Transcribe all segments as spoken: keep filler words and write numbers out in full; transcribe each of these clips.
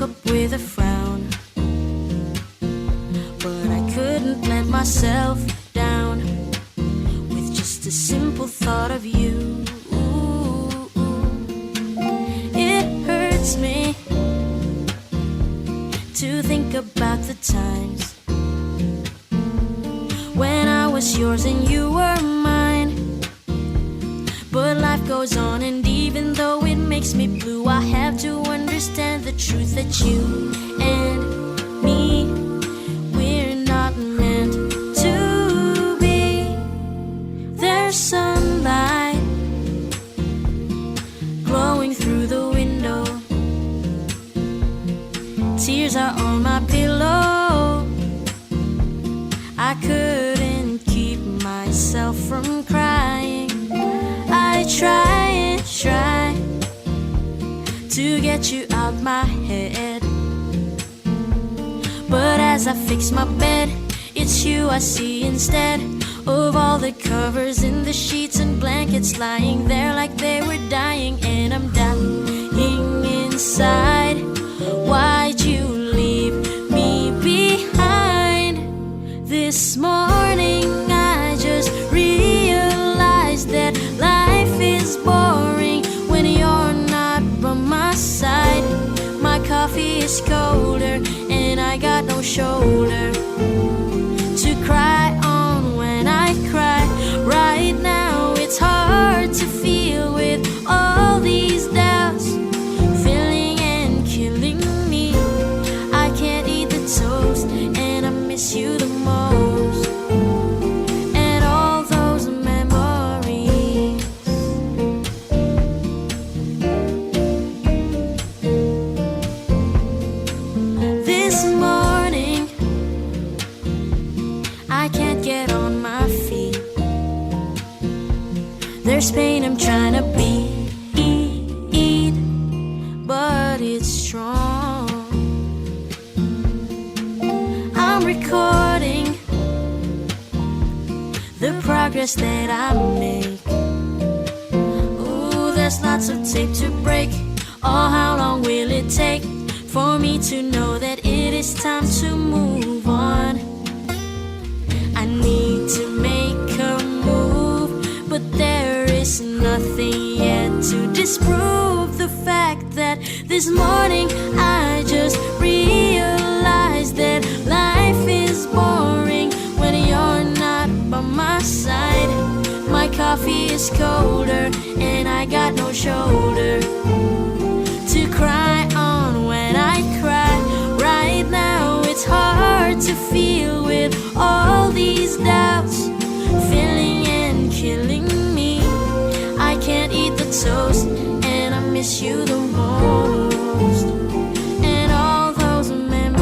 up with a frown, but I couldn't let myself down with just a simple thought of you. It hurts me to think about the times when I was yours and you were mine. But life goes on, and even though it makes me blue, I have to understand the truth that you and me, we're not meant to be. There's sunlight glowing through the window. Tears are on my pillow. I couldn't keep myself from crying. I try and try to get you out my head. But as I fix my bed, it's you I see instead of all the covers in the sheets and blankets lying there like they were dying. And I'm dying inside. Why'd you leave me behind? This morning I just realized that life is boring when you're not by my side. My coffee is colder and I got no shoulder to cry on when I cry. Right now it's hard to feel with all these doubts filling and killing me. I can't eat the toast and I miss you the most. And all those memories. This morning, I can't get on my feet. There's pain I'm trying to beat, but it's strong. I'm recording the progress that I make. Ooh, there's lots of tape to break. Oh, how long will it take for me to know that it is time to move on? I need to make a move, but there is nothing yet to disprove the fact that this morning I just realized that life is boring when you're not by my side. My coffee is colder and I got no shoulder to cry on when I cry. Right now it's hard to feel with all these doubts filling and killing me. I can't eat the toast and I miss you the most. And all those memories.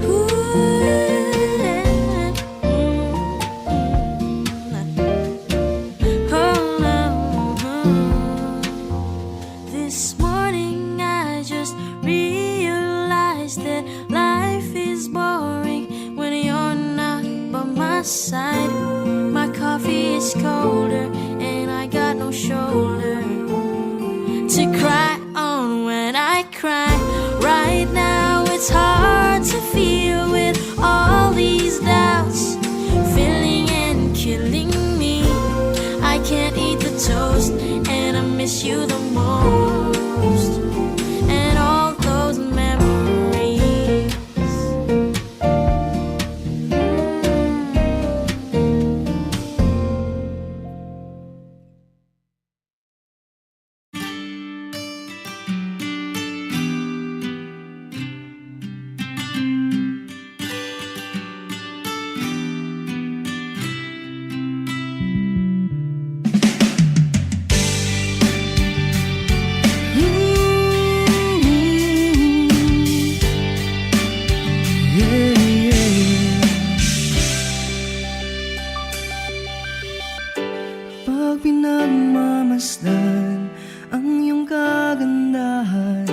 Ooh, mm, mm, mm. Oh, no. This morning I just realized that life is boring when you're not by my side. My coffee is colder and I got no shoulder to cry on when I cry. Right now it's hard to feel with all these doubts filling and killing me. I can't eat the toast and I miss you the most. And all those memories. Pag pinagmamasdan ang iyong kagandahan,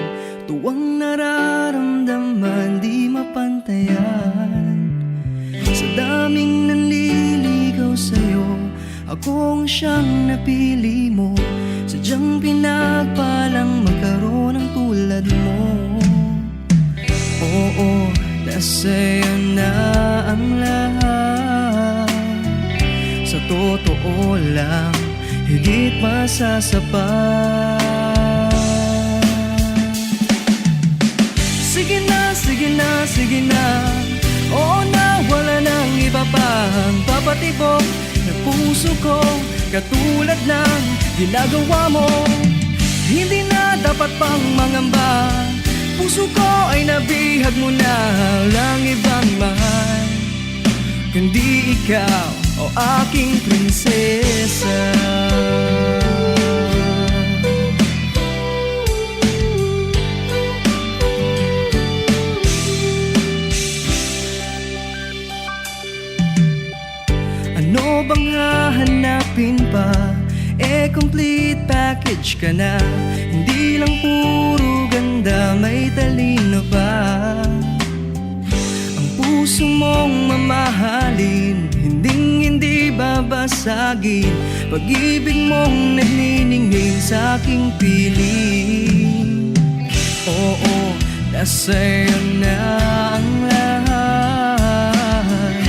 tuwang nararamdaman di mapantayan. Sa daming nanliligaw sa'yo, Kung siyang napili mo, sadyang pinagpalang magkaroon ng tulad mo. Oo, nasa'yo na ang lahat. Sa totoo lang, higit pa sa sapat. Sige na, sige na, sige na. Oo na, wala nang iba pang papatibok ng puso ko, katulad ng ginagawa mo. Hindi na dapat pang mangamba. Puso ko ay nabihag mo na, lang ibang mahal, kundi ikaw, o aking prinsesa. Ano bang hahanapin pa? Eh, complete package ka na. Hindi lang puro ganda, may talino pa. Ang puso mong mamahalin, hinding-hindi babasagin. Pag-ibig mong naniningning sa aking piling. Oo, nasa'yo na ang lahat.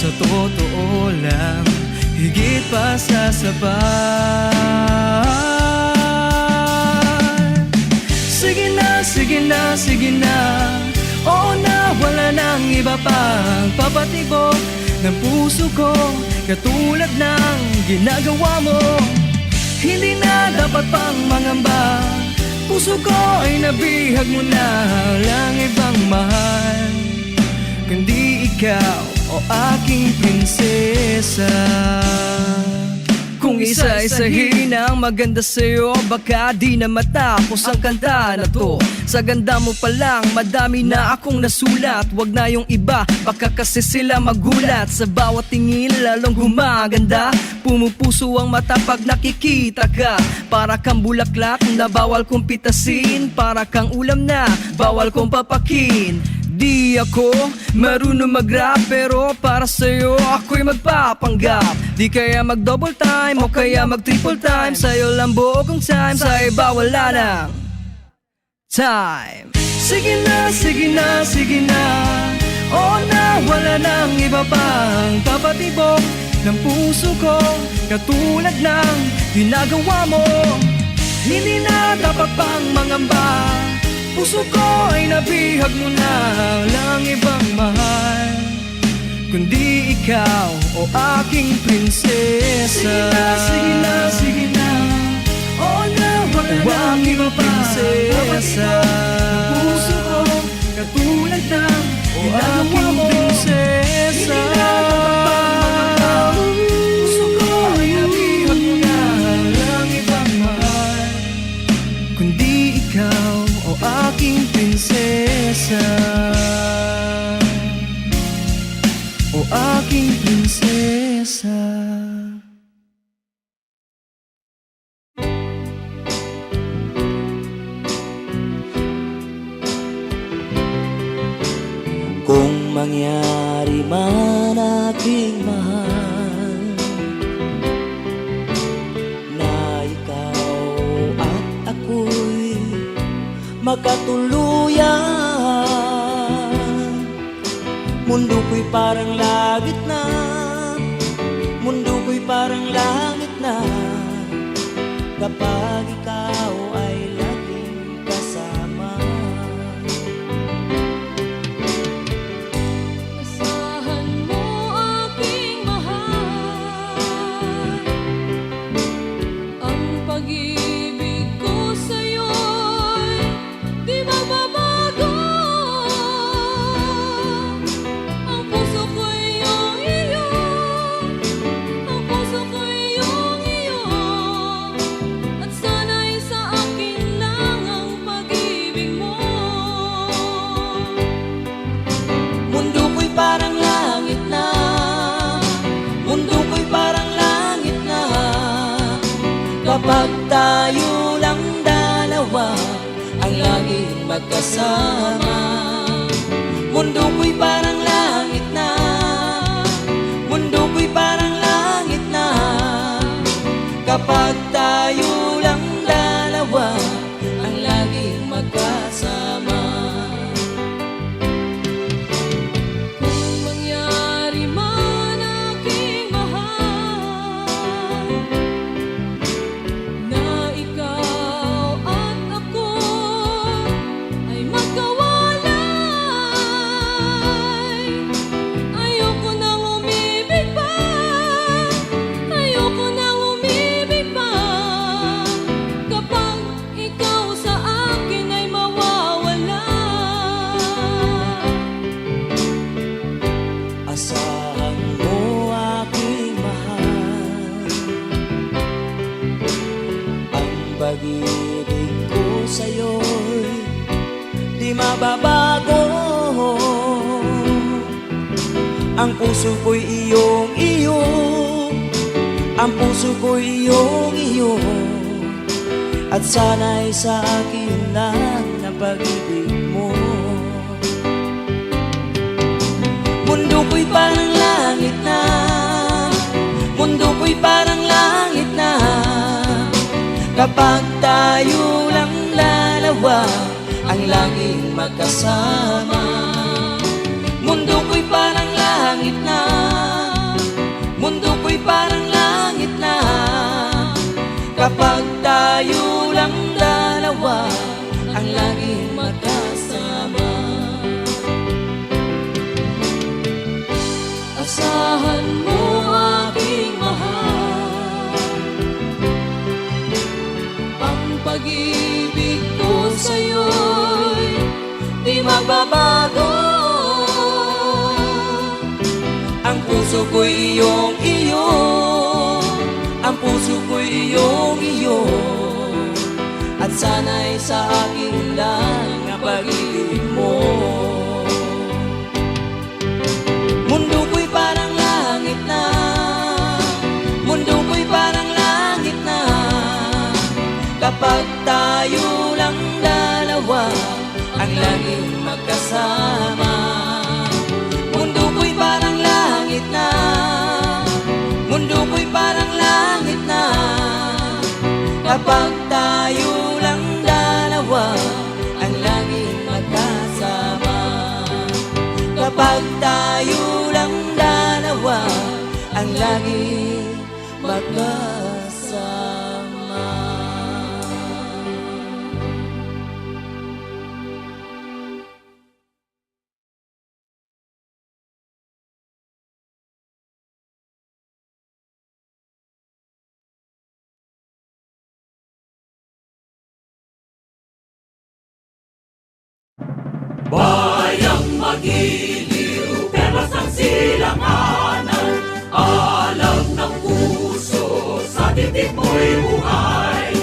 Sa totoo lang, higit pa sa sapat. Sige na, sige na, sige na. Oo na, wala nang iba pang papatibok ng puso ko, katulad ng ginagawa mo. Hindi na dapat pang mangamba. Puso ko ay nabihag mo na, lang ibang mahal, kundi ikaw, o aking prinsesa. Kung isa-isahin ang maganda sa'yo, baka di na matapos ang kanta na to. Sa ganda mo pa lang, madami na akong nasulat. Wag na yung iba, baka kasi sila magulat. Sa bawat tingin, lalong gumaganda. Pumupuso ang mata pag nakikita ka. Para kang bulaklak na bawal kong pitasin. Para kang ulam na bawal kong papakin. Di ako marunong mag-rap, pero para sa'yo ako'y magpapanggap. Di kaya mag-double time o kaya mag-triple time. Sa'yo lang buo kong time, sa iba wala nang time. Sige na, sige na, sige na. Oo na, wala nang iba pang papatibok ng puso ko, katulad ng ginagawa mo. Hindi na dapat pang mangamba. Puso ko ay nabihag mo na, lang ibang mahal, kundi ikaw, o aking prinsesa. Sige na, sige na, sige na. Oo na, wala O na aking iba pa. Prinsesa. Kapatid ko, ang puso ko, katulad ng O ginagawa aking mo. Prinsesa. Hindi na dapat pang mangamba. Puso ko ay nabihag mo na, lang ibang mahal, kundi ikaw, o aking prinsesa. O aking prinsesa. Kung mangyari man, aking mahal, na ikaw at ako'y makatuluyan, mundo ko'y parang langit na, mundo ko'y parang langit na, kapag ikaw ay laging kasama. Asahan mo, aking mahal, ang pag-ibig ko sa'yo'y di magbabago. Ang puso ko'y iyong iyo, ang puso ko'y iyong iyo, at sana'y sa akin lang ang pag-ibig mo. Mundo ko'y parang langit na, mundo ko'y parang langit na, kapag tayo lang dalawa ang laging magkasama. Mundo ko'y parang langit na, mundo ko'y parang langit na, Kapag tayo lang dalawa ang laging magkasama. Kung mangyari man, aking mahal, na ikaw at ako ay magkawalay, ayoko nang umibig pa, ayoko nang umibig pa. Kapag ikaw sa akin ay mawawala, asahan mo, aking mahal, ang pag-ibig ko sa'yo'y di mababago. Ang puso ko'y iyong iyo, ang puso ko'y iyong iyo, at sana'y sa akin lang ang pag-ibig mo. Mundo ko'y parang langit na, mundo ko'y parang langit na, kapag tayo lang dalawa ang laging magkasama. Mundo ko'y parang langit na, mundo ko'y parang langit na, kapag tayo lang dalawa ang laging magkasama. Asahan mo, aking mahal, ang pag-ibig ko sa'yo'y di magbabago. Ang puso ko'y iyong iyo, ang puso ko'y iyong iyo, at sana'y sa akin lang ang pag-ibig mo. Mundo ko'y parang langit na, mundo ko'y parang langit na, kapag tayo lang dalawa ang laging magkasama. Mundo ko'y parang langit na, mundo ko'y parang langit na, kapag tayo lang dalawa ang laging magkasama. Kapag tayo lang dalawa ang laging magkasama. Bayang magiliw, perlas ang silanganan, alam ng puso, sa titik mo'y buhay.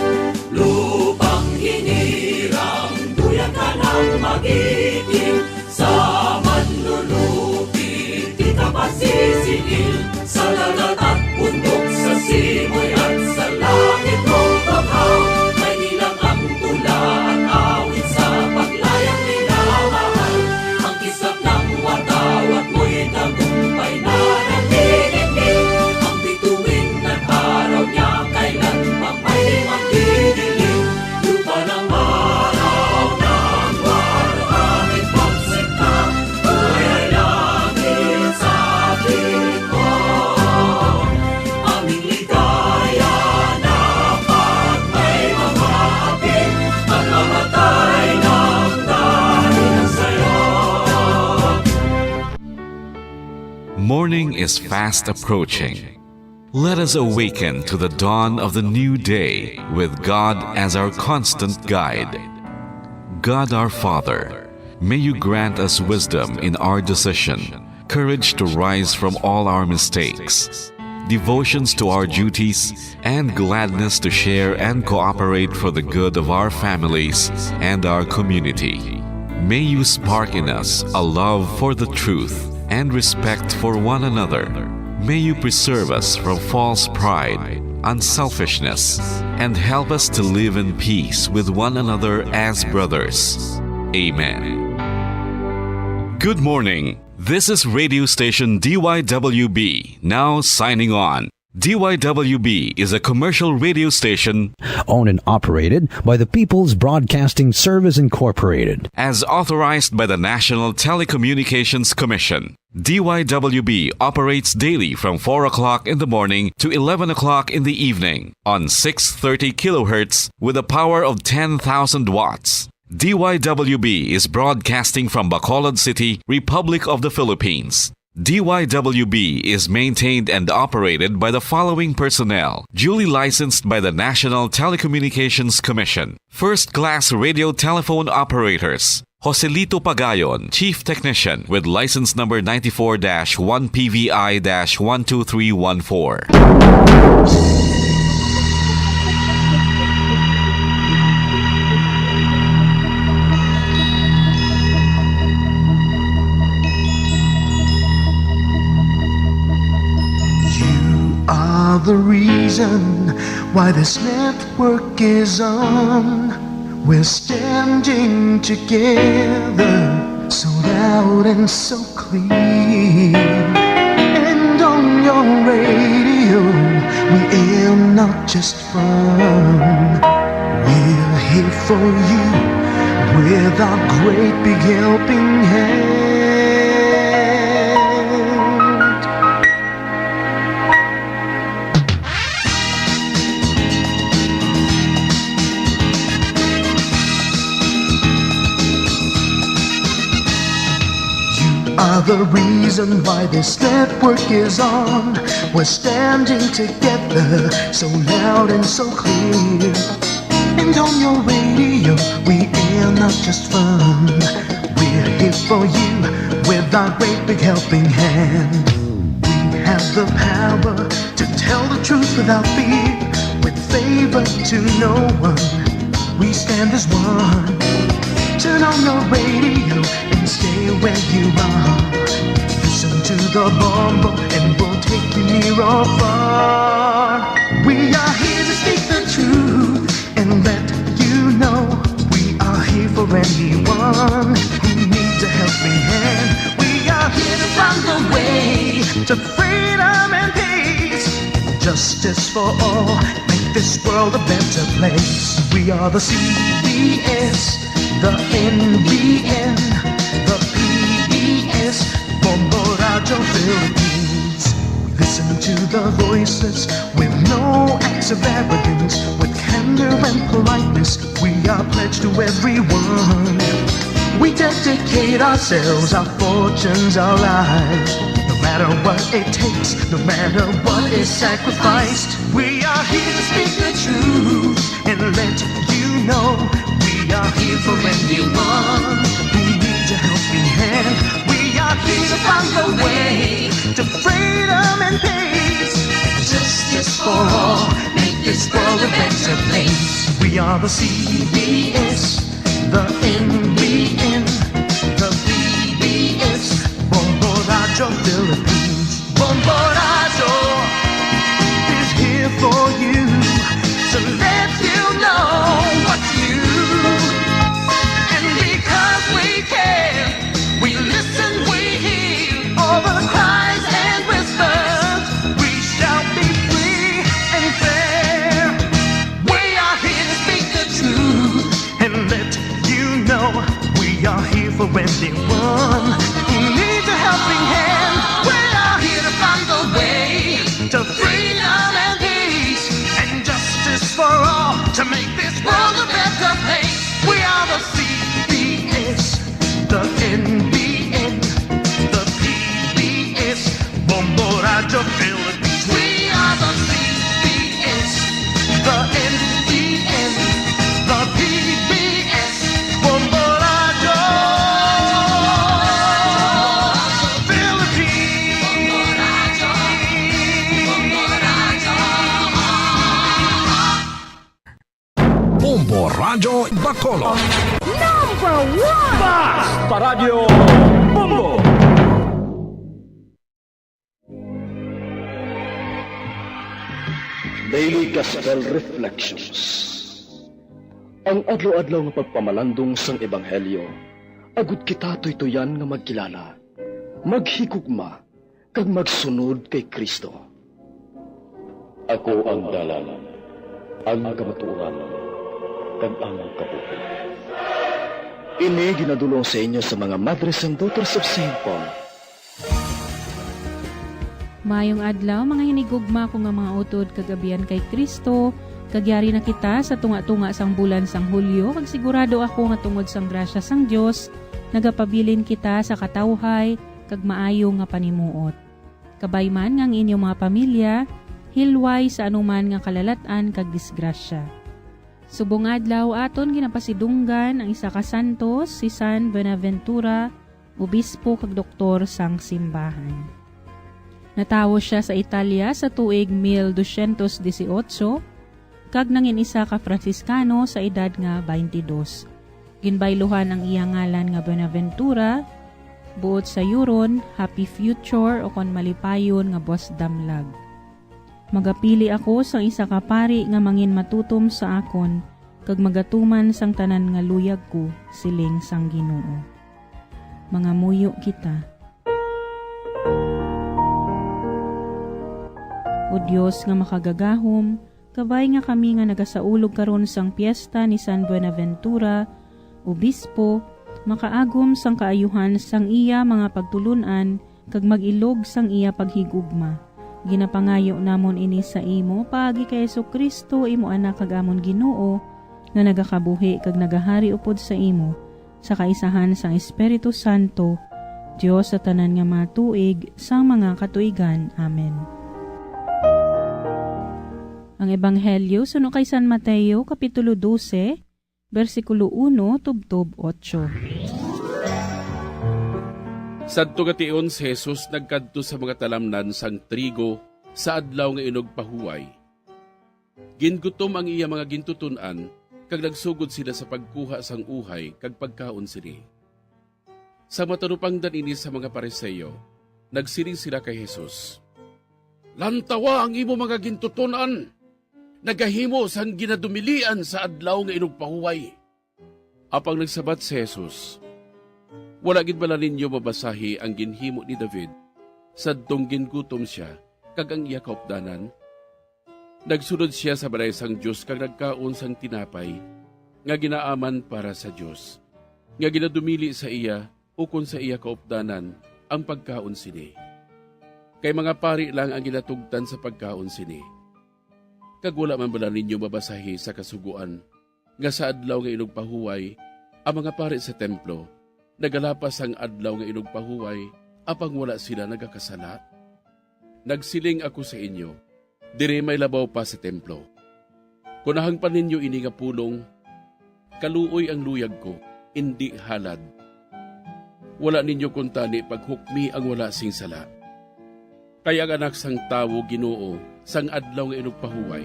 Lupang hinirang, duyan ka ng magiting, sa manlulupi, di ka pasisingil. Sa dagat at bundok, sa simoy at sa langit, o bahaw, may ilang ang tula at awit sa paglayang minamahal. Ang kislap ng watawat mo'y tagumpay na nagdidikit. Ang bituin at araw niya kailan pa may magdidilim. Lupa ng araw ng walo, aming pagsinta, kulay langit sa tingin mo. Aming ligaya na pag may mamapit, at mamatay ng dahil sa'yo. Morning is fast approaching. Let us awaken to the dawn of the new day with God as our constant guide. God our Father, may you grant us wisdom in our decision, courage to rise from all our mistakes, devotions to our duties, and gladness to share and cooperate for the good of our families and our community. May you spark in us a love for the truth and respect for one another. May you preserve us from false pride, unselfishness, and help us to live in peace with one another as brothers. Amen. Good morning. This is radio station D Y W B, now signing on. D Y W B is a commercial radio station owned and operated by the People's Broadcasting Service Incorporated. As authorized by the National Telecommunications Commission. D Y W B operates daily from four o'clock in the morning to eleven o'clock in the evening on six thirty kilohertz with a power of ten thousand watts. D Y W B is broadcasting from Bacolod City, Republic of the Philippines. D Y W B is maintained and operated by the following personnel, duly licensed by the National Telecommunications Commission. First class radio telephone operators. Joselito Pagayon, Chief Technician, with license number ninety-four dash one P V I dash one two three one four. You are the reason why this network is on. We're standing together, so loud and so clear. And on your radio, we aim not just fun. We're here for you with our great big helping hand. You are the reason why this network is on. We're standing together, so loud and so clear. And on your radio, we air not just fun. We're here for you with our great big helping hand. We have the power to tell the truth without fear, with favor to no one. We stand as one. Turn on your radio and stay where you are. Listen to the Bombo and we'll take you near or far. We are here to speak the truth and let you know we are here for anyone who needs a helping hand. We are here to find the way to freedom and peace. Justice for all, make this world a better place. We are the C B S, the N B N, the P B S, Bombo Radio Philippines. We listen to the voices with no acts of arrogance, with candor and politeness. We are pledged to everyone. We dedicate ourselves, our fortunes, our lives. No matter what it takes, no matter what is sacrificed, we are here to speak the truth and let you know we are here for anyone who needs a helping hand. We are here to find the way to freedom and peace. Justice for all, make this world a better place. We are the C B S, the N B N, the P B S, Bombo Radio Philippines. Bombo Radio is here for you to let you know what's new. And because we care, we listen, we hear all the cries and whispers. We shall be free and fair. We are here to speak the truth and let you know we are here for anyone who needs a helping hand. We are here to find the way to freedom and peace and justice for all to make this world a better place. We are the C B S, the N B N, the P B S, Bombo Radio Philippines. We are the C B S, the N B N, the P B S, Bombo Radio Philippines. Bombo Radyo Bacolod. Number one! Basta Radyo Bombo! Daily Gospel Reflections. Ang adlaw-adlaw nga pagpamalandong sang Ebanghelyo, agud kita tuytuyan nga magkilala, maghigugma, kag magsunod kay Cristo. Ako ang dalan, ang kamatuoran, kag ang kabuhi. Ini ginadulong sa inyo sa mga Madres and Daughters of Saint Paul. Mayong adlaw, mga hinigugma ko nga mga utod kag abyan kay Cristo, kag yari na kita sa tunga-tunga sang bulan sang Hulyo, kag sigurado ako nga tungod sang grasya sang Dios, nagapabilin kita sa katawhay kag maayo nga panimuot. Kabay man nga ang inyo mga pamilya hilway sa anuman nga kalalat-an kag disgrasya. Subong adlaw aton ginapasidunggan ang isa ka santos, si San Buenaventura, obispo kag doktor sang simbahan. Natawo sia sa Italia sa tuig mil dosyentos dieciocho, kag nangin isa ka Franciscano sa edad nga twenty-two. Ginbayluhan ang iya ngalan nga Buenaventura, buot sayuron, Happy Future, o kon malipayon nga Buas Damlag. Magapili ako sang isa ka pari nga mangin matutom sa akon, kag magatuman sang tanan nga luyag ko, siling sang Ginoo. Mangamuyo kita. O Dios nga makagagahom, kabay nga kami nga nagasaulog karon sang piesta ni San Buenaventura, obispo, makaagom sang kaayuhan sang iya mga pagtulon-an kag mag-ilog sang iya paghigugma. Ginapangayo namon ini sa imo paagi kay Jesu-Cristo, imo Anak kag amon Ginoo, nga nagakabuhi kag nagahari upod sa imo, sa kaisahan sang Espiritu Santo, Dios sa tanan nga mga tuig sang mga katuigan. Amen. Ang Ebanghelyo suno kay San Mateo, Kapitulo dose, bersikulo uno tubtob otso. Sadto nga tion si Jesus nagkadto sa mga talamnan sang trigo sa adlaw nga inugpahuway. Gingutom ang iya mga gintuton-an, kag nagsugod sila sa pagkuha sang uhay kag pagkaon sini. Sa matarupangdan ini sa mga Pariseo, nagsiling sila kay Jesus, "Lantawa ang imo mga gintuton-an nagahimo sang ginadumilian sa adlaw nga inugpahuway." Apang nagsabat si Jesus, "Wala gid bala ninyo mabasahi ang ginhimo ni David sadtong gingutom sia kag ang iya kaupdanan? Nagsulod sia sa balay sang Dios kag nagkaon sang tinapay nga ginaaman para sa Dios, nga ginadumili sa iya ukon sa iya kaupdanan ang pagkaon sini. Kay mga pari lang ang ginatugtan sa pagkaon sini. Kag wala man bala ninyo mabasahi sa Kasugoan nga sa adlaw nga inugpahuway ang mga pari sa templo nagalapas sang adlaw nga inugpahuway, apang wala sila nagakasala? Nagsiling ako sa inyo, diri may labaw pa sa templo. Kon nahangpan ninyo ini nga pulong, 'Kaluoy ang luyag ko, indi halad,' wala ninyo kuntani paghukmi ang wala sing sala. Kay ang Anak sang Tawo Ginoo sang adlaw nga inugpahuway."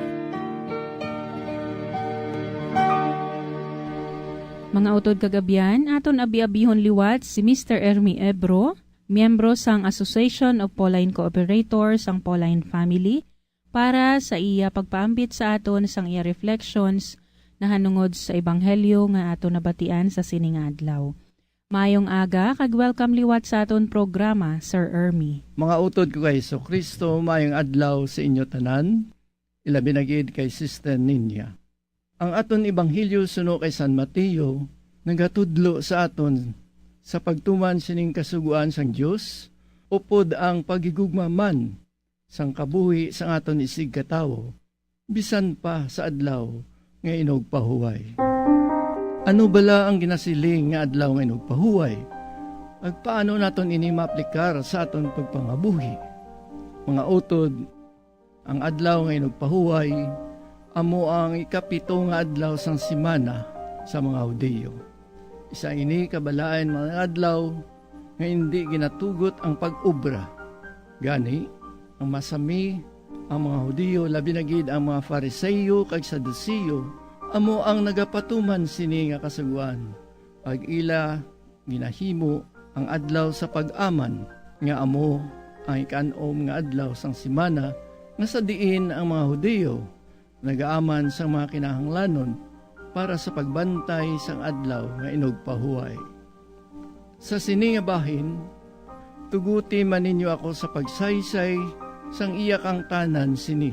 Mga utod kag abyan, aton abi-abihon liwat si Mister Ermi Ebro, miyembro sang Association of Pauline Cooperators sang Pauline Family, para sa iya pagpaambit sa aton sang iya reflections nahanungod sa ebanghelyo nga aton nabatian sa sini nga adlaw. Mayong aga kag welcome liwat sa aton programa, Sir Ermi. Mga utod ko kay Jesu-Cristo, mayong adlaw sa inyo tanan, ilabi na gid kay Sister Ninya. Ang aton ebanghelyo suno kay San Mateo nagatudlo sa aton sa pagtuman sining Kasugoan sang Dios, upod ang paghigugma man sang kabuhi sang aton isigkatawo, bisan pa sa adlaw nga inugpahuway. Ano bala ang ginasiling nga adlaw nga inugpahuway? Ag paano naton ini maaplikar sa aton pagpangabuhi? Mga utod, ang adlaw nga inugpahuway amo ang ikapito nga adlaw sang semana sa mga Hudiyo. Isa ini ka balayan nga adlaw nga indi ginatugot ang pag-obra. Gani, ang masami, ang mga Hudiyo, labi na gid ang mga Fariseo kag Saduceo, amo ang nagapatuman sini nga kasugoan. Ag ila ginahimo ang adlaw sa pag-aman, nga amo ang ikaan-om nga adlaw sang semana, nga sa diin ang mga Hudiyo nagaaman sang mga kinahanglanon para sa pagbantay sang adlaw nga inugpahuway. Sa sini nga bahin, tuguti man ninyo ako sa pagsaysay sang iya kaangtanan sini.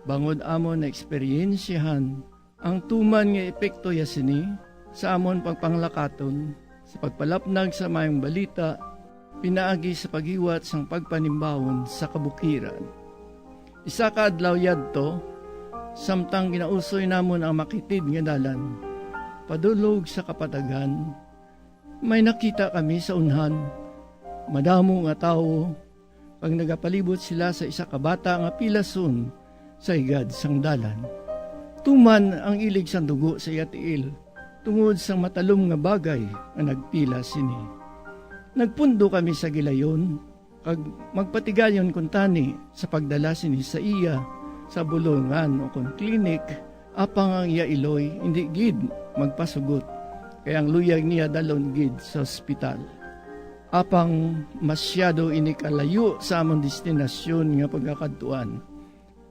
bangod amon naeksperyensyahan ang tuman nga epekto ya sini sa amon pagpanglakaton sa pagpalapnag sa Maayong Balita pinaagi sa paghiwat sang pagpanimbawon sa kabukiran. Isa ka adlaw yadto, samtang ginausoy namon ang makitid nga dalan padulog sa kapatagan, may nakita kami sa unhan. Madamo nga tawo, kag nagapalibot sila sa isa ka bata nga pilason sa higad sang dalan. Tuman ang ilig sang dugo sa iya tiil tungod sang matalom nga bagay nga nagpilas sini. Nagpundo kami sa gilayon, kag magpatigayon kuntani sa pagdala sini sa iya sa bulongan ukon klinik, apang ang iya iloy indi gid magpasugot, kay ang luyag niya dalhon gid sa ospital. Apang masyado ini kalayo sa amon destinasyon nga pagakadtuan.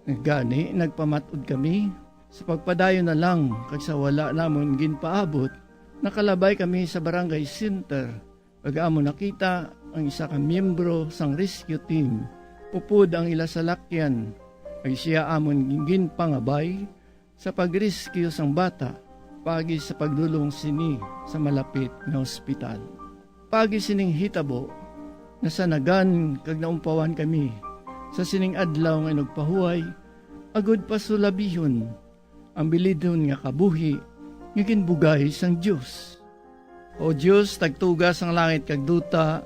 Gani, nagpamat-od kami sa pagpadayon na lang, kag sa wala namon ginpaabot, nakalabay kami sa barangay center, kag amon nakita ang isa ka miyembro sang rescue team. Upod ang ila salakyan, kag siya amon ginpangabay sa pag-rescue sang bata paagi sa pagdulong sini sa malapit nga ospital. Paagi sining hitabo, nasanagan kag naumpawan kami sa sining adlaw nga inugpahuway, agud pasulabihon ang bilidhon nga kabuhi nga ginbugay sang Dios. O Dios, tagtuga sang langit kag duta,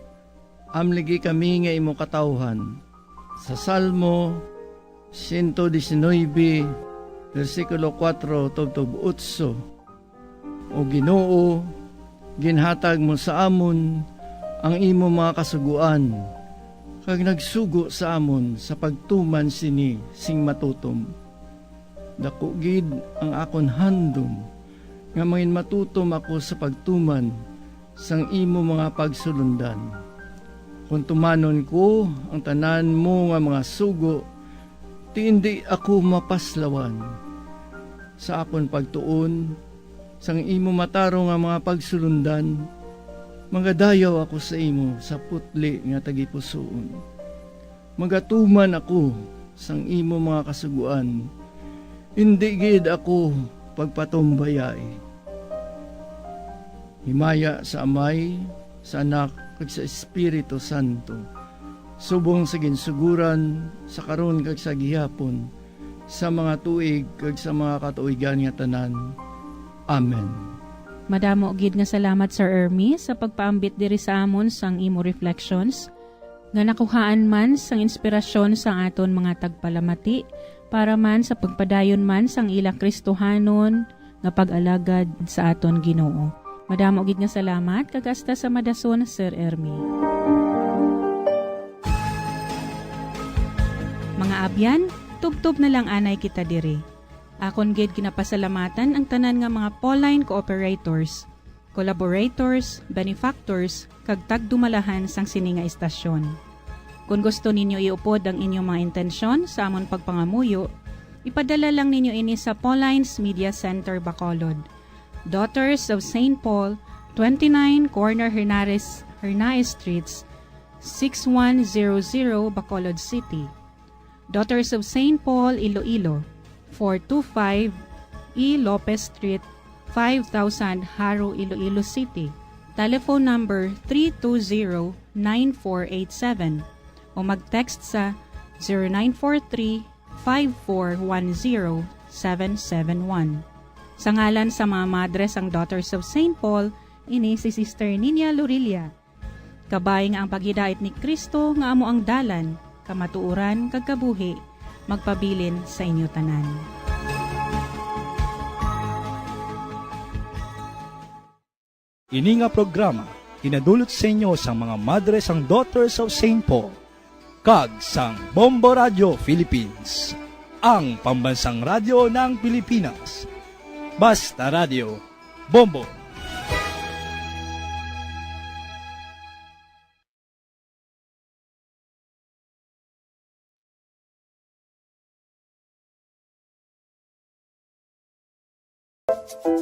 amligi kami nga imo katawuhan. Sa Salmo sento disinuybe, bersikulo kuwatro tubtob otso, O Ginoo, ginhatag mo sa amon ang imo mga kasugoan, kag nagsugo sa amon sa pagtuman sini sing matutom. Daku gid ang akon handom nga manginmatutom ako sa pagtuman sang imo mga pagsulondan. Kon tumanon ko ang tanan mo nga mga sugo, ti indi ako mapaslawan. Sa akon pagtuon sang imo matarong nga mga pagsulondan, magadayaw ako sa imo sa putli nga tagipusoon. Magatuman ako sang imo mga kasugoan, indi gid ako pagpatumbayai. Himaya sa Amay, sa Anak, kag sa Espiritu Santo, subong sa ginsugoran, sa karon, kag sa gihapon, sa mga tuig, kag sa mga katuigan nga tanan. Amen. Madamo gid nga salamat, Sir Ermi, sa pagpaambit diri sa amon sang imo reflections, nga nakuhaan man sang inspirasyon sang aton mga tagpalamati, para man sa pagpadayon man sang ila Kristohanon nga pag-alagad sa aton Ginoo. Madamo gid nga salamat, kag hasta sa madason, Sir Ermi. Mga abyan, tubtob na lang anay kita diri. Akon gid ginapasalamatan ang tanan nga mga Pauline cooperators, collaborators, benefactors, kag tagdumalahan sang sini nga istasyon. Kon gusto ninyo iupod ang inyong mga intensyon sa amon pagpangamuyo, ipadala lang ninyo ini sa Pauline's Media Center, Bacolod, Daughters of Saint Paul, twenty-nine Corner Hernares, Hernaez Streets, six one zero zero, Bacolod City. Daughters of Saint Paul, Iloilo, four two five E Lopez Street, five thousand, Jaro, Iloilo City. Telephone number three two zero, nine four eight seven o mag-text sa zero nine four three, five four one zero, seven seven one. Sa ngalan sa mga madre sang Daughters of Saint Paul, ini si Sister Ninia Lorilla. Kabay nga ang paghidait ni Cristo nga amo ang dalan, kamatuoran, kag kabuhi, magpabilin sa inyo tanan. Ini nga programa ginadulot sa inyo sang mga madre sang Daughters of Saint Paul kag sang Bombo Radio Philippines, ang pambansang radyo ng Pilipinas. Basta Radio, Bombo.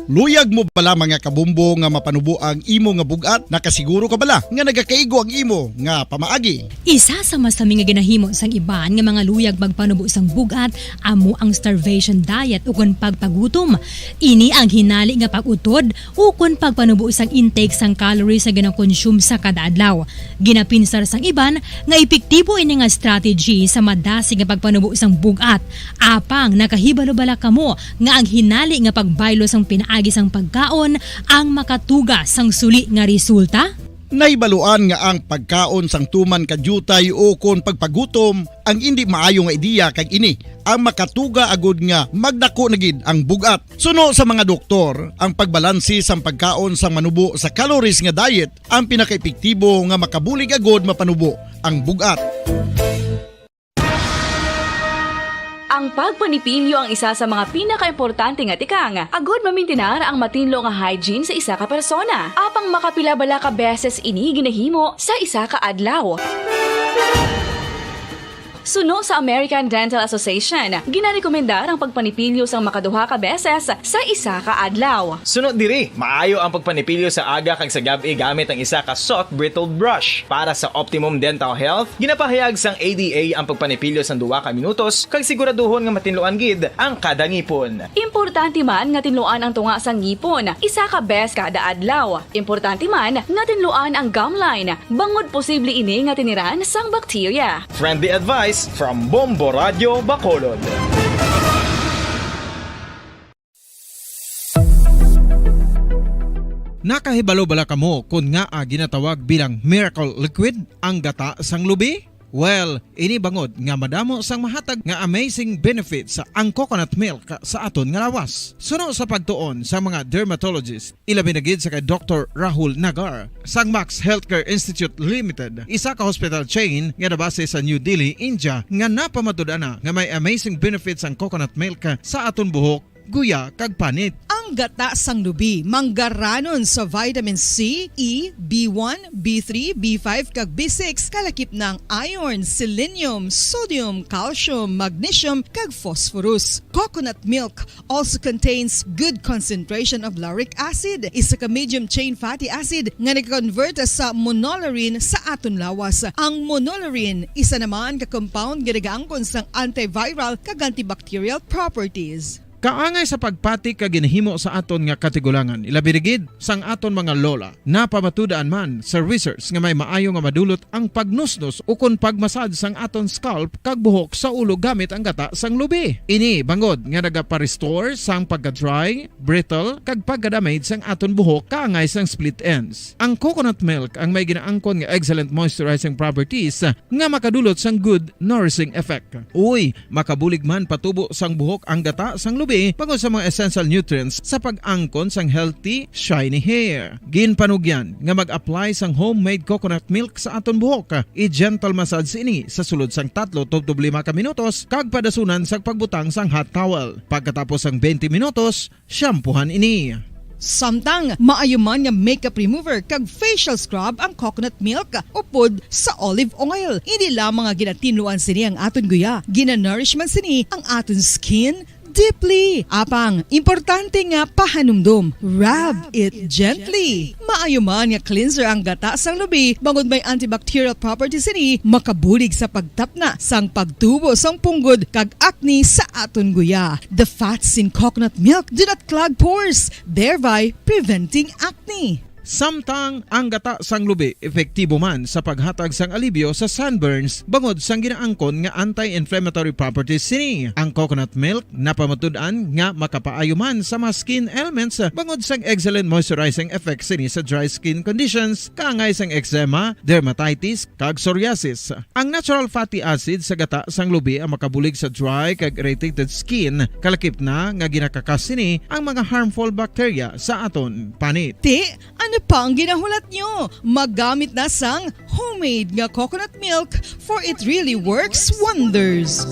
Luyag mo bala, mga kabombo, nga mapanubo ang imo nga bug-at? Nakasiguro ka bala nga nagakaigo ang imo nga pamaagi? Isa sa masami nga ginahimo sang iban nga mga luyag magpanubo sang bug-at amo ang starvation diet ukon pagpagutom. Ini ang hinali nga pag-utod ukon pagpanubo sang intake sang calories nga ginakonsume sa kada adlaw. Ginapinsar sang iban nga epektibo ini nga strategy sa madasig nga pagpanubo sang bug-at. Apang nakahibalo bala kamo nga ang hinali nga pagbaylo sang pinaagi sang pagkaon ang makatuga sang suli nga resulta? Nahibaluan nga ang pagkaon sang tuman ka diutay ukon pagpagutom ang indi maayo nga ideya, kag ini ang makatuga agud nga magdako na gid ang bug-at. Suno sa mga doktor, ang pagbalanse sang pagkaon sang manubo sa calories nga diet ang pinakaepektibo nga makabulig agud mapanubo ang bug-at. Ang pagpanipilyo ang isa sa mga pinakaimportante nga tikang agud mamintinar ang matinlo nga hygiene sa isa ka persona. Apang makapila bala ka beses ini ginahimo sa isa ka adlaw? Suno sa American Dental Association, ginarekomendar ang pagpanipilyo sang makaduha ka beses sa isa ka adlaw. Suno diri, maayo ang pagpanipilyo sa aga kag sa gab-i gamit ang isa ka soft bristled brush. Para sa optimum dental health, ginapahayag sang A D A ang pagpanipilyo sang duha ka minutos kag siguraduhon nga matinluan gid ang kada ngipon. Importante man nga tinluan ang tunga sang ngipon isa ka bes kada adlaw. Importante man nga tinluan ang gum line, bangod posible ini nga tiniran sang bakterya. Friendly advice from Bombo Radyo Bacolod. Nakahibalo bala kamo kon ngaa ginatawag bilang miracle liquid ang gata sang lubi? Well, ini bangod nga madamo sang mahatag nga amazing benefits ang coconut milk sa aton nga lawas. Suno sa pagtuon sa mga dermatologist, ilabi na gid sa kay Doktor Rahul Nagar sang Max Healthcare Institute Limited, isa ka hospital chain nga nabase sa New Delhi, India, nga napamatud-an na nga may amazing benefits ang coconut milk sa aton buhok, guya, kag panit. Ang gata sang lubi manggaranon sa vitamin C, E, B one, B three, B five, kag B six, kalakip na ang iron, selenium, sodium, calcium, magnesium, kag phosphorus. Coconut milk also contains good concentration of lauric acid, isa ka medium chain fatty acid nga nag-convert sa monolaurin sa aton lawas. Ang monolaurin, isa naman ka compound nga nagaangkon sang antiviral kag antibacterial properties. Kaangay sa pagpati kag ginahimo sa aton nga katigulangan, ilabi na gid sang aton mga lola. Napamatud-an man sa research nga may maayo nga madulot ang pagnusnos ukon pagmasad sang aton scalp kag buhok sa ulo gamit ang gata sang lubi. Ini bangod nga nagapa-restore sang pagka-dry, brittle, kag pagka-damage sang aton buhok kaangay sang split ends. Ang coconut milk ang may ginaangkon nga excellent moisturizing properties nga makadulot sang good nourishing effect. Uy, makabulig man patubo sang buhok ang gata sang lubi bangod sa mga essential nutrients sa pag-angkon sang healthy, shiny hair. Ginpanugyan nga mag-apply sang homemade coconut milk sa aton buhok. I-gentle massage ini sa sulod sang tatlo tubtob lima ka minutos kag padasunan sang pagbutang sang hot towel. Pagkatapos sang twenty minutos, shampoohan ini. Samtang maayo man nga makeup remover kag facial scrub ang coconut milk upod sa olive oil. Hindi lamang nga ginatinluan sini ang aton guya, ginanourish man sini ang aton skin deeply. Apang, importante nga pahanumdom, rub it gently. Maayo man nga cleanser ang gata sang lubi, bangod may antibacterial properties sini, makabulig sa pagtapna sang pagtubo sang punggod kag acne sa aton guya. The fats in coconut milk do not clog pores, thereby preventing acne. Samtang ang gata sang lubi epektibo man sa paghatag sang alibyo sa sunburns bangod sang ginaangkon nga anti-inflammatory properties sini. Ang coconut milk napamatud-an nga makapaayo man sa mga skin ailments bangod sang excellent moisturizing effect sini sa dry skin conditions, kaangay sang eczema, dermatitis, kag psoriasis. Ang natural fatty acid sa gata sang lubi ang makabulig sa dry kag irritated skin, kalakip na nga ginakakas sini ang mga harmful bacteria sa aton panit. Ti, ano pa ang ginahulat nyo? Maggamit na sang homemade nga coconut milk, for it really works wonders.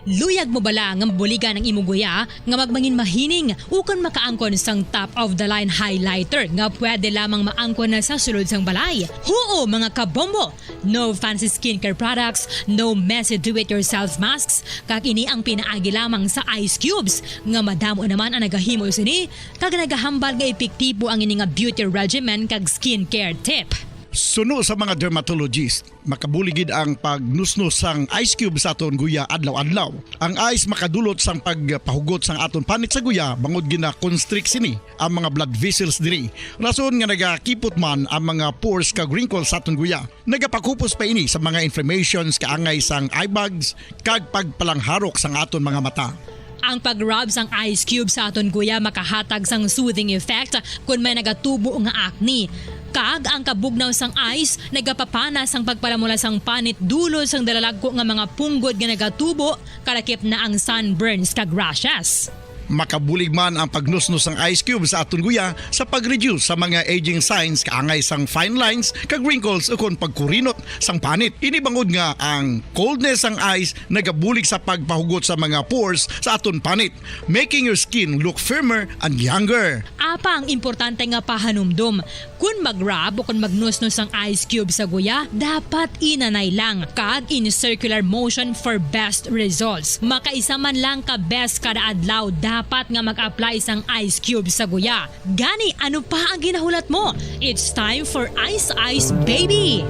Luyag mo bala nga mabuligan ang imong guya nga magmangin mahining ukon makaangkon sang top of the line highlighter nga pwede lamang maangkon na sa sulod sang balay? Huo, mga kabombo! No fancy skincare products, no messy do-it-yourself masks, kag ini ang pinaagi lamang sa ice cubes nga madamo naman ang nagahimo sini kag nagahambal nga epektibo ang ini nga beauty regimen kag skincare tip. Suno sa mga dermatologist, makabulig gid ang pagnusnos sang ice cube sa aton guya adlaw-adlaw. Ang ice makadulot sang pagpahugot sang aton panit sa guya bangod gina-constrict sini ang mga blood vessels diri. Rason nga nagakipot man ang mga pores kag wrinkles sa aton guya. Nagapakupos pa ini sa mga inflammations kaangay sang eye bags kag pagpalangharok sang aton mga mata. Ang pag-rub sang ice cube sa aton guya makahatag sang soothing effect kon may nagatubo nga acne. Kag ang kabugnaw sang ice nagapapana sang pagpalamula sang panit dulot sang dalalagko nga mga punggod nga nagatubo, kalakip na ang sunburns kag rashes. Makabulig man ang pagnusnos sang ice cube sa aton guya sa pag-reduce sa mga aging signs kaangay sang fine lines kag wrinkles ukon pagkurinot sang panit. Ini bangod nga ang coldness sang ice nagabulig sa pagpahugot sa mga pores sa aton panit, making your skin look firmer and younger. Apa ang importante nga pahanumdom, kon mag-rub o kon magnusnos ang ice cube sa guya, dapat inanay lang kag in circular motion for best results. Makaisa man lang ka beses kada adlaw dapat nga mag-apply sang ice cube sa guya. Gani, ano pa ang ginahulat mo? It's time for Ice Ice Baby!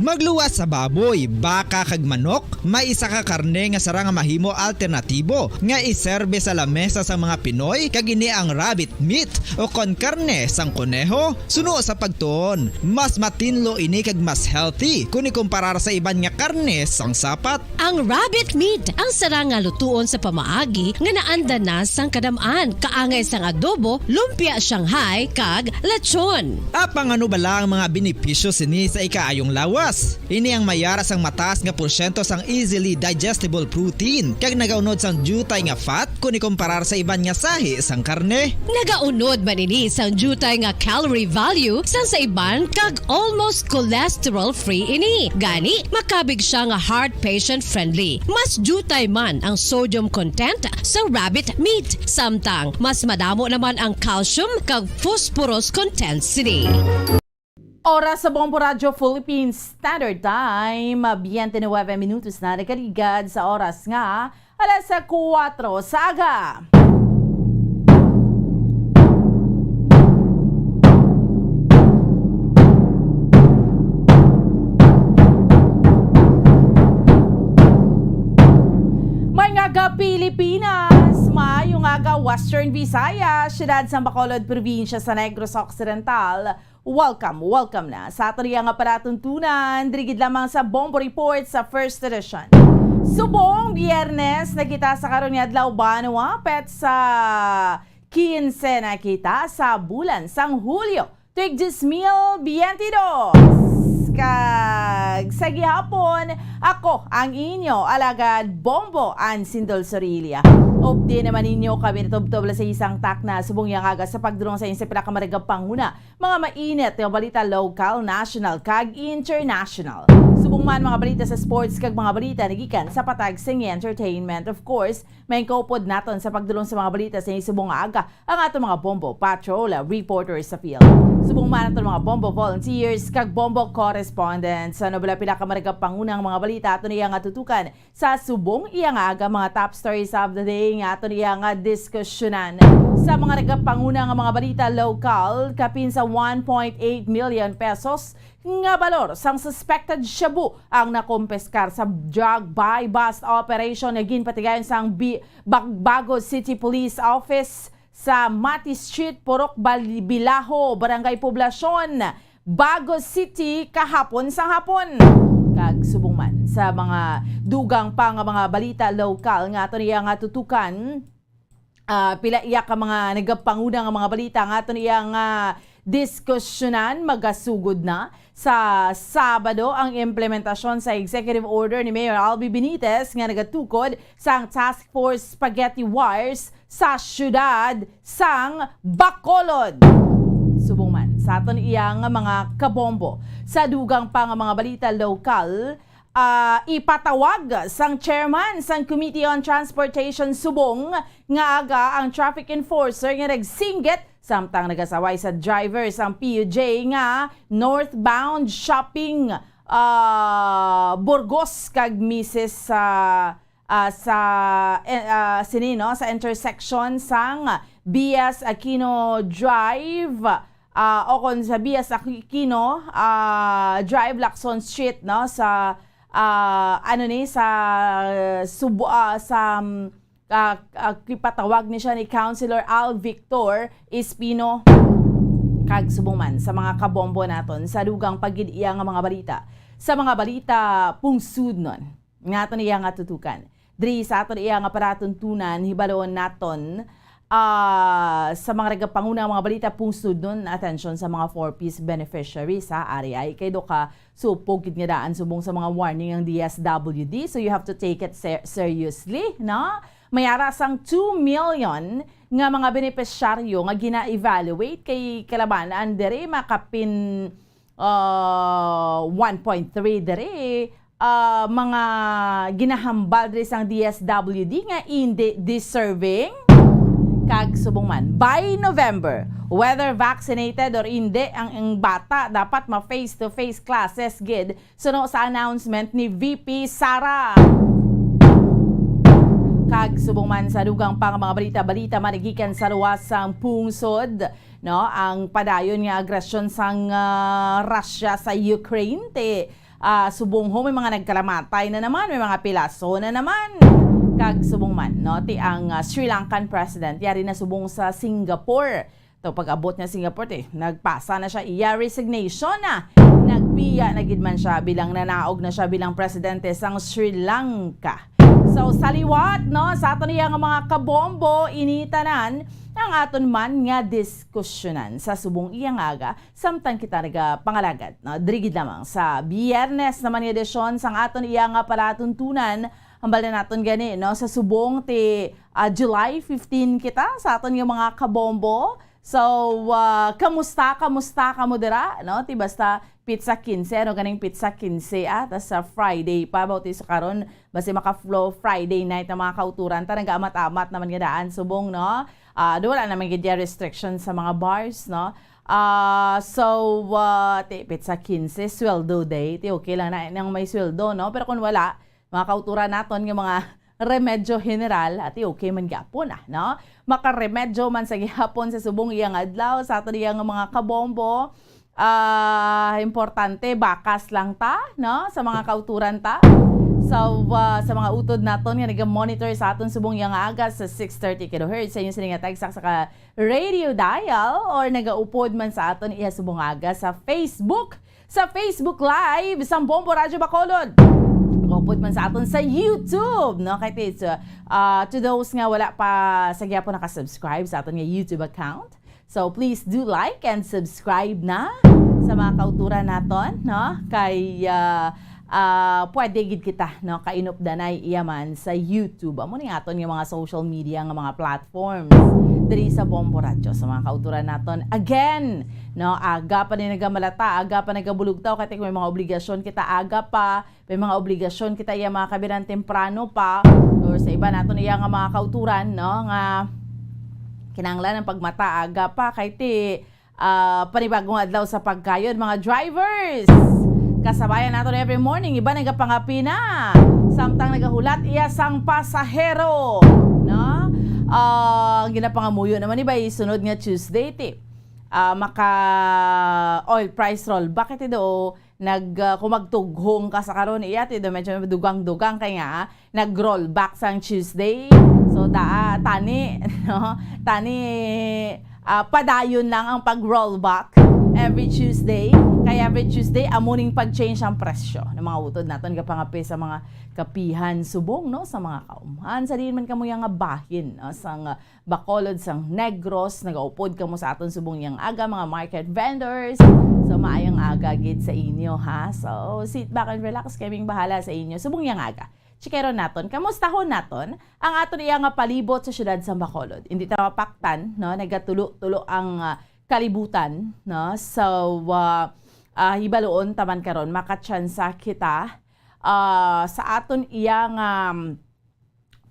Magluwas sa baboy, baka kag manok, may isa ka karne nga sarang nga mahimo alternatibo nga iserbe sa lamesa sang mga Pinoy, kag ini ang rabbit meat o kon karne sang koneho. Suno sa pagtuon, mas matinlo ini kag mas healthy kon ikumparar sa iban nga karne sang sapat. Ang rabbit meat ang sarang nga lutuon sa pamaagi nga naanda na sang kadam-an, kaangay sang adobo, lumpia Shanghai, kag lechon. Apang ano bala ang mga benepisyo sini sa ikaayong lawas? Ini ang may ara sang mataas nga porsyento sang easily digestible protein kag nagaunod sang diutay nga fat kon ikumparar sa iban nga sahi sang karne. Nagaunod man ini sang diutay nga calorie value sang sa iban kag almost cholesterol-free ini. Gani, makabig sia nga heart patient-friendly. Mas diutay man ang sodium content sa rabbit meat, samtang mas madamo naman ang calcium kag phosphorus content sini. Oras sa Bombo Radyo Philippines Standard Time, twenty-nine minutos na nakaligad sa oras nga alas kuwatro sa aga. Maayong aga, Pilipinas! Maayong aga, Western Visayas, siyudad sa Bacolod, probinsya sa Negros Occidental. Welcome, welcome na sa aton iya nga palatuntunan, diri gid lamang sa Bombo Report sa First Edition. Subong Biyernes na kita sa karon nga adlaw, banwa, petsa kinse na kita sa bulan sang Hulyo, tuig dos mil biyente dos. Kag sa gihapon, ako ang inyo alagad Bombo, Ann Sindol Sorilla. Updi naman ninyo kami natubtob sa isang takna subong iya nga aga sa pagdulong sa inyo sa pinakamaragap panguna, mga mainit nga balita lokal, national, kag international. Subong man mga balita sa sports kag mga balita nagikan sa patag sing entertainment. Of course, may kaupod naton sa pagdulong sa mga balita sa subong nga aga ang aton mga Bombo Patrol reporters sa field. Subong man aton mga Bombo volunteers kag Bombo correspondents. Sa nobela pinakamaragap pangunang mga balita aton iya nga tutukan sa subong iya nga aga, mga top stories of the day nga aton iya nga diskusyonan. Sa mga nagapanguna nga mga balita lokal, kapin sa one point eight million pesos nga balor sang suspected shabu ang nakumpiskar sa drug buy-bust operation nga ginpatigayon sang Bi-, Bag-, Bago City Police Office sa Mati Street, Purok Bali-, Bilaho, Barangay Poblacion, Bago City, kahapon sang hapon. Kag subong man sa mga dugang pa nga mga balita lokal nga aton iya nga tutukan, ah, pila iya ka mga nagapanguna nga mga balita nga aton iya nga diskusyonan, magasugod na sa Sabado ang implementasyon sa executive order ni Mayor Albi Benitez nga nagatukod sang Task Force Spaghetti Wars sa siyudad sang Bacolod. Subong man sa aton iya nga mga kabombo, sa dugang pa nga mga balita lokal, ah, ipatawag sang chairman sang Committee on Transportation subong nga aga ang traffic enforcer nga nagsinggit samtang nagasaway sa driver sang P U J nga northbound shopping, ah, Burgos kag misis sa, ah, sa, eh, ah, sini, no, sa intersection sang B S Aquino Drive, ah, o kon sa B S Aquino, ah, Drive, Lacson Street, no, sa, ah, ano ni, sa Subo, ah, sa, mm, ah, ah, ipatawag ni siya ni Councilor Al Victor Espino. Kag subong man sa mga kabombo naton sa dugang pa gid iya nga mga balita, sa mga balita pungsudnon nga aton iya nga tutukan. Diri sa aton iya nga palatuntunan, hibaluon naton, ah, sa mga nagapanguna nga mga balita pungsudnon, atensyon sa mga four Ps beneficiaries, ha, ari ay kay do ka supog gid nga daan subong sa mga warning ang D S W D, so you have to take it ser-, seriously, no? May ara sang two million nga mga benepisyaryo nga gina-evaluate kay kalabanan diri makapin, ah, one point three diri, ah, mga ginahambal diri sang D S W D nga indi deserving. Kag subong man, by November, whether vaccinated or indi ang, ang bata, dapat ma face-to-face classes gid suno sa announcement ni V P Sara. Kag subong man sa dugang pa nga mga balita-balita man gikan sa luwas sang pungsod, no, ang padayon nga agresyon sang, ah, Russia sa Ukraine, ti, ah, subong ho may mga nagkalamatay na naman, may mga pilaso na naman. Kag subong man, no, ti ang, ah, Sri Lankan president yari na subong sa Singapore. To pag-abot niya Singapore, ti nagpasa na siya iya resignation na. Nagbiya na gid man siya bilang nanaog na siya bilang presidente sang Sri Lanka. So, sa liwat, no, sa aton iya nga mga kabombo, ini tanan ang aton man nga diskusyonan sa subong iya nga aga, samtang kita nagapangalagad, no, diri gid lamang sa Biyernes naman nga edisyon sang aton iya nga palatuntunan. Hambal na naton gani, no, sa subong ti, ah, July fifteen kita sa aton nga mga kabombo. So, ah, kamusta, kamusta kamo dira, no? Ti basta pizza quince, ano ganing pizza quince, ah? Tas sa Friday pa, bauti sa karon, basi maka-flow Friday night ang mga kauturan ta, nagaamat-amat naman nga daan subong, no? Ah, do wala naman gid ya restriction sa mga bars, no? Ah, so, ah, ti pizza quince, sweldo day, ti okay lang na nang may sweldo, no? Pero kung wala, mga kauturan naton nga mga remedyo general, ati okay man gyapon, ah, no? Makaremedyo man sa gihapon sa subong iya nga adlaw, sa aton iya nga mga kabombo. Ah, importante, bakas lang ta, no? Sa mga kauturan ta. So, ah, sa mga utod naton nga naga-monitor sa aton subong iya nga aga sa six thirty kilohertz, sa inyo sini nga tagsak sa ka radio dial or nagaupod man sa aton iya subong aga sa Facebook, sa Facebook Live sang Bombo Radyo Bacolod. Upod man sa aton sa YouTube, no? Kay ti-, so, ah, to those nga wala pa sa gyapon naka-subscribe sa aton nga YouTube account, so please do like and subscribe na sa mga kauturan naton, no? Kay, ah, ah, pwede gid kita, no, kainupdanay iya man sa YouTube. Amo ni aton nga mga social media nga mga platforms diri sa Bombo Radyo, sa mga kauturan naton. Again, no, aga pa ni nagamalata, aga pa nagabulugtaw, kay may mga obligasyon kita aga pa, may mga obligasyon kita iya mga kabiran temprano pa, or sa iba naton iya nga mga kauturan, no, nga kinahanglan ang pagmata aga pa, kay ti, ah, panibagong adlaw sa pagkayod, mga drivers. Kasabayan naton every morning, iba nagapangapi na. Samtang nagahulat iya sang pasahero, no? Ah, ang ginapangamuyo naman iba, isunod nga Tuesday, ti, ah, maka oil price rollback, iti do, nag, ah, kung magtughong ka sa karon, iya, ti do medyo dugang-dugang kay nga, nag-rollback sang Tuesday. So, da, tani, no? Tani, ah, padayon lang ang pag-rollback every Tuesday. Kay every Tuesday, amo ning pag-change ang presyo ng mga utod naton, kapangapi sa mga kapihan subong, no? Sa mga kaumhan, sa diin man kamo yang bahin, no? Sang, ah, Bacolod, sang Negros, nagaupod kamo sa aton subong yang aga, mga market vendors. So, maayong aga gid sa inyo, ha? So, sit back and relax, kaming bahala sa inyo subong yang aga. Chikeron naton, kamustahon naton ang aton iya nga palibot sa siyudad sa Bacolod. Hindi ta mapaktan, no? Nagatulo-tulo ang, ah, kalibutan, no? So, ah, ah, hibaluon taman karon, makatsansa kita, ah, sa aton iya nga, um,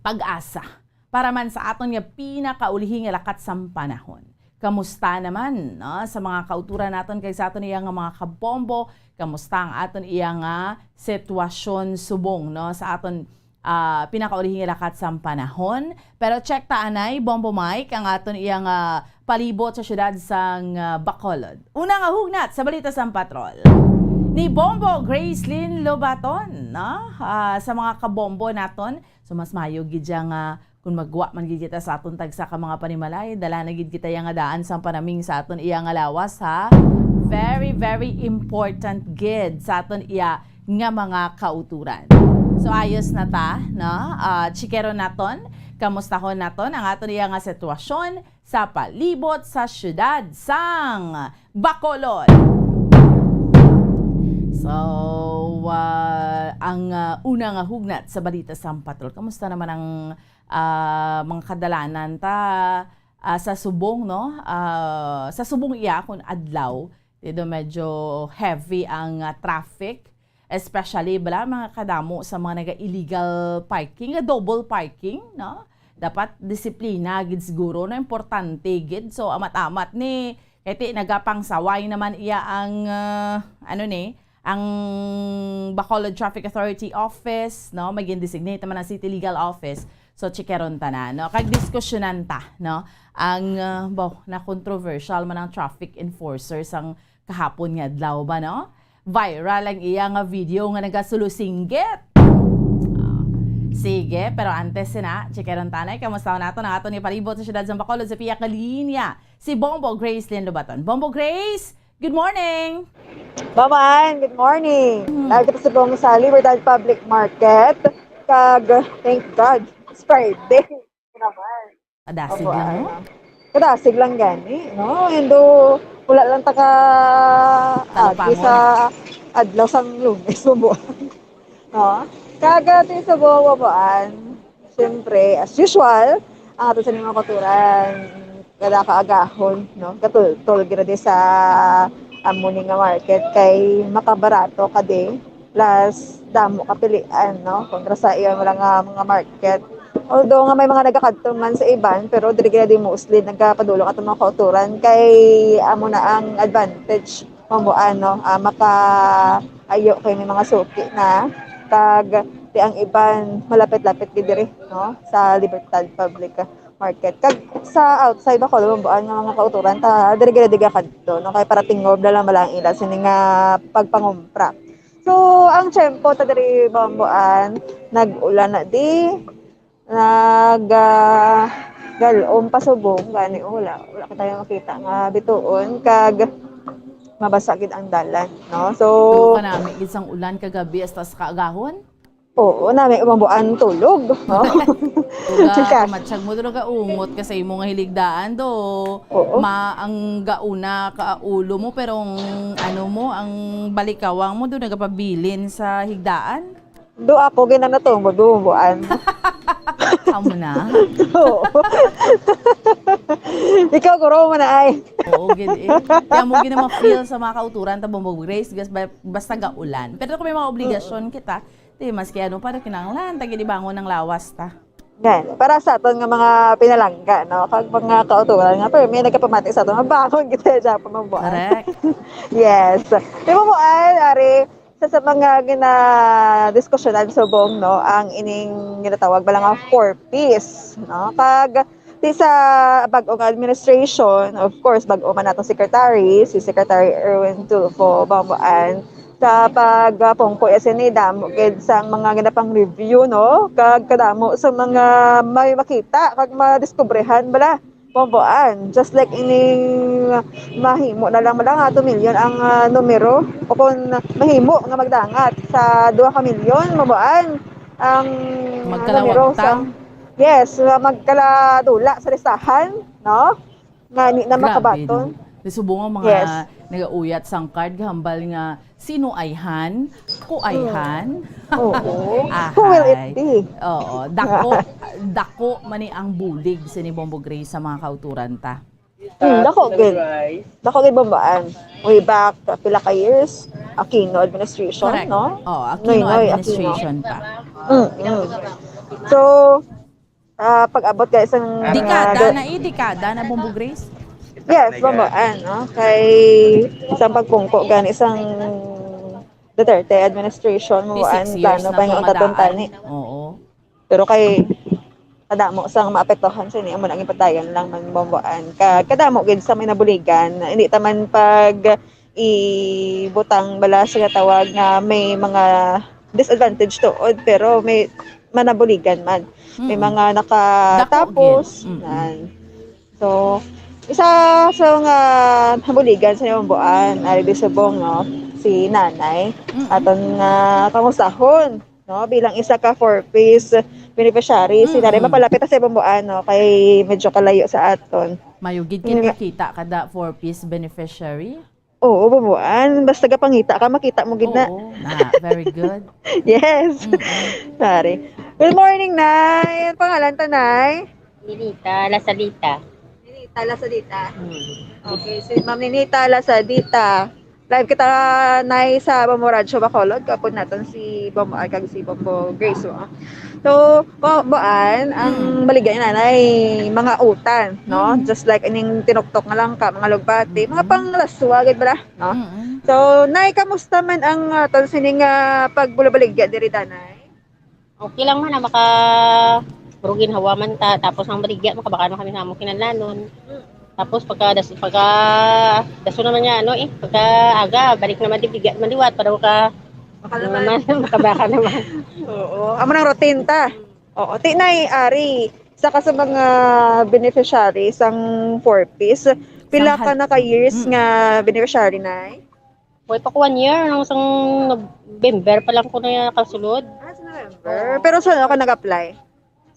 pag-asa para man sa aton nga pinakaulihi nga lakat sang panahon. Kamusta naman, no, sa mga kauturan naton kag sa aton iya nga mga kabombo? Kamusta ang aton iya nga sitwasyon subong, no, sa aton, ah, pinakaulihi nga lakat sang panahon? Pero check ta anay, Bombo Mike, ang aton iya nga palibot sa siyudad sang, ah, Bacolod. Una nga hugnat sa balita sang patrol ni Bombo Gracelyn Lobaton, no? Ah, sa mga kabombo naton, so mas mayo gid siya nga kung magwa man gid kita sa aton tagsa ka mga panimalay, dala na gid kita iya nga daan sang panaming sa aton iya nga lawas, ha. Very, very important gid sa aton iya nga mga kauturan. So, ayos na ta, no? Ah, chikeron naton, kamustahon naton ang aton iya nga sitwasyon sa palibot sa siyudad sang Bacolod. So, ah, ang, ah, una nga hugnat sa balita sang patrol. Kamusta naman ang, ah, mga kadalanan ta, ah, sa subong, no? Ah, sa subong iya kun adlaw, dito medyo heavy ang, ah, traffic, especially bala mga kadamo sa mga naga-illegal parking, nga double parking, no? Dapat disiplina gid siguro, no? Importante gid. So, amat-amat ni, kay ti nagapangsaway naman iya ang, ah, ano ni, ang Bacolod Traffic Authority Office, no? May gin-designate naman ang City Legal Office. So, chikeron ta na, no? Kag diskusyonan ta, no? Ang, ah, baw, na controversial man ang traffic enforcer sang kahapon nga adlaw ba, no? Viral ang iya nga video nga nagasulosinggit. Ah, sige, pero antes sina, chikeron ta anay, kamusta naton ang aton nga palibot sa siyudad sa Bacolod sa pihak nga linya, si Bombo Gracelyn Lobaton. Bombo Grace, good morning! Baman, good morning. Hmm. Live kita sa buong sa Libertad Public Market. Kag, thank God, it's Friday naman. Kadasig Opo, lang, no? Kadasig lang gani, no? And though, wala lang ta ka Talapangol. Agi sa adlaw sang Lunes, Bombo. No? Kag ti sa buong Bomboan, siyempre, as usual, ang ato sa mga kulturan, kada kaagahon, no? Katultol gid sa amo ni nga market kay makabarato ka di. Plus, damo kapilian, no? Kontra sa iya wala nga mga market. Although nga may mga nagakadto man sa iban, pero diri gid di mostly nagapadulong ato mga kauturan kay amo na ang advantage, Bomboan, no? Ah, makaayo kay may mga suki na kag ti ang iban malapit-lapit gid diri, no? Sa Libertad Public Market. Kag sa outside ako, Bomboan nga mga kauturan, ta diri gid di gakadto, no? Kay para tingob na lang bala ang ila sini nga pagpangumpra. So, ang tiyempo ta diri, Bomboan, nag-ulan na di, nag, ah, galom pa subong, gani, oh, wala, wala ko tayo makita nga bituon, kag mabasa gid ang dalan, no? So, Tulo ka nami gid sang ulan kagabi hasta sa kaagahon? Oo, nami, Bomboan, tulog, no? Uga, Chika. Matyag mo, doon nagaungot ka sa imo nga hiligdaan, do. Oo. Ma, ang gauna ka ulo mo, pero ang, ano mo, ang balikawang mo, doon nagapabilin sa higdaan. Do ako, ginanatong, Bomboan. Amo na. Oo. Ikaw, guro mo na ay. Oo, gid eh. Kaya mo gid na ma-feel sa mga kauturan, ta Bombo Grace, gas-, ba-, basta gaulan. Pero kung may mga obligasyon kita, di, maski ano, para kinahanglan, ta gid ibangon ang lawas ta. Yan. Para sa aton nga mga pinalangga, no? Kag mga kauturan nga, pero may nagapamati sa aton, mabangon kita dyan pa mabuhay. Correct. Yes. Di ba mo, ay, ari, sa, sa mga gina-diskusyonan subong, no, ang ining ginatawag bala nga four Ps, no? Kag ti sa bag-o nga administration, of course, bag-o man natong secretary, si Secretary Erwin Tulfo Bambuan, sa pagpungko ya sini, damo gid sang mga ginapang-review, no? Kag kadamo sa mga may makita kag madiskubrihan bala. Bomboan, just like ining mahimo na lang, wala nga two million ang, ah, numero, o kung mahimo nga magdangat sa two ka million, Bomboan, ang, ah, Magkalawag numero ta? Sa, yes, nga magkaladula sa listahan, no? Nga ni na Grabe, makabaton. No? Subong ang mga Yes. Nagauyat sang card, hambal nga sino ayhan? Ko ayhan? Oo. Who will it Ahay. Be? Oo. Dako, dako man ni ang bulig sini Bombo Grace sa mga kauturan ta. Hmm, dako gid. Dako gid, Bomboan. Way back, pila ka years. Aquino administration, Correct. No? Oh, Aquino Noynoy administration pa. Mm-mm. So, ah, pag-abot ka isang Dekada ah, na eh, dekada na, Bombo Grace? Yes, Bomboan, no? Kay isang pagpungko gani isang Duterte administration, Bomboan, Six years plano na pa yung tumadaan. taton tani. Oo. Pero kay kadamo sang maapektuhan sa ini, amo na ang ipadayon lang man, Bomboan. Ka kadamo gid sa may nabuligan, hindi ta man pag ibutang bala sa tawag nga may mga disadvantage tuod, pero may manabuligan man. May Mm. mga nakatapos. Dako gid. Mm. Yan. So, isa sa mga nabuligan sa Bomboan, ari di subong, no, si Nanay, Mm. aton nga kangusahon, no, bilang isa ka Four Ps beneficiary, si Nanay, Mm. mapalapit ta sa Bomboan, no, kay medyo kalayo sa aton. Mayo gid kay nakakita ka da Four Ps beneficiary. Oo, Bomboan, basta gapangita ka, makita mo gid na. Oo, na. Very good. Yes. Mm-mm. Sorry. Good morning, Nay. Ang pangalan ta, Nay? Ninita Lasalita. Ninita Lasadita. Hmm. Okay, si Ma'am Ninita Lasadita. Live kita, Nay, sa Bombo Radyo Bacolod. Kapod naton si Bombo Al kag si Bombo Grace, ah. So, Bomboan, ang Mm. baligya ni Nanay, mga utan, no? Mm. Just like ining tinuktok nga langka, mga lugbati, mga Mm. panglaswa, gid bala, no? Mm-mm. So, Nay, kamusta man ang aton sining ah, pagbulabaligya diri, Nanay? Okay lang man, ah, maka pero ginhawa man ta, tapos ang baligya, makabakan man kami sa among kinahanglanon. Tapos pagka das pagka daso naman niya, ano eh, pagka aga, balik naman di baligya man liwat para maka Bakal ano naman, makabaka naman. Oo. Amo nang routine ta. Oo. Ti, Nay, ari, isa ka sa mga beneficiary sang Four Ps. Pila Sang ka hal- na ka years Mm. nga beneficiary, Nay? Way pa ko one year, nang sang November pa lang ko na nakasulod. Ah, sa November. Pero sa ano ka nag-apply?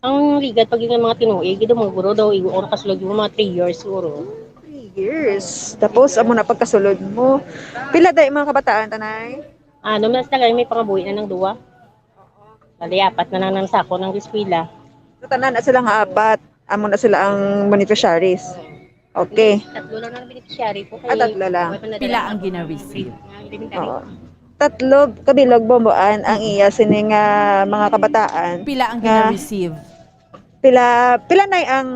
Ang ligad pag yung mga tinuig, ito mga guro daw, igo ko nakasulod yung mga three years siguro. Three years. Tapos, amo na pagkasulod mo. Pila day mga kabataan, ta, Nay? Ano, mas na may pangabuhi na ng duwa. Bali, apat na lang ng sako ng eskwela. So, tanan na sila nga apat. Amo na sila ang beneficiaries. Okay. Tatlo lang ang beneficiary ko. Ah, tatlo lang. Pila ang gina-receive? Oo. Tatlo kabilog, Bomboan, ang iya sining ah, mga kabataan. Pila ang Nga- gina-receive? Pila pila, Nay, ang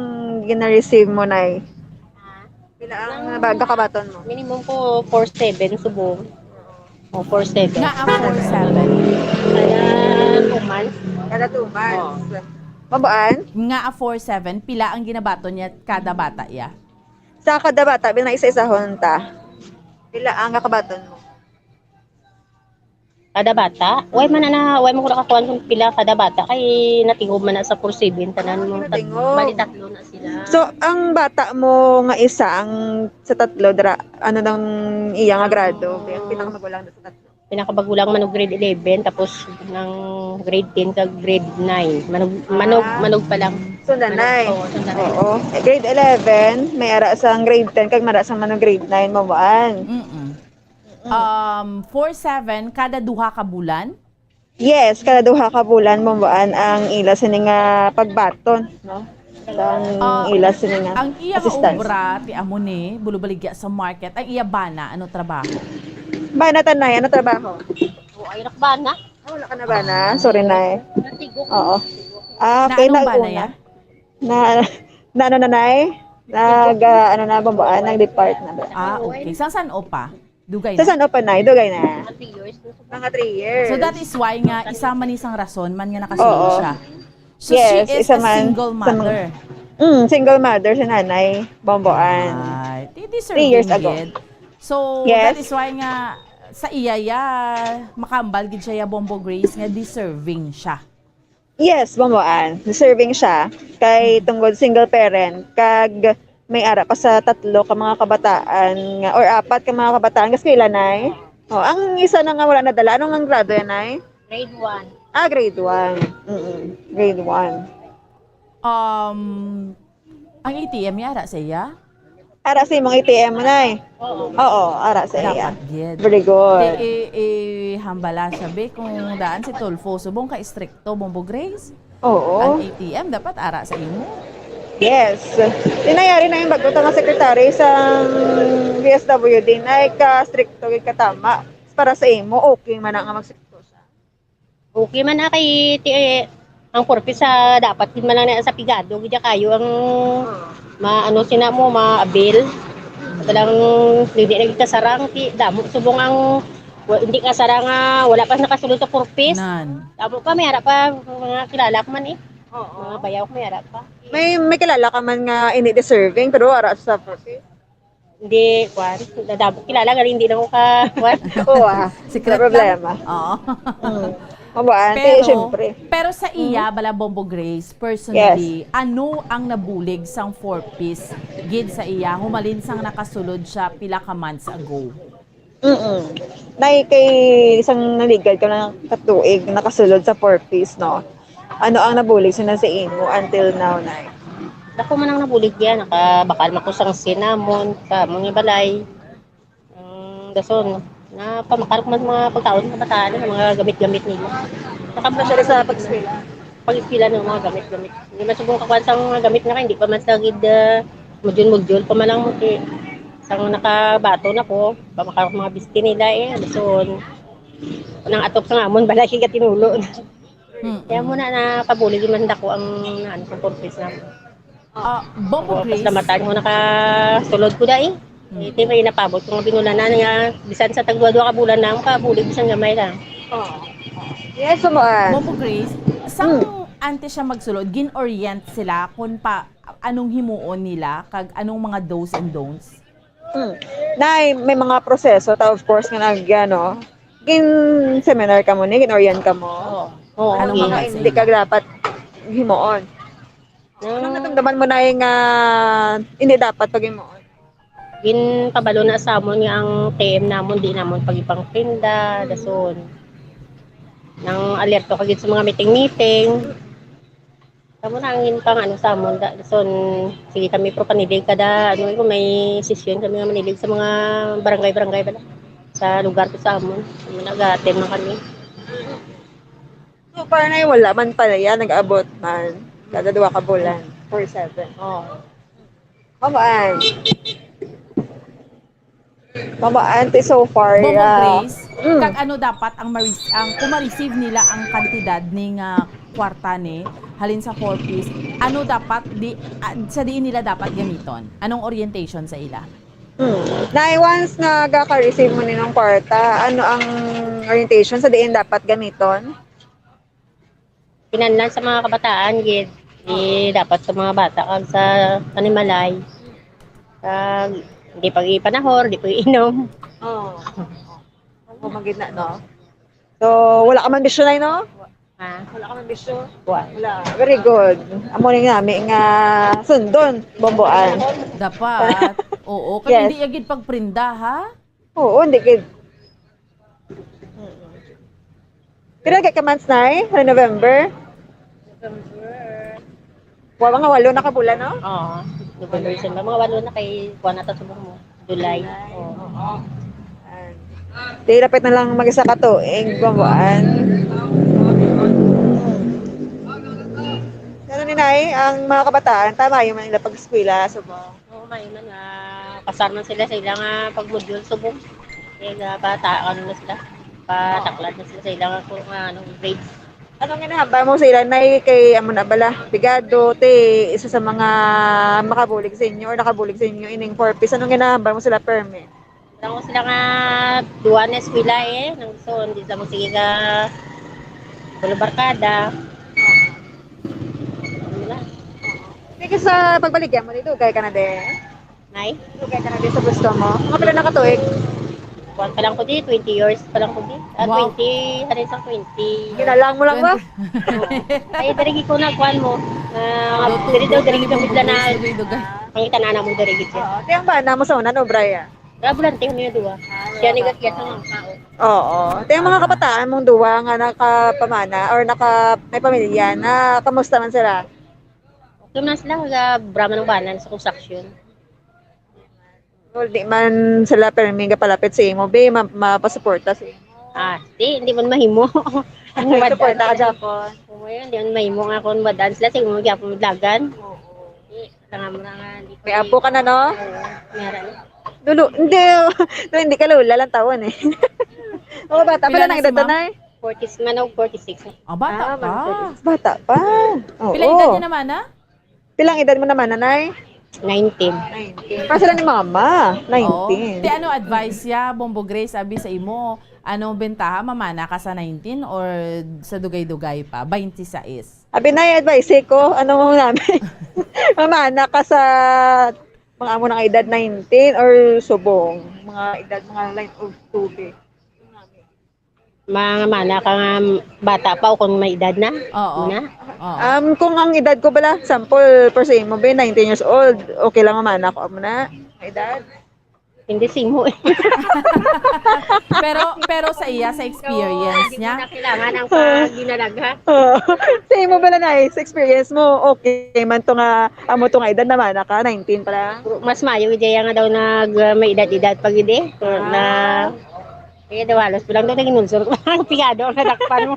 gina-receive mo, Nay? Pila ang ba, gakabaton mo? Minimum ko four seven subong. O, four seven. Nga ang four seven. Kaya two months. Kada two months. Bomboan? Nga a four seven, pila ang ginabaton niya kada bata iya? Sa kada bata, binang isa-isahon ta. Pila ang gakabaton mo? Kada bata? Way man na, way mo ko nakakuha kung pila kada bata. Kay natingog man na sa four seven, tanan mo. Ah, natingog. Bali, tatlo na sila. So, ang bata mo nga isa ang sa tatlo, dra, ano nang iya nga grado? Ang pinakamagulang sa tatlo. Pinakabagulang man og grade eleven, tapos ng grade ten kag grade nine. Manog, manog, Ah. manog pa lang. So, nanay. Oo, so nanay. Oo. Eh, grade eleven, may ara sa grade ten, kag mara sa manong grade nine, Bomboan. Mm-mm. Um, four seven, kada duha ka bulan? Yes, kada duha ka bulan, Bomboan, ang ila sini nga pagbaton, no? Ang Ah, ila sini nga Ang iya nga assistance. Obra, ti amo ni, bulubaligya sa market, ang iya bana, ano trabaho? Bana, ta, Nay, ano trabaho? O, ay, rakbana. Ah, wala ka na bana? Sorry, Nay. Natigok. Oo. Ah, Na okay, anong bana nauna. ya? Na, na ano, Nanay? Nag, ah, ano na, Bomboan, nag-depart na ba? Ah, okay. Sa san-o pa? Dugay Sa na? san-o pa, Nay? Dugay na. Mga three years. Mga three years. So that is why nga isa man isang rason man nga nakasulod Oo. siya. So she Yes, is isa a man single sa mga- mother. Mm, single mother si Nanay Bomboan. Ay, ti- deserving Three years ago. gid. So Yes. that is why nga sa iya ya makambal gid siya ya, Bombo Grace, nga deserving siya. Yes, Bomboan. Deserving siya. Kay tungod single parent, kag may ara pa sa tatlo ka mga kabataan nga, or apat ka mga kabataan, kas kaila, Nay? Oh, ang isa na nga wala nadala. Anong ang grado yan, Nay? Grade one. Ah, grade one. Mm-mm. Grade one. Um, ang A T M niya ara sa iya? Ara sa imong A T M, Nay? Oo. Oo, ara sa iya. Dapat gid. Very Di, good. i, i, hambala siya, be, kung daan si Tulfo, subong ka istrikto, Bombo Grace. Oo. Ang A T M, dapat ara sa imo. Yes. Tinayari na yung bago nga secretary sa V S W D, Nay, ka stricto gid katama. para sa imo, okay man na nga magsikto siya? Okay man na kay ti-, eh, ang purpose sa dapat gid man lang na sa pigado gid kayo ang maano sina mo, ma-avail. Talagang hindi na kasarang ti damo subong ang wa-, hindi kasarang nga wala pa nakasulod sa purpose. Nan. Damo pa, may ara pa mga kilala ko man eh. Oo. Mga bayaw ko may ara pa. May, may kilala ka man nga hindi deserving pero ara sa purpose? Hindi, kwan. Nadabo, kilala, galing hindi na ko ka, kwan. Oo, ah. Secret Wala lang. Problema. Oo. Mm. Mabuan, Pero, kaya syempre. pero sa iya, Mm. bala Bombo Grace, personally, Yes. ano ang nabulig sang four Ps gid sa iya, humalin sang nakasulod siya pila ka months ago? Mm. Nay, kay isang naligad ka lang katuig, nakasulod sa four Ps, no? Ano ang nabulig sina sa imo until now, Nay? Dako man ang nabulig diyan, nakabakal man ko sang cinnamon, sa among balay. Ang dason, napamakal ko man mga pagkaon sa bataan, ang mga gamit-gamit nila. Nakabakal Masyado sa pag-eskwela. Pag-eskwela ng mga gamit-gamit. Hindi man subong kakuan sa mga gamit nga, hindi pa man sa gid, ah, module-module pa man lang mo, ti-, sang nakabaton ako, pamakal ko mga bisti nila eh, dason. Nang atop sa amon, balay kay gatinulo. Mm. Kaya mo na nakabulig man dako ang, ano, sa purpose namin. Ah, Bombo Grace. Basta matan ko nakasulod ko dai. Mm. Eh, di may napabot ko nga binulanan nga, bisan sa tagduwa-duwa ka bulan na, makabulig bisan gamay lang. Oo. Yes, sumaan. Bombo Grace, sang Mm. antes siya magsulod, gin-orient sila kung pa, anong himuon nila, kag anong mga do's and don'ts? Hmm. Nay, may mga proseso ta, of course, nga nag, ano, gin-seminar ka mo ni, gin-orient ka mo. Oo. Oo, Anong okay. mga Hindi ka dapat himuon. Anong Ah. natumduman mo, Nay, nga hindi dapat pag-himuon? Ginpabalo na sa amon nga ang T M namon di namon pag-ipangprinda, Mm. dason. Nang alerto ka gid sa mga meeting-meeting. Kamo na ang ginpang-ano sa amon, da-, son, sige kami, pero panilig kada, ano, kung may sesyon kami nga manilig sa mga barangay-barangay bala, sa lugar ko sa amon. Kami nag-a-attend man kami. So far na wala man pala yan, nag-abot man. Kada duwa ka bulan, four seven. Oo. Kamuan? Mama Auntie, so far, Bombo ah, Grace, mm. kag ano dapat ang maris-, ang, kung ma-receive nila ang kantidad ni nga kwarta ni, halin sa four Ps, ano dapat di, ah, sa diin nila dapat gamiton? Anong orientation sa ila? Hmm. Nay, once nga gaka-receive mo ni ng kwarta, ano ang orientation sa diin dapat gamiton? Kinahanglan sa mga kabataan gid, di dapat sa mga bata kag sa panimalay. Kag di pag-ipanahor, di pag-iinom. Oo. Ako man gid na, no? So, wala ka man bisyo, Nay, no? Ha? Wala ka man bisyo? Wa. Wala. Very good. Amo ni nami nga sundon, Bomboan. Dapat. Oo, kay Yes. hindi agid pagprinda, ha? Oo, hindi gid. Pila kay ka months, Nay? Sa November? November. Wa, mga walo na ka bulan, no? Oo. November, December. Mga walo na kay kuha na ta subong mo. July. July. Oo. Oo. Ayan. Di, lapit na lang mag-isa ka tuig, Bomboan. Ano ni, Nay, ang mga kabataan, tama yung Manila pag-eskwela, subong? Oo, may man nga pasar man sila sa ila nga pag-module subong. Kaya nga bata, ano na sila, pataklad na sila sa ila nga kung ano, grades. Anong ginahambal mo sa ila, Nay, kay amo na bala, pigado, ti isa sa mga makabulig sa inyo or nakabulig sa inyo ining four Ps? Anong ginahambal mo sila, permi? Lang ko sila nga duwa na eskwela eh. Nang gusto, hindi sa mo sige ka Bulabarkada. Ano na? Sige sa pagbaligya mo, dugay ka na de. Nay? Dugay ka na de sa gusto mo. Mga pila na ka tuig? Kuwan pa lang ko di, twenty years pa lang ko di. Ah, Wow. twenty, ano isang twenty. Ginalang mo lang ba? Ay, diri ko na, kuwan mo. Ah, Dugay, diri daw, diri dugay, ka bigla na. dugay, dugay. Ang itanana mo diri gid siya. Oo, tiyang ba na mo sa una, no, Brian? Wala, bulante kami nga duwa. Siya ni gakiat sa mga tao. Oo. Ito yung mga kabataan mong duwa nga nakapamana or naka, may pamilya na, kamusta man sila? Okay man sila, ga-, brama ng banan sa construction. Well, di man sila permi nga palapit sa imo, be, ma-, mapasuporta sa imo. Ah, di, hindi man mahimo. Ang May suporta ka, Japon. Kung ngayon, di man mahimo nga kung madaan sila, sige mo gyapon madlagan. Oo. Di, Tanga mo na nga, di ko May apo ka na, no? Oo, meron. Lulu, hindi. Pero hindi ka lula lang tawon eh. Oo, bata pa lang ang edad, Nanay. Forty, manog forty-six. Ah, bata pa. Bata pa. Oo. Pila edad niya naman, ha? Pilang edad mo naman, Nanay? Nineteen. Nineteen. Para sila ni Mama, nineteen. Oo. Ti ano advice ya, Bombo Grace, abi sa imo? Ano bentaha, mamana ka sa nineteen or sa dugay-dugay pa? Twenty-six. Abi na, advice ko, ano mo namin? Mamana ka sa mga amo nga edad, nineteen or subong? Mga edad, mga line of two, be. Mga mana ka nga bata pa o kung may edad na? Oo. Na? Oo. Um, kung ang edad ko bala, sample, per se mo, be, nineteen years old, okay lang mamana ko amo na, may edad? Hindi, simo. Pero, pero sa iya, sa experience niya? Hindi mo na kailangan ang pagdinalagha. Oo. Sa imo bala, Nay, sa experience mo, okay man to nga, amo to nga edad, namana ka, nineteen pa lang? Mas maayo gid iya nga daw nag, uh, may edad-edad pa gid eh. Na, kaya daw halos bilang daw naging unsur ko ang pigado ang nadakpan mo.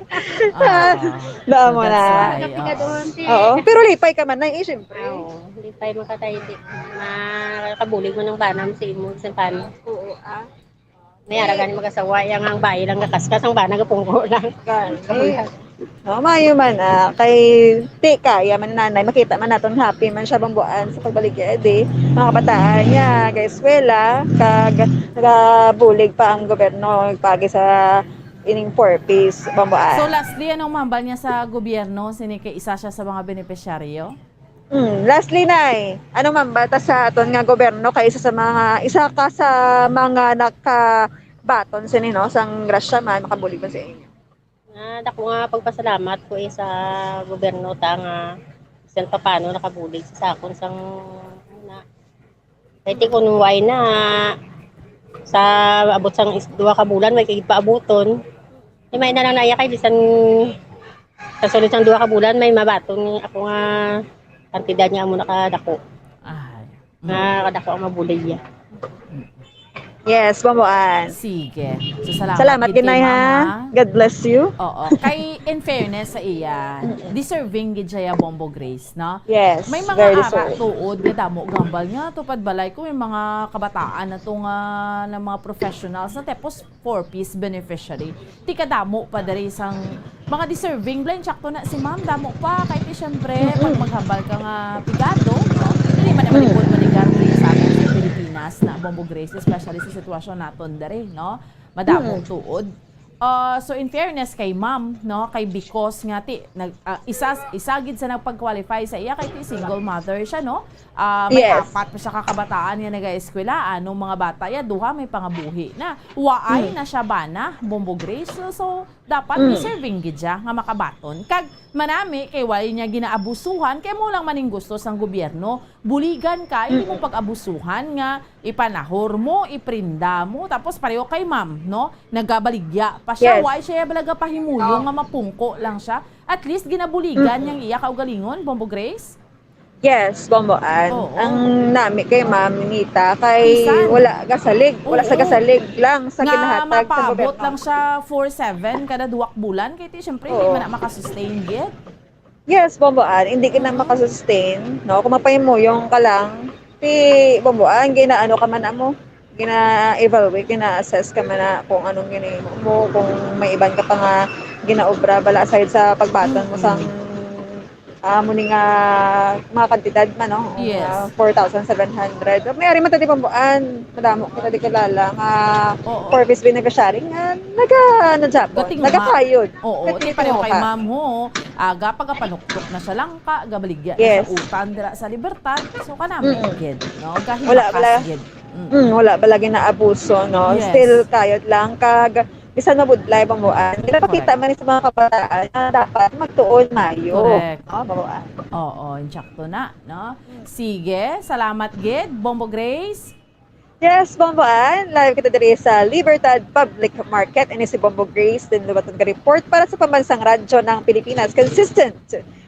Ah, Damo so that's na. Why, oo. Kapigadoon si Oo, pero lipay ka man, Nay, eh, syempre. Ah, oo, lipay mo ka tayo, di. Makakabulig mo ng bana mo sa imo, sa paano. Oo, ah. May aragan mag-asawa, yang ang bayi lang nakaskas, ang bana gapungko lang. Gan-, Kabulag. No, maayo man, ah, kay ti kaya man nanay, makita man naton happy man siya bambuan sa pagbaligya, di, mga kabataan niya, kay eskwela, kag nagabulig pa ang gobyerno, pagi sa ining four Ps, bambuan. So, lastly, anong mahambal niya sa gobyerno? Sini kay isa siya sa mga benepisyaryo? Hmm, lastly, Nay, ano man ba ta sa aton nga gobyerno kay isa sa mga, isa ka sa mga nakabaton sini, no, sang grasya man, makabulig man sa inyo? Ah, dako nga pagpasalamat ko, eh, sa gobyerno ta nga bisan papano nakabulig sa sakon sang una. Kay ti kun way na sa abot sang is-, duha ka bulan, way kay paabuton. Di may na lang naya kay bisan sa sulod sang duha ka bulan, may mabaton ako nga kantidad nga amo nakadako. Ay. Nga kadako ang mabulig niya. Yes, Bombo Ann. Sige. So, salamat Salamat, gid kay Ginay, ha? Mama. God bless you. Oo. Kay, in fairness sa iya, Mm-mm. deserving gid siya ya, Bombo Grace, no? Yes, May mga very ara deserving. tuod nga damo gambal nga tupad balay ko, may mga kabataan na to nga, na mga professionals na, tapos four Ps beneficiary. Ti kadamo pa diri sang mga deserving. Blind, sakto na si ma'am, damo pa. Kay ti, syempre, Mm-mm. pag maghambal ka nga pigado, no? Dili man naman Mm. ipon manigar diri sa atin sa Pilipinas na, Bombo Grace, especially sa sitwasyon naton diri, no? Madamo Mm. tuod. Ah, so, in fairness kay ma'am, no, kay because nga ti, nag-, ah, isa, isa gid sa nagpag-qualify sa iya kay ti single mother siya, no? Ah, may Yes. apat pa siya ka kabataan nga nagaeskwela, ano, mga bata ya, duha may pangabuhi na. Waay Mm. na siya bana, Bombo Grace. So, so, dapat Mm. deserving gid siya nga makabaton. Kag manami kay wala niya ginaabusuhan, kay mo lang maning gusto sang gobyerno. Buligan ka, hindi mo Mm. pag-abusuhan nga ipanahor mo, iprinda mo, tapos pareho kay ma'am, no? Nagabaligya pa siya. Yes. Why siya balaga pahimulong Oh. nga mapungko lang siya? At least ginabuligan Mm-mm. niyang iya kaugalingon, Bombo Grace? Yes, Bombo Ann. Oo. Ang nami kay Ma'am Nita kay Bisan. wala gasalig, wala sa Oo. gasalig lang sa Na ginahatag sa mapaabot gobyerno. lang siya four seven kada duwak bulan, kay ti, syempre, hindi Oo. man na makasustain gid. Yes, Bombo Ann, hindi ka na makasustain, no? Kung mapahimuyong ka lang, ti, Bombo Ann, ginaano ka man amo, gina-evaluate, gina-assess ka man na kung anong ginahimo mo, kung may iban ka pa nga ginaobra bala aside sa pagbaton mo sang, Mm-mm. ah, mo ni nga mga kantidad man, no? Yes. Ah, four thousand seven hundred. May ari man ta di, Bombo Ann, madamo kita di kilala nga Oo. four Ps beneficiary nga naga-, ano, Japon, Gating nga. nagakayod. Oo, Gating ti pareho kay nga. ma'am ho, aga pagapanuktok na siya lang ka, gabaligya na Yes. sa utan dira sa Libertad. So, kanami Mm. gid, no? Gahibakas Wala, wala. gid. Mm. Mm, wala ba lagi na abuso, no? Yes. Still kayod lang kag bisan mabudlay, Bombo Ann. Ginapakita Correct. man sa mga kabataan na dapat magtuon maayo. Correct. No, Bombo Ann? Oo, insakto na, no? Sige, salamat gid, Bombo Grace. Yes, Bombo Ann, live kita diri sa Libertad Public Market. Ini si Bombo Grace, din lubaton ka report para sa Pambansang Radyo ng Pilipinas. Consistent,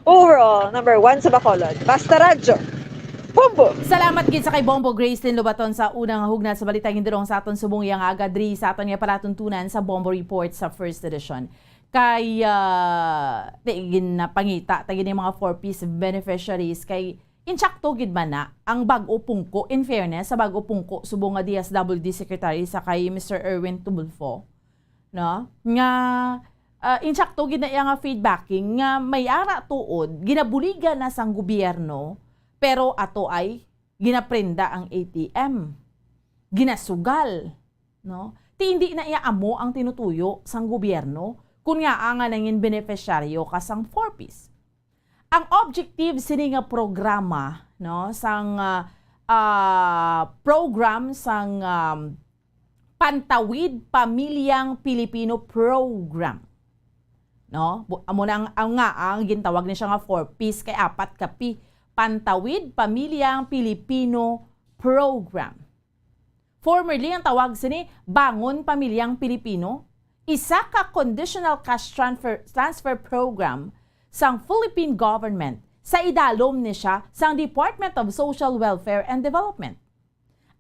overall, number one sa Bacolod. Basta Radyo. Bombo! Salamat gid sa kay Bombo Grace din lubaton sa unang hugna sa balita, gindurong sa aton subong yang aga diri sa aton nga palatuntunan sa Bombo Report sa First Edition. Kay, ah, ti, ginapangita ta gid yung mga four Ps beneficiaries kay Insakto gid man na ang bag-o pungko, in fairness sa bag-o pungko subong nga D S W D Secretary sa kay Mister Erwin Tulfo, no? Nga, ah, insakto gid na iya nga feedbacking nga may ara tuod, ginabuligan na sang gobyerno, pero ato ay ginaprenda ang A T M, ginasugal, no? Ti hindi na iya amo ang tinutuyo sang gobyerno, kun ngaa nga nangin benepisyaryo ka sang four Ps. Ang objective sini nga programa, no, sang, ah, ah, program sang, um, Pantawid Pamilyang Pilipino Program. No? Bu-, amo na ang, ang nga, ang gintawag ni siya nga four Ps, kay apat ka P. Pantawid Pamilyang Pilipino Program. Formerly, ang tawag sini, Bangon Pamilyang Pilipino, isa ka conditional cash transfer, transfer program sang Philippine government. Sa idalom ni siya sang Department of Social Welfare and Development.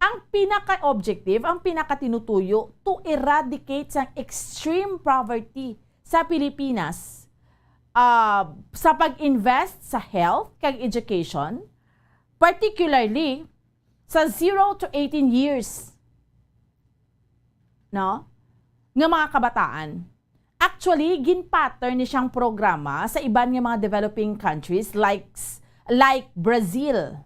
Ang pinaka-objective, ang pinakatinutuyo, to eradicate sang extreme poverty sa Pilipinas, ah, sa pag-invest sa health kag education, particularly sa zero to eighteen years, no, nga mga kabataan. Actually, gin-pattern ni siyang programa sa iban nga mga developing countries like, like Brazil,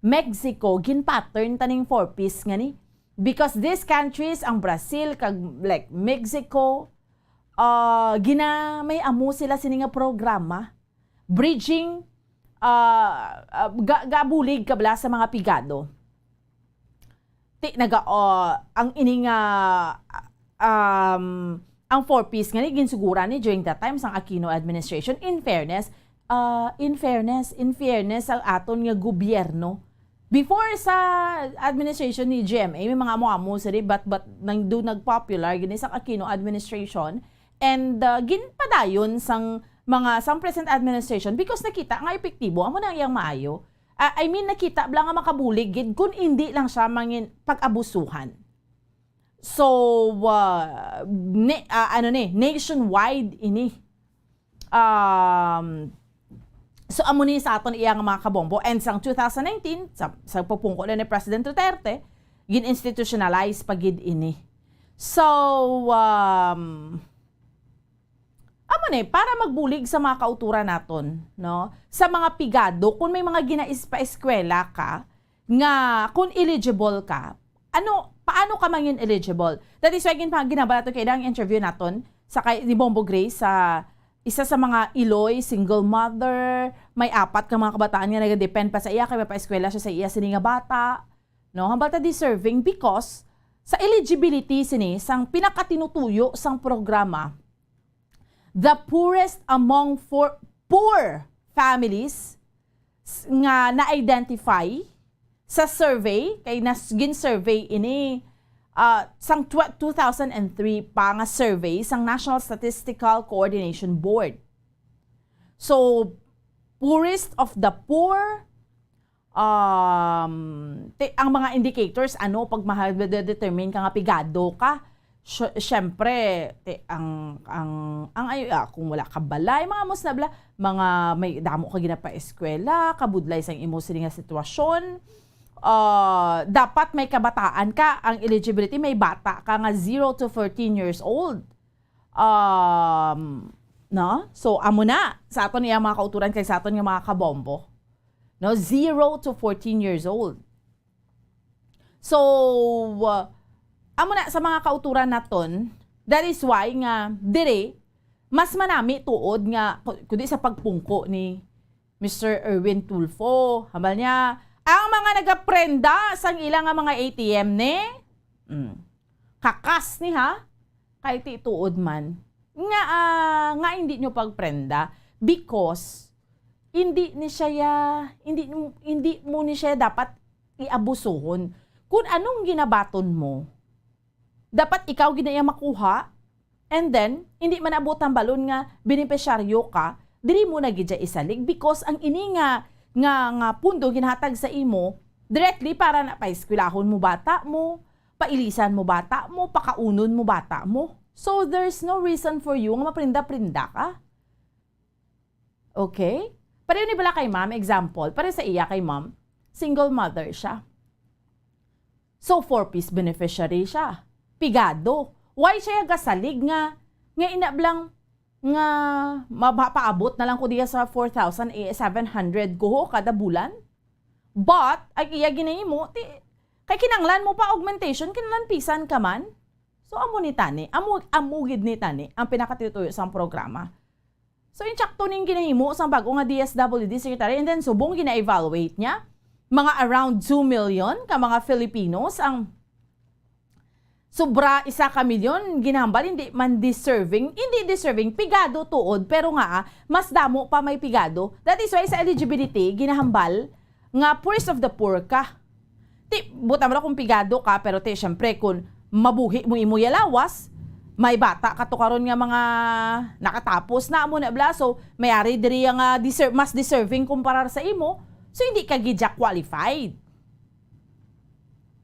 Mexico, gin-pattern ta ning four Ps nga ni. Because these countries, ang Brazil, kag, like, Mexico, ah, gina-, may amo sila sini nga programa. Bridging, ah, ah, ga-, gabulig ka bala sa mga pigado. Ti, naga-, ah, ang ini nga, um, ang four Ps nga ni ginsuguran ni during that time sang Aquino administration. In fairness, ah, in fairness, in fairness ang aton nga gobyerno, before sa administration ni G M A, may mga amo-amo sila, but, but nang do nag-popular gini sa Aquino administration, and, ah, ginpadayon sang mga, sang present administration because nakita nga epektibo, amo na ang iyang maayo. Ah, I mean, nakita bala nga makabulig gid kun indi lang siya mangin pag-abusuhan. So, ah, ni-, ah, ano ni, nationwide ini. Um, so, amo ni sa aton iya nga mga kabombo. And sang two thousand nineteen, sa, sa pagpungko na ni President Duterte, gin-institutionalize pa gid ini. So, um, amo ni, para magbulig sa mga kauturan naton, no? Sa mga pigado, kung may mga ginaispa-eskwela ka, nga kung eligible ka, ano, paano ka mangin eligible? That is why gin-, ginabala to kay ang interview naton sa kay ni Bombo Gray sa isa sa mga Iloy single mother, may apat ka mga kabataan nga nagadepend pa sa iya kay mapaeskwela siya sa iya sini nga bata, no? Hambal ta deserving because sa eligibility sini sang pinakatinutuyo sang programa, the poorest among for, poor families s-, nga na-identify sa survey, kay nas-, gin-survey ini, ah, sang tw-, two thousand and three pa nga survey sang National Statistical Coordination Board. So, poorest of the poor, um, ti-, ang mga indicators, ano, pag maha-, de-, determine ka nga pigado ka, sy-, syempre, ti-, ang, ang, ang, ay, ah, kung wala ka balay, mga amos na bala, mga may damo ka ginapaeskwela, kabudlay sang imo sini nga sitwasyon, ah, dapat may kabataan ka, ang eligibility, may bata ka nga zero to fourteen years old. Um, no? So, amo na, sa aton iya mga kauturan kag sa aton nga mga kabombo. No? Zero to fourteen years old. So, uh, amo na sa mga kauturan naton, that is why nga dire, mas manami tuod nga, ku-, kundi sa pagpungko ni Mister Erwin Tulfo. Hambal niya, ang mga nagaprenda sang ila nga mga A T M ni, mm, kakas ni ha, kay ti tuod man. Nga, ah, nga hindi nyo pagprenda because hindi ni siya ya-, hindi, hindi mo ni siya dapat iabusuhon. Kung anong ginabaton mo, dapat ikaw gid na iya makuha, and then, hindi man abot ang balon nga benepisyaryo ka, diri mo na gid siya isalig because ang ini nga, nga, nga pundo ginahatag sa imo directly para na paeskwelahon mo bata mo, pailisan mo bata mo, pakaunon mo bata mo. So, there's no reason for you nga maprinda-prinda ka. Okay? Pareho ni bala kay ma'am, example, pareho sa iya kay ma'am, single mother siya. So, four Ps beneficiary siya. Pigado. Why siya gasalig nga, nga inablang nga mapaabot na lang ko diya sa four thousand seven hundred ko ho kada bulan? But, ang iya ginahimo, ti, kay kinanglan mo pa augmentation, kinanglan pisan ka man. So, amo ni tani, amo, amo gid ni tani ang pinakatituyo sang programa. So, insakto ning ginahimo sang bago nga D S W D secretary, and then subong gina-evaluate niya, mga around two million ka mga Filipinos ang sobra isa ka milyon ginahambal hindi man deserving, hindi deserving, pigado tuod, pero nga, ah, mas damo pa may pigado. That is why sa eligibility, ginahambal nga poorest of the poor ka. Ti, buta mo na kung pigado ka, pero ti, syempre, kung mabuhi mo imo yalawas, may bata ka to karon nga mga nakatapos na mo na bla, so may ari diri nga deserve, mas deserving kumpara sa imo, so hindi ka gid siya qualified.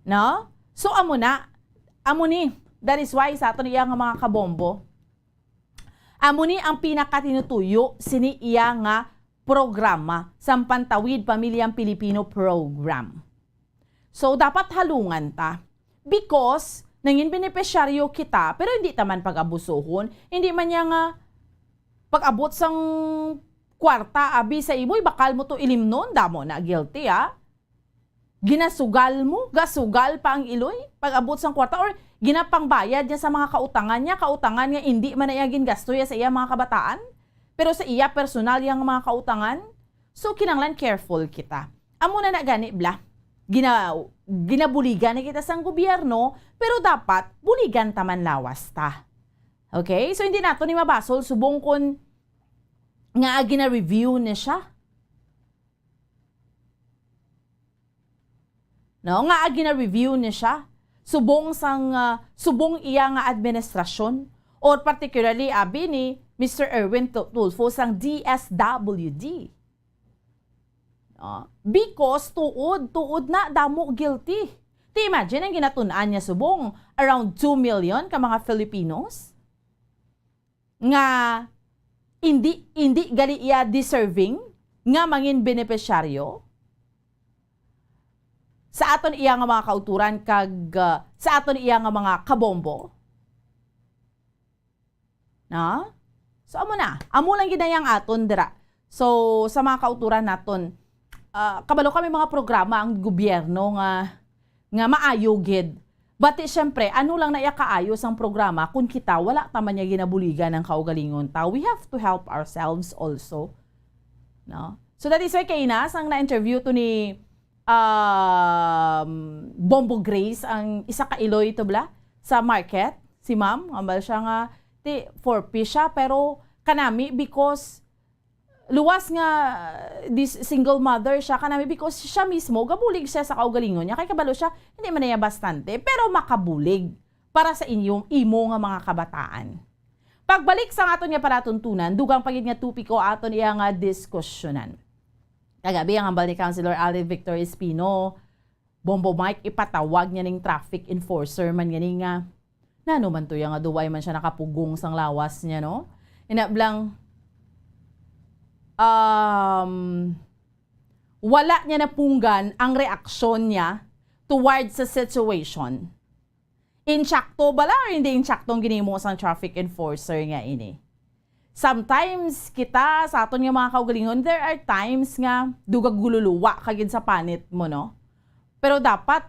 No? So, amo na, amo ni, that is why sa aton iya nga mga kabombo, amo ni ang pinakatinutuyo sini iya nga programa sang Pantawid Pamilyang Pilipino Program. So, dapat halungan ta. Because, nangin benepisyaryo kita, pero hindi ta man pag-abusuhon. Hindi man niya nga pag-abot sang kwarta, abi sa imo, ibakal mo to ilimnon, damo na guilty, ah. Ginasugal mo, gasugal pa ang iloy, pag-abot sang kwarta, or ginapangbayad niya sa mga kautangan niya, kautangan nga hindi man na iya gingasto ya sa iya mga kabataan, pero sa iya personal yang mga kautangan. So, kinahanglan careful kita. Amo na na gani, bla. Gina-, ginabuligan na kita sang gobyerno, pero dapat buligan ta man lawas ta. Okay? So, hindi nato ni mabasol subong kon nga gina-review ni siya. No? Nga gina-review ni siya. Subong sang, ah, subong iya nga administrasyon. Or particularly, abi ni Mister Erwin Tu-, Tulfo sang D S W D. No? Because tuod, tuod na damo guilty. Ti imagine ang ginatun-an niya subong around two million ka mga Filipinos nga indi, indi gali iya deserving nga mangin benepisyaryo sa aton iya nga mga kauturan kag, ah, sa aton iya nga mga kabombo. Na? So, amo na. Amo lang gid na yang aton dira. So, sa mga kauturan naton, ah, kabalo kami mga programa ang gobyerno nga, nga maayo gid. But, eh, syempre, ano lang na iya kaayo sang programa kung kita wala ta man niya ginabuligan ang kaugalingon ta? We have to help ourselves also. No? So, that is why kay na sang na-interview to ni, um, Bombo Grace, ang isa ka iloy to bla, sa market, si ma'am, ambal siya nga, ti, four P siya, pero kanami, because luwas nga, this single mother siya, kanami, because siya mismo, gabulig siya sa kaugalingon niya, kay kabalo siya, hindi man niya bastante, pero makabulig para sa inyong, imo nga mga kabataan. Pagbalik sa aton nga palatuntunan, dugang pa gid nga topiko aton iya nga diskusyonan. Kagabi ang hambal ni Councilor Alvin Victor Espino, Bombo Mike, ipatawag niya ning traffic enforcer man gani nga, nano man to ya nga duway man siya nakapugong sang lawas niya, no? Inablang, um, wala niya napunggan ang reaksyon niya towards sa situation. Insakto bala or hindi insakto ang ginimo sang traffic enforcer nga ini? Sometimes, kita, sa aton nga mga kaugalingon, there are times nga dugag gululuwa ka gid sa panit mo, no? Pero dapat,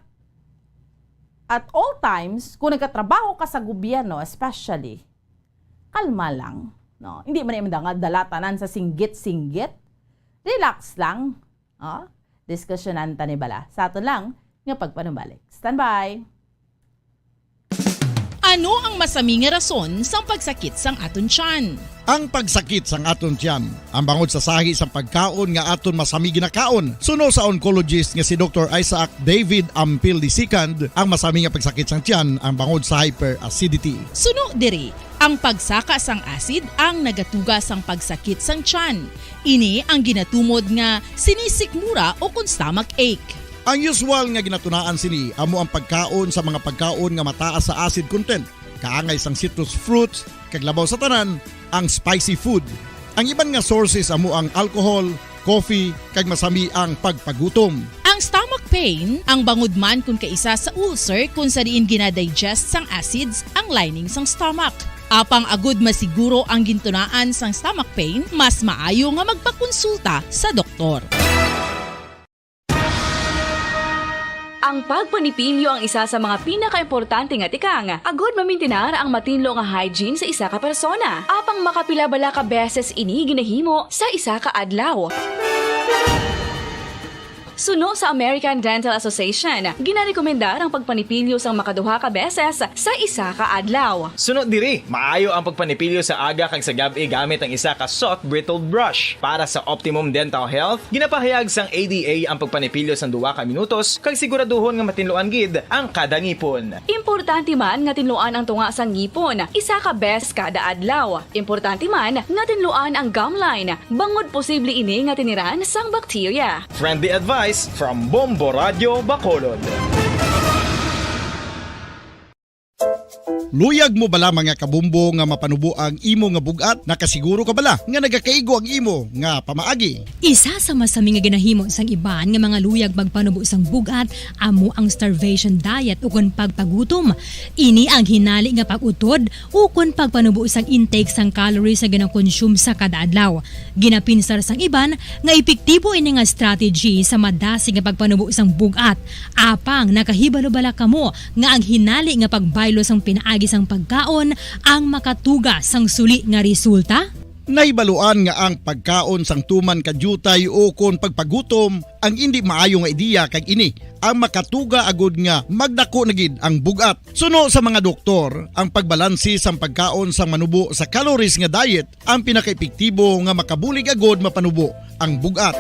at all times, kung nagkatrabaho ka sa gobyerno, especially, kalma lang, no? Hindi man yung nga dala tanan sa singgit-singgit. Relax lang. Oh, diskusyonan ta ni bala. Sa aton lang nga pagpanumbalik. Standby! Ano ang masami nga rason sang pagsakit sang aton tiyan? Ang pagsakit sang aton tiyan, ang bangod sa sahi sang pagkaon nga aton masami ginakaon. Suno sa oncologist nga si Doktor Isaac David Ampil the second, ang masami nga pagsakit sang tiyan ang bangod sa hyperacidity. Suno diri, ang pagsaka sang acid ang nagatuga sang pagsakit sang tiyan. Ini ang ginatumod nga sinisikmura o kon stomach ache. Ang usual nga ginatunaan sini amo ang pagkaon sa mga pagkaon nga mataas sa acid content, kaangay sang citrus fruits, kag labaw sa tanan, ang spicy food. Ang iban nga sources amo ang alcohol, coffee, kag masami ang pagpagutom. Ang stomach pain ang bangod man kon kaisa sa ulcer, kon sa diin ginadigest sang acids ang lining sang stomach. Apang agud masiguro ang gintunaan sang stomach pain, mas maayo nga magpakonsulta sa doktor. Ang pagpanipilyo ang isa sa mga pinakaimportante nga tikang agud mamintinar ang matinlo nga hygiene sa isa ka persona. Apang makapila bala ka beses ini ginahimo sa isa ka adlaw? Suno sa American Dental Association, ginarekomendar ang pagpanipilyo sang makaduha ka beses sa isa ka adlaw. Suno diri, maayo ang pagpanipilyo sa aga kag sa gab-i gamit ang isa ka soft bristled brush. Para sa optimum dental health, ginapahayag sang A D A ang pagpanipilyo sang duha ka minutos kag siguraduhon nga matinluan gid ang kada ngipon. Importante man nga tinluan ang tunga sang ngipon isa ka beses kada adlaw. Importante man nga tinluan ang gum line, bangod posible ini nga tiniran sang bakterya. Friendly advice from Bombo Radio Bacolod. Luyag mo bala, mga kabombo, nga mapanubo ang imo nga bug-at? Nakasiguro ka bala nga nagakaigo ang imo nga pamaagi? Isa sa masami nga ginahimo sang iban nga mga luyag magpanubo sang bug-at amo ang starvation diet ukon pagpagutom. Ini ang hinali nga pag-utod ukon pagpanubo sang intake sang calories nga ginakonsume sa kada adlaw. Ginapinsar sang iban nga epektibo ini nga strategy sa madasig nga pagpanubo sang bug-at. Apang nakahibalo bala kamo nga ang hinali nga pagbaylo sang pinaagi sang pagkaon ang makatuga sang suli nga resulta? Nahibaluan nga ang pagkaon sang tuman ka diutay ukon pagpagutom ang indi maayo nga ideya, kag ini ang makatuga agud nga magdako na gid ang bug-at. Suno sa mga doktor, ang pagbalanse sang pagkaon sang manubo sa calories nga diet ang pinakaepektibo nga makabulig agud mapanubo ang bug-at.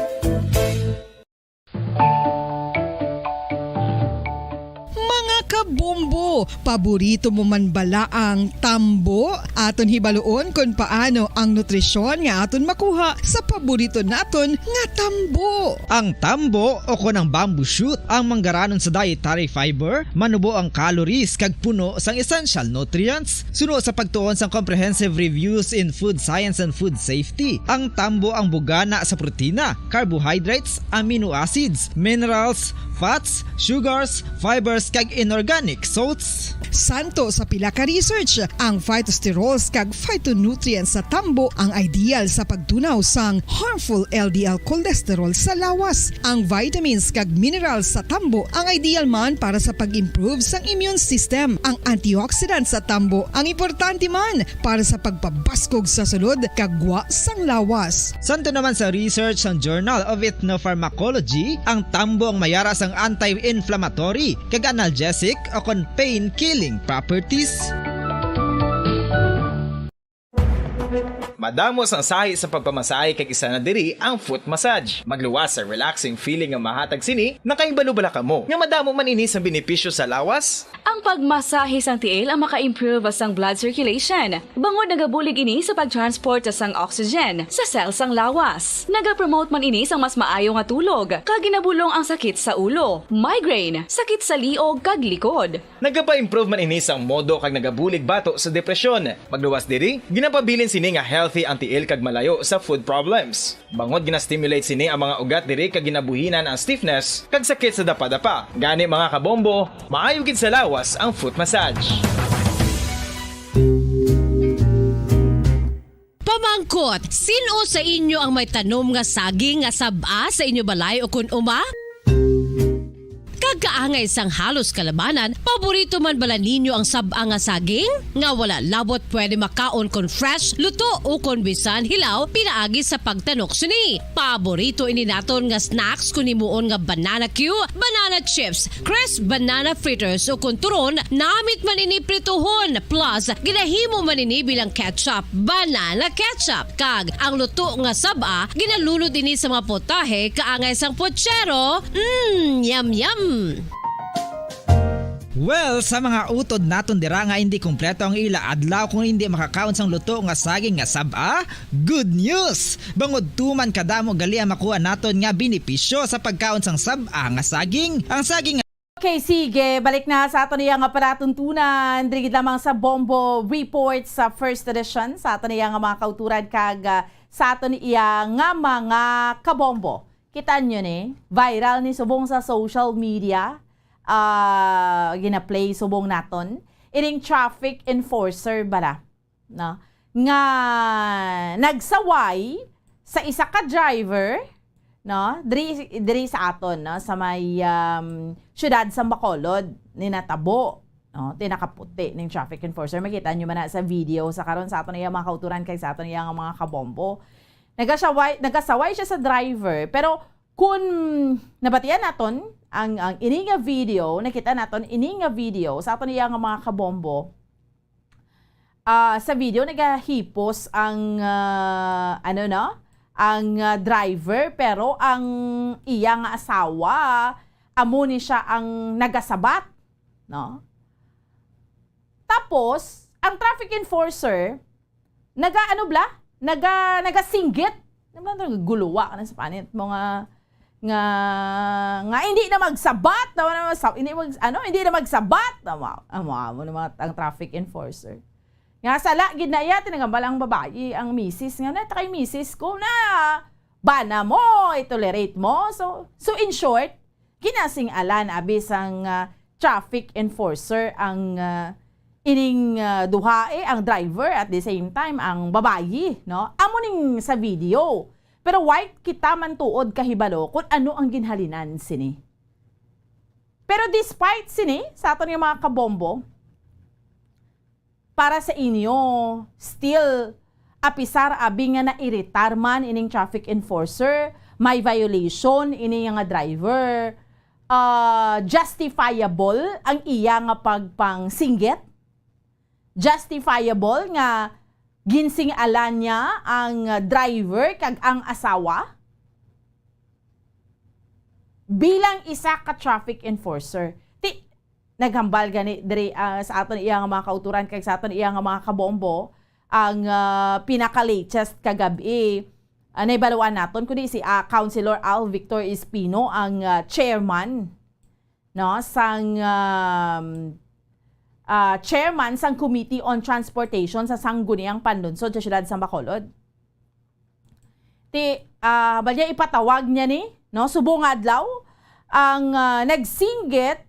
Mga kabombo, paborito mo man bala ang tambo? Aton hibaluon kon paano ang nutrisyon nga aton makuha sa paborito naton nga tambo. Ang tambo, o kon ang bamboo shoot, ang manggaranon sa dietary fiber, manubo ang calories kag puno sang essential nutrients. Suno sa pagtuon sang Comprehensive Reviews in Food Science and Food Safety, ang tambo ang bugana sa protina, carbohydrates, amino acids, minerals, fats, sugars, fibers, kag inorganic salts. Suno sa pila ka research, ang phytosterols kag phytonutrients sa tambo ang ideal sa pagtunaw sang harmful L D L cholesterol sa lawas. Ang vitamins kag minerals sa tambo ang ideal man para sa pag-improve sang immune system. Ang antioxidants sa tambo ang importante man para sa pagpabaskog sa sulod kag gwa sang lawas. Suno naman sa research sang Journal of Ethnopharmacology, ang tambo ang mayara sang anti-inflammatory kag analgesic o kon pain-killing properties. Madamo sang sahi sa pagpamasahe, kag isa na diri ang foot massage. Magluwas sa relaxing feeling nga mahatag sini. Nakahibalo bala kamo nga madamo man ini sang benepisyo sa lawas? Ang pagmasahe sang tiil ang maka-improve sang blood circulation, bangod nagabulig ini sa pag-transport sang oxygen sa cell sang lawas. Nagapromote man ini sang mas maayo nga tulog, kag ginabulong ang sakit sa ulo, migraine, sakit sa liog kag likod. Nagapa-improve man ini sang modo kag nagabulig bato sa depresyon. Magluwas diri, ginapabilin sini nga healthy ang tiil kag malayo sa foot problems. Bangod gina-stimulate sini ang mga ugat diri kag ginabuhinan ang stiffness kag sakit sa dapadapa. Gani, mga kabombo, maayo gid sa lawas ang foot massage. Pamangkot, sin-o sa inyo ang may tanom nga saging nga sab-a sa inyo balay o kon uma? Kag kaangay sang halos kalabanan, paborito man bala ninyo ang sab-a nga saging? Nga wala labot pwede makaon kon fresh, luto, o kon bisan hilaw, pinaagi sa pagtanok sini. Paborito ini naton nga snacks kon himuon nga banana cue, banana chips, crisp banana fritters, o kon turon, namit man ini prituhon, plus ginahimo man ini bilang ketchup, banana ketchup. Kag ang luto nga sab-a, ginalunod ini sa mga potahe kaangay sang pochero. Mm, yum, yum! Well, sa mga utod naton dira nga indi kompleto ang ila adlaw kung indi makakaon sang luto nga saging nga sab-a, good news! Bangod tuman kadamo gali ang makuha naton nga benepisyo sa pagkaon sang sab-a nga saging. Ang saging Okay, sige. Balik na sa aton iya nga palatuntunan. Diri gid lamang sa Bombo Report sa first edition sa aton iya nga mga kauturan kag, ah, sa aton iya nga mga kabombo. Kita nyo ni, viral ni subong sa social media, ah, gina-play subong naton. Ining traffic enforcer bala, no? Nga nagsaway sa isa ka driver, no? Diri, diri sa aton, no? Sa may, um, siyudad sa Bacolod, ni natabo, no? Ti nakaputi ning traffic enforcer. Makita nyo man na sa video sa karon sa aton iya mga kauturan kag sa aton iya nga mga kabombo. Nagasaway, nagasaway siya sa driver, pero kung nabatian naton ang, ang ini nga video, nakita naton ini nga video sa aton iya nga mga kabombo, ah, sa video nagahipos ang, ah, ano, no? Ang, ah, driver, pero ang iya nga asawa, amo ni siya ang nagasabat, no? Tapos, ang traffic enforcer, naga, ano bala? Naga, nagasinggit. Ano bala, guluwa ka na sa panit mo nga, nga, nga hindi na magsabat, na, na, sa, hindi mag, ano, hindi na magsabat, na, ma, amo, amo na mga, ang traffic enforcer. Nga sala gid na iya, tinagambal ang babayi, ang misis nga, "Na, ta kay misis ko na, bana mo, i-tolerate mo." So, so in short, ginasing-alan abi sang, ah, traffic enforcer ang, ah, ining, ah, duha, eh, ang driver, at the same time ang babayi, no? Amo ning sa video. Pero why kita man tuod kahibalo kung ano ang ginhalinan sini? Pero despite sini, sa aton nga mga kabombo, para sa inyo, still, apisar abi nga nairitar man ining traffic enforcer, may violation ini nga driver, ah, justifiable ang iya nga pagpangsinggit? Justifiable nga ginsing-alan niya ang driver kag ang asawa bilang isa ka traffic enforcer? Ti, naghambal gani diri, ah, sa aton iya nga mga kauturan kag sa aton iya nga mga kabombo ang, ah, pinaka-latest kagab-i. Ah, nahibaluan naton kundi si, ah, Councilor Al Victor Espino ang, ah, chairman, no, sang, um, ah, chairman sang Committee on Transportation sa Sangguniang Panlungsod sa siyudad sa Bacolod. Ti, ah, balya ipatawag niya ni, no, subong nga adlaw, ang, ah, nagsinggit,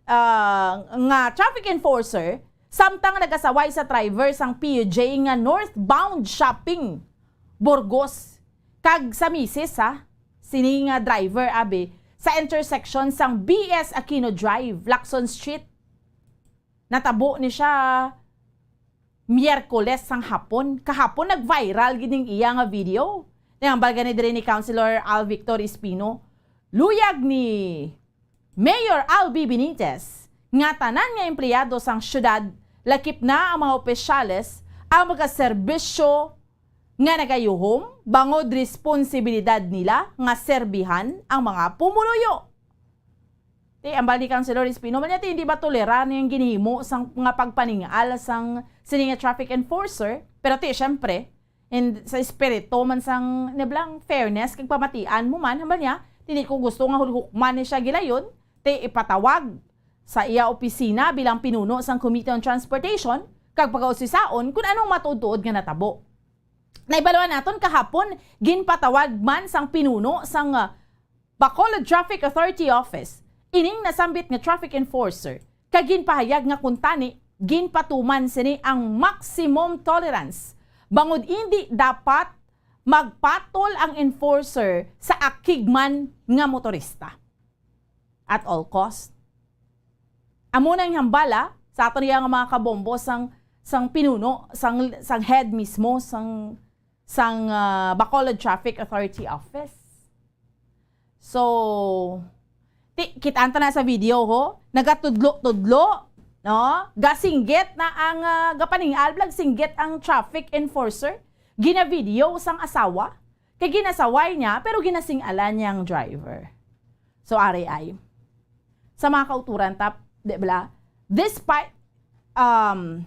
ah, nga traffic enforcer samtang nagasaway sa driver sang P U J nga northbound shopping Burgos kag sa misis, ha, sini nga driver abi sa intersection sang B S Aquino Drive, Lacson Street. Natabo ni siya Miyerkules sang hapon. Kahapon, nag-viral gid ning iya nga video. Nahambal gani diri ni Councilor Al Victor Espino, luyag ni Mayor Al B Benitez nga tanan nga empleyado sang siyudad, lakip na ang mga opisyales, ang magaserbisyo nga nagayuhom bangod responsibilidad nila nga serbihan ang mga pumuluyo. Ti, ambal ni Councilor Espino man niya, ti, hindi ba tolerar ang ginhimo sang mga pagpaning-al sang sini nga traffic enforcer? Pero ti, syempre, in, sa espiritu man sang, niblang, fairness kag pamatian mo man, ambal niya, ti, hindi ko gusto nga hulhukman ni siya gilayon, ti, ipatawag sa iya opisina bilang pinuno sang Committee on Transportation kag pagausisaon kung anong matuod-tuod nga natabo. Naibaluan naton kahapon, ginpatawag man sang pinuno sang, ah, Bacolod Traffic Authority Office ining nasambit nga traffic enforcer, kag ginpahayag nga kuntani ginpatuman sini ang maximum tolerance, bangod indi dapat magpatol ang enforcer sa akig man nga motorista at all cost. Amo na ang hambala sa aton iya nga mga kabombo sang, sang pinuno, sang, sang head mismo sang, sang, ah, Bacolod Traffic Authority Office. So, ti, kitaan ta na sa video, ho, nagatudlo-tudlo, no? Gasinggit na ang, ah, gapaning-al, singgit ang traffic enforcer. Gina-video sang asawa. Kay ginasaway niya, pero ginasing-alan niya ang driver. So, ari ay. Sa mga kauturan, tap, di bala? Despite, um,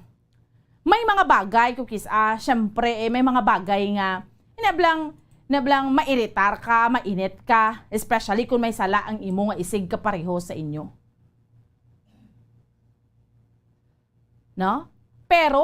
may mga bagay, kung kis-a, syempre, eh, may mga bagay nga, nablang, nablang mairitar ka, mainit ka, especially kung may sala ang imo nga isig kapareho sa inyo. No? Pero,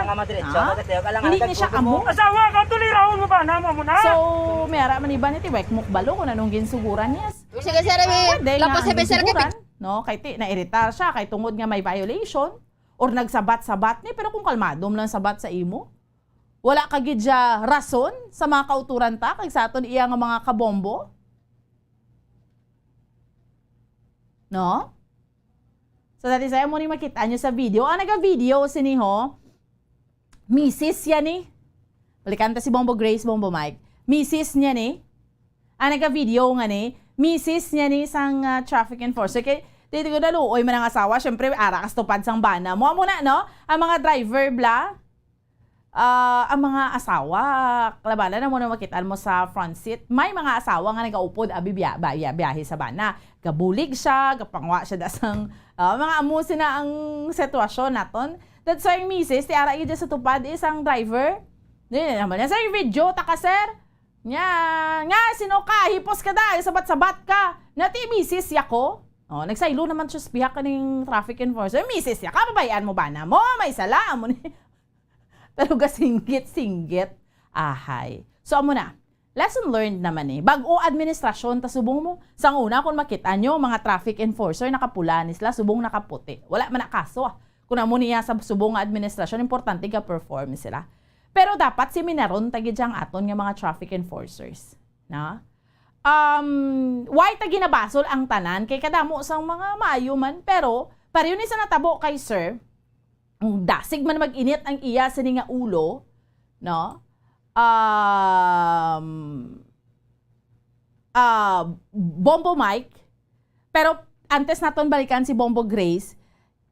Nga madiretso, Ah? Hindi ni siya amo. Asawa ka, tulirahon mo ba? Namo mo na? So, may ara man iba ni Tiwek Mukbalo kung anong ginsuguran niya. Sige, sir, may Pwede lapos nga sa sir, ginsuguran, no? Kay ti, nairitar siya, kay tungod nga may violation, or nagsabat-sabat ni, pero kung kalmado man lang sabat sa imo, wala ka gid siya rason sa mga kauturan ta, kag sa aton iya nga mga kabombo. No? So, that is, ayaw mo ni makita nyo sa video. Ang naga-video, sini ho, misis yan eh. Balikan ta si Bombo Grace, Bombo Mike. Misis niya ni. Ang naga-video nga ni, misis niya ni sang, ah, traffic enforcer. Kay, Di ko na luoy man ang asawa, syempre, ara ka sa tupad sang bana mo. Amo na, no? Ang mga driver, bla, ah, ang mga asawa, kalabanan na mo na makita mo sa front seat. May mga asawa nga nagaupod, abi, biya-, biya-, biyahe sa bana. Gabulig siya, gapangwa siya dasang, ah, mga amo sina ang sitwasyon naton. That's why ang misis, ti ara gid sa tupad is ang driver. Di na naman niya, "Sir, video ta ka, sir." Nya, nga, "Sino ka? Hipos ka da, sabat-sabat ka. Nati misis ya ko." Oh, nagsaylo naman siya sa pihak kaning traffic enforcer. "Misis ya ka, babayan mo bana mo, may sala." Amo ni. Pero gasinggit-singgit. Ahay. So, amo na. Lesson learned naman eh. Bag-o administrasyon ta subong mo. Sang una, kung makita nyo, mga traffic enforcer, nakapula ni sila, subong nakaputi. Wala man na kaso ah. Kung amo niya sa subong nga administrasyon, importante ga-perform sila. Pero dapat seminaron ta gid ang aton nga mga traffic enforcers. Na? Um, why ta ginabasol ang tanan? Kay kadamo sang mga maayo man, pero pareho ni sa natabo kay sir, ang dasig man mag-init ang iya sini nga ulo, no? Um, ah, Bombo Mike, pero antes naton balikan si Bombo Grace,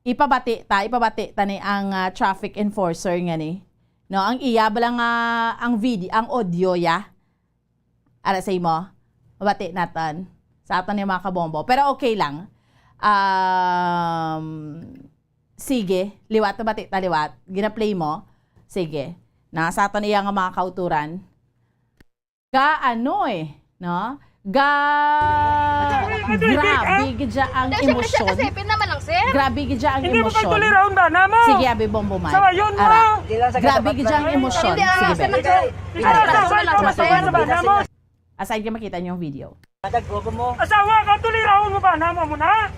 ipabati ta, ipabati ta ni ang, ah, traffic enforcer nga ni. No, ang iya bala nga, ang video, ang audio ya. Ara sa imo. Mabati naton. Sa aton ni mga kabombo. Pero okay lang. Um, sige, liwat, mabati ta liwat. Gina-play mo. Sige. Na sa aton iya nga mga kauturan. Ga ano eh, no? Ga, grabe gid siya ang emosyon. Grabe gid siya ang emosyon. Hindi mo pagtulirahon ba, namo? Sige, abi, Bombo Mike. Sawayon mo. Ara. Grabe gid siya ang emosyon. Sige, be. Hindi, ah, sa nagsasawa na ba, namo? Aside ka makita niyo yung video. Asawa ka, tulirahon mo ba, namo, mo na?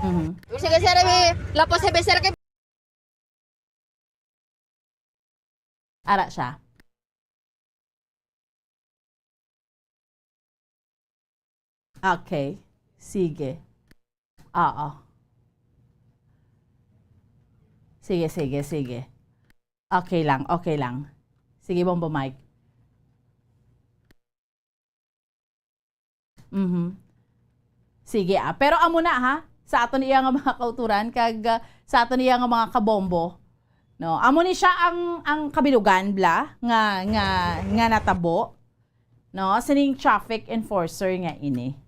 Mhm. Sige, sir, eh, lapos, eh, sir, kay Ara siya. Okay. Sige. Oo. Sige, sige, sige. Okay lang, okay lang. Sige, Bombo Mike. Mhm. Sige, ah. Pero amo na, ha, sa aton iya nga mga kauturan kag, ah, sa aton iya nga mga kabombo, no? Amo ni siya ang, ang kabilugan, bla, nga, nga, nga natabo, no? Sining traffic enforcer nga ini.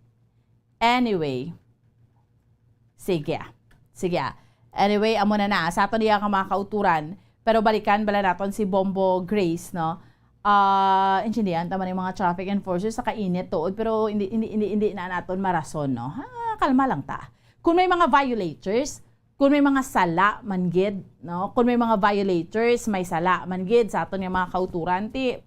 Anyway, sige, ah. Sige, ah. Anyway, amo na na, ah, sa aton iya nga mga kauturan. Pero balikan bala naton si Bombo Grace, no? Ah, intindihan ta man yung mga traffic enforcers sa kainit tuod, pero hindi, hindi, hindi, hindi na naton marason, no? Ha, kalma lang ta. Kung may mga violators, kung may mga sala man gid, no? Kung may mga violators, may sala man gid sa aton nga mga kauturan, ti,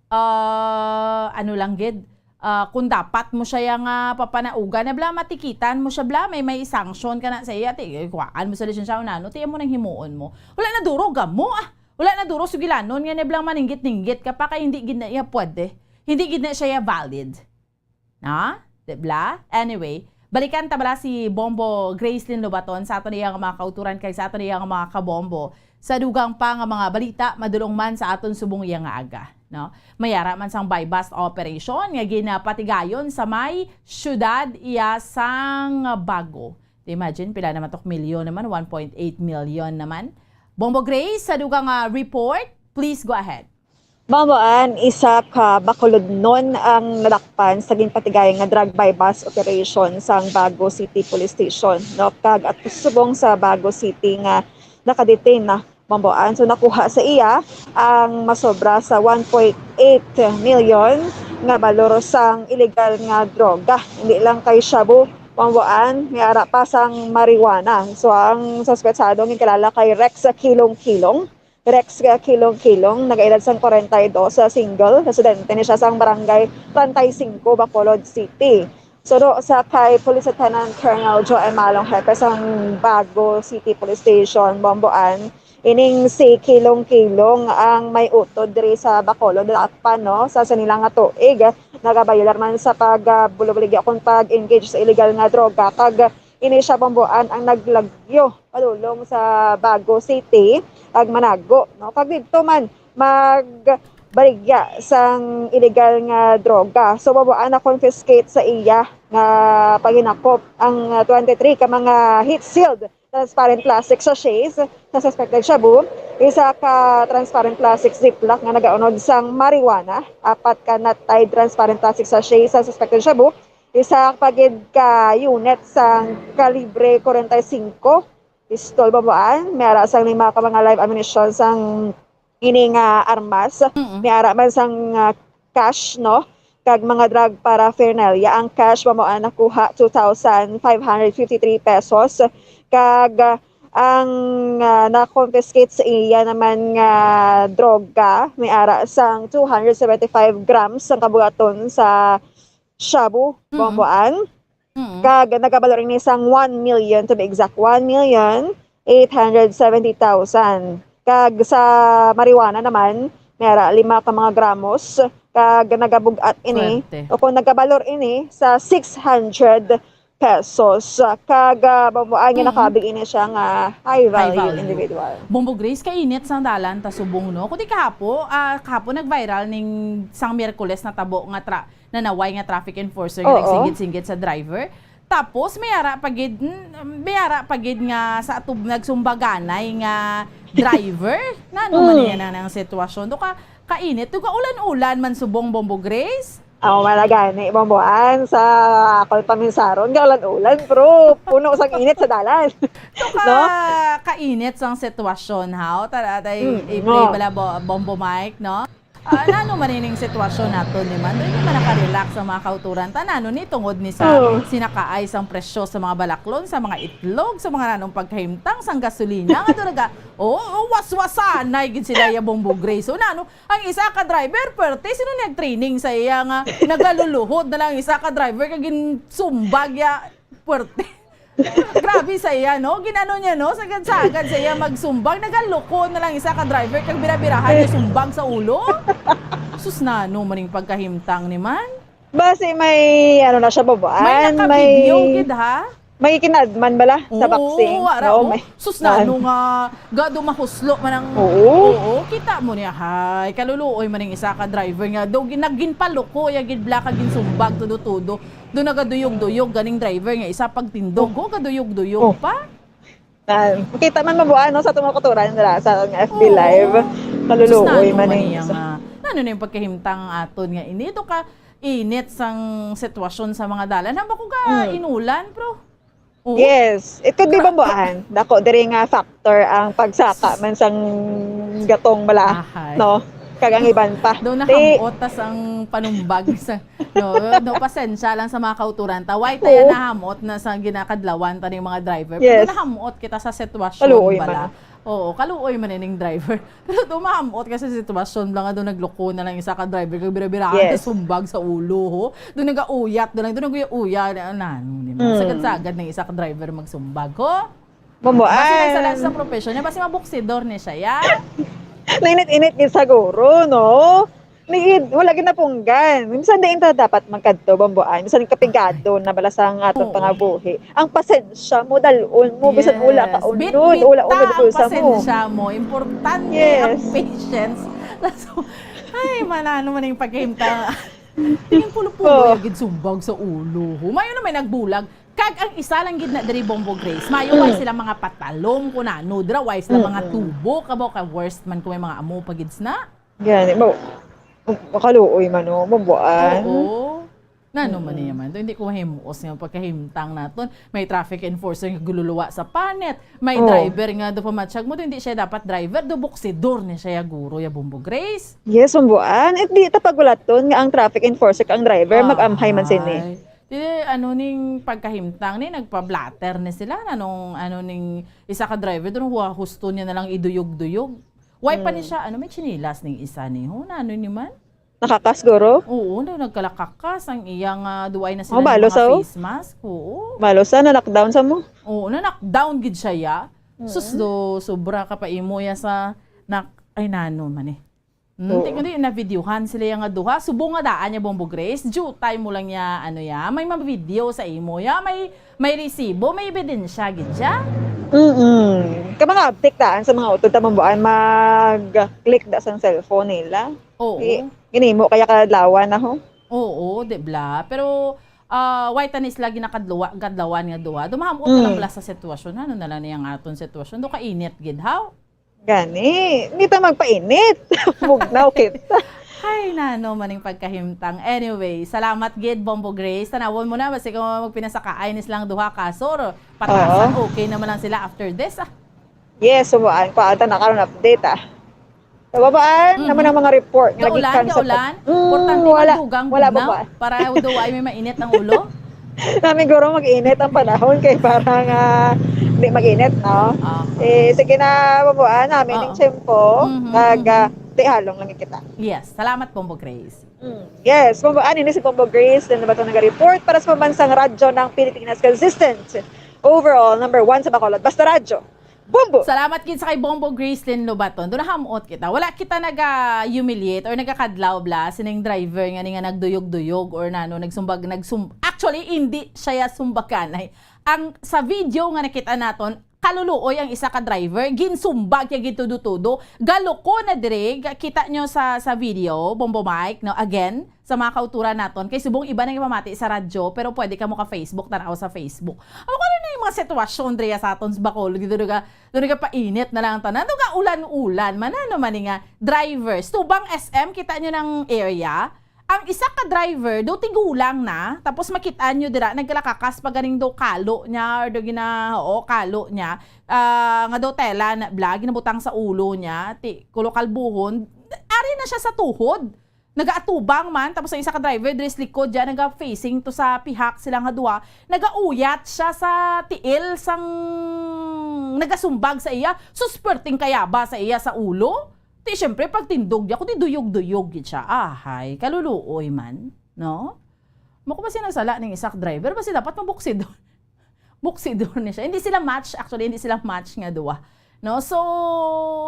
ah, ano lang gid, ah, kung dapat mo siya yang, ah, papanaugan, na bla, matikitan mo siya, bla, may, may sanction ka na sa iya, ti, kuhaan mo sa lisensya o nano, ti, amo nang himuon mo. Wala na duro, gamo, ah. Wala na duro, sugilanon nga, na bla, maninggit-ninggit ka pa, kay hindi gid na iya pwede. Hindi gid na siya valid. Na? Di bla? Anyway, balikan ta bala si Bombo Gracelyn Lobaton sa aton iya nga mga kauturan kag sa aton iya nga mga kabombo. Sa dugang pa nga mga balita, madulong man sa aton subong iya nga aga, no? May ara man sang buy-bust operation nga ginapatigayon sa may siyudad iya sang Bago. Imagine, pila naman tok milyon naman, one point eight million naman. Bombo Grace, sa dugang, ah, report, please go ahead. Mao man, isa ka Bacolodnon ang nadakpan sa ginpatigayang nga drug buy-bust operation sang Bago City Police Station, no? Kag at subong sa Bago City nga nakadetain na, mao man. So, nakuha sa iya ang masobra sa one point eight million nga balor sang illegal nga droga. Hindi lang kay shabu, mao man, may ara pa sang marijuana. So, ang suspetsado ang gikilala kay Rex Kilong-Kilong. Rex Kilong-Kilong, nagaedad sang kwarenta y dos, sa single, residente ni siya sang barangay treinta y cinco, Bacolod City. Suno sa kay Police Lieutenant Colonel Joe Emalong, hepe sang Bago City Police Station, Bomboan, ining si Kilong-Kilong ang may utod diri sa Bacolod, Dakpan, no? Sa sini lang nga tuig, nagabayular man sa pag, ah, bulubaligya kung pag-engage sa illegal nga droga, kag ini siya, Bomboan, ang naglagyo padulong sa Bago City, ag manago, no? Kag didto man, mag, baligya sang illegal nga droga. So, Bomboan, na-confiscate sa iya nga paghinakop ang, ah, twenty-three ka mga heat-sealed transparent plastic sachets sa suspected shabu, isa ka transparent plastic ziplock nga nagaunod sang marijuana, apat ka knot-tied transparent plastic sachets sa suspected shabu, isa pa gid ka unit sang kalibre forty-five, pistol, Bomboan, may ara sang lima ka mga live ammunition sang ini nga armas. Mm. May ara man sang, ah, cash, no? Kag mga drug paraphernalia. Ang cash, Bomboan, nakuha two thousand five hundred fifty-three pesos. Kag, ah, ang, ah, na-confiscate sa iya naman nga droga, may ara sang two hundred seventy-five grams ang kabugaton sa shabu, Mm. Bomboan. Mm. Kag nagabalor ini sang one million, to be exact, one million eight hundred seventy thousand. Kag sa marijuana naman, may ara lima ka mga gramos. Kag nagabug-at ini, Swerte. O kung nagabalor ini sa six hundred pesos. Kag, ah, Bomboan, nga Mm. nakabig ini siya nga high High value value. individual. Bombo Grace, kainit sang dalan ta subong, no? Kundi kahapo, ah, kahapo nag-viral ning sang Miyerkules natabo nga tra-, nanaway nga traffic enforcer nga Oo. nagsinggit-singgit sa driver. Tapos may ara pa gid, mm, may ara pa gid nga sa atub nagsumbaganay nga driver. Nano man Mm. yan ang, ang sitwasyon? Do ka kainit, do ka ulan-ulan man subong, Bombo Grace? Ako man gani, Bomboan, sa akon paminsaron, gaulan-ulan, pero puno sang init sa dalan. Do ka No? kainit sang sitwasyon, haw? Tara, tay, Mm, i-play no. bala, Bo-, Bombo Mike, no? Ah, nano man ining sitwasyon naton ni man? Hindi man nakarelax ang mga kauturan ta. Nano ni tungod ni sa Oo. sinakaay sang presyo sa mga balaklon, sa mga itlog, sa mga nanong pagkahimtang, sang gasolina, nga talaga, oh, oh, waswasanay gid sila ya Bombo Grace. So, nano, ang isa ka driver, perte, sino nag-training sa iya nga nagaluluhod na lang ang isa ka driver kag ginsumbag ya, perte. Grabe sa iya, no? Ginano niya, no? Sagad-sagad sa iya magsumbag. Nagaloko na lang isa ka driver kag birabirahan niya sumbag sa ulo. Sus, nano man ning pagkahimtang ni man? Basi may, ano na siya, Bomboan, May may, naka-video gid, ha? may kinadman bala sa Oo, boxing. ara, Oo, oh. may Sus, nano nga, gado mahuslo man ang, Oo. oo, kita mo niya, hay, kaluluoy man ning isa ka driver nga, do, gin-, nagginpaloko, ya gid bala ka ginsumbag, tudo-tudo. Do nagaduyog-duyog ganing driver nga isa pagtindog, Oh. oh, gaduyog-duyog Oh. pa. Ah, makita man mabuan, no, sa atong mga kauturan nila sa F B Oo. Live. Sus, Kaluluoy nano man man ning niya isa. nga, nano na yung pagkahimtang aton nga ini, do ka init sang sitwasyon sa mga dalan. Hamba ko ka Mm. inulan, pero Oo. Yes, it could be Gra- Bomboan. Dako diri nga factor ang pagsaka man sang gatong bala, Ahay. no? Kag ang iban pa. Daw Di- nahamot tas ang panumbag sa, no, no, pasensya lang sa mga kauturan ta. Why tayo Oo. nahamot na sa ginakadlawan ta ning mga driver? Pero Yes. nahamot kita sa sitwasyon Kaluoy bala. man. Oo, kaluoy man ining driver. Pero do mahamot ka sa sitwasyon lang nga do nagloko na lang isa ka driver kag bira-birahan Yes. sa sumbag sa ulo, ho. Do nagauyat na lang, do nagauyat na, nano ni man. Mm. Sagad-sagad ng isa ka driver magsumbag, ho. Bomboan. Basi na isa lang sa profession niya, basi mabuksidor ni siya, ya. Nainit-init gid siguro, no? Ni, wala gid napunggan. Minsan diin ta dapat magkadto, Bomboan. Minsan kapigado na bala sa ang aton Oo. pangabuhi. Ang pasensya mo, dalon mo, bisan Yes. ula ka Bit-, unod, ula, bita unod ang bulsa mo. pasensya mo. Importante Yes. ang patience. Kaso, ay, manano man yung pagkahimtang. Tingin pulo-pulo Oh. yung gid sumbag sa ulo. Humayo na may nagbulag. Kag ang isa lang gid na diri, Bombo Grace. Mayo, way Mm. sila mga patalom, kung ano, dira, way sila mga Mm-mm. tubo. Kabaw ka, worst man kung may mga amo pa gid na. Gani, mo, makaluoy man, no? Mabuan. Oo. Nano man Mm. niya man? Hindi ko mahimuos nga pagkahimtang naton. May traffic enforcer nga gululuwa sa panit. May Oh. driver nga do pamatsyag mo. Hindi siya dapat driver. Do buksidor ni siya, ya guro, ya Bombo Grace. Yes, Bomboan. At di ta pagulaton nga ang traffic enforcer kag ang driver, mag-amhay man sini. Ay. Di, ano ning pagkahimtang ni, nagpa-blatter ni sila. Nanong, ano ning isa ka driver, doon, huwa, husto niya na lang iduyog-duyog. Why pa ni Mm. siya, ano, may chinilas ning isa ni, ho, nano ni man? Nakakas, guro? Oo, daw nagkalakakas ang iyang, ah, duway na sila Oh, ng balo mga sa, oh. face mask. Oo. Balo sa, na-knockdown sa mo? Oo, na-knockdown gid siya, ya. Mm. Sus, do, sobra ka pa imo, ya, sa nak-, ay, nano man eh. Hmm, Oo. Tingnan din, na-videohan sila ya nga duha. Subong nga daan niya, Bombo Grace. Jutay mo lang niya, ano ya, may ma-video sa imo ya, may, may resibo, may ebidensya gid siya. Mm-mm. Ka mga abtik daan sa mga utod ta, Bomboan, mag-click da sa cellphone nila. Oo. Di, ginimo kaya kadlawan na ho. Oo, di bla? Pero, ah, why tanis lagi nakadlawa-, kadlawan nga duha? Dumahamot na lang Mm. bala sa sitwasyon. Ano na lang niya nga aton sitwasyon? Do kainit gid, haw? Gani, hindi ta magpainit. Bugnaw kita. Ay, nano maning pagkahimtang. Anyway, salamat gid, Bombo Grace. Tanawon mo na, basi kung magpinasakaay nis lang duha ka sur, patasan, Oo. okay naman lang sila after this, ah. Yes, subuan ko. Ata na karon update, ah. Sa babaan, Mhm. naman ang mga report nga Gaulan, gikan sa gaulan? Mm, Importante wala, magdugang wala bugnaw babaan. para daw ay may mainit ang ulo. Namin guro mag-init ang panahon kay parang, ah, di mag-init, no? Ah. Eh, sige na, babaan, namin Oo. ning tiyempo. Mhm, Kag, mhm. ah, di halong lang kita. Yes. Salamat, Bombo Grace. Mm. Yes, Bombo, ani ni si Bombo Grace, then ba ito nag-report para sa pambansang radyo ng Pilipinas, consistent. Overall, number one sa Bacolod. Basta Radyo. Bombo! Salamat gid sa kay Bombo Gracelyn Lobaton. Doon nahamot kita. Wala kita naga-humiliate or nagakadlaw bla sining driver nga ni nga nagduyog-duyog or nano, nagsumbag, nagsum-, actually, hindi siya sumbaganay. Ang, sa video nga nakita naton, kaluluoy ang isa ka driver, ginsumbag niya gid tudo-tudo. Galuko na diri, ga-, kita nyo sa, sa video, Bombo Mike, no? Again, sa mga kauturan naton, kay subong iba nang ipamati sa radyo, pero pwede ka mo ka Facebook, tanaw sa Facebook. Ako, ano na yung mga sitwasyon, Drea, sa aton sa Bacolod, dito ka, dito ka painit na lang ang tanan. Dito ka ulan-ulan, man, ano man nga, drivers. Tubang S M, kita nyo ng area. Ang isa ka driver, do tigulang na, tapos makita nyo dira, nagkalakakas pa ganing do kalo niya, or do gina, oo, kalo niya, ah, nga do tela na, bla, ginabutang sa ulo niya, ti, kulo kalbuhon, ari na siya sa tuhod. Nagaatubang man, tapos ang isa ka driver, diri sa likod dyan, naga-facing to sa pihak sila nga duha, nagauyat siya sa tiil sang nagasumbag sa iya, sus, perting kayaba sa iya sa ulo. Ti, syempre, pagtindog niya, kundi duyog-duyog gid siya. Ahay, kaluluoy man, no? Mao ko ba siya nagsala ning isa ka driver? Basi dapat mabuksidor. Buksidor ni siya. Hindi sila match, actually, hindi sila match nga duha. No? So,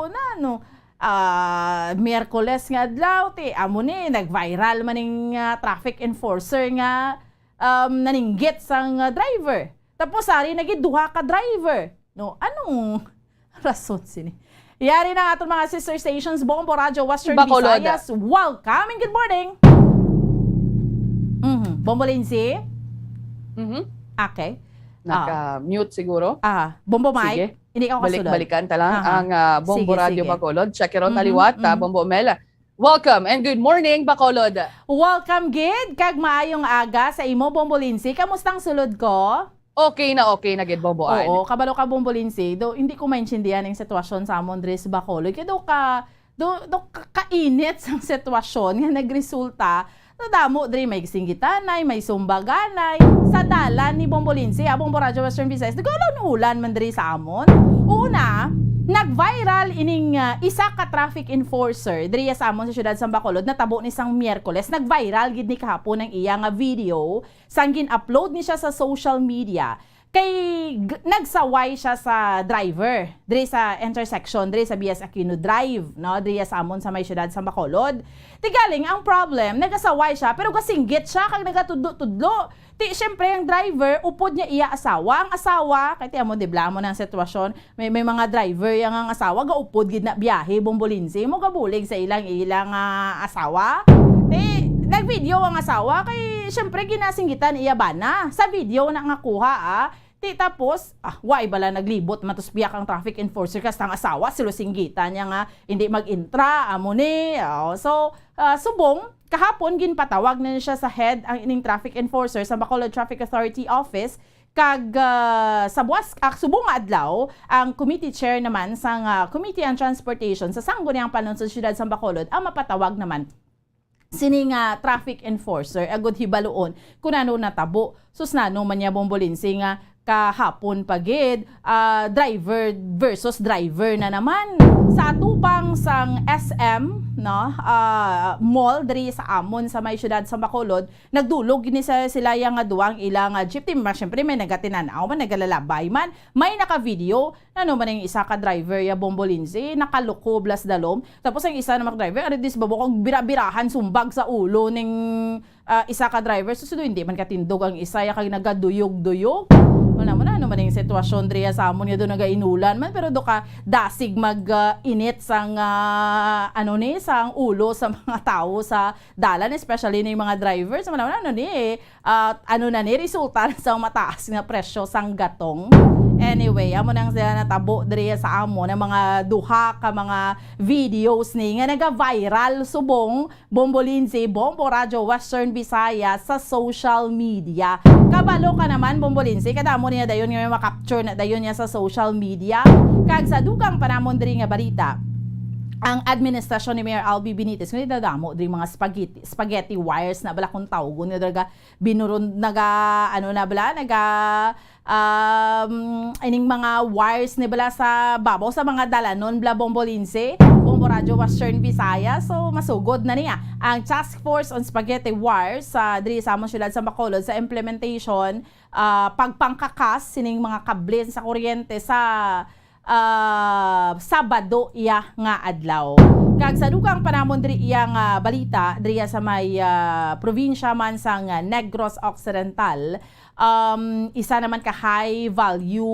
na, no, ah, Miyerkules nga adlaw, ti, amo ni, nag-viral man ning, ah, traffic enforcer nga, um, naninggit sang, ah, driver. Tapos, ari, naging duha ka driver. No, anong rason sini? Yari na aton mga sister stations, Bombo Radyo Western Bacolod. Visayas. Welcome and good morning. Mhm. Bombo Lindsay? Mhm. Okay. Ah. Naka-mute siguro. Ah, Bombo Mike, Sige. hindi ka kasulod. Balik-balikan ta lang Aha. ang, ah, Bombo Sige, Radyo sige. Bacolod. Check it out na Mhm, liwat, ah, mhm. Bombo Mel. Welcome and good morning, Bacolod. Welcome gid, kag maayong aga sa imo, Bombo Lindsay. Kamusta ang sulod ko? Okay na okay na gid, Bombo Ann. Oo, kabalo ka, Bombo Lindsay. Do, hindi ko maintindihan ang sitwasyon sa amon diri sa Bacolod. Kaya do ka, do, do ka, kainit sang sitwasyon nga nagresulta. Nadamo diri, may singgitanay, may sumbaganay. Sa dalan ni Bombo Lindsay, ah, Bombo Radyo Western Visayas, nag-ulan-ulan man diri sa amon. Una, nag-viral ining, ah, isa ka traffic enforcer diri sa amon sa siyudad sa Bacolod, natabo ni sang Miyerkules. Nag-viral gid ni kahapon ang iya nga video sang gin-upload ni siya sa social media. Kay g-, nagsaway siya sa driver diri sa intersection, diri sa B S Aquino Drive, no? Diri sa amon sa may siyudad sa Bacolod. Ti galing ang problem, nagasaway siya, pero gasinggit siya kag nagatudlo-tudlo. Ti, syempre, ang driver, upod niya iya asawa. Ang asawa, kay ti amo, di bla, amo na ang sitwasyon. May, may mga driver yang ang asawa, gaupod gid na biyahe, Bombo Lindsay. Mo gabulig sa ilang, ilang, ah, asawa. Ti, nag-video ang asawa, kay, syempre, ginasinggitan iya bana. Sa video na nga kuha, ah. Ti, tapos, ah, why bala naglibot man tos biya kang traffic enforcer, kasta ang asawa, sila singgitan niya nga, hindi mag-intra, amo ni. Oh, so, ah, subong, kahapon, ginpatawag na siya sa head ang ining traffic enforcer sa Bacolod Traffic Authority Office, kag, ah, sa buwas, ah, subong nga adlaw, ang committee chair naman sang, ah, Committee on Transportation sa Sangguniang Panunsod sa Siyudad sa Bacolod ang mapatawag naman sini nga traffic enforcer, agud hibaluon kun ano natabo. Sus, nano man niya, Bombo Lindsay, nga kahapon pa gid, ah, driver versus driver na naman. Sa atubang sang S M, no, ah, mall diri sa amon sa may siyudad sa Bacolod, nagdulog gini sa, sila yang nga duwang ilang, ah, jeep. Ti, ma-, syempre, may nagatinan-aw man, nagalalabay man, may naka-video. Ano man ang isa ka driver ya, Bombo Lindsay, nakalukob las dalom. Tapos ang isa naman ka driver, ari dis babo kag bira-birahan, sumbag sa ulo ning, ah, isa ka driver. So, sudo, hindi man katindog ang isa, ya kag nagaduyog-duyog. Wala mo na, ano man ang sitwasyon, Drea, sa amon nga do nagainulan man, pero do ka dasig mag, ah, init sang, ah, ano ni, ang ulo sa mga tawo sa dalan, especially ning mga drivers. Wala, wala, ano ni, eh, ah, ano na ni, resulta sa mataas nga presyo sang gatong. Anyway, amo nang sila natabo diri sa amo na mga duha ka mga videos ni nga naga-viral subong Bombo Lindsay, Bombo Radyo Western Visayas sa social media. Kabalo ka naman, Bombo Lindsay, kadamo niya dayon nga may makapture na dayon niya sa social media. Kag sa dugang pa namon diri nga balita, ang administrasyon ni Mayor Albi Benitez, kung nadamo diri mga spaghetti, spaghetti wires na bala kung tawgon nga talaga binuron, naga, ano na bala, naga, um, ining mga wires ni bala sa babaw sa mga dalanon bala, Bombo Lindsay, Bombo Radyo Western Visayas. So, masugod na niya ang Task Force on Spaghetti Wires sa diri sa among siyudad sa Bacolod sa implementation, ah, pagpangkakas sining mga kable sa kuryente sa, ah, Sabado iya nga adlaw. Kag sa dugang pa namon diri iya nga balita, diri sa may, ah, probinsya man sang Negros Occidental, um, isa naman ka high value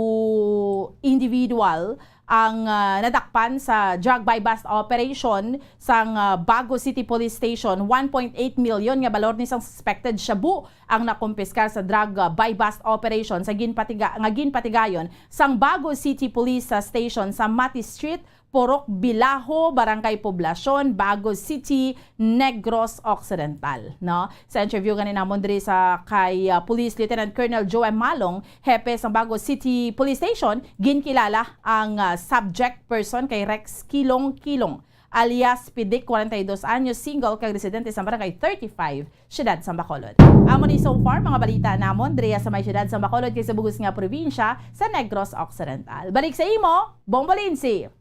individual ang, ah, nadakpan sa drug buy-bust operation sang, ah, Bago City Police Station. One point eight million nga balor ni sang suspected shabu ang nakumpiskar sa drug, ah, buy-bust operation sa ginpatiga-, nga ginpatigayon sang Bago City Police, ah, Station sa Mati Street, Purok Bilaho, Barangay Poblacion, Bago City, Negros Occidental, no? Sa interview gani namon diri sa kay, ah, Police Lieutenant Colonel Joem Malong, hepe sang Bago City Police Station, ginkilala ang, ah, subject person kay Rex Kilong Kilong, alias Pidik, kwarenta y dos anyos, single, kag residente sa Barangay thirty-five, Siyudad sa Bacolod. Amo ni so far mga balita namon diri sa may siyudad sa Bacolod kag sa bug-os nga probinsya sa Negros Occidental. Balik sa imo, Bombo Lindsay.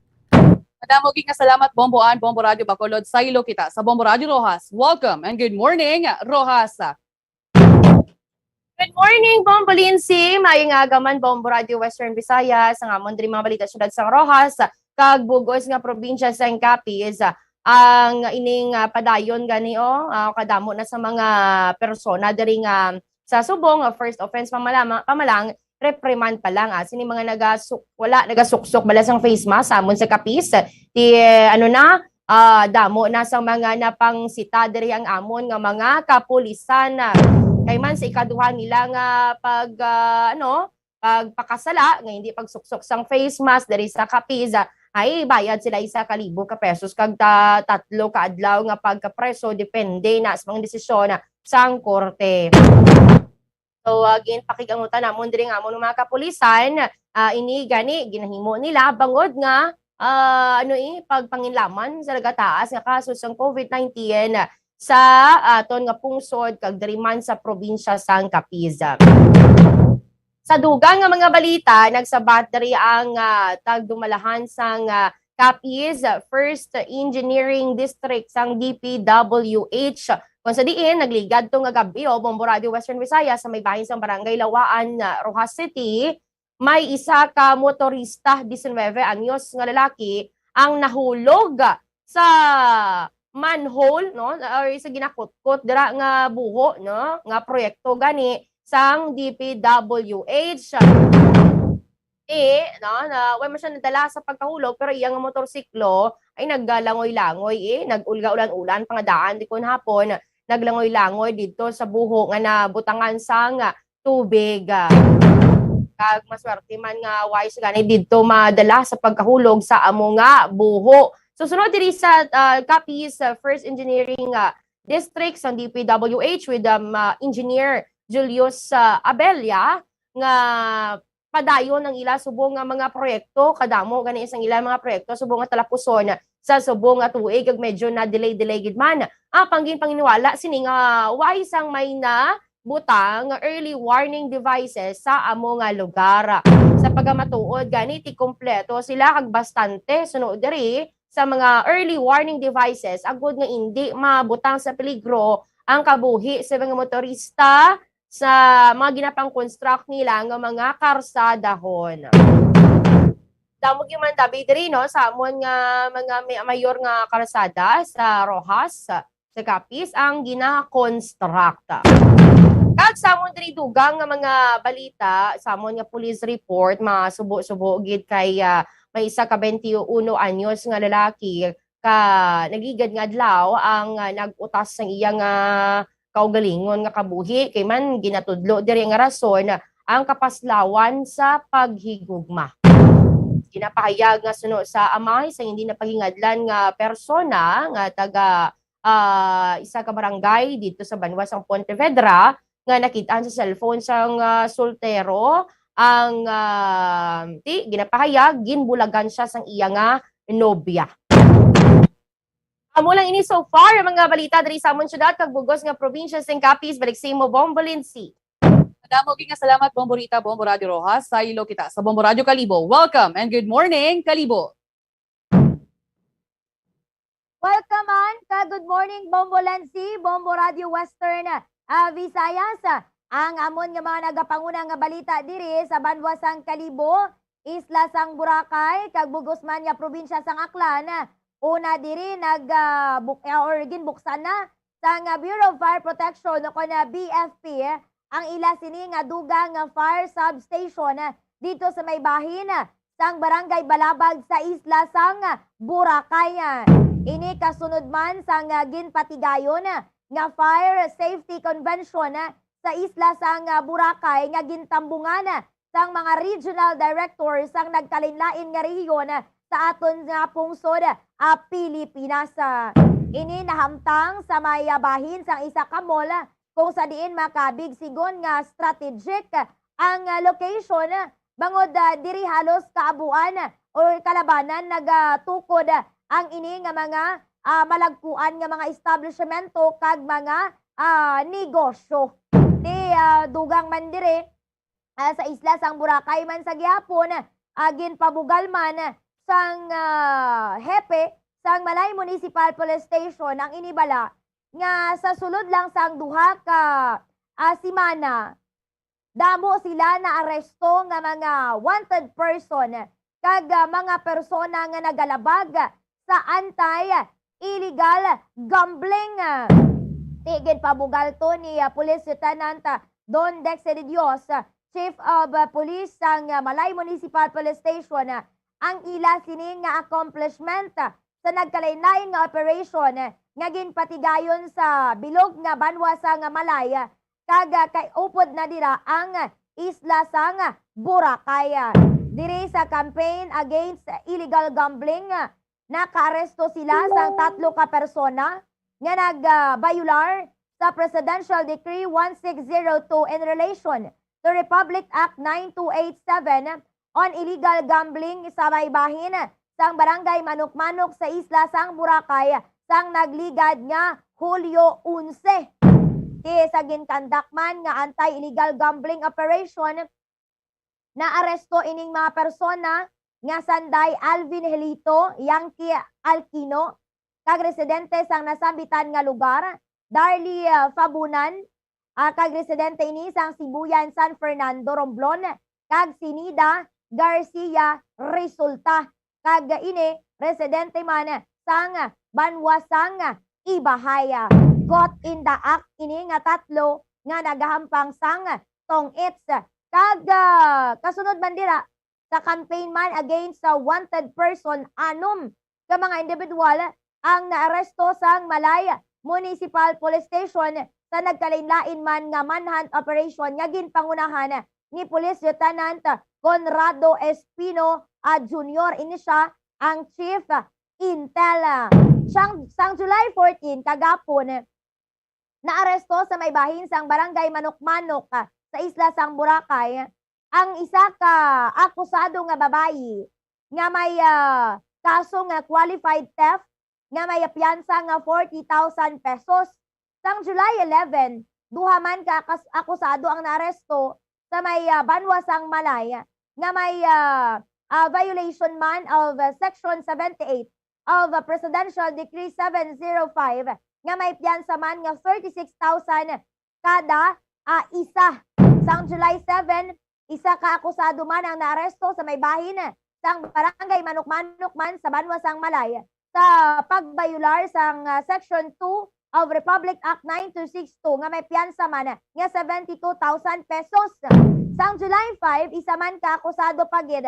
Madamo gid nga salamat, Bombo Ann, Bombo Radyo Bacolod. Saylo kita sa Bombo Radyo Roxas. Welcome and good morning, Roxas. Good morning, Bombo Lindsay. Maayong aga man, Bombo Radyo Western Visayas. Ang amon diri mga balita, siyudad sang Roxas kag bug-os nga probinsya sang Capiz. Ang ining, ah, padayon gani, oh, ah, kadamo na sa mga persona diri nga sa subong nga first offense pa man lang, pa man lang, reprimand pa lang, ah, sini mga nagasuk-, wala nagasuksok bala sang face mask sa amon sa Capiz. Ti, eh, ano na, ah, damo na sang mga napangsita diri ang amon nga mga kapulisan. Kay man sa ikaduha nila nga pag, ah, ano, pagpakasala nga hindi pagsuksok sang face mask diri sa Capiz, ah, ay bayad sila isa ka libo ka pesos kag ta-, tatlo ka adlaw nga pagkapreso, depende na sa mga desisyon sang korte. So, ah, ginpakig-angutan namon diri nga amon mga kapulisan, ah, ini gani ginahimo nila bangod nga, ah, ano, eh, pagpanginlaman sa nagataas nga kaso sang COVID nineteen sa aton nga pungsod kag diri man sa probinsya sang Capiz. Sa dugang nga mga balita, nagsabat diri ang, ah, tagdumalahan sang, ah, Capiz First Engineering District sang D P W H, kung sa diin nagligad to nga gab-i, oh, Bombo Radyo Western Visayas, sa may bahin sang Barangay Lawaan, ah, Roxas City, may isa ka motorista, diecinueve anyos nga lalaki, ang nahulog sa manhole, no, or sa ginakutkot dira nga buho, no, nga proyekto gani sang D P W H. Eh, no, na, wa man siya nadala sa pagkahulog, pero iya nga motorsiklo ay naglangoy-langoy, eh, nag-ulga-ulan-ulan pa nga daan, di kon hapon, naglangoy-langoy didto sa buho nga nabutangan sang tubig. Kag maswerte man nga wala siya gani didto madala sa pagkahulog sa amo nga buho. So, sunod diri sa, ah, Capiz, ah, First Engineering, ah, District sang D P W H with, um, ah, Engineer Julius, ah, Abella, nga padayon ang ila subong nga mga proyekto, kadamo gani sang ila mga proyekto subong nga talapuson sa subong nga tuig, kag medyo na-delay-delay gid man. Apang ginpanginiwala sini nga wala sang may nabutang nga early warning devices sa amo nga lugar. Sa pagamatuod gani, ti kompleto sila kag bastante suno diri sa mga early warning devices agud nga indi mabutang sa peligro ang kabuhi sa mga motorista sa mga ginapang-construct nila nga mga karsadahon. Damo gyud man dabi diri, no, sa amon nga mga may-, mayor nga karsada sa Roxas, sa Capiz, ang gina-construct. Kag sa amon diri dugang nga mga balita, sa amon nga police report, masubo-subo gid kay, ah, may isa ka twenty-one anyos nga lalaki ka nagligad nga adlaw ang, ah, nag-utas sang iya nga kaugalingon nga kabuhi, kay man ginatudlo diri nga rason ang kapaslawan sa paghigugma. Ginapahayag nga suno sa amay sa hindi napahingadlan nga persona nga taga, ah, isa ka barangay dito sa banwa sang Pontevedra nga nakit-an sa cellphone sang, ah, soltero ang, ah, ti, ginapahayag ginbulagan siya sang iya nga nobya. Amo lang ini so far ang mga balita diri sa amon syudad kag bugos nga probinsya sing Capiz. Balik sa imo, Bombo Lindsay. Madamo gid nga salamat, Bombo Rita, Bombo Radio Rojas. Saylo kita sa Bombo Radio Kalibo. Welcome and good morning, Kalibo. Welcome man ka good morning, Bombo Lancy, Bombo Radio Western, ah, Visayas. Ang amon nga mga nagapanguna nga balita diri sa banwa sang Kalibo, isla sang Boracay, kag bugos man nga probinsya sang Aklan. Una diri nag, ah, buk-, ah, or ginbuksan na sang, ah, Bureau of Fire Protection o kon, ah, B F P ang ila sini nga dugang nga fire substation, ah, dito sa may bahin, ah, sang Barangay Balabag sa isla sang, ah, Boracay. Ini kasunod man sang, ah, ginpatigayon, ah, nga Fire Safety Convention, ah, sa isla sang, ah, Boracay nga gintambungan, ah, sang mga regional director sang nagkalainlain nga rehiyon, ah, sa aton nga pungsod, ah, Pilipinas. Ah, ini nahamtang sa may, ah, bahin sang isa ka mall, ah, kung sa diin makabigsigon nga strategic ang, ah, location, ah, bangod, ah, diri halos kaabuan, ah, or kalabanan nagatukod, ah, ang ini nga mga, ah, malagkuan nga mga establishmento kag mga, ah, negosyo. Ti, ah, dugang man diri, ah, sa isla sang Boracay man sa gihapon, ah, ginpabugal man sang, ah, hepe sang Malay Municipal Police Station ang inibala nga sa sulod lang sang duha ka, ah, semana, damo sila naaresto nga mga wanted person kag, ah, mga persona nga nagalabag sa anti-illegal gambling. Ti, ginpabugal to ni, ah, Police Lieutenant, ah, Don Dex de Dios, ah, Chief of, ah, Police sang, ah, Malay Municipal Police Station, ah, ang ila sini nga accomplishment, ah, sa nagkalainlain nga operation, ah, nga ginpatigayon sa bilog nga banwa sang Malay, ah, kag, ah, kay upod na dira ang isla sang Boracay. Diri sa campaign against illegal gambling, ah, nakaaresto sila sang tatlo ka persona nga nag, ah, bayular sa Presidential Decree one six zero two in relation to Republic Act nine two eight seven on illegal gambling sa may bahin sang Barangay Manok-Manok sa isla sang Boracay sang nagligad nga Hulyo onse. Ti sa ginkandak man nga anti-illegal gambling operation, naaresto ining mga persona nga sanday Alvin Helito, Yankee Alquino, kag residente sang nasambitan nga lugar, Darly, ah, Fabunan, ah, kag residente ini sang Sibuyan, San Fernando, Romblon, kag si Nida Garcia Resulta, kag ini residente man sang banwa sang Ibajay. Caught in the act ini nga tatlo nga nagahampang sang tong-its. Kag, ah, kasunod man dira, sa campaign man against sa wanted person, anom ka mga individual ang naaresto sang Malay Municipal Police Station sa nagkalainlain man nga manhunt operation nga ginpangunahan ni Police Lieutenant Conrado Espino, ah, Junior. Ini sia ang Chief Intel. Sang, sang July fourteen, kagapon, naaresto sa may bahin sang Barangay Manok-Manok, ah, sa isla sang Boracay, ang isa ka akusado nga babayi nga may, ah, kaso nga qualified theft nga may piyansa nga forty thousand pesos. Sang July eleven, duha man ka akas-, akusado ang naaresto sa may, ah, banwa sang Malay nga may, ah, ah, violation man of, ah, Section seventy-eight of, ah, Presidential Decree seven zero five nga may piyansa man nga thirty-six thousand kada, ah, isa. Sang July seven, isa ka akusado man ang naaresto sa may bahin sang Barangay Manok-Manok man sa banwa sang Malay sa pagbayular sang, ah, Section two of Republic Act nine two six two nga may piyansa man nga seventy-two thousand pesos. Sang July five, isa man ka akusado pa gid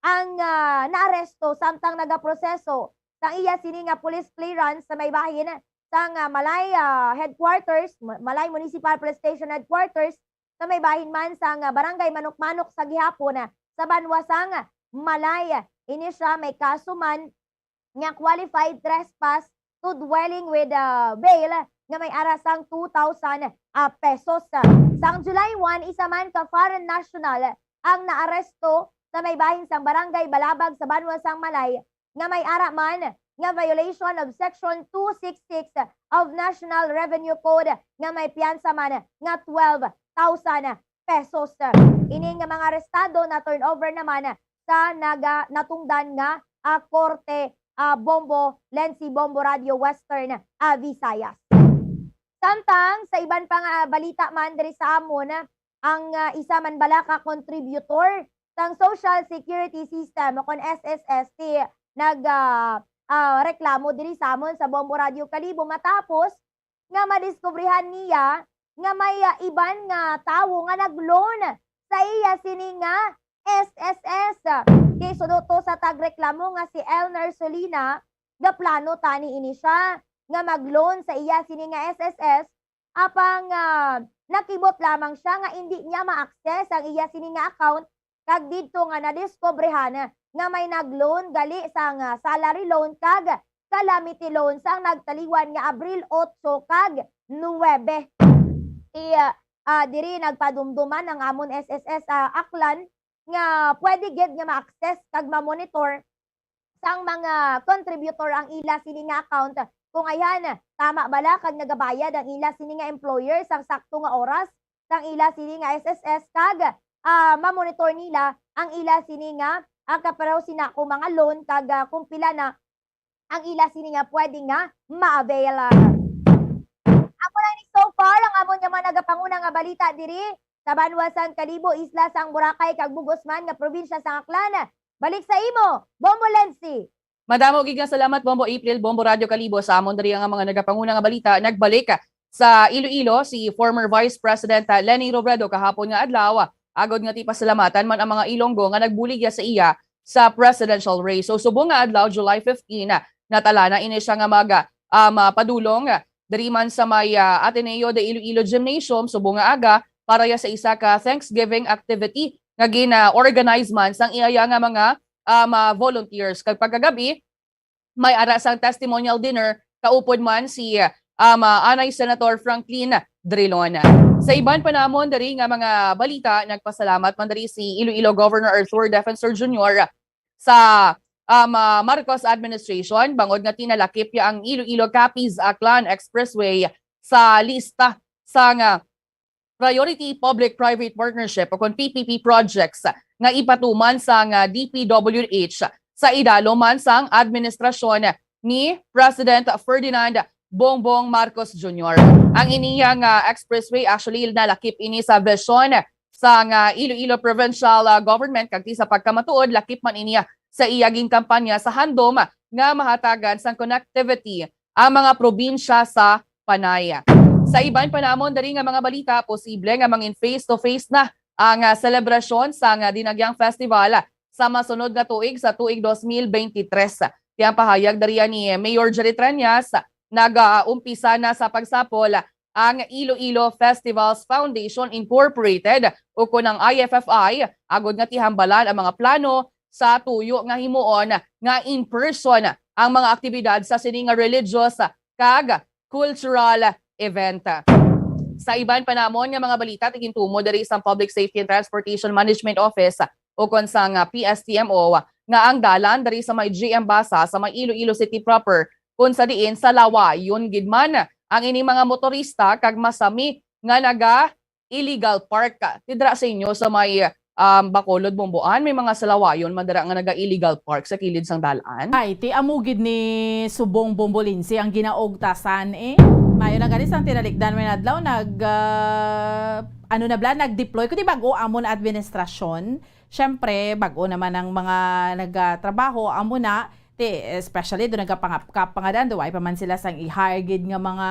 ang, ah, naaresto samtang nagaproseso sang iya sini nga police clearance sa may bahin sang, ah, Malay, ah, headquarters, Ma-, Malay Municipal Police Station headquarters, sa may bahin man sang, ah, Barangay Manukmanok sa gihapon, ah, sa banwa sang Malay. Ini siya may kaso man nga qualified trespass to dwelling with, ah, bail nga may ara sang two thousand, ah, pesos. Sang July one, isa man ka foreign national ang naaresto sa may bahin sang Barangay Balabag sa banwa sang Malay nga may ara man nga violation of Section two six six of National Revenue Code nga may piyansa man nga twelve thousand pesos. Ini nga mga arestado na turnover naman sa naga-, natungdan nga, ah, korte, ah, Bombo, Lency Bombo Radio Western, ah, Visayas. Samtang sa iban pa nga balita man diri sa amon, ang, ah, isa man bala ka contributor sang Social Security System o kon S S S ti nag, ah, ah, reklamo diri sa amon sa Bombo Radio Kalibo matapos nga madiskubrihan niya nga may, ah, iban nga tawo nga nag-loan sa iya sini nga S S S. Kay suno to sa tagreklamo nga si Elner Solina, gaplano tani ini siya nga mag-loan sa iya sini nga S S S, apang, ah, nakibot lamang siya nga indi niya ma-access ang iya sini nga account kag didto nga nadiskobrehan nga may nag-loan gali sang, ah, salary loan kag calamity loan sang nagtaliwan nga Abril otso kag nuwebe. I, ah, diri nagpadumduman ang amon S S S, ah, Aklan nga pwede gid nga ma-access kag ma-monitor sang mga contributor ang ila sini nga account. Kung ayhan, tama bala kag nagabayad ang ila sini nga employer sang sakto nga oras sang ila sini nga S S S kag, ah, ma-monitor nila ang ila sini nga, ah, kaparaw sina ko mga loan kag, ah, kung pila na ang ila sini nga pwede nga ma-avail. Amo lang ni so far ang amon nga mga nagapanguna nga balita diri sa banwa sang Kalibo, isla sang Boracay kag bug-os man nga probinsya sang Aklan. Balik sa imo, Bombo Lency. Madamo gid nga salamat, Bombo April, Bombo Radyo Kalibo. Sa amon diri nga mga nagapanguna nga balita, nagbalik sa Iloilo si former Vice President Leni Robredo kahapon nga adlaw, agod nga tipasalamatan man ang mga Ilonggo nga nagbulig sa iya sa presidential race. So, subong nga adlaw, July fifteen, natala na ini siya nga mag, um, ah, padulong diri man sa may, ah, Ateneo de Iloilo Gymnasium, subong nga aga, para ya sa isa ka Thanksgiving activity nga gina-organize man sang iya nga mga, um, ah, volunteers. Kag pagkagabi, may ara sang testimonial dinner, kaupod man si, um, ah, anay Senator Franklin Drilon. Sa iban pa namon diri nga mga balita, nagpasalamat man diri si Iloilo Governor Arthur Defensor Junior sa, um, ah, Marcos administration, bangod nga tinalakip niya ang Iloilo Capiz Aklan Expressway sa lista sang, ah, Priority Public-Private Partnership o kon P P P projects nga ipatuman sang D P W H sa idalom man sang administrasyon ni President Ferdinand Bongbong Marcos Junior. Ang iniya nga expressway, actually, nalakip ini sa vision sang Iloilo Provincial, ah, Government, kag ti sa pagkamatuod, lakip man ini sa iya ginkampanya sa handom nga mahatagan sang connectivity ang mga probinsya sa Panay. Sa iban pa namon diri nga mga balita, posible nga mangin face-to-face na ang, ah, selebrasyon sang, ah, Dinagyang Festival sa masunod nga tuig, sa tuig dos mil beintitres. Ti ang pahayag diri ni Mayor Jerry Treñas, nag-umpisa na sa pagsapol ang Iloilo Festivals Foundation Incorporated, o kon ang I F F I, agod nga tihambalan ang mga plano sa tuyo nga himuon nga in person ang mga aktibidad sa sini nga religious kag cultural event. Sa iban pa namon nga mga balita, tigintumo diri sa Public Safety and Transportation Management Office, o kon sang P S T M O, nga ang dalan diri sa may G M Basa sa may Iloilo City proper, kung sa diin salawayon gid man ang ining mga motorista kag masami nga naga illegal park. Ti dira sa inyo sa may, um, Bacolod, Bomboan, may mga salawayon man dira nga naga-illegal park sa kilid sang dalan? Ay, ti amo gid ni subong Bombo Lindsay ang ginaugtasan, eh. Mayo na gani sang tinalikdan may adlaw nag, ah, ano na bala, nag-deploy kundi bag-o amon administrasyon. Siyempre, bag-o naman ang mga nagatrabaho, amo na, ti, especially do nagkapangap-, kapangadan, do, ay pa man sila sang i-hire gid nga mga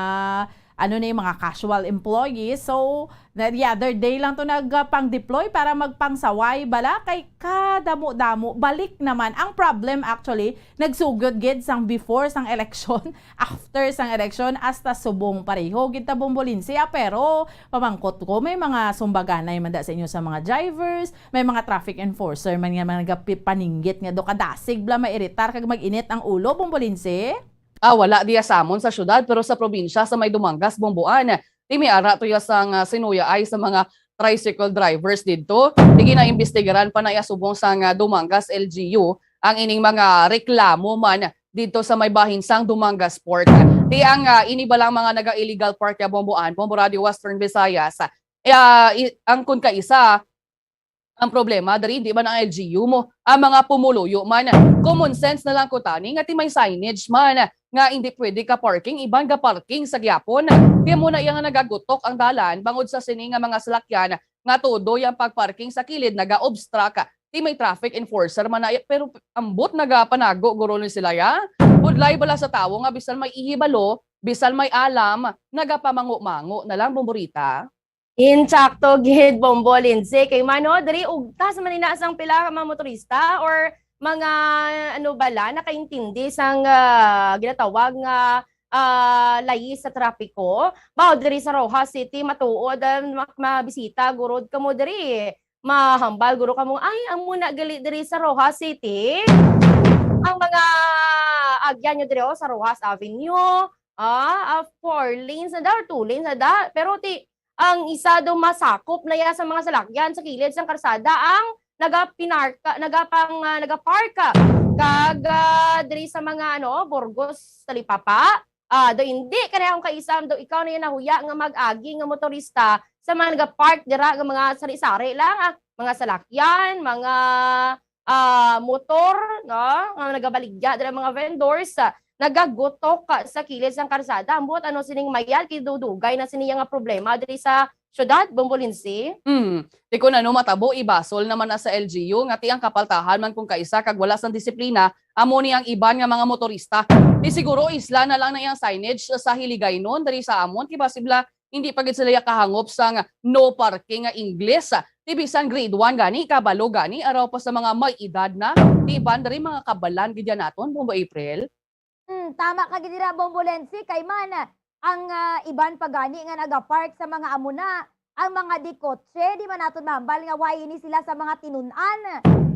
ano na yung mga casual employees. So, na, the other day lang to nagpang-deploy para magpangsaway bala kay kadamo-damo. Balik naman. Ang problem actually, nagsugod gid sang before sang election, after sang election, hasta subong pareho gid ta, Bombo Lindsay. Ah, pero pamangkot ko, may mga sumbaganay man da sa inyo sa mga drivers, may mga traffic enforcer man nga mga nagapaninggit nga do kadasig bala mairitar kag mag-init ang ulo, Bombo Lindsay? Ah, wala diya sa amon sa syudad, pero sa probinsya sa may Dumangas, Bomboan, ti may ara to ya sang, ah, sinuyaay sa mga tricycle drivers didto. Ti ginaimbestigaran pa na ya subong sang, ah, Dumangas L G U ang ining mga reklamo man didto sa may bahin sang Dumangas Port. Ti ang, ah, ini balang mga naga-illegal park ya, Bomboan, Bombo Radio Western Visayas, ah, i-, ang kun kaisa, ang problema diri, hindi man ang L G U mo, ang mga pumuluyo man. Common sense na lang ko tani nga ti may signage man nga hindi pwede ka parking, iban ga parking sa gyapon. Ti mo na iya nga nagagutok ang dalan bangod sa sini nga mga salakyan nga todo yang pagparking sa kilid naga-obstruct. Ti may traffic enforcer man na, pero ambot nagapanago guro ni sila ya. Budlay bala sa tawo nga bisan may ihibalo, bisan may alam, nagapamango-mango na lang, Bomborita. Insakto gid, Bombo Lindsay. Kay mano, diri ugtas man ina sang pila ka mga motorista or mga, ano bala, nakaintindi sang, ah, ginatawag nga, ah, layis sa trapiko. Mao diri sa Roxas City, matuod, ah, ma-, mabisita gurod kamo diri. Mahambal guro kamo, "Ay, amo na gali diri sa Roxas City." Ang mga agyan nyo diri, oh, sa Roxas Avenue, ah, ah, four lanes na da or two lanes na da. Pero ti, ang isa daw masakop na ya sa mga salakyan sa kilid sang karsada ang nagapinarka, nagapang, ah, nagapark kag, ah, diri sa mga, ano, Burgos, Talipapa. Ah, daw hindi ka na akong kaisam, daw ikaw na yung nahuya nga mag-agi nga motorista sa mga nagapark dira nga mga sari-sari lang, ah, mga salakyan, mga, ah, motor, no, nga nagabaligya dira mga vendors, ah, nagagutok, ah, sa kilid sang karsada. Ambot ano sining mayad, kay dudugay na sini nga problema diri sa syudad, Bombo Lindsay? Mm. Ti kun ano matabo, ibasol naman na sa L G U nga ti ang kapaltahan man kung kaisa kag wala sang disiplina, amo ni ang iban nga mga motorista. Ti siguro isla na lang na iyang signage sa Hiligaynon diri sa amon, ti basibla hindi pa gid sila ya kahangop sang no parking nga Ingles. Ti bisan grade one gani, kabalo gani, araw pa sa mga may edad na. Ti iban diri mga kabalan gid yan naton, Bombo April. Hmm, tama ka gid dira, Bombo Lensi, kay man, ang, ah, iban pa gani nga nagapark sa mga amo na, ang mga dikotse, di man naton mahambal nga why ini sila sa mga tinun-an,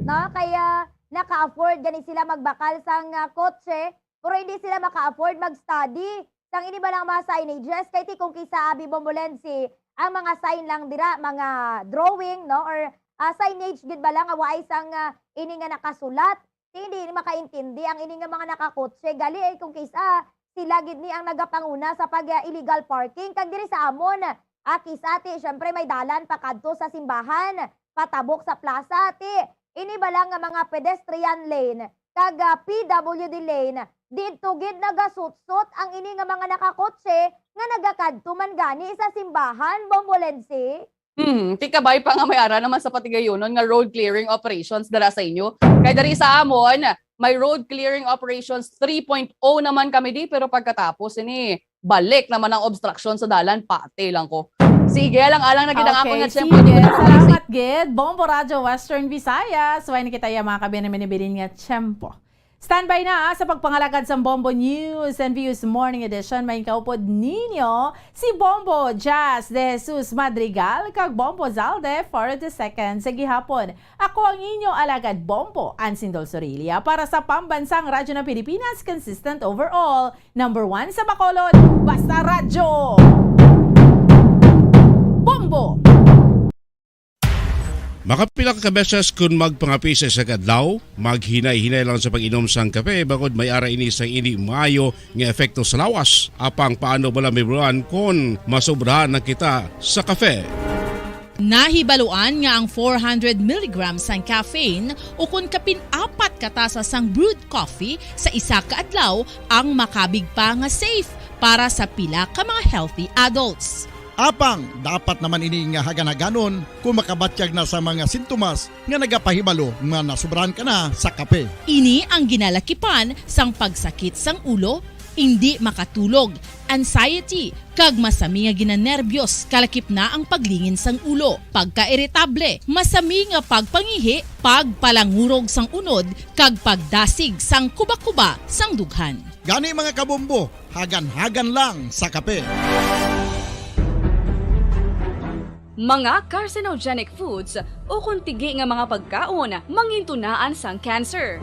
no? Kaya naka-afford gani sila magbakal sang, ah, kotse, pero hindi sila maka-afford mag-study sang ini ba lang mga signages, kay ti kung kisa abi, Bombo Lensi, ang mga sign lang dira, mga drawing, no? Or, ah, signage gid ba lang nga waay sang, ah, ini nga nakasulat. Ti hindi makaintindi ang ini nga mga nakakotse. Gali, eh, kung kisa, sila gid ni ang nagapanguna sa pag, ah, illegal parking. Kag diri sa amon, ah, kisa ti, syempre, may dalan pakadto sa simbahan, patabok sa plaza. Ti, ini ba lang nga mga pedestrian lane, kag, ah, P W D lane, didto gid nagasutsot ang ini nga mga nakakotse nga nagakadto man gani sa simbahan, Bombo Lensi. Hmm, ti kabay pa nga may ara naman sa patigayunon nga road clearing operations dira sa inyo. Kay diri sa amon, may road clearing operations three point oh naman kami di, pero pagkatapos ini, balik naman ang obstruction sa dalan, pati lang ko. Sige, alang-alang na gid ang akon nga tiyempo. Sige, salamat gid, Bombo Radyo Western Visayas. Way na kita ya mga kabiyan na minibilin nga tiyempo. Standby na, ah, sa pagpangalagad sa Bombo News and Views Morning Edition. May kaupod ninyo si Bombo Jazz de Jesus Madrigal kag Bombo Zalde for the second sa gihapon. Ako ang inyo alagad Bombo, Ansindol Sorilia, para sa Pambansang Radyo ng Pilipinas, consistent overall, number one sa Bacolod, Basta Radyo. Bombo! Makapila ka beses kun magpangape sa isa ka adlaw, maghinay-hinay lang sa pag-inom sang kape, bangod may ara ini sang indi maayo nga epekto sa lawas. Apang paano bala mahibaluan kon masobrahan na kita sa kape? Nahibaluan nga ang four hundred milligrams sang caffeine ukon kapin apat ka tasa sang brewed coffee sa isa ka adlaw ang makabig pa nga safe para sa pila ka mga healthy adults. Apang dapat naman ini nga hagan-haganon kon makabatyag na sa mga sintomas nga nagapahibalo nga nasobrahan ka na sa kape. Ini ang ginalakipan sang pagsakit sang ulo, indi makatulog, anxiety, kag masami nga ginanerbyos, kalakip na ang paglingin sang ulo, pagkairitable, masami nga pagpangihi, pagpalangurog sang unod, kag pagdasig sang kuba-kuba sang dughan. Gani, mga kabombo, hagan-hagan lang sa kape. Mga carcinogenic foods ukon tigi nga mga pagkaon mangintunaan sang cancer.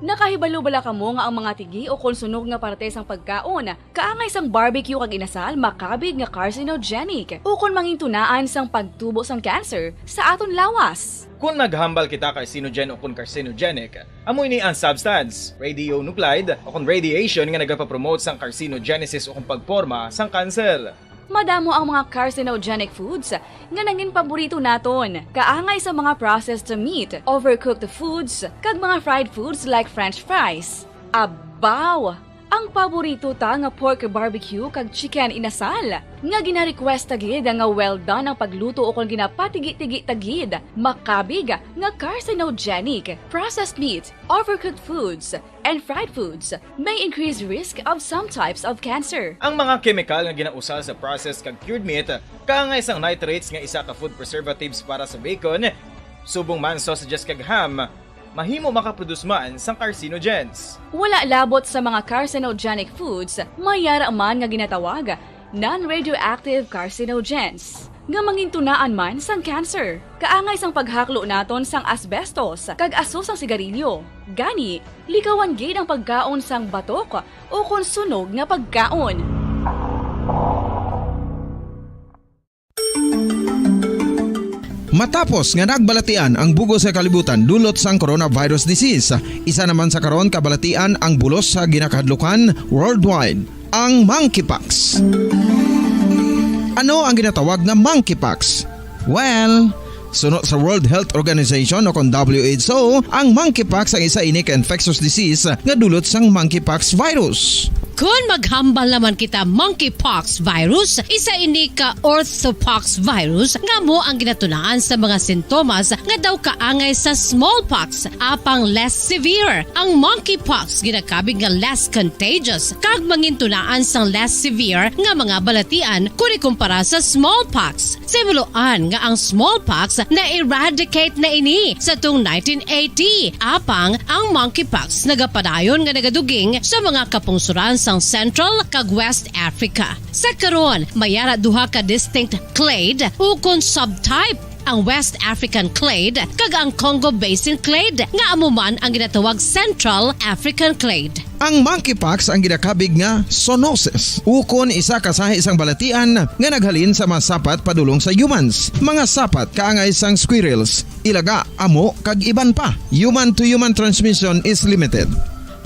Nakahibalo bala kamo nga ang mga tigi ukon sunog nga parte sang pagkaon, kaangay sang barbecue kag inasal, makabig nga carcinogenic ukon mangintunaan sang pagtubo sang cancer sa aton lawas? Kon maghambal kita carcinogen ukon carcinogenic, amo ini ang substance, radionuclide ukon radiation, nga nagapapromote sang carcinogenesis ukon pagporma sang cancer. Madamo ang mga carcinogenic foods nga nangin paborito naton, kaangay sa mga processed meat, overcooked foods, kag mga fried foods like French fries. Abaw! Ang paborito ta nga pork barbecue kag chicken inasal, nga gina-request ta gid nga well done ang pagluto ukon ginapatigi-tigi ta gid, makabig nga carcinogenic. Processed meat, overcooked foods, and fried foods may increase risk of some types of cancer. Ang mga kemikal nga ginausar sa processed kag cured meat, kaangay sang nitrates nga isa ka food preservatives para sa bacon, subong man sausages kag ham, mahimo makaproduce man sang carcinogens. Wala labot sa mga carcinogenic foods, may yara man nga ginatawag non-radioactive carcinogens, nga mangintunaan man sang cancer. Kaangay sang paghaklo naton sang asbestos kag aso sang sigarilyo. Gani, likawan gid ang pagkaon sang batok ukon sunog nga pagkaon. Matapos nga nagbalatian ang bug-os nga kalibutan dulot sang coronavirus disease, isa naman sa karon kabalatian ang bulos sa ginakahadlukan worldwide, ang monkeypox. Ano ang ginatawag nga monkeypox? Well, suno sa World Health Organization o kon W H O, ang monkeypox ang isa ini ka infectious disease nga dulot sang monkeypox virus. Kon maghambal naman kita, monkeypox virus, isa ini ka orthopox virus nga amo ang ginatunaan sa mga sintomas nga daw kaangay sa smallpox, apang less severe. Ang monkeypox ginakabig nga less contagious kag mangintunaan sang less severe nga mga balatian kon ikumpara sa smallpox. Sa himuloan nga ang smallpox na-eradicate na ini sa tung nineteen eighty, apang ang monkeypox nagapadayon nga nagaduging sa mga kapungsoran sang Central kag West Africa. Sa karon, may ara duha ka distinct clade ukon subtype, ang West African clade kag ang Congo Basin clade, nga amo man ang ginatawag Central African clade. Ang monkeypox ang ginakabig nga zoonosis, ukon isa ka sahi sang balatian nga naghalin sa mga sapat padulong sa humans. Mga sapat kaangay sang squirrels, ilaga, amo, kag iban pa. Human-to-human transmission is limited.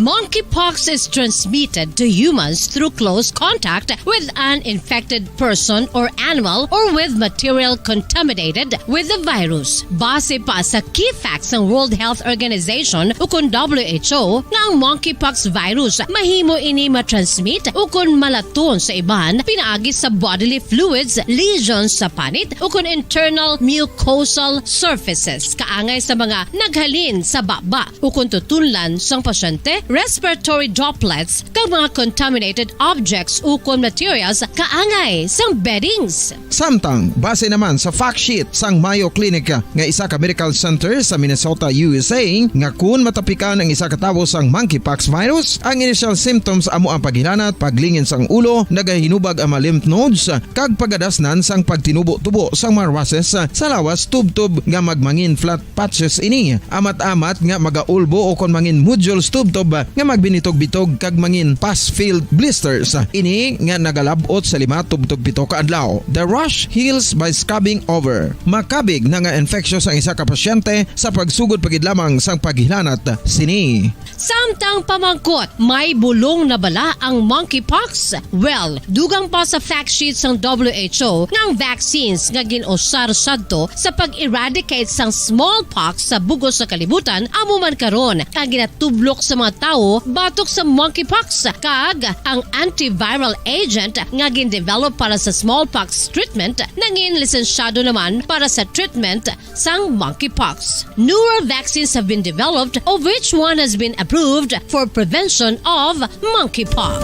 Monkeypox is transmitted to humans through close contact with an infected person or animal or with material contaminated with the virus. Base pa sa key facts sang World Health Organization ukon W H O, nga ang monkeypox virus mahimo ini matransmit ukon malaton sa iban pinaagi sa bodily fluids, lesions sa panit ukon internal mucosal surfaces, kaangay sa mga naghalin sa baba ukon tutunlan sang pasyente, respiratory droplets, kag mga contaminated objects ukon materials kaangay sang beddings. Samtang, base naman sa fact sheet sang Mayo Clinic nga isa ka medical center sa Minnesota, U S A, nga kun matapikan ang isa ka tawo sang monkeypox virus, ang initial symptoms amo ang paghilanat, paglingin sang ulo, nagahinubag ang mga lymph nodes, kag pagadasnan sang pagtinubo-tubo sang mga rushes sa lawas tubtob nga magmangin flat patches ini, amat-amat nga magaulbo ukon mangin nodules tubtob nga magbinitog-bitog kag mangin pus-filled blisters. Ini nga nagalab-ot sa lima tubtob pito ka adlaw. The rash heals by scabbing over. Makabig na nga infectious ang isa ka pasyente sa pagsugod pa gid lamang sang paghilanat sini. Samtang pamangkot, may bulong na bala ang monkeypox? Well, dugang pa sa fact sheet sang W H O nga ang vaccines nga gin-usar sadto sa pag-eradicate sang smallpox sa bug-os nga kalibutan amo man karon ang ginatublok sa mga tawo batok sa monkeypox, kag ang antiviral agent nga gindevelop para sa smallpox treatment nangin lisensyado naman para sa treatment sang monkeypox. Newer vaccines have been developed, of which one has been approved for prevention of monkeypox.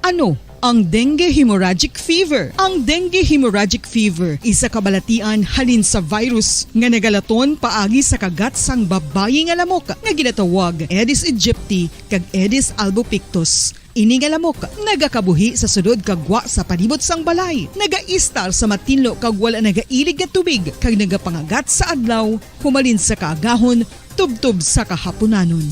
Ano ang dengue hemorrhagic fever? Ang dengue hemorrhagic fever isa ka balatian halin sa virus nga nagalaton paagi sa kagat sang babayi nga lamok nga ginatawag Aedes aegypti kag Aedes albopictus. Ini nga lamok nagakabuhi sa sulod kag gwa sa palibot sang balay, nagaistar sa matinlo kag wala nagailig nga tubig, kag nagapangagat sa adlaw humalin sa kaagahon tubtob sa kahapunanon.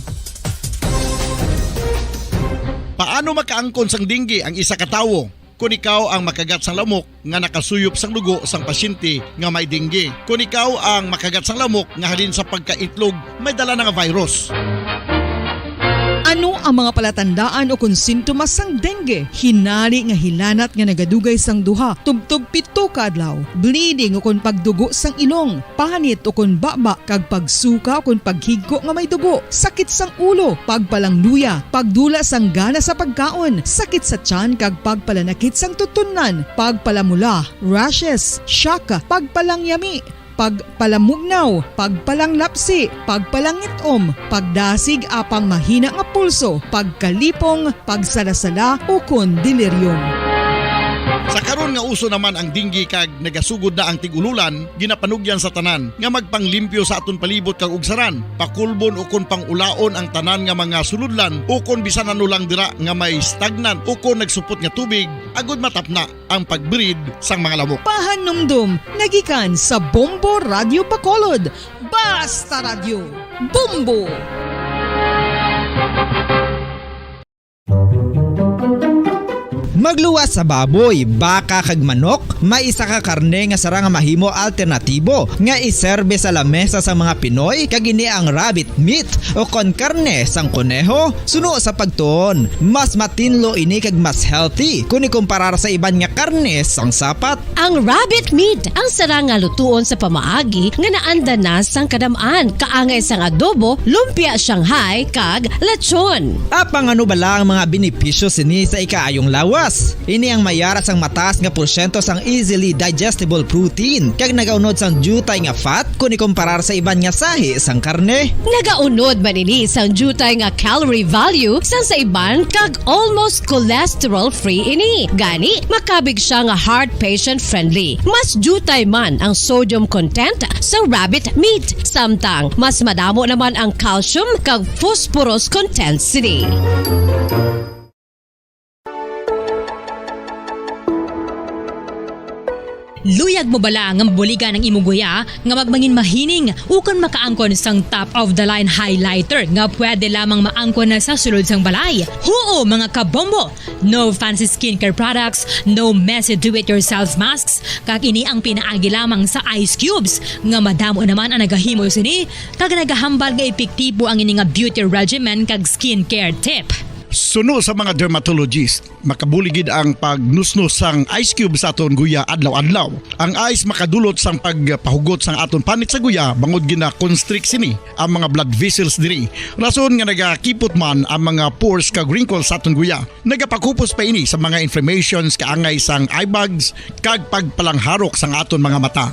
Paano makaangkon sang dengue ang isa ka tawo? Kon ikaw ang makagat sang lamok nga nakasuyop sang dugo sang pasyente nga may dengue, kon ikaw ang makagat sang lamok nga halin sa pagkaitlog may dala na nga virus. Ano ang mga palatandaan o kon sintomas sang dengue? Hinari nga hilanat nga nagadugay sang duha tubtob pito ka adlaw, bleeding o kon pagdugo sang ilong, panit o kon baba, kag pagsuka o kon paghigko nga may dugo, sakit sang ulo, pagpalangluya, pagdula sang gana sa pagkaon, sakit sa tiyan kag pagpalanakit sang tutunlan, pagpalamula, rashes, shock, pagpalangyami, pagpalamugnaw, pagpalanglapsi, pagpalangit-om, pagdasig apang mahina nga pulso, pagkalipong, pagsalasala, ukon delirium. Sa karon nga uso naman ang dengue kag nagasugod na ang tig-ululan, ginapanugyan sa tanan nga magpanglimpyo sa aton palibot kag ugsaran, pakulbon ukon pang-ulaon ang tanan nga mga sulodlan ukon bisan ano lang dira nga may stagnant ukon nagsupot nga tubig, agud matapna ang pag-breed sang mga lamok. Pahanumdom nga gikan sa Bombo Radyo Bacolod. Basta Radyo, Bombo! Magluwas sa baboy, baka kag manok, may isa ka karne nga sarang nga mahimo alternatibo nga iserbe sa lamesa sang mga Pinoy, kag ini ang rabbit meat o kon karne sang kuneho. Suno sa pagtuon, mas matinlo ini kag mas healthy kon ikumparar sa iban nga karne sang sapat. Ang rabbit meat ang sarang nga lutuon sa pamaagi nga naanda na sang kadam-an, kaangay sang adobo, lumpia Shanghai, kag lechon. Apang ano bala ang mga benepisyo sini sa ikaayong lawas? Ini ang mayara sang mataas nga porsyento sang easily digestible protein, kag nagaunod sang diutay nga fat kon ikumparar sa iban nga sahi sang karne. Nagaunod man ini sang diutay nga calorie value sang sa iban, kag almost cholesterol-free ini. Gani, makabig siya nga heart patient-friendly. Mas diutay man ang sodium content sa rabbit meat, samtang mas madamo naman ang calcium kag phosphorus content sini. Luyag mo bala nga mabuligan ang imo guya nga magmangin mahining ukon makaangkon sang top-of-the-line highlighter nga pwede lamang maangkon na sa sulod sang balay? Huo, mga kabombo! No fancy skincare products, no messy do-it-yourself masks, kag ini ang pinaagi lamang sa ice cubes nga madamo naman ang nagahimo sini, kag nagahambal nga epektibo ang ini nga beauty regimen kag skincare tip. Suno sa mga dermatologist, makabulig gid ang pagnusnos sang ice cube sa aton guya adlaw-adlaw. Ang ice makadulot sang pagpahugot sang aton panit sa guya, bangod gina-constrict sini ang mga blood vessels diri. Rason nga nagakipot man ang mga pores kag wrinkles sa aton guya. Nagapakupos pa ini sa mga inflammations kaangay sang eye bags kag pagpalangharok sang aton mga mata.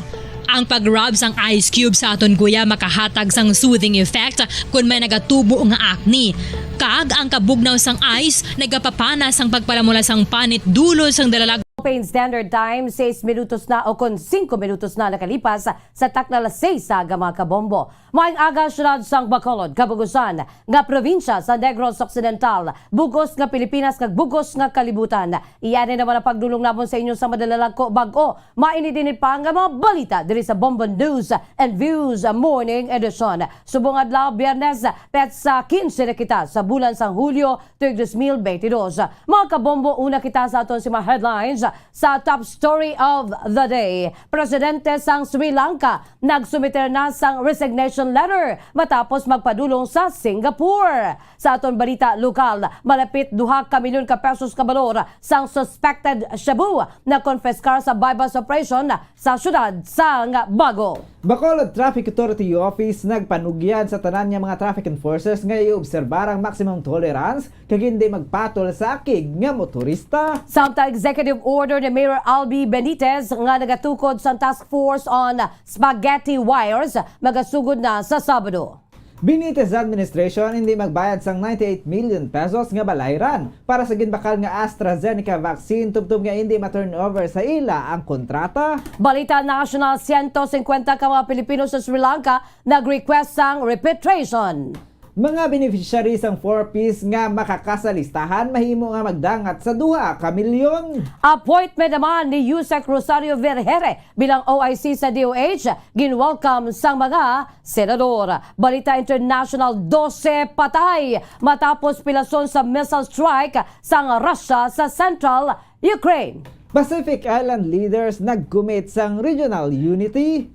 Ang pag-rub sang ice cube sa aton guya makahatag sang soothing effect kon may nagatubo nga acne. Kag ang kabugnaw sang ice nagapapana sang pagpalamula sang panit dulot sang dalalag. Philippine Standard Time, sais minutos na o kon singko minutos na nakalipas sa takna alas sais sa aga, mga kabombo. Maayong aga, siyudad sang Bacolod, Kabugusan nga probinsya sa Negros Occidental, bug-os nga Pilipinas kag bug-os nga kalibutan. Iya ini naman ang pagdulong namon sa inyo sa madalalag ko bag-o. Mainit-init pa nga mga balita diri sa Bombo News and Views Morning Edition. Subong adlaw, Biyernes, petsa quince na kita sa bulan sang Hulyo, tuig dos mil beintidos. Mga kabombo, una kita sa aton sima headlines. Sa top story of the day, presidente sang Sri Lanka nagsumiter na sang resignation letter matapos magpadulong sa Singapore. Sa aton balita lokal, malapit duha ka milyon ka pesos ka balor sang suspected shabu na konpiskar sa buy-bust operation sa siyudad sang Bago. Bacolod Traffic Authority Office nagpanugyan sa tanan nga mga traffic enforcers nga iobserbar ang maximum tolerance kag hindi magpatol sa akig nga motorista. Samtang executive order ni Mayor Albi Benitez nga nagatukod sang Task Force on Spaghetti Wires magasugod na sa Sabado. Benitez administration hindi magbayad sang ninety-eight million pesos nga balayran para sa ginbakal nga AstraZeneca vaccine tubtob nga hindi ma-turnover sa ila ang kontrata. Balita national, siyento singkwenta ka mga Pilipino sa Sri Lanka nag-request sang repatriation. Mga beneficiary sang four Ps nga makakasalistahan mahimo nga magdangat sa duha ka milyon. Appointment naman ni Usec Rosario Vergeire bilang O I C sa D O H, ginwelcome sang mga senador. Balita international, dose patay matapos pilason sa missile strike sang Russia sa central Ukraine. Pacific Island leaders nag-commit sang regional unity.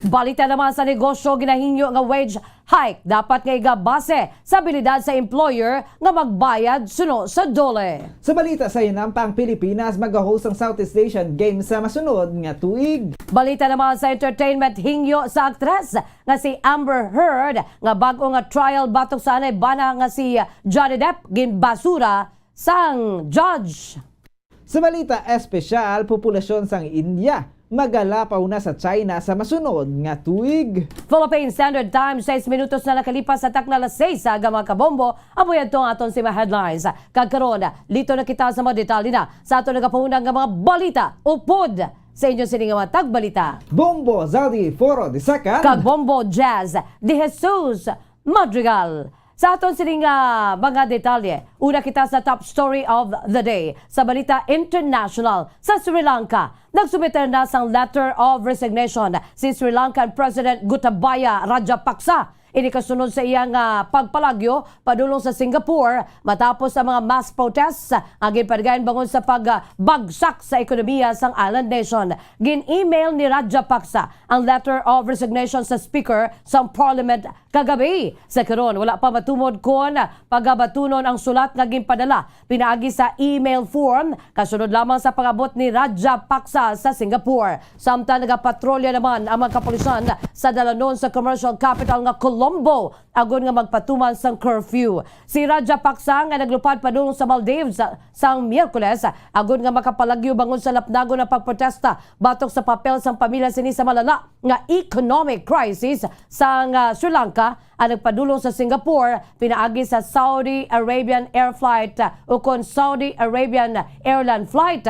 Balita naman sa negosyo, ginahingyo nga wage hike dapat nga igabase sa abilidad sa employer nga magbayad suno sa DOLE. Sa balita sa hinampa, ang Pilipinas mag-host sang Southeast Asian Games sa masunod nga tuig. Balita naman sa entertainment, hingyo sa aktres nga si Amber Heard nga bag-o nga trial batok sa anay bana nga si Johnny Depp ginbasura sang judge. Sa balita espesyal, populasyon sang India magalapaw na sa China sa masunod nga tuig. Philippine Standard Time, sais minutos na nakalipas sa takna alas seis, aga, mga kabombo. Amo yadto ang aton sima headlines. Kag karon, liton na kita sa mga detalye na sa aton nagapahunang nga mga balita. Upod sa inyo sini nga mga tagbalita, Bombo Zaldi Foro the second kag Bombo Jazz de Jesus Madrigal. Sa aton sining, ah, mga detalye, una kita sa top story of the day. Sa balita international, sa Sri Lanka, nagsumiter na sang letter of resignation si Sri Lankan President Gotabaya Rajapaksa. Ini kasunod sa iyang, ah, pagpalagyo padulong sa Singapore matapos ang mga mass protests nga ginpadayon bangod sa pagbagsak sa ekonomiya sang island nation. Gin-email ni Rajapaksa ang letter of resignation sa Speaker sang Parliament kagabi. Sa karon, wala pa matumod kon pagabatunon ang sulat nga ginpadala pinaagi sa email form, kasunod lamang sa pag-abot ni Rajapaksa sa Singapore. Samtang nagapatrolya naman ang mga kapulisan sa dalanon sa commercial capital nga Colombo, agod nga magpatuman sang curfew. Si Rajapaksa nga naglupad padulong sa Maldives sang Miyerkules, agod nga makapalagyo bangod sa lapnagon nga pagprotesta batok sa papel sang pamilya sini sa malala nga economic crisis sang, ah, Sri Lanka, ang nagpadulong sa Singapore pinaagi sa Saudi Arabian Air Flight, ah, ukon Saudi Arabian Airline Flight.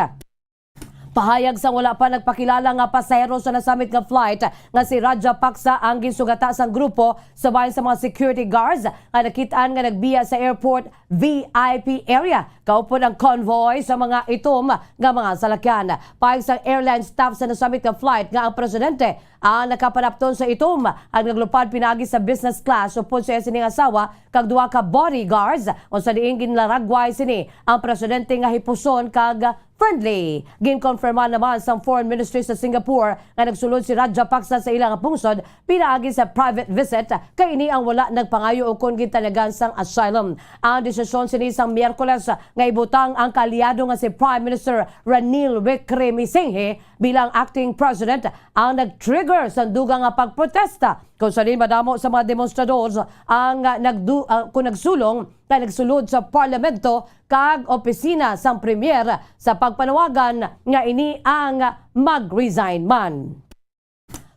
Pahayag sang wala pa nagpakilala nga pasahero sa nasamit nga flight nga si Rajapaksa ang ginsugata sang grupo sa bahin sa mga security guards nga nakit-an nga nagbiya sa airport V I P area kaupod ang convoy sa mga itom nga mga salakyan. Pahayag sang airline staff sa nasamit nga flight nga ang presidente ang nakapanapton sa itom ang naglupad pinaagi sa business class upod sa iya sining asawa kag duha ka bodyguards, unsa diin ginlaragway sini ang presidente nga hipuson kag friendly. Ginkonfirma naman sang Foreign Ministry sa Singapore nga nagsulod si Rajapaksa sa ila nga pungsod pinaagi sa private visit, kay ini ang wala nagpangayo ukon gintanyagan sang asylum. Ang desisyon sini sang Miyerkules nga ibutang ang kaalyado nga si Prime Minister Ranil Wickremesinghe bilang acting president ang nag-trigger sa dugang nga pagprotesta, kung sa diin madamo sa mga demonstrador ang nagdu-, ah, kung nagsulong nga nagsulod sa parlamento kag opisina sang premier sa pagpanawagan nga ini ang mag-resign man.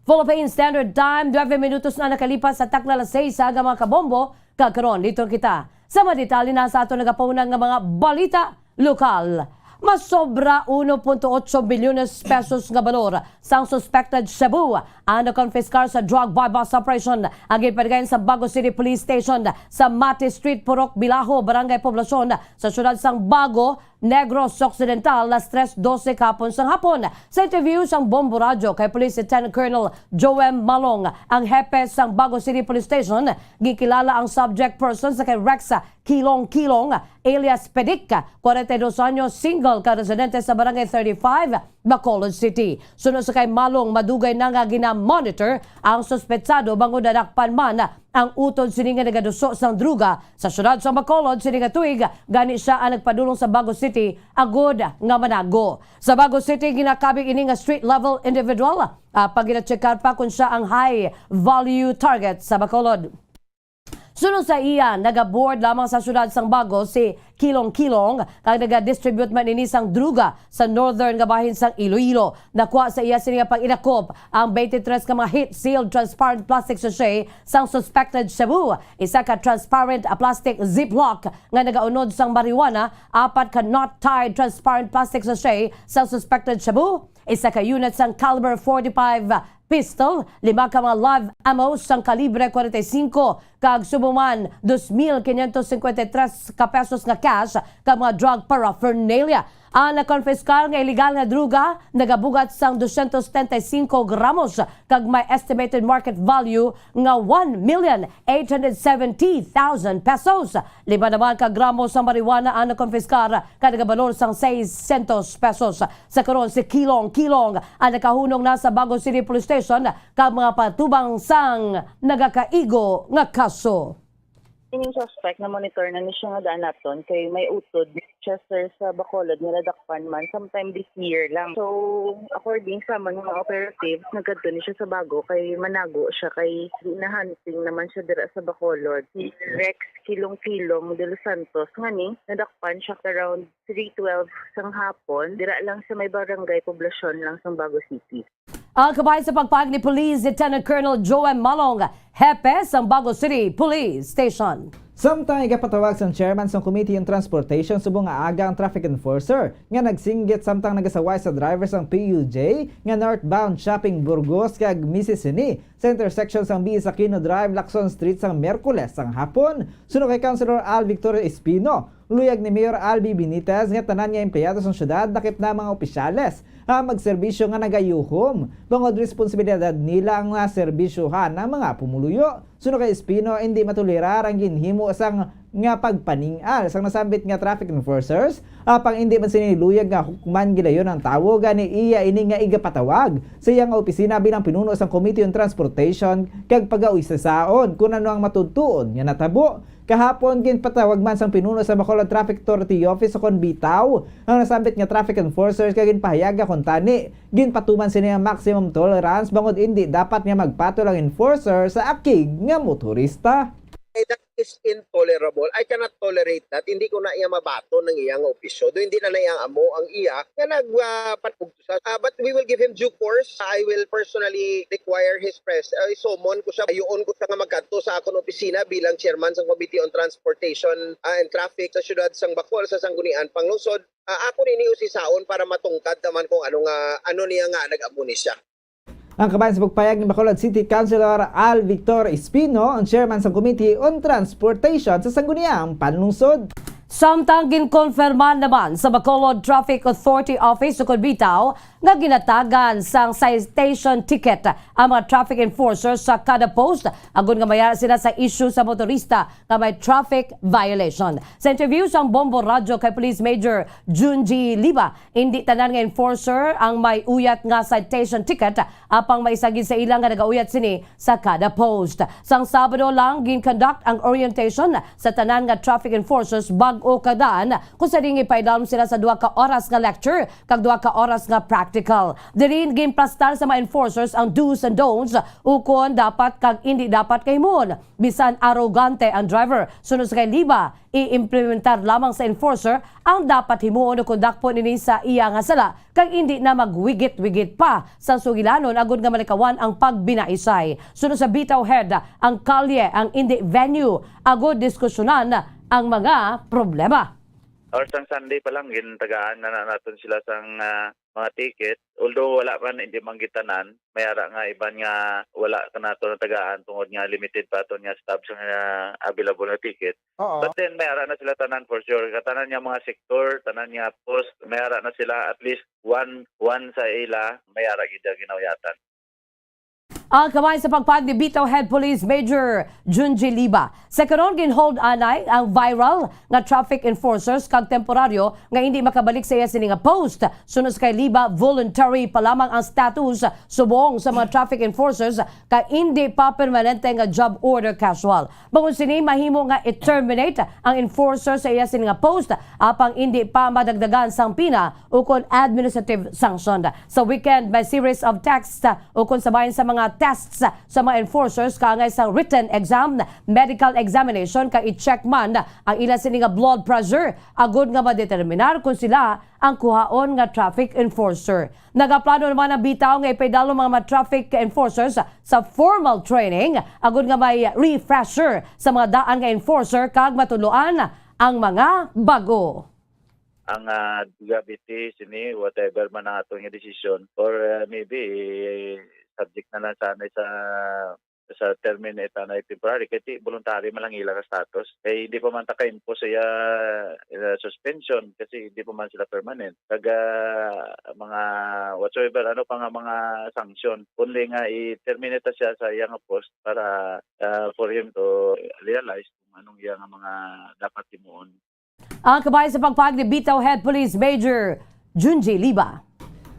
Philippine Standard Time, nuebe minutos na nakalipas sa takna alas seis, aga, mga kabombo. Kag karon, liton kita sa mga detalye na sa aton nagapauna nga mga balita lokal. Masobra uno punto otso bilyones pesos nga balor sang suspected shabu ang nakonpiskar sa drug buy-bust operation ang ginpadayon sa Bago City Police Station sa Mati Street, Purok Bilaho, Barangay Poblacion, sa siyudad sang Bago, Negros Occidental, las tres doce kahapon sang hapon. Sa interview sang Bombo Radyo kay Police Lieutenant Colonel Joem Malong, ang hepe sang Bago City Police Station, gikilala ang subject person sa kay Rex Kilong Kilong, alias Pedik, kwarenta y dos anyos, single, ka residente sa Barangay thirty-five, Bacolod City. Suno sa kay Malong, madugay na nga gina-monitor ang suspetsado bangod nadakpan man ang utod sini nga nagaduso sang druga sa siyudad sa Bacolod sini nga tuig, gani sia ang nagpadulong sa Bago City agud nga manago. Sa Bago City, ginakabig ini nga street level individual, ah, pag ginatsykar pa kung siya ang high value target sa Bacolod. Suno sa iya, nagaboard lamang sa siyudad sang Bago si Kilong Kilong, kag nagadistribute man ini sang druga sa northern nga bahin sang Iloilo. Nakuha sa iya sini nga pag-inakop ang twenty-three ka mga heat-sealed transparent plastic sachet sang suspected shabu, isa ka transparent, ah, plastic ziplock nga nagaunod sang marijuana, apat ka knot-tied transparent plastic sachet sang suspected shabu, isa ka unit sang caliber forty-five pistol, lima ka mga live ammo sang kalibre forty-five, kag subong man dos mil quinientos cincuenta y tres ka pesos nga cash kag mga drug paraphernalia. Ang nakonpiskar nga iligal nga droga nagabugat sang dosyentos setenta y cinco gramos kag may estimated market value nga one million eight hundred seventy thousand pesos. Lima naman ka gramo sa marijuana ang nakonpiskar kag nagabalor sang seiscientos pesos. Sa karon, si Kilong Kilong ang nakahunong na sa Bago City Police Station kag mga patubang sang nagakaigo nga kaso. Ining suspect, na-monitor na ni siya nga daan naton kay may utod siya, sir, sa Bacolod nga nadakpan man sometime this year lang. So, according sa amon nga mga operatives, nagkadto ni siya sa Bago kay manago siya kay di na hunting naman siya dira sa Bacolod. Si Rex Kilong Kilong de los Santos nga ni nadakpan siya around three twelve sang hapon, dira lang sa may barangay Poblacion lang sang Bago City. Ang kabahin sa pagpahayag ni Police Lieutenant Colonel Joem Malong, hepe sang Bago City Police Station. Samtang igapatawag sang chairman sang Committee on Transportation subong nga aga ang traffic enforcer nga nagsinggit samtang nagasaway sa driver sang P U J nga northbound Shopping Burgos kag Mississini sa intersection sang B S Aquino Drive, Lacson Street sang Miyerkules sang hapon. Suno kay Councilor Al Victor Espino, luyag ni Mayor Albi Benitez nga tanan nga empleyado sang syudad dakip na ang mga opisyales ang magserbisyo nga nagayuhom, bangod responsibilidad nila nga serbisyohan ang mga pumuluyo. Suno kay Espino, indi matolerar ang ginhimo sang nga pagpaning-al sang nasambit nga traffic enforcers, apang indi man sini luyag nga hukman gilayon ang tawo, gani iya ini nga igapatawag sa iya nga opisina bilang pinuno sang Committee on Transportation kag pagauisasaon kun ano ang matuod-tuod nga natabo. Kahapon, ginpatawag man sang pinuno sa Bacolod Traffic Authority Office ukon BTAW ang nasambit nga traffic enforcers kag ginpahayag nga kuntani ginpatuman sini ang maximum tolerance bangod indi dapat nga magpatol ang enforcer sa akig nga motorista. That is intolerable. I cannot tolerate that. Hindi ko na iya mabaton ang iya nga opisyo. Do hindi na na iya amo ang iya nga nag, ah, patugtusa. Ah, but we will give him due course. I will personally require his pres-, ah, i-summon ko siya. Ayuon ko siya nga magkadto sa akon opisina bilang chairman sang Committee on Transportation, ah, and Traffic sa siyudad sang Bacol, sa Sangguniang Panglungsod. Ah, ako nini usisaon para matungkad naman kung ano nga, ano niya nga nag-amo ni siya. Ang kabahin sa pagpayag ni Bacolod City Councilor Al Victor Espino, ang chairman sa Committee on Transportation sa Sangguniang Panlungsod. Samtang ginkonfirma naman sa Bacolod Traffic Authority Office o kon BTAW nga ginatagan sang citation ticket ang mga traffic enforcers sa kada post, agod nga mayara sila sa issue sa motorista nga may traffic violation. Sa interview sang Bombo Radyo kay Police Major Junji Liba, indi tanan nga enforcer ang may uyat nga citation ticket, apang may isa gid sa ila nga nagauyat sini sa kada post. Sang Sabado lang gin-conduct ang orientation sa tanan nga traffic enforcers bag-o kag daan, kung sa diin ipaidalom sila sa duha ka oras nga lecture kag duha ka oras nga practical. Diri ginplastar sa mga enforcers ang do's and don'ts ukon dapat kag indi dapat nga himuon. Bisan arogante ang driver, suno sa kay Liba, i-implementar lamang sa enforcer ang dapat himuon kon dakpon ini sa iya nga sala kag indi na magwigit-wigit pa sa sugilanon agod nga malikawan ang pagbinaisay. Suno sa BTAW head, ang kalye ang indi venue agod diskusyonan ang mga problema. Or sang Sunday pa lang, gintagaan na, na naton sila sang, ah, mga ticket. Although wala man, hindi man gitanan, may ara nga iban nga wala ka nato natagaan tungod nga limited pa aton nga stops nga available na ticket. Oo. But then, may ara na sila tanan for sure. Katanan nga mga sektor, tanan nga post, may ara na sila at least one, one sa ila, may ara gid ang ginawayatan. Ang kamay sa pagpag ni Bitaw Head Police Major Junji Liba. Sa karon, ginhold anay ang viral nga traffic enforcers kag temporaryo nga hindi makabalik sa iya sini nga post. Suno sa kay Liba, voluntary pa lamang ang status subong sa mga traffic enforcers kay hindi pa permanente nga job order casual. Bangod sini, mahimo nga i-terminate ang enforcer sa iya sini nga post apang hindi pa madagdagan sang pina ukon administrative sanction. Sa weekend, may series of texts ukon sa bahin sa mga tests sa mga enforcers kaangay sa written exam, medical examination kag i-check man ang ila sini nga blood pressure agud nga madeterminar kung sila ang kuhaon nga traffic enforcer. Nagaplano naman ang Bitaw nga ipaidalom ang mga traffic enforcers sa formal training agud nga may refresher sa mga daan nga enforcer kag matudloan ang mga bago. Ang, ah, gravity sini, whatever man ang aton nga decision, or, ah, maybe, subject na lang sana sa, sa terminate na temporary, kay ti-, voluntary man lang ila ka status. Kay hindi pa man ta ka-impose sa iya, ah, suspension kasi hindi pa man sila permanent. Kag, ah, mga whatsoever, ano pa nga mga sanction, only nga i-terminate ta siya sa iya nga post para, ah, for him to realize kung anong iya nga mga dapat himuon. Ang kabahin sa pagpag ni Bitaw Head Police Major Junji Liba.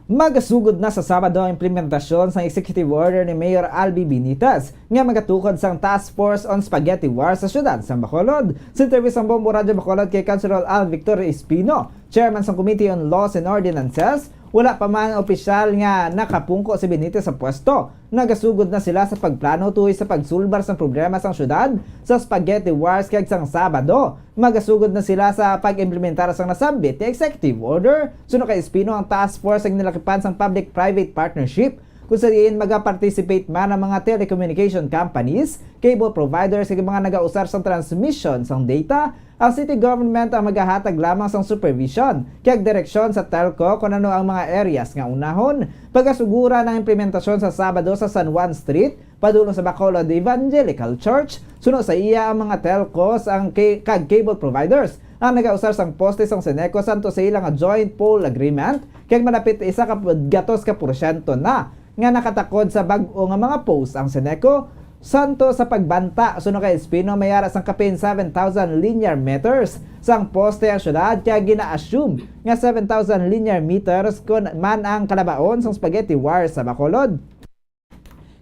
Magasugod na sa Sabado ang implementasyon sang Executive Order ni Mayor Albi Benitez nga magatukod sang Task Force on Spaghetti War sa siyudad sang Bacolod. Sa interview sang Bombo Radyo Bacolod kay Councilor Al Victor Espino, Chairman sang Committee on Laws and Ordinances, wala pa man opisyal nga nakapungko si Benitez sa pwesto. Nagasugod na sila sa pagplano tuhoy sa pagsulbar sang problema sang siyudad sa Spaghetti Wars kag sang Sabado. Magasugod na sila sa pag-implementar sang nasambit nga executive order. Suno kay Espino, ang task force ang nilakipan sang public-private partnership, kung sa diin magaparticipate man ang mga telecommunication companies, cable providers kag mga nagausar sang transmission sang data. Ang city government ang magahatag lamang sang supervision kag direksyon sa telco kon ano ang mga areas nga unahon. Pagasuguran ang implementasyon sa Sabado sa San Juan Street, padulong sa Bacolod Evangelical Church. Suno sa iya, ang mga telcos ang ca-, kag cable providers ang nagausar sang poste sang Seneco santo sa ila nga joint pole agreement kag malapit isa ka gatos ka porsyento na nga nakatakod sa bag-o nga mga post ang Seneco. Santo sa pagbanta, suno kay Espino, may ara sang kapin seven thousand linear meters sang poste ang syudad, kag gina-assume nga seven thousand linear meters kon man ang kalabaon sang spaghetti wars sa Bacolod.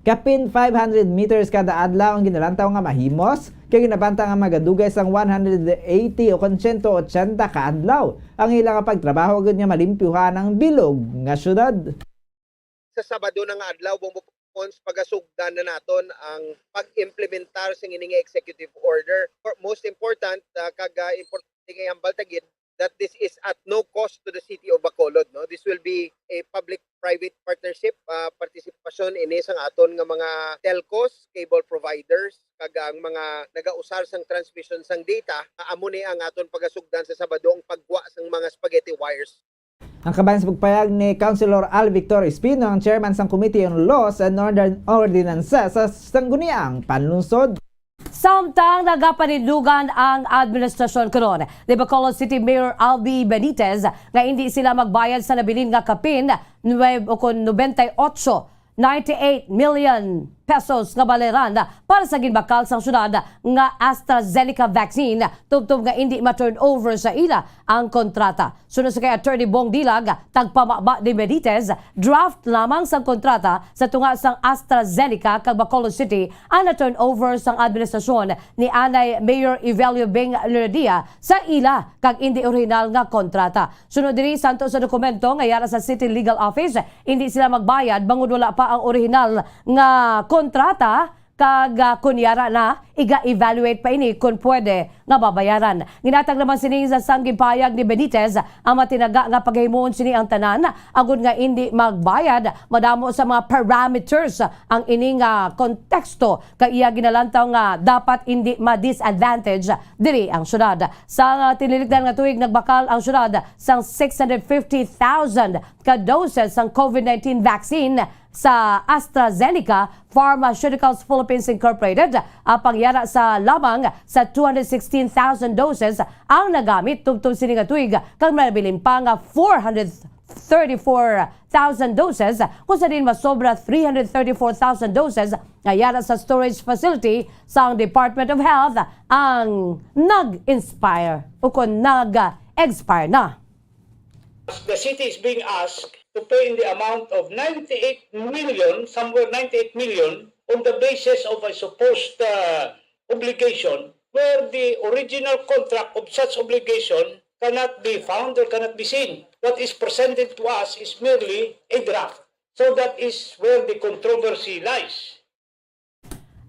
Kapin five hundred meters kada adlaw ang ginalantaw nga mahimos, kag ginabanta nga magadugay sang one hundred eighty o kon siyento otsenta ka adlaw ang ila nga pagtrabaho agud nga malimpyuhan ang bilog nga syudad. Sa Sabado na nga adlaw, Bombo Pons, pagasugdan na naton ang pag-implementar sa ini nga executive order. For, most important, ah, kag, ah, importante nga ihambal ta gid, that this is at no cost to the city of Bacolod, no? This will be a public-private partnership, ah, partisipasyon ini sang aton nga mga telcos, cable providers, kag ang mga nagausar sang transmission sang data. Ah, amo ni ang aton pagasugdan sa Sabado, ang paggwa sang mga spaghetti wires. Ang kabahin sa pagpayag ni Councilor Al Victor Espino, ang chairman sang Committee on Laws and Order-, Ordinances sa Sangguniang Panlungsod. Samtang nagapanindugan ang administrasyon karon ni Bacolod City Mayor Albi Benitez nga hindi sila magbayad sa nabilin nga kapin nuweb o kon nobenta y ocho, ninety-eight million pesos nga baleran para sa ginbakal sang syudad nga AstraZeneca vaccine, tubtob nga indi ma-turnover sa ila ang kontrata. Suno sa kay Attorney Bong Dilag, tagpamaba ni Benitez, draft lamang sang kontrata sa tunga sang AstraZeneca kag Bacolod City ang na-turnover sang administrasyon ni anay Mayor Evelio Beng Loredia sa ila kag indi orihinal nga kontrata. Sunod diri, santo sa dokumento nga yara sa City Legal Office, indi sila magbayad bangod wala pa ang orihinal nga kontrata Kag, ah, kon yara na, iga-evaluate pa ini kon pwede nga mabayaran. Ginhatag naman sini sa sang ginpahayag ni Benitez, ang matinaga nga pagahimuon sini ang tanan, agod nga indi magbayad, madamo sa mga parameters ang ini nga konteksto, kag iya ginalantaw nga dapat indi ma-disadvantage diri ang syudad. Sa, ah, tinilikdan nga tuig, nagbakal ang syudad sang six hundred fifty thousand ka doses sang COVID nineteen vaccine sa AstraZeneca Pharmaceuticals Philippines Incorporated, apang yara sa lamang sa two hundred sixteen thousand doses ang nagamit tubtob sini nga tuig, kag nabilin pa nga four hundred thirty-four thousand doses, kung sa diin masobra three hundred thirty-four thousand doses nga yara sa storage facility sang Department of Health ang nag-inspire o kon nag-expire na. The city is being asked to pay in the amount of ninety-eight million, somewhere ninety-eight million, on the basis of a supposed, uh, obligation where the original contract of such obligation cannot be found or cannot be seen. What is presented to us is merely a draft. So that is where the controversy lies.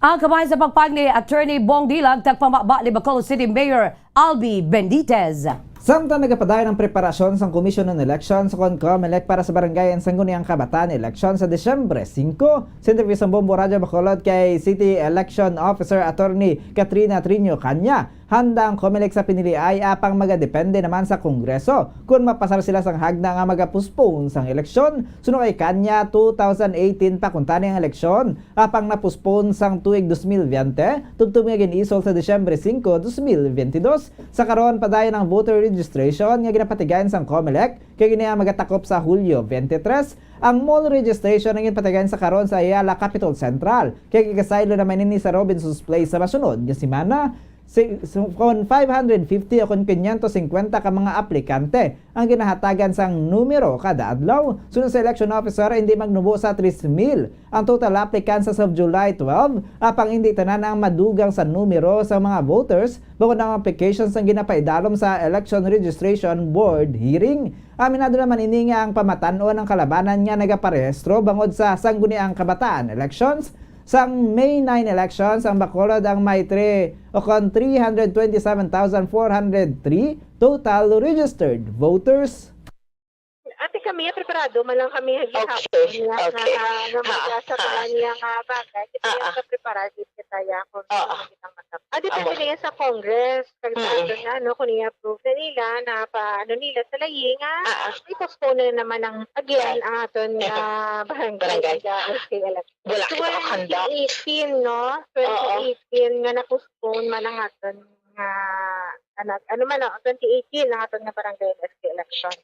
Ang kabahin sa pagpahayag ni Attorney Bong Dilag, tagpamaba ni Bacolod City Mayor Albi Benitez. Samtang nagapadayon ang preparasyon sang Commission on Elections o kon COMELEC para sa Barangay and Sangguniang Kabataan election sa Disyembre singko, sa interview sang Bombo Radyo Bacolod kay City Election Officer Attorney Katrina Triño Caña, handa ang COMELEC sa pinili-ay, apang magadepende naman sa Kongreso kon mapasar sila sang hagna nga magapostpone sang eleksyon. Suno kay Caña, two thousand eighteen pa kuntani ang eleksyon, apang napospon sang tuig dos mil veinte, tubtob nga gin-isol sa Disyembre singko, dos mil veintidós. Sa karon, padayon ang voter registration nga ginapatigayon sang COMELEC, kag ini ang magatakop sa Hulyo twenty-three. Ang mall registration ang ginpatigayon sa karon sa Ayala Capitol Central, kag igasaylo naman ini sa Robinson's Place sa masunod nga semana. Si, so, kon five hundred fifty o kon quinientos cincuenta ka mga aplikante ang ginahatagan sang numero kada adlaw. Suno sa election officer, hindi magnubo sa tres mil ang total applicants as of July twelve, apang hindi tanan ang madugang sa numero sa mga voters, bangod ang applications ang ginapaidalom sa Election Registration Board hearing. Aminado naman ini nga ang pamatan-on ang kalabanan nga nagaparehistro bangod sa Sangguniang Kabataan elections. Sang May nine elections, ang Bacolod ang may three o kon three hundred twenty-seven thousand four hundred three total registered voters. Ate Camille, preparado man lang kami gihapon. Okay, nga, okay. Nga, nga, ha, magasa pa lang niya nga bagay. Kita, ah, yung ah, kapreparado kita ya kung, ah, ano ah, kitang matap-, ah, depende na yan sa Congress. Kag sa ato na, ano, kung i-approve na nila, na pa, ano nila sa layi nga, ah, ah, i-postpone na naman ang, again, ang aton nga barangay, barangay, ah, S K election. Wala kita makahanda. Twenty eighteen, no? Oo. Twenty eighteen nga na-postpone man ang aton nga, ano, ano man, no? Twenty eighteen ang aton nga barangay and S K election.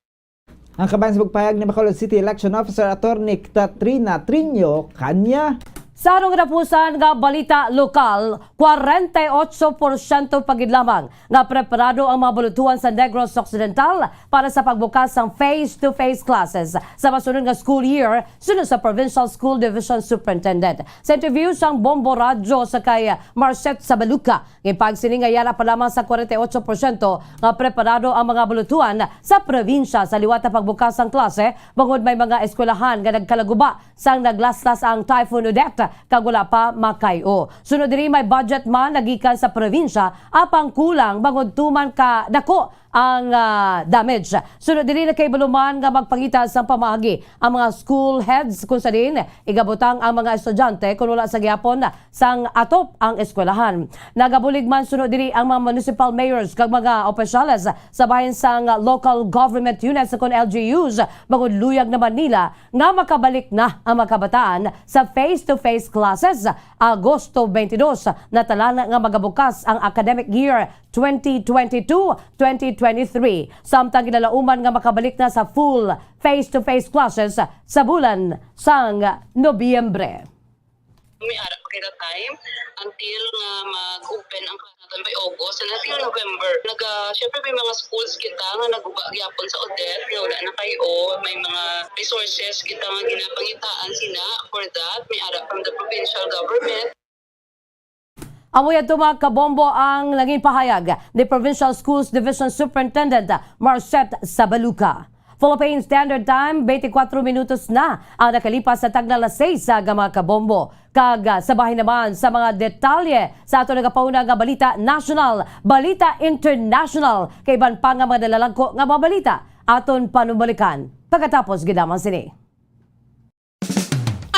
Ang kabahin sa pagpahayag ni Bacolod City Election Officer Attorney Katrina Triño Caña. Sa atong katapusan nga balita lokal, kwarenta y ocho porsyento pa gid lamang nga preparado ang mga bulutuhan sa Negros Occidental para sa pagbukas sang face-to-face classes sa masunod nga school year, suno sa Provincial School Division Superintendent. Sa interview sang Bombo Radyo sa kay Marcet Sabaluca, ginpahayag sini nga yara pa lamang sa kwarenta y ocho porsyento nga preparado ang mga bulutuhan sa probinsya sa liwat ang pagbukas sang klase, bangod may mga eskwelahan nga nagkalaguba sang naglaslas ang Typhoon Odette kag wala pa makay-o. Sunod diri, may budget man nagikan sa probinsya, apang kulang bangod tuman ka dako ang, ah, damage. Sunod diri, nakahibalo man nga magpangita sang pamaagi ang mga school heads, kung sa diin igabutang ang mga estudyante kon wala sa gihapon sang atop ang eskwelahan. Nagabulig man sunod diri ang mga municipal mayors kag mga opisyales sa bahin sang local government units kon L G Us, bangod luyag naman nila nga makabalik na ang mga kabataan sa face-to-face classes. Agosto twenty-two na tanan nga magabukas ang academic year twenty twenty-two, twenty twenty-three, samtang ginalauman nga makabalik na sa full face-to-face classes sa bulan sang Nobyembre. May ara pa kita time until nga mag-open ang class natin by August and until November. Naga, syempre may mga schools kita nga naguba gyapon sa Odette nga wala na kay-o. May mga resources kita nga ginapangitaan sina for that. May ara from the provincial government. Amo yadto, mga kabombo, ang naging pahayag ni Provincial Schools Division Superintendent Marcet Sabaluca. Philippine Standard Time, twenty-four minutos na ang nakalipas sa tagna alas sais sa aga, mga kabombo. Kag, ah, sa bahin naman sa mga detalye sa ato nagapauna nga balita national, balita international, kay iban pa nga mga nalalagko nga mga balita, aton panumalikan pagkatapos gid lamang sini.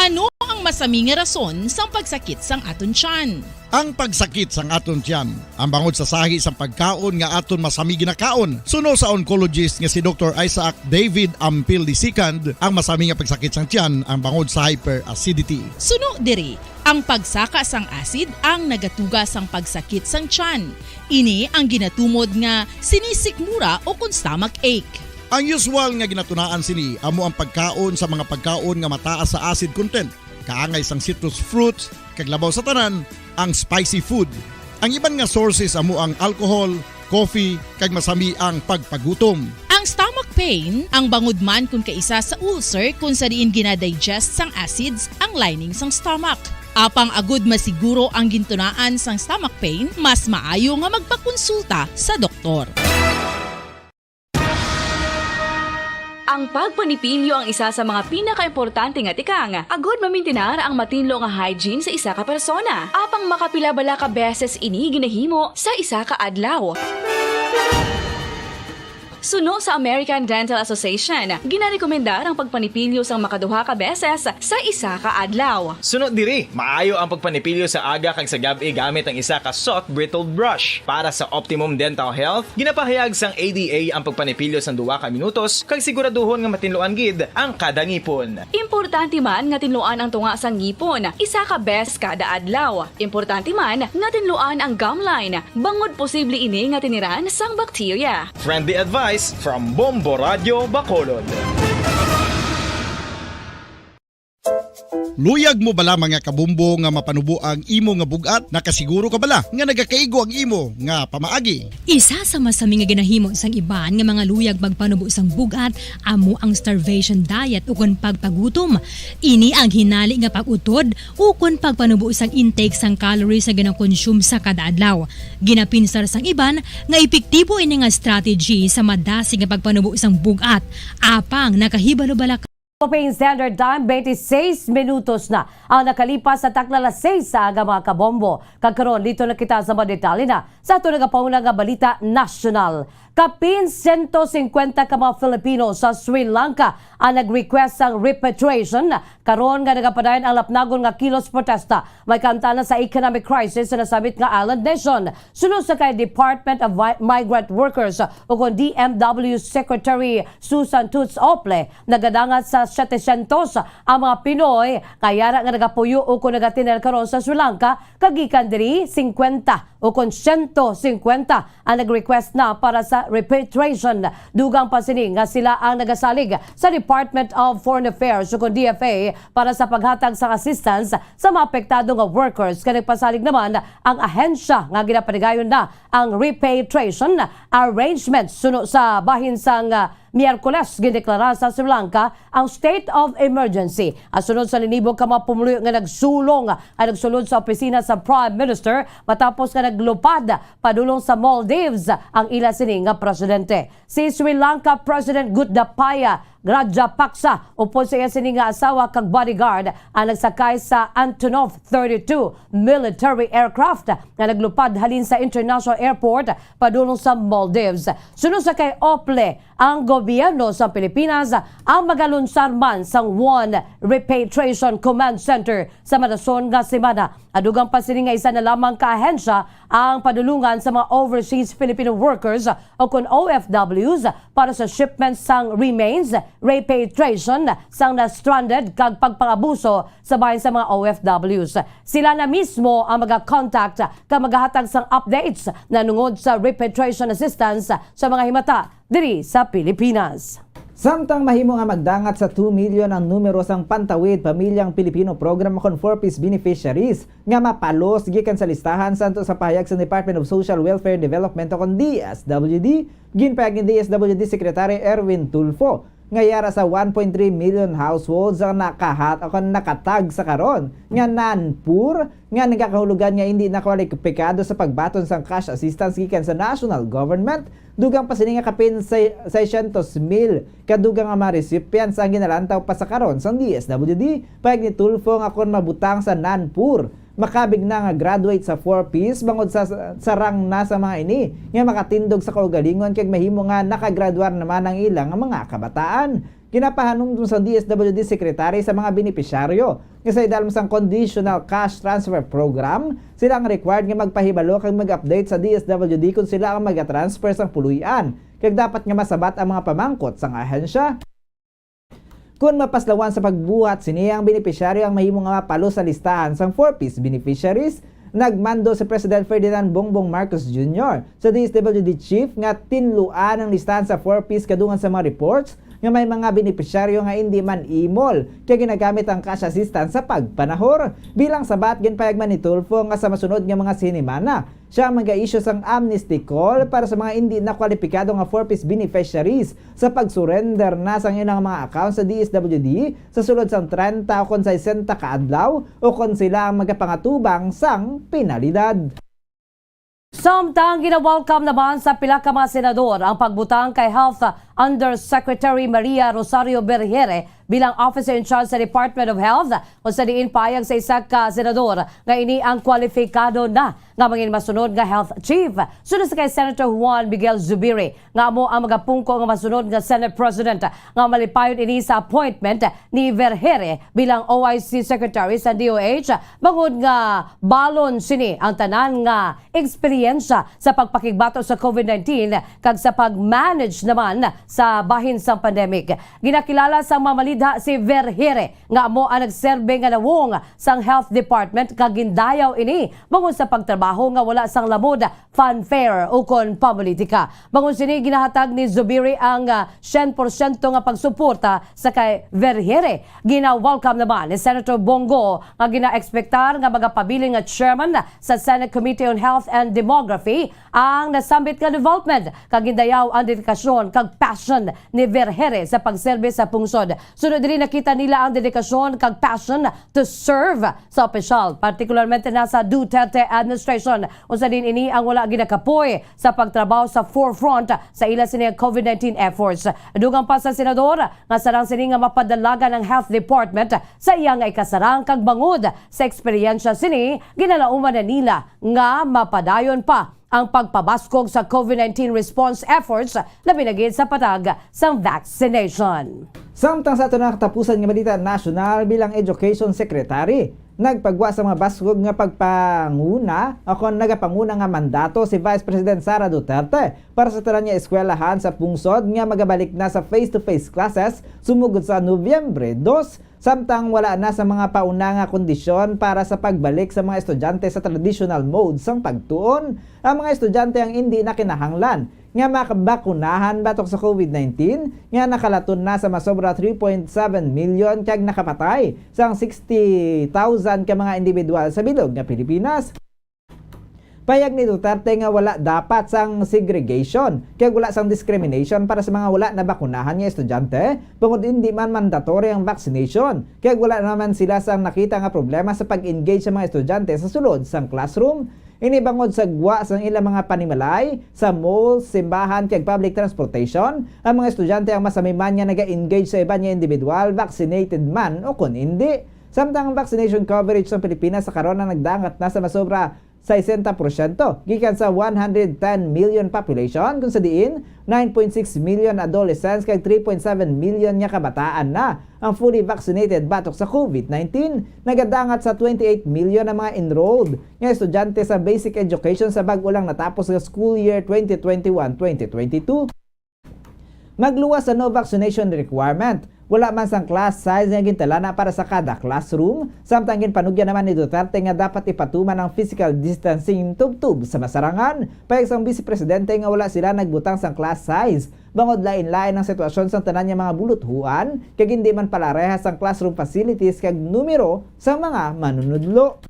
Ano ang masami nga rason sang pagsakit sang aton tiyan? Ang pagsakit sang aton tiyan, ang bangod sa sahi sang pagkaon nga aton masami ginakaon, suno sa oncologist nga si Doktor Isaac David Ampil the second, ang masami nga pagsakit sang tiyan ang bangod sa hyperacidity. Suno diri, ang pagsaka sang acid ang nagatuga sang pagsakit sang tiyan. Ini ang ginatumod nga sinisikmura o kon stomach ache. Ang usual nga ginatunaan sini amo ang pagkaon sa mga pagkaon nga mataas sa acid content, kaangay sang citrus fruits, kag labaw sa tanan, ang spicy food. Ang iban nga sources amo ang alcohol, coffee, kag masami ang pagpagutom. Ang stomach pain ang bangod man kon kaisa sa ulcer, kon sa diin ginadigest sang acids ang lining sang stomach. Apang agud masiguro ang gintunaan sang stomach pain, mas maayo nga magpakonsulta sa doktor. Ang pagpanipilyo ang isa sa mga pinakaimportante nga tikang agud mamintinar ang matinlo nga hygiene sa isa ka persona. Apang makapila bala ka beses ini ginahimo sa isa ka adlaw? Suno sa American Dental Association, ginarekomendar ang pagpanipilyo sang makaduha ka beses sa isa ka adlaw. Suno diri, maayo ang pagpanipilyo sa aga kag sa gab-i gamit ang isa ka soft bristled brush. Para sa optimum dental health, ginapahayag sang A D A ang pagpanipilyo sang duha ka minutos kag siguraduhon nga matinluan gid ang kada ngipon. Importante man nga tinluan ang tunga sang ngipon isa ka beses kada adlaw. Importante man nga tinluan ang gum line, bangod posible ini nga tiniran sang bakterya. Friendly advice from Bombo Radio Bacolod. Luyag mo bala, mga kabombo, nga mapanubo ang imo nga bug-at? Nakasiguro ka bala nga nagakaigo ang imo nga pamaagi? Isa sa masami nga ginahimo sang iban nga mga luyag magpanubo sang bug-at amo ang starvation diet ukon pagpagutom. Ini ang hinali nga pag-utod ukon pagpanubo sang intake sang calories nga ginakonsume sa kada adlaw. Ginapinsar sang iban nga epektibo ini nga strategy sa madasig nga pagpanubo sang bug-at. Apang nakahibalo bala ka Philippine Standard Time, twenty-six minutos na ang nakalipas sa takna alas sais sa aga, mga kabombo. Kag karon, liton na kita sa mga detalye na sa ato nagapauna nga balita nasyonal. Kapin sento singkwenta ka mga Filipino sa Sri Lanka ang nag-request sang repatriation karon nga nagapadayon ang lapnagon nga kilos protesta. May kaangtanan sa economic crisis sa nasabit nga island nation. Suno sa kay Department of Vi-, Migrant Workers, o kon D M W Secretary Susan Toots Ople, nagadangat sa setecientos ang mga Pinoy nga yara nga nagapuyo o kon nagatiner karon sa Sri Lanka, kag gikan diri, singkwenta o kon sento singkwenta ang nag-request na para sa repatriation. Dugang pa sini nga sila ang nagasalig sa Department of Foreign Affairs o kon D F A para sa paghatag sa assistance sa mga apektado nga workers, kag nagpasalig naman ang ahensya nga ginapatigayon na ang repatriation arrangements. Suno sa bahin sang, ah, Miyerkules, gindeklara sa Sri Lanka ang state of emergency, ah, sunod sa linibog ka mga pumuluyo nga nagsulong, ah, nagsulod sa opisina sa Prime Minister matapos nga naglupad padulong sa Maldives ang ila sini nga presidente. Si Sri Lanka President Gotabaya Rajapaksa, upod sa iya sini nga asawa kag bodyguard, ang nagsakay sa Antonov thirty-two military aircraft nga naglupad halin sa international airport padulong sa Maldives. Suno sa kay Ople, ang gobyerno sa Pilipinas ang magalunsar man sang One Repatriation Command Center sa madason nga semana. Adugang pa sini nga isa na lamang ka ahensya ang padulungan sa mga overseas Filipino workers o kon O F Ws para sa shipments sang remains, repatriation sang na-stranded kag pagpangabuso sa bahin sa mga O F Ws. Sila na mismo ang maga-contact kag magahatag sang updates nanungod sa repatriation assistance sa mga himata diri sa Pilipinas. Samtang mahimo nga magdangat sa two million ang numero sang Pantawid Pamilyang Pilipino Program kon four Ps beneficiaries nga mapalos gikan sa listahan, santo sa pahayag sang Department of Social Welfare and Development o kon D S W D, ginpahayag ni D S W D Secretary Erwin Tulfo nga yara sa one point three million households ang nakahat o kon nakatag sa karon nga non-poor nga nagakahulugan nga hindi na kwalipikado sa pagbaton sang cash assistance gikan sa national government. Dugang pa sini nga kapin sa seiscientos mil kadugang nga mga recipients ang ginalantaw pa sa karon sang D S W D, payag ni Tulfo nga kon mabutang sa non-poor, makabig na nga graduate sa four Ps bangod sa sarang na sa mga ini nga makatindog sa kaugalingon kag mahimo nga nakagraduar naman ang ilang mga kabataan. Ginapahanumdom sang D S W D secretary sa mga benepisyaryo nga sa idalom sang Conditional Cash Transfer Program, sila ang required nga magpahibalo kag mag-update sa D S W D kon sila ang magatransfer sang puloy-an, kag dapat nga masabat ang mga pamangkot sang ahensya. Kon mapaslawan sa pagbuhat sini, ang benepisyaryo ang mahimo nga mapalo sa listahan sang four Ps beneficiaries. Nagmando si President Ferdinand Bongbong Marcos Junior sa D S W D chief nga tinluan ang listahan sa four Ps kadungan sa mga reports nga may mga benepisyaryo nga indi man imol kay ginagamit ang cash assistance sa pagpanahor. Bilang sabat, ginpayag man ni Tulfo nga sa masunod nga mga sinimana, siya ang mag-issue sang amnesty call para sa mga indi na kwalipikado nga four Ps beneficiaries sa pag-surrender na sang ilang mga account sa D S W D sa sulod sang trenta o kon sesenta ka adlaw, o kon sila ang magapangatubang sang penalidad. Samtang gina-welcome naman sa pila ka mga senador ang pagbutang kay Health Undersecretary Maria Rosario Vergeire bilang officer in charge sa Department of Health, kung sa diin payag sa isa ka senador nga ini ang kwalipikado na nga mangin masunod nga health chief. Sunod sa kay Senator Juan Miguel Zubiri, nga amo ang magapungko nga masunod nga Senate President, nga malipayon ini sa appointment ni Vergeire bilang O I C Secretary sa D O H, bangod nga balon sini ang tanan nga eksperyensya sa pagpakigbato sa COVID nineteen kag sa pag-manage naman sa bahin sang pandemic. Ginakilala sang mamalidha si Vergeire nga amo ang nagserbe nga nawong sang Health Department kag gindayaw ini bangod sa pagtrabaho nga wala sang lamod, fanfare, ukon pamolitika. Bangod sini, ginahatag ni Zubiri ang, ah, syen porsyento nga pagsuporta sa kay Vergeire. Gina-welcome naman ni Senator Bong Go nga ginaekspektar nga magapabilin nga chairman sa Senate Committee on Health and Demography ang nasambit nga development, kag gindayaw ang dedikasyon kag passion ni Vergeire sa pagserbi sa pungsod. Sunod diri, nakita nila ang dedikasyon kag passion to serve sa opisyal, partikularmente na sa Duterte administration, unsa din ini ang wala ginakapoy sa pagtrabaho sa forefront sa ila sini nga COVID nineteen efforts. Dugang pa sa senador nga sarang sini nga mapadalagan ang health department sa iya nga ikasarang kag bangod sa eksperyensya sini, ginalauman na nila nga mapadayon pa ang pagpabaskog sa COVID nineteen response efforts, labi na gid sa patag sang vaccination. Samtang sa ato na katapusan nga balita nasyonal, bilang Education Secretary, nagpagwa sa mga baskog nga pagpanguna o kon nagapanguna nga mandato si Vice President Sara Duterte para sa tanan nga eskwelahan sa pungsod nga magabalik na sa face-to-face classes sumugod sa Nobyembre dos. Samtang wala na sa mga pauna nga kondisyon para sa pagbalik sa mga estudyante sa traditional mode sang pagtuon, ang mga estudyante ang indi na kinahanglan nga mabakunahan batok sa COVID nineteen nga nakalaton na sa masobra three point seven million kag nakapatay sang sixty thousand ka mga individual sa bilog nga Pilipinas. Payag ni Duterte nga wala dapat sang segregation kag wala sang discrimination para sa mga wala nabakunahan nga estudyante, bangod indi man mandatory ang vaccination, kag wala naman sila sang nakita nga problema sa pag-engage sa mga estudyante sa sulod sang classroom. Ini bangod sa gwa sang ilang mga panimalay, sa malls, simbahan, kag public transportation, ang mga estudyante ang masamiman nga naga-engage sa iban nga individual, vaccinated man o kon indi. Samtang ang vaccination coverage sa Pilipinas sa karon ang nagdangat na sa masobra sesenta porsyento gikan sa one hundred ten million population, kung sa diin nine point six million adolescents kag three point seven million nga kabataan na ang fully vaccinated batok sa COVID nineteen. Nagadangat sa twenty-eight million ang mga enrolled nga estudyante sa basic education sa bag-o lang natapos nga school year twenty twenty-one, twenty twenty-two. Magluwas sa no vaccination requirement. Wala man sang class size nga gintalana para sa kada classroom, samtang ginpanugyan naman ni Duterte nga dapat ipatuman ang physical distancing tubtob sa masarangan. Payag sang Vice Presidente nga wala sila nagbutang sang class size, bangod lain-lain ang sitwasyon sang tanan nga mga buluthuan, kag hindi man parehas ang classroom facilities kag numero sang mga manunudlo.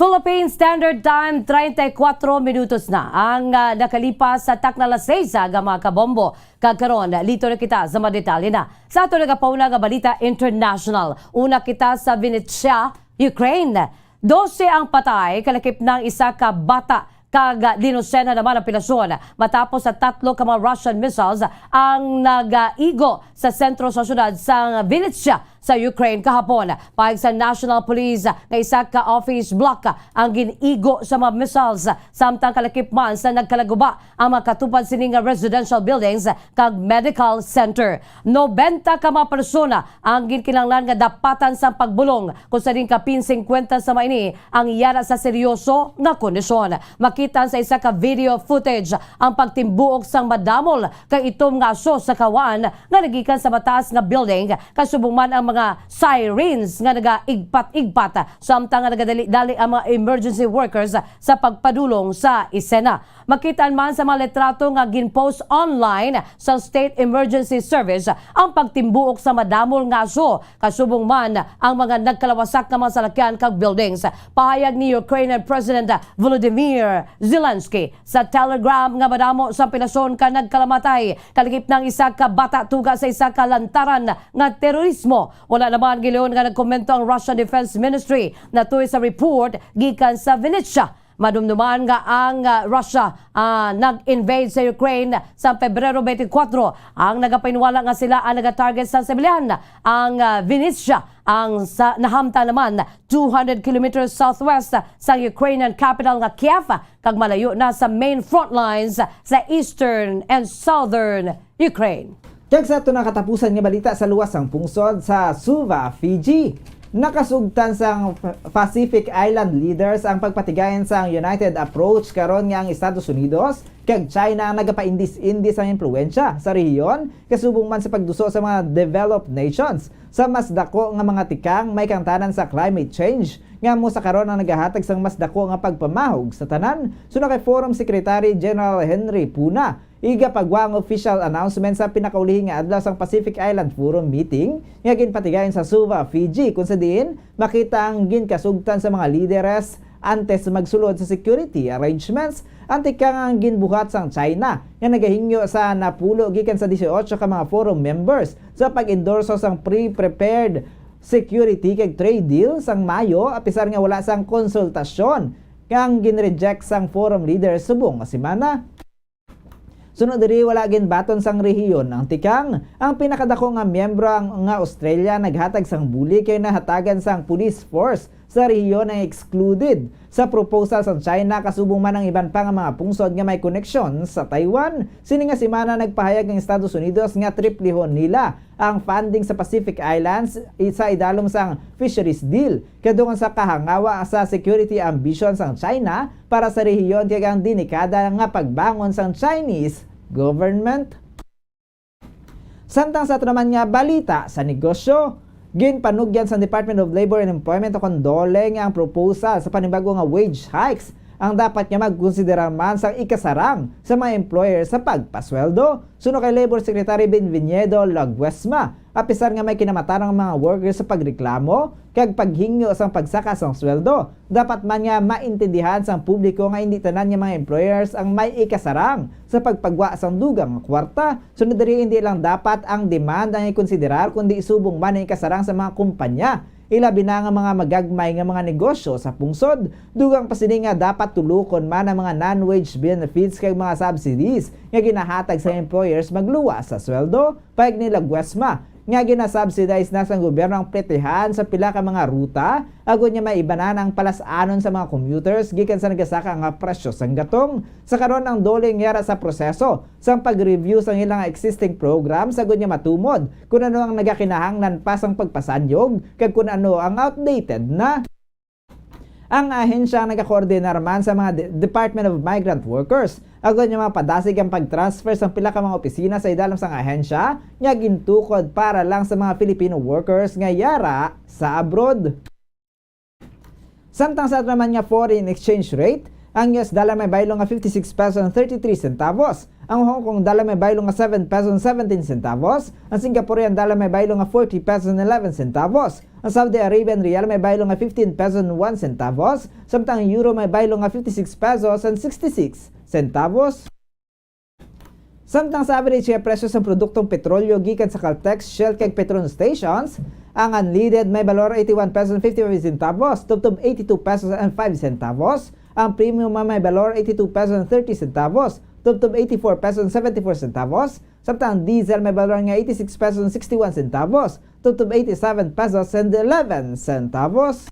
Philippine Standard Time, treinta y cuatro minutos na ang, ah, nakalipas sa takna alas seis, aga, mga kabombo. Kag karon, lito na kita sa mga detalye na sa ato nagapauna nga balita international. Una kita sa Vinnytsia, Ukraine. Dose ang patay, kalakip ng isa ka bata, kag dinusena naman ang pilasyon matapos sa tatlo ka mga Russian missiles ang nagaigo sa sentro sa syudad sa Vinnytsia sa Ukraine kahapon. Pahayag sa National Police nga isa ka office block ang gin-igo sa mga missiles, samtang kalakip man sa nagkalaguba ang mga katupad sini nga residential buildings kag medical center. Nobenta ka mga persona ang ginkinahanglan nga dapatan sang pagbulong, kung sa diin kapin singkwenta sa mga ini ang yara sa seryoso nga kondisyon. Makita sa isa ka video footage ang pagtimbuok sang madamol kag itom nga aso sa kawaan nga nagikan sa mataas nga building, kasubong man ang mga sirens nga nagaigpat-igpat, samtang nga nagadali-dali ang mga emergency workers sa pagpadulong sa eksena. Makita man sa mga litrato nga gin-post online sa State Emergency Service ang pagtimbuok sa madamol nga aso, kasubong man ang mga nagkalawasak nga mga salakyan kag buildings. Pahayag ni Ukrainian President Volodymyr Zelensky sa Telegram nga madamo sa pilasyon ka nagkalamatay, kalakip ng isa ka bata tuga sa isa ka lantaran nga terorismo. Wala naman giingon nga nagkomento ang Russian Defense Ministry natuy sa report gikan sa Vinnytsia. Madumduman nga ang, ah, Russia, ah, nag-invade sa Ukraine sa Pebrero twenty-four, ang nagapahinwala nga sila ang nagatarget sa sibilyan. Ang, ah, Vinnytsia ang sa, nahamtang naman two hundred kilometers southwest sa Ukrainian capital nga Kiev, kag malayo na sa main front lines sa eastern and southern Ukraine. Kag sa ato na katapusan nga balita sa luwas sang pungsod sa Suva, Fiji, nakasugtan sang Pacific Island leaders ang pagpatigayon sang united approach karon nga ang Estados Unidos kag China ang nagapaindis-indis sang impluwensya sa rehiyon, kasubong man sa pagduso sa mga developed nations sa mas dako nga mga tikang may kaangtanan sa climate change, nga amo sa karon ang nagahatag sang mas dako nga pagpamahog sa tanan, suno kay Forum Secretary General Henry Puna. Igapagwa ang official announcement sa pinakaulihi nga adlaw sang Pacific Island Forum meeting nga ginpatigayon sa Suva, Fiji, kung sa diin makita ang ginkasugtan sa mga lideres antes magsulod sa security arrangements, ang tikang ang ginbuhat sang China nga nagahingyo sa napulo gikan sa dieciocho ka mga forum members sa pag-endorso sang pre-prepared security kag trade deal sang Mayo, apisar nga wala sang konsultasyon nga ang ginreject sang forum leaders subong nga semana. Sunod diri, wala ginbaton sang rehiyon ang tikang. Ang pinakadako nga miyembro ang, nga Australia naghatag sang bulig kay nahatagan sang police force sa rehiyon ang excluded sa proposal sang China, kasubong man ang iban pa nga mga pungsod nga may koneksyon sa Taiwan. Sini nga semana nagpahayag ang Estados Unidos nga triplihon nila ang funding sa Pacific Islands i-, sa idalom sang fisheries deal, kadungan sa kahangawa sa security ambition sang China para sa rehiyon kag ang delikada nga pagbangon sang Chinese government. Samtang sa ato naman nga balita sa negosyo, ginpanugyan sang Department of Labor and Employment o kon DOLE nga ang proposal sa panibago nga wage hikes ang dapat nga magkonsiderar man sang ikasarang sa mga employer sa pagpasweldo. Suno kay Labor Secretary Benvenido Laguesma, apisar nga may kinamatarong mga workers sa pagreklamo kag paghingyo sang pagsaka sang sweldo, dapat man nga maintindihan sang publiko nga indi tanan nga mga employers ang may ikasarang sa pagpagwa sang dugang nga kwarta. Sunod diri, indi lang dapat ang demand ang ikonsiderar, kundi subong man ang ikasarang sa mga kumpanya, ilabi na nga mga magagmay nga mga negosyo sa pungsod. Dugang pa sini nga dapat tulokon man ang mga non-wage benefits kag mga subsidies nga ginahatag sa employers magluwas sa sweldo. Pahayag ni Laguesma nga ginasubsidize na sang gobyerno ang pletehan sa pila ka mga ruta, agod nga maibanan ang palas-anon sa mga commuters gikan sa nagasaka nga presyo sang gatong. Sa karon, ang DOLE ang yara sa proseso sang pag-review sang ilang existing programs agod nga matumod kun ano ang nagakinahanglan pa sang pagpasanyog kag kun ano ang outdated na. Ang ahensya ang nagakoordinar man sa mga de-, Department of Migrant Workers, agod nga mapadasig ang pag-transfer sang pila ka mga opisina sa idalom sang ahensya nga gintukod para lang sa mga Filipino workers nga yara sa abroad. Samtang sa ato naman nga foreign exchange rate, ang U S dollar may baylo nga fifty-six pesos and thirty-three centavos, ang Hong Kong dollar may baylo nga seven pesos and seventeen centavos, ang Singaporean dollar may baylo nga forty pesos and eleven centavos, Ang Saudi Arabian riyal may baylo nga fifteen pesos and one centavos, samtang ang euro may baylo nga fifty-six pesos and sixty-six centavos. Samtang sa average nga presyo sa produktong petrolyo gikan sa Caltex, Shell, kag Petron stations, ang unleaded may balor eighty-one pesos and fifty-five centavos, tubtob eighty-two pesos and five centavos. Ang premium may balor eighty-two pesos and thirty centavos, tubtob eighty-four pesos and seventy-four centavos. Samtang ang diesel may balor nga eighty-six pesos and sixty-one centavos, tubtob eighty-seven pesos and eleven centavos.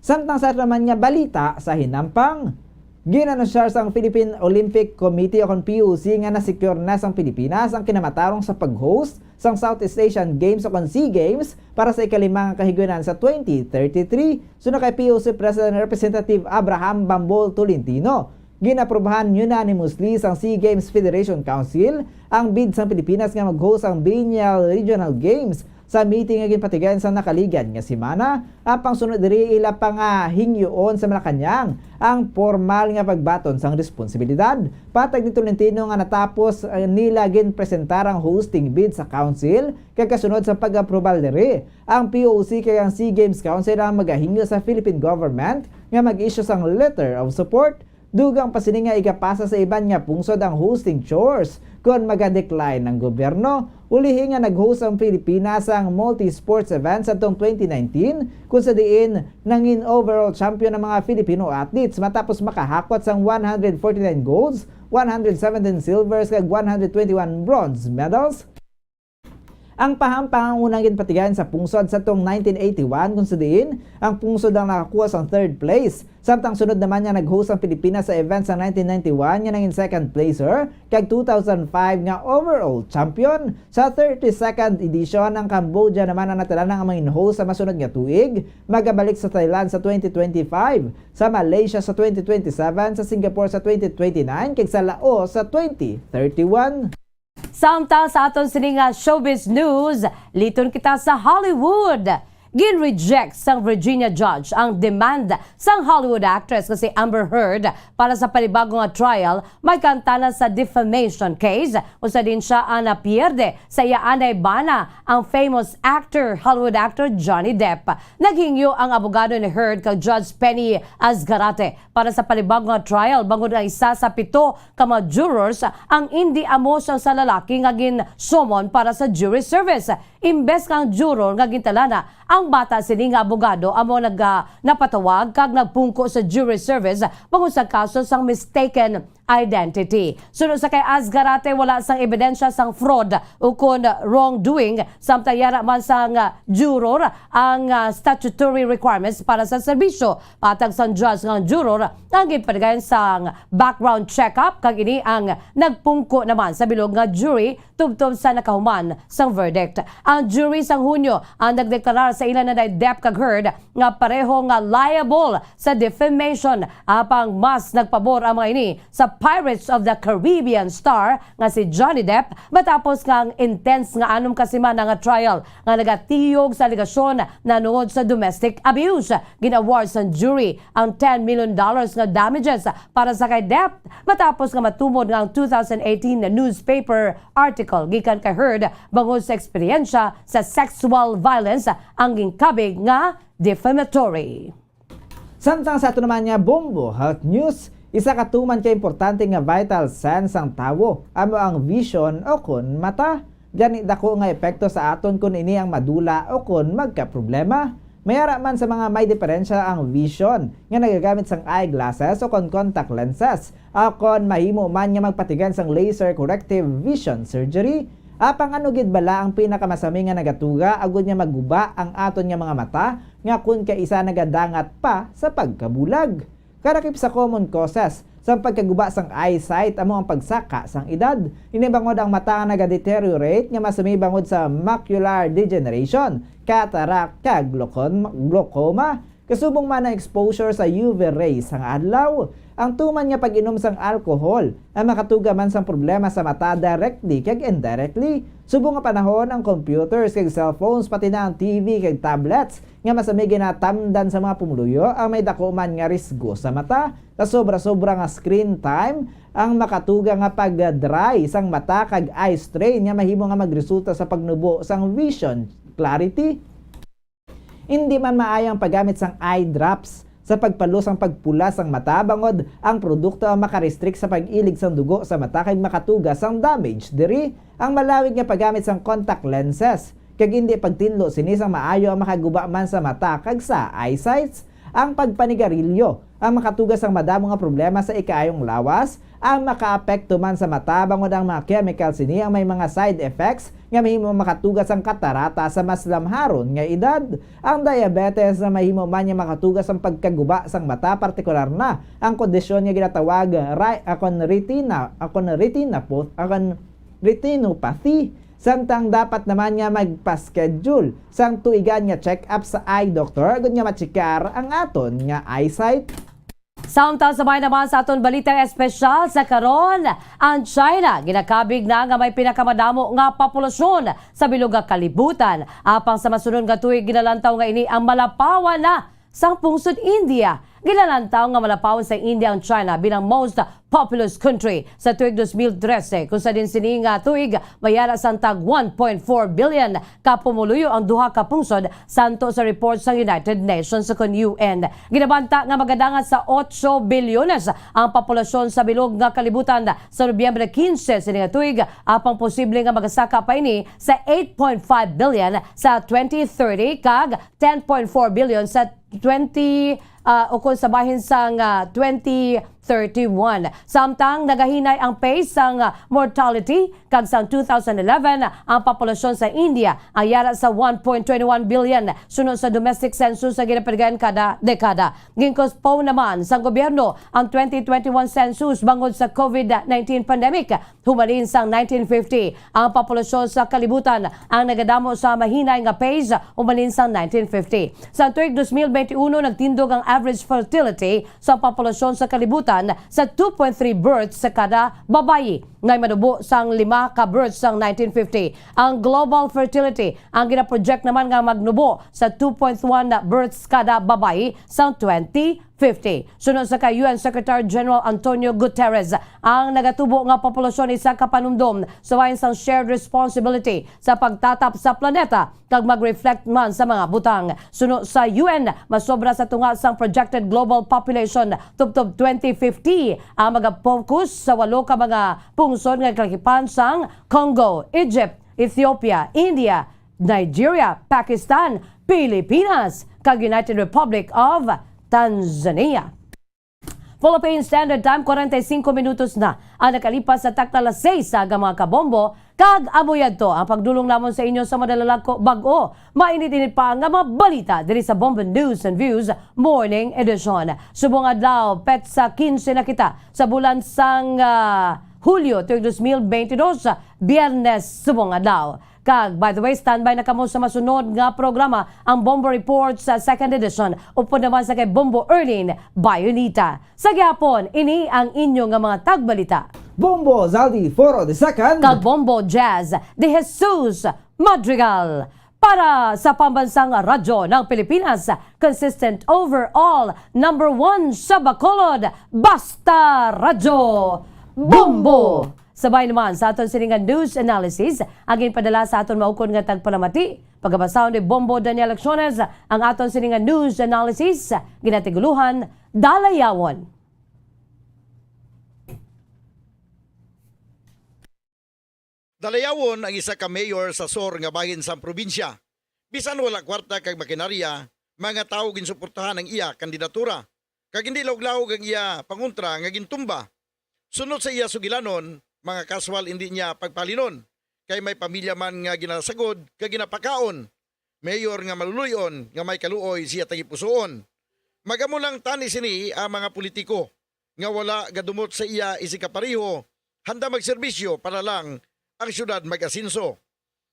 Samtang sa naman nga balita sa hinampang, ginanusyar sang Philippine Olympic Committee o kon P O C nga na-secure na sang Pilipinas ang kinamatarong sa pag-host sang Southeast Asian Games o kon SEA Games para sa ikalima nga kahigayunan sa twenty thirty-three. Suno kay P O C President Representative Abraham Bambol Tolentino, ginaprobahan unanimously sang SEA Games Federation Council ang bid sang Pilipinas nga mag-host ang biennial regional games sa meeting nga ginpatigayon sa nakaligad nga semana. Apang sunod diri, ila pa nga hingyoon sa Malacañang ang pormal nga pagbaton sang responsibilidad. Patag ni Tolentino nga natapos, eh, nila ginpresentar ang hosting bid sa council, kag kasunod sa pag-aprobal diri, ang P O C kag ang SEA Games Council ang magahingyo sa Philippine government nga mag-issue sang letter of support. Dugang pa sini nga igapasa sa iban nga pungsod ang hosting chores kon maga-decline ang gobyerno. Ulihi nga nag-host ang Pilipinas sang multi-sports event sa tong twenty nineteen, kung sa diin nangin overall champion ang mga Filipino athletes matapos makahakot sang one hundred forty-nine golds, one hundred seventeen silvers, kag one hundred twenty-one bronze medals. Ang Pahampang ang unang ginpatigayon sa pungsod sa tong nineteen eighty-one, kung sa diin ang pungsod ang nakakuha sang third place. Samtang sunod naman nga nag-host ang Pilipinas sa event sa nineteen ninety-one nga nangin second placer, kag two thousand five nga overall champion. Sa thirty-second edition, ang Cambodia naman ang natala nga mangin-host sa masunod nga tuig. Magabalik sa Thailand sa twenty twenty-five, sa Malaysia sa twenty twenty-seven, sa Singapore sa twenty twenty-nine, kag sa Laos sa twenty thirty-one. Samtang sa aton sini nga showbiz news, liton kita sa Hollywood. Gin-reject sang Virginia judge ang demand sang Hollywood actress nga si Amber Heard para sa panibago nga trial may kaangtanan sa defamation case, kung sa diin sia ang napierde sa iya anay bana, ang famous actor, Hollywood actor Johnny Depp. Naghingyo ang abogado ni Heard kag Judge Penny Azgarate para sa panibago nga trial, bangod ang isa sa pito ka mga jurors ang indi amo sang sa lalaki nga gin-summon para sa jury service. Imbes nga ang juror nga gintalana, ang bata sini nga abogado amo nag-, ah, napatawag kag nagpungko sa jury service bangod sa kaso sang mistaken identity. Suno sa kay Azgarate, wala sang ebidensya sang fraud ukon wrongdoing, samtang yara man sang, ah, juror ang, ah, statutory requirements para sa serbisyo. Patag sang judge nga ang juror ang ginpatigayon sang background check-up, kag ini ang nagpungko naman sa bilog nga jury tubtob sa nakahuman sang verdict. Ang jury sang Hunyo ang nagdeklarar sa ila na ni Depp kag Heard nga pareho nga liable sa defamation, apang mas nagpabor ang mga ini sa Pirates of the Caribbean star nga si Johnny Depp, matapos nga ang intense nga anom ka semana nga trial nga nagatiyog sa alegasyon nahanungod sa domestic abuse. Gin-award sang jury ang ten million dollars nga damages para sa kay Depp, matapos nga matumod nga ang two thousand eighteen na newspaper article gikan kay Heard bangod sa eksperyensya sa sexual violence ang ginkabig nga defamatory. Samtang sa ato naman nga Bombo Health News, isa ka tuman ka importante nga vital sense sang tawo amo ang vision o kon mata. Gani, dako nga epekto sa aton kon ini ang madula o kon magkaproblema. May ara man sa mga may diferensya ang vision nga nagagamit sang eyeglasses o kon contact lenses, o kon mahimo man nga magpatigayon sang laser corrective vision surgery. Apang ano gid bala ang pinakamasami nga nagatuga agud nga maguba ang aton nga mga mata nga kon kaisa nagadangat pa sa pagkabulag? Kada kip sa common causes sang pagkaguba sang eyesight amo ang pagsaka sang edad. Ini bangod ang mata nga nagadeteriorate nga masami bangod sa macular degeneration, cataract, kag glaucon-, glaucoma. Kasubong man ang exposure sa U V rays sang adlaw. Ang tuman nga pag-inom sang alcohol ang makatuga man sang problema sa mata directly kag indirectly. Subong nga panahon, ang computers kag cellphones, pati na ang T V kag tablets nga masami ginatamdan sa mga pumuluyo ang may dako man nga risgo sa mata. Sa sobra-sobra nga screen time, ang makatuga nga pag-dry sang mata kag eye strain nga mahimo nga magresulta sa pagnubo sang vision Clarity. Indi man maayo ang paggamit sang eye drops sa pagpalos sang pagpula sang mata, bangod ang produkto ang makarestrict sa pag-ilig sang dugo sa mata kag makatuga sang damage diri. Ang malawig nga paggamit sang contact lenses kag indi pagtinlo sini sang maayo ang makaguba man sa mata kag sa eyesight. Ang pagpanigarilyo ang makatuga sang madamo nga problema sa ikaayong lawas, ang makaapekto man sa mata, bangod ang mga chemical sini ang may mga side effects nga mahimo makatuga sang katarata sa mas lamharon nga edad. Ang diabetes nga mahimo man nga makatuga sang pagkaguba sang mata, partikular na ang kondisyon nga ginatawag ri-, akon retina, akon retinopathy, akon retinopathy. Samtang dapat naman nga magpa-schedule sang tuigan nga check-up sa eye doctor agud nga matsikar ang aton nga eyesight. Samtang sabay naman sa aton balitang espesyal sa karon, ang China ginakabig na nga may pinakamadamo nga populasyon sa bilog nga kalibutan. Apang sa masunod nga tuig, ginalantaw nga ini ang malapawan na sang pungsod India. Ginalantaw nga malapawan sa India ang China bilang most populous country sa tuig dos mil trese, kung sa din sini nga tuig mayara sang tag one point four billion ka pumuluyo ang duha ka pungsod, santo sa report sang United Nations ukon U N. Ginabanta nga magadangat sa otso bilyones ang populasyon sa bilog nga kalibutan sa Nobyembre kinse sini nga tuig, apang posible nga magasaka pa ini sa eight point five billion sa twenty thirty kag ten point four billion sa twenty, ah, ukon sa bahin sang, ah, twenty thirty-one. Samtang nagahinay ang pace sang, ah, mortality, kag sang two thousand eleven, ang populasyon sa India ang yara sa one point twenty one billion, suno sa domestic census nga ginapatigayon kada dekada. Gin-postpone naman sang gobyerno ang twenty twenty-one census bangod sa covid nineteen pandemic. Humalin sang nineteen fifty, ang populasyon sa kalibutan ang nagadamo sa mahinay nga pace humalin sang nineteen fifty. Sa tuig dos mil twenty-one, nagtindog ang average fertility sa populasyon sa kalibutan sa two point three births sa kada babayi, nga manubo sang lima ka births sang nineteen fifty. Ang global fertility ang ginaproject naman nga magnubo sa two point one births kada babayi sang twenty fifty. Suno sa kay U N Secretary General Antonio Guterres, ang nagatubo nga populasyon isa ka panumdom sa bahin sang shared responsibility sa pagtatap sa planeta kag mag-reflect man sa mga butang. Suno sa U N, masobra sa tunga sang projected global population tubtob twenty fifty ang magapokus sa walo ka mga pungsod nga kalakipan sang Congo, Egypt, Ethiopia, India, Nigeria, Pakistan, Pilipinas, kag United Republic of Tanzania. Philippine Standard Time, kwarenta y singko minutos na ang nakalipas sa takna alas seis sa aga, mga kabombo, kag amo yadto ang pagdulong namon sa inyo sa madala lang ko bag-o, mainit-init pa nga mga balita diri sa Bombo News and Views Morning Edition. Subong adlaw, petsa kinse na kita sa bulan sang, ah, Hulyo tuig dos mil bentidós, Biyernes subong adlaw. Kag, by the way, standby na kamo sa masunod nga programa, ang Bombo Report sa second edition, upod naman sa kay Bombo Erlin Bayonita. Sa gihapon, ini ang inyo nga mga tagbalita, Bombo Zaldi Foro the second. Kag Bombo Jazz de Jesus Madrigal. Para sa Pambansang Radyo ng Pilipinas, consistent overall, number one sa Bacolod, Basta Radyo, Bombo! Sabay naman sa aton sini nga news analysis, ang ginpadala sa aton maukon nga tagpalamati, pagabasahon ni Bombo Daniel Acciones, ang aton sini nga news analysis, ginatiguluhan, Dalayawon. Dalayawon ang isa ka mayor sa sur nga bahin sang probinsya. Bisan wala kwarta kag makinarya, mga tawo ginsuportahan ang iya kandidatura, kag hindi laog-laog ang iya pangontra nga gintumba. Sunod sa iya sugilanon, mga kaswal indi niya pagpahalinon, kay may pamilya man nga ginasagod kag ginapakaon, mayor nga maluluy-on nga may kaluoy sa iya tagipusoon. Mag-amo lang tani sini ang mga politiko nga wala gadumot sa iya isigkapareho, handa magserbisyo para lang ang siyudad mag-asenso.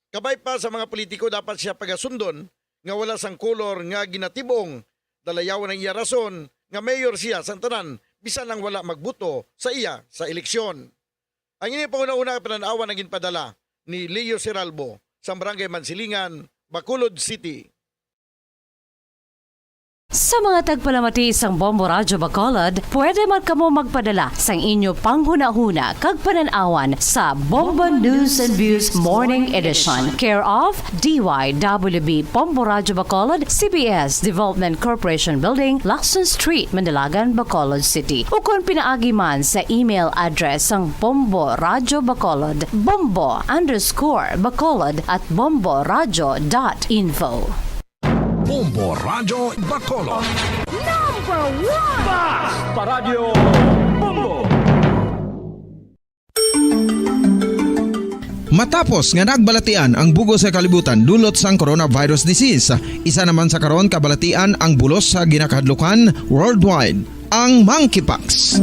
Kabay pa sa mga politiko, dapat siya pagasundon nga wala sang kolor nga ginatib-ong. Dalayawon ang iya rason nga mayor siya sang tanan, bisan ang wala magboto sa iya sa eleksyon. Ang ini panghunahuna nga panan-awan ang ginpadala ni Leo Seralbo sa Barangay Mansilingan, Bacolod City. Sa mga tagpalamati sang Bombo Radyo Bacolod, pwede man kamo magpadala sang inyo panghunahuna kag panan-awan sa Bombo News and Views Morning Edition, care of D Y W B Bombo Radyo Bacolod, C B S Development Corporation Building, Lacson Street, Mandalagan, Bacolod City. Ukon pinaagi man sa email address sang Bombo Radyo Bacolod, bombo underscore bacolod at bombo radyo dot info. Bombo Radyo Bacolod. Number one! Basta Radyo Bombo! Matapos nga nagbalatian ang bug-os nga kalibutan dulot sang coronavirus disease, isa naman sa karon kabalatian ang bulos sa ginakahadlukan worldwide, ang monkeypox.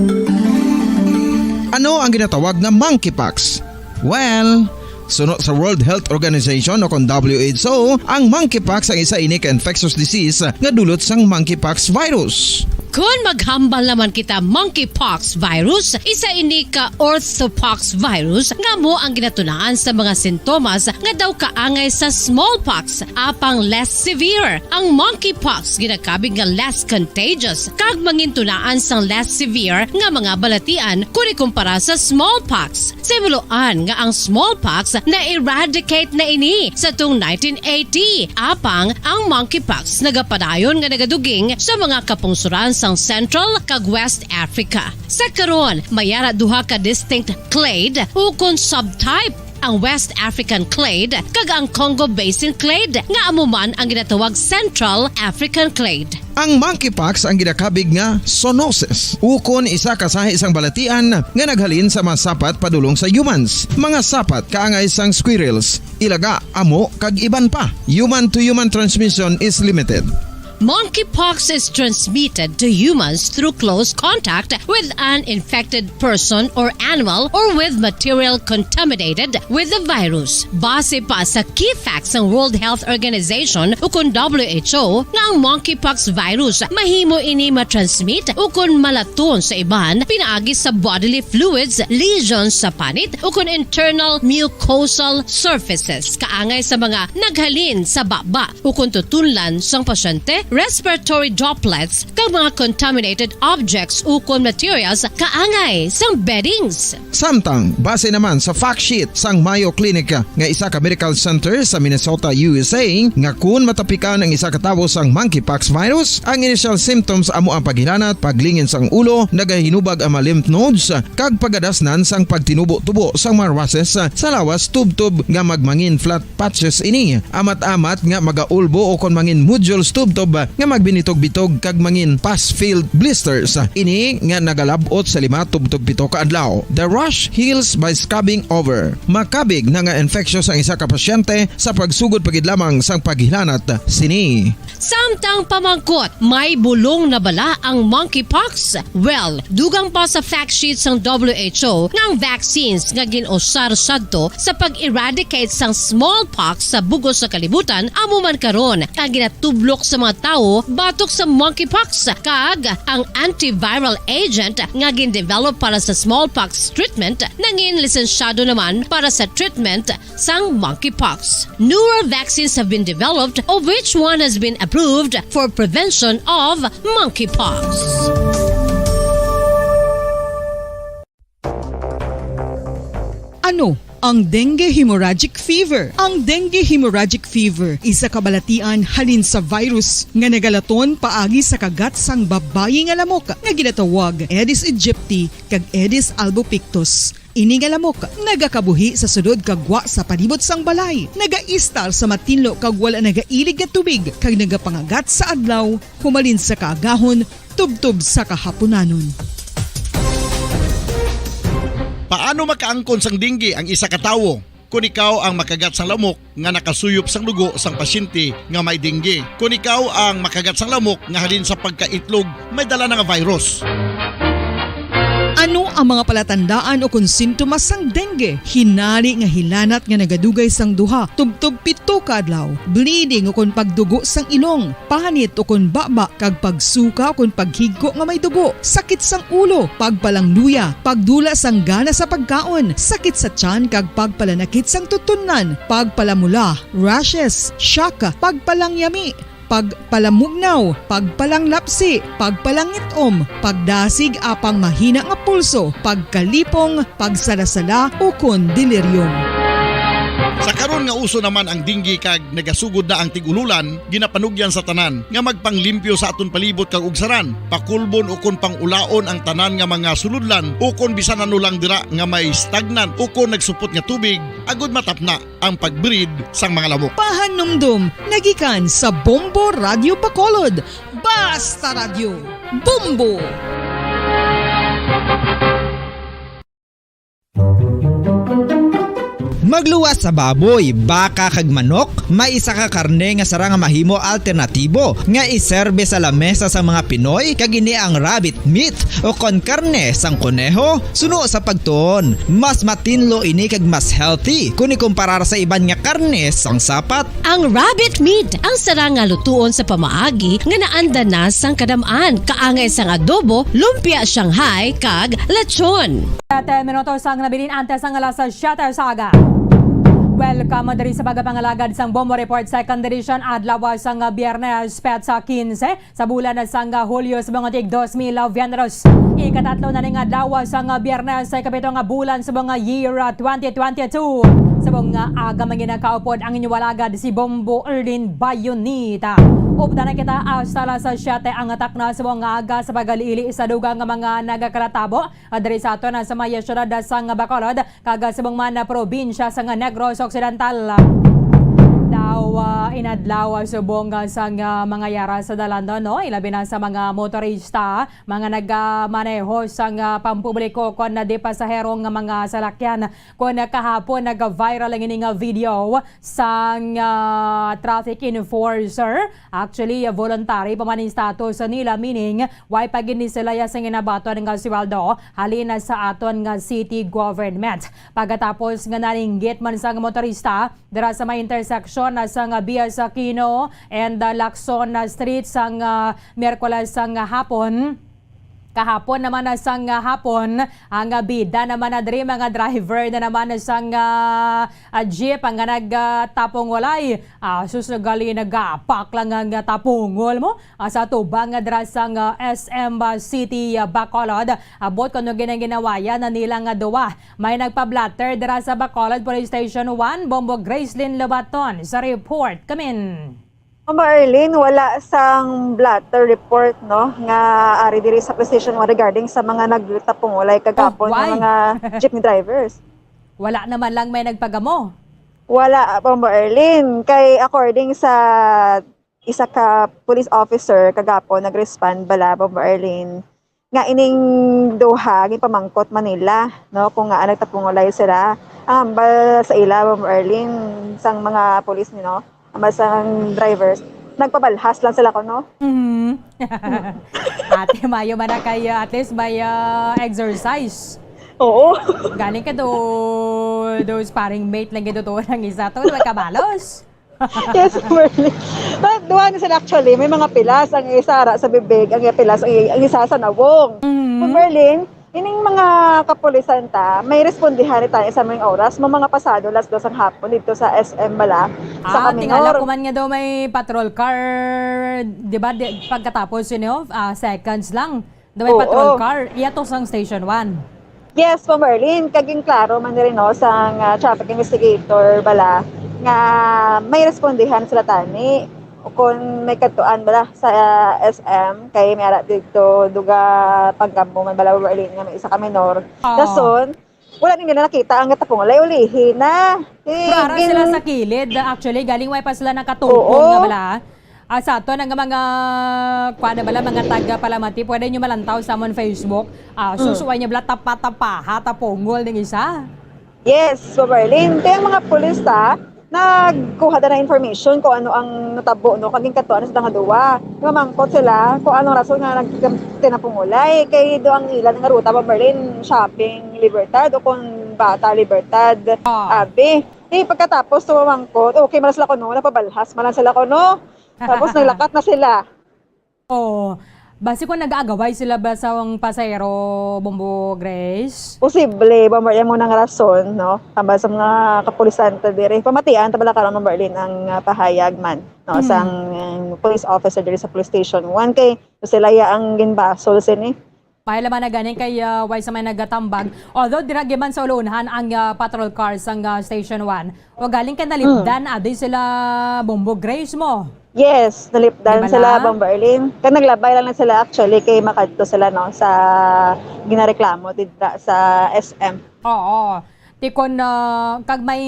Ano ang ginatawag nga monkeypox? Well, suno sa World Health Organization o kon W H O, ang monkeypox ang isa ini ka infectious disease nga dulot sang monkeypox virus. Kon maghambal naman kita, monkeypox virus, isa ini ka orthopox virus nga amo ang ginatunaan sa mga sintomas nga daw kaangay sa smallpox, apang less severe. Ang monkeypox ginakabig nga less contagious kag mangintunaan sang less severe nga mga balatian kon ikumpara sa smallpox. Sa himuloan nga ang smallpox na-eradicate na ini sa tung nineteen eighty, apang ang monkeypox nagapadayon nga nagaduging sa mga kapungsoran sang Central kag West Africa. Sa karon, may ara duha ka distinct clade ukon subtype, ang West African clade kag ang Congo Basin clade, nga amo man ang ginatawag Central African clade. Ang monkeypox ang ginakabig nga zoonosis, ukon isa ka sahi sang balatian nga naghalin sa mga sapat padulong sa humans, mga sapat kaangay sang squirrels, ilaga, amo, kag iban pa. Human-to-human transmission is limited. Monkeypox is transmitted to humans through close contact with an infected person or animal or with material contaminated with the virus. Base pa sa key facts sang World Health Organization ukon W H O, nga ang monkeypox virus mahimo ini matransmit ukon malaton sa iban pinaagi sa bodily fluids, lesions sa panit, ukon internal mucosal surfaces, kaangay sa mga naghalin sa baba ukon tutunlan sang pasyente, respiratory droplets, kag mga contaminated objects ukon materials kaangay sang beddings. Samtang, base naman sa fact sheet sang Mayo Clinic nga isa ka medical center sa Minnesota, U S A, nga kun matapikan ang isa ka tawo sang monkeypox virus, ang initial symptoms amo ang paghilanat, paglingin sang ulo, nagahinubag ang mga lymph nodes, kag pagadasnan sang pagtinubo-tubo sang mga rashes sa lawas tubtob nga magmangin flat patches ini, amat-amat nga magaulbo ukon mangin nodules tubtob nga magbinitog-bitog kag mangin pus-filled blisters. Ini nga nagalab-ot sa lima tubtob pito ka adlaw. The rash heals by scabbing over. Makabig na nga infectious ang isa ka pasyente sa pagsugod pa gid lamang sang paghilanat sini. Samtang pamangkot, may bulong na bala ang monkeypox? Well, dugang pa sa fact sheet sang W H O nga ang vaccines nga gin-usar sadto sa pag-eradicate sang smallpox sa bug-os nga kalibutan amo man karon ang ginatublok sa mga tawo batok sa monkeypox, kag ang antiviral agent nga gin-develop para sa smallpox treatment nangin lisensyado naman para sa treatment sang monkeypox. Newer vaccines have been developed, of which one has been approved for prevention of monkeypox. Ano ang dengue hemorrhagic fever? Ang dengue hemorrhagic fever isa ka balatian halin sa virus nga nagalaton paagi sa kagat sang babayi nga lamok nga ginatawag Aedes aegypti kag Aedes albopictus. Ini nga lamok nagakabuhi sa sulod kag gwa sa palibot sang balay, nagaistar sa matinlo kag wala nagailig nga tubig, kag nagapangagat sa adlaw humalin sa kaagahon tubtob sa kahapunanon. Paano makaangkon sang dengue ang isa ka tawo? Kon ikaw ang makagat sang lamok nga nakasuyop sang dugo sang pasyente nga may dengue, kon ikaw ang makagat sang lamok nga halin sa pagkaitlog may dala na nga virus. Ano ang mga palatandaan o kon sintomas sang dengue? Hinari nga hilanat nga nagadugay sang duha tubtob pito ka adlaw, bleeding o kon pagdugo sang ilong, panit o kon baba, kag pagsuka o kon paghigko nga may dugo, sakit sang ulo, pagpalangluya, pagdula sang gana sa pagkaon, sakit sa tiyan kag pagpalanakit sang tutunlan, pagpalamula, rashes, shock, pagpalangyami, pagpalamugnaw, pagpalanglapsi, pagpalangit-om, pagdasig apang mahina nga pulso, pagkalipong, pagsalasala, ukon delirium. Sa karon nga uso naman ang dengue kag nagasugod na ang tig-ululan, ginapanugyan sa tanan nga magpanglimpyo sa aton palibot kag ugsaran, pakulbon ukon pang-ulaon ang tanan nga mga sulodlan ukon bisan ano lang dira nga may stagnant ukon nagsupot nga tubig, agud matapna ang pag-breed sang mga lamok. Pahanumdom nga gikan sa Bombo Radyo Bacolod. Basta Radyo, Bombo! Magluwas sa baboy, baka kag manok, may isa ka karne nga sarang nga mahimo alternatibo nga iserbe sa lamesa sa mga Pinoy, kag ini ang rabbit meat o kon karne sang koneho. Suno sa pagtuon, mas matinlo ini kag mas healthy kon ikumparar sa iban nga karne sang sapat. Ang rabbit meat ang sarang nga lutuon sa pamaagi nga naanda na sang kadam-an, kaangay sang adobo, lumpia Shanghai, kag lechon. Siyete minutos ang nabilin antes ang alas siyete sa aga. Welcome diri sa pagpangalagad sang Bombo Report Second Edition, adlaw sang Biyernes, petsa quince sa bulan sang Hulyo sa mga tig dos mil veintitrés. Ikatatlo na ning adlaw sang Biyernes sa ikapito nga bulan sa mga year twenty twenty-two. Sa mga aga, mga nakaupod ang inyong alagad si Bombo Erlin Bayonita. Updan na kita hasta alas siyete ang takna sa mga aga sa pagaliili sa dugang nga mga nagakalatabo, ah, diri sa aton, ah, sa may siyudad, ah, sang Bacolod, kag, ah, subong man, ah, probinsya sang Negros Occidental. Daw, ah, inadlaw, ah, subong, ah, sang, ah, mga yara sa dalan, no, ilabi na sa mga motorista, mga nagamaneho sang, ah, pampubliko kon, ah, di pasahero nga mga salakyan. Kon, ah, kahapon, nag-viral ang ini nga video sang, ah, traffic enforcer. Actually, ah, voluntary pa man ang status nila, meaning, way pa gid ni sila ya sang ginabaton nga sweldo halin na sa aton nga city government. Pagkatapos nga nalinggit man sang motorista dira sa may intersection na sang Bias Aquino and, ah, Lacson na Street sang, ah, Miyerkules sang hapon, kahapon naman na sang hapon, ang, ah, bida naman na diri, mga driver na naman sang, ah, ah, jeep ang, ah, nagtapong walay. Ah, sus, gali nagapak lang ang, ah, tapungol mo. Ah, sa tubang nga dira sang, ah, S M, ah, City, ah, Bacolod, abot kuno ginang ginawayan na nila nga duwa. May nagpa-blotter dira sa Bacolod Police Station one, Bombo Gracelyn Lobaton sa report. Kamin. Ma'am Arlene, wala sang blotter report, no, nga ari diri sa Police Station one regarding sa mga nagtapong walay kagapon Oh, nga why? mga jeepney drivers. Wala naman lang may nagpagamo. Wala, Ma'am Arlene. Kay according sa isa ka police officer kagapon, nag-respond bala, Bombo Arlene, nga ining duha ginpamangkot man nila, no, kung ngaa nagtapungulay sila. Ang hambal sa ila, Bombo Arlene, sang mga pulis ni, no, hambal sang drivers, nagpabalhas lang sila kuno. Mhm. Ate, mayo man na kayo. At least may, ah, exercise. Oo. Galing ka do, do sparring mate lang gid to ang isa. To, may kabalos. Yes, Merly. But duha na sila actually, may mga pilas. Ang isa ara sa bibig, ang pilas, ang, ang isa sa nawong. Mhm. Kung Merlin, ining mga kapulisan ta, may respondihan ni tayo sa mga oras, may mga pasado las dos ang hapon dito sa S M bala, sa Ah, tingala Caminor. Ko man nga daw may patrol car, di ba? Di, pagkatapos, you know, ah, seconds lang. Daw may Oo. Patrol car. Iya to sang Station one. Yes, po, Merlin. Kaging klaro man rin, no, sang, ah, traffic investigator bala nga may respondihan sila tani. O kung may kadtuan bala sa, ah, S M, kay may ara dito, duga pagkampo man bala, Merlin, nga may isa ka minor. Oo. Dason, wala nila nakita ang gatapong walay, ulihi na. Eh, Pero ara gin- sila sa kilid. Actually, galing way pa sila nakatupong Oo. Nga bala. Ah, sa aton ang mga, kuwan na bala, mga taga Palamati, pwede nyo malantaw sa amon Facebook. Ah, Mm. Susuway nyo bala, tapa-tapaha, tapungol ning isa. Yes, so Berlin, kaya ang mga pulis ta, nagkuha na ng information kung ano ang natabo, no, kaging katuan sa nga duwa. Mamangkot sila kung anong rason nga nagtinapungulay. Kay do ang ilan nga ruta, Berlin, shopping, Libertad, o kung bata, Libertad, Ah. Abi. Eh, pagkatapos, tumamangkot, okay, malas sila ko, no? Napabalhas, malas sila ko, no? Tapos naglakat na sila. Oo. Basi kung nag-aagaway sila ba sa ang pasahero, Bombo Grace? Posible, Bombo, yan mo nang rason, no? Tama sa mga kapulisan ta diri. Pamatian ta bala karon, Bombo Arlene, ang, ah, pahayag man, no, Mm. sang police officer diri sa police station one kay sila ya ang ginbasol sini. May laman na gani kay, ah, way sa may nagatambag. Although dira giman sa ulunhan ang, ah, patrol car sang, ah, Station one. O galing kay nalipdan, Mm. adi sila Bombo Grace mo. Yes, nalipdan Di ba sila, lang? Bombo Arlene. Kay naglabay lang na sila actually kay makadto sila, no, sa ginareklamo didra sa S M. Oo. Ti kon, ah, kag may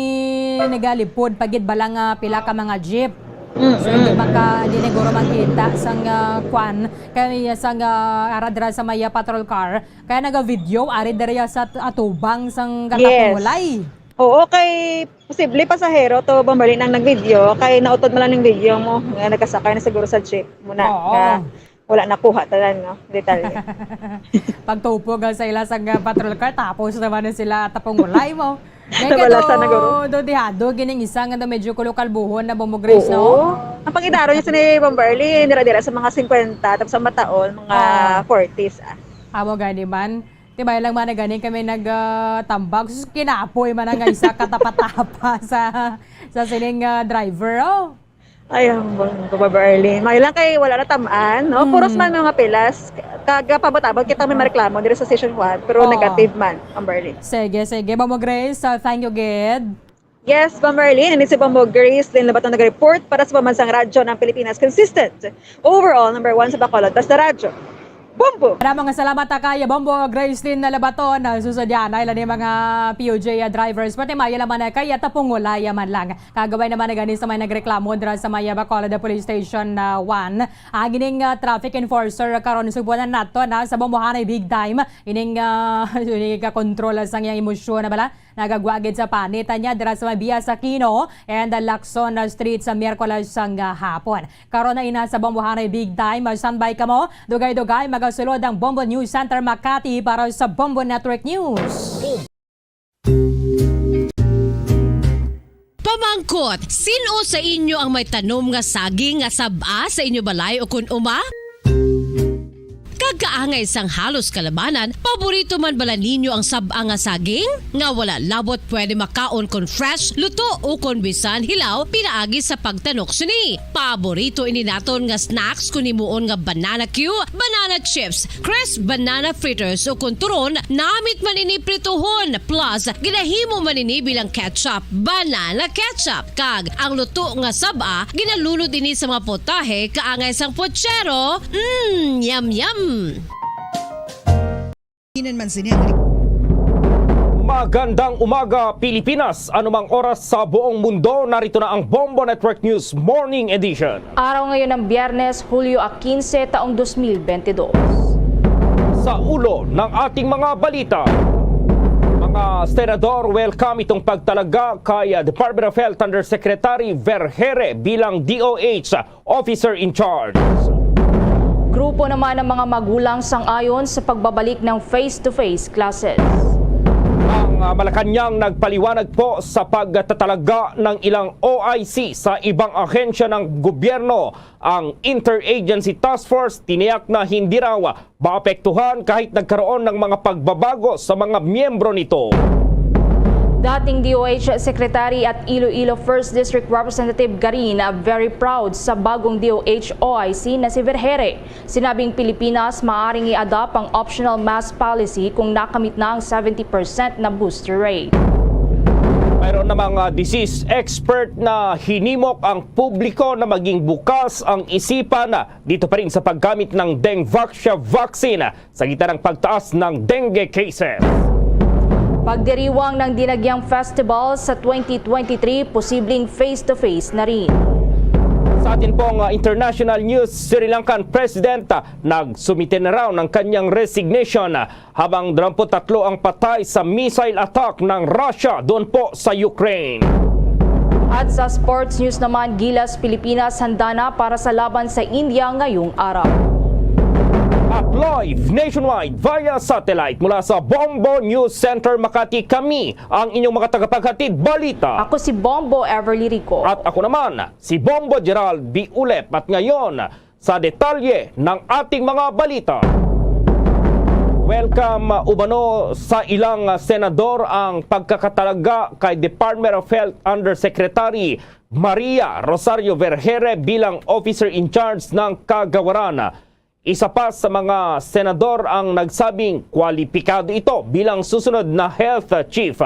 nagalipod pa gid bala nga pila ka mga jeep. Mm-mm. So, di maka-, di na guro makita sang, ah, kwan, kay sang, ah, ara dira sa may, ah, patrol car. Kaya naga-video, ari dira sa at-, atubang sang Yes. katapungulay. Oo, kay posible pasahero to, Bombo Arlene, ang nag-video, kay nautod man lang ning video mo, nga nagkasakay na siguro sa jeep mo na, Oo. nga wala nakuha tanan, no? Detalye. Pagtupog sa ila sa nga patrol car, tapos naman na sila tapungulay mo. May Nabalasan na, guro. do, do dihado, gining isa nga do medyo kulo-kalbuhon na Bombo Grace, Oo. no? Ang pangidaro niya sa ni Bombo Arlene, nira-dira sa mga singkwenta, tapos ang mataon, mga Ah. forties, ah. Amo gani man. Ti may lang man na gani kami nag, ah, tambag. Sus, kinapoy man ang isa katapa-tapa sa, sa sining, ah, driver, oh. Ay, ang bang-, Bombo Arlene. May lang kay wala na tamaan, no? Puros Mm. man mga pilas. Kagapabot-abot kita may mareklamo diri sa Station one, pero Oo. negative man, Bombo Arlene. Sige, sige. Bombo Grace, ah, thank you, gid. Yes, Bombo Arlene, and si Bombo Grace Lynn Labaton nag-report para sa Pambansang Radyo ng Pilipinas. Consistent. Overall, number one sa Bacolod. Basta Radyo. Bombo! Maraming salamat, ah, kay Bombo Grace Lynn Labaton. Ah, susod yan, ay, lang yung mga P U J, ah, drivers. Pati maya naman, ah, kay, ah, tapungulay, ah, man lang. Kagaway naman na gani sa may nagreklamo dira sa may, ah, Bacolod Police Station, ah, one. Ah, gining, ah, traffic enforcer, ah, karon subuan nato na sa Bombohanay Big Time. Ining, ah, ining ka-control sa iyang emosyon na bala. Nagagwa gid sa panit niya dira sa may Via Aquino and the Lacson Street sa Miyerkules sang hapon. Karon na ina sa Bombohanay Big Time. Standby kamo. Dugay-dugay magasulod ang Bombo News Center Makati para sa Bombo Network News. Pamangkot, sin-o sa inyo ang may tanom nga saging nga sab-a sa inyo balay o kun uma? Kag kaangay sang halos kalabanan, paborito man bala ninyo ang sab-a nga saging? Nga wala labot pwede makaon kon fresh, luto, o kon bisan hilaw pinaagi sa pagtanok sini. Paborito ini naton nga snacks kon himuon nga banana cue, banana chips, crisp banana fritters, o kon turon, namit man ini prituhon. Plus, ginahimo man ini bilang ketchup, banana ketchup. Kag ang luto nga sab-a, ginalunod ini sa mga potahe kaangay sang puchero. Mm, yum, yum! Inan man sini ang Magandang umaga, Pilipinas. Anumang oras sa buong mundo, narito na ang Bombo Network News Morning Edition. Araw ngayon ng Biyernes, Hulyo a quince, taong dos mil bente dos. Sa ulo ng ating mga balita, mga senador welcome itong pagtalaga kay Department of Health Undersecretary Vergeire bilang D O H Officer in Charge. Grupo naman ng mga magulang sang-ayon sa pagbabalik ng face-to-face classes. Ang, ah, Malacañang nagpaliwanag po sa pagtatalaga ng ilang O I C sa ibang ahensya ng gobyerno. Ang Interagency Task Force tiniyak na hindi raw maapektuhan kahit nagkaroon ng mga pagbabago sa mga miyembro nito. Dating D O H Secretary at Iloilo First District Representative Garin, very proud sa bagong D O H O I C na si Vergeire. Sinabing Pilipinas maaaring i-adopt ang optional mask policy kung nakamit na ang seventy percent na booster rate. Mayroon namang, ah, disease expert na hinimok ang publiko na maging bukas ang isipan, ah, dito pa rin sa paggamit ng Dengvaxia vaccine sa gitna ng pagtaas ng dengue cases. Pagdiriwang ng Dinagyang Festival sa twenty twenty-three, posibleng face-to-face na rin. Sa atin pong, ah, international news, Sri Lankan President, ah, nagsumite na raw ng kanyang resignation, ah, habang dalawampu't tatlo ang patay sa missile attack ng Russia doon po sa Ukraine. At sa sports news naman, Gilas Pilipinas handa na para sa laban sa India ngayong araw. At live nationwide via satellite mula sa Bombo News Center Makati, kami ang inyong mga tagapaghatid balita. Ako si Bombo Everly Rico. At ako naman, si Bombo Gerald B. Ulep. At ngayon, sa detalye ng ating mga balita. Welcome, uh, umano sa ilang, uh, senador ang pagkakatalaga kay Department of Health Undersecretary Maria Rosario Vergeire bilang officer in charge ng kagawaran. Isa pa sa mga senador ang nagsabing kwalipikado ito bilang susunod na health chief.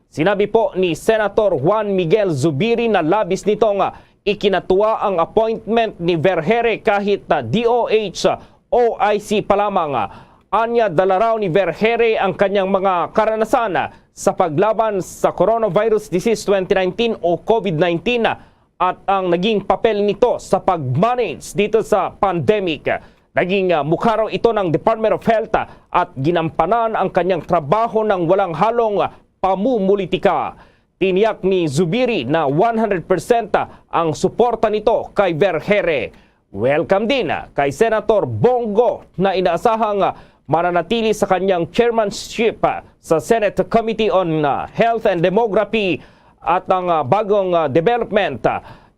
Sinabi po ni Senator Juan Miguel Zubiri na labis nitong ikinatuwa ang appointment ni Vergeire kahit D O H, O I C pa lamang. Anya, dala raw ni Vergeire ang kanyang mga karanasan sa paglaban sa coronavirus disease twenty nineteen o COVID nineteen at ang naging papel nito sa pag-manage dito sa pandemic. Naging, ah, mukha raw ito ng Department of Health, ah, at ginampanan ang kanyang trabaho ng walang halong, ah, pamumulitika. Tiniyak ni Zubiri na one hundred percent ang suporta nito kay Vergeire. Welcome din kay Senator Bong Go na inaasahang mananatili sa kanyang chairmanship sa Senate Committee on, uh, Health and Demography at ang, uh, bagong, uh, development.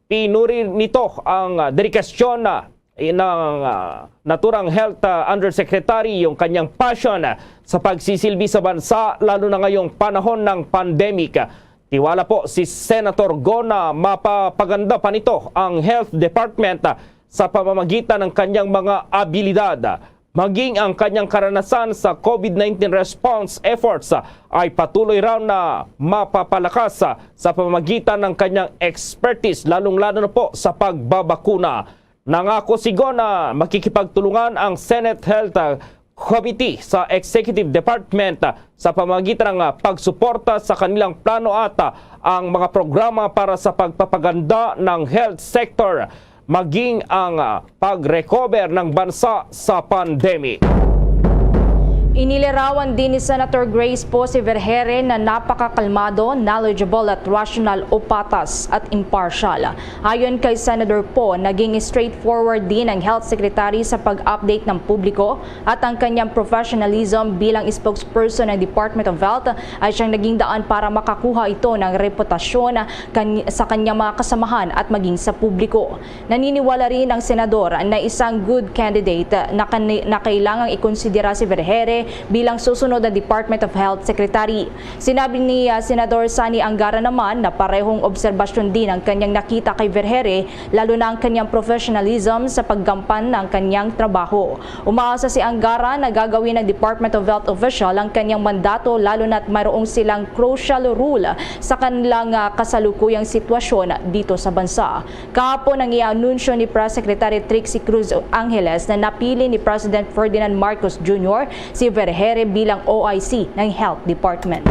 Pinuri nito ang, uh, dedikasyon, uh, ng, uh, naturang health, uh, undersecretary, yung kanyang passion, uh, sa pagsisilbi sa bansa, lalo na ngayong panahon ng pandemic. Tiwala po si Senator Go na mapapaganda pa nito ang health department, uh, sa pamamagitan ng kanyang mga abilidad. Maging ang kanyang karanasan sa COVID nineteen response efforts, uh, ay patuloy raw na mapapalakas, uh, sa pamamagitan ng kanyang expertise, lalong-lalo na po sa pagbabakuna. Nangako si Go na makikipagtulungan ang Senate Health, uh, Committee sa Executive Department, uh, sa pamamagitan ng, uh, pagsuporta sa kanilang plano at, uh, ang mga programa para sa pagpapaganda ng health sector, maging ang, uh, pag-recover ng bansa sa pandemic. Inilarawan din ni Senator Grace Poe si Vergeire na napakakalmado, knowledgeable at rational o patas at impartial. Ayon kay Senator Poe, naging straightforward din ang Health Secretary sa pag-update ng publiko at ang kanyang professionalism bilang spokesperson ng Department of Health ay siyang naging daan para makakuha ito ng reputasyon kan-, sa kanyang mga kasamahan at maging sa publiko. Naniniwala rin ang senador na isang good candidate na kan-, na kailangang ikonsidera si Vergeire bilang susunod na Department of Health Secretary. Sinabi ni, ah, Senador Sonny Angara naman na parehong obserbasyon din ang kanyang nakita kay Vergeire, lalo na ang kanyang professionalism sa paggampan ng kanyang trabaho. Umaasa si Angara na gagawin ng Department of Health official ang kanyang mandato, lalo na't mayroong silang crucial role sa kanilang, ah, kasalukuyang sitwasyon dito sa bansa. Kahapon ang i-anunsyo ni Press Secretary Trixie Cruz Angeles na napili ni President Ferdinand Marcos Junior si Vergeire bilang O I C ng Health Department.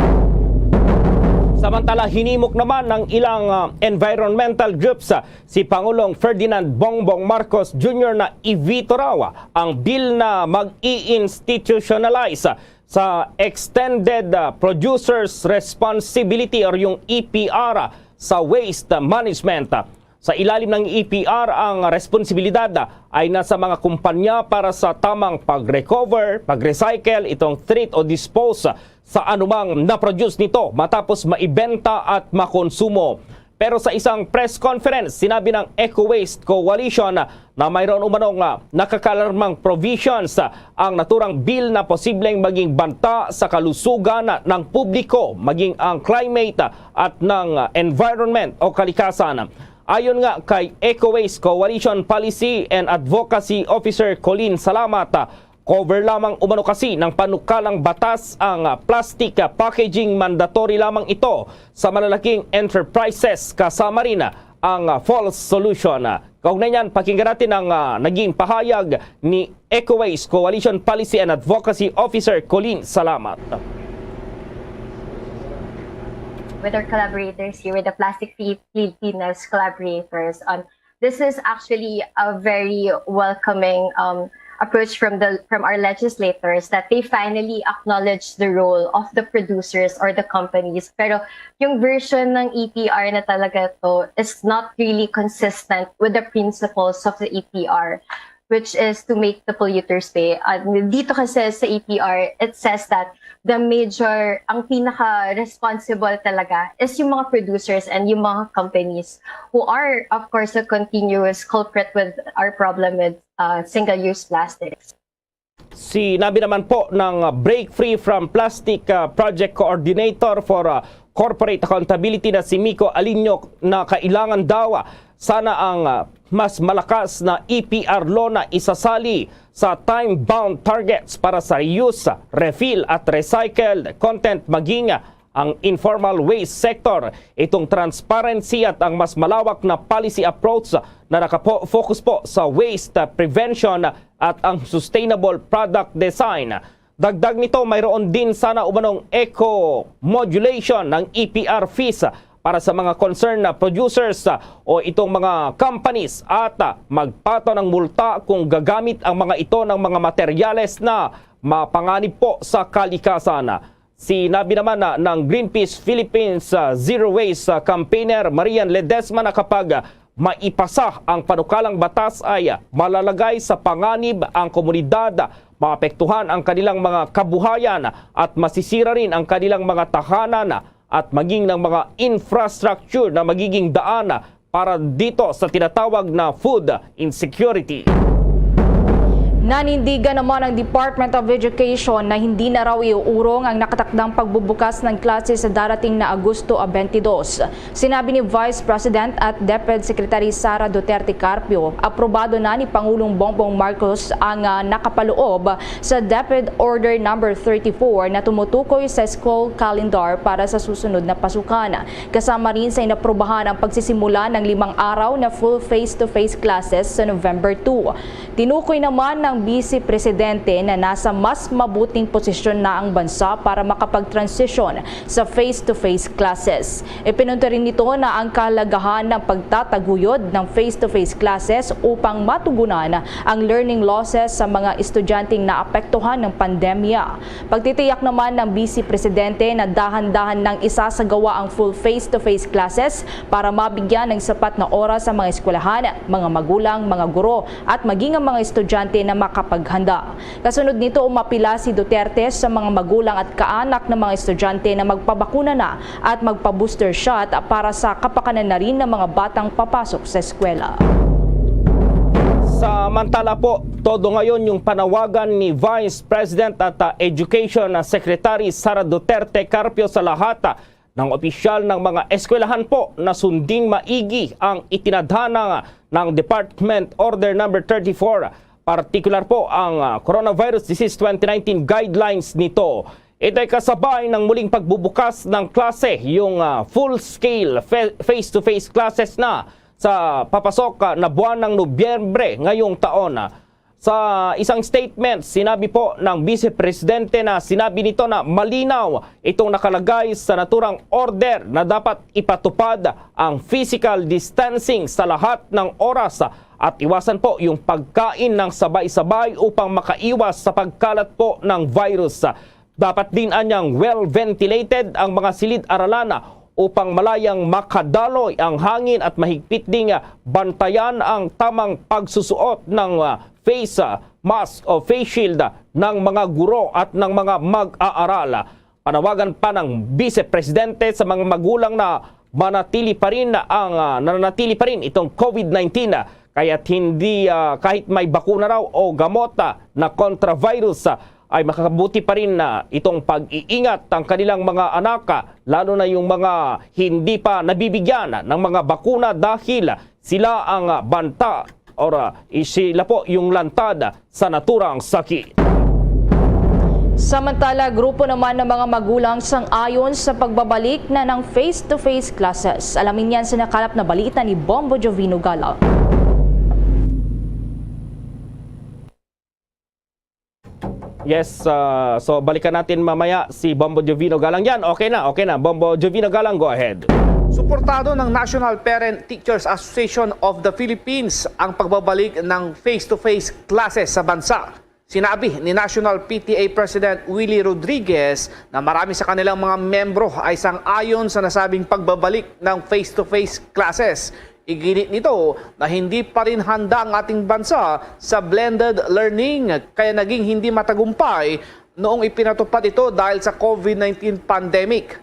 Samantala, hinimok naman ng ilang, ah, environmental groups, ah, si Pangulong Ferdinand Bongbong Marcos Junior na i-veto raw ang bill na mag-i-institutionalize sa Extended, ah, Producer's Responsibility or yung E P R sa waste management. Sa ilalim ng E P R, ang responsibilidad ay nasa mga kumpanya para sa tamang pag-recover, pag-recycle, itong treat o dispose sa anumang na-produce nito matapos maibenta at makonsumo. Pero sa isang press conference, sinabi ng Eco Waste Coalition na mayroon umanong, ah, nakakalarmang provisions, ah, ang naturang bill na posibleng maging banta sa kalusugan ng publiko, maging ang climate, ah, at ng, ah, environment o kalikasan. Ayon nga kay Eco Waste Coalition Policy and Advocacy Officer Colleen Salamat, ah, cover lamang umano kasi ng panukalang batas ang, ah, plastic, ah, packaging. Mandatory lamang ito sa malalaking enterprises, kasama rin, ah, ang, ah, false solution. Ah, kaugnay niyan, pakinggan natin ang, ah, naging pahayag ni Eco Waste Coalition Policy and Advocacy Officer Colleen Salamat. With our collaborators here, with the Plastic Fi-, Filipinos collaborators, um, this is actually a very welcoming, um, approach from the, from our legislators, that they finally acknowledge the role of the producers or the companies. Pero yung version ng E P R na talaga to is not really consistent with the principles of the E P R, which is to make the polluters pay. At dito kasi sa E P R, it says that the major, ang pinaka-responsible talaga is yung mga producers and yung mga companies who are, of course, a continuous culprit with our problem with, uh, single-use plastics. Sinabi naman po ng, uh, Break Free from Plastic, uh, Project Coordinator for, uh, Corporate Accountability na si Miko Alinyo na kailangan daw, uh, sana ang, uh, mas malakas na E P R law na isasali sa time-bound targets para sa reuse, refill at recycled content, maging, uh, ang informal waste sector. Itong transparency at ang mas malawak na policy approach na nakapo-, focus po sa waste prevention at ang sustainable product design. Dagdag nito, mayroon din sana umanong eco-modulation ng E P R fees para sa mga concerned na producers o itong mga companies at magpataw ng multa kung gagamit ang mga ito ng mga materyales na mapanganib po sa kalikasan. Sinabi naman na ng Greenpeace Philippines, ah, Zero Waste, ah, campaigner Marian Ledesma na kapag, ah, maipasa ang panukalang batas ay, ah, malalagay sa panganib ang komunidad, maapektuhan ang kanilang mga kabuhayan at masisira rin ang kanilang mga tahanan at maging ng mga infrastructure na magiging daan para dito sa tinatawag na food insecurity. Nanindigan naman ang Department of Education na hindi na raw iuurong ang nakatakdang pagbubukas ng klase sa darating na Agosto twenty-two. Sinabi ni Vice President at DepEd Secretary Sara Duterte Carpio, aprobado na ni Pangulong Bongbong Marcos ang, ah, nakapaloob sa DepEd Order Number thirty-four na tumutukoy sa school calendar para sa susunod na pasukan. Kasama rin sa inaprubahan ang pagsisimula ng limang araw na full face-to-face classes sa November two. Tinukoy naman ng Vice Presidente na nasa mas mabuting posisyon na ang bansa para makapag-transition sa face-to-face classes. Ipinunto rin nito na ang kahalagahan ng pagtataguyod ng face-to-face classes upang matugunan ang learning losses sa mga estudyanteng naapektuhan ng pandemya. Pagtitiyak naman ng Vice Presidente na dahan-dahan nang isasagawa ang full face-to-face classes para mabigyan ng sapat na oras ang mga eskwelahan, mga magulang, mga guro, at maging ang mga estudyante na makapaghanda. Kasunod nito, umapila si Duterte sa mga magulang at kaanak ng mga estudyante na magpabakuna na at magpa-booster shot para sa kapakanan na rin ng mga batang papasok sa eskwela. Samantala po, todo ngayon yung panawagan ni Vice President at, ah, Education Secretary Sara Duterte Carpio sa lahat, ah, ng opisyal ng mga eskwelahan po na sunding maigi ang itinadhana ng Department Order Number thirty-four, partikular po ang, ah, Coronavirus Disease twenty nineteen guidelines nito. Ito'y kasabay ng muling pagbubukas ng klase, yung, ah, full-scale fe-, face-to-face classes na sa papasok, ah, na buwan ng Nobyembre ngayong taon. Sa isang statement, sinabi po ng Vice Presidente na sinabi nito na malinaw itong nakalagay sa naturang order na dapat ipatupad ang physical distancing sa lahat ng oras at iwasan po yung pagkain ng sabay-sabay upang makaiwas sa pagkalat po ng virus. Dapat din anyang well-ventilated ang mga silid-aralan upang malayang makadaloy ang hangin at mahigpit ding bantayan ang tamang pagsusuot ng, ah, face, ah, mask o face shield ng mga guro at ng mga mag-aaral. Panawagan pa ng Vice Presidente sa mga magulang na manatili pa rin ang, ah, nananatili pa rin itong COVID nineteen, ah, kaya't hindi, ah, kahit may bakuna raw o gamot, ah, na kontra virus, ah, ay makakabuti pa rin na itong pag-iingat ang kanilang mga anak, ah, lalo na yung mga hindi pa nabibigyan ng mga bakuna dahil sila ang, ah, banta or, ah, sila po yung lantad sa naturang sakit. Samantala, grupo naman ng mga magulang sang-ayon sa pagbabalik na ng face-to-face classes. Alamin yan sa nakalap na balita ni Bombo Jovino Galang. Yes, ah, so balikan natin mamaya si Bombo Jovino Galang. Yan, okay na, okay na. Bombo Jovino Galang, go ahead. Suportado ng National Parent Teachers Association of the Philippines ang pagbabalik ng face-to-face classes sa bansa. Sinabi ni National P T A President Willie Rodriguez na marami sa kanilang mga membro ay sang-ayon sa nasabing pagbabalik ng face-to-face classes. Iginit nito na hindi pa rin handa ang ating bansa sa blended learning, kaya naging hindi matagumpay noong ipinatupad ito dahil sa COVID nineteen pandemic.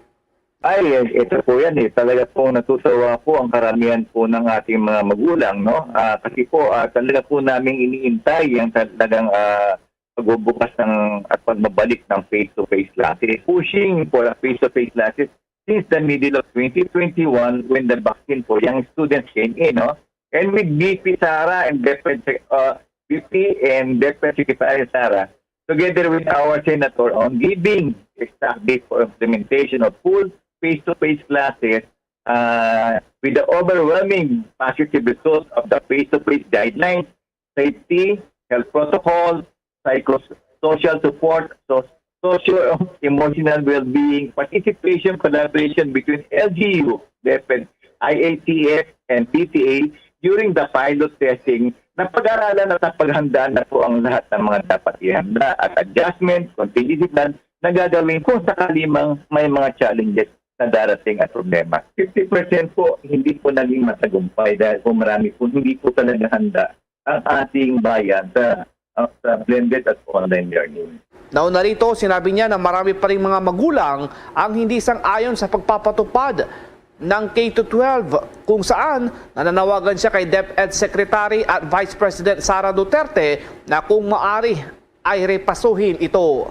Ay, ito po yan eh. Talaga pong natutuwa po ang karamihan po ng ating mga magulang, no? Ah, kasi po, ah, talaga po naming iniintay ang talagang, ah, pagbubukas ng at pagbabalik ng face-to-face classes. Pushing for a face-to-face classes since the middle of twenty twenty-one when the vaccine po, young students came in, no? And with V P Sara and DepEd Sec-, uh, V P and DepEd Secretary Sara, together with our senator, on giving exact date for implementation of full face-to-face classes, uh, with the overwhelming positive results of the face-to-face guidelines, safety, health protocol, psychosocial support, so socio-emotional well-being, participation, collaboration between L G U, DepEd, I A T F, and D T A during the pilot testing, napag-aralan at napaghandaan na po ang lahat ng mga dapat ihanda at adjustment, contingency plan na gagawin kung sakali mang may mga challenges na darating at problema. Fifty percent po hindi po naging matagumpay dahil po marami po hindi po talaga handa ang ating bayan sa, sa blended at online learning. Nauna rito, sinabi niya na marami pa ring mga magulang ang hindi sang-ayon sa pagpapatupad ng K to twelve, kung saan nananawagan siya kay DepEd Secretary at Vice President Sara Duterte na kung maari ay repasuhin ito.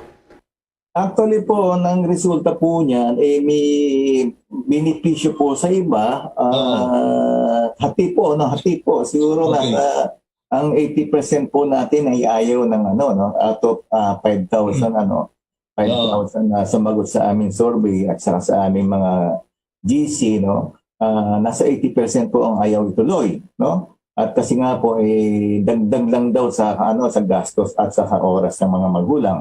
Actually po, ang resulta po niyan, eh, may benepisyo po sa iba. Ah, hati po, no? Hati po. Siguro Okay. nasa, ang eighty percent po natin ay ayaw ng ano, no? Out of, ah, five thousand, ano? Five thousand na sumagot sa aming survey at saka sa aming mga G C, no? Ah, nasa eighty percent po ang ayaw ituloy, no? At kasi nga po, eh, dagdag lang daw sa, ano, sa gastos at sa oras ng mga magulang.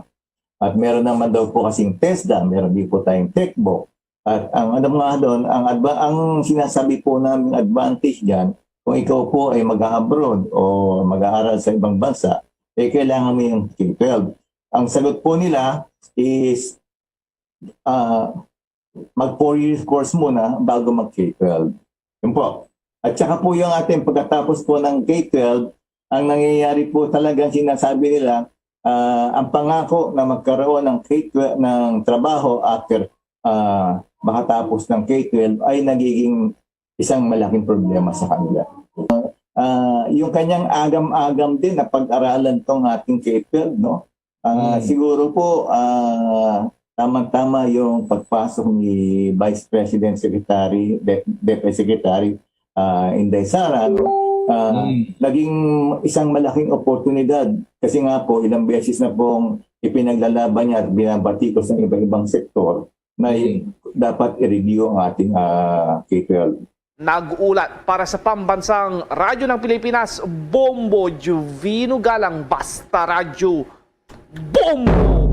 At meron naman daw po kasing TESDA, meron din po tayong TECBO. At ang ano nga doon, ang adva-, ang sinasabi po namin advantage diyan, kung ikaw po ay mag-abroad o mag-aaral sa ibang bansa, eh, kailangan mo yung K twelve. Ang sagot po nila is, ah, mag four years course muna bago mag K twelve. Yun po. At saka po yung ating pagkatapos po ng K twelve, ang nangyayari po talagang sinasabi nila, ah, ang pangako na magkaroon ng K twelve, ng trabaho after, ah, makatapos ng K twelve ay nagiging isang malaking problema sa kanila. Ah, yung kanyang agam-agam din na pag-aralan tong ating K twelve, no? Ah, Mm. siguro po, ah, tamang-tama yung pagpasok ni Vice President Secretary, De-, DepEd Secretary, ah, Inday Sara, no? Ah, Mm. naging isang malaking oportunidad kasi nga po, ilang beses na pong ipinaglalaban niya at binabatikos ng iba-ibang sektor na Mm. dapat i-review ang ating, ah, K twelve. Nag-ulat para sa Pambansang Radyo ng Pilipinas, Bombo Juvino Galang, Basta Radyo, Bombo!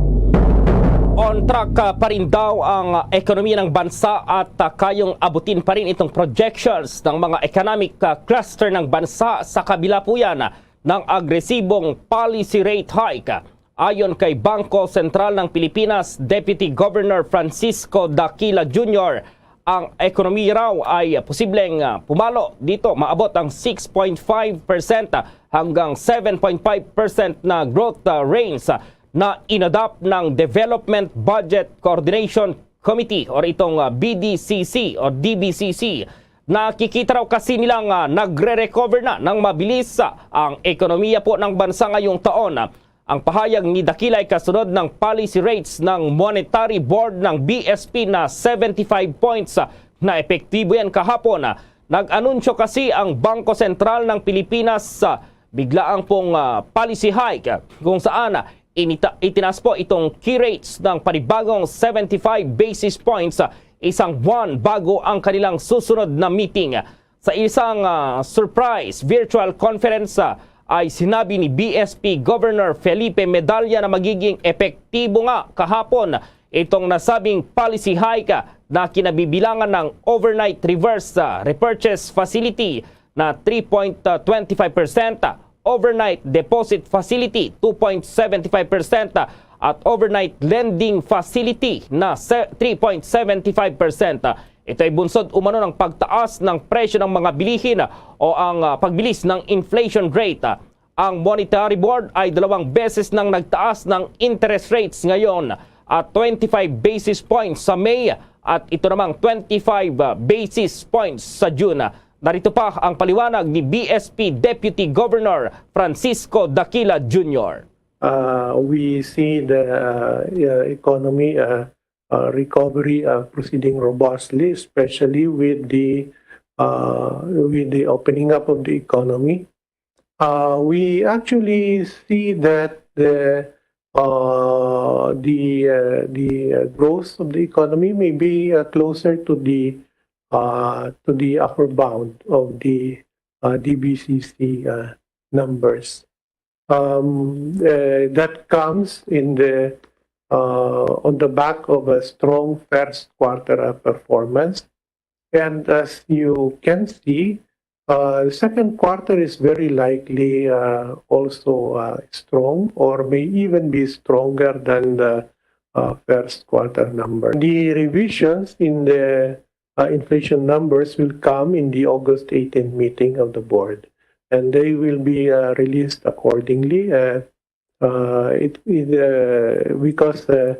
On track, ah, pa rin daw ang, ah, ekonomiya ng bansa at, ah, kayang abutin pa rin itong projections ng mga economic, ah, cluster ng bansa sa kabila po yan, ah, ng agresibong policy rate hike. Ayon kay Bangko Sentral ng Pilipinas Deputy Governor Francisco Daquila Junior, ang ekonomiya raw ay posibleng, ah, pumalo dito, maabot ang six point five percent hanggang seven point five percent na growth, ah, range, ah, na inadopt ng Development Budget Coordination Committee or itong, ah, B D C C o D B C C. Nakikita raw kasi nila nga nagre-recover na ng mabilis, ah, ang ekonomiya po ng bansa ngayong taon. Ang pahayag ni Dakilay kasunod ng policy rates ng Monetary Board ng B S P na seventy-five points, ah, na epektibo yan kahapon. Ah, nag-anunsyo kasi ang Bangko Sentral ng Pilipinas sa biglaang pong, ah, policy hike, ah, kung saan, ah, inita-, itinaas po itong key rates ng panibagong seventy-five basis points, ah, isang buwan bago ang kanilang susunod na meeting. Sa isang, ah, surprise virtual conference, ah, ay sinabi ni B S P Governor Felipe Medalla na magiging epektibo nga kahapon itong nasabing policy hike, ah, na kinabibilangan ng overnight reverse, ah, repurchase facility na three point twenty five percent, ah, overnight deposit facility two point seventy five percent, ah, at overnight lending facility na se-, three point seventy five percent. Ito ay bunsod umano ng pagtaas ng presyo ng mga bilihin o ang, ah, pagbilis ng inflation rate. Ang Monetary Board ay dalawang beses nang nagtaas ng interest rates ngayon at twenty-five basis points sa May at ito namang twenty-five, ah, basis points sa June. Narito pa ang paliwanag ni B S P Deputy Governor Francisco Daquila Junior. Uh, we see the, uh, uh, economy, uh, uh, recovery, uh, proceeding robustly, especially with the, uh, with the opening up of the economy. Uh, we actually see that the, uh, the, uh, the, uh, growth of the economy may be, uh, closer to the, uh, to the upper bound of the, uh, D B C C, uh, numbers. Um, uh, that comes in the, uh, on the back of a strong first quarter, uh, performance. And as you can see, uh, second quarter is very likely, uh, also, uh, strong or may even be stronger than the, uh, first quarter number. The revisions in the, uh, inflation numbers will come in the August eighteen meeting of the board, and they will be, uh, released accordingly. Uh, uh, it, it, uh, because, uh,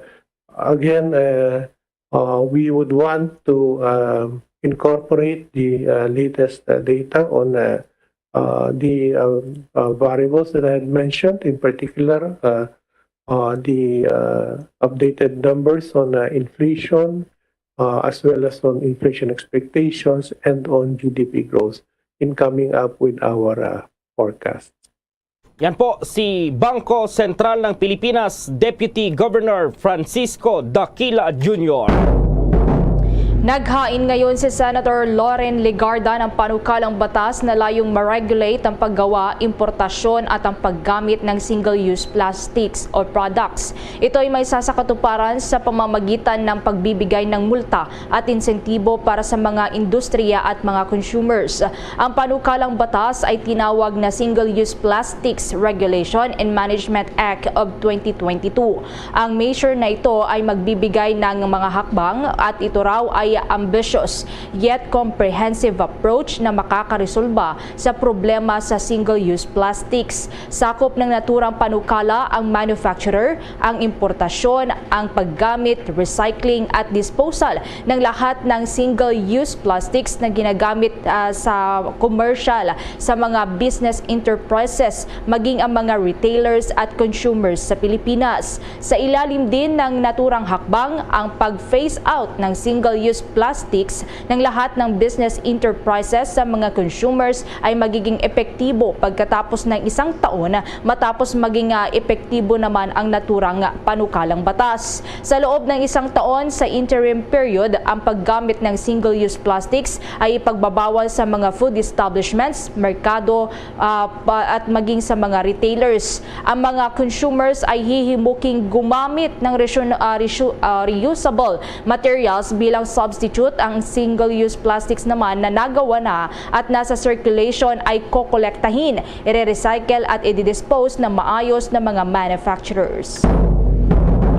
again, uh, uh, we would want to, um, incorporate the, uh, latest, uh, data on, uh, uh, the, uh, uh, variables that I had mentioned, in particular, uh, uh, the, uh, updated numbers on, uh, inflation, uh, as well as on inflation expectations and on G D P growth in coming up with our, uh, forecast. Yan po si Bangko Sentral ng Pilipinas Deputy Governor Francisco Daquila Junior. Naghain ngayon si Senator Loren Legarda ng panukalang batas na layong ma-regulate ang paggawa, importasyon at ang paggamit ng single-use plastics o products. Ito ay may sasakatuparan sa pamamagitan ng pagbibigay ng multa at insentibo para sa mga industriya at mga consumers. Ang panukalang batas ay tinawag na Single-Use Plastics Regulation and Management Act of twenty twenty-two. Ang measure na ito ay magbibigay ng mga hakbang at ito raw ay ambitious yet comprehensive approach na makakaresolba sa problema sa single-use plastics. Sakop ng naturang panukala ang manufacturer, ang importasyon, ang paggamit, recycling at disposal ng lahat ng single-use plastics na ginagamit, ah, sa commercial, sa mga business enterprises, maging ang mga retailers at consumers sa Pilipinas. Sa ilalim din ng naturang hakbang ang pag-phase out ng single-use plastics ng lahat ng business enterprises sa mga consumers ay magiging epektibo pagkatapos ng isang taon matapos maging, ah, epektibo naman ang naturang panukalang batas. Sa loob ng isang taon sa interim period, ang paggamit ng single-use plastics ay ipagbabawal sa mga food establishments, merkado, ah, pa-, at maging sa mga retailers. Ang mga consumers ay hihimuking gumamit ng resyu-, ah, resyu-, ah, reusable materials bilang substitute. Ang single-use plastics naman na nagawa na at nasa circulation ay kokolektahin, ire-recycle at i-dispose ng maayos ng mga manufacturers.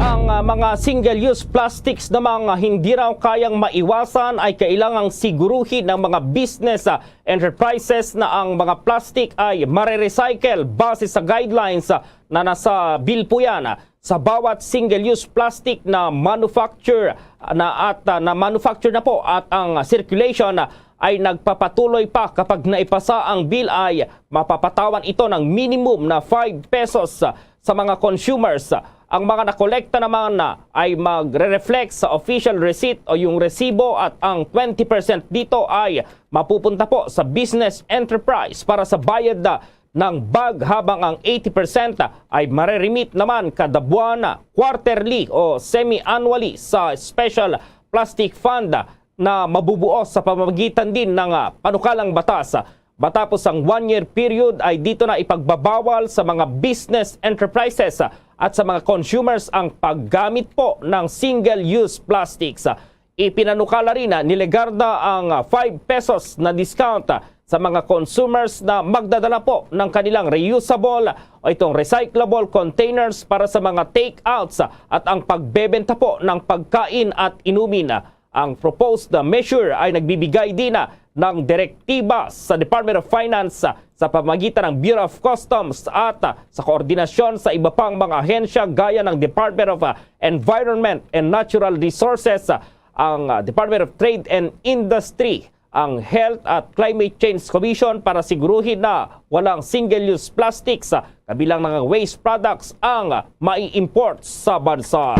Ang, ah, mga single-use plastics namang, ah, hindi raw kayang maiwasan ay kailangang siguruhin ng mga business, ah, enterprises na ang mga plastic ay mare-recycle base sa guidelines, ah, na nasa bill po yan, ah, sa bawat single-use plastic na manufacture, ah, na at, ah, na manufacture na po at ang circulation, ah, ay nagpapatuloy pa kapag naipasa ang bill ay mapapatawan ito ng minimum na five pesos, ah, sa mga consumers. Ang mga nakolekta naman, ah, ay magre-reflect sa official receipt o yung resibo at ang twenty percent dito ay mapupunta po sa business enterprise para sa bayad, ah, ng bag, habang ang eighty percent ay mareremit naman kada buwan, quarterly o semi-annually sa Special Plastic Fund na mabubuo sa pamamagitan din ng, ah, panukalang batas. Matapos ang one-year period ay dito na ipagbabawal sa mga business enterprises at sa mga consumers ang paggamit po ng single-use plastics. Ipinanukala rin ni Legarda ang five pesos na discount sa mga consumers na magdadala po ng kanilang reusable o itong recyclable containers para sa mga takeouts at ang pagbebenta po ng pagkain at inumin. Ang proposed measure ay nagbibigay din ng direktiba sa Department of Finance sa pamagitan ng Bureau of Customs at sa koordinasyon sa iba pang mga ahensya gaya ng Department of Environment and Natural Resources ang, ah, Department of Trade and Industry, ang Health at Climate Change Commission para siguruhin na walang single-use plastics, ah, kabilang mga waste products ang mai-import sa bansa.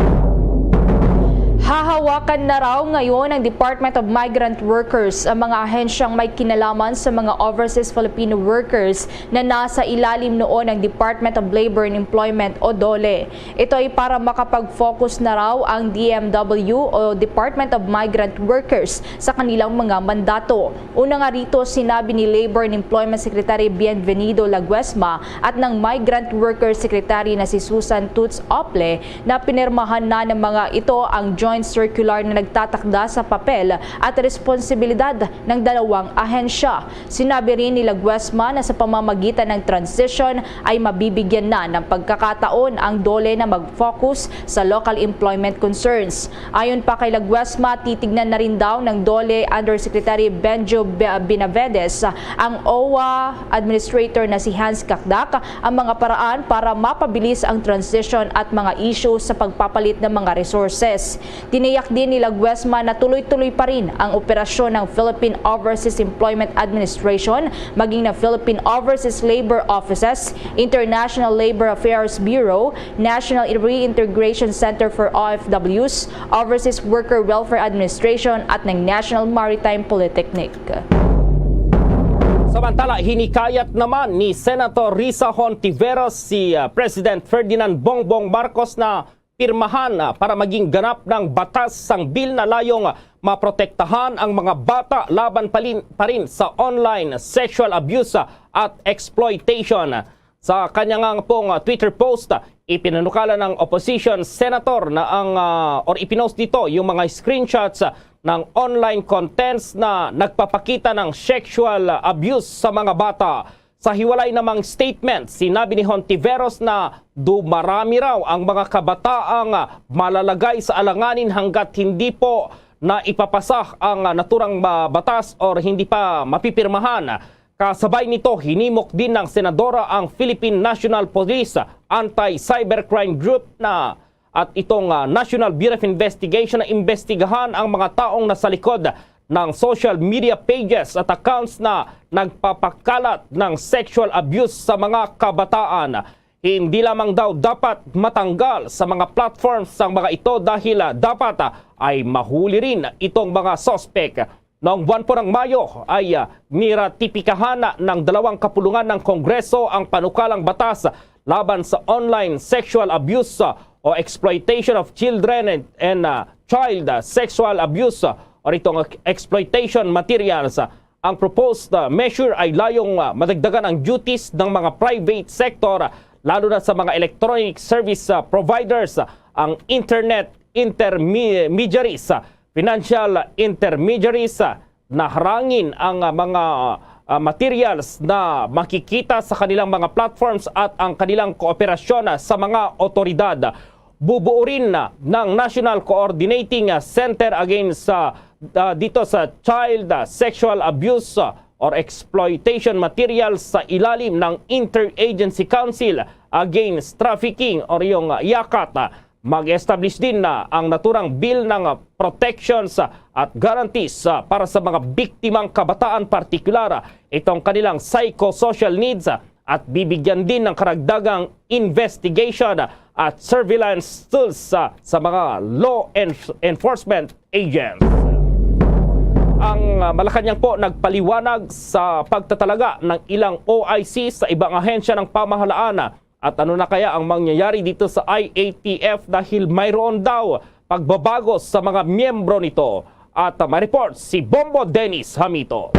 Hahawakan na raw ngayon ng Department of Migrant Workers ang mga ahensyang may kinalaman sa mga overseas Filipino workers na nasa ilalim noon ng Department of Labor and Employment o DOLE. Ito ay para makapag-focus na raw ang D M W o Department of Migrant Workers sa kanilang mga mandato. Una nga rito, sinabi ni Labor and Employment Secretary Bienvenido Laguesma at ng Migrant Worker Secretary na si Susan Toots Ople na pinirmahan na ng mga ito ang joint circular na nagtatakda sa papel at responsibilidad ng dalawang ahensya. Sinabi rin ni Laguesma na sa pamamagitan ng transition ay mabibigyan na ng pagkakataon ang DOLE na mag-focus sa local employment concerns. Ayon pa kay Laguesma, titignan na rin daw ng DOLE Undersecretary Benjo Be-, Benavides ang OWWA Administrator na si Hans Cacdac ang mga paraan para mapabilis ang transition at mga issue sa pagpapalit ng mga resources. Tiniyak din ni Laguesma na tuloy-tuloy pa rin ang operasyon ng Philippine Overseas Employment Administration, maging na Philippine Overseas Labor Offices, International Labor Affairs Bureau, National Reintegration Center for O F Ws, Overseas Worker Welfare Administration at ng National Maritime Polytechnic. Samantala, hinikayat naman ni Senator Risa Hontiveros si, ah, President Ferdinand Bongbong Marcos na pirmahan, ah, para maging ganap ng batas sang bill na layong, ah, maprotektahan ang mga bata laban palin-, pa rin sa online sexual abuse, ah, at exploitation. Sa kanya nga pong, ah, Twitter post, ah, ipinanukala ng opposition senator na ang, ah, or ipinost dito yung mga screenshots, ah, ng online contents na nagpapakita ng sexual, ah, abuse sa mga bata. Sa hiwalay namang statement, sinabi ni Hontiveros na dumarami raw ang mga kabataang, ah, malalagay sa alanganin hanggat hindi po na ipapasa ang, ah, naturang, ah, batas or hindi pa mapipirmahan. Kasabay nito, hinimok din ng senadora ang Philippine National Police Anti-Cybercrime Group na at itong, ah, National Bureau of Investigation na imbestigahan ang mga taong nasa likod ng social media pages at accounts na nagpapakalat ng sexual abuse sa mga kabataan. Hindi lamang daw dapat matanggal sa mga platforms ang mga ito dahil, ah, dapat, ah, ay mahuli rin itong mga suspek. Noong buwan po ng Mayo ay, ah, niratipikahan ng dalawang kapulungan ng Kongreso ang panukalang batas laban sa online sexual abuse, ah, o exploitation of children and, and, ah, child, ah, sexual abuse, ah, o itong ex-, exploitation materials. Ang proposed, ah, measure ay layong, ah, madagdagan ang duties ng mga private sector, ah, lalo na sa mga electronic service, ah, providers, ah, ang internet intermediaries, ah, financial intermediaries, ah, na harangin ang, ah, mga, ah, materials na makikita sa kanilang mga platforms at ang kanilang kooperasyon, ah, sa mga otoridad. Bubuo rin, ah, ng National Coordinating, ah, Center against, ah, ah, dito sa child, ah, sexual abuse, ah, or exploitation materials sa ilalim ng Interagency Council Against Trafficking or yung, ah, yakat. Mag-establish din na ang naturang bill ng, ah, protections, ah, at guarantees, ah, para sa mga biktimang kabataan, partikular, ah, itong kanilang psychosocial needs, ah, at bibigyan din ng karagdagang investigation, ah, at surveillance tools, ah, sa mga law enf-, enforcement agents. Ang, ah, Malacañang po nagpaliwanag sa pagtatalaga ng ilang O I C sa ibang ahensya ng pamahalaan, ah, At ano na kaya ang mangyayari dito sa I A T F dahil mayroon daw pagbabago sa mga miyembro nito? At may report si Bombo Dennis Hamito.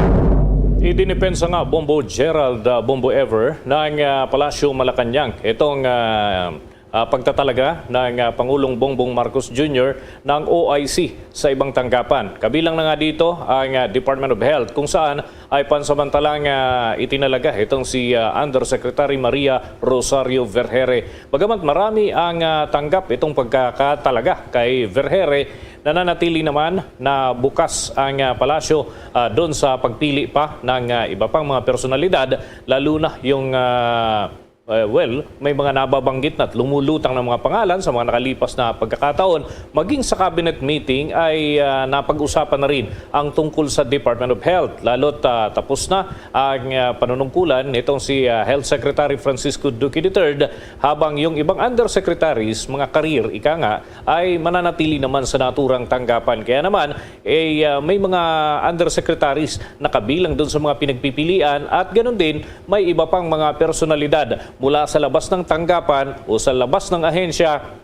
Idinepensa nga Bombo Gerald, ah, Bombo Ever ng, ah, Palasyo Malacañang itong, ah, ah, pagtatalaga ng, ah, Pangulong Bongbong Marcos Junior ng O I C sa ibang tanggapan. Kabilang na nga dito ang, ah, Department of Health, kung saan ay pansamantalang, ah, itinalaga itong si, ah, Undersecretary Maria Rosario Vergeire. Bagamat marami ang, ah, tanggap itong pagkakatalaga kay Vergeire, nananatili naman na bukas ang, ah, palasyo, ah, doon sa pagpili pa ng, ah, iba pang mga personalidad, lalo na yung, ah, Eh, well, may mga nababanggit na at lumulutang ng mga pangalan sa mga nakalipas na pagkakataon. Maging sa cabinet meeting ay, ah, napag-usapan na rin ang tungkol sa Department of Health. Lalo't, ah, tapos na ang, ah, panunungkulan nitong si, ah, Health Secretary Francisco Duque the third, habang yung ibang undersecretaries, mga career, ika nga, ay mananatili naman sa naturang tanggapan. Kaya naman, eh, ah, may mga undersecretaries na kabilang dun sa mga pinagpipilian at ganun din, may iba pang mga personalidad mula sa labas ng tanggapan o sa labas ng ahensya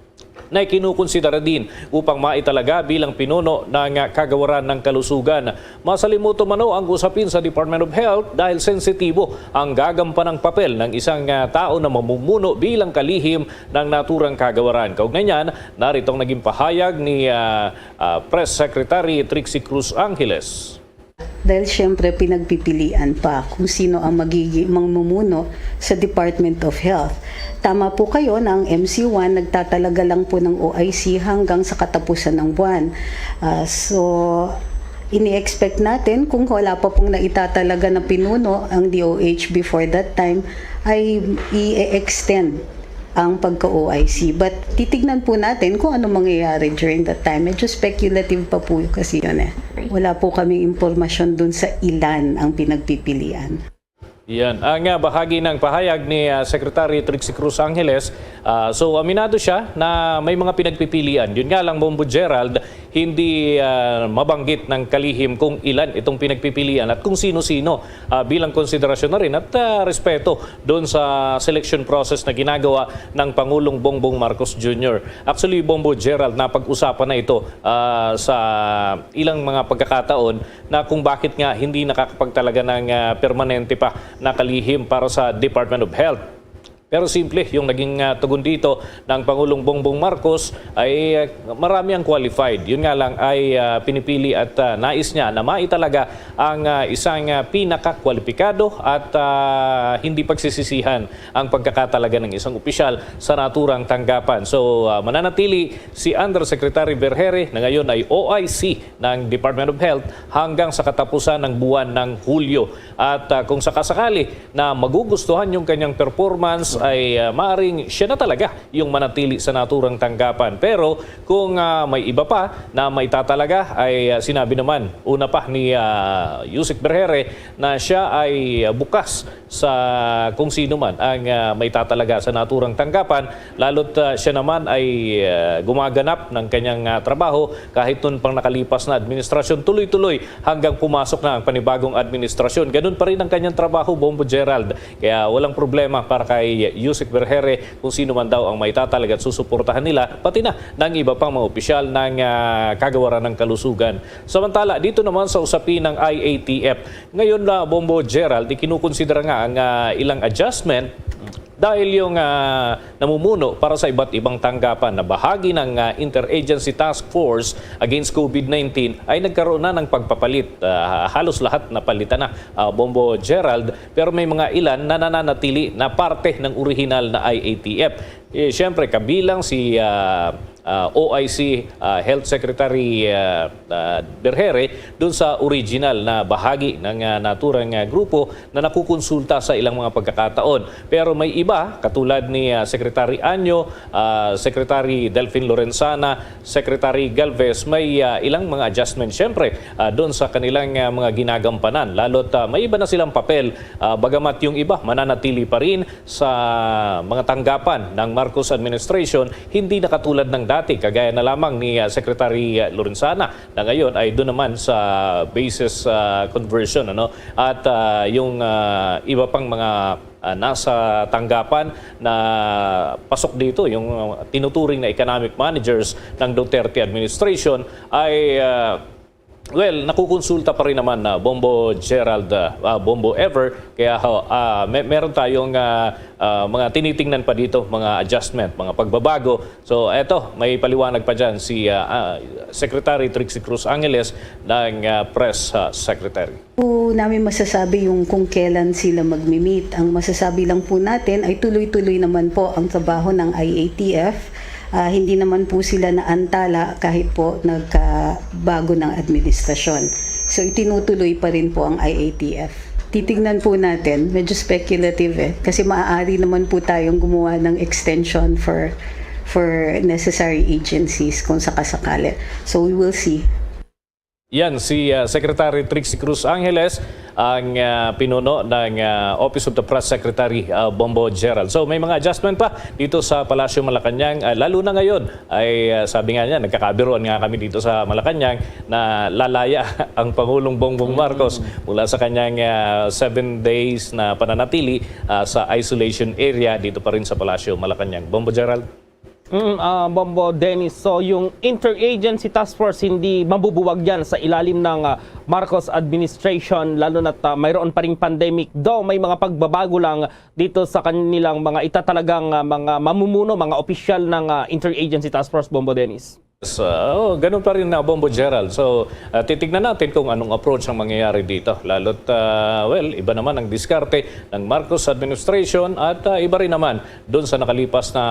na ikinukonsidera din upang maitalaga bilang pinuno ng kagawaran ng kalusugan. Masalimuot umano ang usapin sa Department of Health dahil sensitibo ang gagampanang papel ng isang, ah, tao na mamumuno bilang kalihim ng naturang kagawaran. Kaugnay niyan, narito ang naging pahayag ni, ah, ah, Press Secretary Trixie Cruz Angeles. Dahil siyempre pinagpipilian pa kung sino ang magiging mamumuno sa Department of Health. Tama po kayo na ang M C one nagtatalaga lang po ng O I C hanggang sa katapusan ng buwan. Ah, so, ini-expect natin kung wala pa pong naitatalaga na pinuno ang D O H before that time, ay i-extend ang pagka-O I C. But titignan po natin kung ano mangyayari during that time. Medyo speculative pa po kasi yun eh. Wala po kaming impormasyon dun sa ilan ang pinagpipilian. Yan ang, ah, bahagi ng pahayag ni, ah, Secretary Trixie Cruz Angeles. Ah, so, aminado siya na may mga pinagpipilian. Yun nga lang, Bombo Gerald, hindi, ah, mabanggit ng kalihim kung ilan itong pinagpipilian at kung sino-sino, ah, bilang konsiderasyon na rin at, ah, respeto doon sa selection process na ginagawa ng Pangulong Bongbong Marcos Junior. Actually, Bombo Gerald, napag-usapan na ito, ah, sa ilang mga pagkakataon na kung bakit nga hindi nakakapagtalaga ng, ah, permanente pa na kalihim para sa Department of Health. Pero simple yung naging, ah, tugon dito ng Pangulong Bongbong Marcos ay, ah, marami ang qualified. Yun nga lang ay, ah, pinipili at, ah, nais niya na maitalaga ang, ah, isang, ah, pinakakwalipikado at, ah, hindi pagsisisihan ang pagkakatalaga ng isang opisyal sa naturang tanggapan. So, ah, mananatili si Undersecretary Vergeire na ngayon ay O I C ng Department of Health hanggang sa katapusan ng buwan ng Hulyo. At, ah, kung sakasakali na magugustuhan yung kanyang performance, ay, ah, maaring siya na talaga yung manatili sa naturang tanggapan. Pero kung, ah, may iba pa na maitatalaga, ay, ah, sinabi naman una pa ni, ah, Usec Vergeire na siya ay, ah, bukas sa kung sino man ang, ah, maitatalaga sa naturang tanggapan, lalo't, ah, siya naman ay, ah, gumaganap ng kanyang, ah, trabaho kahit nun pang nakalipas na administrasyon, tuloy-tuloy hanggang pumasok na ang panibagong administrasyon. Ganun pa rin ang kanyang trabaho, Bombo Gerald. Kaya walang problema para kay Usec Vergeire kung sino man daw ang maitatalaga at susuportahan nila, pati na ng iba pang mga opisyal ng, ah, kagawaran ng kalusugan. Samantala, dito naman sa usapin ng I A T F, ngayon na, Bombo Gerald, ikinukonsidera nga ang, ah, ilang adjustment dahil yung, ah, namumuno para sa iba't ibang tanggapan na bahagi ng, ah, Interagency Task Force Against COVID nineteen ay nagkaroon na ng pagpapalit. Ah, halos lahat napalitan na, ah, Bombo Gerald, pero may mga ilan na nananatili na parte ng orihinal na I A T F. Eh, siyempre, kabilang si, ah, ah, O I C, ah, Health Secretary, ah, ah, Vergeire dun sa original na bahagi ng, ah, naturang, ah, grupo na nakukonsulta sa ilang mga pagkakataon. Pero may iba, katulad ni, ah, Secretary Anyo, ah, Secretary Delfin Lorenzana, Secretary Galvez, may, ah, ilang mga adjustment, siyempre, ah, dun sa kanilang, ah, mga ginagampanan. Lalo't, ah, may iba na silang papel, ah, bagamat yung iba mananatili pa rin sa mga tanggapan ng Marcos administration, hindi na katulad ng dati, kagaya na lamang ni, ah, Secretary Lorenzana, na ngayon ay doon naman sa basis, ah, conversion, ano, at, ah, yung, ah, iba pang mga, ah, nasa tanggapan na pasok dito, yung, ah, tinuturing na economic managers ng Duterte administration ay, ah, well, nakukonsulta pa rin naman na Bombo Gerald, ah, ah, Bombo Ever. Kaya, ah, may, meron tayong, ah, ah, mga tinitingnan pa dito, mga adjustment, mga pagbabago. So, eto, may paliwanag pa dyan si, ah, ah, Secretary Trixie Cruz Angeles ng, ah, Press, ah, Secretary. Po namin masasabi yung kung kailan sila magmi-meet. Ang masasabi lang po natin ay tuloy-tuloy naman po ang trabaho ng I A T F. Ah, hindi naman po sila naantala kahit po nagkabago ng administrasyon. So, itinutuloy pa rin po ang I A T F. Titignan po natin, medyo speculative eh, kasi maaari naman po tayong gumawa ng extension for for necessary agencies kung sakasakali. So we will see. Yan si ah, Secretary Trixie Cruz Angeles, ang ah, pinuno ng ah, Office of the Press Secretary, ah, Bombo Gerald. So may mga adjustment pa dito sa Palasyo Malacañang, ah, lalo na ngayon ay ah, sabi nga niya, nagkakabiruan nga kami dito sa Malacañang na lalaya ang Pangulong Bongbong Marcos mula sa kanyang ah, seven days na pananatili ah, sa isolation area dito pa rin sa Palasyo Malacañang. Bombo Gerald? Mm, ah, Bombo Dennis, so yung Interagency Task Force hindi mabubuwag yan sa ilalim ng ah, Marcos administration, lalo na't ah, mayroon pa ring pandemic, though may mga pagbabago lang dito sa kanilang mga itatalagang ah, mga mamumuno, mga opisyal ng ah, Interagency Task Force, Bombo Dennis. So, ganun pa rin na Bombo Gerald. So, ah, titignan natin kung anong approach ang mangyayari dito. Lalo't, ah, well, iba naman ang diskarte ng Marcos administration at ah, iba rin naman doon sa nakalipas na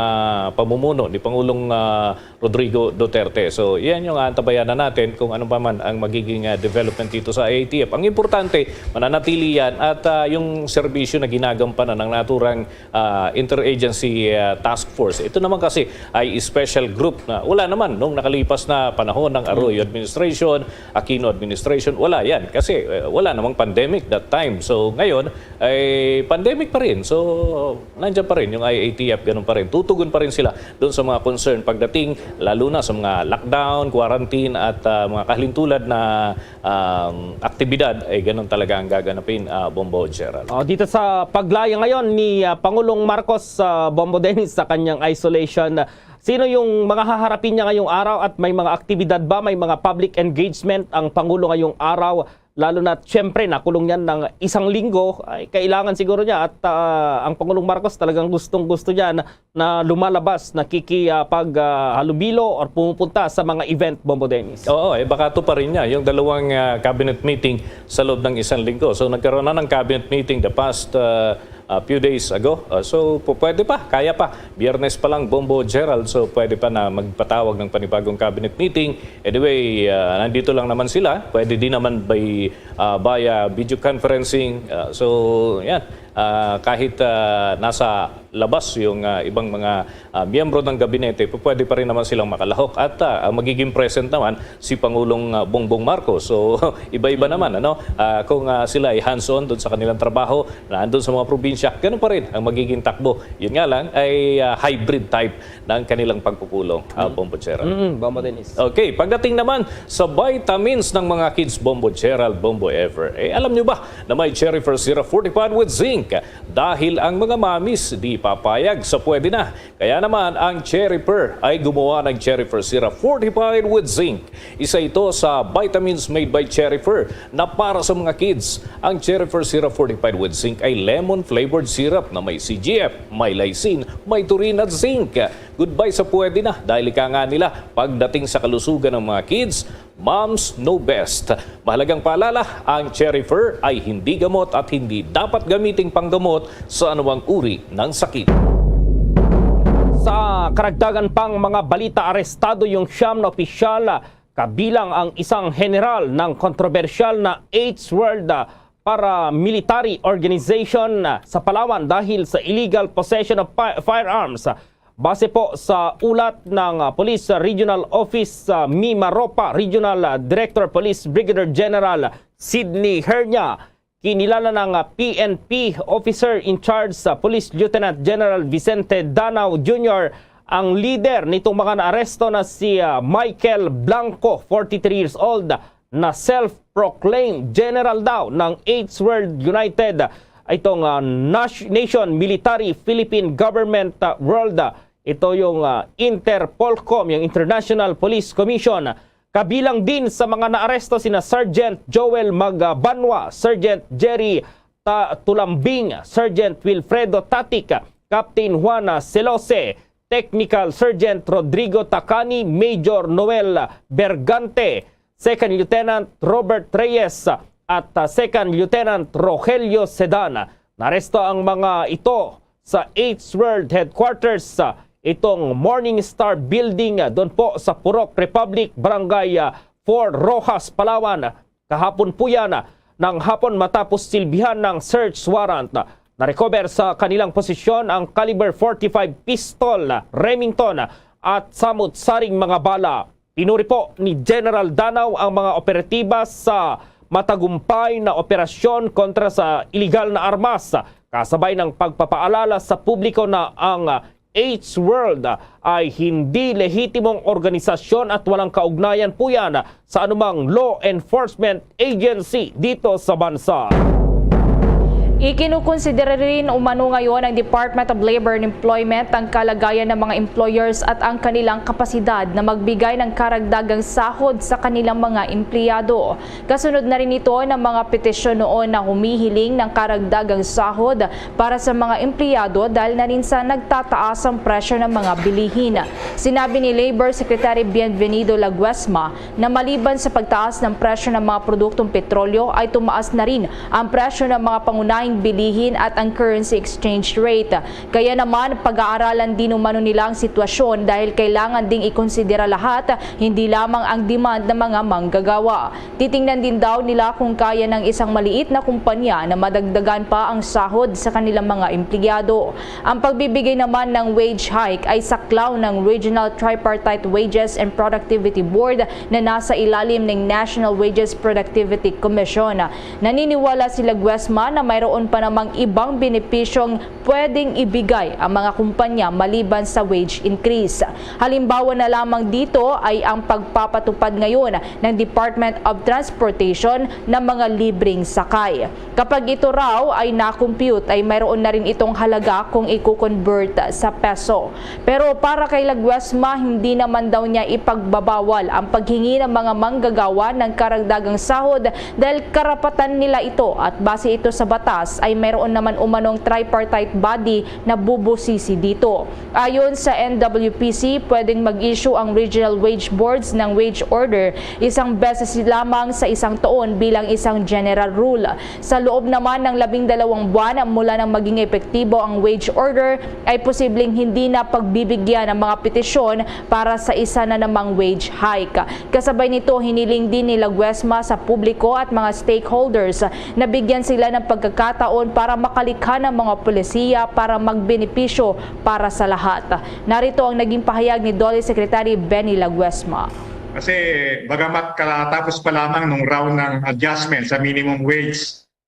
pamumuno ni Pangulong ah, Rodrigo Duterte. So, yan yung aantabayanan natin kung ano pa man ang magiging ah, development dito sa I A T F. Ang importante, mananatili yan at ah, yung serbisyo na ginagampanan ng naturang ah, Interagency ah, Task Force. Ito naman kasi ay special group na wala naman nung nakalipas na panahon ng Arroyo administration, Aquino administration, wala yan kasi eh, wala namang pandemic that time. So ngayon ay pandemic pa rin. So nandiyan pa rin yung I A T F, ganun pa rin. Tutugon pa rin sila doon sa mga concern pagdating lalo na sa mga lockdown, quarantine at ah, mga kahalintulad na um, aktibidad, ay ganun talaga ang gaganapin, ah, Bombo Gerald. Oh, dito sa paglaya ngayon ni ah, Pangulong Marcos, ah, Bombo Dennis, sa kanyang isolation, sino yung mga haharapin niya ngayong araw at may mga aktibidad ba, may mga public engagement ang Pangulo ngayong araw? Lalo na, siyempre, nakulong yan ng isang linggo, ay kailangan siguro niya at ah, ang Pangulong Marcos talagang gustong-gusto niya na, na lumalabas, nakikipag ah, halubilo or pumupunta sa mga event, Bombo Dennis. Oo, eh baka to pa rin niya yung dalawang ah, cabinet meeting sa loob ng isang linggo. So nagkaroon na ng cabinet meeting the past ah, ah, few days ago. Ah, so pu- pwede pa, kaya pa. Biyernes pa lang, Bombo Gerald, so pwede pa na magpatawag ng panibagong cabinet meeting. Anyway, ah, nandito lang naman sila. Pwede din naman by ah, via video conferencing. Ah, so yan. Ah, kahit ah, nasa labas yung ah, ibang mga ah, miyembro ng gabinete, pu- pwede pa rin naman silang makalahok. At ah, ang magiging present naman si Pangulong ah, Bongbong Marcos. So iba-iba naman, ano, ah, kung ah, sila ay hands-on doon sa kanilang trabaho na andun sa mga probinsya, ganun pa rin ang magiging takbo. Yun nga lang ay ah, hybrid type ng kanilang pagpupulong, ah, Bombo Gerald. Mm, Bombo Dennis. Okay, pagdating naman sa vitamins ng mga kids, Bombo Gerald, Bombo Ever, eh alam nyo ba na may Cherry First Syrup fortified with zinc? Dahil ang mga mamis di papayag sa pwede na. Kaya naman, ang Cherry Pearl ay gumawa ng Cherry First Syrup fortified with zinc. Isa ito sa vitamins made by Cherry Pearl na para sa mga kids. Ang Cherry First Syrup fortified with zinc ay lemon-flavored syrup na may C G F, may lysine, may taurine at zinc. Goodbye sa pwede na dahil ika nga nila pagdating sa kalusugan ng mga kids, moms know best. Mahalagang paalala, ang Cherry Fur ay hindi gamot at hindi dapat gamiting panggamot sa anumang uri ng sakit. Sa karagdagan pang mga balita, arestado yung siyam na opisyal, kabilang ang isang general ng kontrobersyal na Eighth World, ah, Paramilitary Organization, ah, sa Palawan dahil sa illegal possession of fi- firearms. Base po sa ulat ng ah, Police Regional Office, ah, Mimaropa, Regional ah, Director Police Brigadier General Sydney Hernia, kinilala ng ah, P N P Officer in Charge sa Police Lieutenant General Vicente Danao Junior ang leader nitong mga naaresto na si ah, Michael Blanco, forty-three years old, na self-proclaimed general daw ng Eighth World United, itong ah, nas- nation military Philippine government ah, world. Ah, ito yung ah, Interpolcom, yung International Police Commission. Kabilang din sa mga naaresto sina Sergeant Joel Magabanwa, Sergeant Jerry Ta- Tulambing, Sergeant Wilfredo Tatic, Captain Juana Celose, Technical Sergeant Rodrigo Tacani, Major Noel Bergante, Second Lieutenant Robert Reyes, at ah, Second Lieutenant Rogelio Sedan. Naresto ang mga ito sa Eighth World Headquarters, ah, itong Morning Star Building, ah, doon po sa Purok Republic, Barangay ah, Four Rojas, Palawan. Kahapon po yan, ah, ng hapon matapos silbihan ng search warrant. Narecover sa kanilang posisyon ang caliber forty-five pistol, Remington, at samot-saring mga bala. Pinuri po ni General Danao ang mga operatiba sa matagumpay na operasyon kontra sa iligal na armas, kasabay ng pagpapaalala sa publiko na ang H World ay hindi lehitimong organisasyon at walang kaugnayan po yan sa anumang law enforcement agency dito sa bansa. Ikinukonsidera rin umano ngayon ng Department of Labor and Employment ang kalagayan ng mga employers at ang kanilang kapasidad na magbigay ng karagdagang sahod sa kanilang mga empleyado. Kasunod na rin ito ng mga petisyon noon na humihiling ng karagdagang sahod para sa mga empleyado dahil na rin sa nagtataas ang presyo ng mga bilihin. Sinabi ni Labor Secretary Bienvenido Laguesma na maliban sa pagtaas ng presyo ng mga produktong petrolyo ay tumaas na rin ang presyo ng mga pangunahing bilihin at ang currency exchange rate. Kaya naman, pag-aaralan din umano nila ang sitwasyon dahil kailangan ding ikonsidera lahat, hindi lamang ang demand ng mga manggagawa. Titingnan din daw nila kung kaya ng isang maliit na kumpanya na madagdagan pa ang sahod sa kanilang mga empleyado. Ang pagbibigay naman ng wage hike ay saklaw ng Regional Tripartite Wages and Productivity Board na nasa ilalim ng National Wages Productivity Commission. Naniniwala si Laguesma na mayroon pa namang ibang benepisyong pwedeng ibigay ang mga kumpanya maliban sa wage increase. Halimbawa na lamang dito ay ang pagpapatupad ngayon ng Department of Transportation ng mga libreng sakay. Kapag ito raw ay na-compute, ay mayroon na rin itong halaga kung i-convert sa peso. Pero para kay Laguesma, hindi naman daw niya ipagbabawal ang paghingi ng mga manggagawa ng karagdagang sahod dahil karapatan nila ito at base ito sa batas ay mayroon naman umanong tripartite body na bubusisi dito. Ayon sa N W P C, pwedeng mag-issue ang regional wage boards ng wage order isang beses lamang sa isang taon bilang isang general rule. Sa loob naman ng labing dalawang buwan mula nang maging epektibo ang wage order, ay posibleng hindi na pagbibigyan ang mga petisyon para sa isa na namang wage hike. Kasabay nito, hiniling din ni Laguesma sa publiko at mga stakeholders na bigyan sila ng pagkakataon para makalikha ng mga polisiya para magbenepisyo para sa lahat. Narito ang naging pahayag ni DOLE Secretary Benny Laguesma. Kasi bagamat katatapos pa lamang nung round ng adjustment sa minimum wage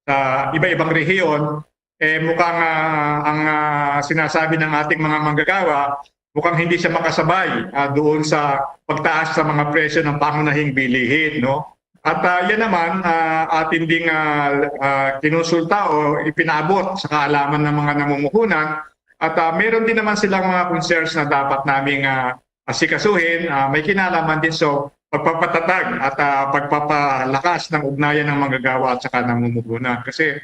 sa iba-ibang rehiyon, eh, mukhang ah, ang ah, sinasabi ng ating mga manggagawa, mukhang hindi siya makasabay ah, doon sa pagtaas sa mga presyo ng pangunahing bilihin, no? At ah, yan naman, ah, atin ding ah, ah, kinonsulta o ipinaabot sa kaalaman ng mga namumuhunan. At ah, meron din naman silang mga concerns na dapat naming ah, asikasuhin. Ah, may kinalaman din sa pagpapatatag at ah, pagpapalakas ng ugnayan ng manggagawa at saka namumuhunan. Kasi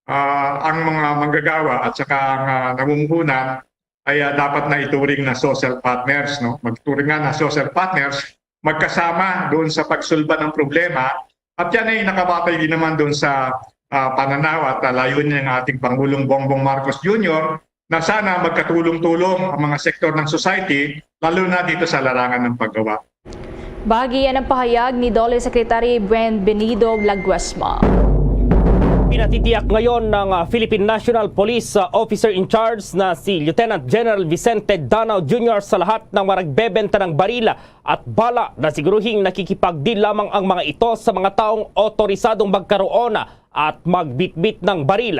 ah, ang mga manggagawa at saka ang ah, namumuhunan ay ah, dapat na ituring na social partners, no? Magturing nga na social partners, magkasama doon sa pagsulba ng problema. At yan ay nakabatay din naman doon sa ah, pananaw at ah, layunin ng ating Pangulong Bongbong Marcos Junior na sana magkatulong-tulong ang mga sektor ng society, lalo na dito sa larangan ng paggawa. Bahagi yan ang pahayag ni DOLE Secretary Bienvenido Laguesma. Pinatitiyak ngayon ng ah, Philippine National Police ah, Officer in Charge na si Lieutenant General Vicente Danao Junior sa lahat ng mga nagbebenta ng baril at bala na siguruhing nakikipagdeal lamang ang mga ito sa mga taong otorisadong magkaroon at magbitbit ng baril.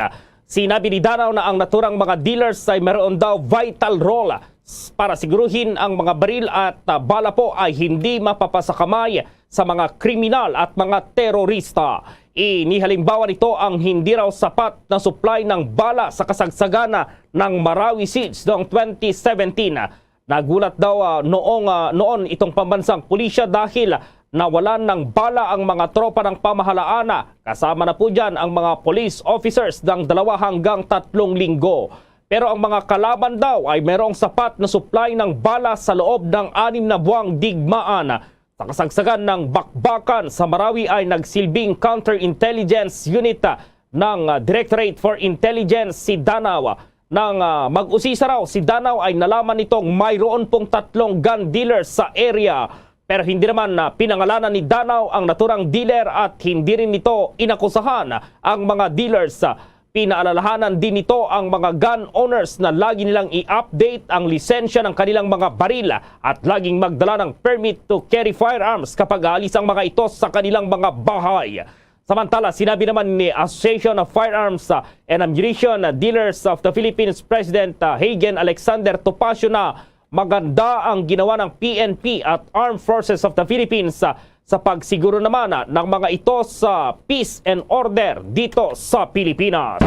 Sinabi ni Danao na ang naturang mga dealers ay mayroon daw vital role s- para siguruhin ang mga baril at ah, bala po ay hindi mapapasakamay sa mga kriminal at mga terorista. Inihalimbawa nito ang hindi raw sapat na supply ng bala sa kasagsagan ng Marawi Siege noong twenty seventeen. Nagulat daw ah, noong ah, noon itong pambansang pulisya dahil nawalan ng bala ang mga tropa ng pamahalaan, ah, kasama na po dyan ang mga police officers ng dalawa hanggang tatlong linggo. Pero ang mga kalaban daw ay mayroong sapat na supply ng bala sa loob ng anim na buwang digmaan. Sa kasagsagan ng bakbakan sa Marawi ay nagsilbing counterintelligence unit ah, ng ah, Directorate for Intelligence si Danao. Nang ah, mag-usisa raw si Danao ay nalaman nitong mayroon pong tatlong gun dealers sa area. Pero hindi naman na pinangalanan ni Danao ang naturang dealer at hindi rin nito inakusahan ang mga dealers. Pinaalalahanan din nito ang mga gun owners na lagi nilang i-update ang lisensya ng kanilang mga baril at laging magdala ng permit to carry firearms kapag aalis ang mga ito sa kanilang mga bahay. Samantala, sinabi naman ni Association of Firearms, uh, and Ammunition Dealers of the Philippines President, uh, Hagen Alexander Topacio na maganda ang ginawa ng P N P at Armed Forces of the Philippines, uh, sa pagsiguro naman, uh, ng mga ito sa peace and order dito sa Pilipinas.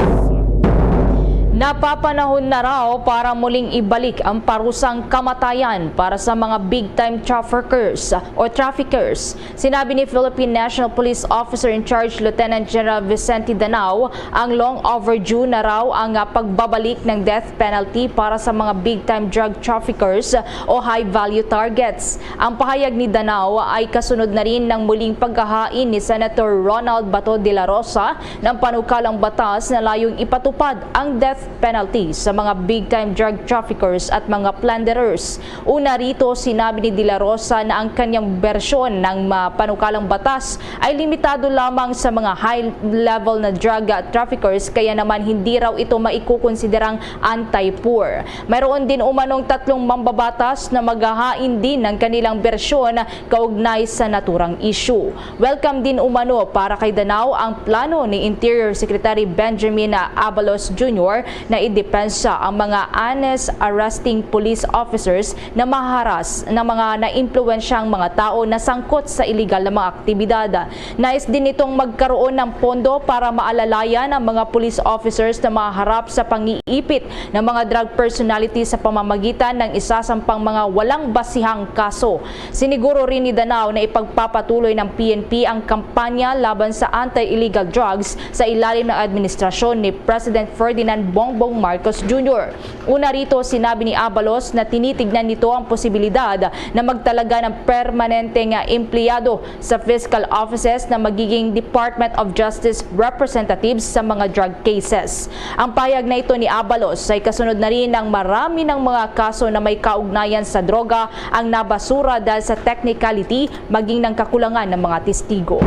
Napapanahon na raw para muling ibalik ang parusang kamatayan para sa mga big-time traffickers o traffickers. Sinabi ni Philippine National Police Officer in Charge Lieutenant General Vicente Danao ang long overdue na raw ang, ah, pagbabalik ng death penalty para sa mga big-time drug traffickers o high-value targets. Ang pahayag ni Danao ay kasunod na rin ng muling paghahain ni Senator Ronald Bato de la Rosa ng panukalang batas na layong ipatupad ang death penalty sa mga big-time drug traffickers at mga plunderers. Una rito, sinabi ni De La Rosa na ang kanyang bersyon ng, ah, panukalang batas ay limitado lamang sa mga high-level na drug, ah, traffickers, kaya naman hindi raw ito maikukonsiderang anti-poor. Mayroon din umanong tatlong mambabatas na maghahain din ng kanilang bersyon kaugnay sa naturang issue. Welcome din umano para kay Danao ang plano ni Interior Secretary Benjamin Abalos Junior na idepensa ang mga honest arresting police officers na maharas ng mga naimpluwensyang mga tao na sangkot sa iligal na mga aktibidad. Nais din nitong magkaroon ng pondo para maalalayan ang mga police officers na maharap sa pangiipit ng mga drug personality sa pamamagitan ng isasampang mga walang basihang kaso. Siniguro rin ni Danao na ipagpapatuloy ng P N P ang kampanya laban sa anti-illegal drugs sa ilalim ng administrasyon ni President Ferdinand Bongbong Marcos Junior. Una rito, sinabi ni Abalos na tinitignan nito ang posibilidad na magtalaga ng permanenteng empleyado sa fiscal offices na magiging Department of Justice representatives sa mga drug cases. Ang pahayag na ito ni Abalos ay kasunod na rin ng marami ng mga kaso na may kaugnayan sa droga ang nabasura dahil sa technicality maging ng kakulangan ng mga testigo.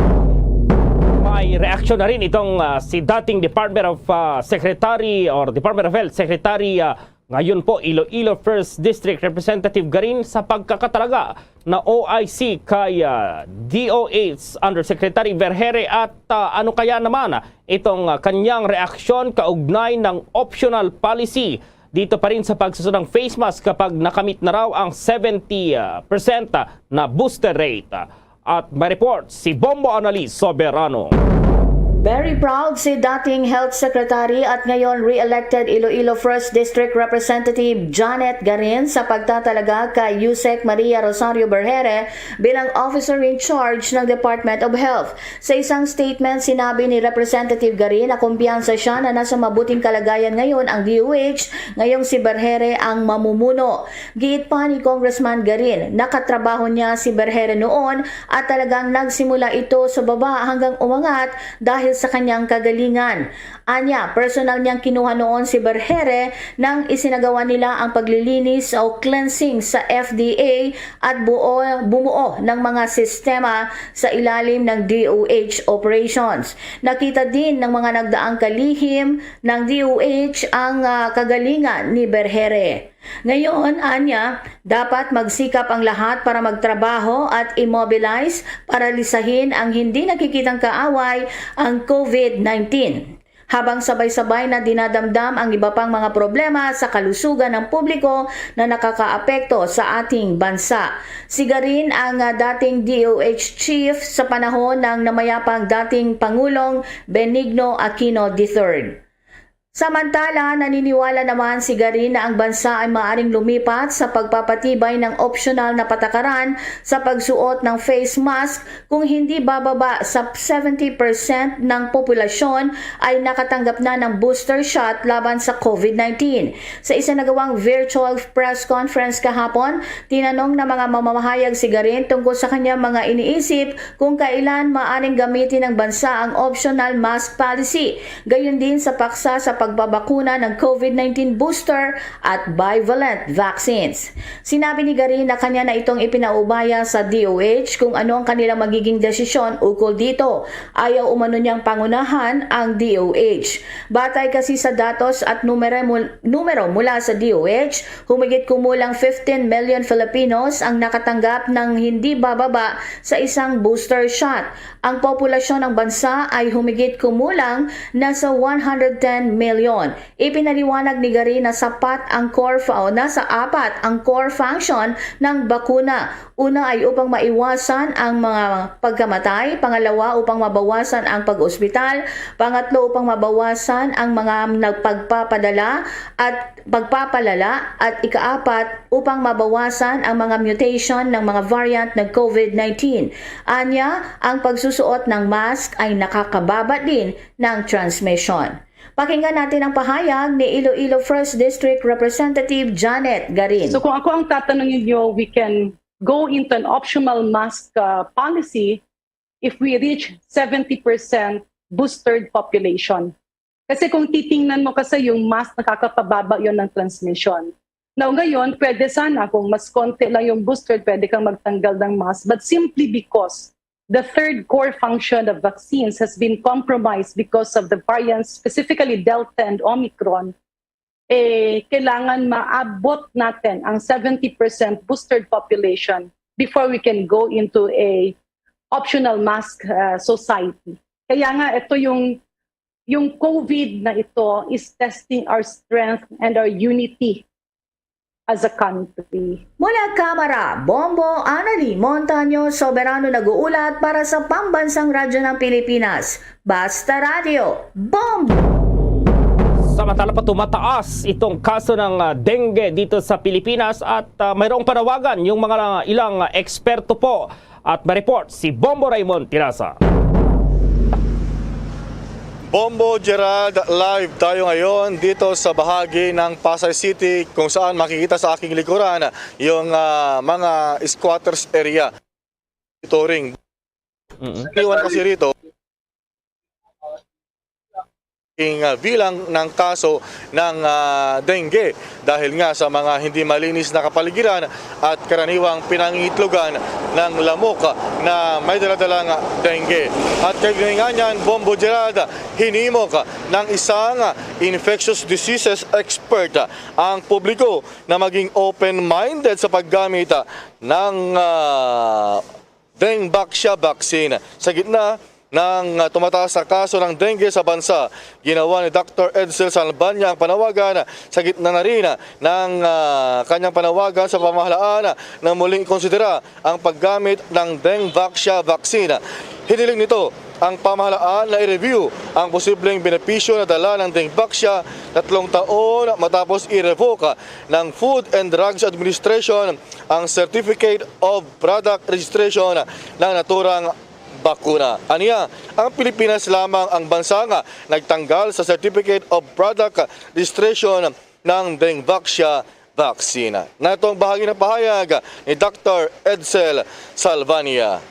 May reaksyon na rin itong, ah, si dating Department of, ah, Secretary or Department of Health Secretary, ah, ngayon po Iloilo First District Representative Garin sa pagkakatalaga na O I C kay, ah, D O H Undersecretary Vergere at, ah, ano kaya naman itong, ah, kanyang reaksyon kaugnay ng optional policy dito pa rin sa pagsusunang face mask kapag nakamit na raw ang seventy percent na booster rate. At may report si Bombo Annalise Soberano. Very proud si dating Health Secretary at ngayon re-elected Iloilo First District Representative Janet Garin sa pagtatalaga kay Usec Maria Rosario Vergere bilang Officer in Charge ng Department of Health. Sa isang statement, sinabi ni Representative Garin na kumpiyansa siya na nasa mabuting kalagayan ngayon ang D O H ngayong si Vergere ang mamumuno. Giit pa ni Congressman Garin, nakatrabaho niya si Vergere noon at talagang nagsimula ito sa baba hanggang umangat dahil sa kanyang kagalingan. Anya, personal niyang kinuha noon si Vergere nang isinagawa nila ang paglilinis o cleansing sa F D A at buo, bumuo ng mga sistema sa ilalim ng D O H operations. Nakita din ng mga nagdaang kalihim ng D O H ang, ah, kagalingan ni Vergere. Ngayon, anya, dapat magsikap ang lahat para magtrabaho at i-mobilize para lisahin ang hindi nakikitang kaaway, ang COVID nineteen. Habang sabay-sabay na dinadamdam ang iba pang mga problema sa kalusugan ng publiko na nakakaapekto sa ating bansa. Sigarin ang, ah, dating D O H chief sa panahon ng namayapang dating Pangulong Benigno Aquino the third. Samantala, naniniwala naman si Garin na ang bansa ay maaring lumipat sa pagpapatibay ng opsyonal na patakaran sa pagsuot ng face mask kung hindi bababa sa seventy percent ng populasyon ay nakatanggap na ng booster shot laban sa COVID nineteen. Sa isinagawang virtual press conference kahapon, tinanong ng mga mamamahayag si Garin tungkol sa kanyang mga iniisip kung kailan maaring gamitin ng bansa ang optional mask policy. Gayon din sa paksa sa pagbabakuna ng COVID nineteen booster at bivalent vaccines. Sinabi ni Garin na kanya na itong ipinaubaya sa D O H kung ano ang kanilang magiging desisyon ukol dito. Ayaw umano niyang pangunahan ang D O H. Batay kasi sa datos at numero mul-, numero mula sa D O H, humigit kumulang fifteen million Filipinos ang nakatanggap ng hindi bababa sa isang booster shot. Ang populasyon ng bansa ay humigit kumulang nasa one hundred ten million. Ipinaliwanag ni Garin na sapat ang core fa-, o nasa apat ang core function ng bakuna. Una ay upang maiwasan ang mga pagkamatay, pangalawa upang mabawasan ang pag-ospital, pangatlo upang mabawasan ang mga nagpagpapadala at pagpapalala, at ikaapat upang mabawasan ang mga mutation ng mga variant ng COVID nineteen. Anya, ang pagsusuot ng mask ay nakakababa din ng transmission. Pakinggan natin ang pahayag ni Iloilo First District Representative Janet Garin. So kung ako ang tatanungin niyo, we can go into an optional mask uh, policy if we reach seventy percent boosted population. Kasi kung titingnan mo kasi yung mask, nakakapababa yon ng transmission. Now ngayon, pwede sana kung mas konti lang yung booster, pwede kang magtanggal ng mask. But simply because the third core function of vaccines has been compromised because of the variants, specifically Delta and Omicron, eh, kailangan maabot natin ang seventy percent boosted population before we can go into a optional mask uh, society. Kaya nga ito yung yung COVID na ito is testing our strength and our unity as a country. Mula Kamara, Bombo, Anali, Montaño, Soberano nag-uulat para sa Pambansang Radyo ng Pilipinas. Basta Radyo, Bombo! Samantala pa, tumataas itong kaso ng ah, dengue dito sa Pilipinas at ah, mayroong panawagan yung mga ilang ah, eksperto po at may report si Bombo Raymond Tirasa. Bombo Gerald, live tayo ngayon dito sa bahagi ng Pasay City kung saan makikita sa aking likuran yung ah, mga squatters area. Ito ring Mm-mm. Iwan kasi rito, ing, ah, bilang ng kaso ng ah, dengue dahil nga sa mga hindi malinis na kapaligiran at karaniwang pinangitlogan ng lamok na may daladalang dengue. At kay niyan, Bombo Gerald, hinimok ng isang infectious diseases expert ang publiko na maging open-minded sa paggamit ng ah, Dengvaxia vaccine. Sa gitna ng ah, tumataas na kaso ng dengue sa bansa, ginawa ni Doctor Edsel Salvania ang panawagan sa gitna na rin ng ah, kanyang panawagan sa pamahalaan na muling ikonsidera ang paggamit ng Dengvaxia vaccine. Hiniling nito ang pamahalaan na i-review ang posibleng benepisyo na dala ng Dengvaxia tatlong taon matapos i-revoke ng Food and Drugs Administration ang Certificate of Product Registration ng naturang bakuna. Aniya, ang Pilipinas lamang ang bansa nga nagtanggal sa Certificate of Product Registration ng Dengvaxia vaccine. Natong bahagi ng pahayag ni Doctor Edsel Salvania.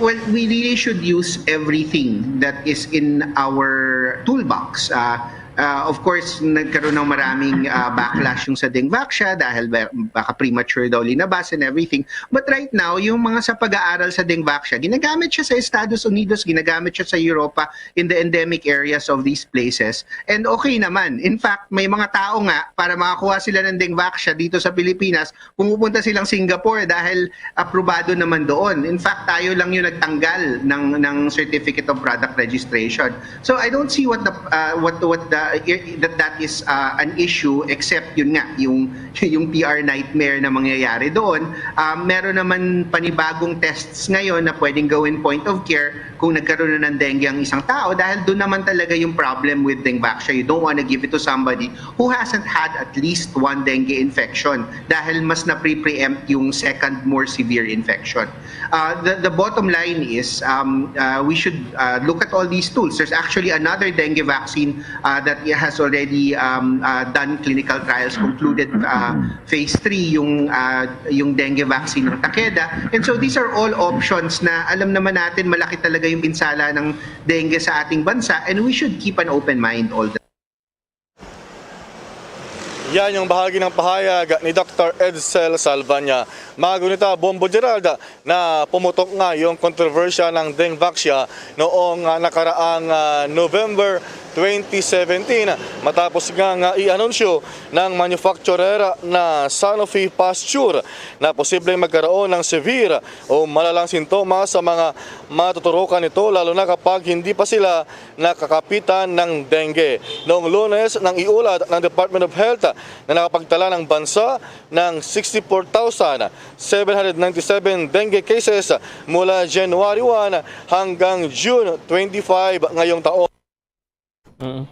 Well, we really should use everything that is in our toolbox. Uh, uh, of course, nagkaroon ng maraming uh, backlash yung sa Dengvaxia dahil ba- baka premature daw linabas and everything. But right now, yung mga sa pag-aaral sa Dengvaxia, ginagamit siya sa Estados Unidos, ginagamit siya sa Europa in the endemic areas of these places. And okay naman. In fact, may mga tao nga, para makakuha sila ng Dengvaxia dito sa Pilipinas, pumupunta silang Singapore dahil aprobado naman doon. In fact, tayo lang yung nagtanggal ng ng Certificate of Product Registration. So I don't see what the uh, what what the that that is uh, an issue, except yun nga yung yung P R nightmare na mangyayari doon. Um, meron naman panibagong tests ngayon na pwedeng gawin point of care kung nagkaroon na ng dengue ang isang tao, dahil doon naman talaga yung problem with Dengvaxia. You don't want to give it to somebody who hasn't had at least one dengue infection, dahil mas na-pre-preempt yung second, more severe infection. Uh, the, the bottom line is um, uh, we should uh, look at all these tools. There's actually another dengue vaccine uh, that has already um, uh, done clinical trials, concluded uh, phase three, yung uh, yung dengue vaccine ng Takeda. And so these are all options na alam naman natin malaki talaga yung pinsala ng dengue sa ating bansa, and we should keep an open mind all the Yan yung bahagi ng pahayag ni Doktor Edsel Salvaña. Mga gunita, Bombo Gerald, na pumutok nga yung kontrobersya ng Dengvaxia noong, ah, nakaraang, ah, November twenty seventeen, matapos nga, nga i-anunsyo ng manufacturer na Sanofi Pasteur na posibleng magkaroon ng severe o malalang sintomas sa mga matuturukan nito, lalo na kapag hindi pa sila nakakapitan ng dengue. Noong Lunes, nang iulat ng Department of Health na nakapagtala ng bansa ng sixty-four thousand seven hundred ninety-seven dengue cases mula January one hanggang June twenty-five ngayong taon. Mm.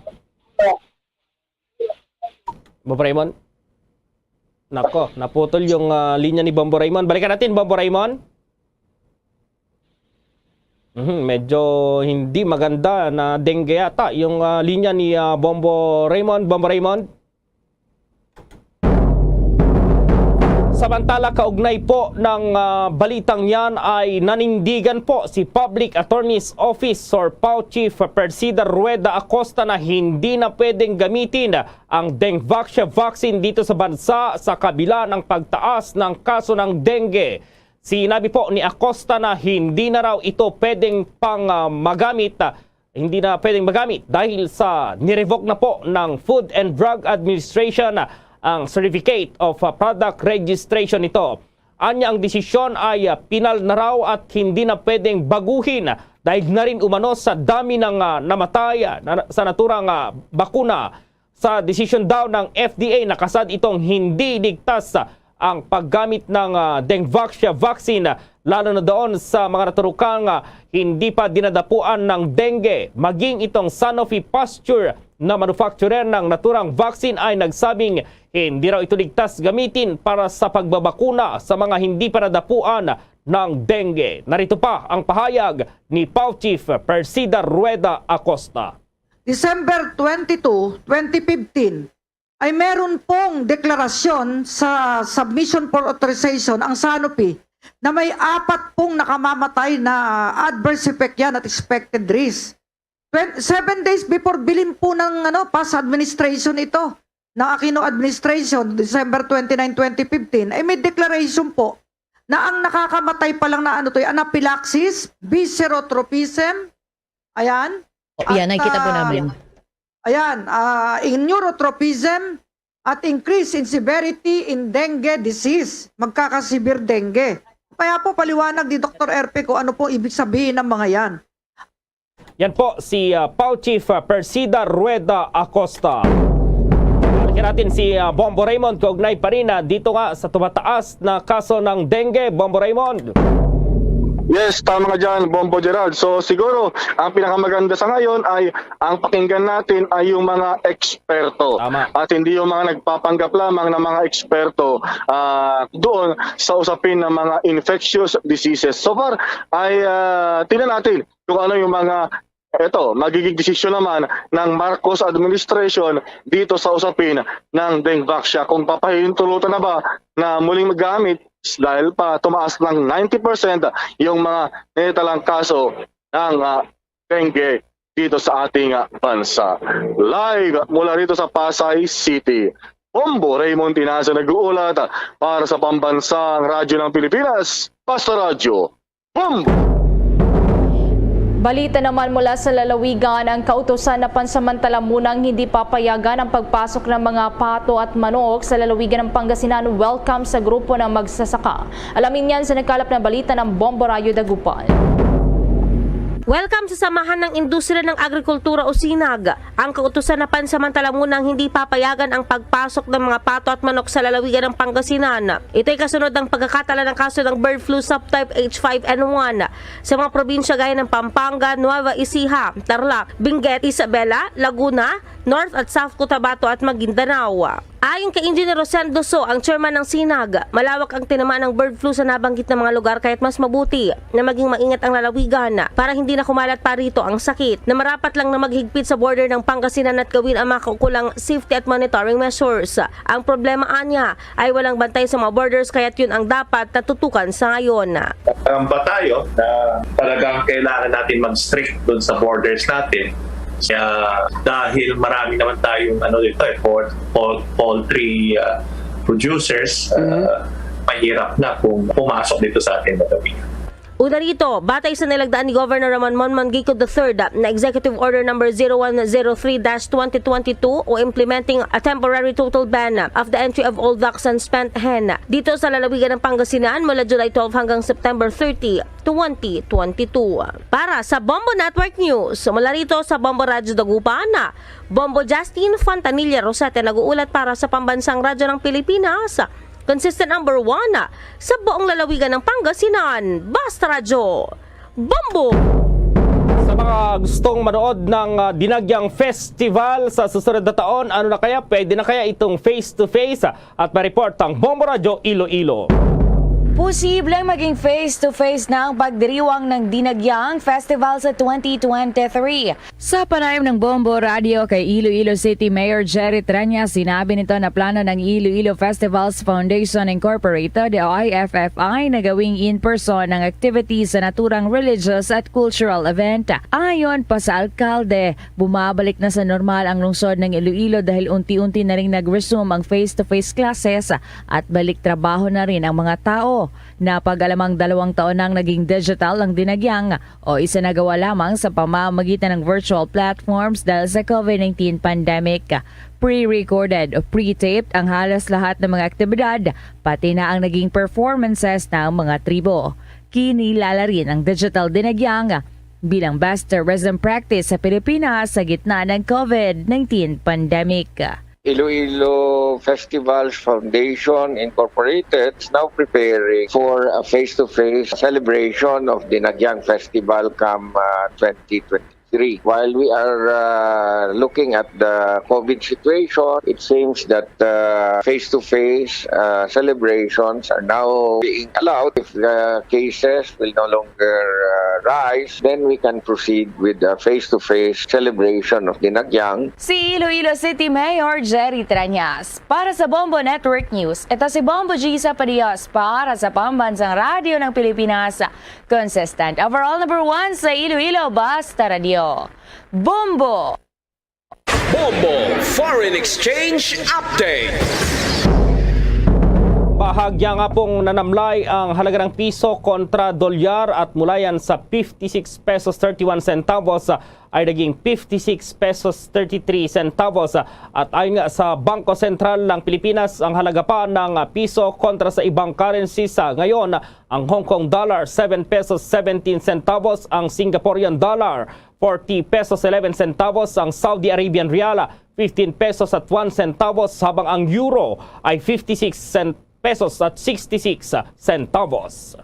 Bombo Raymond? Nako, naputol yung, ah, linya ni Bombo Raymond. Balikan natin, Bombo Raymond. Mhm, medyo hindi maganda na dengue yata yung, ah, linya ni, ah, Bombo Raymond. Bombo Raymond? Samantala, kaugnay po ng, ah, balitang yan ay nanindigan po si Public Attorney's Office or PAO Chief Persida Rueda Acosta na hindi na pwedeng gamitin ang Dengvaxia vaccine dito sa bansa sa kabila ng pagtaas ng kaso ng dengue. Sinabi po ni Acosta na hindi na raw ito pwedeng pang, ah, magamit, ah, hindi na pwedeng magamit dahil sa nirevoke na po ng Food and Drug Administration ang Certificate of, ah, Product Registration nito. Anya ang desisyon ay, ah, pinal na raw at hindi na pwedeng baguhin dahil na rin umano sa dami ng, ah, namatay, ah, na, sa naturang, ah, bakuna. Sa desisyon daw ng F D A, nakasad itong hindi ligtas ang paggamit ng, ah, Dengvaxia vaccine, lalo na doon sa mga naturukang, ah, hindi pa dinadapuan ng dengue. Maging itong Sanofi Pasteur na manufacturer ng naturang vaccine ay nagsabing hindi raw ito ligtas gamitin para sa pagbabakuna sa mga hindi pa nadapuan ng dengue. Narito pa ang pahayag ni PAO Chief Persida Rueda Acosta. December twenty-two, twenty fifteen, ay meron pong deklarasyon sa submission for authorization ang Sanofi na may apat pong nakamamatay na adverse effect yan at expected risk. Twen- seven days before bilin po ng, ano, past administration ito, ng Aquino administration, December twenty-nine, twenty fifteen, ay may declaration po na ang nakakamatay pa lang na, ano to, anaphylaxis, viscerotropism, ayan. O, yan, At, nakikita po ah, namin. Ayan, ah, in neurotropism at increase in severity in dengue disease. Magkaka-severe dengue. Kaya po, paliwanag ni Doktor Erpe kung ano po ibig sabihin ng mga yan. Yan po si, ah, PAO Chief, ah, Persida Rueda Acosta. Balikan natin si, ah, Bombo Raymond, kaugnay pa rin, ah, dito nga sa tumataas na kaso ng dengue. Bombo Raymond. Yes, tama nga dyan, Bombo Gerald. So siguro, ang pinakamaganda sa ngayon ay ang pakinggan natin ay yung mga eksperto. Tama. At hindi yung mga nagpapanggap lamang ng mga eksperto ah, doon sa usapin ng mga infectious diseases. So far, ay ah, tingnan natin kung ano yung mga, eto, magiging desisyon naman ng Marcos administration dito sa usapin ng Dengvaxia. Kung papahintulutan na ba na muling magamit dahil pa tumaas ng ninety percent yung mga naitalang kaso ng ah, dengue dito sa ating ah, bansa. Live mula rito sa Pasay City, Bombo Raymond Tinaza nag-uulat para sa Pambansang Radyo ng Pilipinas, Basta Radyo, Bombo! Balita naman mula sa lalawigan, ang kautusan na pansamantala munang hindi papayagan ang pagpasok ng mga pato at manok sa lalawigan ng Pangasinan. Welcome sa grupo ng magsasaka. Alamin yan sa nakalap na balita ng Bombo Radyo Dagupan. Welcome sa Samahan ng Industriya ng Agrikultura o sinag. Ang kautusan na pansamantala munang hindi papayagan ang pagpasok ng mga pato at manok sa lalawigan ng Pangasinan. Ito'y kasunod ng pagkakatala ng kaso ng bird flu subtype H five N one sa mga probinsya gaya ng Pampanga, Nueva Ecija, Tarlac, Benguet, Isabela, Laguna, North at South Cotabato at Maguindanao. Ayon kay Engineer Rosendo So, ang chairman ng sinag, malawak ang tinamaan ng bird flu sa nabanggit na mga lugar kaya't mas mabuti na maging maingat ang lalawigan para hindi na kumalat pa rito ang sakit. Na marapat lang na maghigpit sa border ng Pangasinan at gawin ang mga kaukulang safety at monitoring measures. Ang problema anya ay walang bantay sa mga borders kaya't yun ang dapat natutukan sa ngayon. Karamba tayo na talagang kailangan natin mag-strict doon sa borders natin. Kaya dahil marami naman tayong ano dito, eh, port-, pol-, poultry, ah, producers, ah, Mhm. mahirap na kung pumasok dito sa ating lalawigan. Una rito, batay sa nilagdaan ni Governor Ramon Monmon Gico the third na Executive Order number zero one zero three dash twenty twenty-two o implementing a temporary total ban of the entry of all ducks and spent hen dito sa lalawigan ng Pangasinan mula July twelve hanggang September thirty, twenty twenty-two. Para sa Bombo Network News, mula rito sa Bombo Radyo Dagupan, Bombo Justin Fontanilla Rosete nag-uulat para sa Pambansang Radyo ng Pilipinas, consistent number one sa buong lalawigan ng Pangasinan. Basta Radyo, Bombo! Sa mga gustong manood ng, ah, Dinagyang Festival sa susunod na taon, ano na kaya? Pwede na kaya itong face-to-face? At may report ang Bombo Radyo Iloilo. Posibleng maging face-to-face na ang pagdiriwang ng Dinagyang Festival sa twenty twenty-three. Sa panayam ng Bombo Radio kay Iloilo City Mayor Jerry Treñas, sinabi nito na plano ng Iloilo Festivals Foundation Incorporated o I F F I na gawing in-person ang activities sa naturang religious at cultural event. Ayon pa sa alkalde, bumabalik na sa normal ang lungsod ng Iloilo dahil unti-unti na ring nag-resume ang face-to-face classes at balik trabaho na rin ang mga tao. Napag-alamang dalawang taon nang naging digital ang Dinagyang o isinagawa lamang sa pamamagitan ng virtual platforms dahil sa COVID nineteen pandemic. Pre-recorded o pre-taped ang halos lahat ng mga aktibidad, pati na ang naging performances ng mga tribo. Kinilala rin ang digital Dinagyang bilang best tourism practice sa Pilipinas sa gitna ng COVID nineteen pandemic. Iloilo Festivals Foundation Incorporated is now preparing for a face-to-face celebration of the Dinagyang Festival come, uh, twenty twenty-three. While we are, uh, looking at the COVID situation, it seems that, uh, face-to-face, uh, celebrations are now being allowed. If the cases will no longer, uh, rise, then we can proceed with the face-to-face celebration of Dinagyang. Si Iloilo City Mayor Jerry Treñas. Para sa Bombo Network News, ito si Bombo G sa Padios para sa Pambansang Radyo ng Pilipinas. Consistent overall number one sa Iloilo, Basta Radyo. Bombo! Bombo Foreign Exchange Update. Bahagya nga pong nanamlay ang halaga ng piso kontra dolyar at mula yan sa fifty-six pesos thirty-one centavos ay naging fifty-six pesos thirty-three centavos. At ayon nga sa Bangko Sentral ng Pilipinas, ang halaga pa ng piso kontra sa ibang currencies, ah, ngayon, ang Hong Kong dollar, seven pesos seventeen centavos, ang Singaporean dollar, forty pesos eleven centavos, ang Saudi Arabian rial, fifteen pesos at one centavos, habang ang euro ay fifty-six cent-, pesos at sixty-six centavos.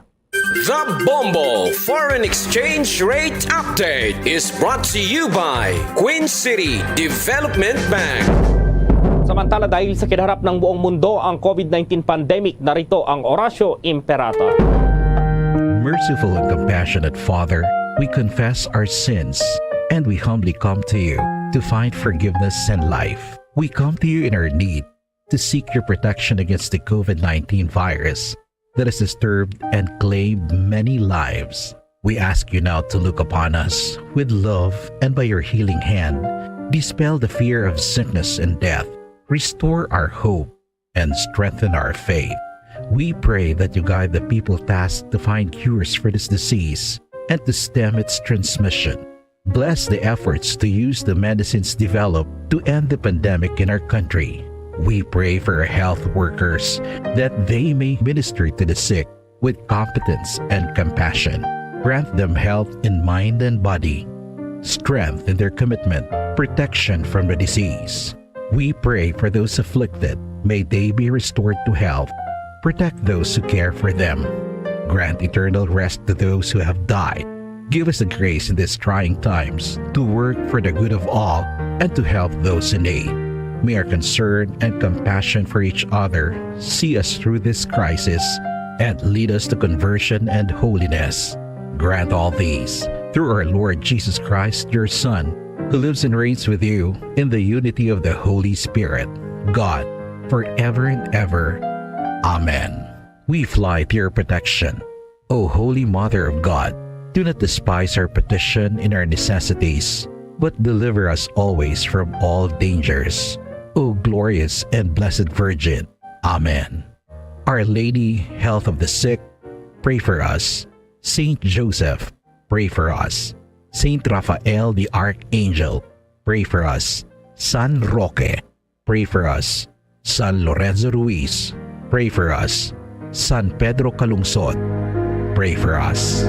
The Bombo Foreign Exchange Rate Update is brought to you by Queen City Development Bank. Samantala, dahil sa kinaharap ng buong mundo ang COVID nineteen pandemic, narito ang Oratio Imperata. Merciful and compassionate Father, we confess our sins and we humbly come to you to find forgiveness and life. We come to you in our need to seek your protection against the COVID nineteen virus that has disturbed and claimed many lives. We ask you now to look upon us with love and by your healing hand, dispel the fear of sickness and death, restore our hope, and strengthen our faith. We pray that you guide the people tasked to find cures for this disease and to stem its transmission. Bless the efforts to use the medicines developed to end the pandemic in our country. We pray for our health workers that they may minister to the sick with competence and compassion. Grant them health in mind and body, strength in their commitment, protection from the disease. We pray for those afflicted. May they be restored to health. Protect those who care for them. Grant eternal rest to those who have died. Give us the grace in these trying times to work for the good of all and to help those in need. May our concern and compassion for each other see us through this crisis and lead us to conversion and holiness. Grant all these through our Lord Jesus Christ, your Son, who lives and reigns with you in the unity of the Holy Spirit, God, forever and ever. Amen. We fly to your protection. O Holy Mother of God, do not despise our petition in our necessities, but deliver us always from all dangers, O glorious and blessed Virgin. Amen. Our Lady, Health of the Sick, pray for us. Saint Joseph, pray for us. Saint Raphael the Archangel, pray for us. San Roque, pray for us. San Lorenzo Ruiz, pray for us. San Pedro Calungsod, pray for us.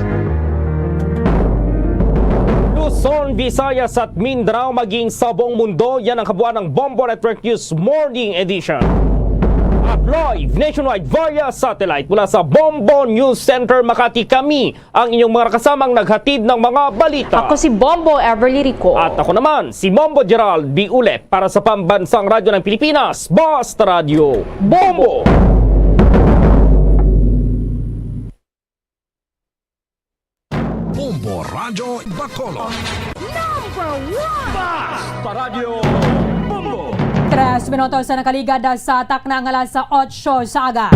Luzon, Visayas at Mindanao, maging sa buong mundo, yan ang kabuuan ng Bombo Network News Morning Edition. At live nationwide via satellite mula sa Bombo News Center Makati, kami ang inyong mga kasamang naghatid ng mga balita. Ako si Bombo Everly Rico. At ako naman, si Bombo Gerald B. Ulep para sa Pambansang Radyo ng Pilipinas, Basta Radyo Bombo! Bombo Radyo Bacolod. Number one! Basta Radyo Bombo! Tres minutos sa nakaligad sa takna nga alas otso sa aga.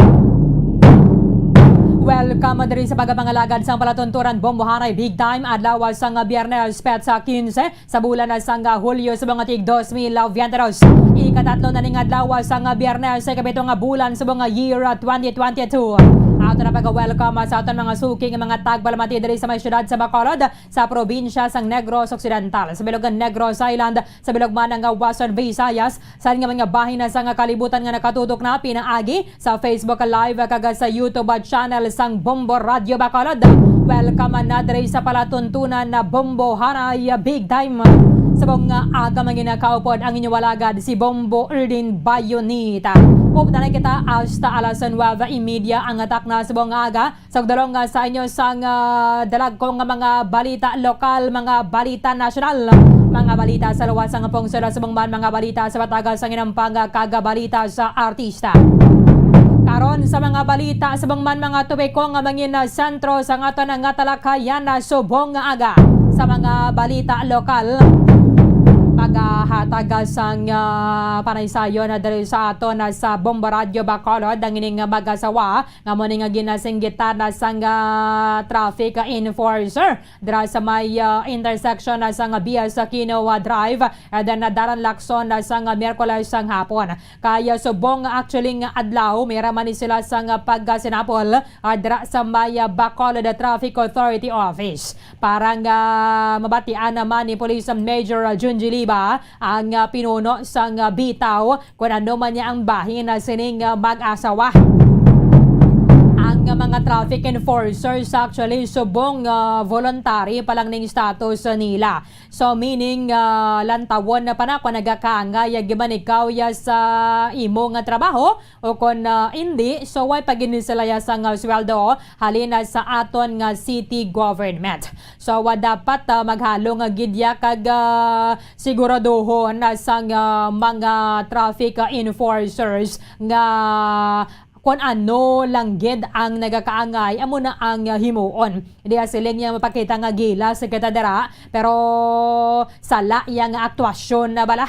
Welcome diri sa pagpangalagad sang palatuntunan Bombo Haray Big Time, adlaw sang Biyernes, petsa quince sa bulan sang Hulyo sa mga tig dos mil veinte dos. Ikatatlo na ning adlaw sang Biyernes sa ikapito nga bulan sa mga year twenty twenty-two. Ato na pag-welcome sa aton mga suki nga mga tagpalamati diri sa may siyudad sa Bacolod, sa probinsya sang Negros Occidental, sa bilog nga Negros Island, sa bilog man nga Western Visayas, sa nga mga bahin na sa nga kalibutan nga nakatutok na pinaagi sa Facebook Live kag sa YouTube channel sang Bombo Radio Bacolod. Welcome na diri sa palatuntunan na Bombo Haray Big Time. Subong nga aga, mga ginakaupod, ang inyo alagad si Bombo Erdin Bayonita. Updan na kita hasta alas nuebe y media ang atak na subong nga aga. Sa pagdulong, ah, sa inyo sang, ah, dalagko nga mga balita lokal, mga balita nasyonal, mga balita sa luwas sang pungsod, subong man mga balita sa bataga sang inampang, ah, kag balita sa artista. Karon sa mga balita, subong man mga topiko nga mangin, ah, sentro sa aton nga talakayan na subong nga aga sa mga balita lokal. Paghatag sang, ah, panaysayon na diri sa aton na sa Bombo Radio Bacolod, ang ining mag-asawa nga mo ni nga ginasinggitan na sang, ah, traffic enforcer dira sa may, ah, intersection na sang Bias Aquino, ah, Drive, and then, ah, Daran Lacson na sang, ah, Miyerkules sang hapon. Kaya subong actually nga adlaw, may raman ni sila sang, ah, pagkasinapol, ah, dira sa may, ah, Bacolod Traffic Authority Office. Para nga mabatian naman ni Police Major Junji Liba ang, ah, pinuno sang, ah, bitaw, kung ano man niya ang bahin na sining, ah, mag-asawa. Ang, ah, mga traffic enforcers actually subong, ah, voluntary pa lang ning status, ah, nila. So, meaning, ah, lantawon na pa na kung nagakaangay, ah, giman ikaw ya sa imo nga trabaho o kon, ah, indi. So, way pa gid ni sila ya sang, ah, sweldo halin na sa aton nga city government. So, wa dapat, ah, maghalo nga gid ya kag, ah, siguraduhon na sang, ah, mga traffic, ah, enforcers nga kon ano lang gid ang nagakaangay, amo na ang, ah, himuon. Hindi, ah, siling niya mapakita nga gilas kita dira, pero sala iya nga aktwasyon na bala.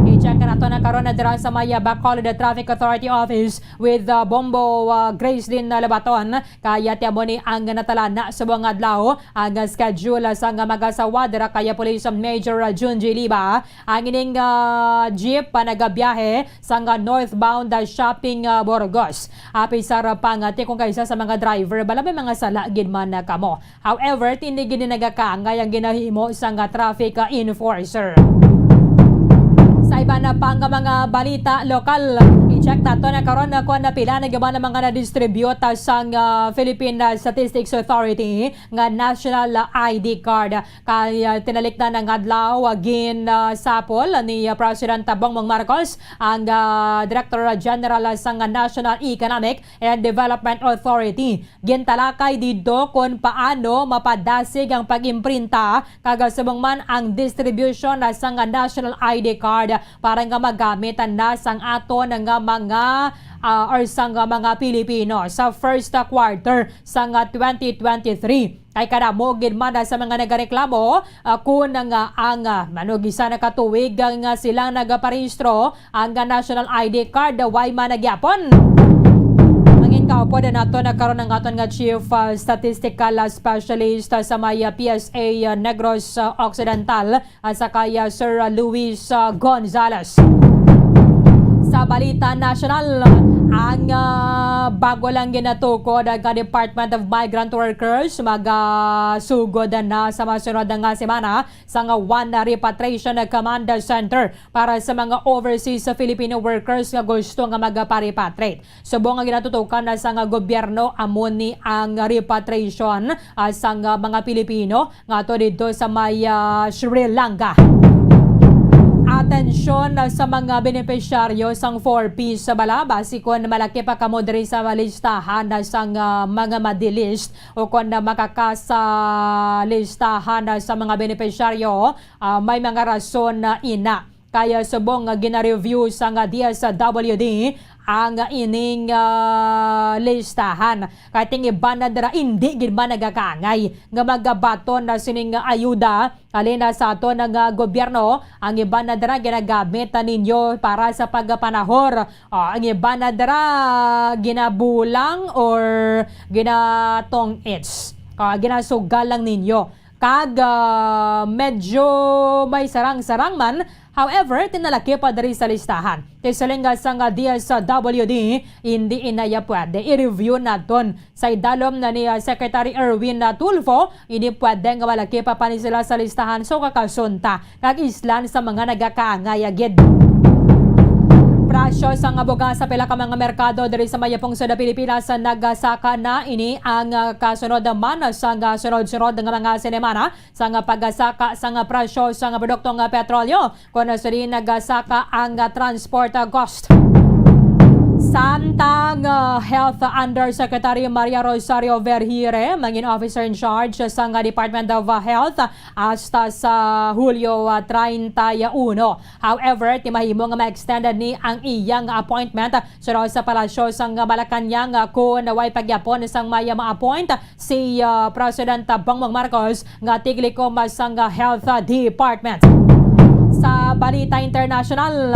I-check nato na karon na dira sa may, ah, Bacolod Traffic Authority Office with, ah, Bombo, ah, Gracelyn, ah, Labaton. Kaya ti amo ni ang natalana subong adlaw ang schedule sang mag-asawa dira kay Police Major Junji Liba. Ang ining, ah, jeep pa nagabiyahe sang northbound, ah, Shopping, ah, Burgos. Apisar pa nga ti kung kaisa sa mga driver bala may mga sala gid man na kamo. However, tindi gid ni nagakaangay ang ginahimo sang, ah, traffic, ah, enforcer. Sa iban na pa nga mga balita lokal, i-check nato na karon na kung napila na gyud ang mga na-distribute, ah, sang, ah, Philippine, ah, Statistics Authority nga national, ah, I D card. Kay, ah, tinalikdan nga adlaw, ah, gin, ah, sapol ni, ah, President Bongbong Marcos ang, ah, Director General sang National Economic and Development Authority. Gintalakay didto kon paano mapadasig ang pag-imprinta kag subong man ang distribution na sang national I D card para nga magamit na sang aton nga mga, ah, or sang mga Pilipino sa first quarter sang twenty twenty-three. Kay kadamo gid man sa mga nagareklamo, ah, kun nga ang, ah, manugisa na ka tuig nga sila nagaparehistro, ang, ah, national I D card, ah, way man na gyapon. Ang Kaupod naton na karon ang aton nga chief, ah, statistical, ah, specialist, ah, sa may, ah, P S A, ah, Negros, ah, Occidental, ah, sa kay, ah, Sir, ah, Luis, ah, Gonzales. Sa balita nasyonal, ang, ah, bago lang ginatukod ang Department of Migrant Workers, magasugod na sa masunod nga semana sa nga one repatriation command center para sa mga overseas Filipino workers nga gusto nga magpa-repatriate. Subong nga ginatutukan na sa nga gobyerno, amo ni ang repatriation, ah, sa nga mga Pilipino nga ato dito sa may, ah, Sri Lanka. Atensyon, ah, sa mga benepisyaryo sang four Ps sa bala, basi kon malaki pa kamo diri sa listahan, ah, sang, ah, mga madilist o kon na makakasa listahan, ah, sa mga benepisyaryo, ah, may mga rason na ina. Kaya subong nga gina-review sang D S W D ang ining, ah, listahan. Kay ting iban na dira, hindi gid man nagakaangay nga magabaton na sining ayuda halin na sa aton nga gobyerno. Ang iban na dira ginagamit na ninyo para sa pagpanahor. Ah, ang iban na dira ginabulang or ginatong-its. Ah, ginasugal lang ninyo. Kag, ah, medyo may sarang-sarang man. However, tinalaki pa diri sa listahan. Kay siling nga sang D S W D, hindi inaya pwede. I-review naton. Sa idalom na ni, ah, Secretary Erwin, ah, Tulfo, hindi pwede nga malaki pa pa ni sila sa listahan. So, kakasunta, kag islan sa mga nagakaangay agid. Presyo sang bugas sa pila ka mga merkado diri sa mayapong sa Pilipinas, ah, nagasaka na. Ini ang, ah, kasunod man sa, ah, sunod-sunod nga mga semana sa nga pagasaka sa nga presyo sa nga produktong, ah, petrolyo, kon sa diin nagasaka ang, ah, transport, ah, cost. Samtang, ah, Health Undersecretary Maria Rosario Vergire, mangin officer in charge sa nga Department of, ah, Health, ah, hasta sa Hulyo, ah, treinta y uno. However, ti mahimo nga ma-extend ni ang iyang appointment sa, sa Palasyo sang Malacañang, ah, kon way pagyapon sang may ma-appoint si, ah, President Bongbong Marcos nga tiglikom sang Health Department. Sa balita international,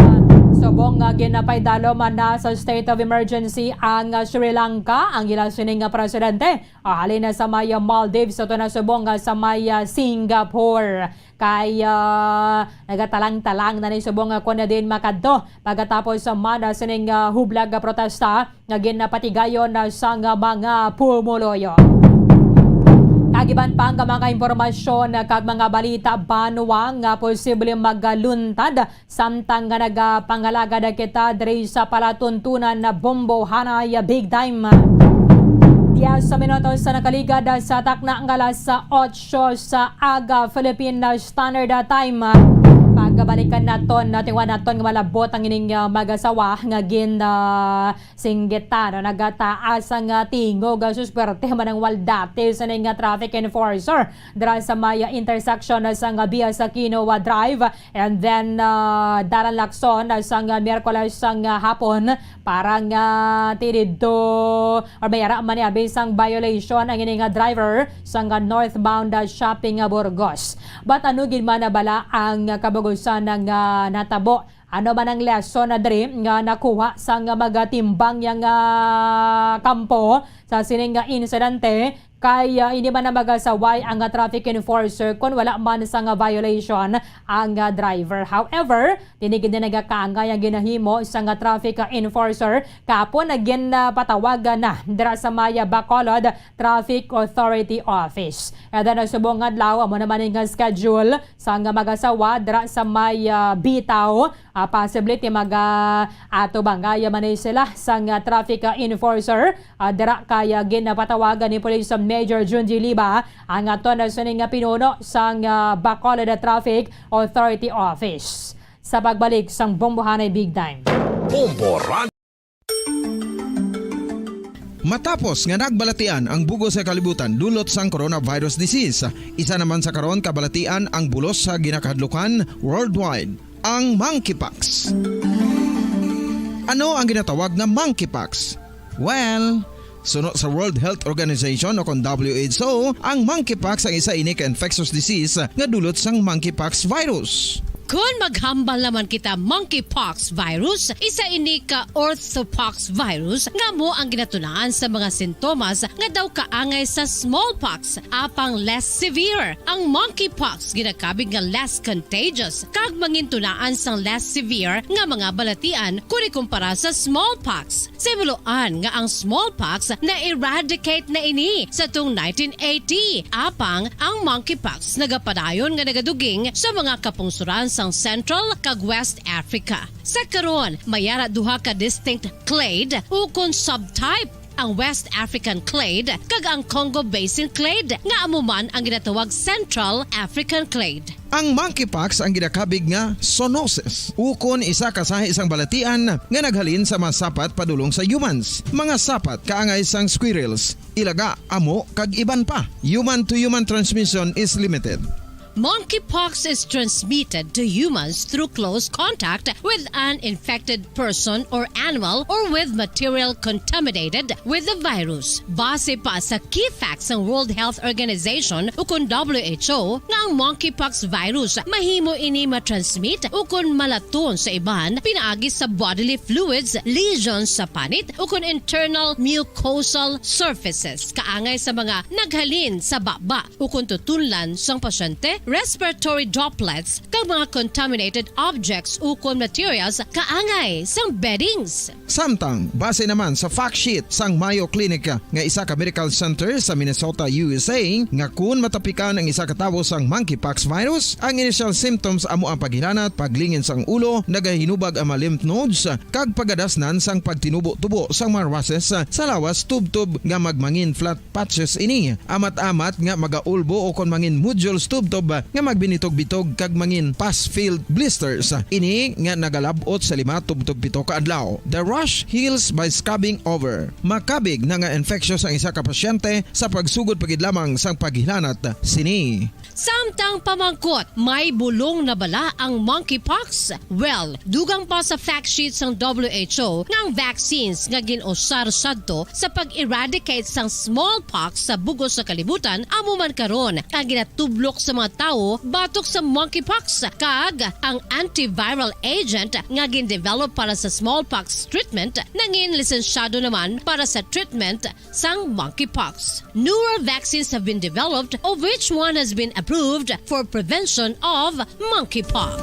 subong nga ginapaidalom na sa state of emergency ang Sri Lanka, ang ila sining presidente, ah, halin na sa may Maldives, ato na subong nga sa may, ah, Singapore. Kay, ah, nagatalang-talang na ni subong nga kon na din makadto pagkatapos sa man sining, ah, hublag nga protesta nga ginapatigayon na sang mga pumuluyo. Kag iban pa nga mga impormasyon kag mga balita banwa nga posible magaluntad samtang nga nagapangalagad kita diri sa palatuntunan na bombohanay big time. Diyes minutos sa nakaligad sa takna nga alas otso sa aga Philippine Standard Time. Pagabalikan naton, natingwa naton nga malabot ang ining, ah, mag-asawa nga gin, ah, singgitan, no? Nagataas ang, ah, tingog, ah, susperte man ang waldati sa ning, ah, traffic enforcer dira sa may, ah, intersection, ah, sa nga Via Aquino, ah, Drive and then, ah, Dalan Lacson, ah, sa nga Miyerkules sang, ah, hapon para nga ti didto or may ara man ni abi sang violation ang ini nga driver sa nga northbound, ah, shopping, ah, Burgos. But ano gid man na bala ang kabagusan nga natabo? Ano man ang lesson na diri nga nakuha sang magatimbang yang, ah, kampo sa sining nga insidente? Kay, ah, hindi man na magasaway ang, ah, traffic enforcer kon wala man sang violation ang, ah, driver. However, dili gid na nagakaangay ang ginahimo sang, ah, traffic, ah, enforcer. Kapon na gin, ah, patawagan na dira sa may, ah, Bacolod Traffic Authority Office. And then, subong adlaw, amo naman ang schedule sang mag-asawa dira sa may, ah, Bitaw. Ah, possible ti mag, ah, atubangay man ni sila sang, ah, traffic, ah, enforcer. Ah, dira kay, ah, ginapatawagan ni Police Major Junji Liba ang aton na sining nga pinuno sang, ah, Bacolod Traffic Authority Office. Sa pagbalik sang Bombohanay Big Time. Bomboran. Matapos nga nagbalatian ang bug-os nga kalibutan dulot sang coronavirus disease, isa naman sa karon kabalatian ang bulos sa ginakahadlukan worldwide, ang monkeypox. Ano ang ginatawag nga monkeypox? Well, suno sa World Health Organization o kon W H O, ang monkeypox ang isa ini ka infectious disease nga dulot sang monkeypox virus. Kon maghambal naman kita monkeypox virus, isa ini ka orthopox virus nga amo ang ginatunaan sa mga sintomas nga daw kaangay sa smallpox, apang less severe. Ang monkeypox ginakabig nga less contagious kag mangintunaan sang less severe nga mga balatian kon ikumpara sa smallpox. Simuloan nga ang smallpox na-eradicate na ini sa tung nineteen eighty, apang ang monkeypox nagapadayon nga nagaduging sa mga kapungsoran sang Central kag West Africa. Sa karon, may ara duha ka distinct clade ukon subtype, ang West African clade kag ang Congo Basin clade, nga amo man ang ginatawag Central African clade. Ang monkeypox ang ginakabig nga zoonosis, ukon isa ka sahi sang balatian nga naghalin sa mga sapat padulong sa humans, mga sapat kaangay sang squirrels, ilaga, amo, kag iban pa. Human-to-human transmission is limited. Monkeypox is transmitted to humans through close contact with an infected person or animal or with material contaminated with the virus. Base pa sa key facts sang World Health Organization ukon W H O, nga ang monkeypox virus mahimo ini matransmit ukon malaton sa iban pinaagi sa bodily fluids, lesions sa panit, ukon internal mucosal surfaces, kaangay sa mga naghalin sa baba ukon tutunlan sang pasyente, respiratory droplets, kag mga contaminated objects ukon materials kaangay sang beddings. Samtang, base naman sa fact sheet sang Mayo Clinic nga isa ka medical center sa Minnesota, U S A, nga kun matapikan ang isa ka tawo sang monkeypox virus, ang initial symptoms amo ang paghilanat, paglingin sang ulo, nagahinubag ang mga lymph nodes, kag pagadasnan sang pagtinubo-tubo sang mga rashes sa lawas tubtob nga magmangin flat patches ini, amat-amat nga magaulbo ukon mangin nodules tubtob nga magbinitog-bitog kag mangin pus-filled blisters. Ini nga nagalab-ot sa lima tubtob pito ka adlaw. The rash heals by scabbing over. Makabig na nga infectious ang isa ka pasyente sa pagsugod pa gid lamang sang paghilanat sini. Samtang pamangkot, may bulong na bala ang monkeypox? Well, dugang pa sa fact sheet sang W H O nga ang vaccines nga gin-usar sadto sa pag-eradicate sang smallpox sa bug-os nga kalibutan amo man karon ang ginatublok sa mga tawo batok sa monkeypox, kag ang antiviral agent nga gin-develop para sa smallpox treatment nangin lisensyado naman para sa treatment sang monkeypox. Newer vaccines have been developed, of which one has been approved for prevention of monkeypox.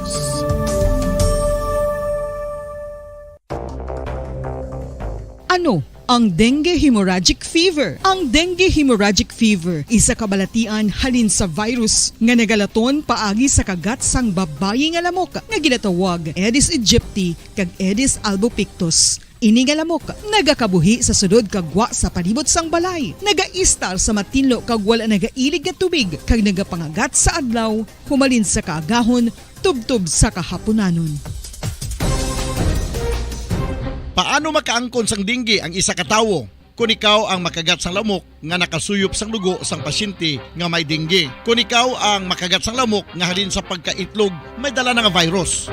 Ano ang dengue hemorrhagic fever? Ang dengue hemorrhagic fever isa ka balatian halin sa virus nga nagalaton paagi sa kagat sang babayi nga lamok nga ginatawag Aedes aegypti kag Aedes albopictus. Ini nga lamok nagakabuhi sa sulod kag gwa sa palibot sang balay, nagaistar sa matinlo kag wala nagailig nga tubig, kag nagapangagat sa adlaw, humalin sa kaagahon tubtob sa kahapunanon. Paano makaangkon sang dengue ang isa ka tawo? Kon ikaw ang makagat sang lamok nga nakasuyop sang dugo sang pasyente nga may dengue. Kon ikaw ang makagat sang lamok nga halin sa pagkaitlog may dala na nga virus.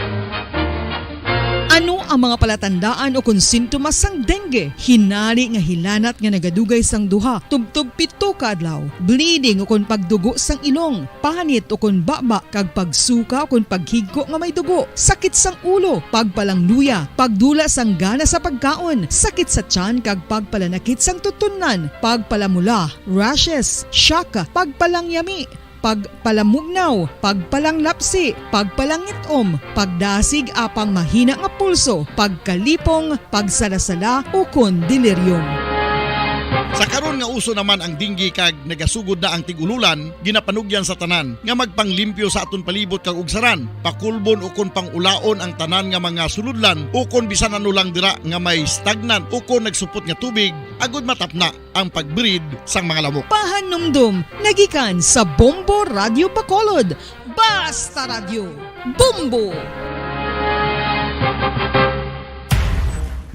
Ano ang mga palatandaan ukon sintomas sang dengue? Hinari nga hilanat nga nagadugay sang duha tubtob pito ka adlaw, bleeding ukon pagdugo sang ilong, panit ukon baba kag pagsuka ukon paghigko nga may dugo, sakit sang ulo, pagpalangluya, pagdula sang gana sa pagkaon, sakit sa tiyan kag pagpalanakit sang tutunlan, pagpalamula, rashes, shock, pagpalangyami, pagpalamugnaw, pagpalanglapsi, pagpalangit-om, pagdasig apang mahina nga pulso, pagkalipong, pagsalasala, ukon delirium. Sa karon nga uso naman ang dengue kag nagasugod na ang tig-ululan, ginapanugyan sa tanan nga magpanglimpyo sa aton palibot kag ugsaran, pakulbon ukon pang-ulaon ang tanan nga mga sulodlan ukon bisan ano lang dira nga may stagnant ukon nagsupot nga tubig agod matapna ang pag-breed sang mga lamok. Pahanumdom nga gikan sa Bombo Radyo Bacolod. Basta Radyo, Bombo!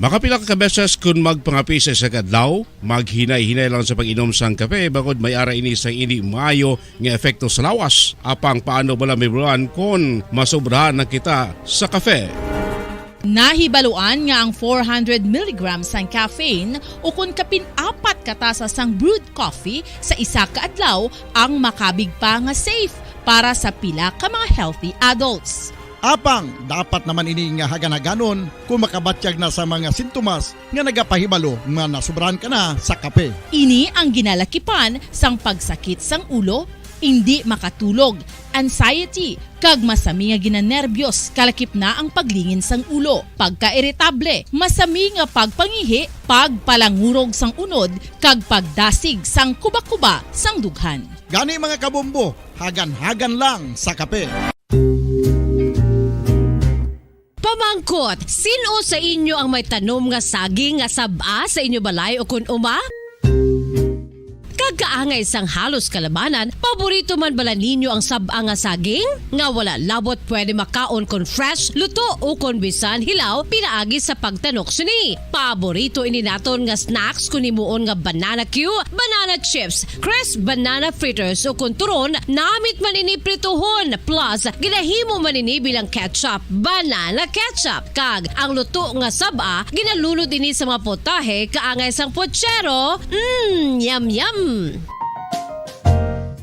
Makapila ka beses kon magpangape sa isa ka adlaw, maghinay-hinay lang sa pag-inom sang kape, bangod may ara ini sang indi maayo nga epekto sa lawas. Apang paano bala mahibaluan kon masobrahan na kita sa kape? Nahibaluan nga ang four hundred milligrams sang caffeine ukon kapin apat ka tasa sang brewed coffee sa isa ka adlaw ang makabig pa nga safe para sa pila ka mga healthy adults. Apang dapat naman ini nga hagan-haganon kung makabatyag na sa mga sintomas nga nagapahibalo nga nasobrahan ka na sa kape. Ini ang ginalakipan sang pagsakit sang ulo, indi makatulog, anxiety, kag masami nga ginanerbyos, kalakip na ang paglingin sang ulo, pagkairitable, masami nga pagpangihi, pagpalangurog sang unod, kag pagdasig sang kuba-kuba sang dughan. Gani, mga kabombo, hagan-hagan lang sa kape. Pamangkot, sin-o sa inyo ang may tanom nga saging nga sab-a sa inyo balay o kun uma? Kag kaangay sang halos kalabanan, paborito man bala ninyo ang sab-a nga saging? Nga wala labot pwede makaon kon fresh, luto, o kon bisan hilaw pinaagi sa pagtanok sini. Paborito ini naton nga snacks kon himuon nga banana cue, banana chips, crisp banana fritters, o kon turon, namit man ini prituhon, plus ginahimo man ini bilang ketchup, banana ketchup. Kag ang luto nga sab-a, ginalunod ini sa mga putahe kaangay sang puchero. Mm, yum, yum!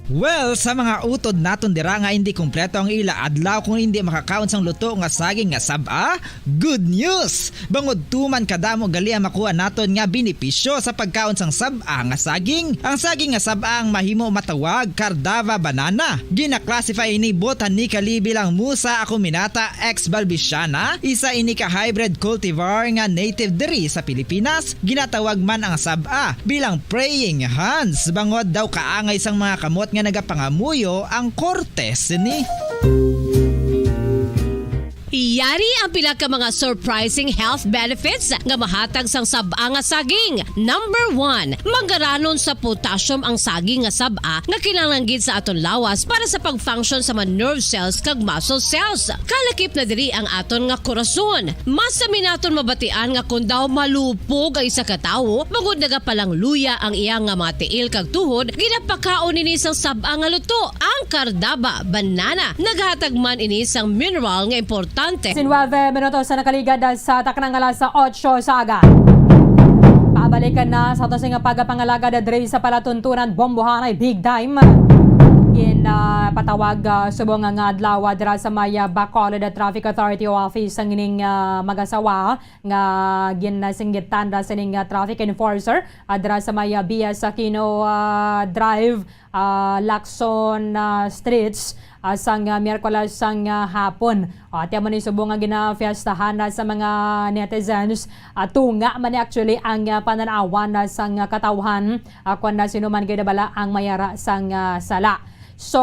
Well, sa mga utod naton dira nga hindi kompleto ang ila adlaw kung hindi makakaon sang luto nga saging nga sab-a, good news! Bangod tuman kadamo gali ang makuha naton nga benepisyo sa pagkaon sang sab-a nga saging. Ang saging nga sab-a ang mahimo matawag Cardava banana. Gina-classify ini botanically bilang Musa acuminata ex balbisiana, isa ini ka hybrid cultivar nga native diri sa Pilipinas. Ginatawag man ang sab-a bilang praying hands, bangod daw kaangay sang mga kamot nga nagapangamuyo ang korte sini. Yari ang pila ka mga surprising health benefits nga mahatag sang sab-a nga saging. Number one, magaranon sa potassium ang saging nga sab-a nga kinahanglan gid sa aton lawas para sa pag-function sa mga nerve cells kag muscle cells. Kalakip na diri ang aton nga korason. Masami naton mabatian nga kon daw malupog ang isa ka tawo, bangod nagapalangluya ang iya nga mga tiil kag tuhod, ginapakaon ini sang sab-a nga luto, ang Cardava banana. Naghatag man ini sang mineral nga importante. Sinuwebe minutos sa nakaligad sa taknang alas otso sa aga. Pabalikan na sa ato sing pagpangalagad diri sa palatuntunan, bombohanay, big time. Gin, ah, patawag, ah, subong nga adlaw, ah, dira sa may, ah, Bacolod Traffic Authority Office ang ining, ah, mag-asawa nga ginasinggitan ra sining, ah, traffic enforcer, ah, dira sa may, ah, Bias Aquino, ah, Drive, ah, Lacson, ah, Streets, ah, sang, ah, Miyerkules sang, ah, hapon. Ah, ati amo ni subong nga ginafiestahan na sa mga netizens. Ah, tunga man ni actually ang, ah, panan-awan na sang, ah, katawhan, ah, kon na sino man gid bala ang mayara sang, ah, sala. So,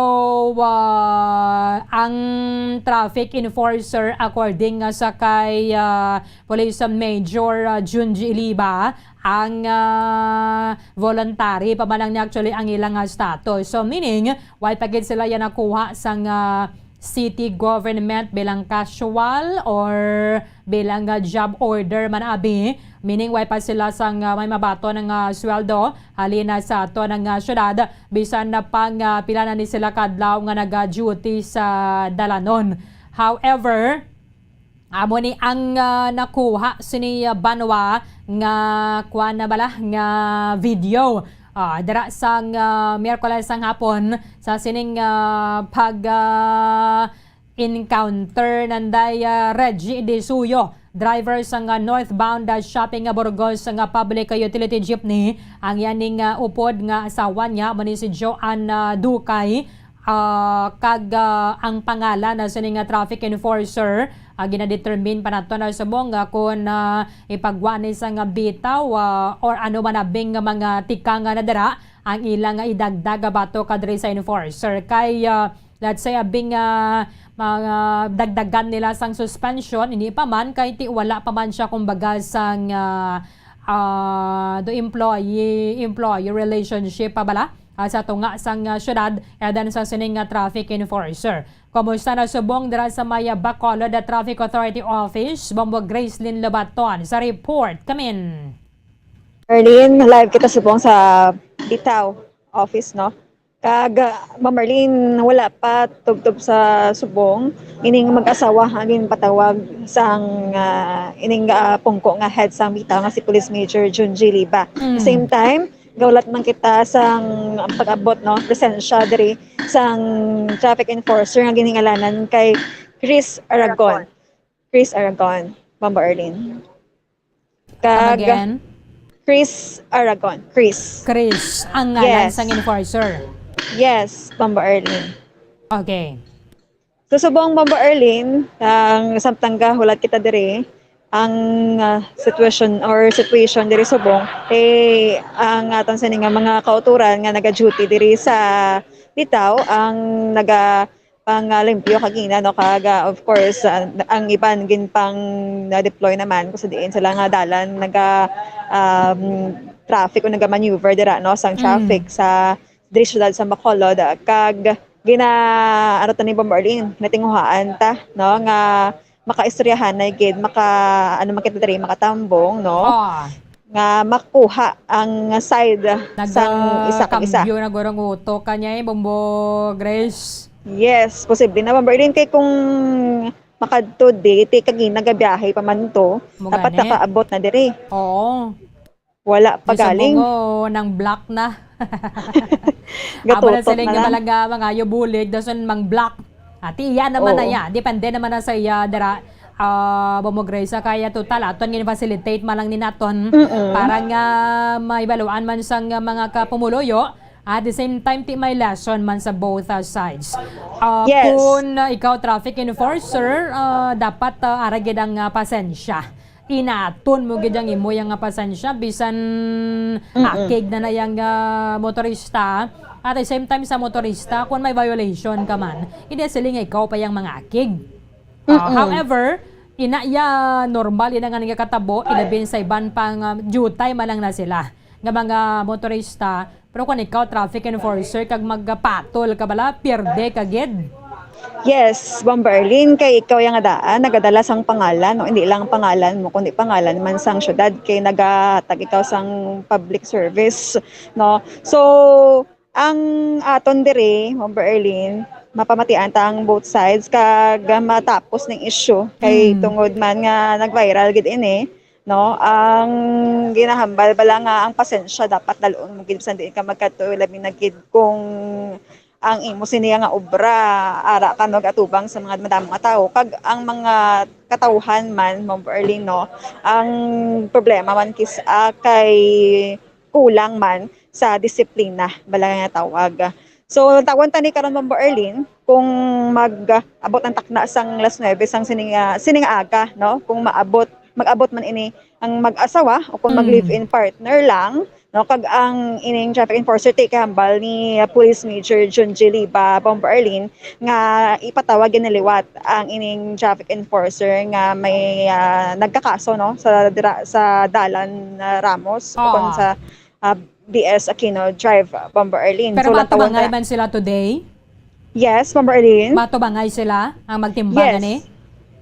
ah, ang traffic enforcer, according nga sa kay, ah, Police Major, ah, Junji Iliba, ang, ah, voluntary pa man lang ni actually ang ilang, ah, status. So, meaning, wala pa gid sila yan nakuha sang, ah, city government bilang casual or bilang, ah, job order man abi. Meaning, wala pa sila sang, ah, may mabaton nga sweldo halin na sa aton nga syudad, bisan na pang, ah, pila na ni sila kadlaw nga naga-duty sa dalanon. However, amo ni ang, ah, nakuha sini, ah, banwa nga kuan na bala nga video. Ah, dira sang, ah, Miyerkules sang hapon sa sining, ah, pag, ah, encounter nanday, ah, Reggie De Suyo, driver sang, ah, northbound, ah, shopping, ah, Burgos nga public, ah, utility jeepney. Ang yaning, ah, upod nga asawa niya, amo ni si Joanne, ah, Ducay. Ah, kag, ah, ang pangalan na sini nga traffic enforcer, ah, ginadetermine pa nato na subong nga kung, ah, ipagwa ni sang bitaw, ah, or ano man abing nga mga tikang nga nadara ang ilang idagdag batok kadri sa enforcer. Kay, ah, let's say, abing, ah, mga dagdagan nila sang suspension, hindi pa man, kay ti wala pa man siya, kumbaga, sang, ah, ah, do employee, employee relationship pa bala, ah, sa tunga sang, ah, syudad, and then sa sining, ah, traffic enforcer. Kumusta na subong dira sa may, ah, Bacolod Traffic Authority Office? Bombo Gracelyn Lobaton sa report. Kamin. Erlene, live kita subong sa Bitaw office, no? Kag, ah, Ma'am Marlene, wala pa tubtob sa subong ining mag-asawa nga ginpatawag sang, ah, ining, ah, pungko nga head sang Bitaw nga si Police Major Junji Liba. Mm. Same time, gaulat man kita sang pag-abot, no, presensya diri sang traffic enforcer nga ginhingalanan kay Chris Aragon. Chris Aragon, Bombo Arlene. Come Kag again? Chris Aragon. Chris. Chris, ang ngalan Yes. sang enforcer. Yes, Bombo Arlene. Okay. So, subong, Bombo Arlene, ang samtang gahulat kita diri, ang, ah, sitwasyon or situation diri subong, eh, ang aton sini nga mga kauturan nga naga-duty diri sa bitaw, ang naga-, pang, ah, limpyo kagina, no, kag, ah, of course, ah, ang iban gin pang na-deploy naman kung sa diin sila nga dalan naga, um, traffic o naga-maneuver dira, no, sang Mm. traffic sa diri siyudad sa Bacolod, ah, kag gina-, ano ta ni Bombo Arlene, natinguhaan ta, no, nga makaistoryahanay gid, maka-, ano man kita diri, makatambong, no? Ah. Nga makuha ang side sang isa kag isa. Nagkambyo na guro ang utok ka niya, eh, Bombo Grace. Yes, posible na, Bombo Arlene, kay kung makadto di, ti kagina gabiyahe pa man to, Mo dapat gani. nakaabot na diri. Oo. Wala pa Di galing. subong, oh, nang-block na. Aba na Gatutok sila na nga lang. Balaga, mga yubulig, dason mang-block. Ati, iya naman na Oo. iya. Depende naman na sa iya, dira, ah, Bombo Grace, kaya total, aton gin-facilitate man lang ni naton Mm-mm. para nga maibaluan man sang mga kapumuluyo. At the same time, ti may lesson man sa both, ah, sides. Ah, Yes. kung, ah, ikaw traffic enforcer, ah, dapat, ah, ara gid ang, ah, pasensya. Inaton mo gid ang imo yang nga pasensya, bisan Mm-mm. akig na na yang, ah, motorista. At the same time, sa motorista, kung may violation ka man, hindi sila nga ikaw pa yang mga akig. Ah, Mm-mm. however, ina ya normal, ina nga nga katabo, ilabin sa iban pang, ah, jutay man lang na sila nga mga motorista. Pero kung ikaw, traffic enforcer, kag magpatol ka bala, pierde ka gid. Yes, Bombo Arlene, kay ikaw yang nga daan, nagadala sang pangalan, no? Hindi lang pangalan mo, kundi pangalan man sang syudad, kay nagahatag ikaw sang public service, no? So, ang aton diri, Bombo Arlene, mapamatian ta ang both sides, kag matapos ning issue, kay Mm. tungod man nga nag-viral gid ini, no? Ang ginahambal bala nga ang pasensya dapat dal-on mo gid bisan diin ka magkadto, labi na gid kung ang imo sini nga obra ara ka nag-atubang sa mga madamo nga tawo, kag ang mga katawhan man, Ma'am Berlin, no? Ang problema man kis-, ah, kay kulang man sa disiplina, bala nga tawag. So, tawon ta ni karon, Ma'am Berlin, kung mag-abot ang takna sang alas nuebe sang sining, ah, sining aga, no? Kung maabot, mag-abot man ini ang mag-asawa o kung Mm. mag-live-in partner lang, no? Kag ang ining traffic enforcer, ti kay hambal ni, ah, Police Major Junji Liba, Bombo Arlene, nga ipatawag gid na liwat ang ining traffic enforcer nga may, ah, nagkakaso, no, sa dira-, sa dalan, ah, Ramos o kung Ah. sa, ah, B S Aquino Drive, ah, Bombo Arlene. Pero So, lang tawon matubangay ta man sila today? Yes, Ma'am Arlene. Matubangay sila ang magtimbang Yes. gani?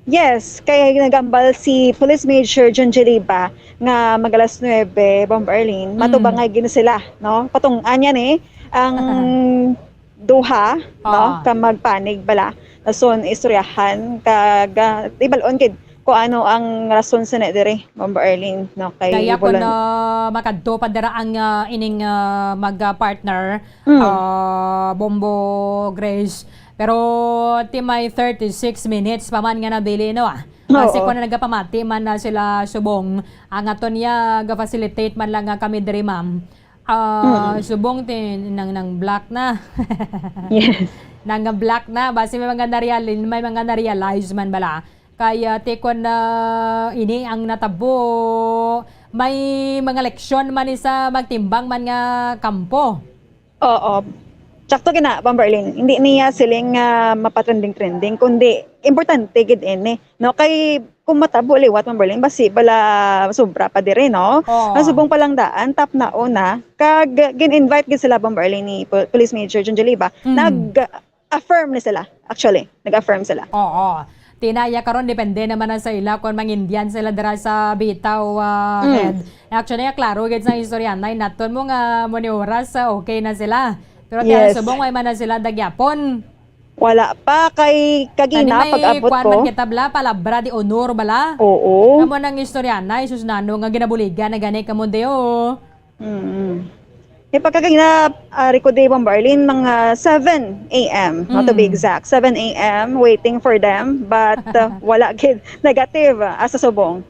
Yes, kay nagambal si Police Major John Jeliba nga mag alas nuebe, Bombo Arlene, Mm. matubangay gid sila, no? Patung-an yan eh, ang duha, no? Ah. Ka magpanig bala. Dason istoryahan, kag, ah, ibal-on gid kung ano ang rason sa na diri, Bombo Arlene, no? Kay Kaya kung, volun- ah, makadto pa dira ang, ah, ining, ah, mag, ah, partner, Mm. ah, Bombo Grace, pero ti may thirty-six minutes pa man nga nabili, no, ah. Kasi Oo. Kung nagapamati man na sila subong, ang aton niya ga-facilitate man lang nga kami diri, ma'am. Ah, Mm. Subong ti nang, nang-block na. Yes. Nang-block na, basi may mga nareali-, may mga na-realize man bala. Kaya ti kon, ah, ini ang natabo, may mga leksyon man ni sa magtimbang man nga kampo. Oo. Sakto gina, Ma'am Berlin. Hindi niya siling nga mapatrending-trending, kundi importante gid ini, no? Kay kung matabo liwat, Ma'am Berlin, basi bala sobra pa diri, no? Oo. Ang subong pa lang daan, tap na una. Kag gin-invite gid sila, Ma'am Berlin, ni Pol-, Police Major John Joliva. Mm. Nag-affirm ni sila, actually. Nag-affirm sila. Oo. Tinaya karon, depende naman na sa ila kung mangindian sila dira sa bitaw, ah, Mm. head. Actually, ah, klaro gid sa istorya, nay, naton mo nga mo ni oras, ah, okay na sila. Pero ti Yes. subong, way man na sila dagyapon. Wala pa, kay kagina, Kani may pag-abot kuwan ko. man kita, bala, palabra de honor, bala. Oo. Kamo nang istorya, nay, sus, nano nga ginabuligan na gani kamo, de, oh. Mm. Ipagkagina, ah, record day, Bombo Arlene, mga seven a m, no, to be Mm. exact. Seven a m, waiting for them, but, uh, wala gid, negative, ah, sa subong.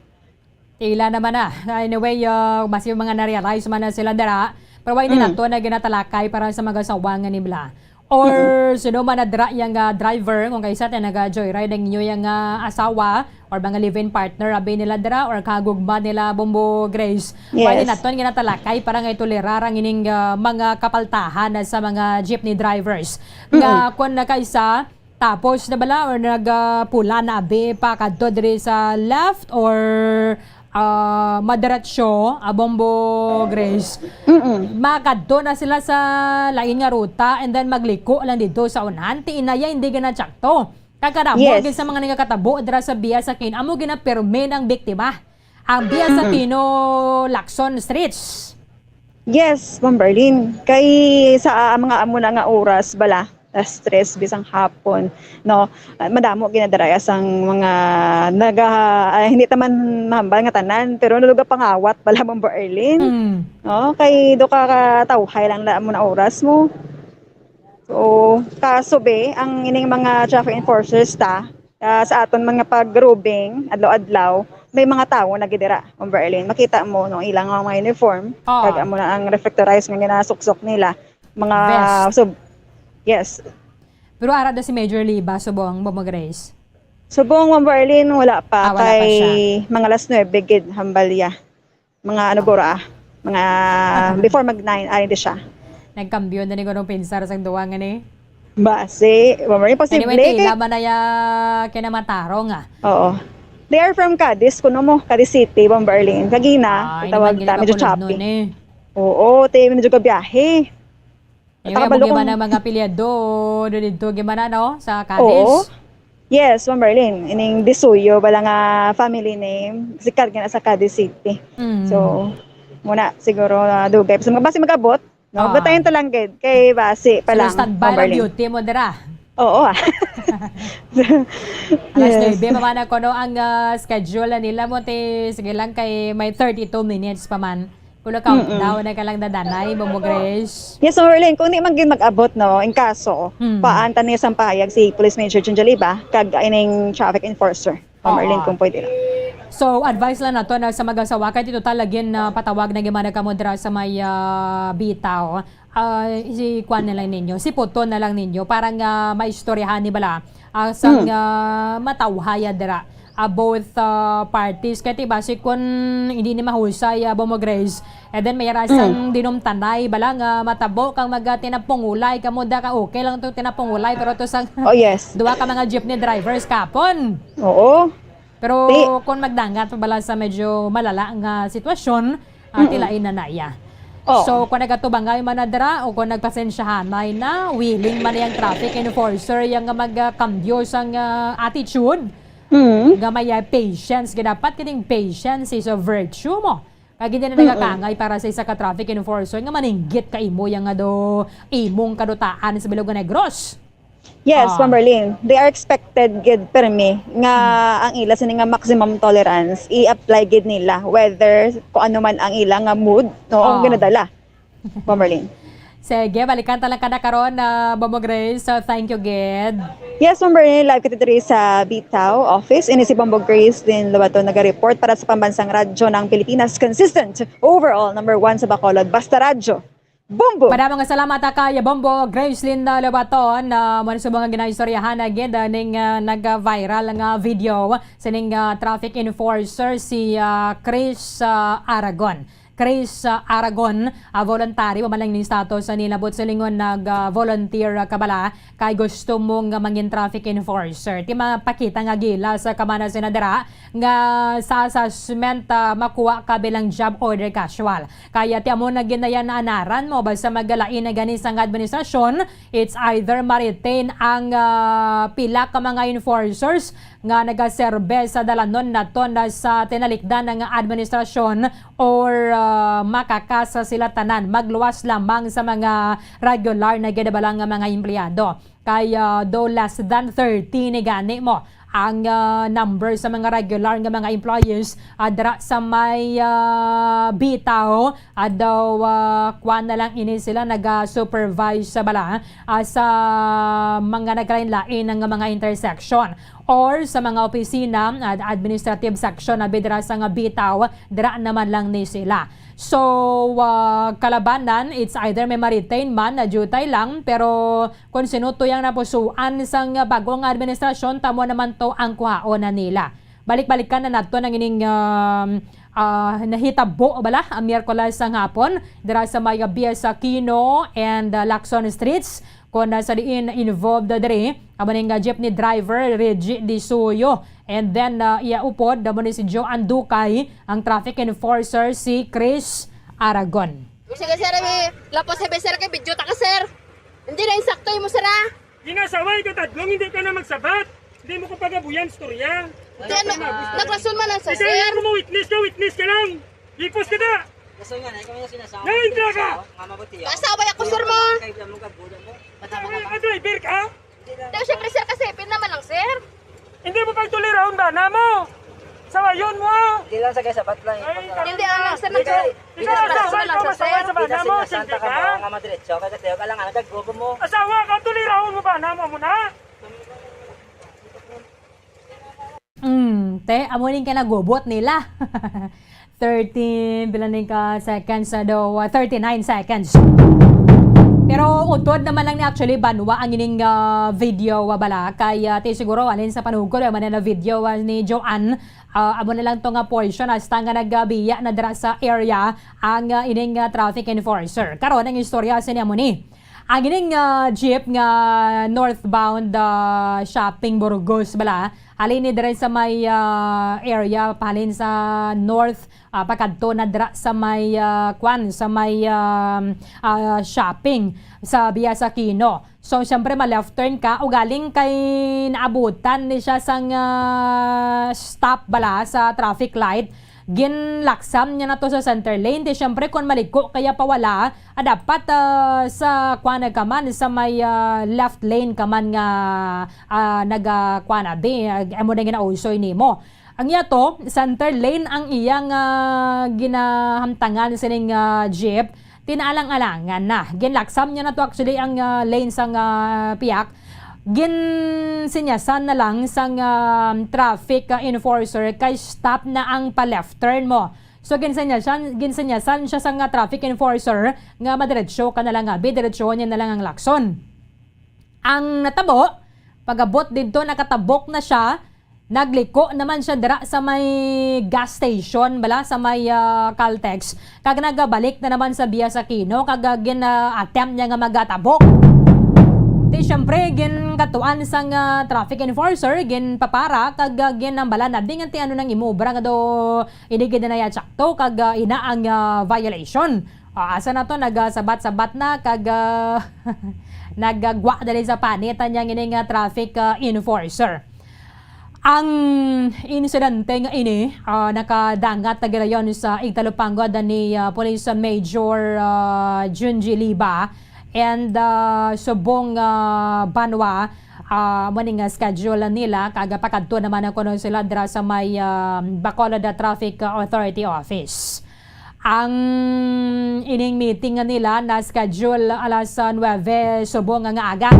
Tila naman na. Anyway, uh, mas yung mga na-realize man na sila dira, pero why Mm. nato na ginatalakay para sa mga sawang nga nibla? Or Mm-mm. sino man na dira yang, ah, driver, kung kaisa ta naga-joyride ang inyo yang, ah, asawa or mga live-in partner, abi nila dira, or kagugma nila, Bombo Grace? Why Yes. nato ginatalakay para nga itolerar ang ining, ah, mga kapaltahan na sa mga jeepney drivers? Nga Mm-mm. kung nakaisa, tapos na bala or nagapula na abi pa kadto diri sa left or, ah, madiretso, ah, Bombo Grace? Mm-mm. Makadto na sila sa lain nga ruta and then magliko lang dito sa unahan. Ti inaya hindi ginatsakto. Kagkaramo Yes. gid sa mga nagakatabo dira sa Via Aquino, amo ginapirme ang biktima. Ang Via Mm-mm. Aquino, Lacson Streets. Yes, Ma'am Berlin. Kay sa, ah, mga amo na nga oras bala, alas tres bisang hapon, no? Ah, madamo ginadaraya sang mga naga-, ah, hindi ta man mahambal nga tanan, pero nalugapangawat bala, Ma'am Berlin. Mm. No? Kay do ka katawhay lang na amo na oras mo. So, kaso be, ang ining mga traffic enforcers ta, ah, sa aton mga pag-roving, adlaw-adlaw, may mga tawo na gid dira, Ma'am Berlin. Makita mo, no, ilang mga uniform, Oo. kag amo na ang reflectorized nga ginasuksok nila. Mga Vest. sub-, yes. Pero ara daw si Major Liba, subong, Bombo Grace? Subong, Ma'am Berlin, wala pa. Ah, wala pa Kay siya. mga alas nuebe gid, hambal ya. Mga ano, Ah. gura, ah, mga before mag nine, ari di siya. Nagkambyo na ni gunong pinsar sang duwa nga ni? Basi, Ma'am Berlin, posible Anyway, kay tila man na ya kinamatarong, ah. Oo. They are from Cadiz, kuno mo, Cadiz City, Ma'am Berlin. Kagina, Ah, tawag hindi man ta, gid medyo choppy. Makulog nun, eh. Oo, te, medyo gabiyahe. Yung Nakabalo abong iba kung ng mga apelyido, do dito, gimana, no? Sa Cadiz? Oo. Yes, Ma'am Berlin. Ining Disuyo, bala nga family name. Sikat gina sa Cadiz City. Mm. So, muna, siguro, ah, dugay. Basta mag-, basi mag-abot, no? Ah. Batayan ta lang, gid. Kay basi pa So, lang, standby Ma'am lang Berlin. Beauty mo, dira? Oo, ah. Alas Yes. nuebe pa man ako, no? Ang, ah, schedule na nila mo, te, sige lang, kay may thirty-two minutes pa man. Kuno Mm-mm. countdown na ka lang dadanay, Bombo Grace. Yes, Ma'am Erlyn, kung di man gid mag-abot, no, in kaso, Hmm. paan ta ni sang pahayag si Police Major Jun Jaliba kag ining traffic enforcer, Ma'am Oo. Erlyn, kung pwede lang. So, advice lang nato na sa mag-asawa, kay total lagi na patawag na gimana kamo dira sa may, ah, Bitaw. Ah, si kuan na lang ninyo, si Puto na lang ninyo, para nga maistoryahan ni bala, ah, sang, Hmm. ah, matawhaya dira. Ah, both, ah, parties. Kay ti basi kun hindi ni mahusay, ah, Bombo Grace, and then may ara sang Mm. dinumtanay bala nga matabo kang maga tinapungulay kamo da ka, okay lang to tinapungulay, pero to sang Oh, yes. duha ka mga jeepney drivers kapon. Oo. Pero Ti- kun magdangat pa bala sa medyo malala nga sitwasyon, ah, Mm-mm. tilain na na iya. Oo. So, kung nagatubangay man na dira o kung nagpasensyahanay na, willing man na yang traffic enforcer yang nga magkambyo sang, ah, attitude, Mm. nga may, ah, patience. Kaya dapat kining patience is a virtue mo. Kag hindi na Mm-mm. nagakangay para sa isa ka traffic enforcer nga maninggit ka imo yang nga do imong kadutaan sa bilog nga Negros. Yes, Ah. Ma'am Berlin. They are expected gid permi nga Hmm. ang ila sini nga maximum tolerance i-apply gid nila whether kung ano man ang ila nga mood, no, ang Ah. ginadala. Ma'am Berlin. Sige, balikan ta lang ka na karon, ah, Bombo Grace. So, thank you gid. Yes, Ma'am Berlin, live kita diri sa Bitaw office. Ini si Bombo Grace din Lobato naga-report para sa Pambansang Radyo ng Pilipinas. Consistent, overall, number one sa Bacolod. Basta Radyo. Bombo! Madamo nga salamat, ah, kay Bombo Gracelyn, ah, Lobaton, ah, mo subong nga ginaistoryahan na gid, ah, ning, ah, nag-viral nga video sining, ah, traffic enforcer si, ah, Chris, ah, Aragon. Chris, ah, Aragon, ah, voluntary, wa man lang ning status, ah, nilabot sa lingon nag, ah, volunteer, ah, kabala kay gusto mo nga mangin traffic enforcer. Ti mapakita nga gilas sa kamana sina dira nga sa assessment, ah, makuha ka bilang job order casual. Kaya ti amo na ginayan na anaran mo, basta magalain na gani sang administrasyon, it's either ma-retain ang, ah, pila ka mga enforcers nga nagaserbe sa dalanon naton na sa tinalikdan nga administrasyon or, ah, makakasa sila tanan, magluwas lamang sa mga regular na ginabalang nga mga empleyado. Kay, ah, do less than thirty ni gani mo ang, ah, number sa mga regular nga mga employees, ah, dira sa may, ah, Bitaw. Ah, daw, ah, kuwan na lang ini sila, naga-supervise sa bala, ah, sa mga nagkalain-lain nga mga intersection or sa mga opisina, ah, administrative section na bidra sa nga Bitaw, dira naman lang ni sila. So, ah, kalabanan, it's either may ma-retain man na diutay lang, pero kung sino to yang napusuan sang bagong administrasyon, tamo naman to ang kuhaon na nila. Balik-balikan na nato ang ining, um, ah, nahitabo bala ang Miyerkules sang hapon dira sa may Bias Aquino and, ah, Lacson Streets, kung, ah, sa diin involved diri amo ning, ah, jeepney driver Reggie Disuyo, and then, ah, iya upod amo ni si Joan Ducay, ang traffic enforcer si Chris Aragon. Sige, sir, may lapos sa sir kay video ta ka, sir. Hindi na insakto mo, sir, ah. Ginasaway ka tadlong, hindi ka na magsabat. Hindi mo ko pagabuyan, istorya. Hindi, ano, naglason man lang sa Ikaw sir. Yung mo witness ka, witness ka lang. Ipos ka na. Gusto nga na, ikaw yung sinasama. Nalindra ka! Nga mabuti, oh. Kasabay ako, sir, mo. Kay mo gagbuda mo. Ay, driver ka? Hindi lang. Daw, syempre, sir, kasi pin naman lang, sir. Hindi mo pagtulirahon ba, namo? Sawayon mo, ah. Hindi lang sa kay sabat lang, Ay, ipos na lang. Hindi, ano, sir, Hindi nag- kay, Hindi, hindi, asawa, hindi, asawa, hindi, asawa, hindi, asawa, hindi, ka? Nga madiretso, kay kasi wala nga, nagagrupo mo. Asawa ka, tulirahon mo ba, namo mo na? Mm, te, amo ning ka nagubot nila. Thirteen, pila ning ka seconds na daw, ah, thirty-nine seconds. Pero utod naman lang ni actually, banwa ang ining, ah, video, ah, bala. Kay, ah, ti siguro, alin sa panugod, ay man na video, ah, ni Joanne. Ah, amo na lang to nga portion, hasta nga nagabiya na dira sa area ang, ah, ining, ah, traffic enforcer. Karon, ang istorya sa niya mo ni. Ang ining, ah, jeep nga northbound, ah, shopping Burgos, bala, halin ni diri sa may, ah, area, pahalin sa north, ah, pakadto na dira sa may, ah, kwan, sa may, ah, ah, shopping sa Bias Aquino. So, siyempre, ma-left turn ka, ugaling kay naabutan ni siya sang, ah, stop bala sa traffic light. Ginlaksam niya na to sa center lane. Di, siyempre, kung maliko kaya pawala, ah, dapat, ah, sa kwan ka man, sa may, ah, left lane ka man nga, ah, naga, kwan, abi, ah, amo na ginausoy nimo. Ang iya to, center lane ang iyang, ah, ginahamtangan sining, ah, jeep. Tinaalang-alangan na. Ginlaksam niya na to actually ang, ah, lane sang, ah, piyak. Ginsinyasan na lang sang, ah, traffic, ah, enforcer kay stop na ang pa-left turn mo. So, ginsinyasan, ginsinyasan siya sang, ah, traffic enforcer nga madiretso ka na lang, abi, diretsohon niya na lang ang lakson. Ang natabo, pag-abot didto, nakatabok na siya, nagliko naman siya dira sa may gas station, bala, sa may, ah, Caltex, kag nagabalik na naman sa Bias Aquino, kag, ah, gin-, ah, attempt niya nga magatabok. Di, syempre, ginkatuan sang, ah, traffic enforcer, ginpapara, kag, ah, ginambalan na, "Di nga ti ano nang imo obra nga do, hindi gid na nayatsakto, kag, ah, ina ang, ah, violation." Ah, asa na to? Nagasabat-sabat na, kag, ah, nagagwa dali sa panit ang iyang ini nga traffic, ah, enforcer. Ang insidente nga ini, ah, nakadangat na girayon sa igtalupangod ni, ah, Police Major, ah, Junji Liba and, ah, subong, ah, banwa, ah, mo ni nga schedule nila, kag pakadto naman ang kuno sila dira sa may, ah, Bacolod Traffic Authority Office. Ang ining meeting nga nila na-schedule alas, ah, nuwebe subong nga aga.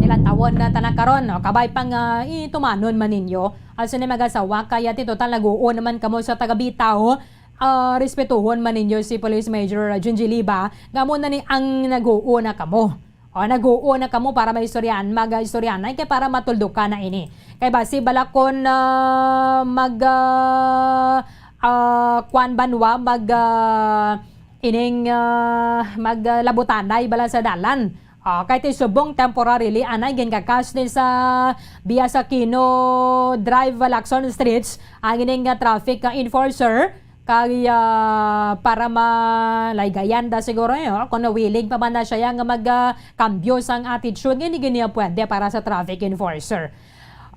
Nilantawon na tanan karon, o, kabay pang, ah, itumanon man ninyo. Aso ni mag-asawa, kaya ti total nag-uo naman kamo sa taga Bitaw. Ah, respetuhon man ninyo si Police Major Junji Liba, nga amo na ni ang nag-uo na kamo. O, nag-uo na kamo para maistoryan, mag-istoryanay kay para matuldukan na ini. Kay basi bala kon, ah, mag, ah, ah, kwan banwa, mag, ah, ining, ah, mag, ah, labutanay bala sa dalan. Ah, kay ti subong temporarily anay ginkakas ni sa Bias Aquino Drive, Lacson Streets, ang ining, ah, traffic, ah, enforcer. Kay, ah, para malaygayan da siguro, eh, oh, kung willing pa man na siya nga mag, ah, kambyo sang attitude, nga hindi gini pwede para sa traffic enforcer.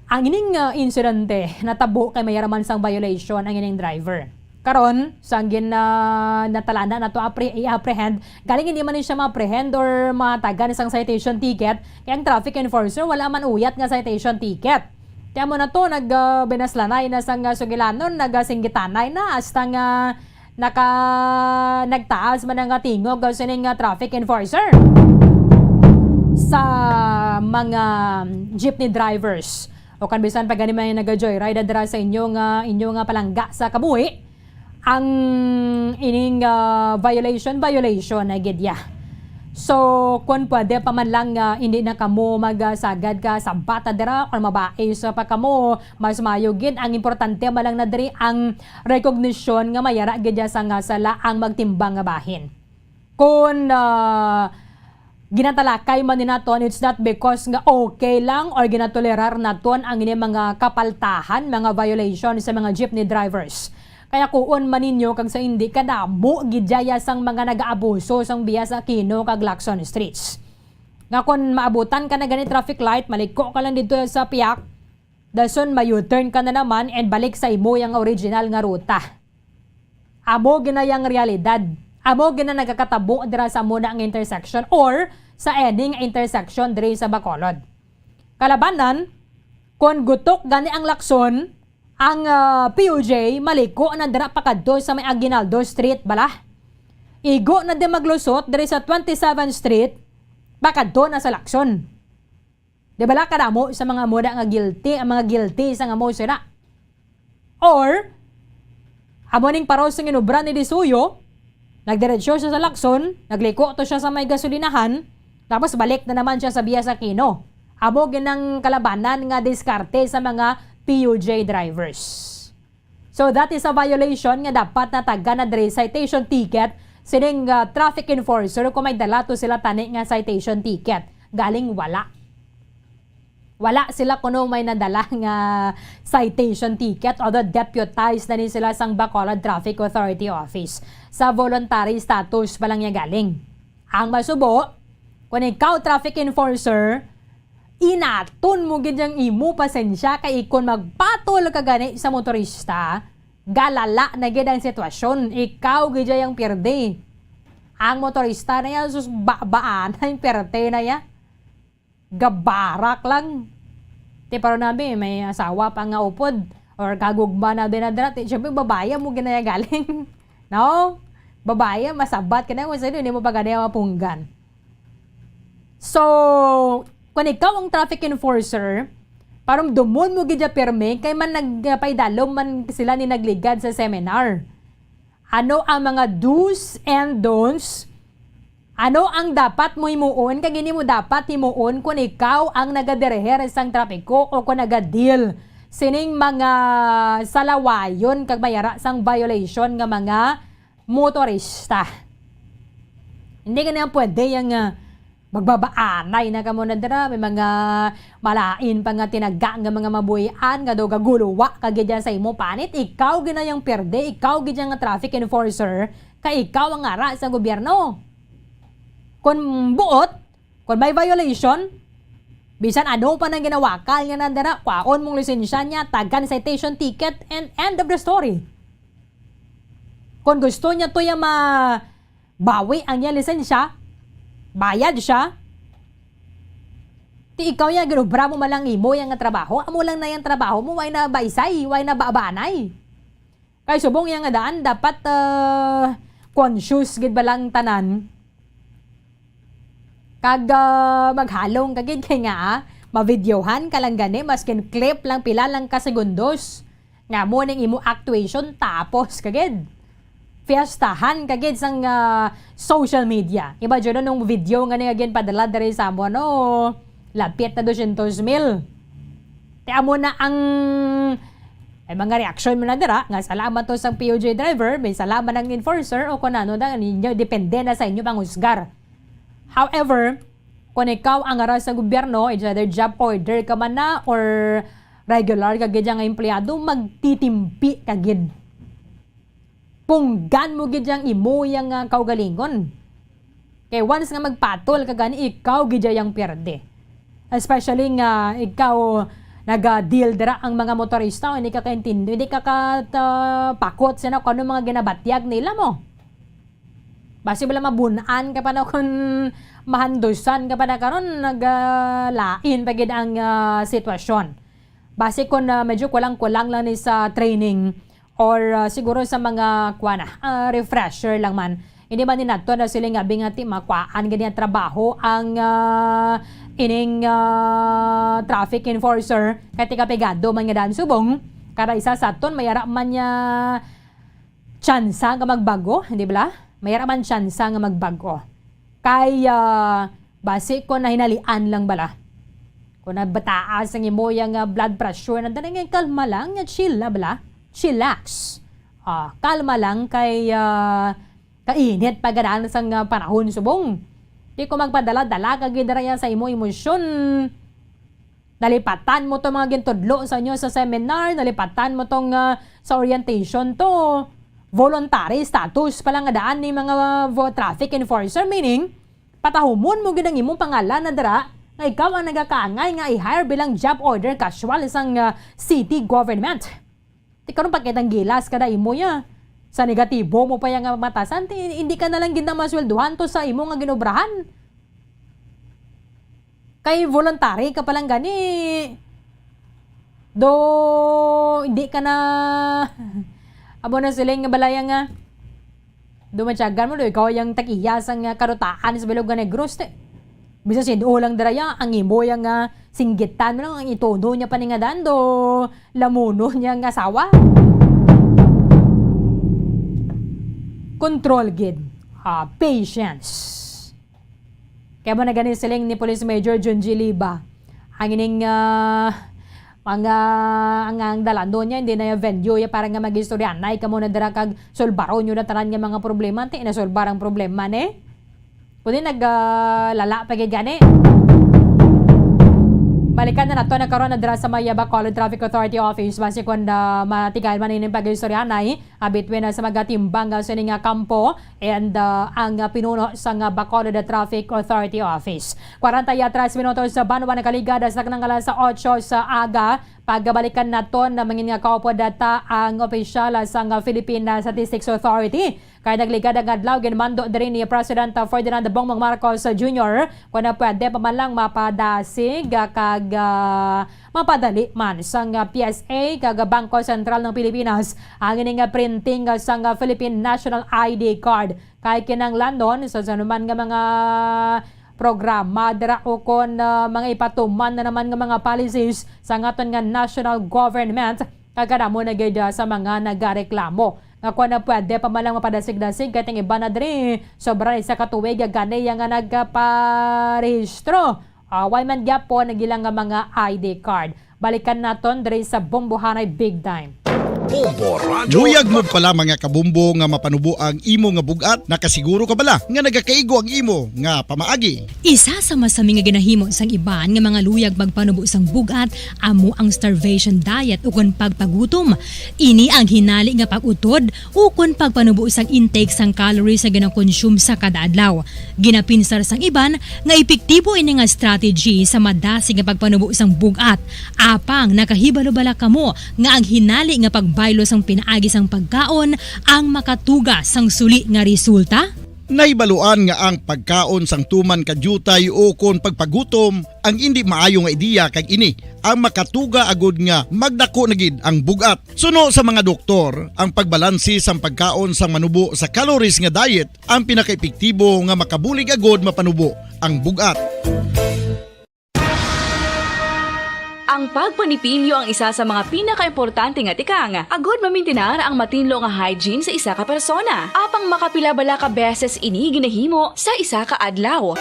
Ang ining, ah, insidente natabo kay mayaraman sang violation ang ining driver. Karon, sang gin, ah, natalana nato apre-, i-apprehend, galing hindi man ni siya ma-apprehend or matagan sang citation ticket, kay ang traffic enforcer wala man uyat nga citation ticket. Kaya mo na to, nag, ah, binaslanay na sang, ah, sugilanon, nagasinggitanay na, hasta nga naka-, nagtaas man ang, ah, tingog, ah, sining, ah, traffic enforcer sa mga jeepney drivers. O kan bisan pa gani may naga-joyride dira sa inyo nga, inyo nga palangga sa kabuhi, ang ining, ah, violation, violation na gid ya. So, kung pwede pa man lang nga hindi na kamo magsagad ka sa bata dira or mabae sa pa kamo, mas maayo gid. Ang importante man lang na diri ang recognition nga mayara gid ya sa nga sala ang magtimbang nga bahin. Kung, ah, ginatalakay man ni naton, it's not because nga okay lang or ginatolerar naton ang ini mga kapaltahan, mga violation sa mga jeepney drivers. Kaya kuon man ninyo kag sa hindi kadamo gid ya sang mga nagaabuso sang biya sa Aquino kag Lacson Streets. Nga kon maabutan ka na gani traffic light, maliko ka lang dito sa piyak, dason ma-U-turn ka na naman and balik sa imo yang original nga ruta. Amo gina yang realidad. Amo gina nagakatabo dira sa amo na nga intersection or sa any nga intersection diri sa Bacolod. Kalabanan, kon gutok gani ang Lacson, ang, ah, P U J maliko na dira pakadto sa may Aguinaldo Street bala. Igo na di maglusot diri sa twenty-seventh Street, pakadto na sa Lacson. Di bala kadamo sa mga amo na nga guilty, ang mga guilty sa nga mo sira? Or, amo ning paros nga inubra ni Disuyo, nagdiretso siya sa Lacson, nagliko to siya sa may gasolinahan, tapos balik na naman siya sa biya sa Aquino. Amo ginang kalabanan nga diskarte sa mga P U J drivers. So, that is a violation nga dapat natagan na diri citation ticket sining, ah, traffic enforcer kung may dala to sila tani nga citation ticket. Galing wala. Wala sila kuno may nadala nga citation ticket, although deputized na ni sila sang Bacolod Traffic Authority Office. Sa voluntary status pa lang niya galing. Ang masubo, kung ikaw traffic enforcer, inaton mo gid ang imo pasensya, kay ikon magpatol ka gani sa motorista, galala na gid ang sitwasyon. Ikaw gid ang pirdi. Ang motorista na yan, sus, babaan ang pirte na yan. Gabarak lang. Ti, pero nabi, may asawa pa nga upod, or kagugma na din na dira. Ti, syempre, babae mo ginaya galing. No? Babae, masabat ka na, kung sino, hindi mo pa gani mapunggan. So, kung ikaw ang traffic enforcer, parang dumon mo gid ya pirmi, kay man nagpaidalom man sila ni nagligad sa seminar. Ano ang mga do's and don'ts? Ano ang dapat mo himuon? Kag ini mo dapat himuon kung ikaw ang nagadereher sang trapiko o kung nagadeal sining mga salawayon kag mayara sang violation nga mga motorista. Hindi ka na pwede yang, ah, magbabaanay na kamo na dira. May mga malain pa nga tinaga nga mga mabuhian nga daw gaguluwa ka gid yan sa imo panit. Ikaw gid na yang perde, ikaw gid yang traffic enforcer, kay ikaw ang ara sa gobyerno. Kung buot, kung may violation, bisan ano pa nang ginawakal nga nandara, kwaon mong lisensya niya, tagan citation ticket, and end of the story. Kung gusto niya to yung ma-, bawi ang iya lisensya, bayad siya. Ti ikaw ya, ginubra mo malang imo yang trabaho, amo lang na yang trabaho mo, way na baisay, way na baabanay. Kay subong yang nga daan, dapat, ah, conscious gid ba lang tanan? Kag, ah, maghalong ka gid kay nga, ah, mavideohan ka lang gani, maskin clip lang, pila lang ka segundos. Nga mo ning imo actuation, tapos ka gid. Fiestahan ka gid sang, ah, social media. Imagine nung video nga ni again padala diri sa amo, no? Lapit na dosyentos mil. Ti amo na ang, ay, mga reaksyon mo na dira, nga salamat to sang P U J driver, may salamat ang enforcer, o kung ano na, ninyo, depende na sa inyo panghusgar. However, kung ikaw ang ara sa gobyerno, it's either job order ka man na or regular ka gid nga empleyado, magtitimpi ka gid. Punggan mo gid yang imo yang, ah, kaugalingon. Kay once nga magpatol ka gani, ikaw gid yang pierde. Especially nga ikaw naga-deal dira ang mga motorista, hindi ka kaintindi, hindi ka ka-, ta-, pakot sina kung ano mga ginabatyag nila mo. Basi bala mabun-an ka pa na kung mahandusan ka pa na karon, nagalain pa gid ang, ah, sitwasyon. Basi kon, ah, medyo kulang-kulang lang ni sa training or, ah, siguro sa mga, kuwan na, ah, refresher lang man. Hindi man ni nato na sila nga bingati makwaan gani ang trabaho ang, ah, ining, ah, traffic enforcer kay taga pegado man nga daan subong. Kada isa sa aton may ara man niya tsansa nga magbago, di bala? May ara man tsansa nga magbago. Kay, ah, basi ko nahinalian lang bala. Kung nabataas ang imo yang, ah, blood pressure, nandun nga kalma lang, nga chill na bala. Chillax. Ah, kalma lang kay, ah, kainit pa ganahan sang, ah, panahon subong. Di ko magpadala-dala kag gidara sa imo emosyon. Nalipatan mo to mga gintudlo sa inyo sa seminar, nalipatan mo tong, ah, sa orientation to. Voluntary status pa lang nga daan ni mga, ah, vo-, traffic enforcer, meaning patahumon mo gid ang imong pangalan na dira nga ikaw ang nagakaangay nga i-hire bilang job order casual sang, ah, city government. Ti karon pa kitang gilas kada imo ya. Sa negatibo mo pa ya nga matasan, ti, hindi ka na lang gid na masweldohan to sa imo nga ginobrahan. Kay voluntary ka pa lang gani. Do, hindi ka na, amo na siling nga balaya nga. Do, matyagan mo, do, ikaw yang tag-iya sang, ah, karutaan sa bilog nga Negros, te. Bisan sin lang dira ya, ang imo yang, ah, singgitan mo lang, ang itono niya paningadan, do, lamuno niya ang asawa. Control gid. Ah, patience. Kaya mo na gani siling ni Police Major Junji Liba. Ang ining, ah, mga, ang, ang dalano niya, hindi na yung venue ya para nga mag-istoryanay kamo na dira kag sulbaron nyo na tanan nga mga problema. Ti, nasulbar ang problema, ne? Kundi nag, ah, lala pa gid gani. Balikan na nato na karon na dira sa may, ah, Bacolod Traffic Authority Office. Basi kung, ah, matigayon man ining pag-istoryanay, ah, between, ah, sa magatimbang, ah, sa ining, ah, kampo and, ah, ang, ah, pinuno sang, ah, Bacolod Traffic Authority Office. Kwarenta y tres minutos sa banwa nakaligad sa kanang alas otso sa aga. Pagbalikan naton na mangin nga kaupod data ang opisyal sang Philippine Statistics Authority. Kay nagligad ang adlaw, ginmando diri ni President Ferdinand Bongbong Marcos Junior kung na pwede pa man lang mapadasig kag, ah, mapadali man sang P S A kag Bangko Sentral ng Pilipinas ang ining printing sang Philippine National I D Card. Kay kinahanglanon sa sanuman nga mga programa dira ukon, ah, mga ipatuman na naman nga mga policies sa aton nga national government, kag kadamo na gid, ah, sa mga nagareklamo nga kung na pwede pa man lang mapadasig-dasig, kay ang iban na diri sobra na isa ka tuig gani nga nagparehistro. Ah, way man gyapon ang ilang nga mga I D card. Balikan naton diri sa Bombohanay Big Time. Bombo Radyo. Luyag mo pala, mga kabombo, nga mapanubo ang imo nga bug-at. Nakasiguro ka bala nga nagakaigo ang imo nga pamaagi? Isa sa masami nga ginahimo sang iban nga mga luyag magpanubo sang bug-at amo ang starvation diet ukon pagpagutom. Ini ang hinali nga pag-utod ukon pagpanubo sang intake sang calories nga ginakonsume sa kada adlaw. Ginapinsar sang iban nga epektibo ini nga strategy sa madasig nga pagpanubo sang bug-at. Apang nakahibalo bala kamo nga ang hinali nga pagbaylo sang pinaagi sang pagkaon ang makatuga sang suli nga resulta? Nahibaluan nga ang pagkaon sang tuman ka diutay ukon pagpagutom ang indi maayo nga ideya, kag ini ang makatuga agud nga magdako na gid ang bug-at. Suno sa mga doktor, ang pagbalanse sang pagkaon sang manubo sa calories nga diet ang pinakaepektibo nga makabulig agud mapanubo ang bug-at. Ang pagpanipilyo ang isa sa mga pinakaimportante nga tikang agud mamintinar ang matinlo nga hygiene sa isa ka persona. Apang makapila bala ka beses ini ginahimo sa isa ka adlaw?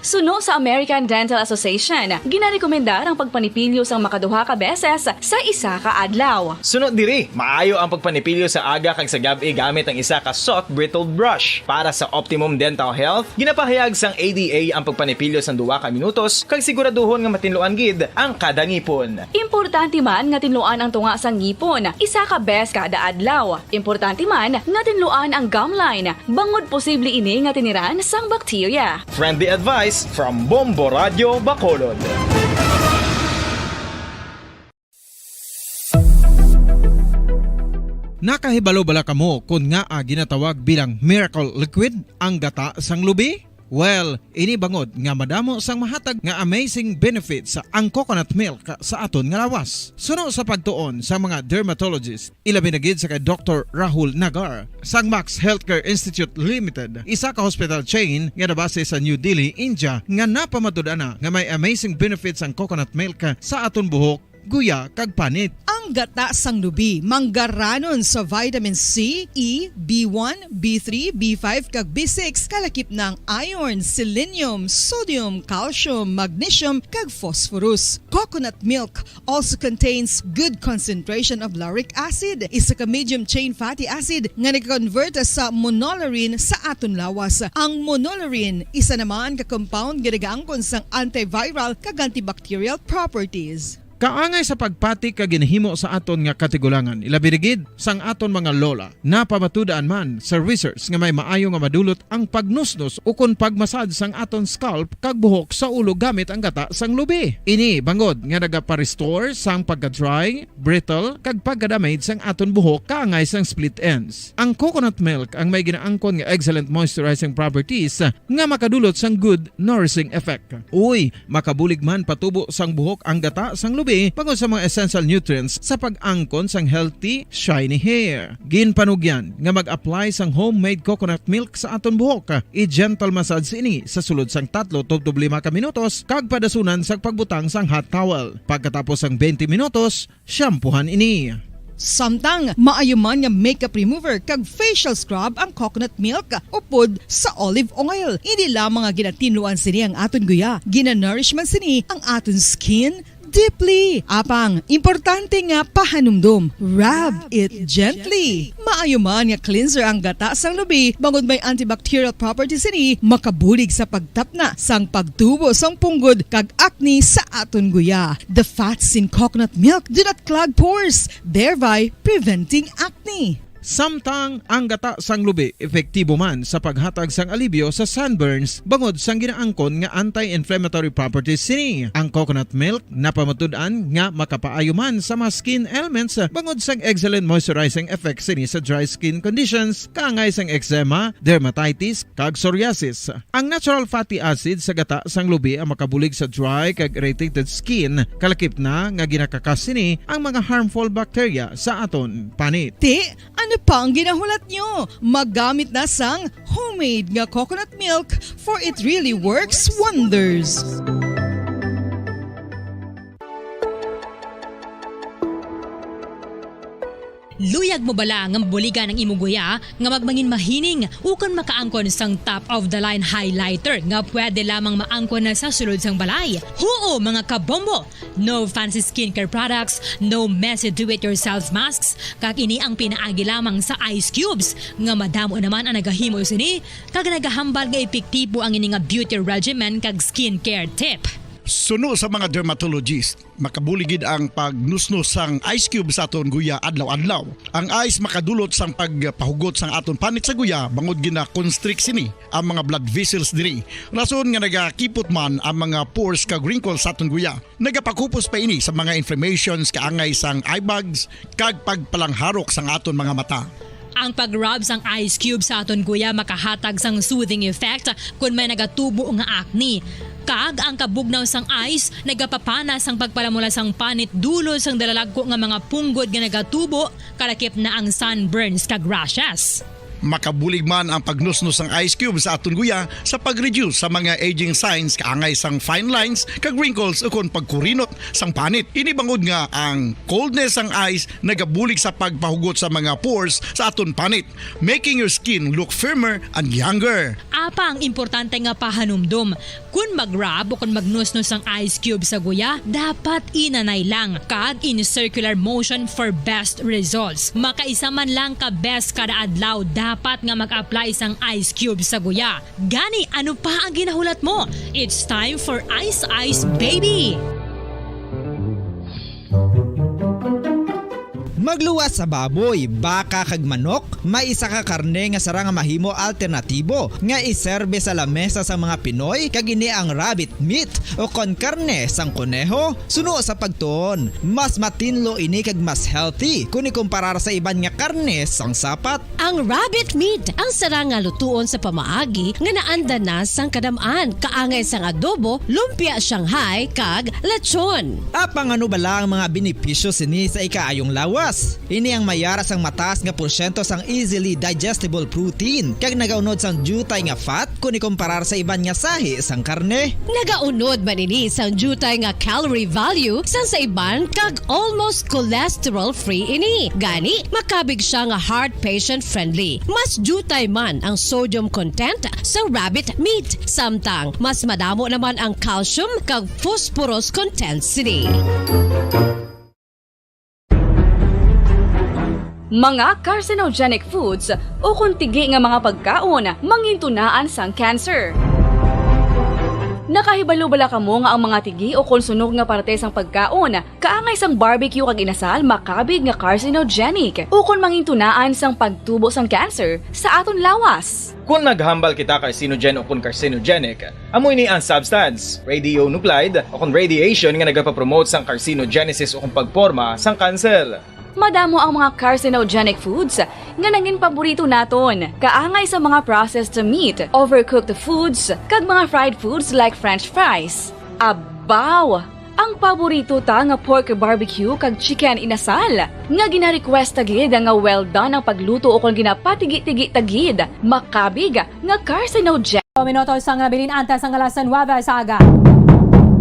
Suno sa American Dental Association, ginarekomendar ang pagpanipilyo sang makaduha ka beses sa isa ka adlaw. Suno diri, maayo ang pagpanipilyo sa aga kag sa gab-i gamit ang isa ka soft bristled brush. Para sa optimum dental health, ginapahayag sang A D A ang pagpanipilyo sang duha ka minutos kag siguraduhon nga matinluan gid ang kada ngipon. Importante man nga tinluan ang tunga sang ngipon isa ka bes kada adlaw. Importante man nga tinluan ang gum line, bangod posible ini nga tiniran sang bakterya. Friendly advice from Bombo Radio Bacolod. Nakahibalo bala kamo kon ngaa ginatawag bilang miracle liquid ang gata sang lubi? Well, ini bangod nga madamo sang mahatag nga amazing benefits ang coconut milk sa aton nga lawas. Suno sa pagtuon sa mga dermatologist, ilabi na gid sa kay Doktor Rahul Nagar sang Max Healthcare Institute Limited, isa ka hospital chain nga nabase sa New Delhi, India, nga napamatud-an na nga may amazing benefits ang coconut milk sa aton buhok, guya, kag panit. Ang gata sang lubi manggaranon sa vitamin C, E, B one, B three, B five, kag B six, kalakip na ang iron, selenium, sodium, calcium, magnesium, kag phosphorus. Coconut milk also contains good concentration of lauric acid, isa ka medium chain fatty acid nga nag-convert sa monolaurin sa aton lawas. Ang monolaurin isa naman ka compound nga nagaangkon sang antiviral kag antibacterial properties. Kaangay sa pagpati kag ginahimo sa aton nga katigulangan, ilabi na gid sang aton mga lola. Napamatud-an man sa research nga may maayo nga madulot ang pagnusnos ukon pag-massage sang aton scalp kag buhok sa ulo gamit ang gata sang lubi. Ini bangod nga nagapa-restore sang pagka-dry, brittle, kag pagka-damage sang aton buhok kaangay sang split ends. Ang coconut milk ang may ginaangkon nga excellent moisturizing properties nga makadulot sang good nourishing effect. Uy, makabulig man patubo sang buhok ang gata sang lubi bangod sa mga essential nutrients sa pag-angkon sang healthy, shiny hair. Ginpanugyan nga mag-apply sang homemade coconut milk sa aton buhok. I-gentle massage ini sa sulod sang tatlo tubtob lima ka minutos kag padasunan sang pagbutang sang hot towel. Pagkatapos sang twenty minutos, shampoohan ini. Samtang maayo man nga makeup remover kag facial scrub ang coconut milk upod sa olive oil. Hindi lamang nga ginatinluan sini ang aton guya, ginanourish man sini ang aton skin deeply. Apang, importante nga pahanumdom, rub it gently. Maayo man nga cleanser ang gata sang lubi, bangod may antibacterial properties sini, makabulig sa pagtapna sang pagtubo sang punggod kag acne sa aton guya. The fats in coconut milk do not clog pores, thereby preventing acne. Samtang ang gata sang lubi epektibo man sa paghatag sang alibyo sa sunburns bangod sang ginaangkon nga anti-inflammatory properties sini. Ang coconut milk napamatud-an nga makapaayo man sa mga skin ailments bangod sang excellent moisturizing effect sini sa dry skin conditions, kaangay sang eczema, dermatitis, kag psoriasis. Ang natural fatty acid sa gata sang lubi ang makabulig sa dry kag irritated skin, kalakip na nga ginakakas sini ang mga harmful bacteria sa aton panit. Ti, ano pa ang ginahulat nyo? Maggamit na sang homemade nga coconut milk, for it really works wonders. Luyag mo bala nga mabuligan ang imo guya nga magmangin mahining ukon makaangkon sang top of the line highlighter nga pwede lamang maangkon na sa sulod sang balay? Huo, mga kabombo! No fancy skincare products, no messy do-it-yourself masks, kag ini ang pinaagi lamang sa ice cubes, nga madamo naman ang nagahimo sini, kag nagahambal nga epektibo ang ini nga beauty regimen kag skincare tip. Suno sa mga dermatologist, makabulig gid ang pagnusnos sang ice cube sa aton guya adlaw-adlaw. Ang ice makadulot sang pagpahugot sang aton panit sa guya bangod gina-constrict sini ang mga blood vessels diri, rason nga nagakipot man ang mga pores kag wrinkles sa aton guya. Nagapakupos pa ini sa mga inflammations kaangay sang eye bags kag pagpalangharok sang aton mga mata. Ang pag-rub sang ice cube sa aton guya makahatag sang soothing effect kon may nagatubo nga acne. Kag ang kabugnaw sang ice nagapapana sang pagpalamula sang panit dulod sang dalalagko nga mga punggod nga nagatubo, kalakip na ang sunburns kag rashes. Makabulig man ang pagnusnos sang ice cube sa aton guya sa pag-reduce sa mga aging signs kaangay sang fine lines kag wrinkles ukon pagkurinot sang panit. Ini bangod nga ang coldness sang ice nagabulig sa pagpahugot sa mga pores sa aton panit, making your skin look firmer and younger. Apang importante nga pahanumdom, kon mag-rub o kon magnusnos sang ice cube sa guya, dapat inanay lang kag in circular motion for best results. Makaisa man lang ka beses kada adlaw dapat nga mag-apply sang ice cube sa guya. Gani, ano pa ang ginahulat mo? It's time for Ice Ice Baby! Pagluwas sa baboy, baka kag manok, may isa ka karne nga sarang nga mahimo alternatibo nga iserbe sa lamesa sa mga Pinoy, kag ini ang rabbit meat o kon karne sang koneho. Suno sa pagtuon, mas matinlo ini kag mas healthy kon ikumparar sa iban nga karne sang sapat. Ang rabbit meat ang sarang nga lutuon sa pamaagi nga naanda na sang kadam-an, kaangay sang adobo, lumpia Shanghai, kag lechon. Apang ano bala ang mga benepisyo sini sa ikaayong lawas? Ini ang may ara sang mataas nga porsyento sang easily digestible protein, kag nagaunod sang diutay nga fat kon ikumparar sa iban nga sahi sang karne. Nagaunod man ini sang diutay nga calorie value sang sa iban, kag almost cholesterol-free ini. Gani, makabig siya nga heart patient-friendly. Mas diutay man ang sodium content sa rabbit meat, samtang mas madamo naman ang calcium kag phosphorus content sini. Mga carcinogenic foods ukon tigi nga mga pagkaon mangintunaan sang cancer. Nakahibalo bala kamo nga ang mga tigi ukon sunog nga parte sang pagkaon, kaangay sang barbecue kag inasal, makabig nga carcinogenic ukon mangintunaan sang pagtubo sang cancer sa aton lawas? Kon naghambal kita carcinogen ukon carcinogenic, amo ini ang substance, radionuclide, ukon radiation nga nagapapromote sang carcinogenesis ukon pagporma sang cancer. Madamo ang mga carcinogenic foods nga nangin paborito naton, kaangay sa mga processed meat, overcooked foods, kag mga fried foods like french fries. Abaw! Ang paborito ta nga pork barbecue kag chicken inasal, nga gina-request ta gid nga well done ang pagluto ukon ginapatigi-tigi ta gid, makabig nga carcinogen. Minutos ang nabilin antes ang alas nuebe sa aga.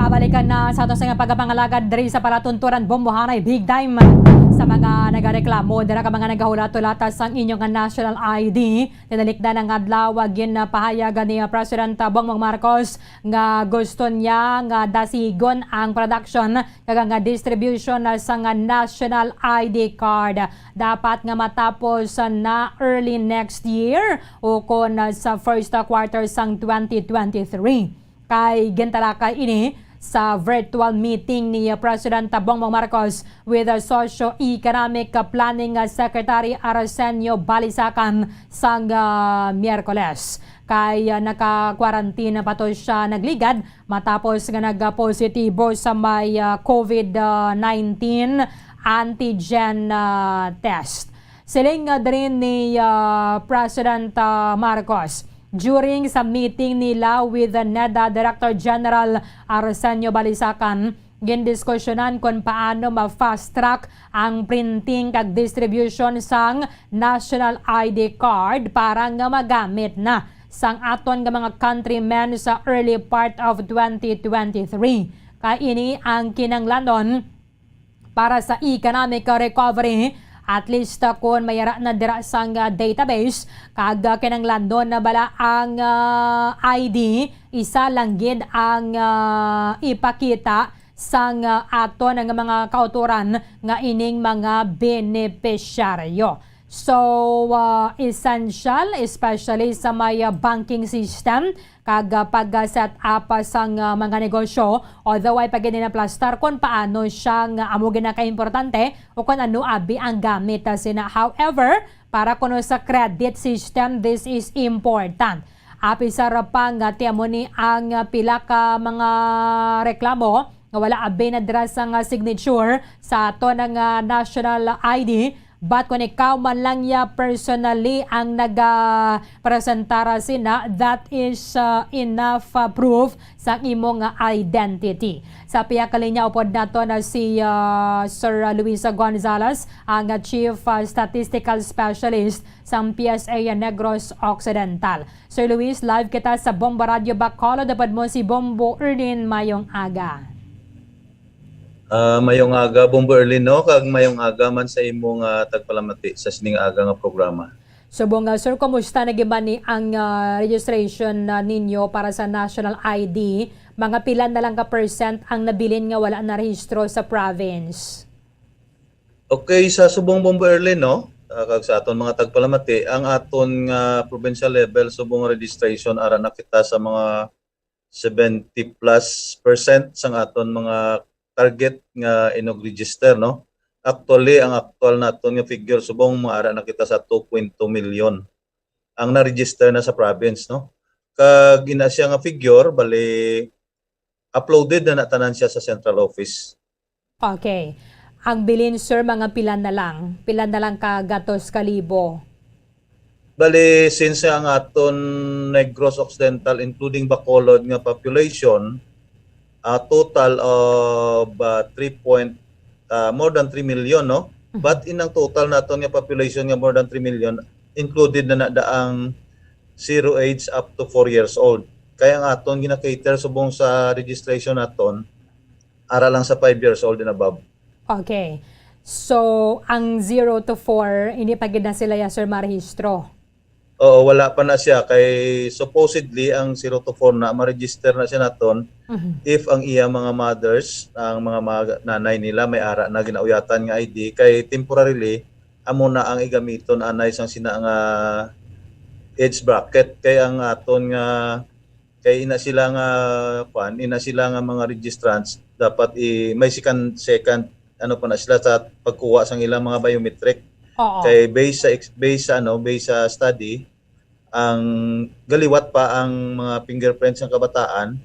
Pabalikan na sa ato sa nga pagpangalagad diri sa palatunturan, Bombohanay Big Time. Sa mga nagareklamo dira ka mga nagahulat-hulat sang inyo nga national I D, tinalikdan ang adlaw, ginpahayag ni President Bongbong Marcos nga gusto niya nga dasigon ang production kag ang distribution sa nga national I D card. Dapat nga matapos na early next year o kon sa first quarter sang twenty twenty-three. Kay gintalakay ini sa virtual meeting ni President Bongbong Marcos with the Socio-Economic Planning Secretary Arsenio Balisacan sang, ah, Miyerkules. Kay, ah, naka-quarantine pa to siya nagligad matapos nga nagpositibo sa may, ah, covid nineteen antigen, ah, test. Siling, ah, diri ni, ah, President, ah, Marcos, during sa meeting nila with the neda Director General Arsenio Balisacan, gindiskusyonan kon paano ma-fast track ang printing kag distribution sang national I D card para nga magamit na sang aton nga mga countrymen sa early part of twenty twenty-three. Kay ini ang kinahanglanon para sa economic recovery, at least, uh, kon may ara na dira sang, uh, database, kag, uh, kinahanglanon na bala ang, uh, I D, isa lang gid ang, uh, ipakita sang, uh, aton nga mga kautoran nga ining mga benepisyaryo. So, uh, essential, especially sa may, uh, banking system, kag, ah, pag, ah, set up, ah, sang, ah, mga negosyo, although ay pa gid naplastar kon paano siya nga amo gid na kaimportante o kon ano abi ang gamit, ah, sina. However, para kuno sa credit system, this is important. Apisar pa nga ti amo ni ang, ah, pila ka mga reklamo nga wala abi na dira sang, ah, signature sa aton nga national I D. But kung ikaw man lang ya personally ang nagapresentar sina, that is, uh, enough, uh, proof sa imo nga identity. Sa pihak linya, upod nato na si, uh, Sir Luis Gonzalez, ang, uh, Chief, uh, Statistical Specialist sang P S A Negros Occidental. Sir Luis, live kita sa Bombo Radio Bacolod. Upod mo si Bombo Erlin. Mayong aga. Ah, mayong aga, Bombo Erlin, no? Kag mayong aga man sa imo nga tagpalamati sa sining aga nga programa. Subong nga, sir, kumusta na gid man ni ang, ah, registration na ninyo para sa national I D? Mga pila na lang ka percent ang nabilin nga wala narehistro sa province? Okay, sa subong, Bombo Erlin, no? Ah, kag sa aton mga tagpalamati, ang aton nga provincial level, subong registration, ara na kita sa mga seventy plus percent sang aton mga target nga inog-register, no? Actually, ang aktual naton nga figure subong maara na kita sa two point two million ang na-register na sa province, no? Kag ina siya nga figure, bali, uploaded na na tanan siya sa central office. Okay. Ang bilin, sir, mga pila na lang? Pila na lang ka gatos ka libo? Bali, since ang aton Negros Occidental, including Bacolod nga population, a total of uh, three point, uh, more than three million, no? Mhm. But in ang total naton nga population nga more than three million, included na na da ang zero age up to four years old. Kaya ang aton gina-cater subong sa registration naton, ara lang sa five years old and above. Okay. So, ang zero to four, hindi pa gid na sila ya, sir, marehistro? Oo, wala pa na siya. Kay supposedly, ang zero to four na, ma-register na siya naton Mhm. if ang iya mga mothers, ang mga, mga nanay nila, may ara na ginauyatan nga I D. Kay temporarily, amo na ang igamiton anay sang sina nga age bracket. Kay ang aton nga, kay ina sila nga, kwan, ina sila nga mga registrants, dapat i-, may second, second, ano pa na sila sa pagkuha sang ilang mga biometric. Oo. Kay based sa ex-, based sa, ano, based sa study, ang galiwat pa ang mga fingerprints ng kabataan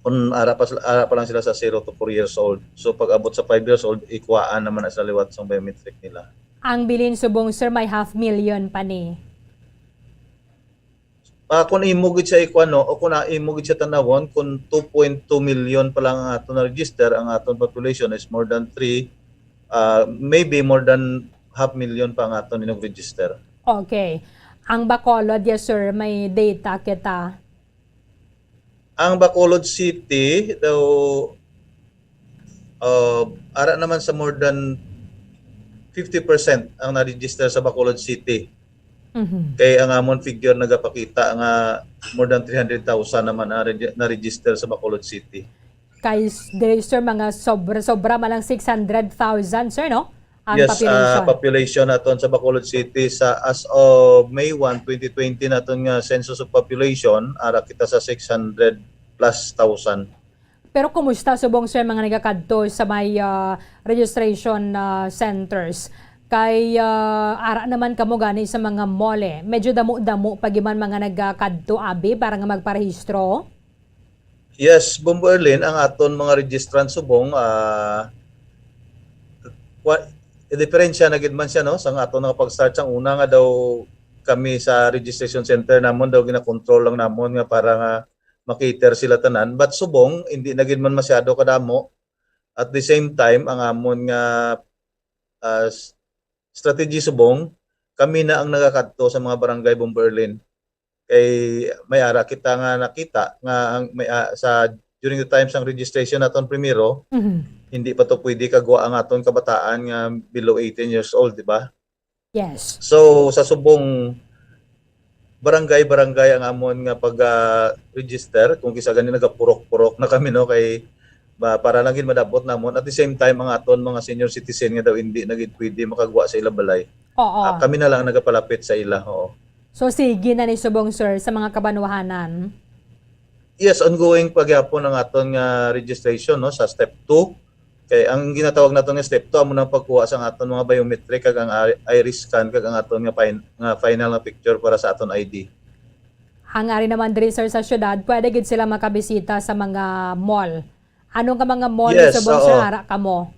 kung ara pa, sila- ara pa lang sila sa zero to four years old. So pag abot sa five years old, ikuhaan naman na sila liwat sang biometric nila. Ang bilin subong, sir, may half million pa ni. Ah, kung imo gid siya ikuan, no, o kung imo gid siya tanawon, kung two point two million pa lang ang aton na-register, ang aton population is more than three, ah, maybe more than half million pa ang aton inog-register. Okay. Ang Bacolod, yes, sir, may data kita. Ang Bacolod City daw, uh, ara naman sa more than fifty percent ang na-register sa Bacolod City. Mhm. Kay ang amon figure nagapakita nga more than three hundred thousand naman ang regi-, na-register sa Bacolod City. Kay s-, diri, sir, mga sobra-sobra man lang six hundred thousand, sir, no? Ang Yes, ah, population. population naton sa Bacolod City sa, as of May one, twenty twenty, naton nga census of population, ara kita sa six hundred plus thousand. Pero kumusta subong, sir, mga nagakadto sa may, ah, registration, ah, centers? Kay, ah, ara naman kamo gani sa mga mall, eh. Medyo damo-damo pa gyud man mga nagakadto, abi, para nga magparehistro? Yes, Bombo Erlin, ang aton mga registrant subong, ah, wa-, diferensya na gid man siya, no, sa aton nga pag-start. Sang una nga daw kami sa registration center namon daw ginakontrol lang namon nga para nga ma-cater sila tanan. But subong, hindi na gid man masyado kadamo. At the same time, ang amon nga, ah, s-, strategy subong, kami na ang nagakadto sa mga barangay, Bombo Erlin. Kay may ara kita nga nakita nga ang may, ah, sa, during the time sang registration naton primero, Mhm. hindi pa to pwede kagwa ang aton kabataan nga below eighteen years old, di ba? Yes. So, sa subong barangay-barangay ang amon nga pag, ah, register, kung kisa gani nagapurok-purok na kami, no, kay ba, para lang gid madabot namon. At the same time, ang aton mga senior citizen nga daw hindi na gid pwede makagwa sa ila balay. Oo. Ah, kami na lang nagapalapit sa ila, oo. So, sige na ni subong, sir, sa mga kabanwahanan? Yes, ongoing pa gyapon ang aton nga registration, no, sa step two. Kay ang ginatawag naton nga step two, amo nang pagkuha sa aton mga biometric kag ang i-, iris scan kag ang aton nga fin-, nga final nga picture para sa aton I D. Ang ari naman diri, sir, sa syudad, pwede gid sila makabisita sa mga mall. Ano nga mga mall Yes, subong, sir, oo. ara kamo?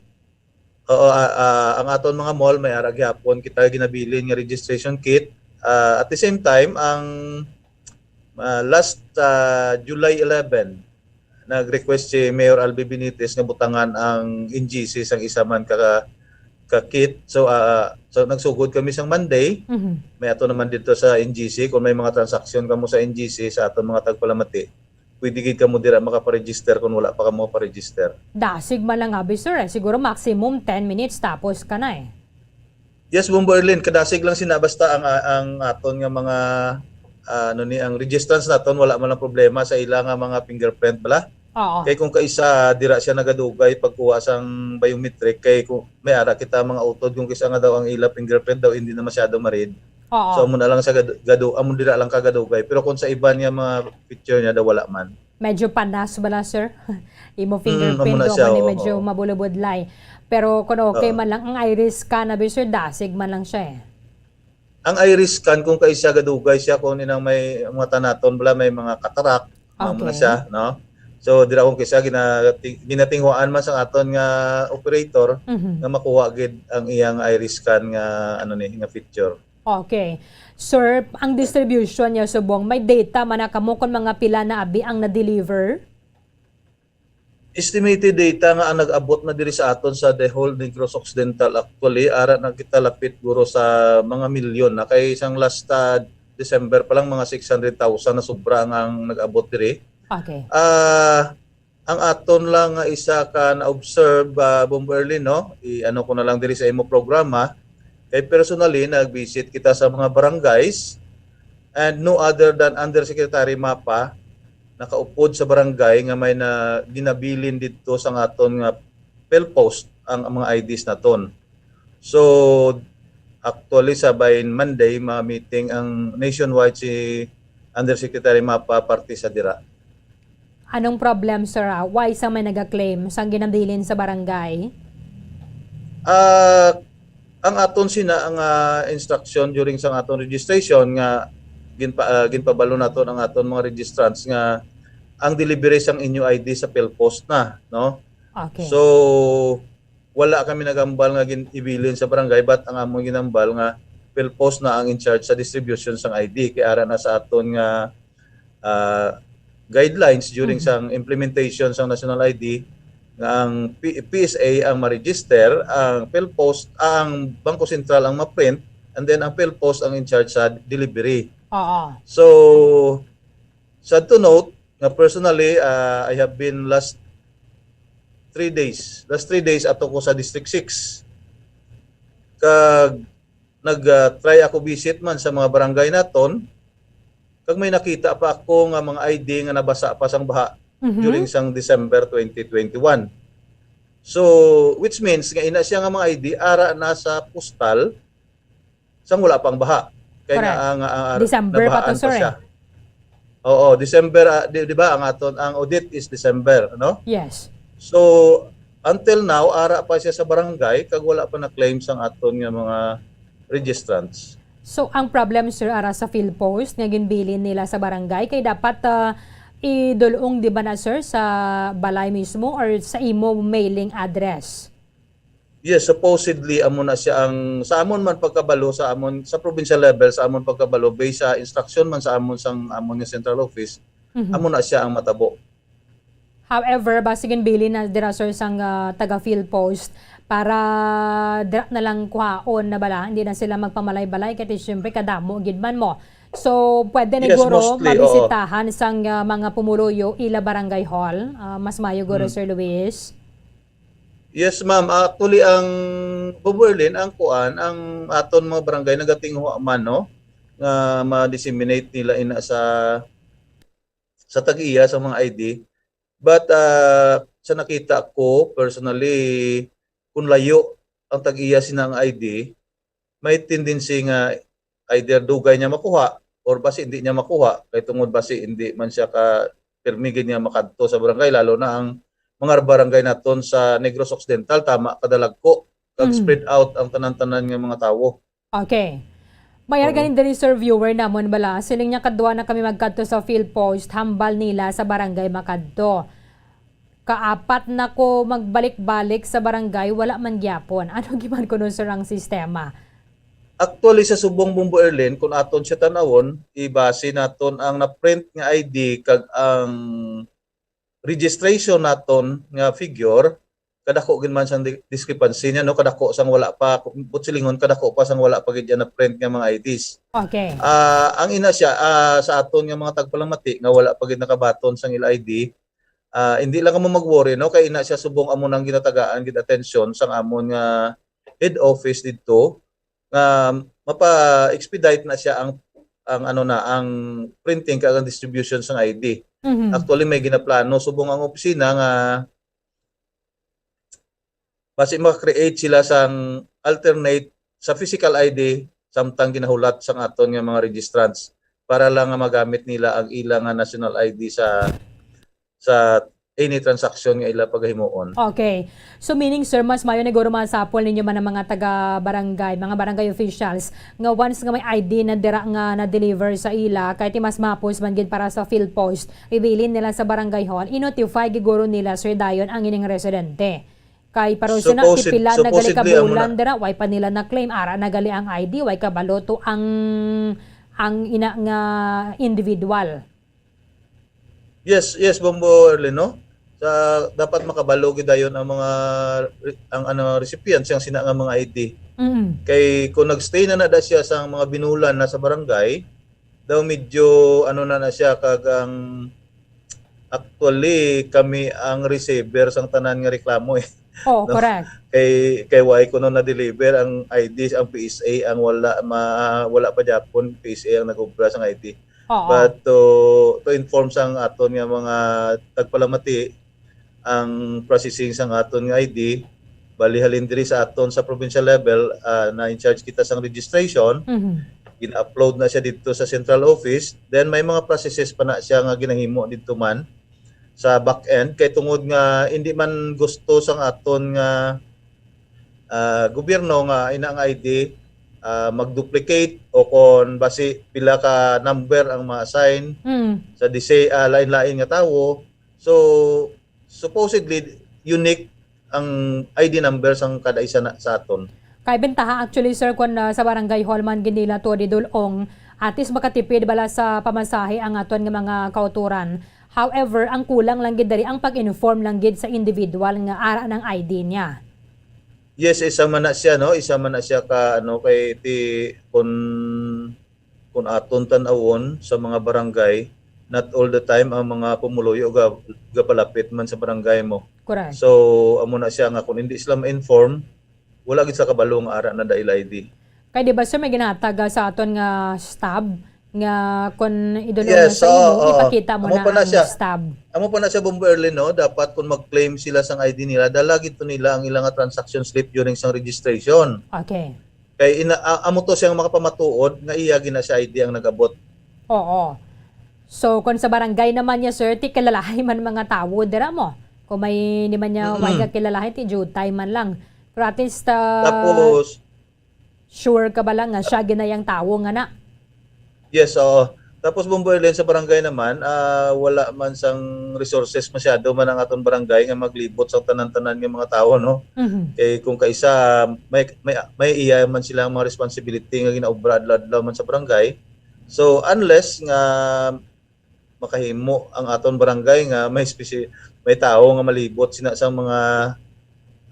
Oo, ah, ah, ang aton mga mall may ara gyapon kita ginabilin nga registration kit. Ah, at the same time, ang, ah, last, ah, July eleven, nag-request si Mayor Albi Benitez nga butangan ang N G C sang isa man ka, ka kit. So, ah, so nagsugod kami sang Monday. Mhm. May ato naman dito sa N G C. Kung may mga transaksyon kamo sa N G C, sa aton mga tagpalamati, pwede gid kamo dira makaparegister kung wala pa kamo paregister. Dasig man lang abi, sir, eh. Siguro maximum ten minutes tapos ka na, eh. Yes, Bombo Erlin, kadasig lang sina basta ang, ang aton nga mga, ah, ano ni, ang registrants naton wala man lang problema sa ila nga mga fingerprint bala. Oo. Kay kung kaisa dira siya nagadugay pagkuha sang biometric, kay kung may ara kita mga utod kung kisa nga daw ang ila fingerprint daw hindi na masyado ma-read. Oo. So, amo na lang sa gad-, gadu-, amo dira lang ka gadugay. Pero kung sa iban nga mga picture niya daw wala man. Medyo panas bala, sir? Imo Mm, amo fingerprint na daw siya, man ni oo, medyo oo. mabulabudlay. Pero kung okay Oo. man lang ang iris scan, abi, sir, dasig man lang siya eh. Ang iris scan, kung kaisa gadugay siya, kung inang may mga tanaton bala, may mga cataract, mga muna Okay. siya, no? So, dira kung kaisa, gina-, ginatinghuan man sa aton nga operator Mhm. nga makuha gid ang iyang iris scan nga, ano ni, nga feature. Okay. Sir, ang distribution niya subong, may data man na kamo kung mga pila na abi ang na-deliver? Estimated data nga ang nag-abot na diri sa aton sa the whole Negros Occidental, actually, ara na kita lapit guro sa mga milyon na. Kay isang last, ah, December pa lang, mga six hundred thousand na sobra ang, ang nag-abot diri. Okay. Ah, ang aton lang nga isa ka na-observe, ah, Bombo Erlin, no? I-ano ko na lang diri sa imo programa. Kay personally, nag-visit kita sa mga barangays, and no other than Undersecretary Mapa, nakaupod sa barangay nga may na ginabilin didto sa aton nga PhilPost ang, ang mga I Ds naton. So, actually, sa by Monday, ma-meeting ang nationwide si Undersecretary Mapa parte sa dira. Anong problem, sir, ah? Why sa may nagaklaim sang ginabilin sa barangay? Ah, ang aton sina, ang, ah, instruction during sa aton registration nga ginpa-, ah, ginpabalo naton ang aton mga registrants nga ang delivery sang inyo I D sa PhilPost na, no? Okay. So, wala kami nagambal nga gin-, ibilin sa barangay, but ang among ginambal nga PhilPost na ang in charge sa distribution sang I D. Kay ara na sa aton nga, ah, guidelines during Mhm. sang implementation sang national I D nga ang P-, P S A ang ma-register, ang PhilPost, ang Bangko Sentral ang ma-print, and then ang PhilPost ang in charge sa delivery. Oo. So, sad to note nga personally, ah, I have been last three days. Last three days ato ko sa District six. Kag nag, ah, try ako visit man sa mga barangay naton. Kag may nakita pa ako nga mga I D nga nabasa pa sang baha Mhm. during sang December twenty twenty-one. So, which means nga ina siya nga mga I D ara na sa postal sang wala pang baha. Kay nga, Correct. ah, nga, ah, December pa to, nabahaan pa sir, eh. siya. Oo, December, ah, di, di ba, ang aton, ang audit is December, no? Yes. So, until now, ara pa siya sa barangay, kag wala pa na-claim sang aton nga mga registrants. So, ang problem, sir, ara sa PhilPost nga ginbilin nila sa barangay, kay dapat, ah, idulong, di ba na, sir, sa balay mismo or sa imo mailing address? Yes, supposedly, amo na siya ang, sa amon man pagkabalo, sa amon, sa provincial level, sa amon pagkabalo, based sa instruction man sa amon, sang amon nga central office, Mhm. amo na siya ang matabo. However, basi ginbilin na dira, sir, sang, ah, taga PhilPost para dira na lang kuhaon na bala, hindi na sila magpamalay-balay, kay siyempre kadamo gid man mo. So, pwede ni Yes, guro mostly, oo. mabisitahan sang, ah, mga pumuluyo ila barangay hall, ah, mas mayo guro, Hmm. Sir Luis? Yes, ma'am. Actually, ang Bubuerlin, ang kuan, ang aton mga barangay nagatinguha man, no, nga ma-disseminate nila ina sa, sa tag-iya sa mga I D. But, ah, sa nakita ko personally, kung layo ang tag-iya sina nga I D, may tendency nga either dugay niya makuha or basi hindi niya makuha, kay tungod basi hindi man siya ka pirmi gid niya makadto sa barangay, lalo na ang mga barangay naton sa Negros Occidental, tama kadalagko kag Mm. spread out ang tanan-tanan nga mga tawo. Okay. Mayar Oo. ganin diri, sir, viewer namon bala. Siling niya, kadwa na kami magkadto sa PhilPost, hambal nila sa barangay makadto. Kaapat na ko magbalik-balik sa barangay, wala man gyapon. Ano giman kuno, sir, ang sistema? Actually, sa subong, Bombo Erlin, kung aton siya tan-awon, ibase naton ang na-print nga I D kag ang registration naton nga figure, kadako gid man sang di-, discrepancy niya, no? Kadako sang wala pa, buot silingon, kadako pa sang wala pa gid yan na-print nga mga I Ds. Okay. Ah, ang ina siya, ah, sa aton nga mga tagpalamati nga wala pa gid nakabaton sang ila I D, ah, hindi lang kamo mag-worry, no? Kay ina siya subong amo nang ginatagaan gid atensyon sang amon nga head office didto, nga mapa-expedite na siya ang, ang ano na, ang printing kag ang distribution sang I D. Mhm. Actually, may ginaplano subong ang opisina nga basi maka-create sila sang alternate sa physical I D samtang ginahulat sang aton nga mga registrants para lang nga magamit nila ang ila nga national I D sa sa any transaction nga ila pagahimuon. Okay. So meaning, sir, mas mayo na guro masapol ninyo man ang mga taga-barangay, mga barangay officials, nga once nga may I D na dira nga na-deliver sa ila, kay ti mas mapos man gid para sa field post, ibilin nila sa barangay hall, i-notify gid guro nila, sir, dayon ang ining residente. Kay pareho na, Supposed- pipila na gali ka supposedly, amo na. Bulan dira, way pa nila na-claim, ara na gali ang I D, way kabalo to ang, ang ina nga individual. Yes, yes, Bombo Erlin, no? Sa, dapat makabalo gid dayon ang mga re-, ang ano, recipients sang sina nga mga I D. Mm. Kay kung nag-stay na na da siya sa mga binulan na sa barangay, daw medyo ano na na siya kag ang, actually, kami ang receiver sang tanan nga reklamo eh. Oo, No? correct. Kay kay why kuno na-deliver ang I D, ang P S A ang wala ma, wala pa gyapon P S A ang nag-obra sang I D. Oo. But to to inform sang aton nga mga tagpalamati, ang processing sang aton nga I D, bali halin diri sa aton sa provincial level, ah, na in charge kita sang registration, Mhm. gina-upload na siya didto sa central office, then may mga processes pa na siya nga ginahimo didto man sa back end, kay tungod nga hindi man gusto sang aton nga ah, gobyerno nga ina nga I D, ah, mag-duplicate o kon basi pila ka number ang ma-assign Mm. sa dise-, ah, lain-lain nga tawo. So, supposedly unique ang I D number sang kada isa na, sa aton. Kay bentaha actually, sir, kung, ah, sa barangay hall man gid nila to didul-ong, at least makatipid bala sa pamasahe ang aton nga mga kautoran. However, ang kulang lang gid diri ang pag-inform lang gid sa individual nga ara nang I D niya. Yes, isa man na siya, no? Isa man na siya ka, ano, kay ti, kun, kun aton tan-awon sa mga barangay, not all the time ang mga pumuluyo ga, gapalapit man sa barangay mo. Correct. So, amo na siya nga kung hindi sila ma-inform, wala gid sa kabalo nga ara na da ila I D. Kay di ba, sir, may ginhatag, ah, sa aton nga stub nga kun idulong Yes, na sa imo, oo, oo. ipakita mo Amo na pa na ang siya. stub. Amo pa na siya, Bombo Erlin, no? Dapat kung mag-claim sila sang I D nila, dala gid to nila ang ilang nga transaction slip during sang registration. Okay. Kay ina, a-, amo to siyang makapamatuod nga iya gina siya I D ang nag-abot. Oo. So, kung sa barangay naman niya, sir, ti kilalahay man mga tawo dira mo. Kung may ni man niya, Mm-mm. way ka kilalahay, ti jutay man lang. Pero at least, ah, Tapos, sure ka ba lang nga siya ginayang tawo nga na? Yes, oo. Tapos, Bombo Erlin, sa barangay naman, ah, wala man sang resources masyado man ang aton barangay nga maglibot sa tanan-tanan nga mga tawo, no? Mhm. Kay kung kaisa, may, may, may iya man sila ang mga responsibility nga ginaobra adlaw-adlaw man sa barangay. So, unless nga makahimo ang aton barangay nga may spesi-, may tawo nga malibot sina sa mga,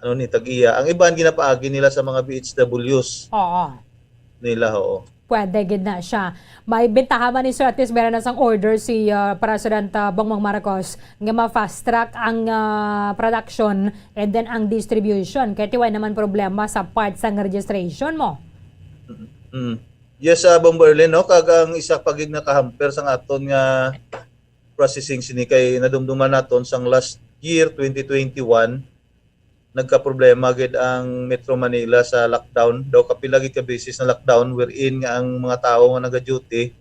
ano ni, tag-iya. Ang iban ginapaagi nila sa mga B H Ws Oo. nila, oo. Pwede gid na siya. May bintaha man ni Sir, at least meron na sang order si, ah, President, ah, Bongbong Marcos nga ma-fast track ang, ah, production and then ang distribution. Kaya tiway naman problema sa part sang registration mo. Mm. Yes, ah, Bombo Erlin, no? Kag ang isa pa gid nga kahamper sang aton nga processing sini kay nadumduman naton sang last year, twenty twenty-one, nagkaproblema gid ang Metro Manila sa lockdown. Daw kapila gid ka beses na lockdown wherein nga ang mga tawo nga naga-duty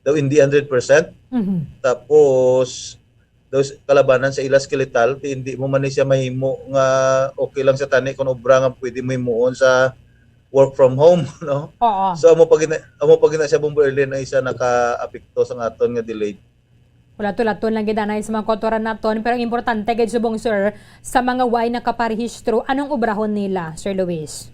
daw hindi hundred percent. Mhm. Tapos daw s-, kalabanan sa ila skeletal, ti hindi mo man ni siya mahimo nga okay lang sa tani kung obra nga pwede mo himuon sa work from home, no? Oo. So, amo pa gina-, amo pa gina siya, Bombo Erlin, ang isa nakaapekto sa aton nga delayed. Wala to, laton lang gid anay sa mga kautoran naton, pero ang importante gid subong, sir, sa mga way nakaparehistro, anong obrahon nila, Sir Luis?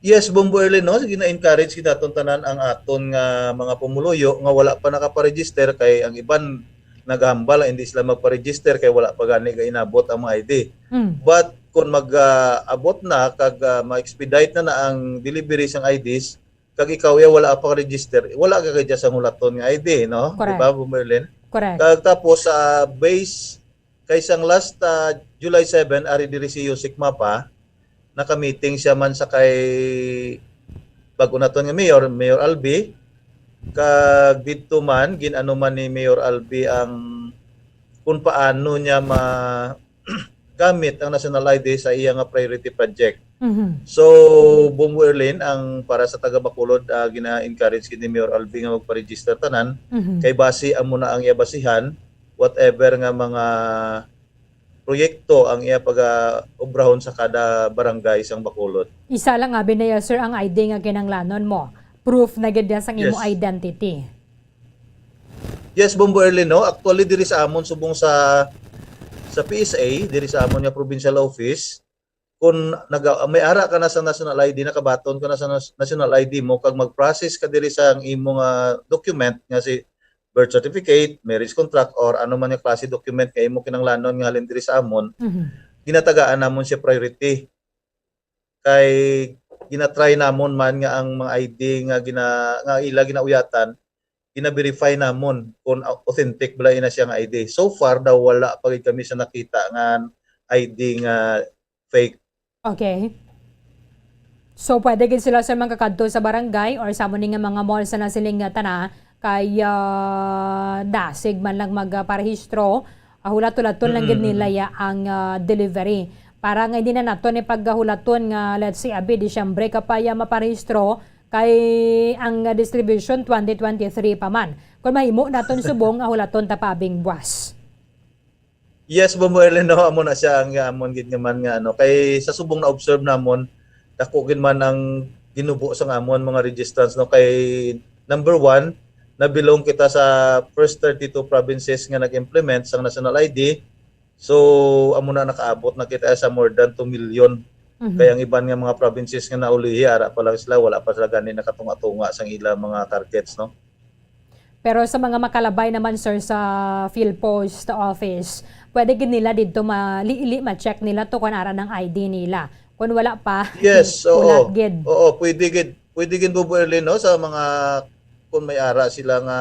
Yes, Bombo Erlin, no? Sige, na-encourage gid naton tanan ang aton nga mga pumuluyo nga wala pa nakaparegister, kay ang iban nagahambal nga hindi sila magparegister kay wala pa gani gainabot ang mga I D. Mm. But kung mag, ah, abot na kag, ah, ma-expedite na na ang delivery sang I Ds, kag ikaw ya wala pa register, wala ka kay sa hulaton nga I D, no? Correct. Di ba, Bombo Erlin? Correct. Kag tapos sa base, kay sang last, ah, July seven, ari diri si Yusik Mapa, naka-meeting siya man sa kay bag-o naton nga mayor, Mayor Albi, kag didto man, gin-ano man ni Mayor Albi ang kung paano niya ma-, gamit ang national I D sa iya nga priority project. Mhm. So, Bombo Erlin, ang para sa taga Bacolod, ah, gina-encourage gid ni Mayor Albi nga magpa-register tanan, Mhm. kay base amo na ang iya basihan, whatever nga mga proyekto ang iya pag-obrahon sa kada barangay sang Bacolod. Isa lang abi niya, sir, ang I D nga kinahanglanon mo. Proof na gid niya sang imo Yes. identity. Yes, Bombo Erlin, no? Actually, diri sa amon, subong sa, sa P S A, diri sa amon nga provincial office, kung naga-, may ara ka na sa national I D, nakabaton ka na sa nas-, national I D mo, kag mag-process ka diri sa ang imo nga document, nga si birth certificate, marriage contract, or ano man nga klase document nga imo kinahanglanon nga halin diri sa amon, Mhm. ginatagaan namon siya priority. Kay ginatry namon man nga ang mga I D nga gina-, nga ila ginauyatan, gina-verify namon kung au-, authentic bala ina siya nga I D. So far daw, wala pa gid kami sa nakita nga I D nga fake. Okay. So, pwede gid sila, sir, magkakadto sa barangay or sa amo ni nga mga mall sa nasiling nga tana kay, ah, dasig man lang magparehistro, ah, hulat-hulaton lang gid Mm, nila mm. ya ang, ah, delivery. Para nga hindi na nato ni paghulaton nga, let's say, abi, Disyembre ka pa ya maparehistro, kay ang, ah, distribution twenty twenty-three pa man. Kung mahimo naton subong, ah, hulaton ta pa abing buwas. Yes, Bombo Erlen, no, amo na siya ang, ah, amon gid nga man nga, ano, kay sa subong na-observe namon, dako gid man ang ginubo sang amon mga registrants, no, kay number one, nabilong kita sa first thirty-two provinces nga nag-implement sang national I D. So, amo na, nakaabot na kita sa more than two million. Mhm. Kay ang iban nga mga provinces nga naulihi, ara pa lang sila, wala pa sila gani nakatunga-tunga sang ila mga targets, no? Pero sa mga makalabay naman, sir, sa PhilPost office, pwede gid nila didto maliili, ma-check nila to kung ara nang I D nila. Kung wala pa, Yes, hulat oo. gid. Oo, pwede gid, pwede gid, Bobo Erlin, no, sa mga, kung may ara sila nga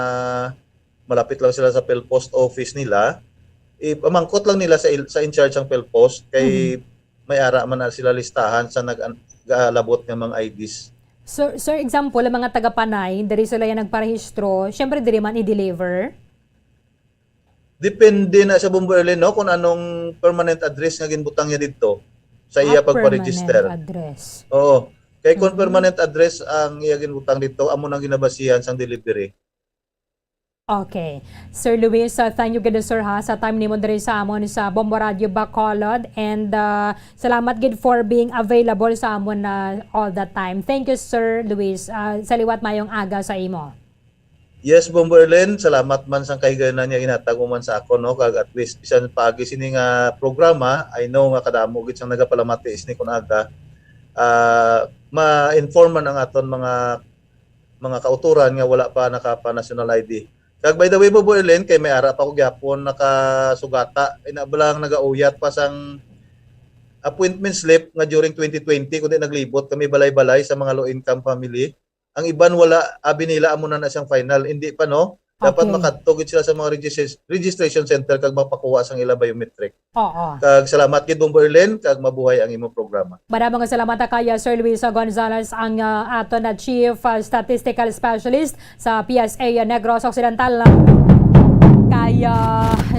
malapit lang sila sa PhilPost office nila, ipamangkot lang nila sa il-, sa in charge ang PhilPost kay Mhm. may ara man na sila listahan sa nag-, galabot nga mga I Ds. Sir, sir, example, ang mga taga-Panay, diri sila yung nagparehistro, syempre diri man i-deliver? Depende na sa Bombo Erlin, no, kung anong permanent address nga ginbutang niya didto sa Ah, iya pagpa-register. Permanent address. Oo. Kay kung Mm. permanent address ang iya ginbutang didto, amo nang ginabasihan sang delivery. Okay. Sir Luis, uh, thank you gid, sir, ha, sa time nimo diri sa amon sa Bombo Radio Bacolod. And, uh, salamat gid for being available sa amon, uh, all the time. Thank you, Sir Luis. Uh, sa liwat, mayong aga sa imo. Yes, Bombo Erlen, salamat man sang kahigayonan nga ginhatag mo man sa akon, no? Kag at least, bisan paagi sini nga programa, I know nga kadamo gid sang nagapalamati sini kun aga. Ah, ma-inform man ang aton mga, mga kautoran nga wala pa nakapa-national I D. Kag by the way, Bombo Erlen, kay may ara pa ko gyapon nakasugata, ina ba lang nagauyat pa sang appointment slip nga during twenty twenty, kundi naglibot kami balay-balay sa mga low-income family. Ang iban wala, abi nila amo na na siyang final. Hindi pa, no? Dapat Okay. makadto gid sila sa mga registration, registration center kag mapakuha sang ila biometric. Oo. Kag salamat gid, Bombo Erlen, kag mabuhay ang imo programa. Maraming salamat kaya Sir Luis Gonzalez, ang, ah, aton na Chief, ah, Statistical Specialist sa P S A Negros Occidental. Kaya,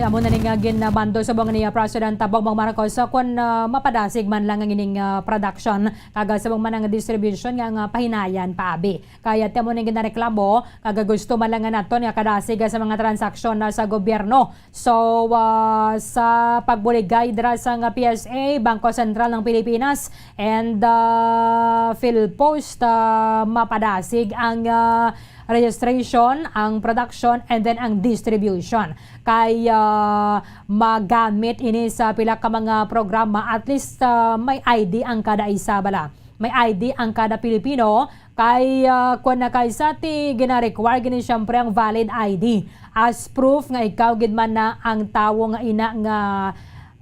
amo na ni nga ginamando subong ni, ah, President Bongbong Marcos, ah, kung, ah, mapadasig man lang ang ining, ah, production, kag, ah, subong man ang distribution nga, nga pahinayan pa abi. Kaya ti amo ning ginareklamo, kag gusto man lang nga naton nga kadasig sa mga transaksyon na sa gobyerno. So, ah, sa pagbuligay dira sa nga P S A, Bangko Sentral ng Pilipinas, and, ah, PhilPost, ah, mapadasig ang, ah, registration, ang production, and then ang distribution. Kay, ah, magamit ini sa pila ka mga programa, at least, ah, may I D ang kada isa bala. May I D ang kada Pilipino, kay, ah, kung nakaisa ti gina-require gini, siyempre, ang valid I D as proof nga ikaw gid man na ang tawo nga ina nga,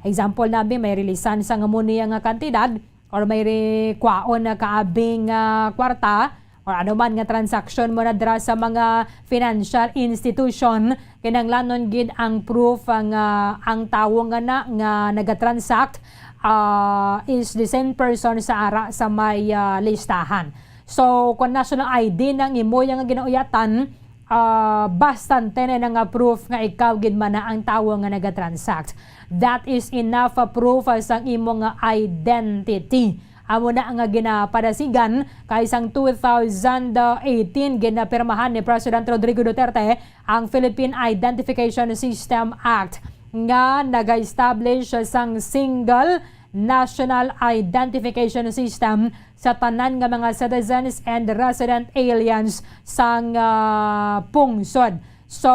example nabi, may rilisan sa nga mo niya nga kantidad or may re-, kwaon na kaabing, ah, kwarta or ano man nga transaksyon mo na dira sa mga financial institution, kinahanglanon gid ang proof, ah, nga ang tawo nga na, nga nagatransact, ah, is the same person sa ara sa may, ah, listahan. So, kung national I D nang imo yang ginauyatan, ah, bastante na na nga proof nga ikaw gid man na ang tawo nga nagatransact. That is enough, ah, proof, ah, sang imo nga identity. Amo na nga ginapadasigan kay sang two thousand eighteen, ginapirmahan ni President Rodrigo Duterte ang Philippine Identification System Act, nga nag-establish sang single national identification system sa tanan nga mga citizens and resident aliens sang, ah, pungsod. So,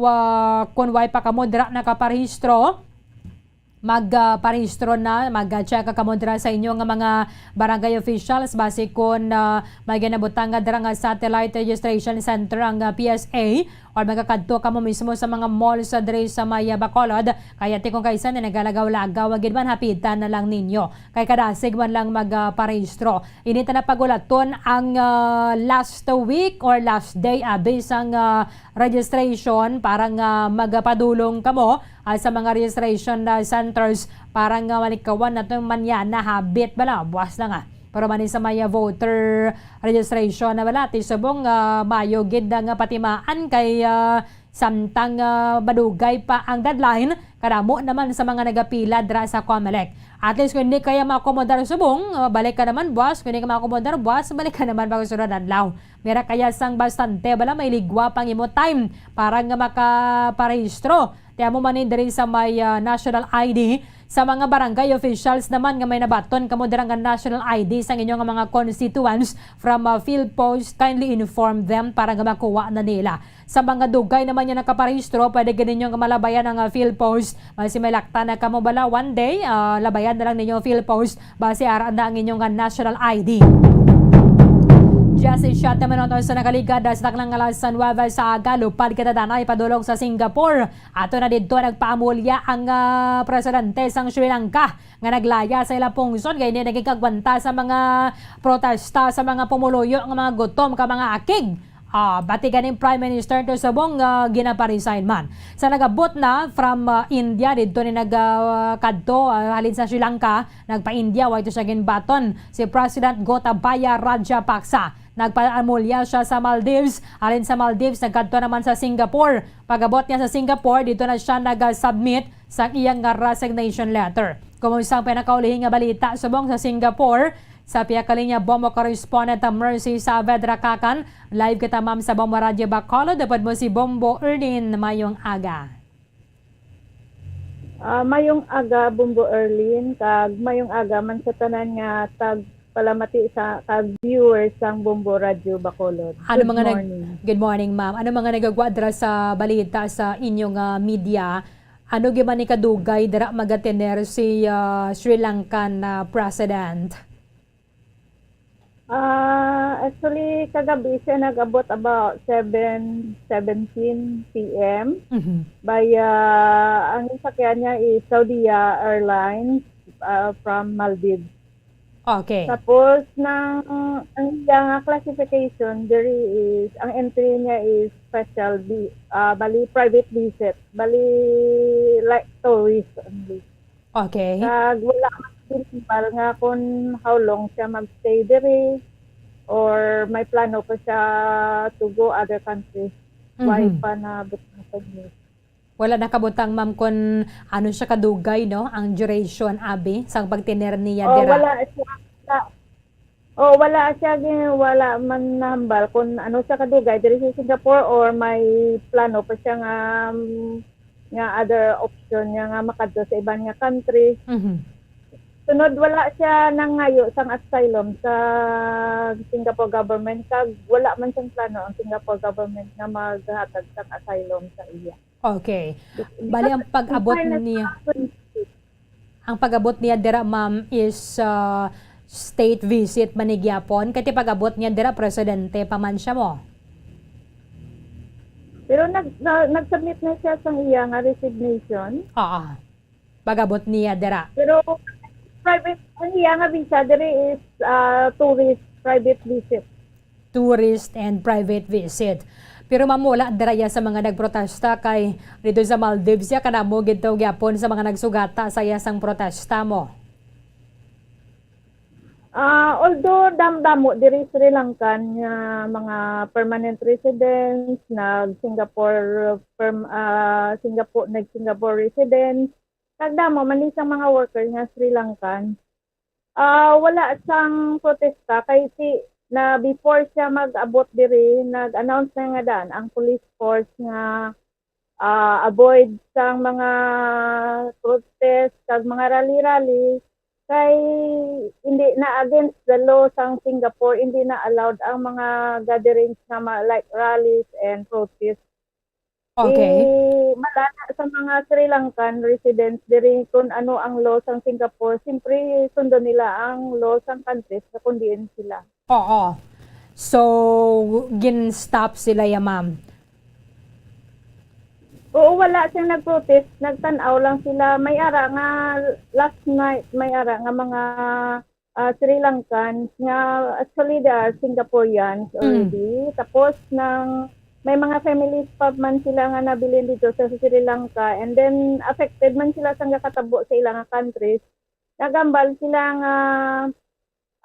ah, kung way pa kamo dira nakaparehistro, mag, ah, parehistro na, mag, ah, check kamo dira sa inyo nga mga barangay officials, basi kon, ah, may ginabutang nga dira nga satellite registration center ang, ah, P S A, or magakadto kamo mismo sa mga malls, ah, diri sa may, ah, Bacolod. Kaya ti kung kaisan na nagalagaw-lagaw, gid man, hapitan na lang ninyo. Kay kadasig man lang mag, ah, parehistro. Ini ta na pagulaton ang, ah, last week or last day, abi, sang, ah, registration para nga magapadulong kamo, ah, sa mga registration, ah, centers para nga malikawan nato mañana, habit bala, buwas na nga. Pero mani sa may, ah, voter registration na bala, ti subong, ah, mayo gid nga patimaan kay, ah, samtang, ah, madugay pa ang deadline, kadamo naman sa mga nagapila dira sa Comelec. At least kung hindi kaya maakomodar subong, ah, balik ka naman buwas, kung hindi ka maakomodar buwas, balik ka naman pag sunod adlaw. Mira kaya sang bastante bala may ligwa pang imo time para nga makaparehistro. Ti amo man ni diri sa may, ah, national I D, sa mga barangay officials naman nga may nabaton kamo dira nga national I D sang inyo nga mga constituents from, ah, field post, kindly inform them para nga makuha na nila. Sa mga dugay naman nga nakaparehistro, pwede gid ninyo nga malabayan ang, ah, field post. Basi may lakta na kamo bala one day, ah, labayan na lang ninyo ang field post. Basi ara na ang inyo nga national I D. Diyas siyete minutos sa nakaligad, ah, sa taknang alas nuwebe sa aga, lupad kita danay padulong sa Singapore. Ato na didto nagpaamulya ang, ah, presidente sang Sri Lanka nga naglaya sa ila pungsod kay hindi nagkikagwanta sa mga protesta sa mga pumuluyo nga mga gutom ka mga akig. Ah, bati ganing Prime Minister to subong nga ginaparesign man. Sa nagabot na from, ah, India, didto ni nagkadto, ah, halin sa Sri Lanka, nagpa-India, way to siya ginbaton si President Gotabaya Rajapaksa. Nagpaamulya siya sa Maldives, halin sa Maldives, nagkadto naman sa Singapore. Pag-abot niya sa Singapore, dito na siya nag-submit sa iyang nga resignation letter. Kung sa pinakaulihi nga balita, subong sa Singapore, sa pihak linya, Bombo correspondent Mercy Saavedra Kakan. Live kita, ma'am, sa Bombo Radyo Bacolod. Upod mo si Bombo Erlin. Mayong aga. Ah, mayong aga, Bombo Erlin, kag mayong aga man sa tanan nga tagpalamati sa, kag viewers sang Bombo Radyo Bacolod. Ano Good mga nag-, morning. Good morning, ma'am. Ano mga nagagwa dira sa balita sa inyong, ah, media? Ano gyud man ni kadugay dira magatener si, ah, Sri Lankan, ah, president? Ah, actually, kagabi siya nag-abot about seven seventeen P M. Mhm. By, ah, ang sakyan niya is Saudia Airlines, ah, from Maldives. Okay. Tapos, nang, ang iya nga classification diri is, ang entry niya is special, vi-, ah, bali, private visit. Bali, like, tourist only. Okay. Kag wala man ginhambal nga kung how long siya magstay diri or may plano pa siya to go other country. Why Mhm. pa na butang sa news? Wala nakabutang, ma'am, kung ano siya kadugay, no? Ang duration, abi, sang pagtener niya Oh, dira. Wala siya, wala. Oh, wala siya gin-, wala man nahambal kung ano siya kadugay diri sa Singapore or may plano pa siya nga, um, nga other option niya nga makadto sa iban nga country. Mhm. Sunod, wala siya nangayo sang asylum sa Singapore government, kag wala man siyang plano ang Singapore government nga maghatag sang asylum sa iya. Okay. Bali, ang pag-abot niya, ang pag-abot niya dira, ma'am, is, uh, state visit man ni gyapon. Kay ti pag-abot niya dira, presidente pa man siya mo. Pero nag-, na-, nag-submit na siya sa iya nga resignation. Oo. Pag-abot niya dira. Pero private, ang iya nga visa diri is, uh, tourist private visit. Tourist and private visit. Pero, ma'am, wala dira ya sa mga nagprotesta kay dito sa Maldives ya, kanamo gid to gyapon sa mga nagsugata sa iya sang protesta mo. Ah, although dam-, damo diri Sri Lankan nga mga permanent residents, nag-Singapore perm-, ah, Singapore, nag-Singapore residents, kag damo man din sang mga worker nga Sri Lankan. Ah, wala sang protesta kay si, na before siya mag-abot diri, nag-announce na nga daan ang police force nga, ah, avoid sang mga protest kag mga rally-rally kay hindi na, against the law sang Singapore, hindi na allowed ang mga gatherings nga ma-, like rallies and protests. Okay. Eh, malana sa mga Sri Lankan residents diri kung ano ang law sang Singapore, siyempre sundon nila ang law sang countries sa kung diin sila. Oo. So, gin-stop sila ya, ma'am? Oo, wala siyang nag-protest. Nagtan-aw lang sila. May ara nga last night, may ara nga mga, ah, Sri Lankans nga actually they are Singaporeans Mm. already. Tapos nang may mga families pa man sila nga nabilin dito sa Sri Lanka, and then affected man sila sa nakatabo sa ilang countries. Nagambal sila nga,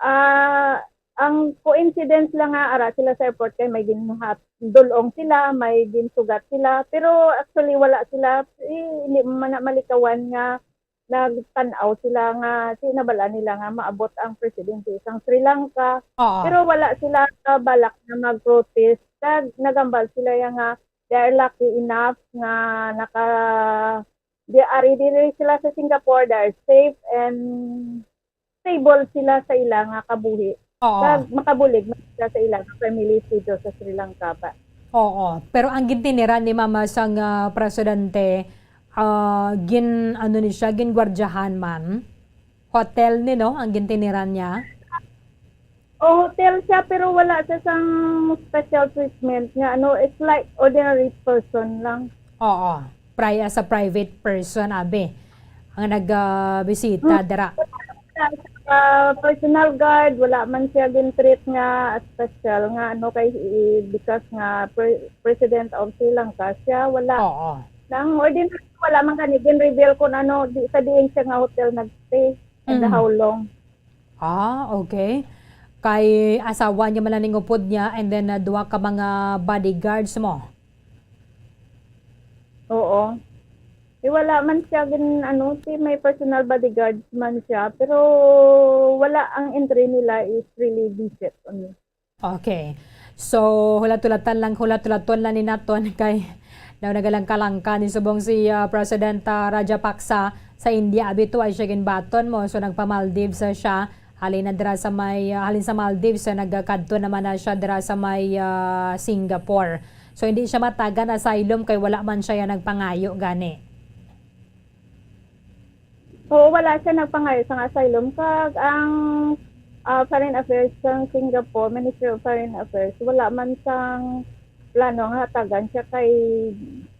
ah, ang coincidence lang nga ara sila sa airport kay may ginhat-, dulong sila, may ginsugat sila, pero actually wala sila, eh, hindi man na malikawan nga nagtan-aw sila nga, si, nabal-an nila nga maabot ang presidente sang Sri Lanka. Oo. Pero wala sila, ah, balak na mag-protest. Kag nagambal sila ya nga they are lucky enough nga naka-, they are, diri sila sa Singapore, they are safe and stable sila sa ila nga kabuhi. Oo. Kag makabulig man sila sa ila nga families dito sa Sri Lanka ba. Oo. Pero ang gintiniran ni Mama sang, ah, presidente, ah, gin-, ano ni siya, gingwardyahan man. Hotel ni, no, ang gintiniran niya? O, hotel siya, pero wala siya sang special treatment nga, ano, it's like ordinary person lang. Oo. Pri-, as a private person, abi, ang nag, ah, bisita Hmm. dira. Wala siya, personal guard, wala man siya gin-treat nga special nga, ano, kay, eh, because nga pre-, President of Sri Lanka siya, wala. Oo. Nang ordinary, wala man gani gin-reveal kung ano, di, sa diin siya nga hotel nag-stay and Mm. how long. Ah, okay. Kay asawa niya man lang ning upod niya, and then, ah, duha ka mga bodyguards mo. Oo. Eh, wala man siya gin-, ano, si may personal bodyguards man siya, pero wala, ang entry nila is really visit only. Okay. So, hulat-hulatan lang, hulat-hulaton lang ni naton kay daw nagalangka-langka ni subong si, ah, President, ah, Rajapaksa sa India. Abi to ay siya ginbaton mo. So, nagpa-Maldives, ah, siya. Halin na dira sa may, ah, halin sa Maldives, ah, nagkadto naman na siya dira sa may, ah, Singapore. So, hindi siya matagan asylum kay wala man siya yang nagpangayo gani. Oo, wala siya nagpangayo sang asylum. Kag ang, ah, Foreign Affairs sang Singapore, Ministry of Foreign Affairs, wala man sang plano nga hatagan siya kay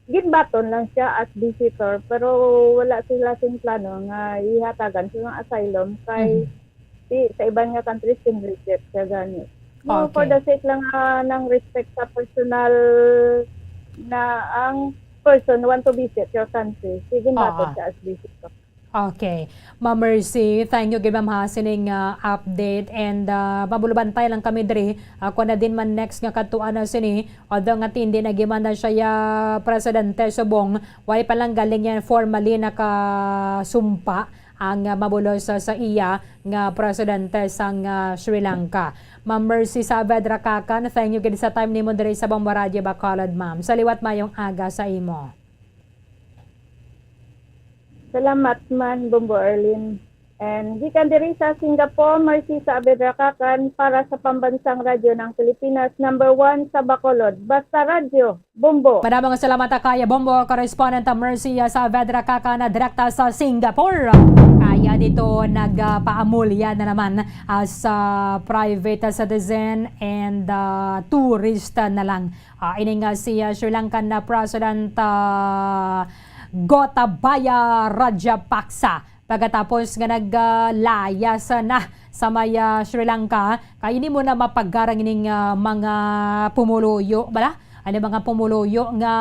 ginbaton lang siya as visitor, pero wala sila sing plano nga ihatagan siya sang asylum kay Mhm. di, sa iban nga countries, gin-reject siya gani. So, for Okay. the sake lang, ah, ng respect sa personal na ang person want to visit your country, sige, Oo. matod siya as visitor. Okay. Ma'am Mercy, thank you gid, ma'am, ha, sining, ah, update, and, ah, pabulubantay lang kami diri. Ako na din man next nga katuan na sini, although nga tindi na gimanda siya ya presidente subong, way pa lang galing yan formally nakasumpa ang, ah, mabulos sa, sa iya nga presidente sang, ah, Sri Lanka. Ma'am Mercy Saavedra Kakan, thank you gid sa time nimo diri sa Bombo Radyo Bacolod, ma'am. Sa liwat, mayong aga sa imo. Salamat man, Bombo Arlene. And gikan diri sa Singapore, Mercy Saavedra Kakan para sa Pambansang Radyo ng Pilipinas, number one sa Bacolod. Basta Radyo, Bombo. Madamo nga salamat, Akaya Bombo, correspondent, ah, Mercy, ah, Saavedra Kakan, na direkta sa Singapore. Kaya dito nagpaamulya na naman, ah, sa private, ah, citizen and, ah, tourist, ah, na lang. Ah, ini nga si, ah, Sri Lankan na President, ah, Gotabaya Rajapaksa. Pagkatapos nga naglayas na sa may, ah, Sri Lanka, kay ini mo na mapagarang ining, ah, mga pumuluyo, bala? Ano, mga pumuluyo nga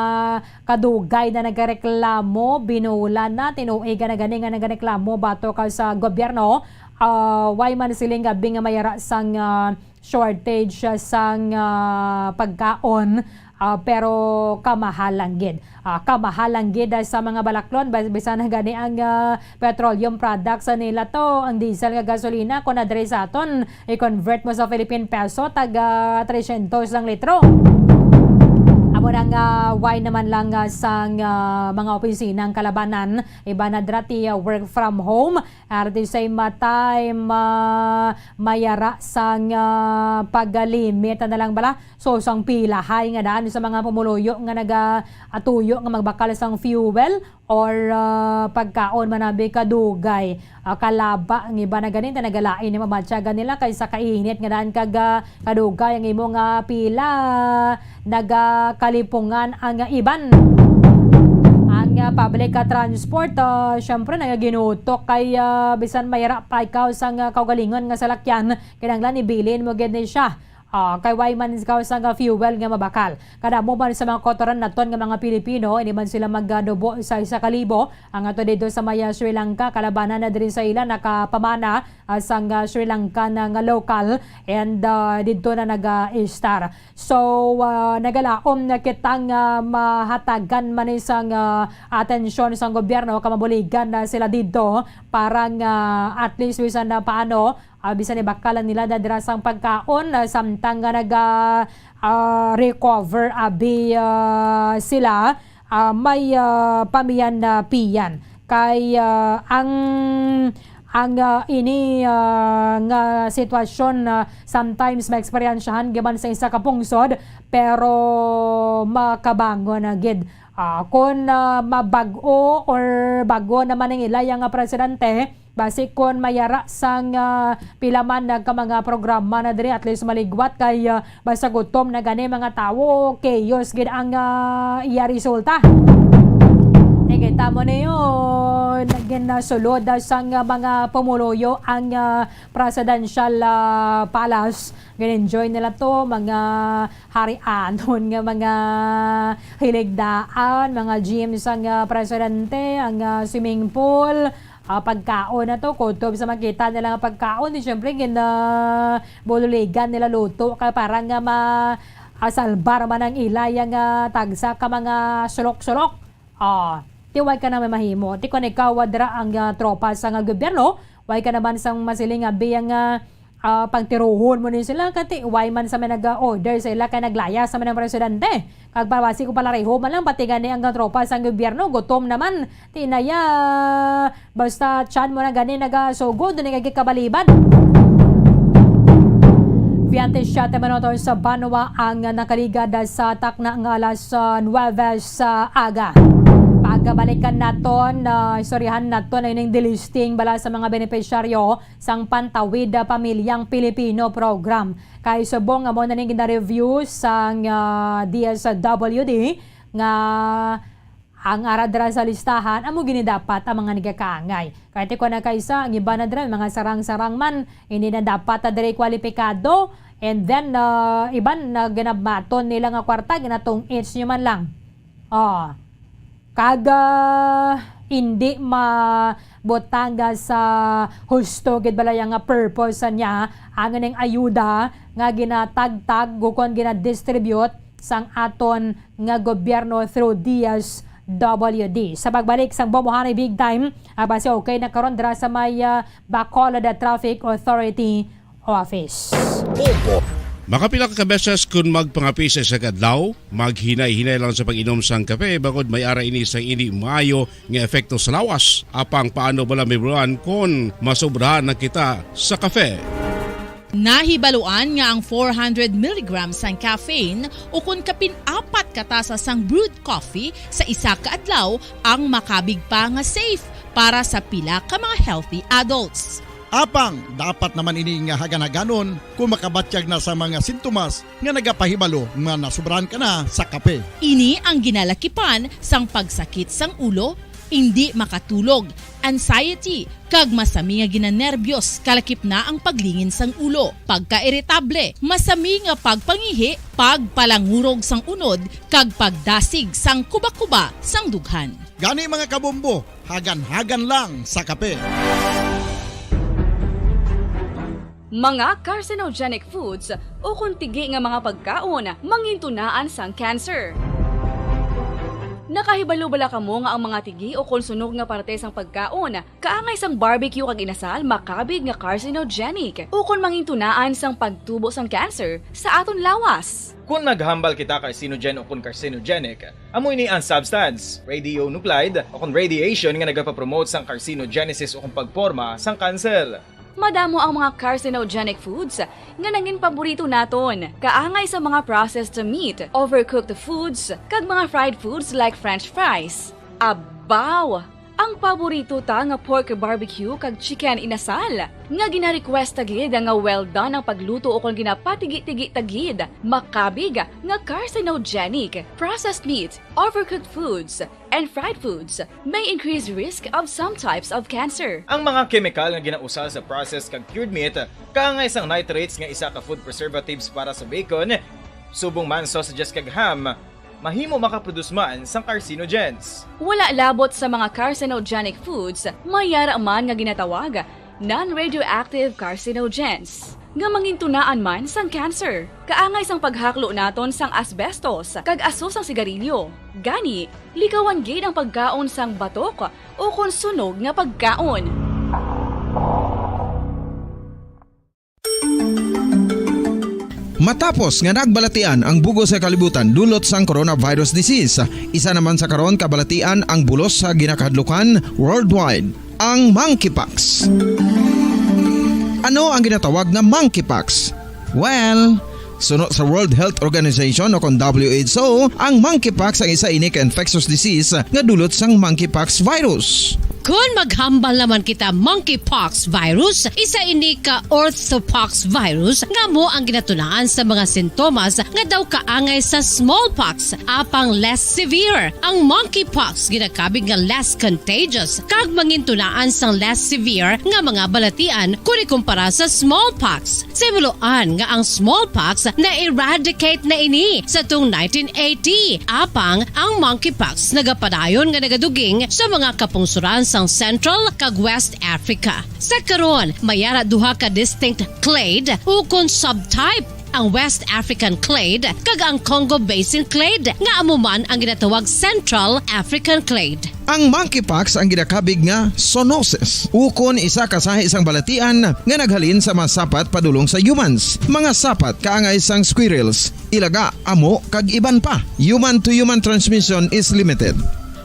kadugay na nagareklamo, binulan na, tinuig na gani nga nagareklamo batok sa gobyerno. Ah, way man siling abi nga may ara sang, ah, shortage, ah, sang, ah, pagkaon Ah, pero kamahal lang gid. Ah, kamahal lang gid, ah, sa mga balaklon, bas-, bisan na gani ang, ah, petroleum products, ah, nila to, ang diesel nga gasolina, kung na diri sa aton, i-convert mo sa Philippine peso, tag, ah, tresyentos lang litro. Amo na nga, why naman lang, ah, sang, ah, mga opisina ang kalabanan, iba na dira ti, ah, work from home, at the same, ah, time, ah, mayara sang, ah, paglimit na lang bala. So, sang pilahay nga daan sa mga pumuluyo nga nagaatuyo nga magbakal sang fuel or, ah, pagkaon man abi kadugay, ah, kalaba ang iba na ganin, nagalain ni mamatyagan nila kaysa kainit nga daan kag, ah, kadugay ang imo nga pila, nagakalipungan ang iban. Ang, ah, public, ah, transport, ah, syempre, nagaginutok kay, ah, bisan mayra pa ikaw sang, ah, kaugalingon nga salakyan, kinahanglan ibilin mo gid ni siya. Ah, kay why man ikaw sang, ah, fuel nga mabakal. Kadamo man sa mga kautoran naton nga mga Pilipino, hindi man sila maganubo sa isa ka libo. Ang ato dito sa maya Sri Lanka, kalabanan na diri sa ila nakapamana, ah, sang, ah, Sri Lanka na nga local and, ah, didto na nag-istar. So, ah, nagalaom na kita nga mahatagan man ni sang, ah, atensyon sang gobyerno, kamabuligan na sila didto para nga at least bisan na paano, ah, bisan ibakal lang nila na dira sang pagkaon, ah, samtang nga naga, ah, recover abi, ah, sila, ah, may, ah, pamiyan na piyan. Kay, ah, ang, ang, ah, ini, ah, nga sitwasyon, ah, sometimes maeksperiensyahan giban sa isa ka pungsod, pero makabangon na gid. Ah, kung, ah, mabag-o or bago naman ang ilaya nga presidente, basi kon mayara sang, ah, pila man nga ka mga programa na diri, at least maligwat kay, ah, basta gutom na gani mga tawo, chaos gid ang, ah, iya resulta. Nakita mo na yun, naging, ah, sulod, ah, sang, ah, mga pumuluyo ang, ah, presidential, ah, palace. Gin-enjoy nila to, mga harianon nga mga hiligdaan, mga gym sang, ah, presidente, ang, ah, swimming pool, ah, pagkaon na to, kutob sa makita nila nga pagkaon, di syempre, gin-, ah, bululigan nila luto, kay para nga ma-, ah, salbar man ang ilaya nga tagsa ka mga sulok-sulok. Ah, ti way ka na may mahimo. Ti kon ikaw, ah, dira ang, ah, tropa sa nga gobyerno, way ka naman sang masiling nga biyang, ah, ah, pagtiruhon mo ni sila, kati way man sa may nag-order sa ila kay naglaya sa may ang presidente. Kag pawasi ko pala reho man lang, pati gani ang tropa sang gobyerno, gutom naman. Tinaya, basta tiyan mo na gani nagasugod, ni kay kabalibad. Veinte siete minutos sa banwa ang nakaligad sa takna nga alas, ah, nuwebe sa aga. Pagabalikan naton, ah, istoryahan naton ang ining delisting bala sa mga benepisyaryo sang Pantawid, ah, Pamilyang Pilipino Program. Kay subong nga mo na ning gina-review sang, ah, D S W D nga ang ara dira sa listahan amo gini dapat ang mga nagakaangay. Kay ti ko na kaisa, ang iba na dira, mga sarang-sarang man, hindi na dapat na diri kwalipikado. And then, ah, iban na ginamaton nila nga kwarta, ginatung-its nyo man lang. Oh. Kag, ah, hindi mabutanga sa husto gid balaya nga purpose niya ang ining ayuda nga ginatagtag ukon ginadistribute sang aton nga gobyerno through D S W D. Sa pagbalik sang Bombohani Big Time, ah, basi okay na karon dira sa may, ah, Bacolod Traffic Authority Office. Makapila ka beses kun magpangapi sa isa ka adlaw, maghinay-hinay lang sa pag-inom sang kape, bangod may ara ini sang indi maayo nga epekto sa lawas. Apang paano bala may bulan kon masobrahan na kita sa kape? Nahibaluan nga ang four hundred milligrams sang caffeine ukon kapin apat ka tasa sang brewed coffee sa isa ka adlaw ang makabig pa nga safe para sa pila ka mga healthy adults. Apang dapat naman ini nga hagan-haganon kung makabatyag na sa mga sintomas nga nagapahibalo nga nasubrahan ka na sa kape. Ini ang ginalakipan sang pagsakit sang ulo, indi makatulog, anxiety, kag masami nga ginanerbiyos, kalakip na ang paglingin sang ulo, pagkairitable, masami nga pagpangihi, pagpalangurog sang unod, kag pagdasig sang kuba-kuba sang dughan. Gani, mga kabombo, hagan-hagan lang sa kape. Mga carcinogenic foods ukon tigi nga mga pagkaon mangintunaan sang cancer. Nakahibalo bala kamo nga ang mga tigi ukon sunog nga parte sang pagkaon kaangay sang barbecue kag inasal makabig nga carcinogenic ukon mangintunaan sang pagtubo sang cancer sa aton lawas? Kon maghambal kita carcinogen ukon carcinogenic, amo ini ang substance, radionuclide, ukon radiation nga nagapapromote sang carcinogenesis ukon pagporma sang cancer. Madamo ang mga carcinogenic foods nga nangin paborito naton, kaangay sa mga processed meat, overcooked foods, kag mga fried foods like French fries. Abaw! Ang paborito ta nga pork barbecue kag chicken inasal, nga gina-request ta gid nga well done ang pagluto ukon ginapatigi-tigi ta gid, makabig nga carcinogenic. Processed meat, overcooked foods, and fried foods may increase risk of some types of cancer. Ang mga kemikal nga ginausal sa processed kag cured meat, kaangay sang nitrates nga isa ka food preservatives para sa bacon, subong man sausages kag ham, mahimo makaproduce man sang carcinogens. Wala labot sa mga carcinogenic foods, may yara man nga ginatawag non-radioactive carcinogens, nga mangintunaan man sang cancer. Kaangay sang paghaklo naton sang asbestos kag aso sang sigarilyo. Gani, likawan gid ang pagkaon sang batok ukon sunog nga pagkaon. Matapos nga nagbalatian ang bug-os nga kalibutan dulot sang coronavirus disease, isa naman sa karon kabalatian ang bulos sa ginakahadlukan worldwide, ang monkeypox. Ano ang ginatawag nga monkeypox? Well, suno sa World Health Organization o kon W H O, ang monkeypox ang isa ini ka infectious disease nga dulot sang monkeypox virus. Kon maghambal naman kita, monkeypox virus, isa ini ka orthopox virus nga amo ang ginatunaan sa mga sintomas nga daw kaangay sa smallpox, apang less severe. Ang monkeypox ginakabig nga less contagious kag mangintunaan sang less severe nga mga balatian kon ikumpara sa smallpox. Sa himuloan nga ang smallpox na-eradicate na ini sa tuong nineteen eighty, apang ang monkeypox nagapadayon nga nagaduging sa mga kapungsoran sang Central kag West Africa. Sa karon, may ara duha ka distinct clade ukon subtype, ang West African clade kag ang Congo Basin clade, nga amo man ang ginatawag Central African clade. Ang monkeypox ang ginakabig nga zoonosis, ukon isa ka sahi sang balatian nga naghalin sa mga sapat padulong sa humans, mga sapat kaangay sang squirrels, ilaga, amo, kag iban pa. Human-to-human transmission is limited.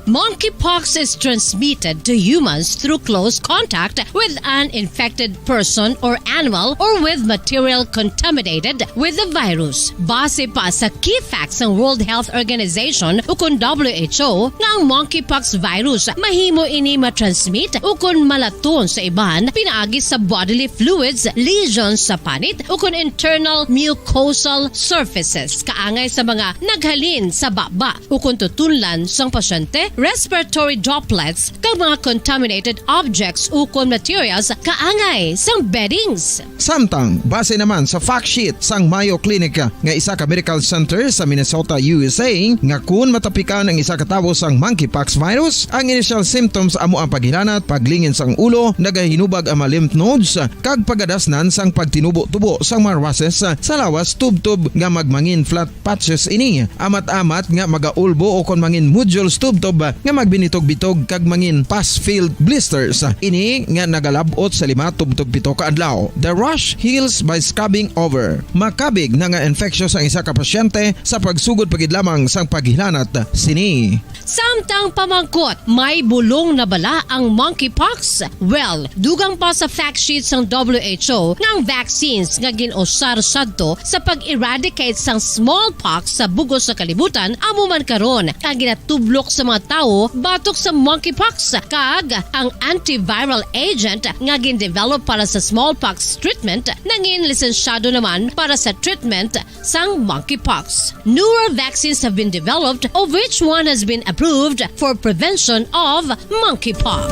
Monkeypox is transmitted to humans through close contact with an infected person or animal or with material contaminated with the virus. Base pa sa key facts sang World Health Organization ukon W H O nga ang monkeypox virus mahimo ini matransmit ukon malaton sa iban pinaagi sa bodily fluids, lesions sa panit ukon internal mucosal surfaces kaangay sa mga naghalin sa baba ukon tutunlan sang pasyente, respiratory droplets, kag mga contaminated objects ukon materials kaangay sang beddings. Samtang, base naman sa fact sheet sang Mayo Clinic nga isa ka medical center sa Minnesota, U S A, nga kun matapikan ang isa ka tawo sang monkeypox virus, ang initial symptoms amo ang paghilanat, paglingin sang ulo, nagahinubag ang mga lymph nodes, kag pagadasnan sang pagtinubo-tubo sang mga rushes sa lawas tubtob nga magmangin flat patches ini, amat-amat nga magaulbo ukon mangin nodules tubtob nga magbinitog-bitog kag mangin pus-filled blisters. Ini nga nagalab-ot sa lima tubtob pito ka adlaw. The rash heals by scabbing over. Makabig na nga infectious ang isa ka pasyente sa pagsugod pa gid lamang sang paghilanat sini. Samtang pamangkot, may bulong na bala ang monkeypox? Well, dugang pa sa fact sheet sang W H O nga ang vaccines nga gin-usar sadto sa pag-eradicate sang smallpox sa bug-os nga kalibutan amo man karon ang ginatublok sa mga tawo batok sa monkeypox, kag ang antiviral agent nga gin-develop para sa smallpox treatment nangin lisensyado naman para sa treatment sang monkeypox. Newer vaccines have been developed, of which one has been approved for prevention of monkeypox.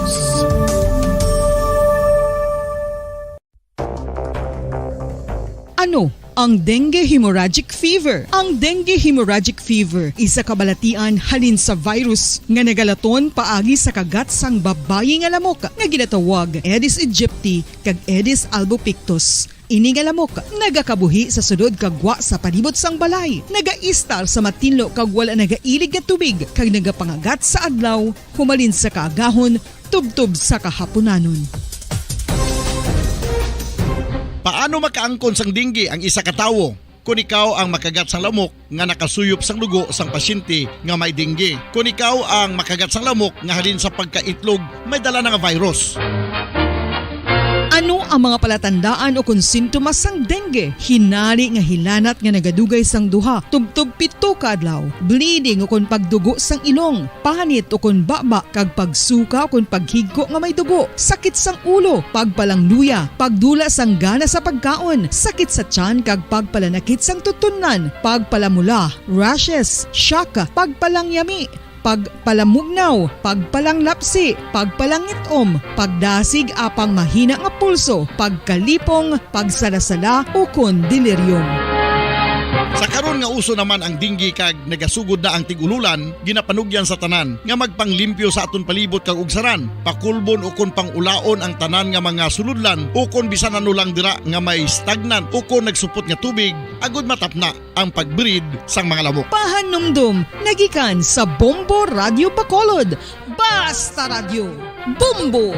Ano ang dengue hemorrhagic fever? Ang dengue hemorrhagic fever isa ka balatian halin sa virus nga nagalaton paagi sa kagat sang babayi nga lamok nga ginatawag Aedes aegypti kag Aedes albopictus. Ini nga lamok nagakabuhi sa sulod kag gwa sa palibot sang balay, nagaistar sa matinlo kag wala nagailig nga tubig, kag nagapangagat sa adlaw humalin sa kaagahon tubtob sa kahaponanon. Paano makaangkon sang dengue ang isa ka tawo? Kon ikaw ang makagat sang lamok nga nakasuyop sang dugo sang pasyente nga may dengue, kon ikaw ang makagat sang lamok nga halin sa pagkaitlog may dala na nga virus. Ano ang mga palatandaan o kon sintomas sang dengue? Hinali nga hilanat nga nagadugay sang duha tubtob pito ka adlaw, bleeding o kon pagdugo sang ilong, panit o kon baba, kag pagsuka o kon paghigko nga may dugo, sakit sang ulo, pagpalangluya, pagdula sang gana sa pagkaon, sakit sa tiyan kag pagpalanakit sang tutunlan, pagpalamula, rashes, shock, pagpalangyami, pagpalamugnaw, pagpalanglapsi, pagpalangit-om, pagdasig apang mahina nga pulso, pagkalipong, pagsala-sala, ukon delirium. Sa karon nga uso naman ang dengue kag nagasugod na ang tig-ululan, ginapanugyan sa tanan nga magpanglimpyo sa aton palibot kag ugsaran, pakulbon ukon pangulaon ang tanan nga mga sulodlan, ukon bisan ano lang dira nga may stagnant ukon nagsupot nga tubig, agud matapna ang pag-breed sang mga lamok. Pahanumdom nagikan sa Bombo Radio Bacolod. Basta Radyo, Bombo!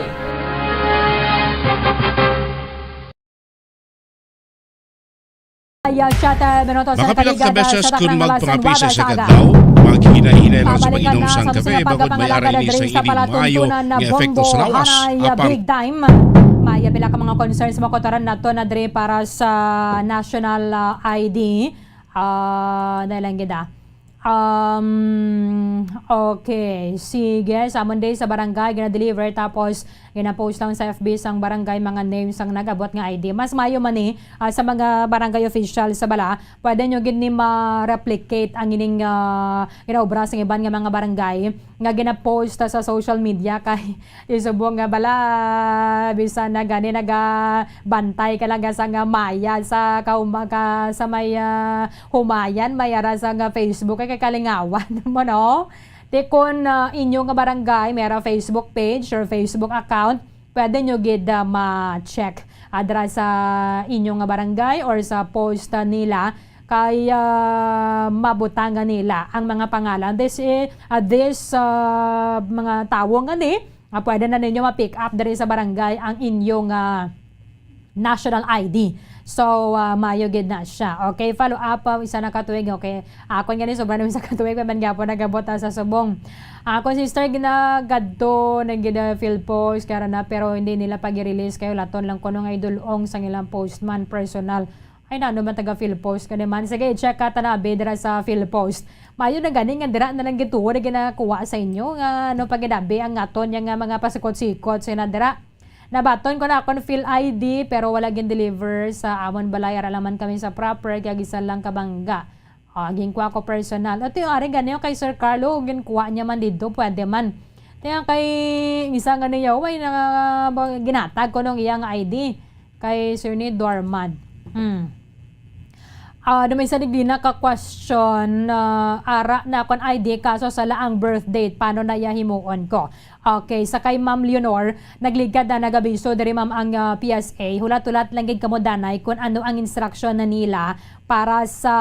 Ay, ah, siyete minutos ang Makapilang kaligadan kabeses sa taknang kung alas magpangapi sa nuwebe sa isang aga. Adlaw, maghinay-hinay lang sa Pabalikan pag-inom na sang sa kape, mga bangod may pagkapangalagad ara ini diri sa ining maayo palatuntunan na nga epekto sa Bombo lawas. Hanay, ah, apan big time. May, ah, pila ka mga concerns makutoran nato na diri para sa national, ah, I D. Ah, dahil lang gid, ah. Um, okay. Sige, sa Monday sa barangay, gina-deliver, tapos gina-post lang sa F B sang barangay mga names sang nag-abot nga I D. Mas mayo man ni, ah, sa mga barangay official sa bala, pwede nyo gid ni ma-replicate ang ining, ah, ginaobra sa iban nga mga barangay nga gina-post sa social media kay isubong nga bala, bisan na gani nagabantay ka lang sa nga maya sa kauma-, ka, sa may, ah, humayan, may ara sa nga Facebook, kay kalingawan mo, no? Di kon, ah, inyo nga barangay, may ara Facebook page or Facebook account, pwede nyo gid, ah, ma-check, ah, dira sa inyo nga barangay or sa post, ah, nila, kay, ah, mabutangan nila ang mga pangalan. This is, ah, this, ah, mga tawo nga ni, ah, pwede na ninyo ma-pick up diri sa barangay ang inyong, ah, national I D. So, ah, mayo gid na siya. Okay, follow up, ah, isa na ka tuig. Okay, akon gani, sobra na isa ka tuig, man gyapon nagabot, ah, sa subong. Akon sister, ginagadto na gid, ah, PhilPost, kaya na, pero hindi nila pag-release kayo. Laton lang kuno nga idulong sang ilang postman personal. Ay, nano man taga PhilPost ka naman. Sige, i-check ka tanabi dira sa PhilPost. Mayo na gani nga dira na lang gituo na ginakuha sa inyo nga ano pa ginabi ang aton nga mga pasikot-sikot sa ina dira. Nabaton ko na akon Phil I D, pero wala gin-deliver sa amon balay. Ara lang man kami sa proper, kaya gisa lang kabangga. Ah, ginkuha ko personal. Ito yung ari gani kay Sir Carlo, ginkuha niya man dito, pwede man. Kaya kay isa nga niya, way na ba, ginatag ko nung iyang I D kay Sir ni Dormad. Hmm. Ah, dumay sa digdi na ka question, ah, ara na akon I D, kaso sala ang birth date. Paano na iya himuon ko? Okay, sa kay Ma'am Leonor, nagligad na nagabiso diri, ma'am, ang, ah, P S A. Hulat-hulat lang gid kamo danay kung ano ang instruction na nila para sa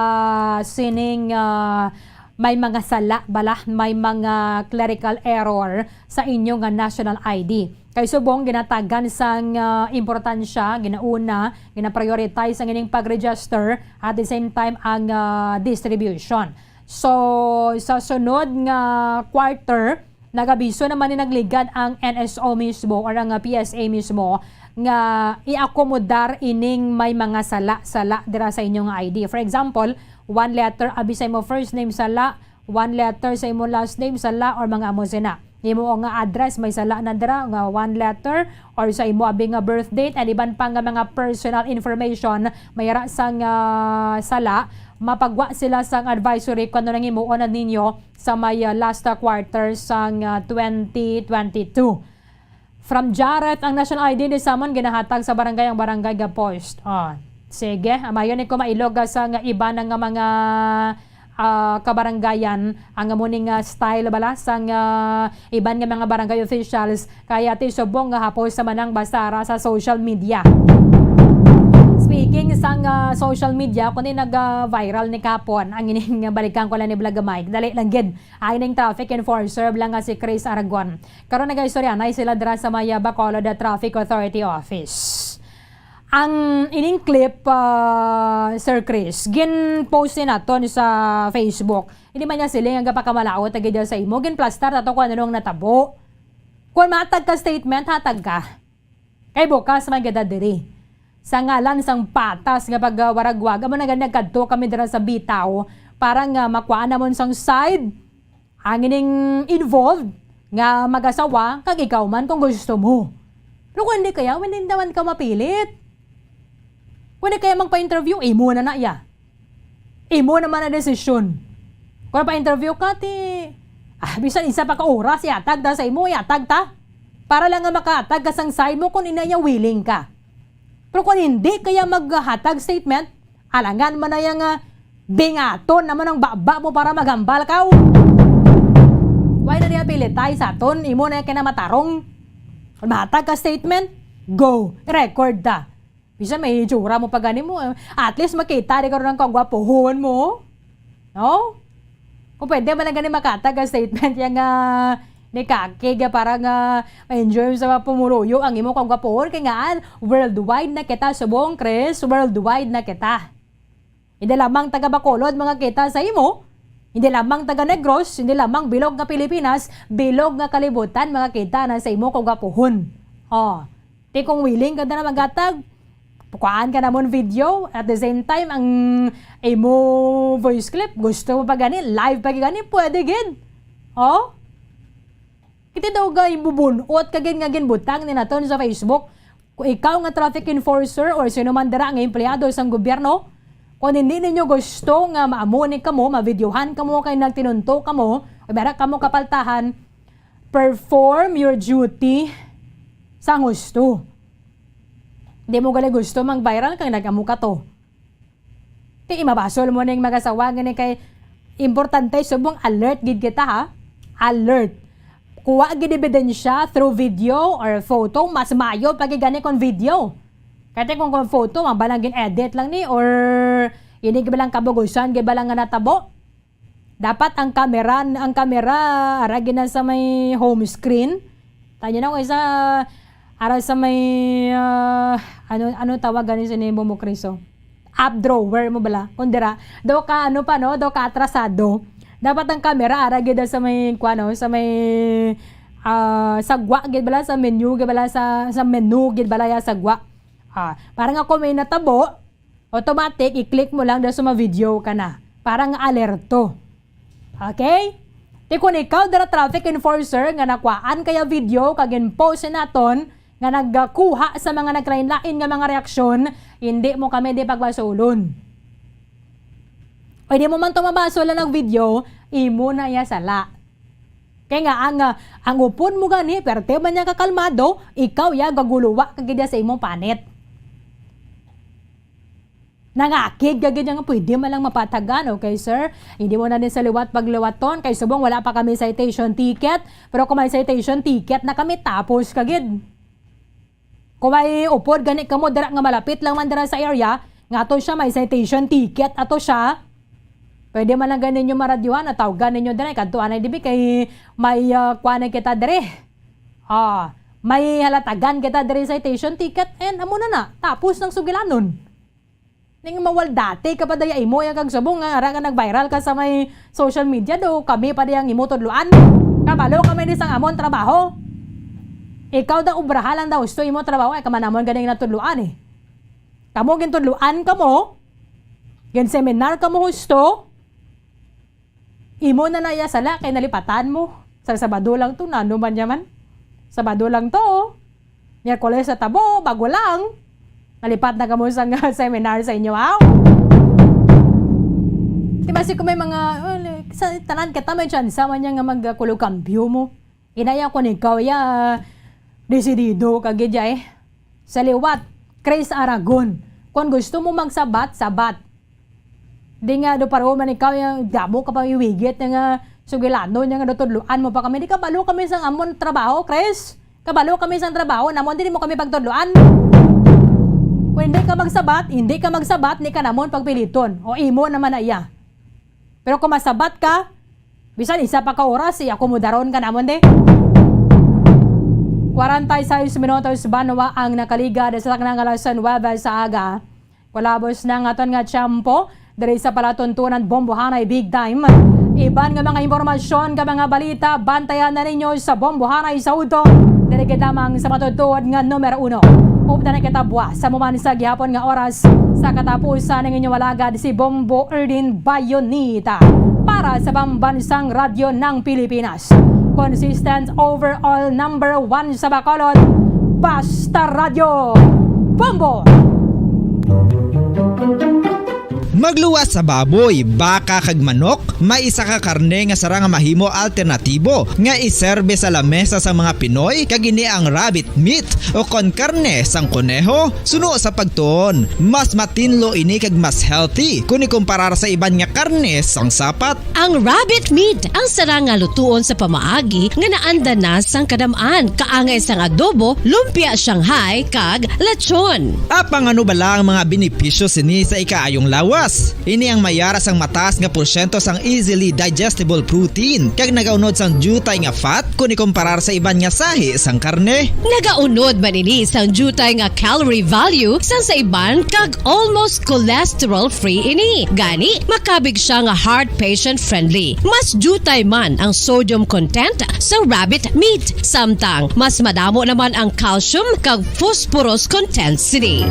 sining, ah, may mga sala bala, may mga clerical error sa inyo nga national I D. Kay subong ginatagan sang, ah, importansya, ginauna, gina-prioritize ang ining pag-register, at the same time ang, ah, distribution. So, sa sunod nga quarter, nagabiso naman ni nagligad ang N S O mismo or ang, ah, P S A mismo nga i-akomodar ining may mga sala-sala dira sa inyo nga I D. For example, one letter abi sa imo first name sala, one letter sa imo last name sala, or mga amo sina. Imo nga address may sala na dira nga one letter, or sa imo abi nga birth date and iban pa nga mga personal information may ara sang, ah, sala, mapagwa sila sang advisory kung ano nang himuon na ninyo sa may, ah, last, ah, quarter sang, ah, twenty twenty-two. From Jareth, ang national I D ni Samon ginahatag sa barangay, ang barangay ga-post. Ah, sige, amayon ni ko mailog, ah, sa nga iba na nga mga, ah, kabarangayan ang amo ni nga style bala sang, ah, iban nga mga barangay officials, kaya ti subong nga hapos sa manang basta ara sa social media. Speaking sang, ah, social media, kundi nag-viral ni kapon ang ining balikan ko lang ni Vlog Mike. Dali lang gid. Ay ning traffic enforcer lang nga si Chris Aragon. Karon nagaistorya na sila dira sa may, ah, Bacolod Traffic Authority Office. Ang ining clip, ah, Sir Chris, gin-post ni naton sa Facebook. Hindi man niya siling ang gapakamalaot na gid sa imo. Ginplastar nato kung ano ang natabo. Kung matag ka statement, hatag ka. Kay bukas man gid diri. Sa ngalan sang patas nga pagwaragwag, amo na gani nagkadto kami dira sa Bitaw para nga makuha namon sang side ang ining involved nga mag-asawa kag ikaw man kung gusto mo. Pero kung hindi kaya, hindi naman ka mapilit. Kung hindi kaya magpa-interview, imo na na iya. Imo naman ang desisyon. Kung pa-interview ka, ti, ah, bisan isa pa ka oras, iatag ta sa imo, iatag ta. Para lang nga makatag ka sang side mo kung ina niya willing ka. Pero kung hindi kaya maghatag statement, alangan man na yang, ah, bingaton naman ang baba mo para maghambal ka. Why na niya pilitay sa aton? Imo na yung kinamatarong. Kung mahatag ka statement, go. Record ta. Bisan may itsura mo pa gani mo, eh. At least makita di karon ang kagwapuhon mo. No? Kung pwede man lang gani makatag ang statement yang, ah, ni Kaki, nga para nga ma-enjoy sa mga pumuluyo ang imo kagwapuhon. Kay nga, ah, worldwide na kita subong, Chris. Worldwide na kita. Hindi lamang taga Bacolod, mga kita sa imo. Hindi lamang taga Negros, hindi lamang bilog nga Pilipinas, bilog nga kalibutan, mga kita na sa imo kagwapuhon. Oh, ti kung willing ka na magatag, kuhaan ka namon video, at the same time, ang imo voice clip, gusto mo pa gani, live pa gani, pwede gid. Oh? Kita daw ga ibubunot ka gid nga ginbutang ni naton sa Facebook. Kung ikaw nga traffic enforcer or sino man dira nga empleyado sang gobyerno, kung hindi ninyo gusto nga maamo ni kamo, mavideohan kamo kay nagtinunto kamo, o meron kamo kapaltahan, perform your duty sang husto. Di mo gali gusto mang viral kay nag-amo ka to. Ti imabasol mo ning mag-asawa gani kay importante subong alert gid kita, ha? Alert. Kuha gid ebidensya through video or photo, mas maayo pa gid gani kon video. Kay ti kung, kung photo, ang balang gin-edit lang ni or ini gid balang kabugusan gid balang nga natabo. Dapat ang kamera, ang kamera ara gid na sa may home screen. Tanyo na ko isa ara sa may, ah, ano, ano tawag gani sa nimo mo, Kriso? Up drawer mo bala. Kung dira, daw ka ano pa, no? Daw ka atrasado. Dapat ang kamera ara gid sa may, kuan, no? Sa may, ah, sagwa gid bala, sa menu gid bala, sa, sa menu gid bala ya sagwa. Ah, para nga kung may natabo, automatic, i-click mo lang dahil sa ma-video ka na. Para nga alerto. Okay? Ti kung ikaw dira traffic enforcer nga nakuhaan kaya video kag in-post naton nga nagkuha sa mga naglain-lain nga mga reaksyon, hindi mo kami di pagbasulon. O di mo man to mabasol ang video, imo na iya sala. Kay nga ang, ah, ang upod mo gani, perte man niya kakalmado, ikaw ya gaguluwa ka gid sa imong panit. Nangakig ka gid nga pwede man lang mapatagan, okay, sir? Hindi mo na din sa liwat pagliwaton, kay subong wala pa kami citation ticket, pero kung may citation ticket na kami, tapos ka gid. Kung may upod gani kamo dira nga malapit lang man dira sa area, nga ato siya may citation ticket ato siya. Pwede man lang gani ninyo maradyuhan, natawgan ninyo dira, kadto anay dibi kay may, ah, kuan na kita diri. Ah, may halatagan kita diri citation ticket and amo na na, tapos ng sugilanon. Ning mawal dati ka pa daya imo yang kag subong nga ara ka nag-viral ka sa may social media do, kami pa dayang imo tudloan. Kabalo kami ni sang amon trabaho. Ikaw da obrahan lang daw husto imo trabaho, ay kamanamon ganing natudloan eh. Kamo gintudloan kamo, gin-seminar kamo husto, imo na na iya sala kay nalipatan mo. Sa Sabado lang to, nano man niya man. Sabado lang to, oh. Miyerkules sa tabo, bago lang. Nalipat na kamo sa nga seminar sa inyo, aw? Di ba, si kung may mga, well, sa tanan kita may tsansa man niya nga magkulog kambyo mo. Inaya ko ni ikaw, ya, desidido ka gid, ya, eh. Sa liwat, Chris Aragon. Kung gusto mo magsabat, sabat. Di nga, do paro man ikaw, ya, damo ka pa iwigit nga sugilanon, ya, nga do tudloan mo pa kami. Di kabalo kami sang amon trabaho, Chris. Kabalo kami sang trabaho namon, di mo kami pagtudloan. Hindi ka magsabat, hindi ka magsabat, ni ka namon pagpiliton. O imo naman na iya. Pero kung masabat ka, bisan isa pa ka oras, i-akomodaron ka namon, di. Kwarenta y seis minutos banwa ang nakaligad sa takna nga alas nuebe sa aga. Kulabos na ang aton nga tiyempo diri sa palatuntunan Bombohanay Big Time. Iban nga mga impormasyon ka mga balita, bantayan na ninyo sa Bombohanay sa udto. Diri gid lamang sa matutuod nga numero uno. Updan ang kitabwa sa muman sa gihapon nga oras sa katapusan ng inyong alagad si Bombo Erdin Bayonita para sa Pambansang Radyo ng Pilipinas. Consistent overall number one sa Bacolod, Basta Radyo, Bombo! Magluwas sa baboy, baka kag manok, may isa ka karne nga sarang nga mahimo alternatibo nga iserbe sa lamesa sa mga Pinoy, kag ini ang rabbit meat o kon karne sang koneho. Suno sa pagtuon, mas matinlo ini kag mas healthy kon ikumparar sa iban nga karne sang sapat. Ang rabbit meat ang sarang nga lutuon sa pamaagi nga naanda na sang kadam-an, kaangay sang adobo, lumpia Shanghai, kag lechon. Apang ano bala ang mga benepisyo sini sa ikaayong lawas? Ini ang mayara sang mataas nga porsyento sang easily digestible protein, kag nagaunod sang diutay nga fat kon ikumparar sa iban nga sahi sang karne. Nagaunod man ini sang diutay nga calorie value sang sa iban, kag almost cholesterol-free ini. Gani, makabig siya nga heart patient-friendly. Mas diutay man ang sodium content sa rabbit meat, samtang mas madamo naman ang calcium kag phosphorus content sini.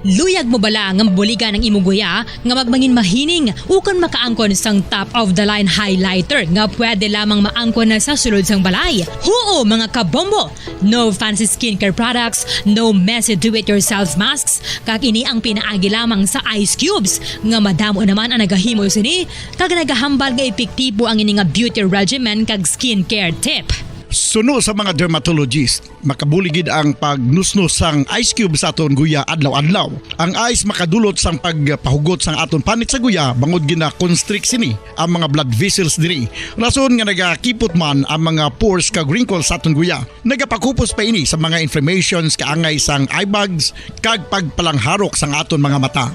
Luyag mo bala nga mabuligan ang imo guya nga magmangin mahining ukon makaangkon sang top-of-the-line highlighter nga pwede lamang maangkon na sa sulod sang balay? Huo, mga kabombo! No fancy skincare products, no messy do-it-yourself masks, kag ini ang pinaagi lamang sa ice cubes nga madamo naman ang nagahimo sini kag nagahambal nga epektibo ang ini nga beauty regimen kag skincare tip. Suno sa mga dermatologist, makabulig gid ang pagnusnos sang ice cube sa aton guya adlaw-adlaw. Ang ice makadulot sang pagpahugot sang aton panit sa guya, bangod gina-constrict sini ang mga blood vessels diri. Rason nga nagakipot man ang mga pores kag wrinkles sa aton guya. Nagapakupos pa ini sa mga inflammations kaangay sang eye bags kag pagpalangharok sang aton mga mata.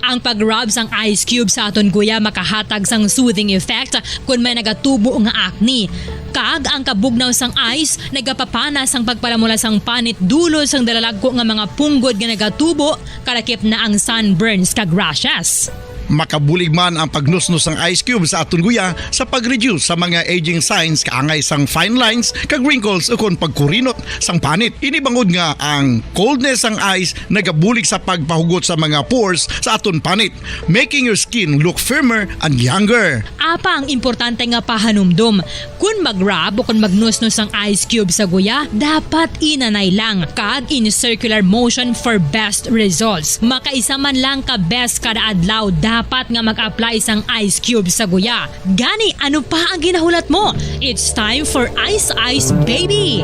Ang pag-rub sang ice cube sa aton guya makahatag sang soothing effect kon may nagatubo nga acne. Kag ang kabugnaw sang ice nagapapana sang pagpalamula sang panit dulot sang dalalagko nga mga punggod nga nagatubo, kalakip na ang sunburns kag rashes. Makabulig man ang pagnusnos sang ice cube sa aton guya sa pag-reduce sa mga aging signs kaangay sang fine lines kag wrinkles ukon pagkurinot sang panit. Ini bangod nga ang coldness sang ice nagabulig sa pagpahugot sa mga pores sa aton panit, making your skin look firmer and younger. Apang importante nga pahanumdom, kon mag-rub o kon magnusnos ang ice cube sa guya, dapat inanay lang kag in circular motion for best results. Makaisa man lang ka beses kada adlaw dapat nga mag-apply sang ice cube sa guya. Gani, ano pa ang ginahulat mo? It's time for Ice Ice Baby!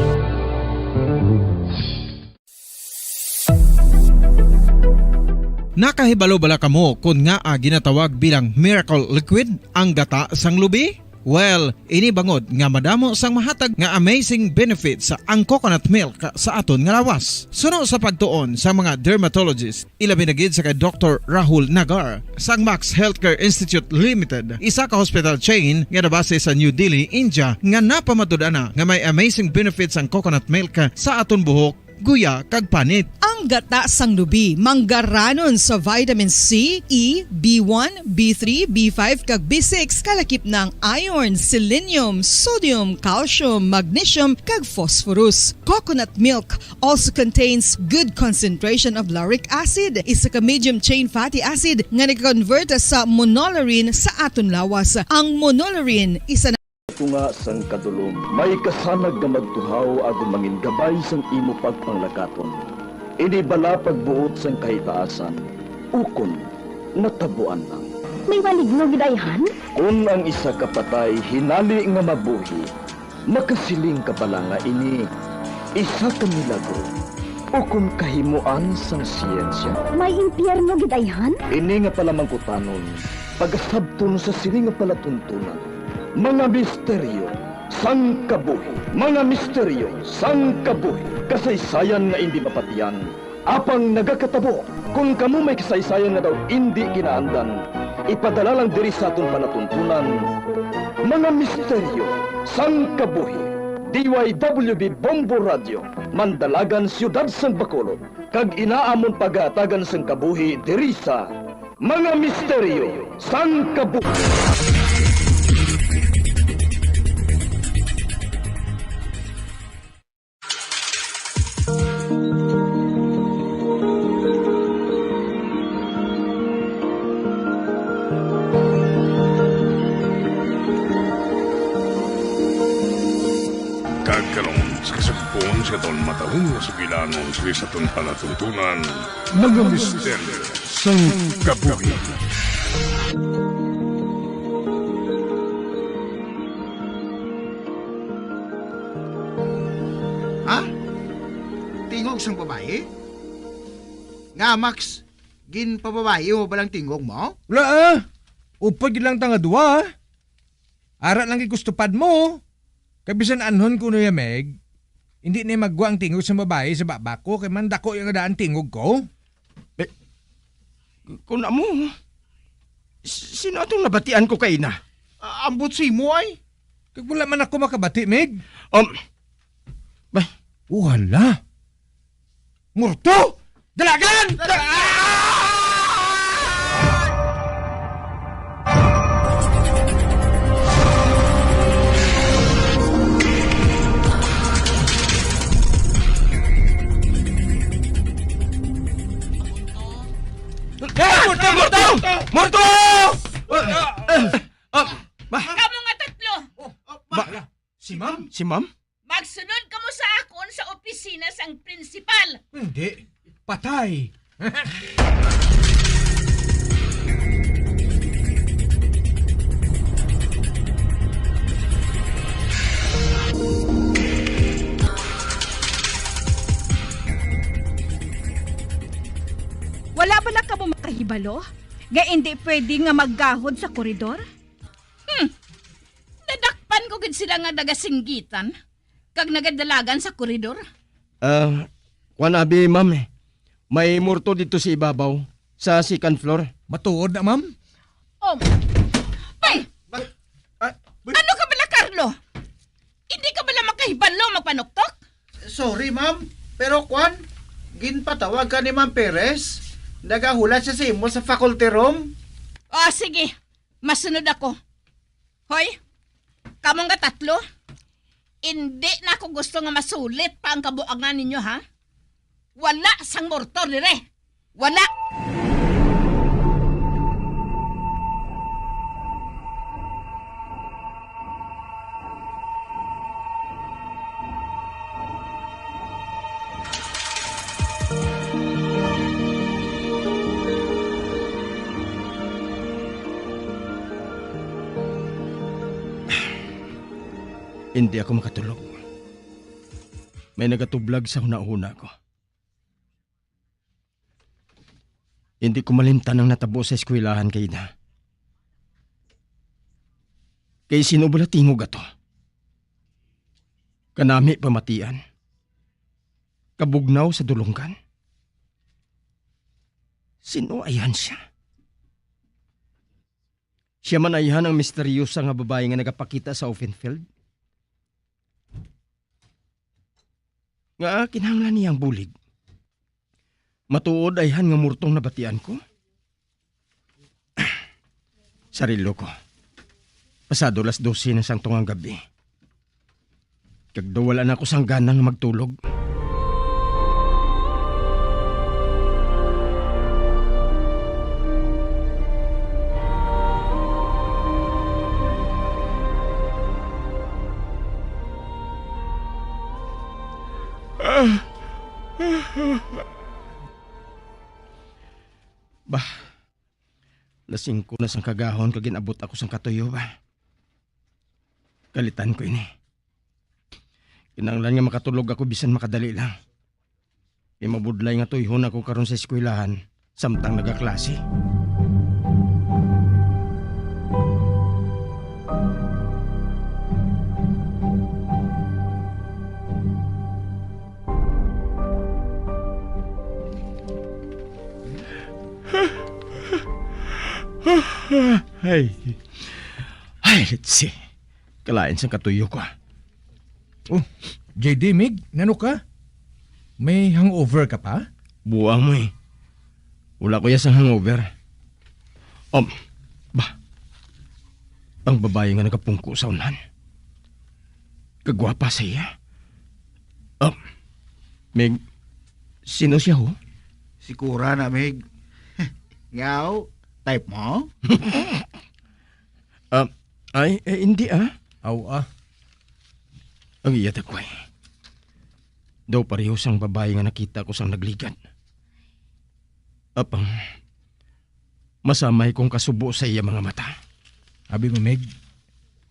Nakahibalo bala kamo kon ngaa ginatawag bilang miracle liquid ang gata sang lubi? Well, ini bangod nga madamo sang mahatag nga amazing benefits ang coconut milk sa aton nga lawas. Suno sa pagtuon sa mga dermatologist, ilabi na gid sa kay Doktor Rahul Nagar sang Max Healthcare Institute Limited, isa ka hospital chain nga nabase sa New Delhi, India, nga napamatud-an na nga may amazing benefits ang coconut milk sa aton buhok, guya, kag panit. Ang gata sang lubi manggaranon sa vitamin C, E, B one, B three, B five, kag B six, kalakip na ang iron, selenium, sodium, calcium, magnesium, kag phosphorus. Coconut milk also contains good concentration of lauric acid, isa ka medium chain fatty acid nga nag-convert sa monolaurin sa aton lawas. Ang monolaurin isa na Tunga sang kadulom, may kasanag nga magtuhaw agud mangin gabay sang imo pagpanglakaton. Ini bala pagbuot sang kahitaasan, ukon natabuan lang. May maligno gid ayhan? Kon ang isa ka patay hinali nga mabuhi, makasiling ka bala nga ini isa ka milagro ukon kahimuan sang siyensya? May impyerno gid ayhan? Ini nga palamangkutanon, pagasabton sa sini nga palatuntunan, mga misteryo Sang kabuhi, mga misteryo sang kabuhi, kasaysayan nga indi mapatian, apang nagakatabo. Kon kamo may kasaysayan nga daw indi kinaandan, ipadala lang diri sa aton palatuntunan, mga misteryo sang kabuhi. D Y W B Bombo Radio, Mandalagan, Siyudad sang Bacolod, kag ina amon pagahatagan sang kabuhi diri sa mga misteryo sang kabuhi. Kag karon, sa kasugpon sa aton matalom nga sugilanon, sa aton palatuntunan, mga misteryo sang kabuhi. Ha? Tingog sang babayi? Nga, Max, ginpababayi mo ba lang tingog mo? Wala, ah. Upod gid lang ta nga duwa, ah. Ara lang gid ko sa tupad mo. Kay bisan anhon ko niya, Meg, hindi na magwa ang tingog sa babayi sa baba ko, kay man dako yung daan tingog ko. Eh, kun amo, s-, sino atong nabatian ko kaina? Ah, ambot si mo ay. Kag wala man ako makabati, Meg. Um, ba? Oh, hala. Murto! Dalagan! Ah! Murto! Murto! Murto! Ah, ah, ah, ba? Kamo nga tatlo! Ba? Si ma'am? Si ma'am? Magsunod kamo sa akon sa opisina sang prinsipal. Hindi. Patay. Wala bala kamo makahibalo nga indi pwede nga maggahod sa koridor? Hmm. Nadakpan ko gid sila nga nagasinggitan kag nagadalagan sa koridor. Ah, kuwan abi, ma'am, eh. May murto dito sa ibabaw, sa second floor. Matuod na, ma'am? Oh. Ay! Ba-, ah, ba- Ano ka bala, Carlo? Hindi ka bala makahibalo magpanuktok? Sorry, ma'am. Pero kwan, ginpatawag ka ni Ma'am Perez. Nagahulat siya sa imo sa faculty room. Oh, sige. Masunod ako. Hoy, kamo nga tatlo, indi na ako gusto nga masulit pa ang kabuangan ninyo, ha? Wala sang mortor dire. Wala. Hindi ako makatulog. May nagatublag sa hunahuna ko. Hindi ko malimtan ang natabo sa eskwelahan kay Ida. Kay sino bala tingog ato? Kanami pamatian. Kabugnaw sa dulonggan. Sino ayhan siya? Siya man ayhan ang misteryosa nga babayi nga nagapakita sa open field? Nga kinahanglan niya ang bulig. Matuod ayhan nga murtong nabatian ko? Sarilo ko. Pasado las dose na sang tungang gabi. Kag daw wala na ako sang gana nga magtulog. Bah, las singko na sang kagahon kag gin-abot ako sang katuyo ba. Kalitan ko ini. Kinahanglan nga makatulog ako bisan makadali lang. Kay mabudlay nga tuyhon ako karon sa eskwelahan samtang nagaklase. Ah, ay. Ay, let's see. Kalain sang katuyo ko. Oh, J D, Mig, nano ka? May hangover ka pa? Buang mo eh. Wala ko ya sang hangover. Um, ba? Ang babayi nga nagapungko sa unahan. Kagwapa sa iya. Um, Mig, sino siya ho? Si Kura na, Mig. Ngaw, type mo? Ah, ay, eh, hindi ah. Aw, ah. Ang iya, Takway. Daw pareho sang babayi nga nakita ko sang nagligad. Apang, masamay kong kasubo sa iya mga mata. Abi mo, Meg,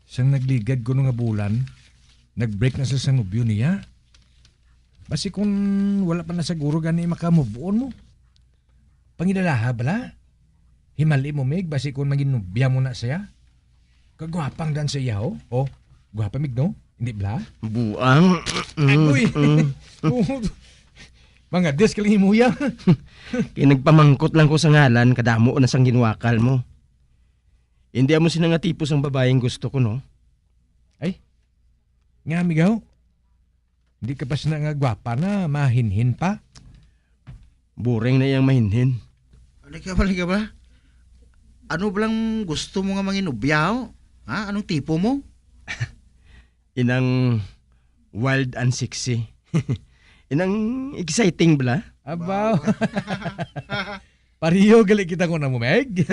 sang nagligad kuno nga bulan, nag-break na sa, sa nobyo niya. Basi kun wala pa na siguro gani maka-move on mo. Pangilalaha bala? Himali mo, Mig, basi kun mangin nobya mo na siya. Kagwapang dan sa iya, ho? Oh, gwapa, Mig, no? Hindi bala? Buang. Agoy. Mm. Oh, mga des ka lang himuya. Kay nagpamangkot lang ko sa ngalan, kadamo na sang ginwakal mo. Hindi amo sina nga tipo sang babaeng gusto ko, no? Ay, nga, amigaw. Hindi ka pa sina nga gwapa na, mahinhin pa. Boring na iyang mahinhin. Ano ka ba, ano ka ba? Ano ba lang gusto mo nga manginubyaw? Ha? Anong tipo mo? Inang wild and sexy. Inang exciting bala. Abaw. Wow. Pareho gali kita ko na mo, Meg.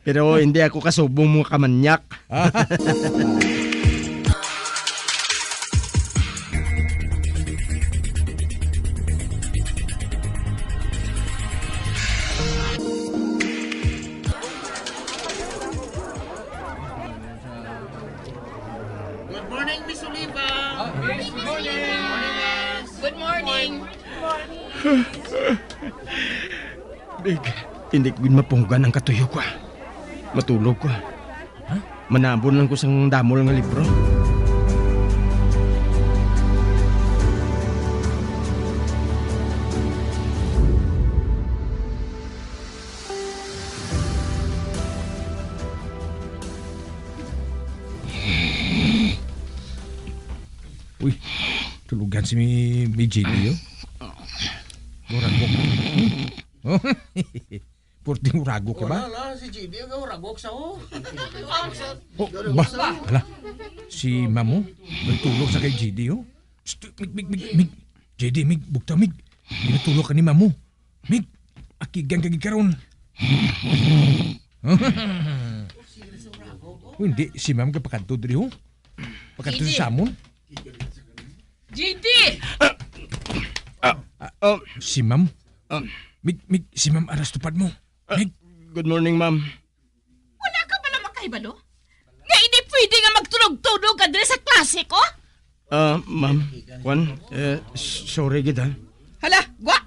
Pero hindi ako kasubong mo kamanyak. Good morning, Miss Oliva. Ah, Miss, good morning. Morning, Miss. Good morning. Big, hindi ko gid mapunggan ang katuyo ko, ah. Matulog ko, ah. Ha? Manabon lang ko sang damol nga libro. Uy, tulugan si Mi-, Mi J D, oh. Uragok. Oh, purting uragok ka ba? Wala, wala, si J D ang uragok sa, oh. Oh, ba, hala. Si Mamo, nagtulog sa kay J D, oh. St-, mig, mig, mig, mig. J D, mig, bugtaw, mig. Ginatulog ka ni Mamo. Mig, akigan ka gid karon. Oh, hindi, si Ma'am kapakadto diri, oh. Pakadto J D. Sa samon. J D! Ah, ah, ah, um, si Ma'am. Um, Mig, mig, si Ma'am aras tupad mo. Ah, Mig. Good morning, Ma'am. Wala ka bala makahibalo? Nga hindi pwede nga magtunog-tunog ka diri sa klase ko? Ah, Ma'am, kwan, eh, s-, sorry gid, ha. Hala, gwa!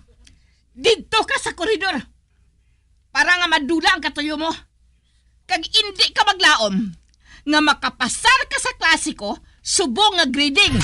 Didto ka sa koridor para nga madula ang katuyo mo. Kag indi ka maglaom nga makapasar ka sa klase ko subong nga grading.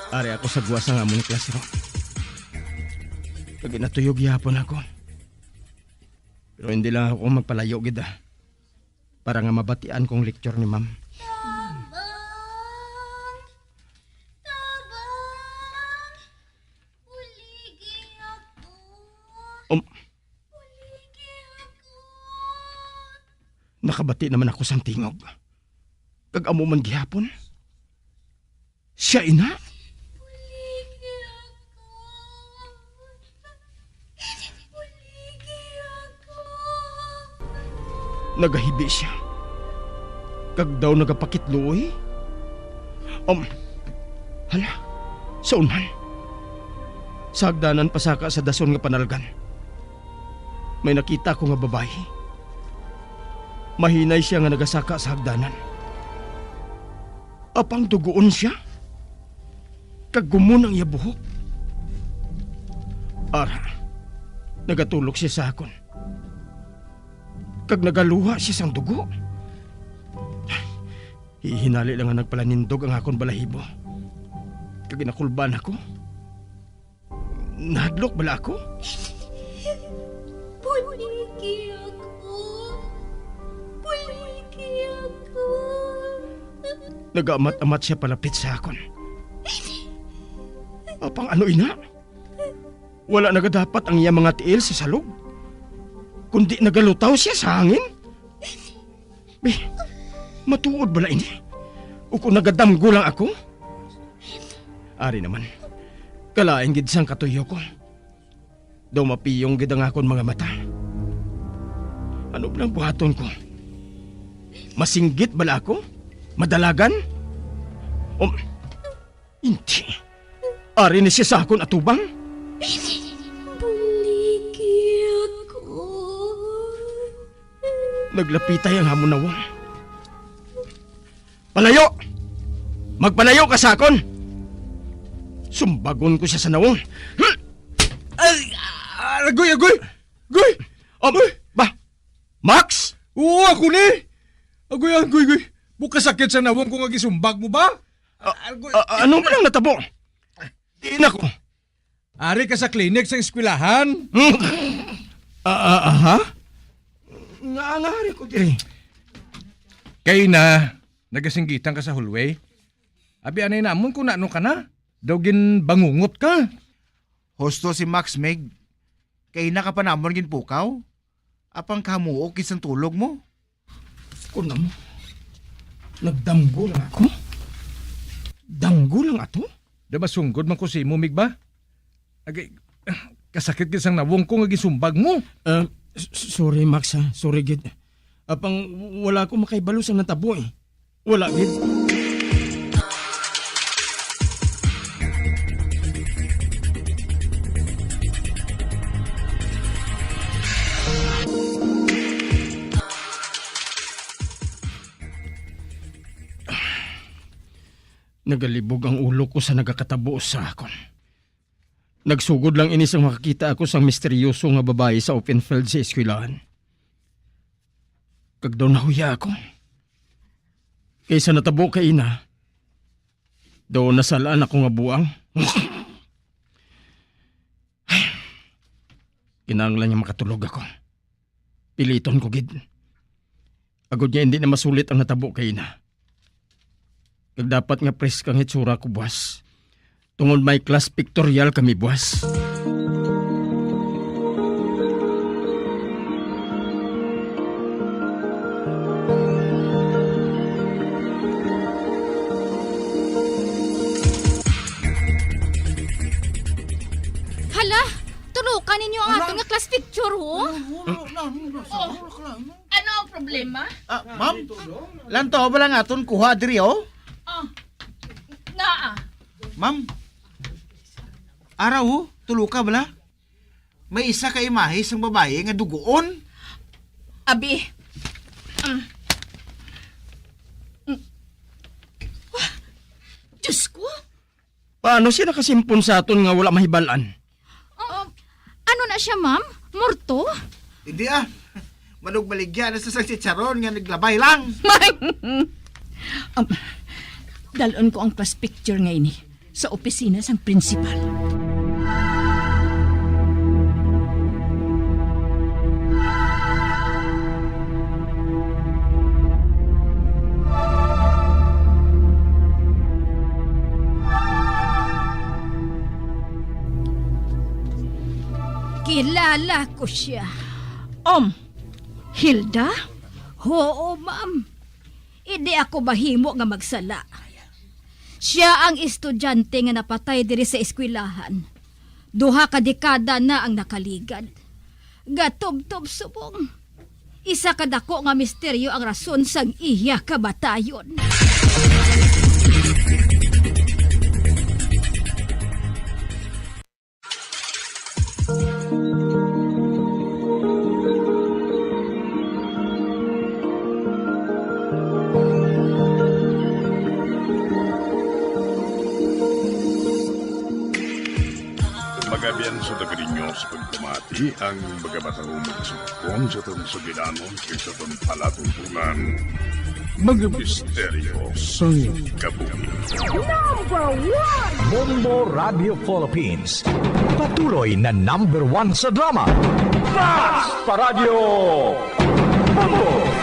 Ari ako sa gwa sang amon classroom. Kag ginatuyog gihapon ako. Pero hindi lang ako magpalayo gid, ah. Para nga mabatian kong lecture ni ma'am. Tabang! Tabang! Uligi ako! Um, Uligi ako! Nakabati naman ako sang tingog. Kag amo man gihapon. Siya ina? Nagahibi siya. Kag daw nagapakitluoy. Um, hala, sa unhan. Sa hagdanan pasaka sa dason nga panalgan. May nakita ko nga babayi. Mahinay siya nga nagasaka sa hagdanan. Apang dugoon sia, kag gumon ang iya buhok. Ara, nagatulok sia sa akon, kag nagaluha sia sang dugo. Hihinali lang nga nagpalanindog ang akon balahibo, kag ginakulban ako. Nahadlok bala ako? Buligi ako. Buligi ako. Nagaamat-amat sia palapit sa akon. Apang ano ina? Wala nagadapat ang iya mga tiil sa salog, kundi nagalutaw sia sa hangin. Bi, matuod bala ini? Ukon nagadamgo lang ako? Ari naman, kalain gid sang katuyo ko. Daw mapiyong gid ang akon mga mata. Ano bala ang buhaton ko? Masinggit bala ako? Madalagan? Um, hindi. Ari ni siya sa akon atubang? Buligi ako. Naglapitay ang amon nawong. Palayo! Magpalayo ka sa akon! Sumbagon ko siya sa nawong. Ay, ah, agoy, agoy! Agoy! Um, ba? Max? Oo, ako ni! Agoy, agoy, agoy! Bukasakit sa nawong ko nga gisumbag mo ba? Ah, agoy. Ah, ano ba nang natabo? Diin ako? Ari ka sa klinik sang eskwelahan? Ah, ah, aha? Nga, nga ari ko diri. Kay na, nagasinggitan ka sa hallway. Abi anay namon kung naano ka na. Daw ginbangungot ka. Husto si Max, Mig. Kay na ka pa namon ginpukaw. Apang kahamuok gid sang tulog mo. Kuno mo, nagdamgo lang ako? Damgo lang ato? Da masunggod man ko sa imo, Mig, ba? Agay, kasakit gid sang nawong ko nga gisumbag mo. Ah, s-, s-, sorry, Max, ha. Sorry gid. Apang wala ko makaibalo sa natabo, eh. Wala gid. Nagalibog ang ulo ko sa nagakatabo sa akon. Nagsugod lang ini sang makakita ako sang misteryoso nga babayi sa open field sa eskwelahan. Kag daw nahuya ako. Kay sa natabo kaina, daw nasalaan ako nga buang. Kinahanglan nga makatulog ako. Piliton ko gid. Agod nga hindi na masulit ang natabo kaina. Kag dapat nga preska ang hitsura ko buwas. Tungod may class pictorial kami buwas. Hala, tulukan ninyo ang Hala. aton nga class picture, ho? Hala, hala, hala, hala, Oh. hala, hala, hala. Ano ang problema? Ah, ma'am? Lantaw ba lang aton kuha diri, oh? Ah. Naa. Ma'am? Araw, oh, tulo ka bala? May isa ka imahe sang babayi nga dugoon. Abi. Mm. Mm. Wah! Diyos ko! Paano siya nakasimpon sa aton nga wala mahibal-an? Oh, ano na siya, ma'am? Morto? Hindi ah. Manugbaligya na sa sang chicharon nga naglabay lang. Um, dalon ko ang class picture nga ini sa opisina sang principal. Kilala ko siya. Um, Hilda? Oo, ma'am. Hindi ako mahimo nga magsala. Siya ang estudyante nga napatay diri sa eskwelahan. Duha ka dekada na ang nakaligad. Gatubtob subong. Isa ka dako nga misteryo ang rason sang iya kamatayon. Kabiyan sa taga ninyo sa pagpamati ang mga matahong magsugpon sa atong sugilanon kag sa atong palatuntunan. Mga misteryo sang kabuhi. Number one! Bombo Radio Philippines. Patuloy na number one sa drama. Mas pa Radyo Bombo!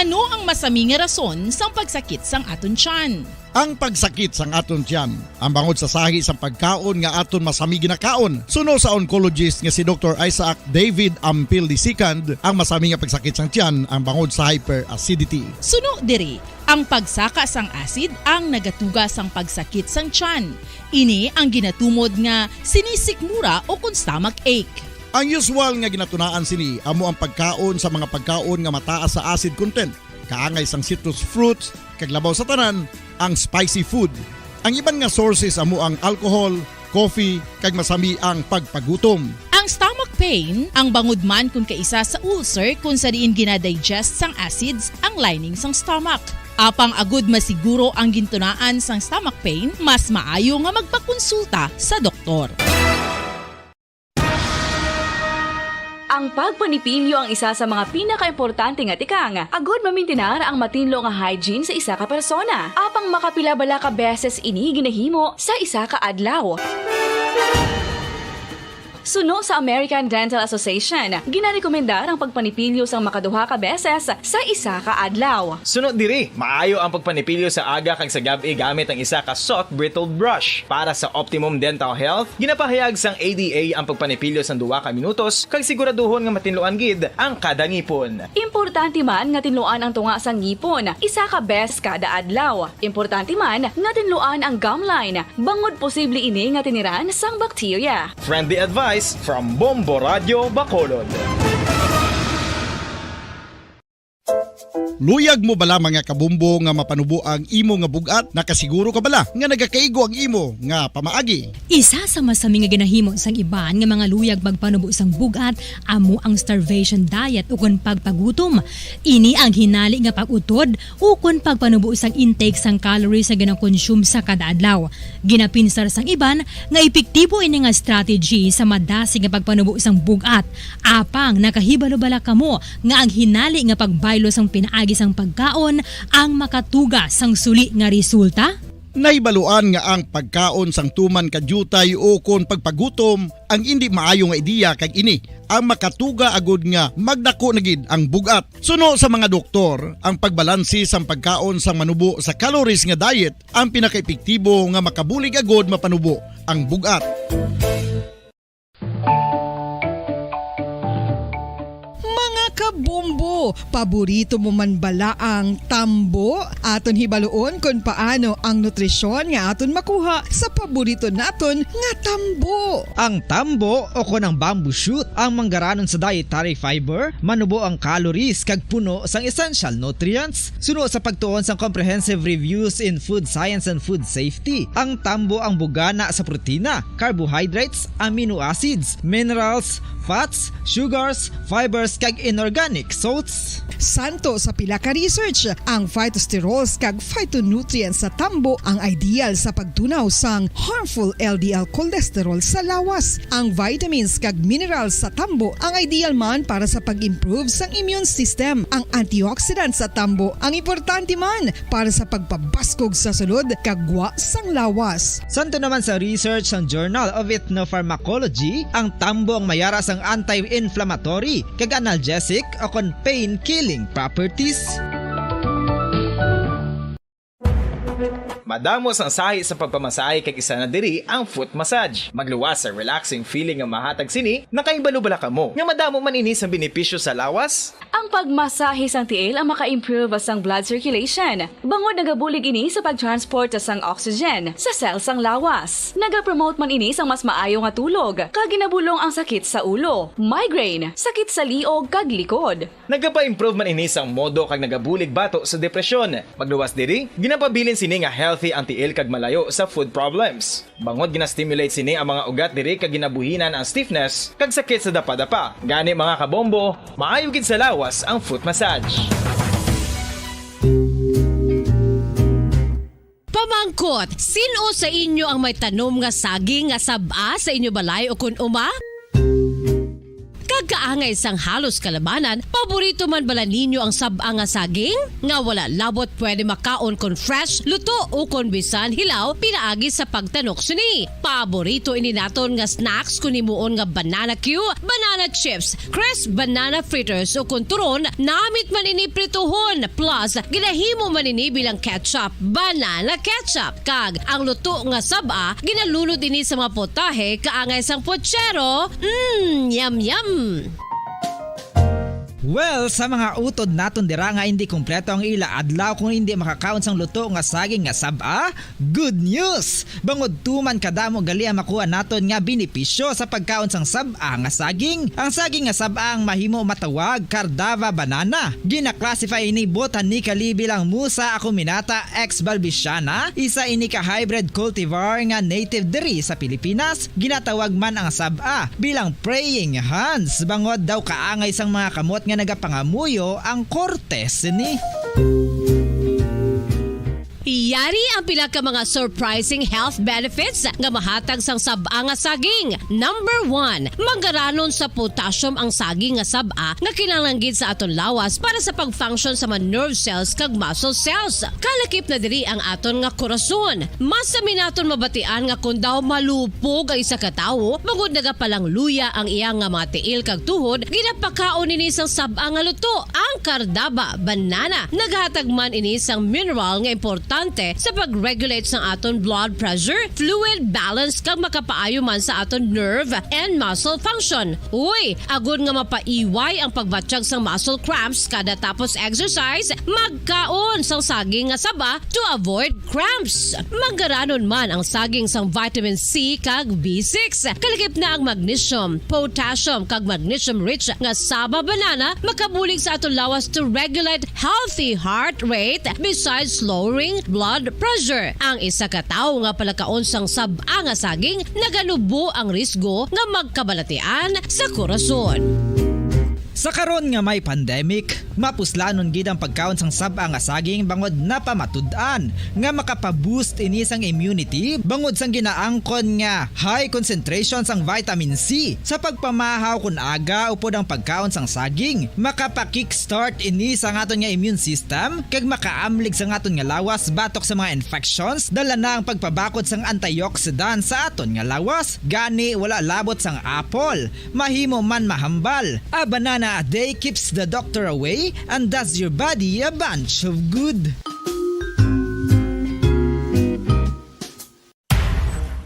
Ano ang masami nga rason sang pagsakit sang aton tiyan? Ang pagsakit sang aton tiyan, ang bangod sa sahi sang pagkaon nga aton masami ginakaon. Suno sa oncologist nga si Doktor Isaac David Ampil the second, ang masami nga pagsakit sang tiyan ang bangod sa hyperacidity. Suno diri, ang pagsaka sang acid ang nagatuga sang pagsakit sang tiyan. Ini ang ginatumod nga sinisikmura o kon stomach ache. Ang usual nga ginatunaan sini amo ang pagkaon sa mga pagkaon nga mataas sa acid content, kaangay sang citrus fruits, kag labaw sa tanan, ang spicy food. Ang iban nga sources amo ang alcohol, coffee, kag masami ang pagpagutom. Ang stomach pain, ang bangod man kon kaisa sa ulcer kon sa diin ginadigest sang acids ang lining sang stomach. Apang agud masiguro ang gintunaan sang stomach pain, mas maayo nga magpakonsulta sa doktor. Ang pagpanipilyo ang isa sa mga pinakaimportante nga tikang agud mamintinar ang matinlo nga hygiene sa isa ka persona. Apang makapila bala ka beses ini ginahimo sa isa ka adlaw? Suno sa American Dental Association, ginarekomendar ang pagpanipilyo sang makaduha ka beses sa isa ka adlaw. Suno diri, maayo ang pagpanipilyo sa aga kag sa gab-i gamit ang isa ka soft bristled brush. Para sa optimum dental health, ginapahayag sang A D A ang pagpanipilyo sang duha ka minutos kag siguraduhon nga matinluan gid ang kada ngipon. Importante man nga tinluan ang tunga sang ngipon isa ka beses kada adlaw. Importante man nga tinluan ang gum line, bangod posible ini nga tiniran sang bakterya. Friendly advice from Bombo Radio Bacolod. Luyag mo bala, mga kabombo, nga mapanubo ang imo nga bug-at? Nakasiguro ka bala nga nagakaigo ang imo nga pamaagi? Isa sa masami nga ginahimo sang iban nga mga luyag magpanubo sang bug-at amo ang starvation diet ukon pagpagutom. Ini ang hinali nga pag-utod ukon pagpanubo sang intake sang calories nga ginakonsume sa kada adlaw. Ginapinsar sang iban nga epektibo ini nga strategy sa madasig nga pagpanubo sang bug-at. Apang nakahibalo bala kamo nga ang hinali nga pagbaylo sang pinaagi sang pagkaon ang makatuga sang suli nga resulta? Nahibaluan nga ang pagkaon sang tuman ka diutay ukon pagpagutom ang indi maayo nga ideya, kag ini ang makatuga agud nga magdako na gid ang bug-at. Suno sa mga doktor, ang pagbalanse sang pagkaon sang manubo sa calories nga diet ang pinakaepektibo nga makabulig agud mapanubo ang bug-at. Mga kabombo, paborito mo man bala ang tambo? Aton hibaluon kon paano ang nutrisyon nga aton makuha sa paborito naton nga tambo. Ang tambo, o kon ang bamboo shoot, ang manggaranon sa dietary fiber, manubo ang calories kag puno sang essential nutrients. Suno sa pagtuon sang Comprehensive Reviews in Food Science and Food Safety, ang tambo ang bugana sa protina, carbohydrates, amino acids, minerals, fats, sugars, fibers, kag inorganic salts. Santo sa pila ka research, ang phytosterols kag phytonutrients sa tambo ang ideal sa pagtunaw sang harmful L D L cholesterol sa lawas. Ang vitamins kag minerals sa tambo ang ideal man para sa pag-improve sang immune system. Ang antioxidants sa tambo ang importante man para sa pagpabaskog sa sulod kag gwa sang lawas. Santo naman sa research sang Journal of Ethnopharmacology, ang tambo ang mayara sang anti-inflammatory kag analgesic o kon pain-killing properties. Madamo sang sahi sa pagpamasahe, kag isa na diri ang foot massage. Magluwas sa relaxing feeling nga mahatag sini. Nakahibalo bala kamo nga madamo man ini sang benepisyo sa lawas? Ang pagmasahe sang tiil ang maka-improve sang blood circulation, bangod nagabulig ini sa pag-transport sang oxygen sa cell sang lawas. Nagapromote man ini sang mas maayo nga tulog, kag ginabulong ang sakit sa ulo, migraine, sakit sa liog, kag likod. Nagapa-improve man ini sang modo kag nagabulig bato sa depresyon. Magluwas diri, ginapabilin sini nga healthy ang tiil kag malayo sa foot problems. Bangod gina-stimulate sini ang mga ugat diri kag ginabuhinan ang stiffness kag sakit sa dapadapa. Gani, mga kabombo, maayo gid sa lawas ang foot massage. Mangkot, sin-o sa inyo ang may tanom nga saging nga sab-a sa inyo balay o kun uma? Kag kaangay sang halos kalabanan, paborito man bala ninyo ang sab-a nga saging? Nga wala labot pwede makaon kon fresh, luto, o kon bisan hilaw pinaagi sa pagtanok sini. Paborito ini naton nga snacks kon himuon nga banana cue, banana chips, crisp banana fritters, o kon turon, namit man ini prituhon, plus ginahimo man ini bilang ketchup, banana ketchup. Kag ang luto nga sab-a, ginalunod ini sa mga potahe kaangay sang pochero. Mm, yum, yum! Well, sa mga utod naton dira nga hindi kompleto ang ila adlaw kung hindi makakaon sang luto nga saging nga sab-a, good news! Bangod tuman kadamo gali ang makuha naton nga benepisyo sa pagkaon sang sab-a nga saging. Ang saging nga sab-a ang mahimo matawag Cardava banana. Gina-classify ini botanically bilang Musa acuminata ex balbiciana, isa ini ka hybrid cultivar nga native diri sa Pilipinas. Ginatawag man ang sab-a bilang praying hands, bangod daw kaangay sang mga kamot nga nagapangamuyo ang korte sini. Yari ang pila ka mga surprising health benefits nga mahatag sang sab-a nga saging. Number one, manggaranon sa potassium ang saging nga sab-a nga kinahanglan gid sa aton lawas para sa pag-function sa mga nerve cells kag muscle cells. Kalakip na diri ang aton nga korason. Mas sami naton mabatian nga kon daw malupog ang isa ka tawo, bangod nagapalangluya ang iya nga mga tiil kag tuhod, ginapakaon nini sang sab-a nga luto, ang Cardaba banana. Nagahatag man ini sang mineral nga importante sa pag-regulate sang aton blood pressure, fluid balance, kag makapaayo man sa aton nerve and muscle function. Uy, agod nga mapaiway ang pagbatyag sang muscle cramps kada tapos exercise, magkaon sang saging nga saba to avoid cramps. Manggaranon man ang saging sang vitamin C kag B six. Kalakip na ang magnesium, potassium, kag magnesium-rich nga saba banana makabulig sa aton lawas to regulate healthy heart rate, besides lowering blood pressure. Ang isa ka tawo nga palakaon sang sab-a nga saging naganubo ang risgo nga magkabalatian sa korason. Sa karon nga may pandemic, mapuslanon gid ang pagkaon sang sab-a nga saging bangod napamatud-an nga makapa-boost ini sang immunity bangod sang ginaangkon nga high concentration sang vitamin C. Sa pagpamahaw kon aga upod ang pagkaon sang saging, makapa-kickstart ini sa aton nga immune system kag makaamlig sa aton nga lawas batok sa mga infections, dala na ang pagpabakod sang antioxidant sa aton nga lawas. Gani, wala labot sang apple, mahimo man mahambal. A banana a day keeps the doctor away and does your body a bunch of good.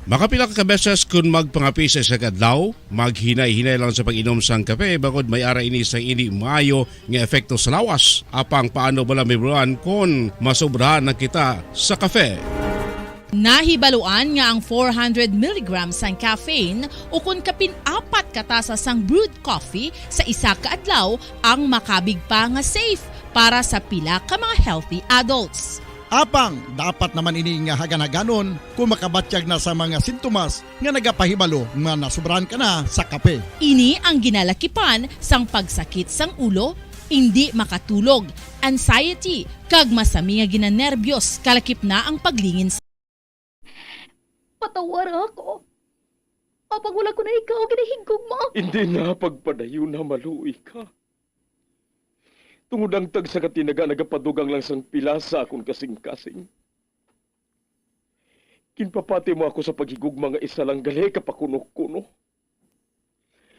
Makapila ka beses kun magpangape sa isa ka adlaw, maghinay-hinay lang sa pag-inom sang kape bangod may ara ini sang indi maayo nga epekto sa lawas. Apang paano bala mahibaluan kon masobrahan na kita sa kape? Nahibaluan nga ang four hundred milligrams sang caffeine ukon kapin apat ka tasa sang brewed coffee sa isa ka adlaw ang makabig pa nga safe para sa pila ka mga healthy adults. Apang dapat naman ini nga hagan-haganon kon makabatyag na sa mga sintomas nga nagapahibalo nga nasobrahan ka na sa kape. Ini ang ginalakipan sang pagsakit sang ulo, indi makatulog, anxiety, kag masami nga ginanerbiyos kalakip na ang paglingin sa Patawara ako. Apang wala ko na ikaw ginahigugma. Indi na pagpadayon na maluoy ka. Tungod ang tagsa ka tinaga nagapadugang lang sang pila sa akon kasing-kasing. Ginpapati mo ako sa paghigugma nga isa lang gali ka pakuno-kuno.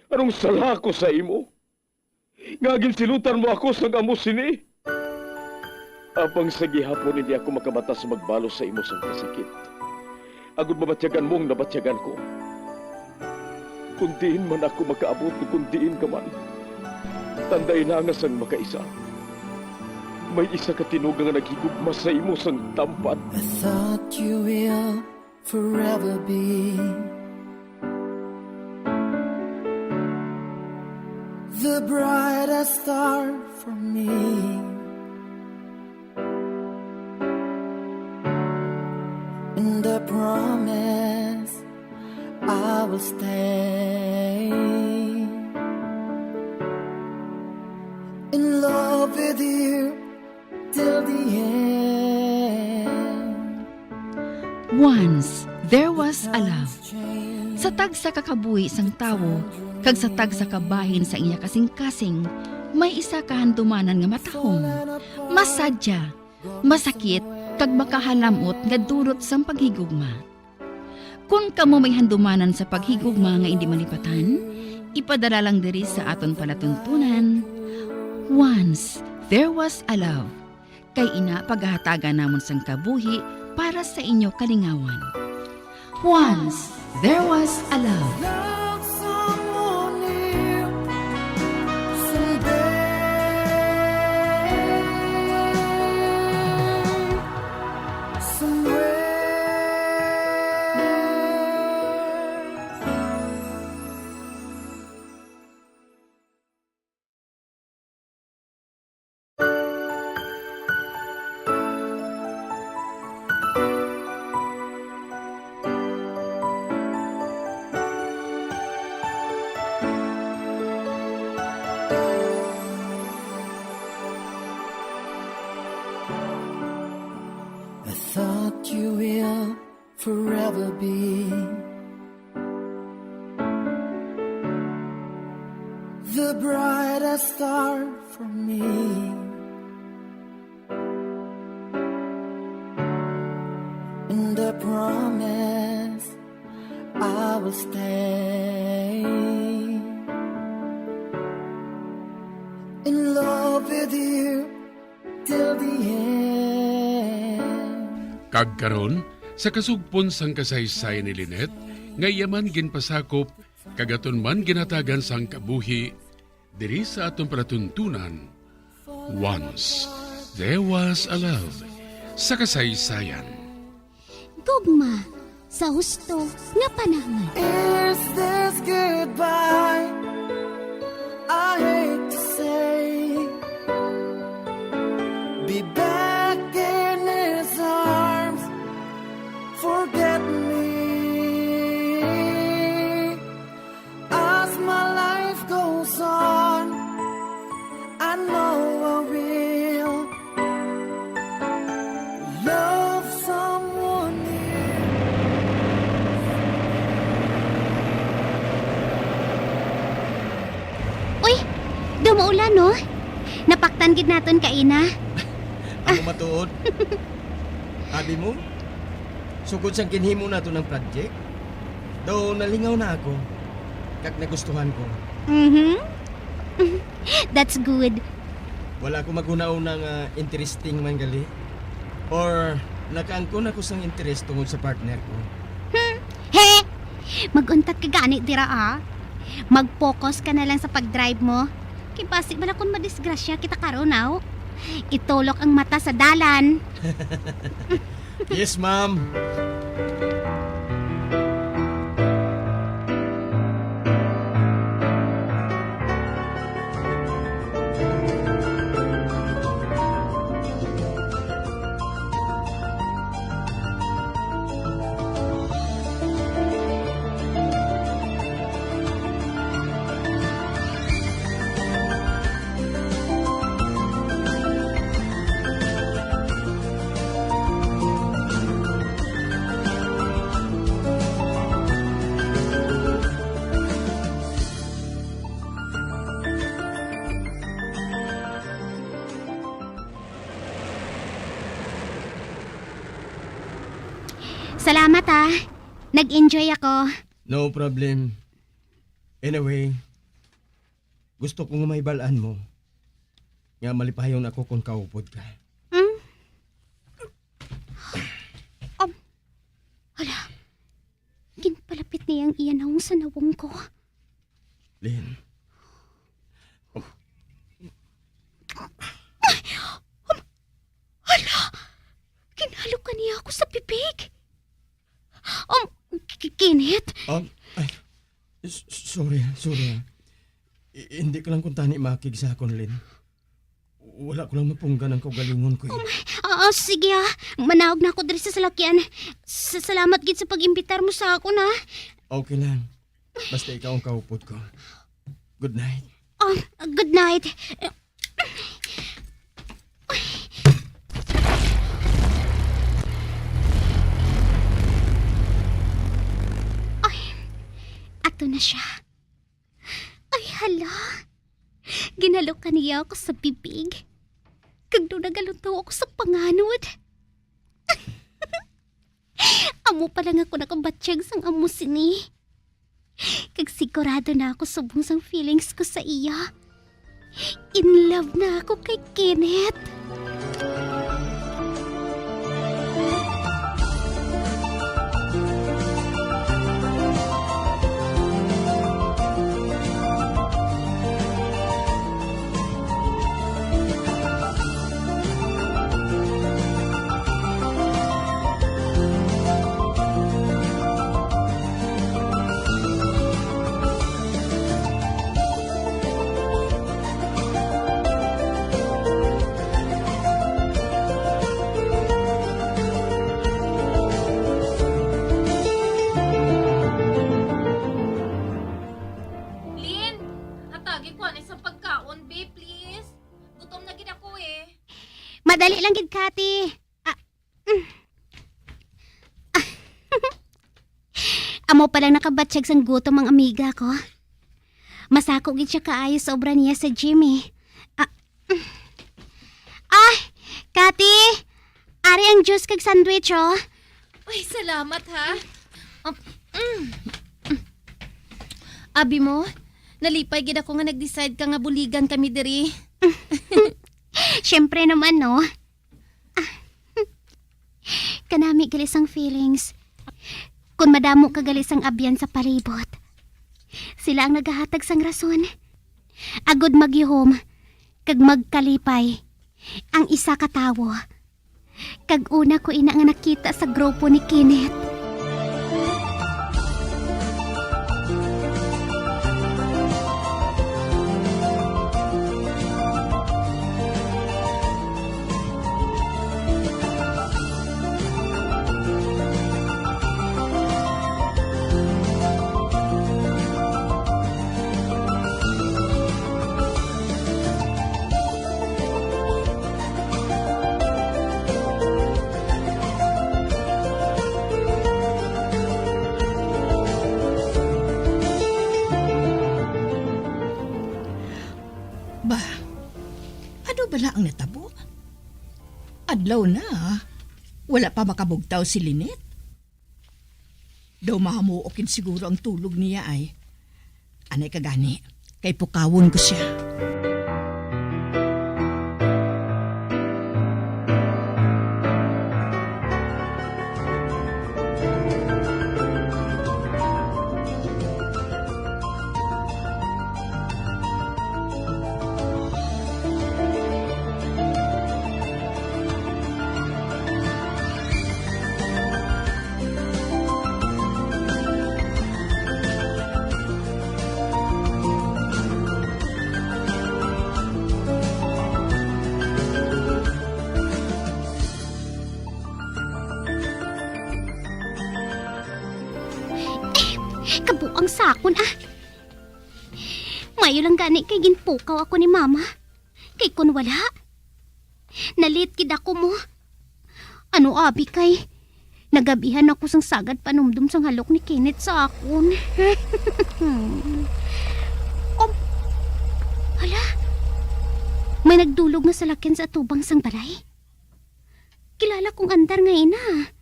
Anong sala ko sa imo? Nga ginsilutan mo ako sang amo sini? Apang sa gihapon hindi ako makamata sa magbalos sa imo sang kasakit, agod mabatyagan mo ang nabatyagan ko. Kung diin man ako makaabot o kung diin ka man, tandai na nga sang makaisa, may isa ka tinuga nga naghigugma sa imo sang tampad. I thought you will forever be the brightest star for me. And I promise I will stay in love with you till the end. Once, there was a love. Sa tagsa ka kabuhi sang tawo, kag sa tagsa ka bahin sa iya kasingkasing, may isa ka handumanan nga matahom, masadya, masakit, kag makahalamot nga dulot sang paghigugma. Kon kamo may handumanan sa paghigugma nga indi malipatan, ipadala lang diri sa aton palatuntunan, Once, there was a love. Kay ina, pagahatagan namon sang kabuhi para sa inyo kalingawan. Once, there was a love. Love someone new someday. Somewhere. I thought you will forever be the brightest star for me. And I promise I will stay in love with you till the end. Kag karon, sa kasugpon sang kasaysayan ni Lynette, nga iya man ginpasakop kag aton man ginhatagan sang kabuhi, diri sa aton palatuntunan, Once There Was a Love, sa kasaysayan. Gugma sa husto nga panahon. Is this goodbye? I hate to say. Be back in his arms. Forget me. As my life goes on, I know I will love someone new. Uy, daw maulan, no? Napaktan gid naton kaina. Amo matuod. Abi mo, sugod sang ginhimo naton ang project, daw nalingaw na ako, kag nagustuhan ko. Mhm. That's good. Wala ko maghunahuna nga interesting man gali, or nakaangkon ako sang interes tungod sa partner ko. Hmm. He! Mag-untat ka gani dira, ah. Mag-focus ka na lang sa pag-drive mo. Kay basi bala kon madisgrasya kita karon, aw. Itulok ang mata sa dalan. Yes, ma'am. Salamat, ha. Nag-enjoy ako. No problem. Anyway, gusto ko nga mahibal-an mo nga malipayon ako kon kaupod ka. Hmm? Um, hala, ginpalapit niya ang iya nawong sa nawong ko. Lynn. Um, hala, ginhalo ka niya ako sa bibig. Um, K-, Kenneth? Um, ay, s-, sorry, sorry, ah. I-, hindi ko lang kuntani makig sa akon, Lynn. Wala ko lang mapunggan ang kaugalingon ko, eh. Oh my, ah, ah, sige, ah. Manaog na ako diri sa salakyan. Sa-, salamat gid sa pag-imbitar mo sa akon, ah. Okay lang. Basta ikaw ang kaupod ko. Good night. Ah, good night. Eh, uy. Ito na siya. Ay, hala. Ginalukan niya ako sa bibig. Kag daw nagalutaw ako sa panganod. Amo pa lang ako nakabatyag sang amo sini. Kag sigurado na ako subong sang feelings ko sa iya. In love na ako kay Kenneth. Lin, hatagi ko anay sa pagkaon, be, please. Gutom na gid ako, eh. Madali lang gid, Kati. Ah, mm. Ah. Amo pa lang nakabatyag sang gutom ang amiga ko. Masako gid siya kaayo sa obra niya sa gym, eh. Ah, mm. Ah, Kati, ari ang juice kag sandwich, oh. Ay, salamat, ha. Ah, mm. Abi mo, nalipay gid ako nga nag-decide ka nga buligan kami diri. Siyempre naman, no? Ah, kanami gali sang feelings. Kon madamo ka gali sang abyan sa palibot, sila ang nagahatag sang rason. Agod magyuhom kag magkalipay ang isa ka tawo. Kag una ko ina nga nakita sa grupo ni Kenneth. Ba, ano bala ang natabo? Adlaw na, wala pa makabugtaw si Lynette. Daw mahamuok gid siguro ang tulog niya ay. Anay ka gani, kay pukawon ko sia. Eh, kabuang sa akon, ah. Mayo lang gani kay ginpukaw ako ni Mama. Kay kun wala, na-late gid ako mo. Ano abi kay nagabihan ako sang sagad panumdom sang halok ni Kenneth sa akon. Um, hala, may nagdulog nga salakyan sa atubang sang balay. Kilala kong andar nga ina.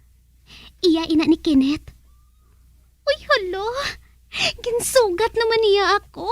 Iya ina ni Kenneth. Uy, hala! Ginsugat naman niya ako.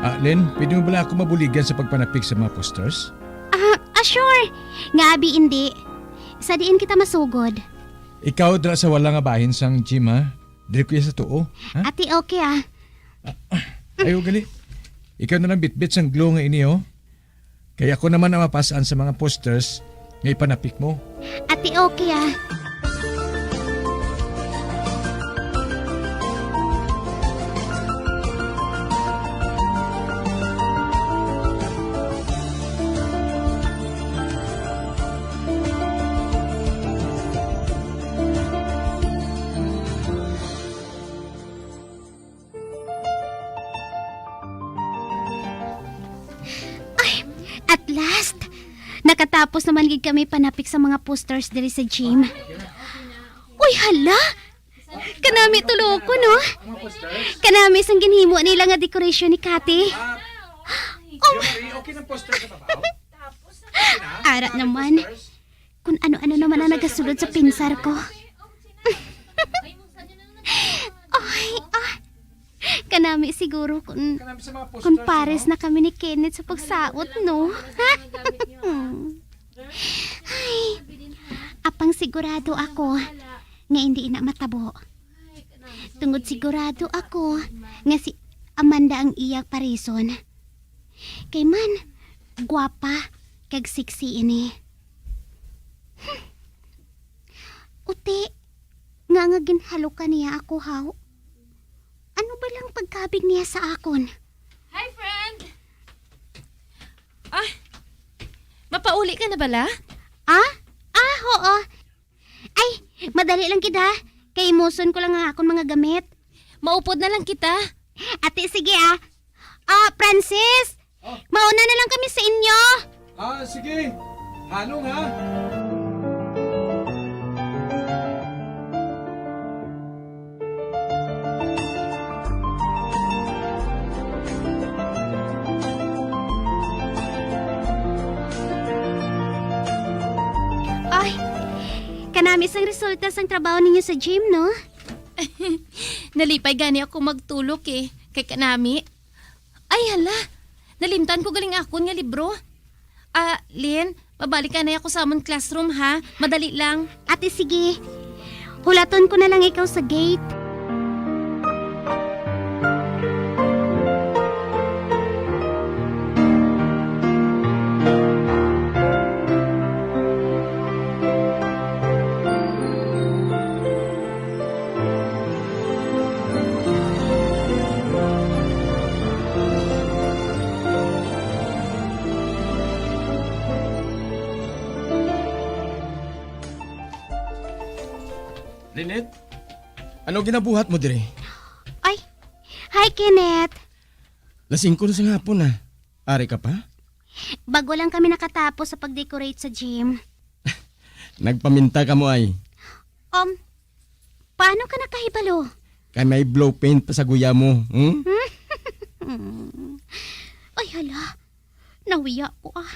Ah, Len, pwede mo bala ako mabuligan sa pagpanapig sa mga posters? Ah, ah, sure. Nga abi indi. Sa diin kita masugod? Ikaw dira sa wala nga bahin sang gym, ha? Diri ko iya sa tuo, ha? Ati, okay, ah. Ay, ugali. Ikaw na lang bitbit sang glue nga ini, oh. Kay ako naman ang mapas-an sa mga posters nga ipanapik mo. Ati, okay, ah. Ay, at last! Nakatapos naman gid kami panapik sa mga posters diri sa gym. Uy, hala! Kanami tulo ko, no? Kanami sang ginhimo nila nga decoration ni Kati. Um, ara naman. Kung ano-ano naman ang nagasulod sa pinsar ko. Ay, ah. Kanami siguro kung, kung pares na kami ni Kenneth sa pagsaot, no? Ay, apang sigurado ako nga hindi ina matabo. Tungod sigurado ako nga si Amanda ang iya parison. Kay man, gwapa kag sexy ini. Hmm. Uti, nga nga ginhalukan niya ako, haw? Ano ba lang pagkabig niya sa akon? Hi, friend! Ah, mapauli ka na bala? Ah? Ah, oo. Ay, madali lang gid, ha. Kay imuson ko lang ang akon mga gamit. Maupod na lang kita. Ati, sige, ah. Ah, Francis, Oh. Mauna na lang kami sa inyo. Ah, sige. Halong, ha? Ay, kanami sang resulta sang trabaho ninyo sa gym, no? Nalipay gani ako magtulok, eh, kay kanami. Ay, hala! Nalimtan ko galing akon nga libro. Ah, Lynn, mabalik ka na ako sa amon classroom, ha? Madali lang. Ate, sige. Hulaton ko na lang ikaw sa gate. Lynette, ano ginabuhat mo diri? Ay, hi, Kenneth. Lasingko na sa hapon, ah. Ari ka pa? Bago lang kami nakatapos sa pag-decorate sa gym. Nagpaminta ka mo ay. Um, paano ka nakahibalo? Kay may blue paint pa sa guya mo, hmm? Ay, hala. Nawiya ko, ah.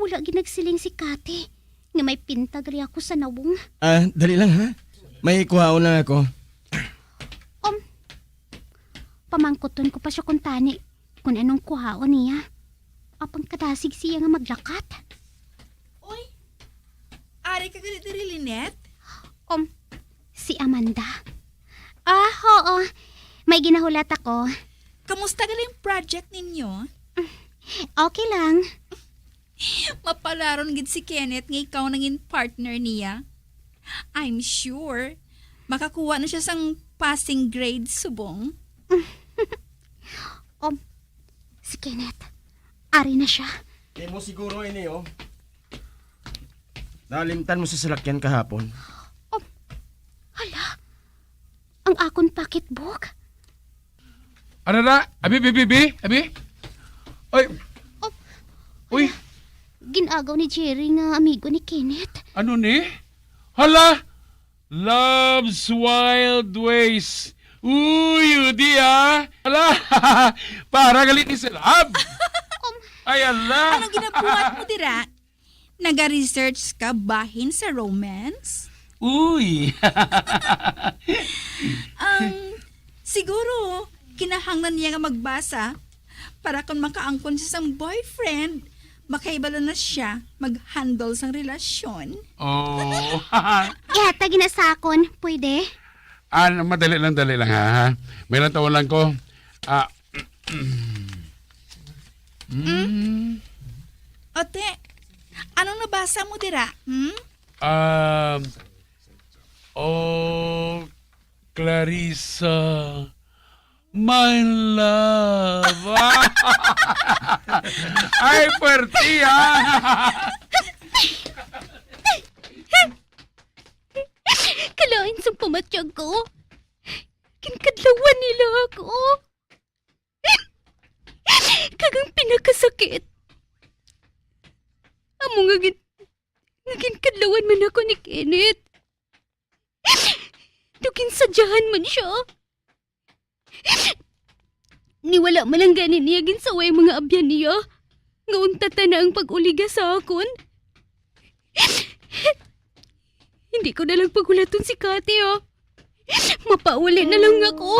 Wala gid nagsiling si Kati nga may pinta gali ako sa nawong. Ah, dali lang, ha? May kuhaon lang ako. Um, pamangkuton ko pa siya kung tani kung anong kuhaon niya. Apang kadasig siya nga maglakat. Uy, ari ka gali diri, Lynette? Um, si Amanda. Ah, oo. May ginahulat ako. Kamusta gali ang project ninyo? Okay lang. Mapalaron gid si Kenneth nga ikaw nangin partner niya. I'm sure makakuha na siya sang passing grade subong. Um, si Kenneth, ari na siya. Imo siguro ini, oh. Nalimtan mo sa salakyan kahapon. Um, hala, ang akon pocketbook. Ano na? Abi, bi, bi, bi? Abi? Ay. Oh. Uy. Gin-agaw ni Jerry nga amigo ni Kenneth. Ano ni? Hala! Love's Wild Ways. Uy, udi, ah. Hala! Para gali ni sa love. Um, ay, ala. Anong ginabuhat mo dira? Naga-research ka bahin sa romance? Uy! Ang, siguro, kinahanglan niya nga magbasa para kung makaangkon siya sang boyfriend, makahibalo na siya mag-handle sang relasyon. Oh. Ihatag na sa akon, pwede? Ah, madali lang, dali lang, ha, ha? May lang tawon lang ko. Ah, mm. Ate, anong nabasa mo dira? Hmm? Um, oh, Clarissa, my love. Ay, puwerte, ah. Kalain sang pamatyag ko. Ginkadlawan nila ako. Kag ang pinakasakit, amo nga gin-, nga ginkadlawan man ako ni Kenneth. Daw ginsadyahan man siya. Ni wala man lang gani niya ginsaway ang mga abyan niya, nga untatan na ang pag-uliga sa akon. Hindi ko na lang paghulaton si Kati, ah. Mapauli na lang ako.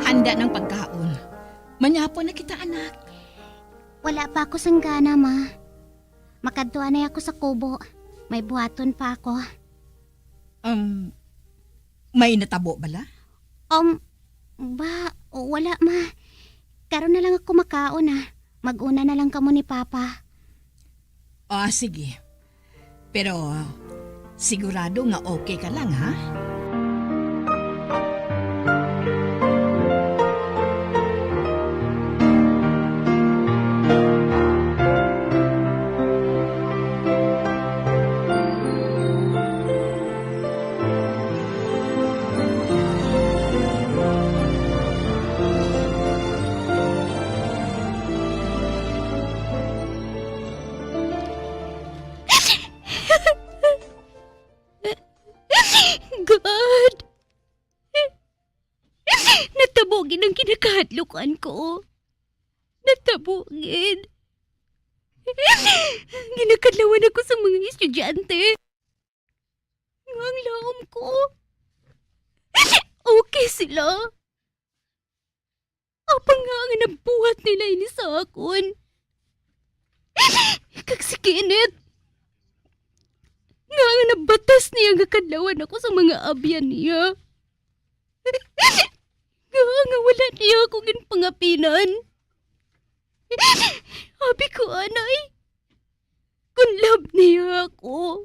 Handa ng pagkaon. Manyapon na kita, anak. Wala pa ako sanggana, ma. Makadto anay ako sa kubo. May buhaton pa ako. Um, may natabo bala? Um, ba, wala, ma. Karon na lang ako makaon, ah. Mag-una na lang kamo ni Papa. Ah, sige. Pero, sigurado nga okay ka lang, ha? God! Natabo gid ang kinakahadlukan ko. Natabo gid. Ginakadlawan ako sa mga estudyante. Nga ang laom ko, okay sila. Apang nga nga nabuhat nila ini sa akon. Kag si Kenneth, nga nga nabatas niya nga kadlawan ako sa mga abyan niya. Nga nga wala niya ako ginpangapinan. Abi ko, anay, kung love niya ako.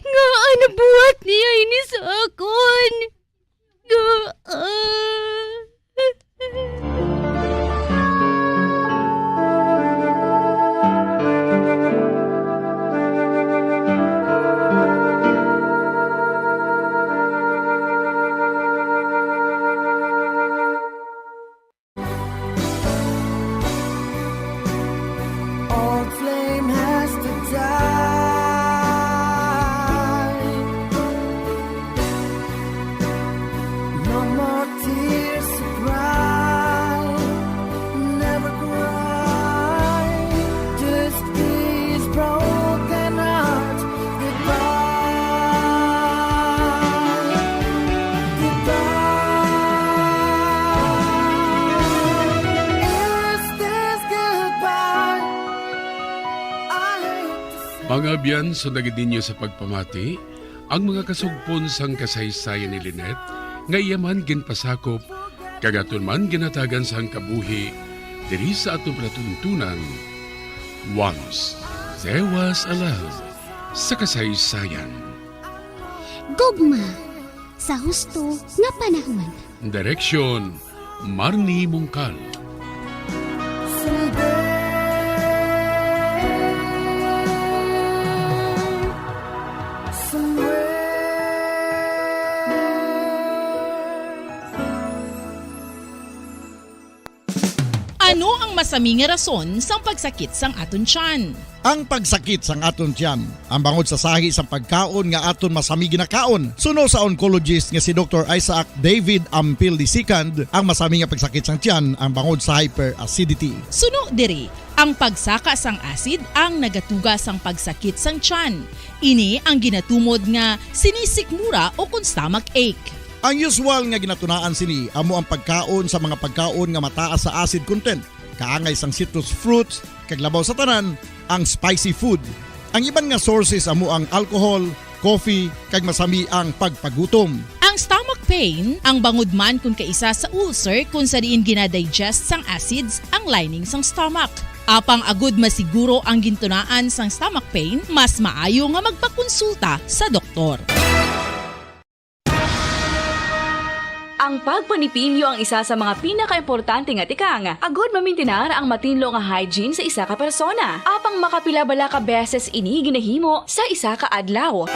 Ngaa nabuhat niya ini sa akon? Ngaa? Old flame has to die. No more tears to cry. Never cry. Just these broken hearts. Goodbye. Goodbye. Is this goodbye? I hate to say. Mga abyan, sundagid ninyo sa pagpamati ang mga kasugpon sang kasaysayan ni Lynette nga iya man ginpasakop kag aton man ginhatagan sang kabuhi diri sa aton palatuntunan, Once There Was a Love sa Kasaysayan. Gugma sa husto nga panahon. Direksyon, Marnie Mongcal. Someday, somewhere. Masami nga rason sang pagsakit sang aton tiyan. Ang pagsakit sang aton tiyan, ang bangod sa sahi sang pagkaon nga aton masami ginakaon. Suno sa oncologist nga si Doktor Isaac David Ampil the second, ang masami nga pagsakit sang tiyan ang bangod sa hyperacidity. Suno diri, ang pagsaka sang acid ang nagatuga sang pagsakit sang tiyan. Ini ang ginatumod nga sinisikmura o kon stomach ache. Ang usual nga ginatunaan sini amo ang pagkaon sa mga pagkaon nga mataas sa acid content, kaangay sang citrus fruits, kag labaw sa tanan, ang spicy food. Ang iban nga sources amo ang alcohol, coffee, kag masami ang pagpagutom. Ang stomach pain, ang bangod man kon kaisa sa ulcer kon sa diin ginadigest sang acids ang lining sang stomach. Apang agud masiguro ang gintunaan sang stomach pain, mas maayo nga magpakonsulta sa doktor. Ang pagpanipilyo ang isa sa mga pinakaimportante nga tikang agud mamintinar ang matinlo nga hygiene sa isa ka persona. Apang makapila bala ka beses ini ginahimo sa isa ka adlaw?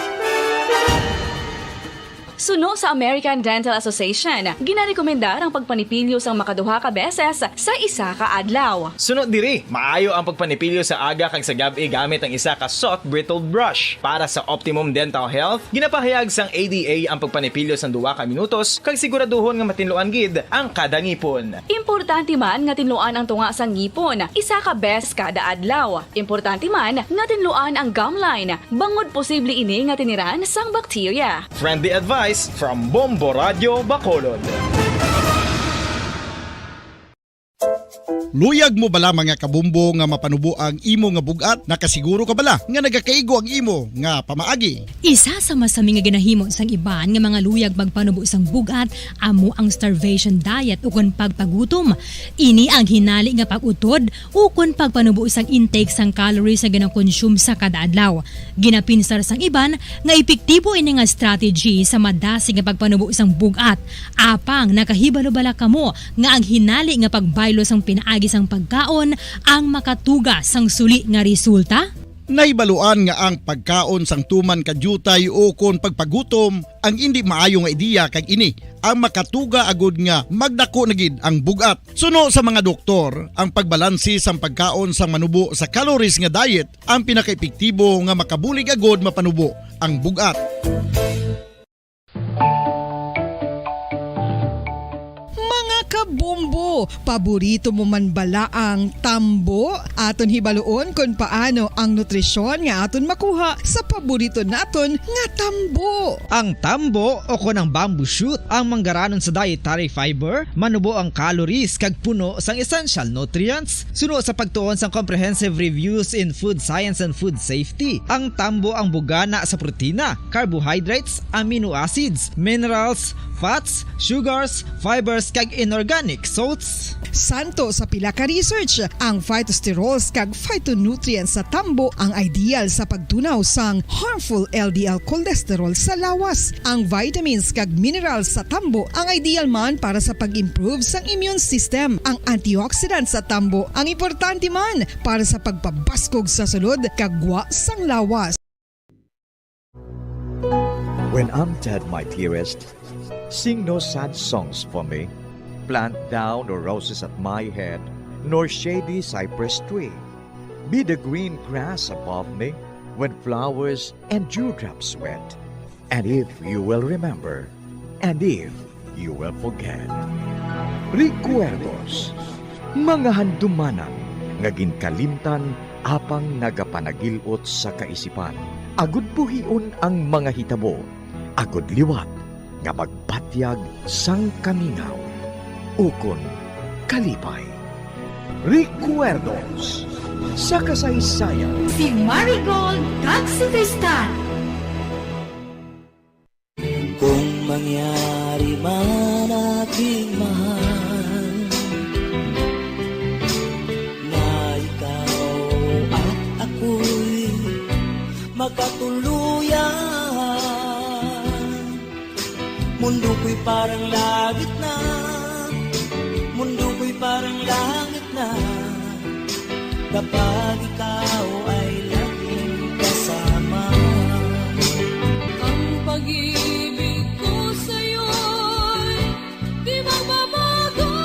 Suno sa American Dental Association, ginarekomendar ang pagpanipilyo sang makaduha ka beses sa isa ka adlaw. Suno diri, maayo ang pagpanipilyo sa aga kag sa gab-i gamit ang isa ka soft bristled brush. Para sa optimum dental health, ginapahayag sang A D A ang pagpanipilyo sang duha ka minutos kag siguraduhon nga matinluan gid ang kada ngipon. Importante man nga tinluan ang tunga sang ngipon isa ka beses kada adlaw. Importante man nga tinluan ang gum line, bangod posible ini nga tiniran sang bakterya. Friendly advice from Bombo Radio Bacolod. Luyag mo bala, mga kabombo, nga mapanubo ang imo nga bug-at? Nakasiguro ka bala nga nagakaigo ang imo nga pamaagi? Isa sa masami nga ginahimo sang iban nga mga luyag magpanubo sang bug-at amo ang starvation diet ukon pagpagutom. Ini ang hinali nga pag-utod ukon pagpanubo sang intake sang calories nga ginakonsume sa kada adlaw. Ginapinsar sang iban nga epektibo ini nga strategy sa madasig nga pagpanubo sang bug-at. Apang nakahibalo bala kamo nga ang hinali nga pagbaylo sang pinaagi sang pagkaon ang makatuga sang suli nga resulta? Nahibaluan nga ang pagkaon sang tuman ka diutay ukon pagpagutom ang indi maayo nga ideya, kag ini ang makatuga agud nga magdako na gid ang bug-at. Suno sa mga doktor, ang pagbalanse sang pagkaon sang manubo sa calories nga diet ang pinakaepektibo nga makabulig agud mapanubo ang bug-at. Mga kabombo, paborito mo man bala ang tambo? Aton hibaluon kon paano ang nutrisyon nga aton makuha sa paborito naton nga tambo. Ang tambo, o kon ang bamboo shoot, ang manggaranon sa dietary fiber, manubo ang calories kag puno sang essential nutrients. Suno sa pagtuon sang Comprehensive Reviews in Food Science and Food Safety, ang tambo ang bugana sa protina, carbohydrates, amino acids, minerals, fats, sugars, fibers, kag inorganic salts. Suno sa pila ka research, ang phytosterols kag phytonutrients sa tambo ang ideal sa pagtunaw sang harmful L D L cholesterol sa lawas. Ang vitamins kag minerals sa tambo ang ideal man para sa pag-improve sang immune system. Ang antioxidants sa tambo ang importante man para sa pagpabaskog sa sulod kag gwa sang lawas. When I'm dead, my dearest, sing no sad songs for me. Plant thou no roses at my head, nor shady cypress tree. Be the green grass above me when flowers and dewdrops wet. And if you will remember, and if you will forget. Recuerdos, mga handumanan nga ginkalimtan apang nagapanagil-ot sa kaisipan. Agud buhion ang mga hitabo, agud liwat nga magbatyag sang kamingaw ukon kalipay. Recuerdos sa kasaysayan. Si Marigold kag si Tristan. Kung mangyari man, aking mahal, na ikaw at ako'y magkatuluyan, mundo ko'y parang langit na, mundo ko'y parang langit na, kapag ikaw ay laging kasama. Ang pag-ibig ko sa'yo'y di magbabago.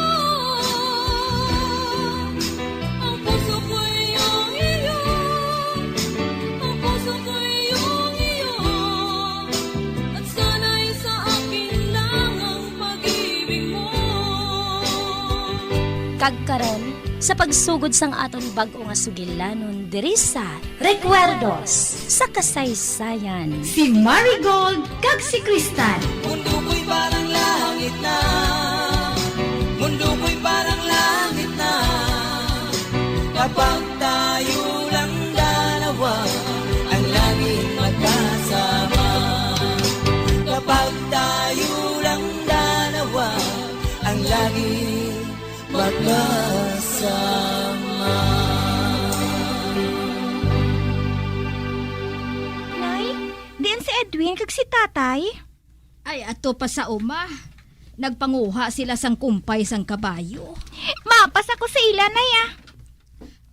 Kag karon, sa pagsugod sang aton bag-o nga sugilanon diri sa Recuerdos sa Kasaysayan, si Marigold kag si Crystal. Mundo ko'y parang langit na, mundo ko'y parang langit na, kapag tayo lang dalawa, ang laging magkasama. Kapag tayo lang dalawa, ang laging magkasama. Nay, diin si Edwin kag si Tatay? Ay, ato pa sa uma. Nagpanguha sila sang kumpay sang kabayo. Mapas ako sa ila, Nay, ah.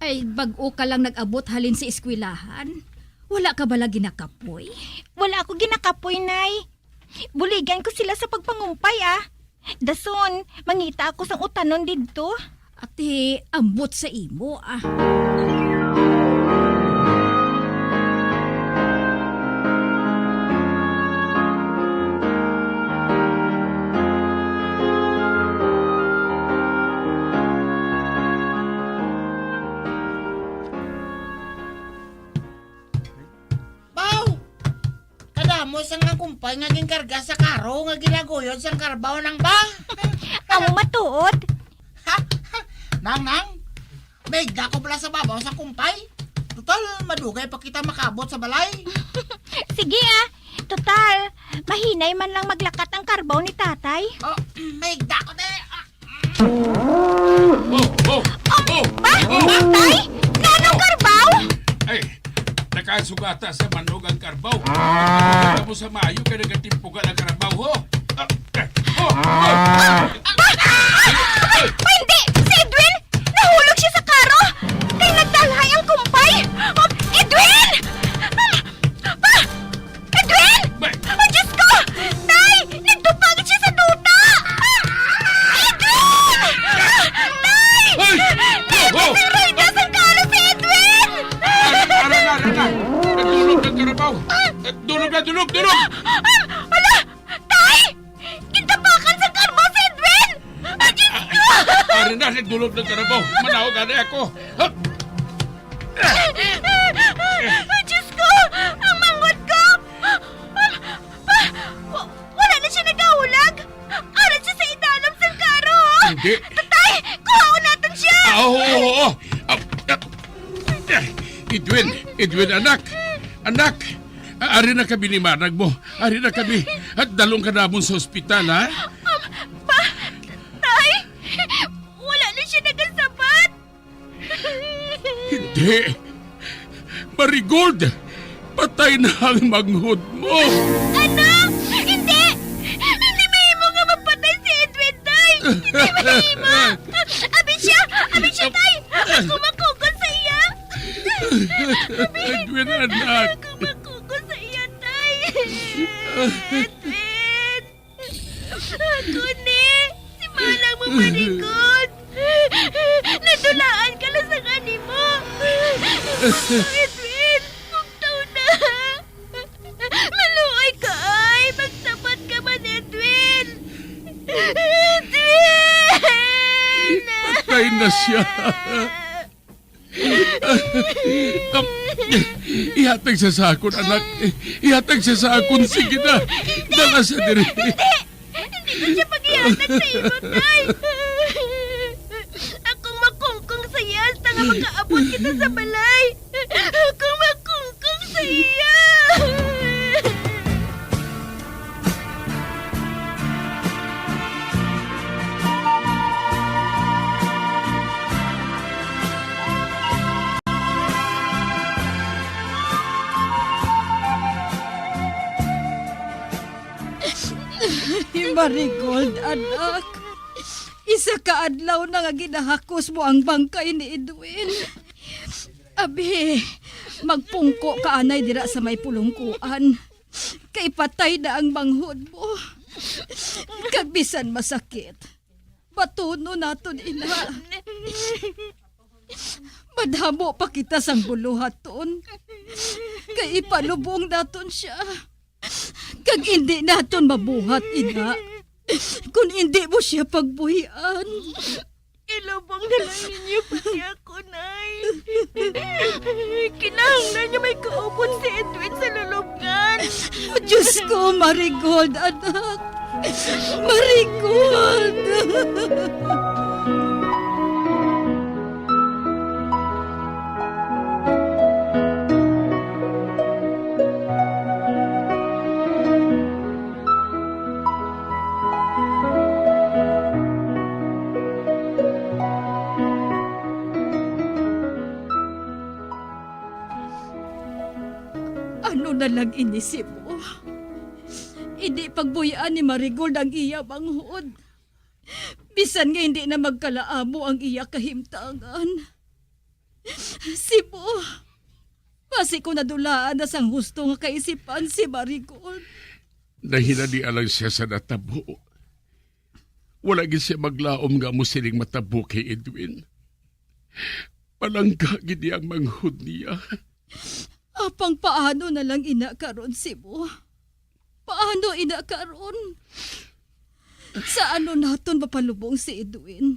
Ay, bag-o ka lang nag-abot halin sa eskwelahan. Wala ka bala ginakapoy? Wala ako ginakapoy, Nay. Buligan ko sila sa pagpangumpay, ah. Dason, mangita ako sang utanon didto. Ati, ambot sa imo, ah. Baw! Kadamo sang nga kumpay nga ginkarga sa karo nga ginaguyod sang karbaw nang ba? Amo matuod? Nang, nang, may igda ko bala sa babaw sa kumpay. Total, madugay pa kita makaabot sa balay. Sige, ah. Total, mahinay man lang maglakat ang karbaw ni Tatay. Oh, may igda ko, te. Ah. Oh, oh, oh, oh, tay? Nanong karbaw? Ay, nakasugata sa manog ang karbaw. Ah. Kita mo sa maayo kay nagatimpugan ang karbaw, ho? Ah, eh, oh, oh. Ah! Ah! Ah! Hindi! Si Edwin! Nahulog siya sa karo! Kay nagdalhay ang kumpay! Ah, Edwin! Ah! Pa! Edwin! Bay! Oh, Diyos ko! Tay! Nagtupa gid siya sa duta! Ah! Edwin! Ah! Tay! Ay! Nagtupa sang rayda sang karo si Edwin! Ara, ara, ara, ara! Nagdulog ang karabaw! Nagdulog na, dulog, dulog! Ah! Ala! Tay! Gintapakan sang karo si Edwin! Ah, Diyos ko! Ari na, nagdulog ang karabaw! Manaog gani ako! Ah! Ah, Diyos ko! Ang manghod ko! Ah, pa, wa-, wala na siya nagahulag! Ara siya sa idalom sang karo! Hindi. Tatay! Kuhaon naton siya! Ah, oo, oo, oo. Ah, ah, ah, Edwin, Edwin, anak. Anak, ah, ari na kami ni manang mo. Ari na kami. At dalong ka namon sa ospital, ha? Um, pa, tay, wala na siya nagasabat. Hindi. Marigold, patay na ang manghod mo. Ano? Hindi! Hindi mahimo nga mapatay si Edwin, tay! Hindi mahimo! Abi siya! Abi siya, tay! Ako makukon sa iya! Abi! Edwin, anak. Ako makukon sa iya, tay! Edwin! Ako ni, si manang mo, Marigold. Nadulaan ka lang sang animo. Edwin, bugtaw na. Maluoy ka, ay. Magsabat ka man, Edwin. Edwin! Patay na siya. Um, ihatag siya sa akon, anak. Ihatag siya sa akon. Sige na. Dala siya diri. Hindi! Hindi ko siya pag-ihatag sa imo, tay. Akong makungkong sa iya hasta nga makaabot kita sa balay. Akong makungkong sa iya. Marigold, anak. Isa ka adlaw na nga ginahakos mo ang bangkay ni Edwin. Abi, magpungko ka anay dira sa may pulungkuan. Kay patay na ang manghod mo. Kag bisan masakit, batunon naton ina. Madamo pa kita sang buluhaton. Kay ipalubong naton sia. Kag indi naton mabuhat ina kon indi mo sia pagbuhian. Ilubong na lang ninyo pati ako, Nay. Kinahanglan niya may kaupod si Edwin sa lulubngan. Diyos ko, Marigold, anak. Marigold! Ano na lang ini, Sibo? Hindi pagbuy-an ni Marigold ang iya manghod. Bisan nga hindi na magkalaamo ang iya kahimtangan. Sibo, basi ko nadulaan na sang husto nga kaisipan si Marigold. Nahinalian lang siya sa natabo. Wala gid siya maglaom nga amo sining matabo kay Edwin. Palangga gid niya ang manghod niya. Apang paano na lang ina karon, Sibo? Paano ina karon? Sa ano naton mapalubong si Edwin?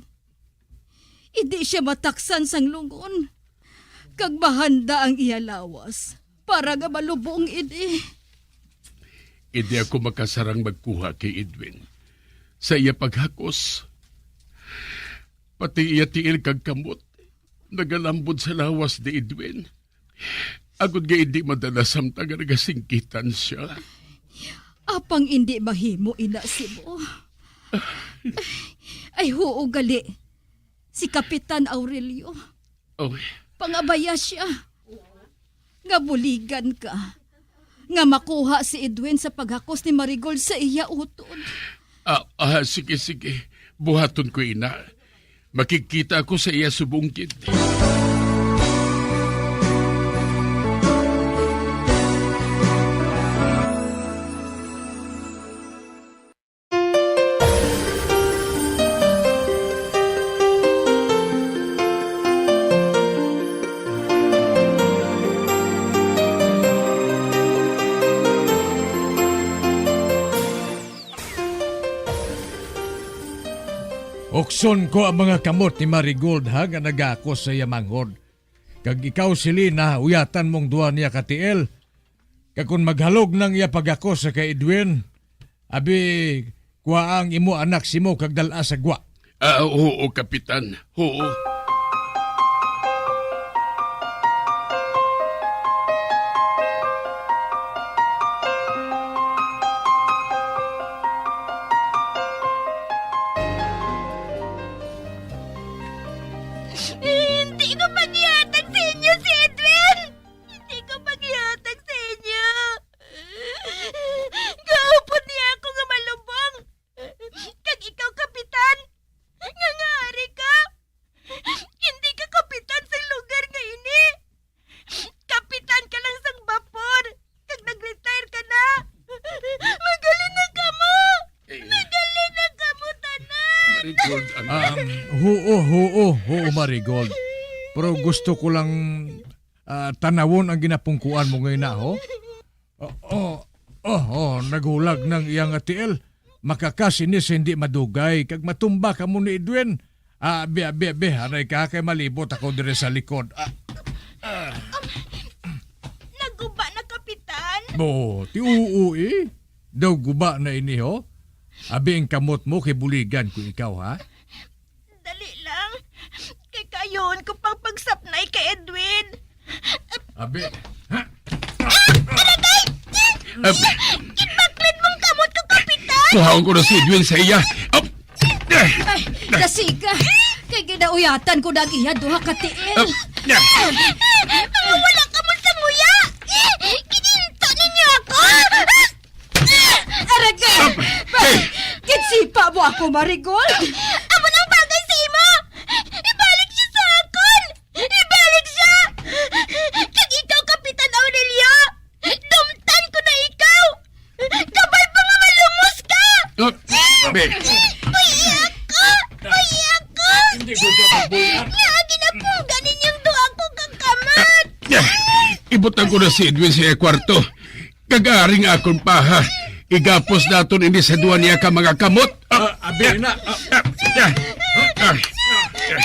Hindi siya mataksan sang lungon, kag mahanda ang iya lawas para nga malubong ini. Hindi ako makasarang magkuha kay Edwin sa iya paghakos. Pati iya tiil kag kamot nagalambod sa lawas ni Edwin. Agod nga indi madala samtang nga nagasingkitan sia. Apang indi mahimo ina, Sibo. Ay, huo gali. Si Kapitan Aurelio. Oh. Pangabaya sia nga buligan ka nga makuha si Edwin sa paghakos ni Marigold sa iya utod. Ah, ah, sige, sige. Buhaton ko ina. Makigkita ako sa iya subong gid. Ukson ko ang mga kamot ni Marigold, ha, nga nagakos sa iya manghod. Kag ikaw, Selena, uyatan mong duha niya ka tiil. Kag kon maghalog nang iya pagakos sa kay Edwin, abi, kuha ang imo anak simo kag dal-a sa gwa. Ah, oo, Kapitan. Oo. Hindi ko paghihatag sa inyo si Edwin! Hindi ko paghihatag sa inyo! Gaupod niya ako nga malubong! Kag ikaw, kapitan, nga ngaari ka! Hindi ka kapitan sang lugar nga ini! Kapitan ka lang sang bapor, kag nag-retire ka na. Magaling na kamo! Eh. Magaling na kamo tanan! Marigold, anak. Ah, huo, huo, huo, Marigold. Pero gusto ko lang, ah, tanawon ang ginapungkuan mo ngayon na, ho? Oh, oh, oh, oh, naghulag ng iyang tiil. Makakas ini sa hindi madugay, kag matumba kamo ni Edwin. Ah, abi, abi, abi, haray ka kay malibot ako dire sa likod. Ah, ah. Naguba na, Kapitan. Bo, ti uo, eh. Daw guba na ini, ho? Abi, ang kamot mo kay buligan ko ikaw, ha? Dali lang. Kay kayon ko pang pagsapnay kay Edwin. Abi. Ah, aray! Ab- Ginbaklid mong kamot ko, Kapitan! Kuhaon ko na si Edwin sa iya. Ab- Ay, dasiga. Kay ginauyatan ko na ang iya duha ka tiil. Ab- Mga wala ka mo sa nguya! Gininto ninyo ako! Aragay! Ab- Kinsipa mo ako, Marigold! Amo nang bagay sa imo! Ibalik siya sa akon! Ibalik siya! Kag ikaw, Kapitan Aurelio, dumtan ko na ikaw! Kabay pa nga malungos ka! Oh, be. Uy, ako! Uy, ako! Hindi ko ka magbuya. Nga, ginapuga ninyong duha ko ka kamot! Ibutang ko na si Edwin sa iya kwarto. Kag ari nga akon paha, igapos naton ini sa duha niya ka mga kamot. Ah, abi na. Ah, ah, ah, ah, ah.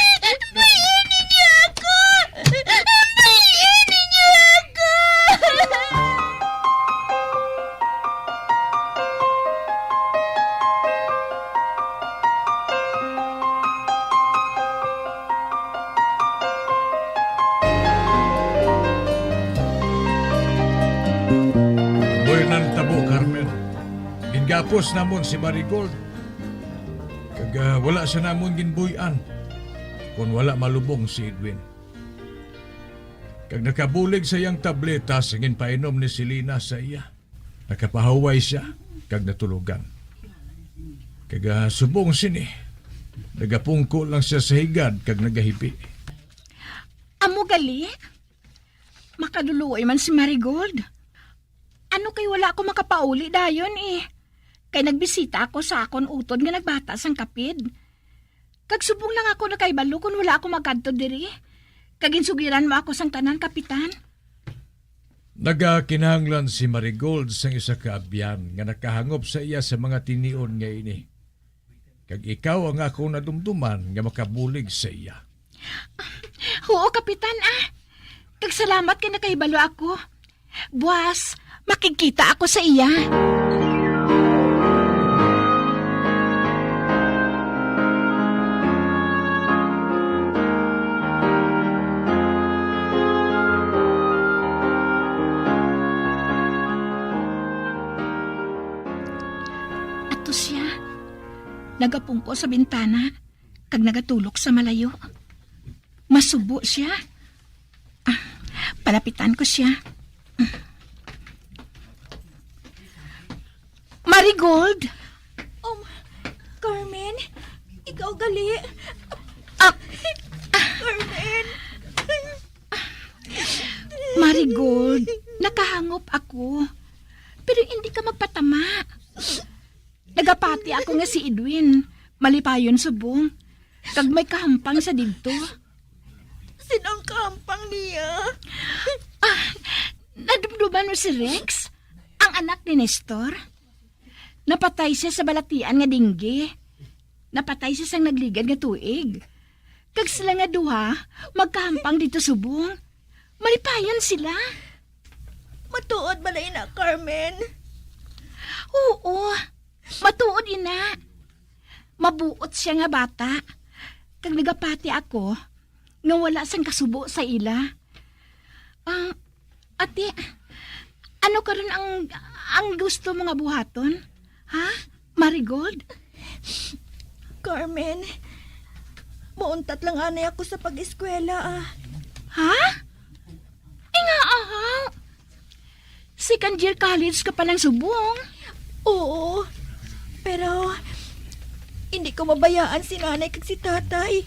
Tapos namon si Marigold, kag, ah, wala siya namon ginbuy-an kon wala malubong si Edwin. Kag nakabulig sa iyang tableta sa ginpainom ni Selena sa iya. Nakapahuway sia kag natulogan. Kag, ah, subong sini, nagapungko lang sia sa higad kag nagahibi. Amo gali? Makaluloy man si Marigold. Ano kay wala ako makapauli dayon, eh? Kay nagbisita ako sa akon utod nga nagbata sang kapid. Kag subong lang ako nakahibalo kon wala ako magkadto diri. Kag ginsugiran mo ako sang tanan, Kapitan. Nagakinahanglan si Marigold sang isa ka abyan nga nakahangop sa iya sa mga tinion nga ini. Kag ikaw ang akong nadumduman nga makabulig sa iya. Huo, Kapitan, ah. Kag salamat kay nakahibalo ako. Buas, makigkita ako sa iya. Ato sia. Nagapungko sa bintana, kag nagatulok sa malayo. Masubo sia. Ah, palapitan ko sia. Marigold! Um, Carmen, ikaw gali. Ah, ah. Carmen! Marigold, nakahangop ako. Pero hindi ka magpatama. Nagapati ako nga si Edwin malipayon subong, kag may kahampang sa didto. Sino ang kahampang niya? Ah, nadumduman mo si Rex, ang anak ni Nestor? Napatay siya sa balatian nga dingge. Napatay siya sang nagligad nga tuig. Kag sila nga duha, magkahampang didto subong. Malipayon sila. Matuod bala ina, Carmen? Oo, matuod ina. Mabuot sia nga bata. Kag nagapati ako nga wala sang kasubo sa ila. Ah, ate, ano karon ang, ang gusto mo nga buhaton? Ha? Marigold? Carmen, mauntat lang anay ako sa pag-eskwela, ah. Ha? Ay nga, ahaw. Second year college ka pa lang subong. Oo, pero hindi ko mabayaan si nanay kag si tatay.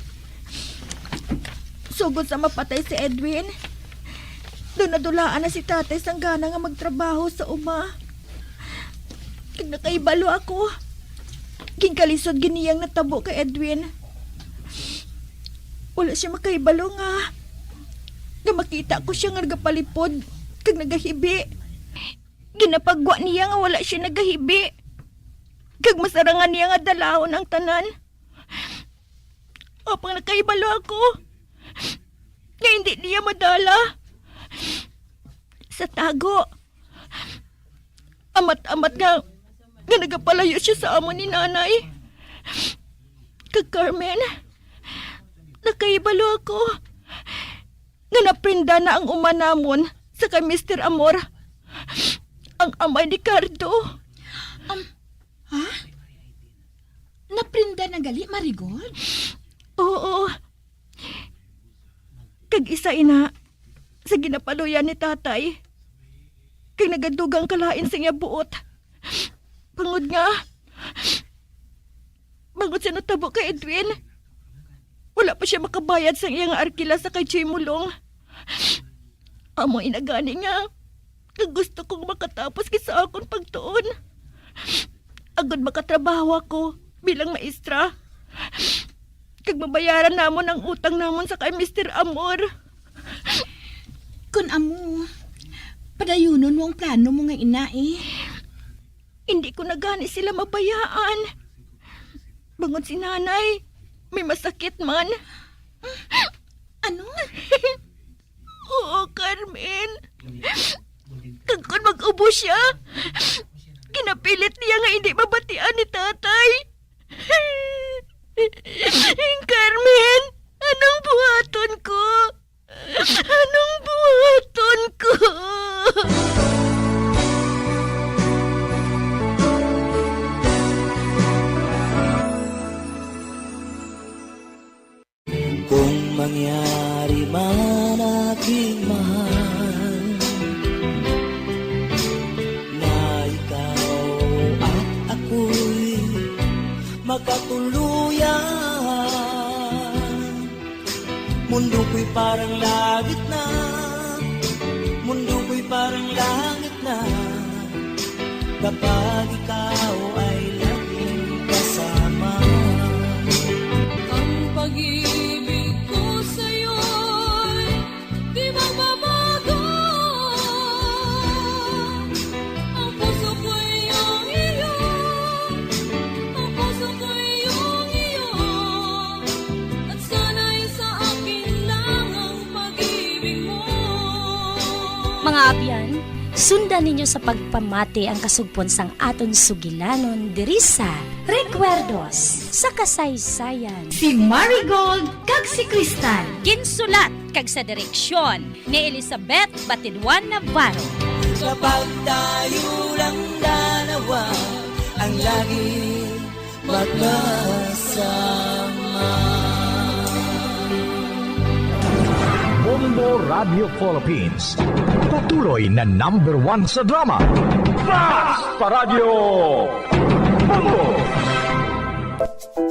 Sugod sa mapatay si Edwin, daw nadulaan na si tatay sang gana nga magtrabaho sa uma. Kag nakahibalo ako. Ginkalisod gid niya ang natabo kay Edwin. Wala siya makahibalo nga, nga makita ko sia nga nagapalipod kag nagahibi. Ginapagwa niya nga wala siya nagahibi, kag masarangan niya nga dalahon ang tanan. Apang nakahibalo ako nga hindi niya madala sa tago. Amat-amat nga, nga nagapalayo siya sa amon ni Nanay. Kag Carmen, nakahibalo ako nga naprenda na ang uma namon sa kay Mister Amor, ang amay ni Cardo. Um, ha? Naprenda na gali, Marigold? Oo. Kag isa ina sa ginapaluyan ni tatay, kag nagadugang kalain sa iya buot. Bangod nga, bangod sa natabo kay Edwin, wala pa siya makabayad sang iya nga arkila sa kay Jimulong. Amo ina gani nga, nga gusto kong makatapos gid sa akon pagtuon, agod makatrabaho ako bilang maestra, kag mabayaran namon ang utang namon sa kay Mister Amor. Kun amo, padayunon mo ang plano mo nga ina, eh. Hindi ko na gani sila mabayaan. Bangod si Nanay, may masakit man. Ano? Oo, Carmen. Kag kon mag-ubo siya, ginapilit niya nga hindi mabatian ni Tatay. Carmen, anong buhaton ko? Anong buhaton ko? Yari man, aking mahal, na ikaw at ako'y magkatuluyan. Mundo ko'y parang langit na, mundo ko'y parang langit na, kapag ikaw ay laging kasama. Ang pag-ibig ko sa'yo'y di magbabago. Ang puso ko'y iyong iyo, ang puso ko'y iyong iyo, at sana'y sa akin lang ang pag-ibig mo. Mga abyan, sundan ninyo sa pagpamati ang kasugpon sang aton sugilanon diri sa Recuerdos sa Kasaysayan. Si Marigold kag si Crystal. Ginsulat kag sa direksyon ni Elizabeth Batidwan Navarro. Kapag tayo lang dalawa ang lagi magkasama. Bombo Radio Philippines, patuloy na number one sa drama. Basta Radyo Bombo!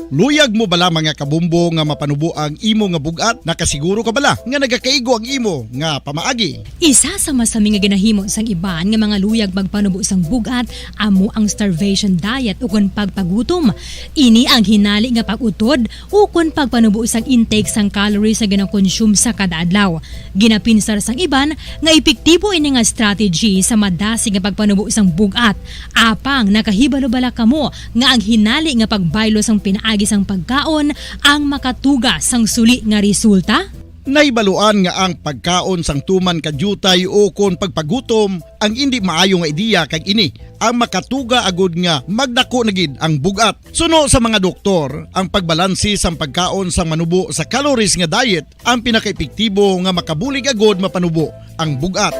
Luyag mo bala, mga kabombo, nga mapanubo ang imo nga bug-at? Nakasiguro ka bala nga nagakaigo ang imo nga pamaagi? Isa sa masami nga ginahimo sang iban nga mga luyag magpanubo sang bug-at amo ang starvation diet ukon pagpagutom. Ini ang hinali nga pag-utod ukon pagpanubo sang intake sang calories nga ginakonsume sa kada adlaw. Ginapinsar sang iban nga epektibo ini nga strategy sa madasig nga pagpanubo sang bug-at. Apang nakahibalo bala kamo nga ang hinali nga pagbaylo sang pinaagi sang pagkaon ang makatuga sang suli nga resulta? Nahibaluan nga ang pagkaon sang tuman ka diutay ukon pagpagutom ang indi maayo nga ideya, kag ini ang makatuga agud nga magdako na gid ang bug-at. Suno sa mga doktor, ang pagbalanse sang pagkaon sang manubo sa calories nga diet ang pinakaepektibo nga makabulig agud mapanubo ang bug-at.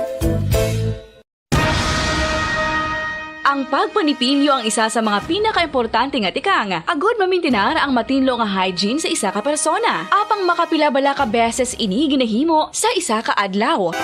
Ang pagpanipilyo ang isa sa mga pinakaimportante nga tikang agud mamintinar ang matinlo nga hygiene sa isa ka persona. Apang makapila bala ka beses ini ginahimo sa isa ka adlaw?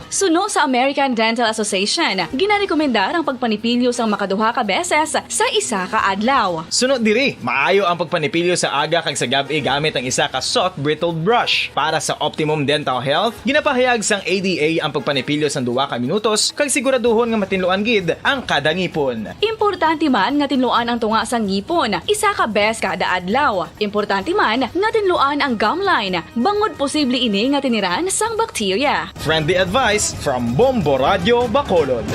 Suno sa American Dental Association, ginarekomendar ang pagpanipilyo sang makaduha ka beses sa isa ka adlaw. Suno diri, maayo ang pagpanipilyo sa aga kag sa gab-i gamit ang isa ka soft bristled brush. Para sa optimum dental health, ginapahayag sang A D A ang pagpanipilyo sang duha ka minutos kag siguraduhon nga matinluan gid ang kada ngipon. Importante man nga tinluan ang tunga sang ngipon isa ka bes kada adlaw. Importante man nga tinluan ang gum line, bangod posible ini nga tiniran sang bakterya. Friendly advice from Bombo Radyo Bacolod.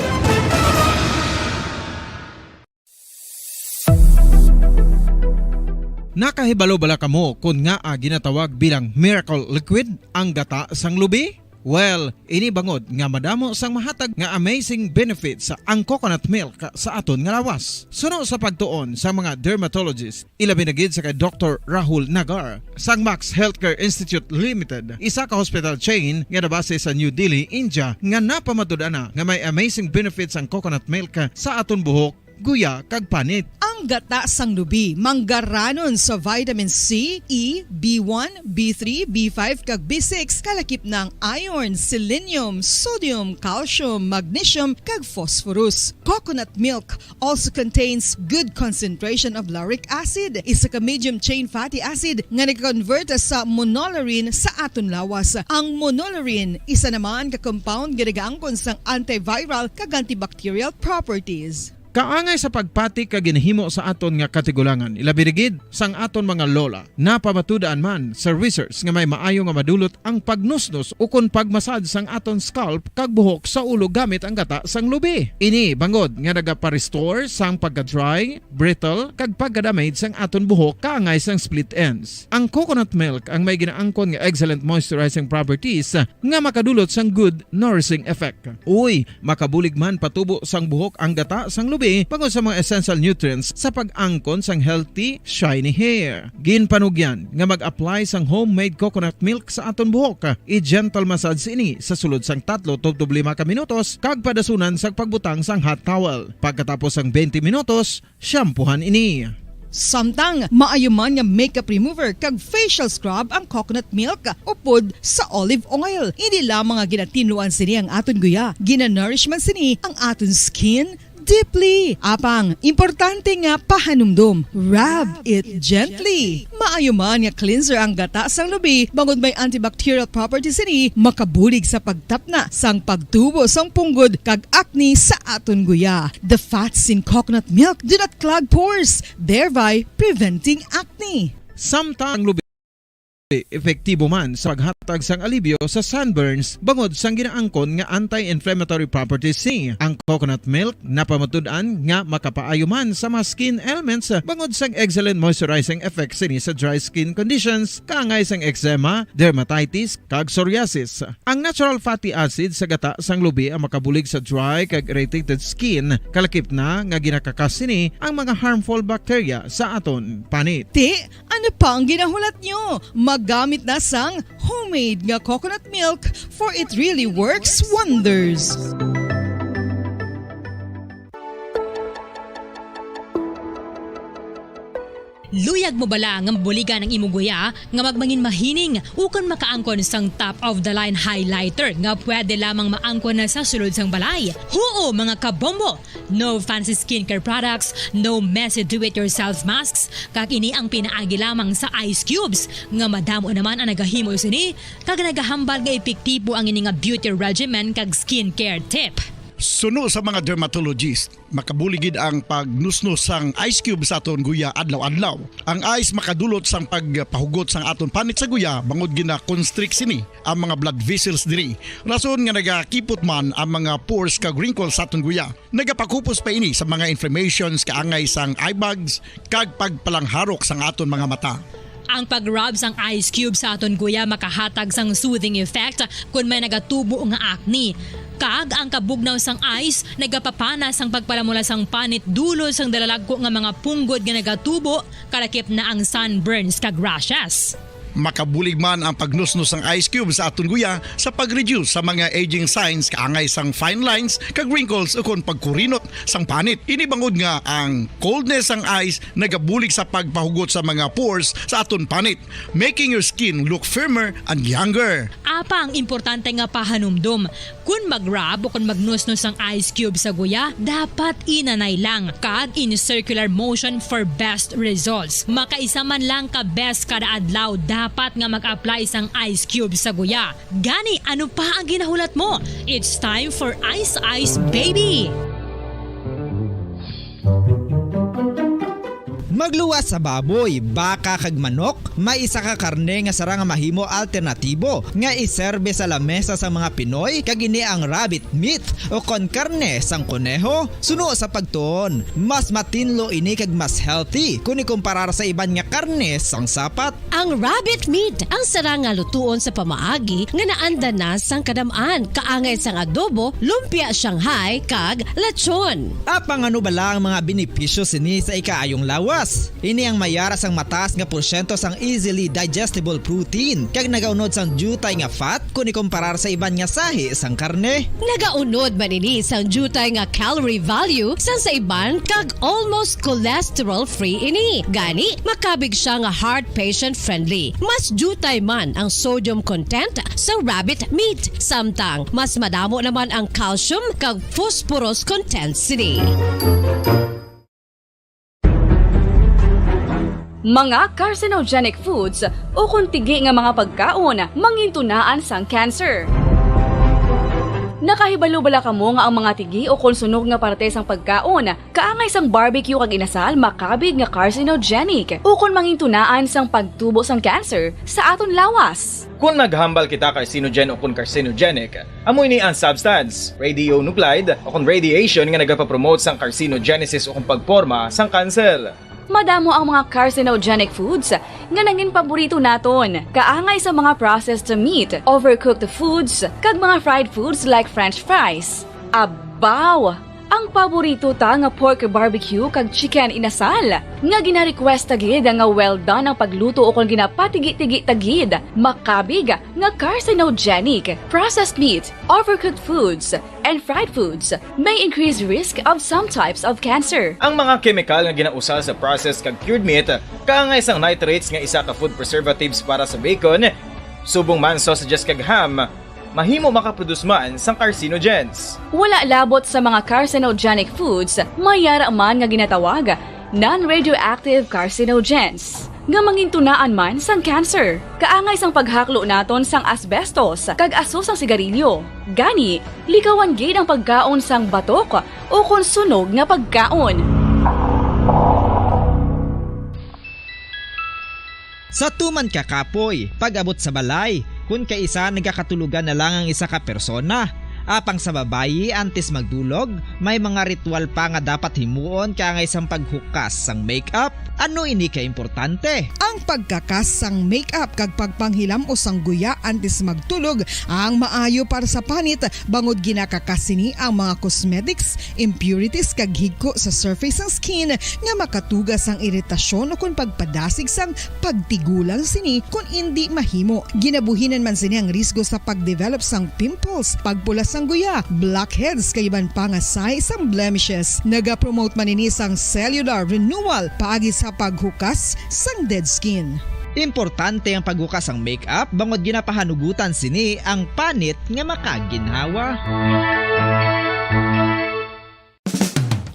Nakahibalo bala kamo kon ngaa ginatawag bilang miracle liquid ang gata sang lubi? Well, ini bangod nga madamo sang mahatag nga amazing benefits ang coconut milk sa aton nga lawas. Suno sa pagtuon sa mga dermatologist, ilabi na gid sa kay Doktor Rahul Nagar sang Max Healthcare Institute Limited, isa ka hospital chain nga nabase sa New Delhi, India, nga napamatud-an na nga may amazing benefits ang coconut milk sa aton buhok, guya, kag panit. Ang gata sang lubi manggaranon sa vitamin C, E, B one, B three, B five, kag B six, kalakip na ang iron, selenium, sodium, calcium, magnesium, kag phosphorus. Coconut milk also contains good concentration of lauric acid, isa ka medium chain fatty acid nga nag-convert sa monolaurin sa aton lawas. Ang monolaurin, isa naman ka compound nga nagaangkon sang antiviral kag antibacterial properties. Kaangay sa pagpati kag ginahimo sa aton nga katigulangan, ilabi na gid sang aton mga lola. Napamatud-an man sa research nga may maayo nga madulot ang pagnusnos ukon pagmasad sang aton scalp kag buhok sa ulo gamit ang gata sang lubi. Ini bangod nga nagapa-restore sang pagka-dry, brittle, kag pagka-damage sang aton buhok kaangay sang split ends. Ang coconut milk ang may ginaangkon nga excellent moisturizing properties nga makadulot sang good nourishing effect. Uy, makabulig man patubo sang buhok ang gata sang lubi bangod sa mga essential nutrients sa pag-angkon sang healthy, shiny hair. Ginpanugyan nga mag-apply sang homemade coconut milk sa aton buhok. I-gentle massage ini sa sulod sang tatlo tubtob lima ka minutos kag padasunan sang pagbutang sang hot towel. Pagkatapos sang twenty minutos, shampoohan ini. Samtang maayo man nga makeup remover kag facial scrub ang coconut milk upod sa olive oil. Hindi lamang nga ginatinluan sini ang aton guya, ginanourish man sini ang aton skin deeply. Apang, importante nga pahanumdom, rub it gently. Maayo man nga cleanser ang gata sang lubi, bangod may antibacterial properties sini, makabulig sa pagtapna sang pagtubo sang punggod kag acne sa aton guya. The fats in coconut milk do not clog pores, thereby preventing acne. Samtang lubi epektibo man sa paghatag sang alibyo sa sunburns bangod sang ginaangkon nga anti-inflammatory properties sini. Ang coconut milk napamatud-an nga makapaayo man sa mga skin ailments bangod sang excellent moisturizing effect sini sa dry skin conditions kaangay sang eczema, dermatitis, kag psoriasis. Ang natural fatty acid sa gata sang lubi ang makabulig sa dry kag irritated skin, kalakip na nga ginakakas sini ang mga harmful bacteria sa aton panit. Ti, ano pa ang ginahulat nyo? Magamit na sang homemade nga coconut milk, for it really works wonders. Luyag mo bala nga mabuligan ang imo guya nga magmangin mahining ukon makaangkon sang top of the line highlighter nga pwede lamang maangkon na sa sulod sang balay? Huo, mga kabombo! No fancy skincare products, no messy do-it-yourself masks, kag ini ang pinaagi lamang sa ice cubes, nga madamo naman ang nagahimo sini, kag nagahambal nga epektibo ang ini nga beauty regimen kag skincare tip. Suno sa mga dermatologist, makabulig gid ang pagnusnos sang ice cube sa aton guya adlaw-adlaw. Ang ice makadulot sang pagpahugot sang aton panit sa guya bangod gina-constrict sini ang mga blood vessels diri, rason nga nagakipot man ang mga pores kag wrinkles sa aton guya. Nagapakupos pa ini sa mga inflammations kaangay sang eye bags kag pagpalangharok sang aton mga mata. Ang pag-rub sang ice cube sa aton guya makahatag sang soothing effect kon may nagatubo nga acne. Kag ang kabugnaw sang ice nagapapana sang pagpalamula sang panit dulot sang dalalagko nga mga punggod nga nagatubo, kalakip na ang sunburns kag rashes. Makabulig man ang pagnusnos sang ice cube sa aton guya sa pag-reduce sa mga aging signs kaangay sang fine lines kag wrinkles ukon pagkurinot sang panit. Ini bangod nga ang coldness sang ice nagabulig sa pagpahugot sa mga pores sa aton panit, making your skin look firmer and younger. Apang importante nga pahanumdom, kon mag-rub o kon magnusnos ang ice cube sa guya, dapat inanay lang kag in circular motion for best results. Makaisa man lang ka beses kada adlaw dapat nga mag-apply sang ice cube sa guya. Gani, ano pa ang ginahulat mo? It's time for Ice Ice Baby! Magluwas sa baboy, baka kag manok, may isa ka karne nga sarang nga mahimo alternatibo nga iserbe sa lamesa sang mga Pinoy, kag ini ang rabbit meat o kon karne sang koneho. Suno sa pagtuon, mas matinlo ini kag mas healthy kon ikumparar sa iban nga karne sang sapat. Ang rabbit meat ang sarang nga lutuon sa pamaagi nga naanda na sang kadam-an, kaangay sang adobo, lumpia Shanghai, kag lechon. Apang ano bala ang mga benepisyo sini sa ikaayong lawas? Ini ang may ara sang mataas nga porsyento sang easily digestible protein, kag nagaunod sang diutay nga fat kon ikumparar sa iban nga sahi sang karne. Nagaunod man ini sang diutay nga calorie value sang sa iban, kag almost cholesterol-free ini. Gani, makabig sia nga heart patient-friendly. Mas diutay man ang sodium content sa rabbit meat, samtang mas madamo naman ang calcium kag phosphorus content sini. Mga carcinogenic foods ukon tigi nga mga pagkaon mangintunaan sang cancer. Nakahibalo bala kamo nga ang mga tigi ukon sunog nga parte sang pagkaon, kaangay sang barbecue kag inasal, makabig nga carcinogenic ukon mangintunaan sang pagtubo sang cancer sa aton lawas? Kon naghambal kita carcinogen ukon carcinogenic, amo ini ang substance, radionuclide, ukon radiation nga nagapapromote sang carcinogenesis ukon pagporma sang kanser. Madamo ang mga carcinogenic foods nga nangin paborito naton, kaangay sa mga processed meat, overcooked foods, kag mga fried foods like French fries. Abaw! Ang paborito ta nga pork barbecue kag chicken inasal, nga gina-request ta gid nga well done ang pagluto ukon ginapatigi-tigi ta gid, makabig nga carcinogenic. Processed meat, overcooked foods, and fried foods may increase risk of some types of cancer. Ang mga kemikal nga ginausal sa processed kag cured meat kaangay sang nitrates nga isa ka food preservatives para sa bacon, subong man sausages kag ham, mahimo makaproduce man sang carcinogens. Wala labot sa mga carcinogenic foods, may yara man nga ginatawag non-radioactive carcinogens, nga mangintunaan man sang cancer. Kaangay sang paghaklo naton sang asbestos kag aso sang sigarilyo. Gani, likawan gid ang pagkaon sang batok ukon sunog nga pagkaon. Sa tuman ka kapoy, pag-abot sa balay, kun kaisa nagakatulogan na lang ang isa ka persona. Apang sa babayi, antes magdulog, may mga ritual pa nga dapat himuon kaangay sang paghukas sang makeup. Ano ini ka importante? Ang pagkakas sang makeup kag pagpanghilam-os sang guya antes magtulog ang maayo para sa panit, bangod ginakakas sini ang mga cosmetics, impurities kag higko sa surface sang skin nga makatuga sang iritasyon ukon pagpadasig sang pagtigulang sini kon indi mahimo. Ginabuhinan man sini ang risgo sa pagdevelop sang pimples, pagpula sang guya, blackheads kag iban pa nga sign sang blemishes. Nagapromote man ini sang cellular renewal paagi sa paghukas sang dead skin. Importante ang paghukas sang makeup bangod ginapahanugutan sini ang panit nga makaginhawa.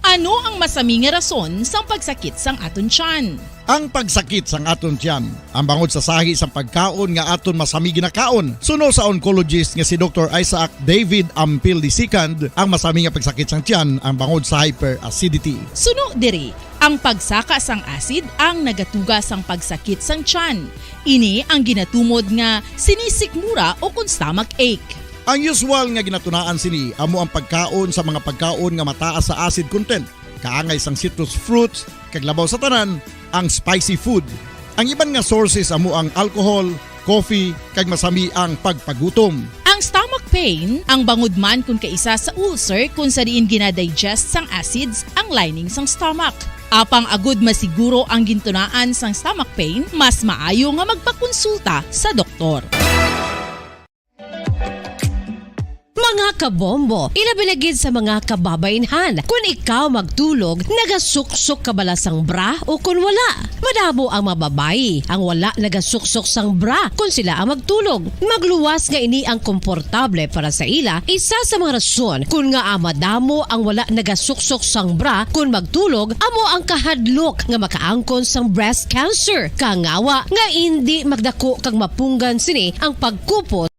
Ano ang masami nga rason sang pagsakit sang aton tiyan? Ang pagsakit sang aton tiyan, ang bangod sa sahi sang pagkaon nga aton masami ginakaon. Suno sa oncologist nga si Doktor Isaac David Ampil the second, ang masami nga pagsakit sang tiyan ang bangod sa hyperacidity. Suno diri, ang pagsaka sang acid ang nagatuga sang pagsakit sang tiyan. Ini ang ginatumod nga sinisikmura ukon stomach ache. Ang usual nga ginatunaan sini amo ang pagkaon sa mga pagkaon nga mataas sa acid content, kaangay sang citrus fruits, kag labaw sa tanan, ang spicy food. Ang iban nga sources amo ang alcohol, coffee, kag masami ang pagpagutom. Ang stomach pain, ang bangod man kon kaisa sa ulcer kon sa diin ginadigest sang acids ang lining sang stomach. Apang agud masiguro ang gintunaan sang stomach pain, mas maayo nga magpakonsulta sa doktor. Mga kabombo, ilabi na gid sa mga kababaynhan, kun ikaw magtulog, nagasuksok ka bala sang bra o kun wala? Madamo ang mga babayi ang wala nagasuksok sang bra kun sila ang magtulog. Magluwas nga ini ang komportable para sa ila, isa sa mga rason kun ngaa madamo ang wala nagasuksok sang bra kun magtulog amo ang kahadlok nga makaangkon sang breast cancer. Kangawa nga indi magdako kag mapunggan sini ang pagkupot.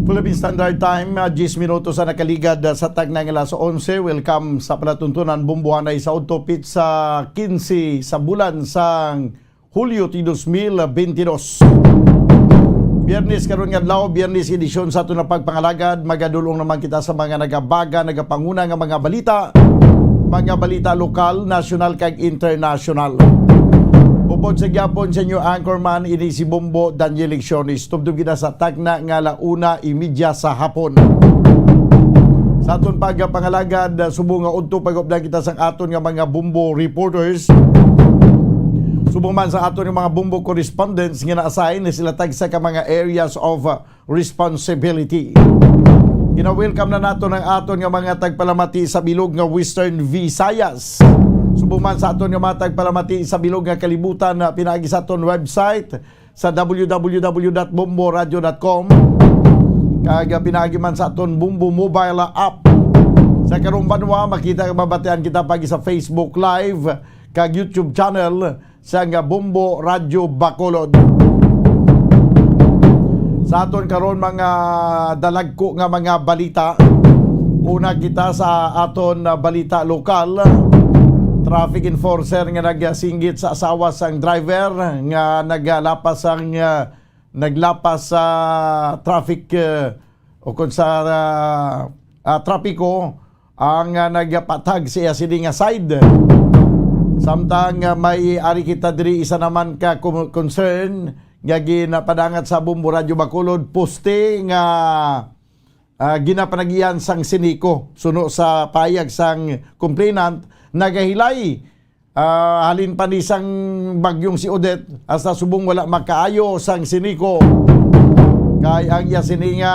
Philippine Standard Time, ah, diyes minutos ang nakaligad, ah, sa tagna nga alas onse. Welcome sa palatuntunan, Bombohanay sa udto, petsa kinse sa bulan sang Hulyo ti dos mil benti dos. Biyernes karon nga adlaw, Biyernes edisyon sa aton nga pagpangalagad. Magadul-ong naman kita sa mga nagabaga, nagapanguna nga mga balita, mga balita lokal, nasyonal, kag internasyonal. Upod sa gyapon sa inyo anchorman, ini si Bombo Daniel Lecciones. Tubtob kita sa tagna nga ala una imedya sa hapon. Sa aton pagpangalagad, subong nga udto pag-updan kita sang aton nga mga Bombo reporters. Subong man sa aton nga mga Bombo correspondents nga na-assign, sila tagsa ka mga areas of, uh, responsibility. Gina-welcome na naton ang aton nga mga tagpalamati sa bilog nga Western Visayas. Subong man sa aton nga mga tagpalamati sa bilog nga kalibutan, na pinaagi sa aton website sa w w w dot bombo radio dot com, kag pinaagi man sa aton Bombo mobile app. Sa karong banwa, makita kag mabatian kita pagi sa Facebook Live kag YouTube channel sa nga Bombo Radyo Bacolod. Sa aton karon, mga dalagko nga mga balita, una kita sa aton, ah, balita lokal. Traffic enforcer nga nagsinggit sa asawa sang driver nga naglapas sang, ah, naglapas sa traffic, ah, o kung sa, ah, ah, trapiko, ang, ah, nagpatag sa iya sini nga side. Samtang, ah, may ari kita diri isa naman ka com-, concern nga ginapadangat sa Bombo Radyo Bacolod, poste nga ah, ginapanagian sang Sinico. Suno sa pahayag sang complainant, nagahilay, ah, halin pa ni sang bagyong si Odette, hasta subong wala makaayo sang Sinico. Kay ang iya sini nga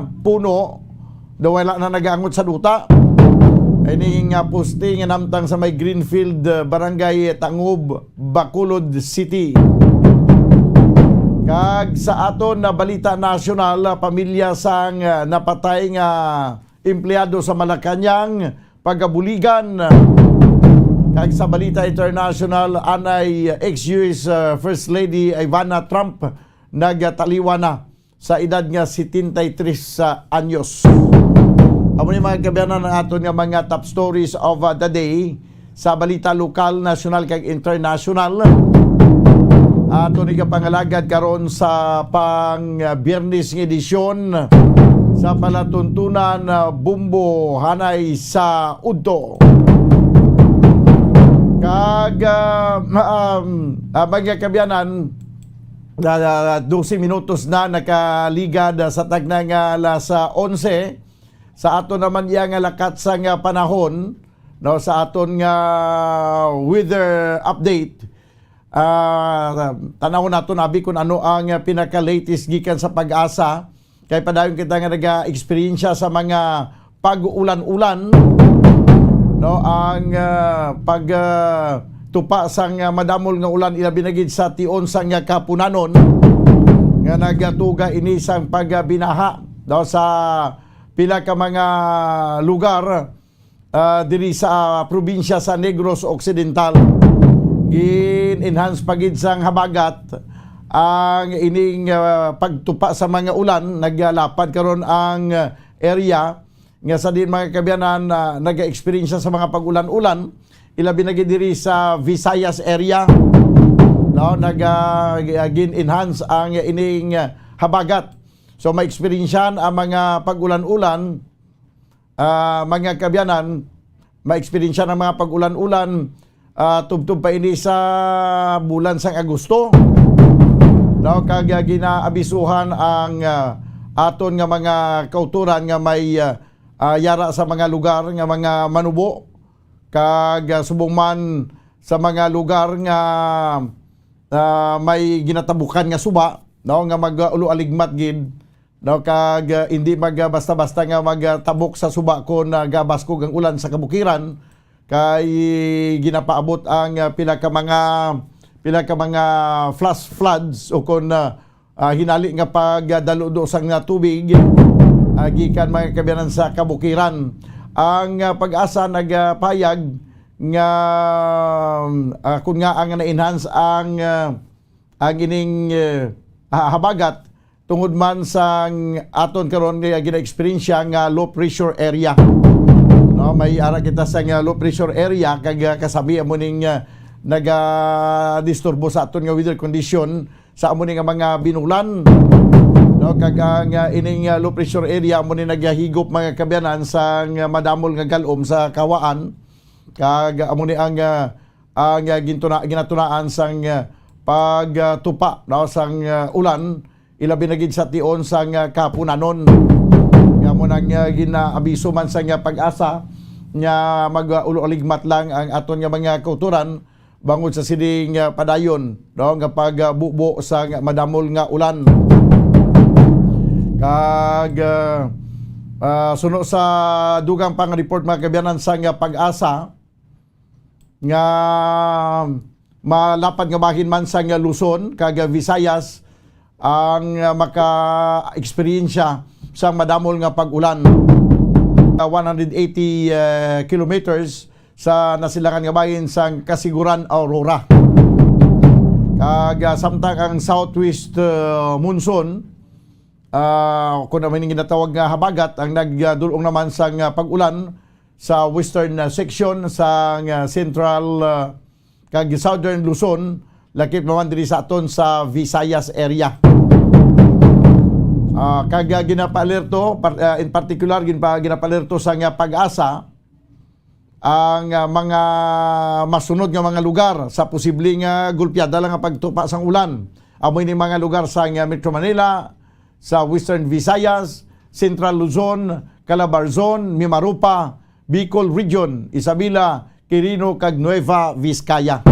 puno, daw wala na nagaangot sa duta. Ini nga poste nga namtang sa may Greenfield, ah, Barangay Tangob, Bacolod City. Kag sa aton na balita nasyonal, ah, pamilya sang, ah, napatay nga empleyado sa Malacañang pagabuligan. Kag sa balita international, anay ex-U S, ah, First Lady Ivana Trump nagtaliwan na sa edad nga setenta y tres anyos. Amo ni, mga kaabyanan, ang aton nga mga top stories of, ah, the day sa balita lokal, nasyonal, kag internasyonal. Aton igapangalagad karon sa pang, ah, Biyernes nga edisyon sa palatuntunan, ah, Bumbo Hanay sa Udto. Kag, ah, ma-, um, ah, mga kaabyanan, ah, dose minutos na nakaligad, ah, sa tagna nga alas, ah, onse. Sa aton naman iya nga lakat sang, ah, panahon, no, sa aton nga weather update, ah, tanawon naton abi kung ano ang, ah, pinaka-latest gikan sa PAGASA. Kay padayon kita nga naga-eksperyensya sa mga pag-ulan-ulan, no, ang, ah, pag, ah, tupa sang, ah, madamol nga ulan, ilabi na gid sa tion sang, ah, kapunanon, nga nagatuga ini sang pagbinaha, no, sa pila ka mga lugar, ah, diri sa probinsya sa Negros Occidental. Gin-enhance pa gid sang habagat ang ining, ah, pagtupa sa mga ulan. Naglapad karon ang, ah, area nga sa diin, mga kaabyanan, ah, naga-eksperyensya sa mga pag-ulan-ulan, ilabi na gid diri sa Visayas area. No, naga-, gin-enhance ang ining, ah, habagat. So, maeksperiensyahan ang mga pag-ulan-ulan, ah, mga kaabyanan, maeksperiensya ng mga pag-ulan-ulan, ah, tubtob pa ini sa bulan sang Agosto. No, kag, ah, ginaabisuhan ang, ah, aton nga mga kautoran nga may, ah, ah, yara sa mga lugar nga mga manubo, kag, ah, subong man sa mga lugar nga, ah, may ginatabukan nga suba, no, nga mag-, ah, ulo-aligmat gid, no, kag, ah, hindi mag-, ah, basta-basta nga magtabok sa suba kon, ah, gabaskog ang ulan sa kabukiran, kay ginapaabot ang, ah, pila ka mga, pila ka mga flash floods o kon, ah, ah, hinali nga pagdaludo sang, ah, tubig, ah, gikan, mga kaabyanan, sa kabukiran. Ang, ah, PAGASA nagapahayag nga, ah, kun ngaa nga na-enhance ang, ah, ang ining, eh, ha-, habagat tungod man sang aton karon nga gina-eksperyensya nga low pressure area. No, may ara kita sa nga low pressure area, kag, ah, kasabi amo ning, ah, nagadisturbo sa aton nga weather condition sa amo ni nga mga binulan. No, kag ang, ah, ining, ah, low pressure area amo ni nagahigop, mga kaabyanan, sang madamol nga galom sa kawaan, kag amo ni ang, ah, ang, ah, gintuna-, ginatunaan sang, ah, pagtupa, no, sang, ah, ulan, ilabi na gid sa tion sang, ah, kapunanon. Nga amo nang, ah, ginaabiso man sang, ah, PAGASA nga mag, ah, ulo-aligmat lang ang aton nga mga kautoran bangod sa sining, ah, padayon, no, nga pagbubo sang madamol nga ulan. Kag, ah, ah, suno sa dugang pang report, mga kaabyanan, sang, ah, PAGASA, nga malapad nga bahin man sang Luzon kag Visayas ang, ah, maka-eksperyensya sang madamol nga pag-ulan. Ah, one hundred eighty, eh, kilometers sa nasilangan nga bahin sang Casiguran, Aurora. Kag, ah, samtang ang southwest, ah, monsoon, ah, kung ano man yung ginatawag nga habagat, ang nagdulong naman sang, ah, pag-ulan sa western, ah, section sang, ah, central, ah, kag southern Luzon, lakip naman diri sa aton sa Visayas area. Ah, kag, ah, ginapaalerto, par-, ah, in particular, ginpa-, ginapaalerto sang, ah, PAGASA ang, ah, mga masunod nga mga lugar sa posible nga gulpiada lang nga pagtupa sang ulan. Amo ini mga lugar sa, ah, Metro Manila, sa Western Visayas, Central Luzon, Calabarzon, Mimaropa, Bicol Region, Isabela, Quirino, kag Nueva Vizcaya.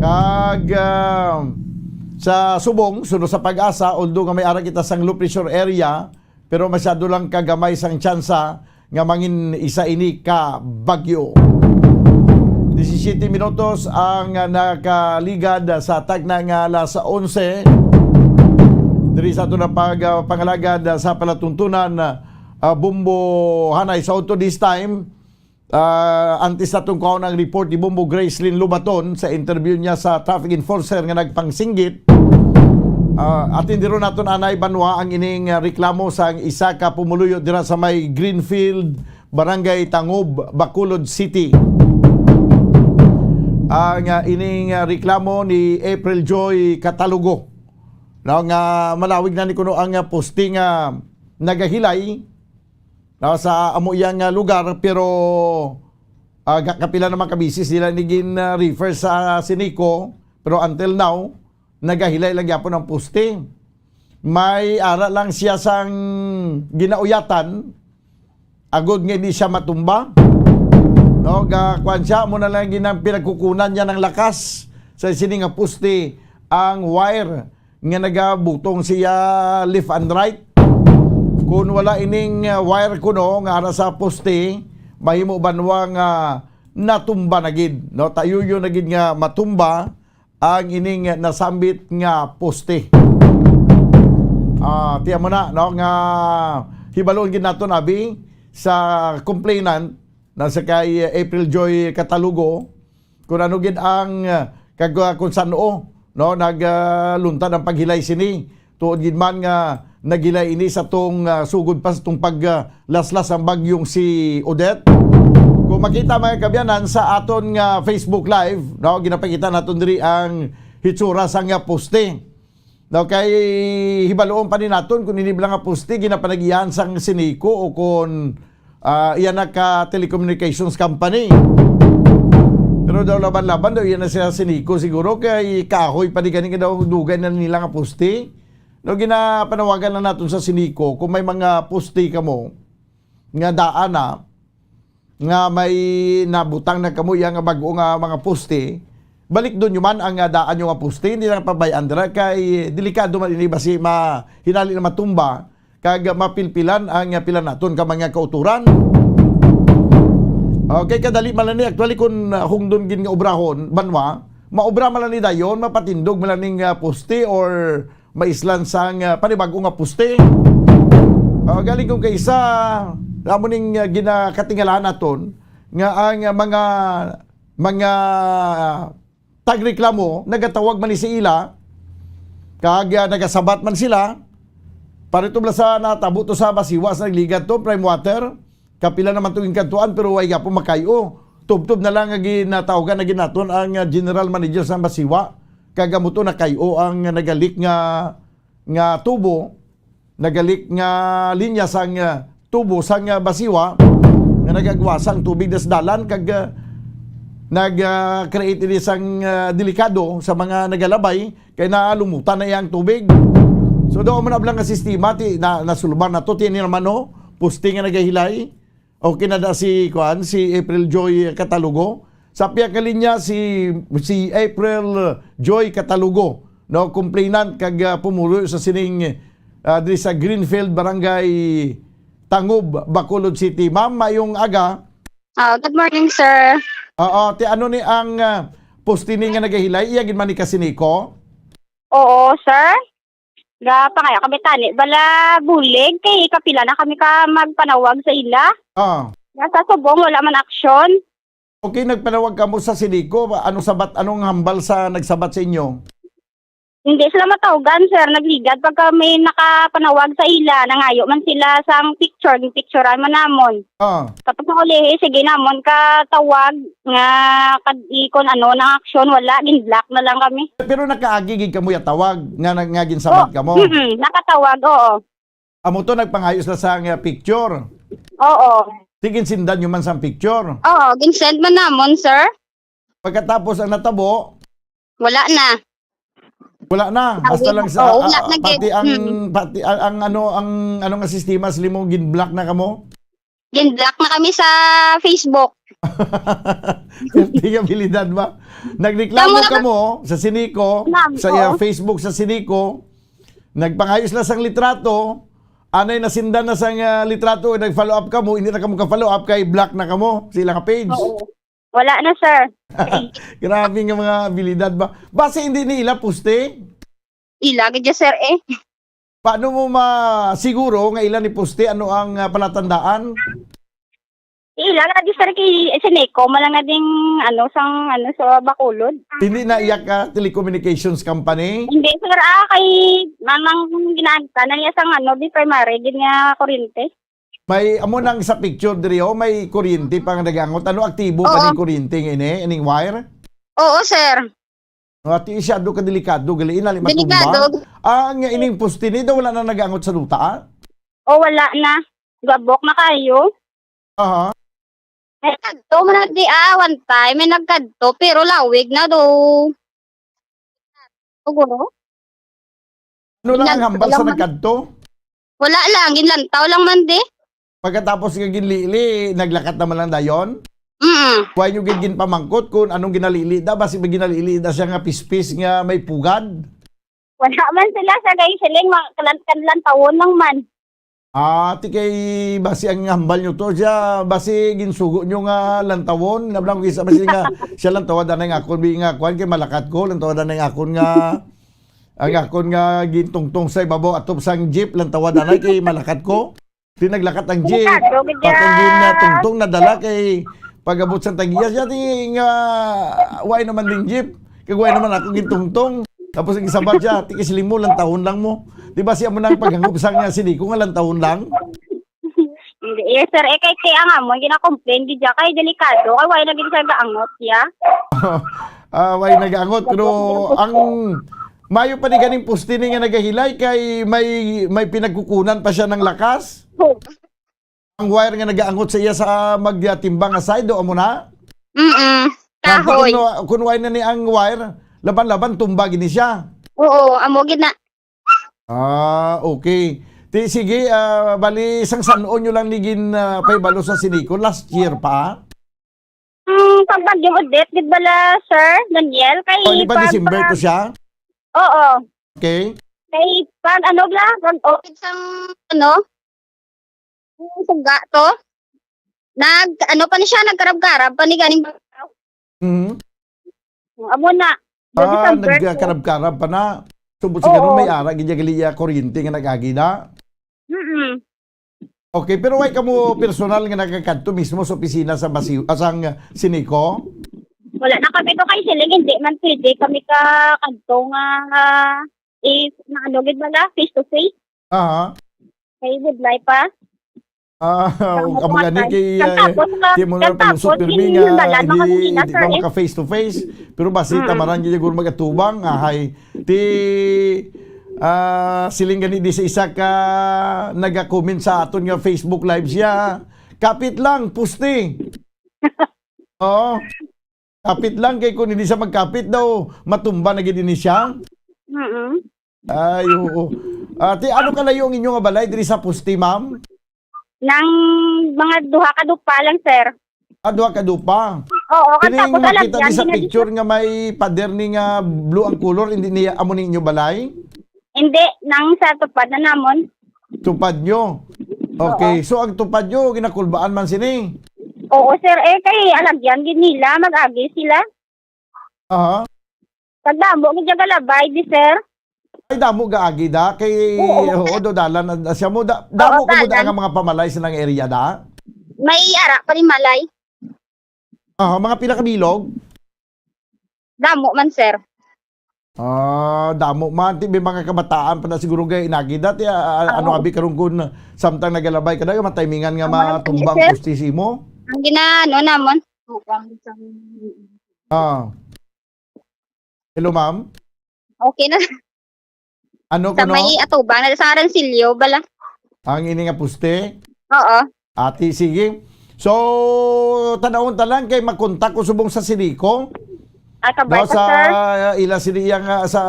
Kag, ah, sa subong, suno sa PAGASA, although nga may ara kita sang low pressure area, pero masyado lang kagamay sang tsansa nga mangin isa ini ka bagyo. Disisiyete minutos ang nakaligad sa tagna nga alas onse. Diri sa aton na pag, ah, pangalagad, ah, sa palatuntunan, ah, Bombo Hanay. So, to this time, ah, antes natong kuhaon ang report ni Bombo Gracelyn Lubaton sa interview niya sa traffic enforcer nga nagpangsinggit, ah, atindiron naton anay banwa ang ining, ah, reklamo sang isa ka pumuluyo dira sa may Greenfield, Barangay Tangub, Bacolod City. Ang, ah, ining, ah, reklamo ni April Joy Catalogo, no, nga malawig na ni kuno ang, ah, poste nga nagahilay, no, sa amo iya nga lugar, pero, ah, ga-, kapila naman ka beses nila ni gin, ah, refer sa Sinico, pero until now, nagahilay lang gyapon ang poste. May ara lang siya sang ginauyatan, agod nga hindi siya matumba. No, ga, kuwan siya, amo na lang gid ang pinagkukunan niya ng lakas sa sini nga poste ang wire nga nagabutong siya left and right. Kung wala ining, uh, wire kuno nga ara sa poste, mahimo banwa nga natumba na gid, no? Tayuyo na gid nga matumba ang ining nasambit nga poste. Ah, tiyan mo na, no, nga hibalon gid naton abi sa complainant na sa kay April Joy Catalugo, kung ano gid ang, ah, kag, ah, kung san-o, no, nag, ah, luntad ang paghilay sini. Tuod gid man nga naghilay ini sa tong, ah, sugod pa sa tong pag, ah, laslas ang bagyong si Odette. Kung makita, mga kaabyanan, sa aton nga Facebook Live, no, ginapakita naton diri ang hitsura sa nga poste. No, kay hibaluon pa ni naton kung ini bala nga poste ginapanagian sang Sinico o kung, ah, iya na ka telecommunications company. Pero daw laban-laban daw iya na siya Sinico siguro kay kahoy pa di gani nga daw dugay na nila nga poste. No, ginapanawagan na naton sa Sinico kung may mga poste kamo nga daan na nga may nabutang na kamo iya nga bag-o nga mga poste, balikdon nyo man ang, ah, daan nyo nga poste, hindi lang pabayaan dira kay delikado man ini basi ma-, hinali na matumba kag mapilpilan ang, ah, pila naton ka mga kauturan. Okay, kadali man lang ni. Actually, kung, ah, hungdon gid nga obrahon, banwa, maobra man lang ni dayon, mapatindog man lang ning, ah, poste or maislan sang, ah, panibag-o nga poste. Ah, galing kung kaisa, amo ning, ah, ginakatingalahan naton nga ang, ah, mga, mga tagreklamo nagatawag man ni sa ila, kag, ah, nagasabat man sila. Parito bala sa natabo to sa Basiwa sa nagligad to, Prime Water. Kapila naman to ginkadtuan, pero way gapon makay-o. Tubtob na lang nga ginatawagan na gid naton ang, ah, general manager sa Basiwa. Kag amo to nakay-o ang nagalik nga, nga tubo, nagalik nga linya sang, ah, tubo sang, ah, Basiwa nga nagagwasa ang tubig das dalan kag, ah, nag, ah, create ini sang, ah, delikado sa mga nagalabay kay nalumutan na iyang tubig. So, daw man ablang nga sistema ti na, nasulbar na to, ti ini naman, no, poste nga nagahilay. Okay na da si, kuan, si April Joy Catalugo. Sa pihak nga linya, si, si April Joy Catalugo, no, complainant kag, ah, pumuloy sa sining, ah, diri sa Greenfield, Barangay Tangub, Bacolod City. Ma'am, mayong aga. Ah, good morning, sir. Oo, ti ano ni ang, ah, poste ni nga nagahilay? Iya gid man ni ka Sinico? Oo, sir. Ga, pangayo kami tani. Bala, bulig, kay kapila na kami ka magpanawag sa ila. Ah. Nga sa subong, wala man aksyon. Okay, nagpanawag kamo sa Sinico. Ano sabat, anong hambal sa nagsabat sa inyo? Hindi sila matawgan, sir. Nagligad pag kami nakapanawag sa ila. Nangayo man sila sang picture. Picturean man namon. Ah. Tapos sa ulihi, sige namon katawag nga kad-, ikon ano, nang aksyon, wala. Gin-block na lang kami. Pero nakaagi gid kamo ya tawag nga, nga ginsabat Oh, kamo? Mm-mm, nakatawag, oo. Amo to, nagpangayo sila sang, ah, picture. Oo. Ti ginsendan nyo man sang picture? Oo, ginsend man namon, sir. Pagkatapos ang natabo? Wala na. Wala na. Hasta lang sa, Oo, wala ah, na pati gid. ang, Mm. pati ang, ang ano, ang ano nga sistema, sila mo, gin-block na kamo? Gin-block na kami sa Facebook. Perting abilidad ba? Nagreklamo Tama na ba? kamo sa Sinico, Ma'am, sa, ah, oo. Facebook sa Sinico, nagpangayo sila sang litrato, anay nasindan na sang, ah, litrato, nag-follow up kamo, hindi na kamo ka-follow up kay block na kamo sa ilang page. Oo. Wala na, sir. Grabe nga mga abilidad ba? Basi hindi ni ila poste? Ila gid ya, sir, eh. Paano mo masiguro nga ila ni poste? Ano ang, ah, palatandaan? Ila na di, sir, kay Sinico, mala nga ding, ano, sang, ano, sa Bacolod. Hindi na iya ka telecommunications company? Hindi, sir, ah, kay mamang ginaan ka na niya sang, ano, di primary, gid nga kuryente. May, amo nang sa picture diri, oh, may kuryente pa nga nagaangot. Ano, aktibo pa Oo. ning kuryente nga ini, ining wire? Oo, sir. Ati, siya do ka delikado, gali, inali matumba. Delikado. Ah, nga ining poste ni daw wala na nagaangot sa duta, ah? Oh, wala na. Gabok na kayo. Aha. May kadto man na di, ah, one time, may nagkadto, pero lawig na do. Siguro. Ano lang ang Naglantaw hambal sa lang man. nagkadto? Wala lang, ginlantaw lang man di. Pagkatapos nga ginlili, naglakat naman lang dayon? Mm. Wa nyo gid ginpamangkot kung anong ginalili da, basi may ginalili da siya nga pispis nga may pugad? Wala man sila sa kay siling, ma-, kalan-, kanlantawon lang man. Ah, ti kay basi ang hambal nyo to siya, basi ginsugo nyo nga lantawon, nablang ko isa basi nga siya lang tawad anay nga akon, bi nga kwan kay malakat ko, lang tawad anay nga akon nga, ang akon nga gintungtong sa ibabaw atop sang jeep, lang tawad anay kay malakat ko. Di naglakat ang jeep. Delikado gid Pag ang yan. gintungtong nadala kay pag-abot sa tagiya siya, di nga, way naman ding jeep. Kag way naman ako gintungtong. Tapos ang isabat siya, ti kay siling mo, lantawon lang mo. Di ba siya mo nang paghangop sa nga Sinico nga lantawon lang? Hindi. Yes, sir. Eh, kay, kay ang amon, gina-complain gid siya. Kay delikado. Kay way na gid siya gaangot siya. Ah, way nagaangot. Pero ang mayo pa ni ganing poste ni nga nagahilay kay may, may pinagkukunan pa siya ng lakas. Ang wire nga nagaangot sa iya sa magtimbang nga side, o amo na? Mm-mm. Nga, Kahoy. Kung, kung wire na ni ang wire, laban-laban, tumba gini siya. Oo, amo gid na. Ah, okay. Ti, sige, ah, bali, sang san-o nyo lang ni gin, ah, pahibalo sa Sinico? Last year pa? Ang pag Bagyong Odette, gid bala, Sir Daniel? Kay Oh, di ba pag December to siya? Oo. Okay. Kay pag ano bala, pag open sang, ano, yung suga to, nag, ano pa ni siya, nagkarab-karab pa ni ganing balaw. Mhm. Amo na. Ah, December to. Nagkarab-karab pa na. Subot siguro Oo. may ara gid ya gali ya kuryente nga nag-agi na. Mm-mm. Okay, pero way kamo personal nga nagakadto mismo sa opisina sa Basi-, ah, sang Sinico? Wala na kami to kay siling, hindi man pwede kami ka kadto nga, ah, is, na ano gid bala, face to face. Aha. Kay budlay pa. Ah, Kamo kamo gani kay, kay, ah, tapos nga, di mo na kag tapos, palusot pirmi nga hindi, hindi ka maka face to face. Pero basi Mm. tamaran gyud siguro magatubang, ahay. Ti, ah, siling gani di sa isa ka naga-comment sa aton nga Facebook Live siya. Kapit lang, pusti. Oo. Kapit lang, kay kung hindi siya magkapit daw, matumba na gid ini siya. Mm-mm. Ay, oo. Ah, ti, ano kalayo ang inyo nga balay diri sa pusti, ma'am? Nang mga duha ka dupa lang, sir. Ah, duha ka dupa. Oo, Kining katapos makita alagyan di sa din na picture nga may pader ni nga blue ang color, hindi niya amo ni inyo balay? Hindi, nang sa tupad na namon. Tupad nyo? Okay, Oo. So ang tupad nyo, ginakulbaan man sini? Oo, sir. Eh, kay alagyan gid nila, mag-agi sila. Aha. Pag damo, gid galabay, di, sir? Ay, damo gaagi da. Kay, Oo. oo, do dalan na, na siya mo. Da, Oo, damo ko mo da dalan. Ang mga pamalay sa nang area da? May ara pa ni malay. Aha, mga pila ka bilog? Damo man, sir. Ah, damo man. Ti, may mga kabataan pa na siguro gay inagi dati. Ah, ah, ano Oo. abi karon kun samtang nagalabay ka na, matimingan nga Ang mga matumbang sir. Pusti si mo? Ang ginaano namon. Ah. Hello, ma'am? Okay na. Ano Sa kuno? May atubang na sa Aransilio, bala. Ang ini nga puste? Oo. Ati, sige. So, tanawon ta lang kay makontak ko subong sa Sinico. Ah, kabay No, ka, sa sir? Ila sini iya nga sa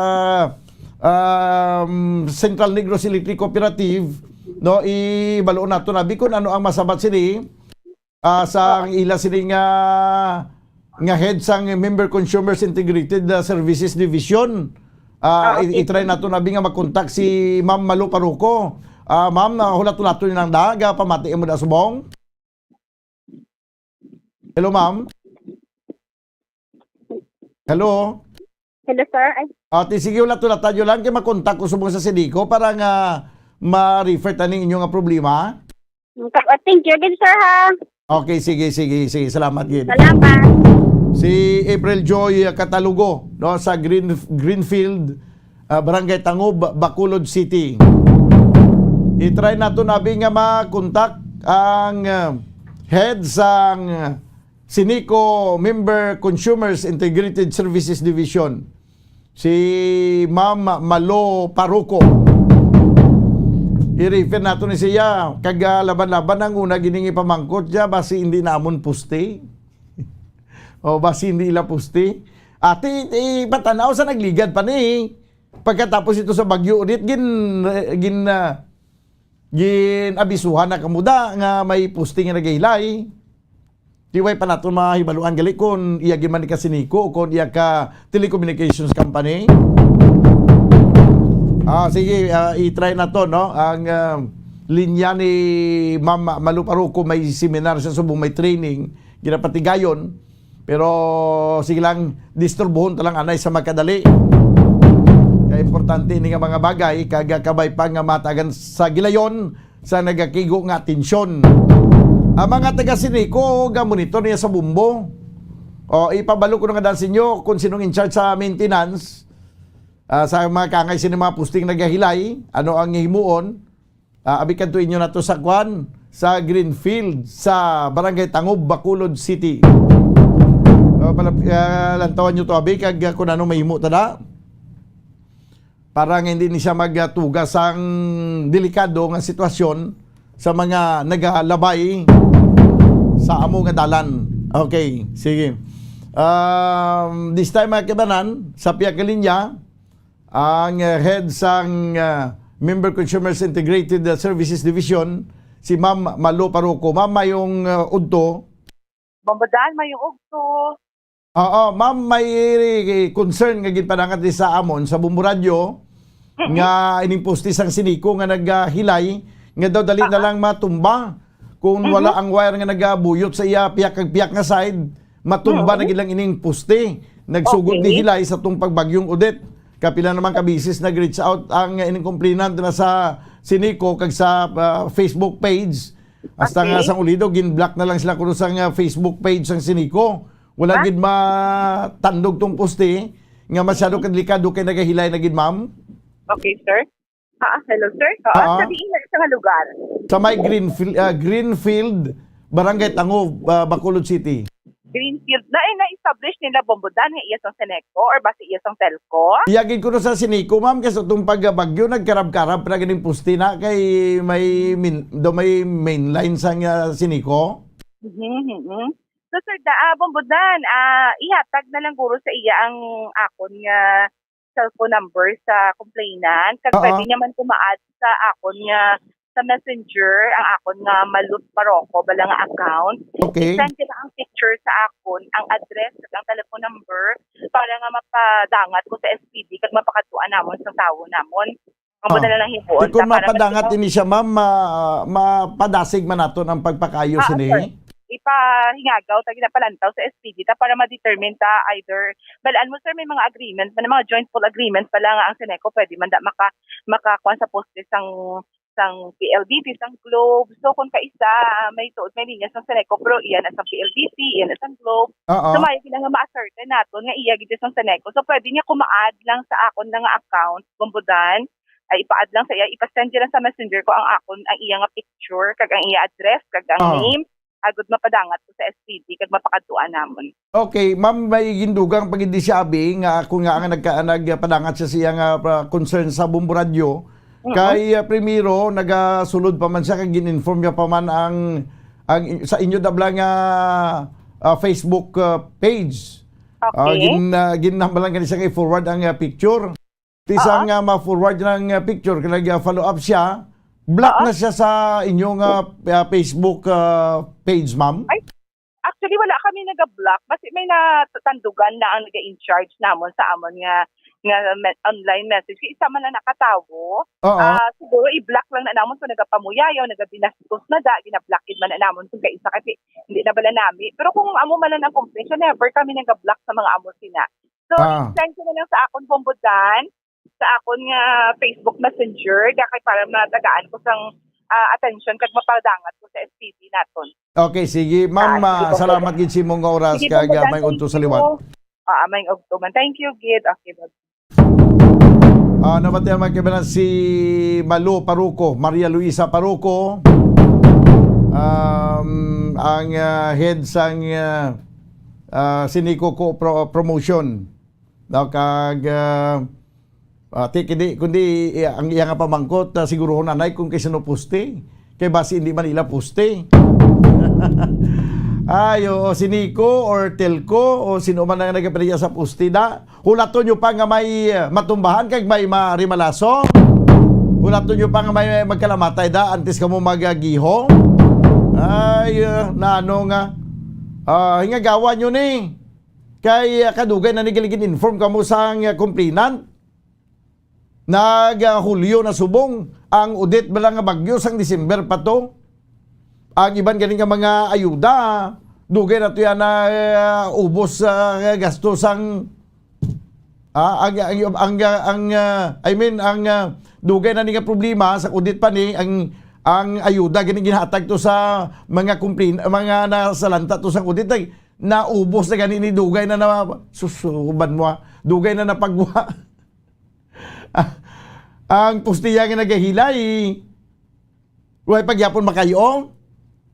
um, Central Negros Electric Cooperative, no, ibalo nato na bi kung ano ang masabat sini, ah, sa ila sini nga, nga head sang Member Consumers Integrated, ah, Services Division. Ah, i- i-try nato na bi nga makontak si Ma'am Malu Paruco. Ah, ma'am, ah, hulat-hulaton lang da, ga pamati mo da subong. Hello, ma'am. Hello. Hello, sir. Ay, Ah, ti sige, hulat-hulaton lang kay makontak ko subong sa Ceneco para nga ma-refer taning inyo nga problema. ah, thank you again, sir, ha. Okay, sige, sige, sige. Salamat gid. Salamat. Si April Joy Catalugo, no, sa Green Greenfield, ah, Barangay Tangub, Bacolod City. I-try nato na bi nga makontak ang, ah, head sang Ceneco Member Consumers Integrated Services Division, si Ma'am Malo Paruco. I-refer nato ni siya, kag, ah, laban-laban ang una gining ipamangkot siya, basi hindi namon puste. O basi hindi ila puste. Ati, ipatanaw sa nagligad pa ni. Pagkatapos ito sa bagyo, ulit gin, gin, ah, gin-abisuhan na kamo da nga may puste nga nagahilay. Di way pa naton mahibaluan gali kung iya gid man ka Ceneco o kung iya ka telecommunications company. Ah, sige, ah, i-try nato, no? Ang, ah, linya ni Ma'am Malu Paruco, may seminar sa subong, may training, ginapatigayon. Pero sige lang, disturbuhon ta lang anay sa magkadali. Kay importante ini nga mga bagay, kag kabay pa nga matagan sa gilayon sa nagakigo nga atensyon. Ang mga taga Ceneco, ga-monitor niya sa bumbo. O, ipabalo ko na nga daan sa inyo kung sinong in charge sa maintenance. Ah, sa mga kaangay sini mga posting nagahilay, ano ang himuon? Ah, abi kadto inyo nato sa kwan, sa Greenfield, sa Barangay Tangub, Bacolod City. So, pala, ah, lantawan nyo to, abi, kag, ah, kung ano mahimo tada. Para nga hindi ni siya magtuga sang delikado nga sitwasyon sa mga nagalabay sa amo nga dalan. Okay, sige. Um, this time, mga kibanan, sa pihak nga linya, ang, uh, head sang, uh, Member Consumers Integrated, uh, Services Division, si Ma'am Malo Paruco. Ma'am, mayong, uh, udto. Bambadan, mayong udto. Oo, ma'am, may concern nga ginpadangat di sa amon sa Bumbo Radyo nga ining poste sang Ceneco nga naghilay nga daw dali na lang matumba kung wala ang wire nga nagabuyot sa iya piyak kag piyak nga side, matumba na gid lang ining poste. Nagsugod ni hilay sa tong pagbagyong Odette. Kapila naman ka beses nag-reach out ang ining complainant na sa Ceneco kag sa, ah, Facebook page. Hasta nga sang ulido, gin-block na lang sila kuno sang, ah, Facebook page sang Ceneco. Wala gid matandog tong poste nga masyado ka delikado kay nagahilay na gid, ma'am. Okay, sir. Ah, hello, sir. Ah, sa diin na sa nga lugar? Sa may Greenfield, ah, Greenfield, Barangay Tangub, ah, Bacolod City. Greenfield na, eh, na-establish nila Bambadan nga iya sang Ceneco or basi iya sang Telco? Iya gid kuno sa Ceneco, ma'am, kay sa tong pagbagyo nagkarab-karab pa na ganing poste na kay may min, do may main line sang, ah, Ceneco. Mhm, mhm. So, sir, da, ah, Bambadan, ah, ihatag na lang guro sa iya ang akon nga cellphone number sa complainant. Kag pwede niya man kuma-add sa akon nga, sa Messenger, ang akon nga Malut Barroco bala nga account. Okay. I-send nila ang picture sa akon, ang address, kag ang telephone number, para nga mapadangat ko sa S P D kag mapakadtuan namon sa tawo namon. Amo na lang himuon. Di kung mapadangat ini siya, ma'am, ma, mapadasig man naton ang pagpakayo sini. Ipahingagaw ta, ginapalantaw sa S P D ta para ma-determine ta either, balaan mo, sir, may mga agreement, may mga joint pool agreement pala nga ang Ceneco pwede man da maka, makakuan sa poste sang, sang P L D T, sang Globe. So, kung kaisa, may tuod, may linya sang Ceneco, pero iya na sang P L D T, iya na sang Globe. Oo. So, may gina nga ma-ascertain naton nga iya gid sang Ceneco. So, pwede niya kuma-add lang sa akon na nga account, Bambadan, ay ipa-add lang sa iya, ipa-send niya lang sa messenger ko ang akon, ang iya nga picture, kag ang iya address, kag ang Ah. name, agud mapadangat ko sa S P D, kag mapakadtuan namon. Okay, ma'am, may gindugang pag hindi siya abi nga kung nga ang nagka, nagpadangat siya sa iya nga, ah, concern sa Bumbo Radyo. Kay, ah, primero, nagasulod pa man siya, kay gin-inform niya pa man ang, ang in-, sa inyo dabla nga, ah, Facebook, ah, page. Ah, Okay. gin, ah, ginhambalan ka ni siya kay forward ang, ah, picture. Ti sa Oo. nga ma-forward ng, ah, picture, kag nag-follow up siya, block Oo. na siya sa inyong, ah, ah, Facebook, ah, page, ma'am? Ay, actually, wala kami naga-block. Basi may natandugan na ang naga-in-charge namon sa amon nga, nga me-, online message. Kay isa man lang nakatawo. Oo. Ah, siguro i-block lang na namon kung nagapamuyayaw, nagabinastos na da, gina-block man na namon kung kaisa kasi hindi na bala nami. Pero kung amo man lang ang complaint, so never kami naga-block sa mga amo sina. So, Ah. i-send ko na lang sa akon, Bombo Dan, sa akon nga Facebook Messenger, da kay para matagaan ko sang, ah, attention kag mapadangat ko sa S T D naton. Okay, sige. Ma'am, Ah, sige ah, po, salamat sir. gid sa imong oras Sige po, kag, ah, sir. may Thank udto sa you. liwat. Ah, may udto man. Thank you, gid. Okay, bye. Ah, nabatian man kami na si Malu Paruco, Maria Luisa Paruco, um, ang, ah, head sang, ah, ah, Sinico Co-, Pro-, Promotion. No, kag, ah, ah, ti-, kundi, kundi, eh, ang iya nga pamangkot, ah, siguruhon anay kung kay sino poste. Kay basi hindi man ila poste. Ay, oo, Sinico or Telco o sino man ang nagapadala sa poste da. Hulaton nyo pa nga may, ah, matumbahan kag may marimalaso. Hulaton nyo pa nga may magkalamatay da antes kamo magagihom. Ay, ah, nano nga. Ah, hingagawa nyo ni. Kay, ah, kadugay na ni gali gin-inform kamo sang, ah, complainant. Nag, ah, Hulyo na subong ang Odette bala nga bagyo sang December pa to. Ang iban gani nga mga ayuda, dugay na to yan na, ah, ubos, ah, gasto sang, ah, ang, ang, ang, ang, ah, I mean, ang, ah, dugay na ni nga problema sa Odette pa ni ang, ang ayuda gani ginhatag to sa mga complain-, mga nasalanta to sa Odette, ay, naubos na gani ni dugay na na, susuban mo, ah. Dugay na napagwa. Ang postiya nga nagahilay, way pagyapon makayo.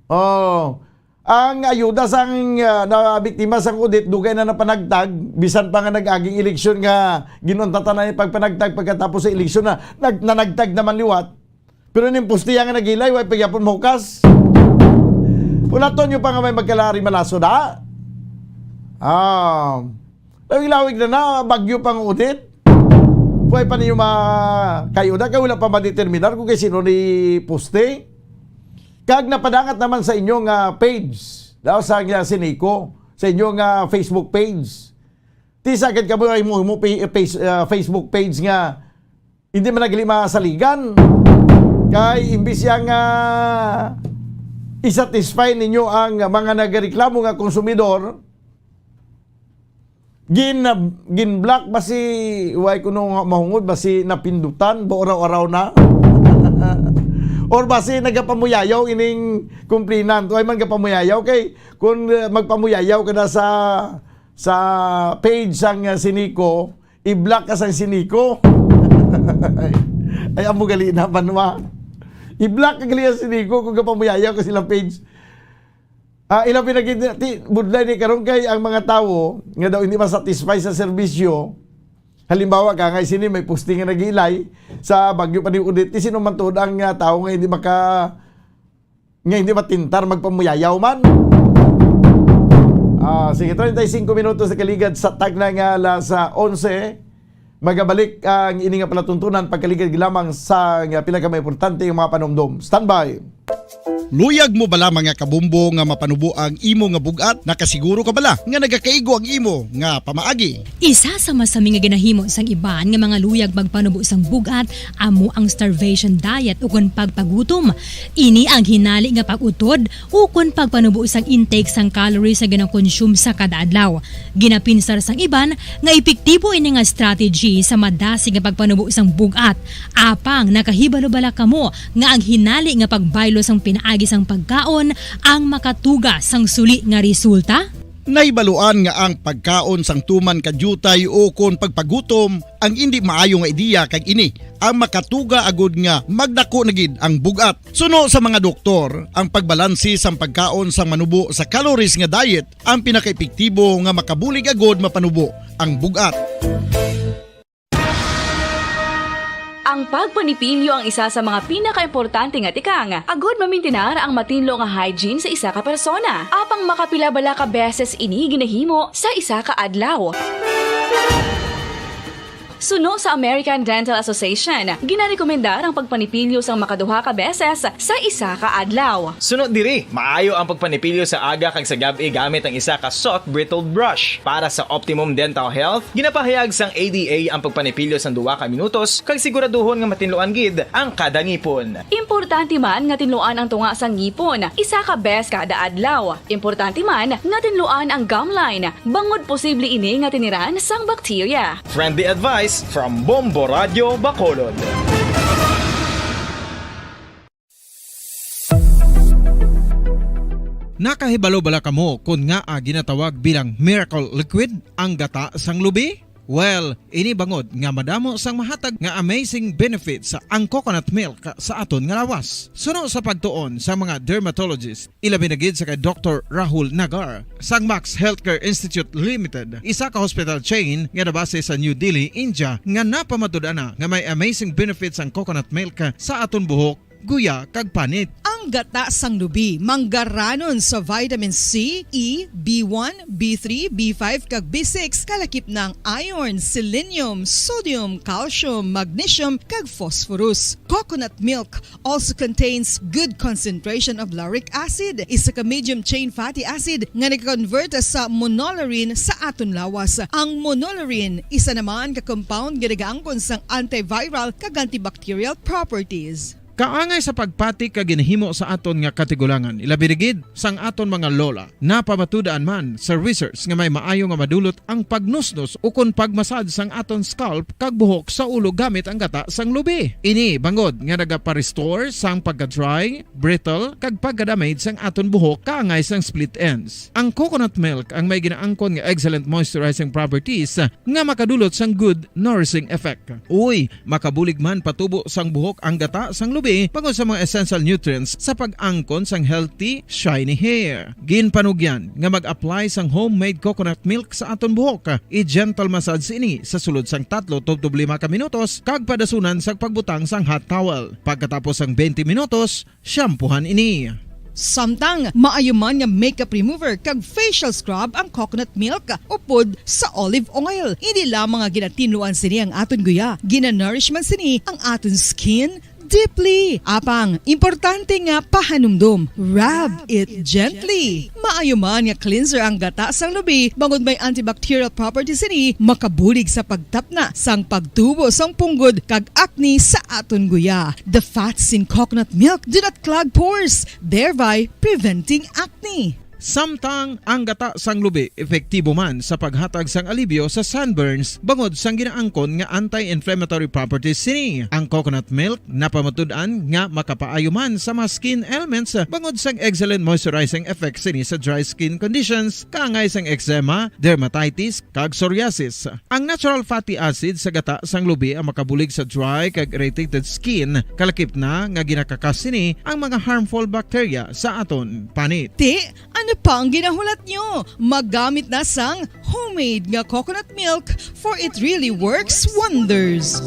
Oh. Ang ayuda sang, ah, nabiktima sang Odette, dugay na napanagtag, bisan pa nga nag-aging eleksyon nga ginuntatan na yung pagpanagtag pagkatapos sa eleksyon na nag-, nanagtag naman liwat. Pero ning postiya nga nagilay, way pagyapon mahukas. Hulaton nyo pa nga may magkalarimalaso da. Ah, lawig-lawig na na, bagyo pang Odette. Way pa ninyo ma-, kayo na, kay wala pa madeterminar kung kay sino ni poste. Kag napadangat naman sa inyong, ah, page, daw sa, ah, Sinico, sa inyong, ah, Facebook page. Ti sagad kamo ay mo, mo pa-, page, ah, Facebook page nga hindi man nagli masaligan. Kay imbis yang, ah, i-satisfy ninyo ang mga nagareklamo nga konsumidor, gin-, gin-block ba si, way ko nung mahungod ba si napindutan, ba uraw-uraw na? Or ba si nagapamuyayaw ining complainant? Way man gapamuyayaw kay kung, ah, magpamuyayaw ka na sa, sa page sang, ah, Sinico, i-block ka sang Sinico. Ay, amo gali na, banwa. I-block ka gali ang Sinico kung gapamuyayaw ka silang page. Ah, ilabi na gid, ti, budlay ni karon kay ang mga tawo nga daw hindi ma-satisfy sa serbisyo, halimbawa ka nga sini may posting nga nagilay sa Bagyo pa ni Odette, ti sino man tuod ang, ah, tawo nga hindi maka-, nga hindi matintar magpamuyayaw man? Ah, sige, treinta y cinco minutos na kaligad sa tagna nga alas, ah, onse. Magabalik ang ini nga palatuntunan pagkaligad lamang sa nga pila ka mga importante nga mga panumdom. Standby. Luyag mo bala, mga kabumbo, nga mapanubo ang imo nga bug-at? Nakasiguro ka bala nga nagakaigo ang imo nga pamaagi? Isa sa masami nga ginahimo sang iban nga mga luyag magpanubo sang bug-at amo ang starvation diet ukon pagpagutom. Ini ang hinali nga pag-utod ukon pagpanubo sang intake sang calories nga ginakonsume sa kada adlaw. Ginapinsar sang iban nga epektibo ini nga strategy sa madasig nga pagpanubo sang bug-at. Apang nakahibalo bala kamo nga ang hinali nga pagbaylo sang pinaagi sang pagkaon ang makatuga sang suli nga resulta? Nahibaluan nga ang pagkaon sang tuman ka diutay ukon pagpagutom ang indi maayo nga ideya, kag ini ang makatuga agud nga magdako na gid ang bug-at. Suno sa mga doktor, ang pagbalanse sang pagkaon sang manubo sa calories nga diet ang pinakaepektibo nga makabulig agud mapanubo ang bug-at. Ang pagpanipilyo ang isa sa mga pinakaimportante nga tikang agud mamintinar ang matinlo nga hygiene sa isa ka persona. Apang makapila bala ka beses ini ginahimo sa isa ka adlaw? Suno sa American Dental Association, ginarekomendar ang pagpanipilyo sang makaduha ka beses sa isa ka adlaw. Suno diri, maayo ang pagpanipilyo sa aga kag sa gab-i gamit ang isa ka soft bristled brush. Para sa optimum dental health, ginapahayag sang A D A ang pagpanipilyo sang duha ka minutos kag siguraduhon nga matinluan gid ang kada ngipon. Importante man nga tinluan ang tunga sang ngipon isa ka bes kada adlaw. Importante man nga tinluan ang gum line, bangod posible ini nga tiniran sang bakterya. Friendly advice from Bombo Radio Bacolod. Nakahibalo bala kamo kon ngaa ginatawag bilang miracle liquid ang gata sang lubi? Well, ini bangod nga madamo sang mahatag nga amazing benefits ang coconut milk sa aton nga lawas. Suno sa pagtuon sa mga dermatologist, ilabi na gid sa kay Doktor Rahul Nagar sang Max Healthcare Institute Limited, isa ka hospital chain nga nabase sa New Delhi, India, nga napamatud-an na nga may amazing benefits ang coconut milk sa aton buhok, guya, kag panit. Ang gata sang lubi manggaranon sa vitamin C, E, B one, B three, B five, kag B six, kalakip na ang iron, selenium, sodium, calcium, magnesium, kag phosphorus. Coconut milk also contains good concentration of lauric acid, isa ka medium chain fatty acid nga nag-convert sa monolaurin sa aton lawas. Ang monolaurin isa naman ka compound nga nagaangkon sang antiviral kag antibacterial properties. Kaangay sa pagpati kag ginahimo sa aton nga katigulangan, ilabi na gid sang aton mga lola. Napamatud-an man sa research nga may maayo nga madulot ang pagnusnos ukon pagmasad sang aton scalp kag buhok sa ulo gamit ang gata sang lubi. Ini bangod nga nagapa-restore sang pagka-dry, brittle, kag pagka-damage sang aton buhok kaangay sang split ends. Ang coconut milk ang may ginaangkon nga excellent moisturizing properties nga makadulot sang good nourishing effect. Uy, makabulig man patubo sang buhok ang gata sang lubi bangod sa mga essential nutrients sa pag-angkon sang healthy, shiny hair. Ginpanugyan nga mag-apply sang homemade coconut milk sa aton buhok. I-gentle massage ini sa sulod sang tatlo tubtob lima ka minutos kag padasunan sang pagbutang sang hot towel. Pagkatapos sang twenty minutos, shampoohan ini. Samtang maayo man nga makeup remover kag facial scrub ang coconut milk upod sa olive oil. Hindi lamang nga ginatinluan sini ang aton guya, ginanourish man sini ang aton skin deeply. Apang, importante nga pahanumdom, rub it gently. Maayo man nga cleanser ang gata sang lubi, bangod may antibacterial properties sini, makabulig sa pagtapna sang pagtubo sang punggod kag acne sa aton guya. The fats in coconut milk do not clog pores, thereby preventing acne. Samtang ang gata sang lubi epektibo man sa paghatag sang alibyo sa sunburns bangod sang ginaangkon nga anti-inflammatory properties sini. Ang coconut milk napamatud-an nga makapaayo man sa mga skin ailments bangod sang excellent moisturizing effect sini sa dry skin conditions kaangay sang eczema, dermatitis, kag psoriasis. Ang natural fatty acid sa gata sang lubi ang makabulig sa dry kag irritated skin, kalakip na nga ginakakas sini ang mga harmful bacteria sa aton panit. Ti, ano pa ang ginahulat nyo? Maggamit na sang homemade nga coconut milk, for it really works wonders.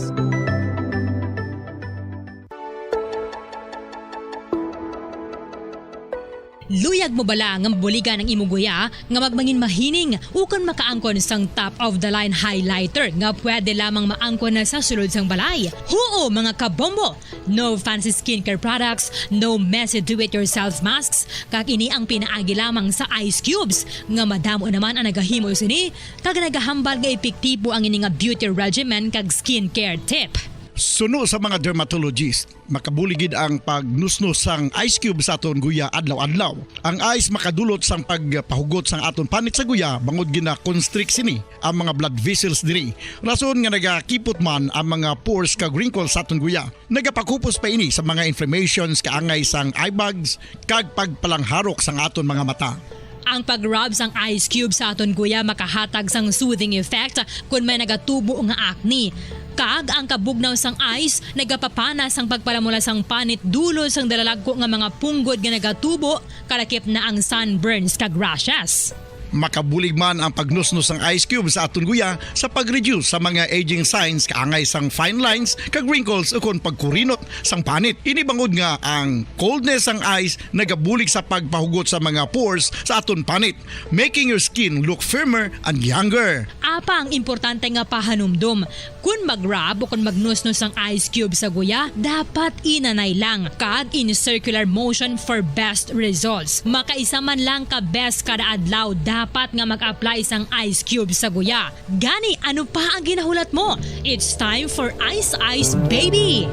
Luyag mo bala nga mabuligan ang imo guya nga magmangin mahining ukon makaangkon sang top of the line highlighter nga pwede lamang maangkon na sa sulod sang balay? Huo, mga kabombo! No fancy skincare products, no messy do-it-yourself masks, kag ini ang pinaagi lamang sa ice cubes nga madamo naman ang nagahimo sini kag nagahambal nga epektibo ang ini nga beauty regimen kag skincare tip. Suno sa mga dermatologist, makabulig gid ang pagnusnos sang ice cube sa aton guya adlaw-adlaw. Ang ice makadulot sang pagpahugot sang aton panit sa guya bangod gina-constrict sini ang mga blood vessels diri. Rason nga nagakipot man ang mga pores kag wrinkles sa aton guya. Nagapakupos pa ini sa mga inflammations kaangay sang eye bags kag pagpalangharok sang aton mga mata. Ang pag-rub sang ice cube sa aton guya makahatag sang soothing effect kon may nagatubo nga acne. Kag ang kabugnaw sang ice nagapapana sang pagpalamula sang panit dulot sang dalalagko nga mga punggod nga nagatubo, kalakip na ang sunburns kag rashes. Makabulig man ang pagnusnos sang ice cube sa aton guya sa pag-reduce sa mga aging signs kaangay sang fine lines kag wrinkles ukon pagkurinot sang panit. Ini bangod nga ang coldness sang ice nagabulig sa pagpahugot sa mga pores sa aton panit, making your skin look firmer and younger. Apa ang importante nga pahanumdom, kun mag-rub o kun magnusnos ang ice cube sa guya, dapat inanay lang kag in circular motion for best results. Makaisa man lang ka beses kada adlaw dapat nga mag-apply sang ice cube sa guya. Gani, ano pa ang ginahulat mo? It's time for Ice Ice Baby!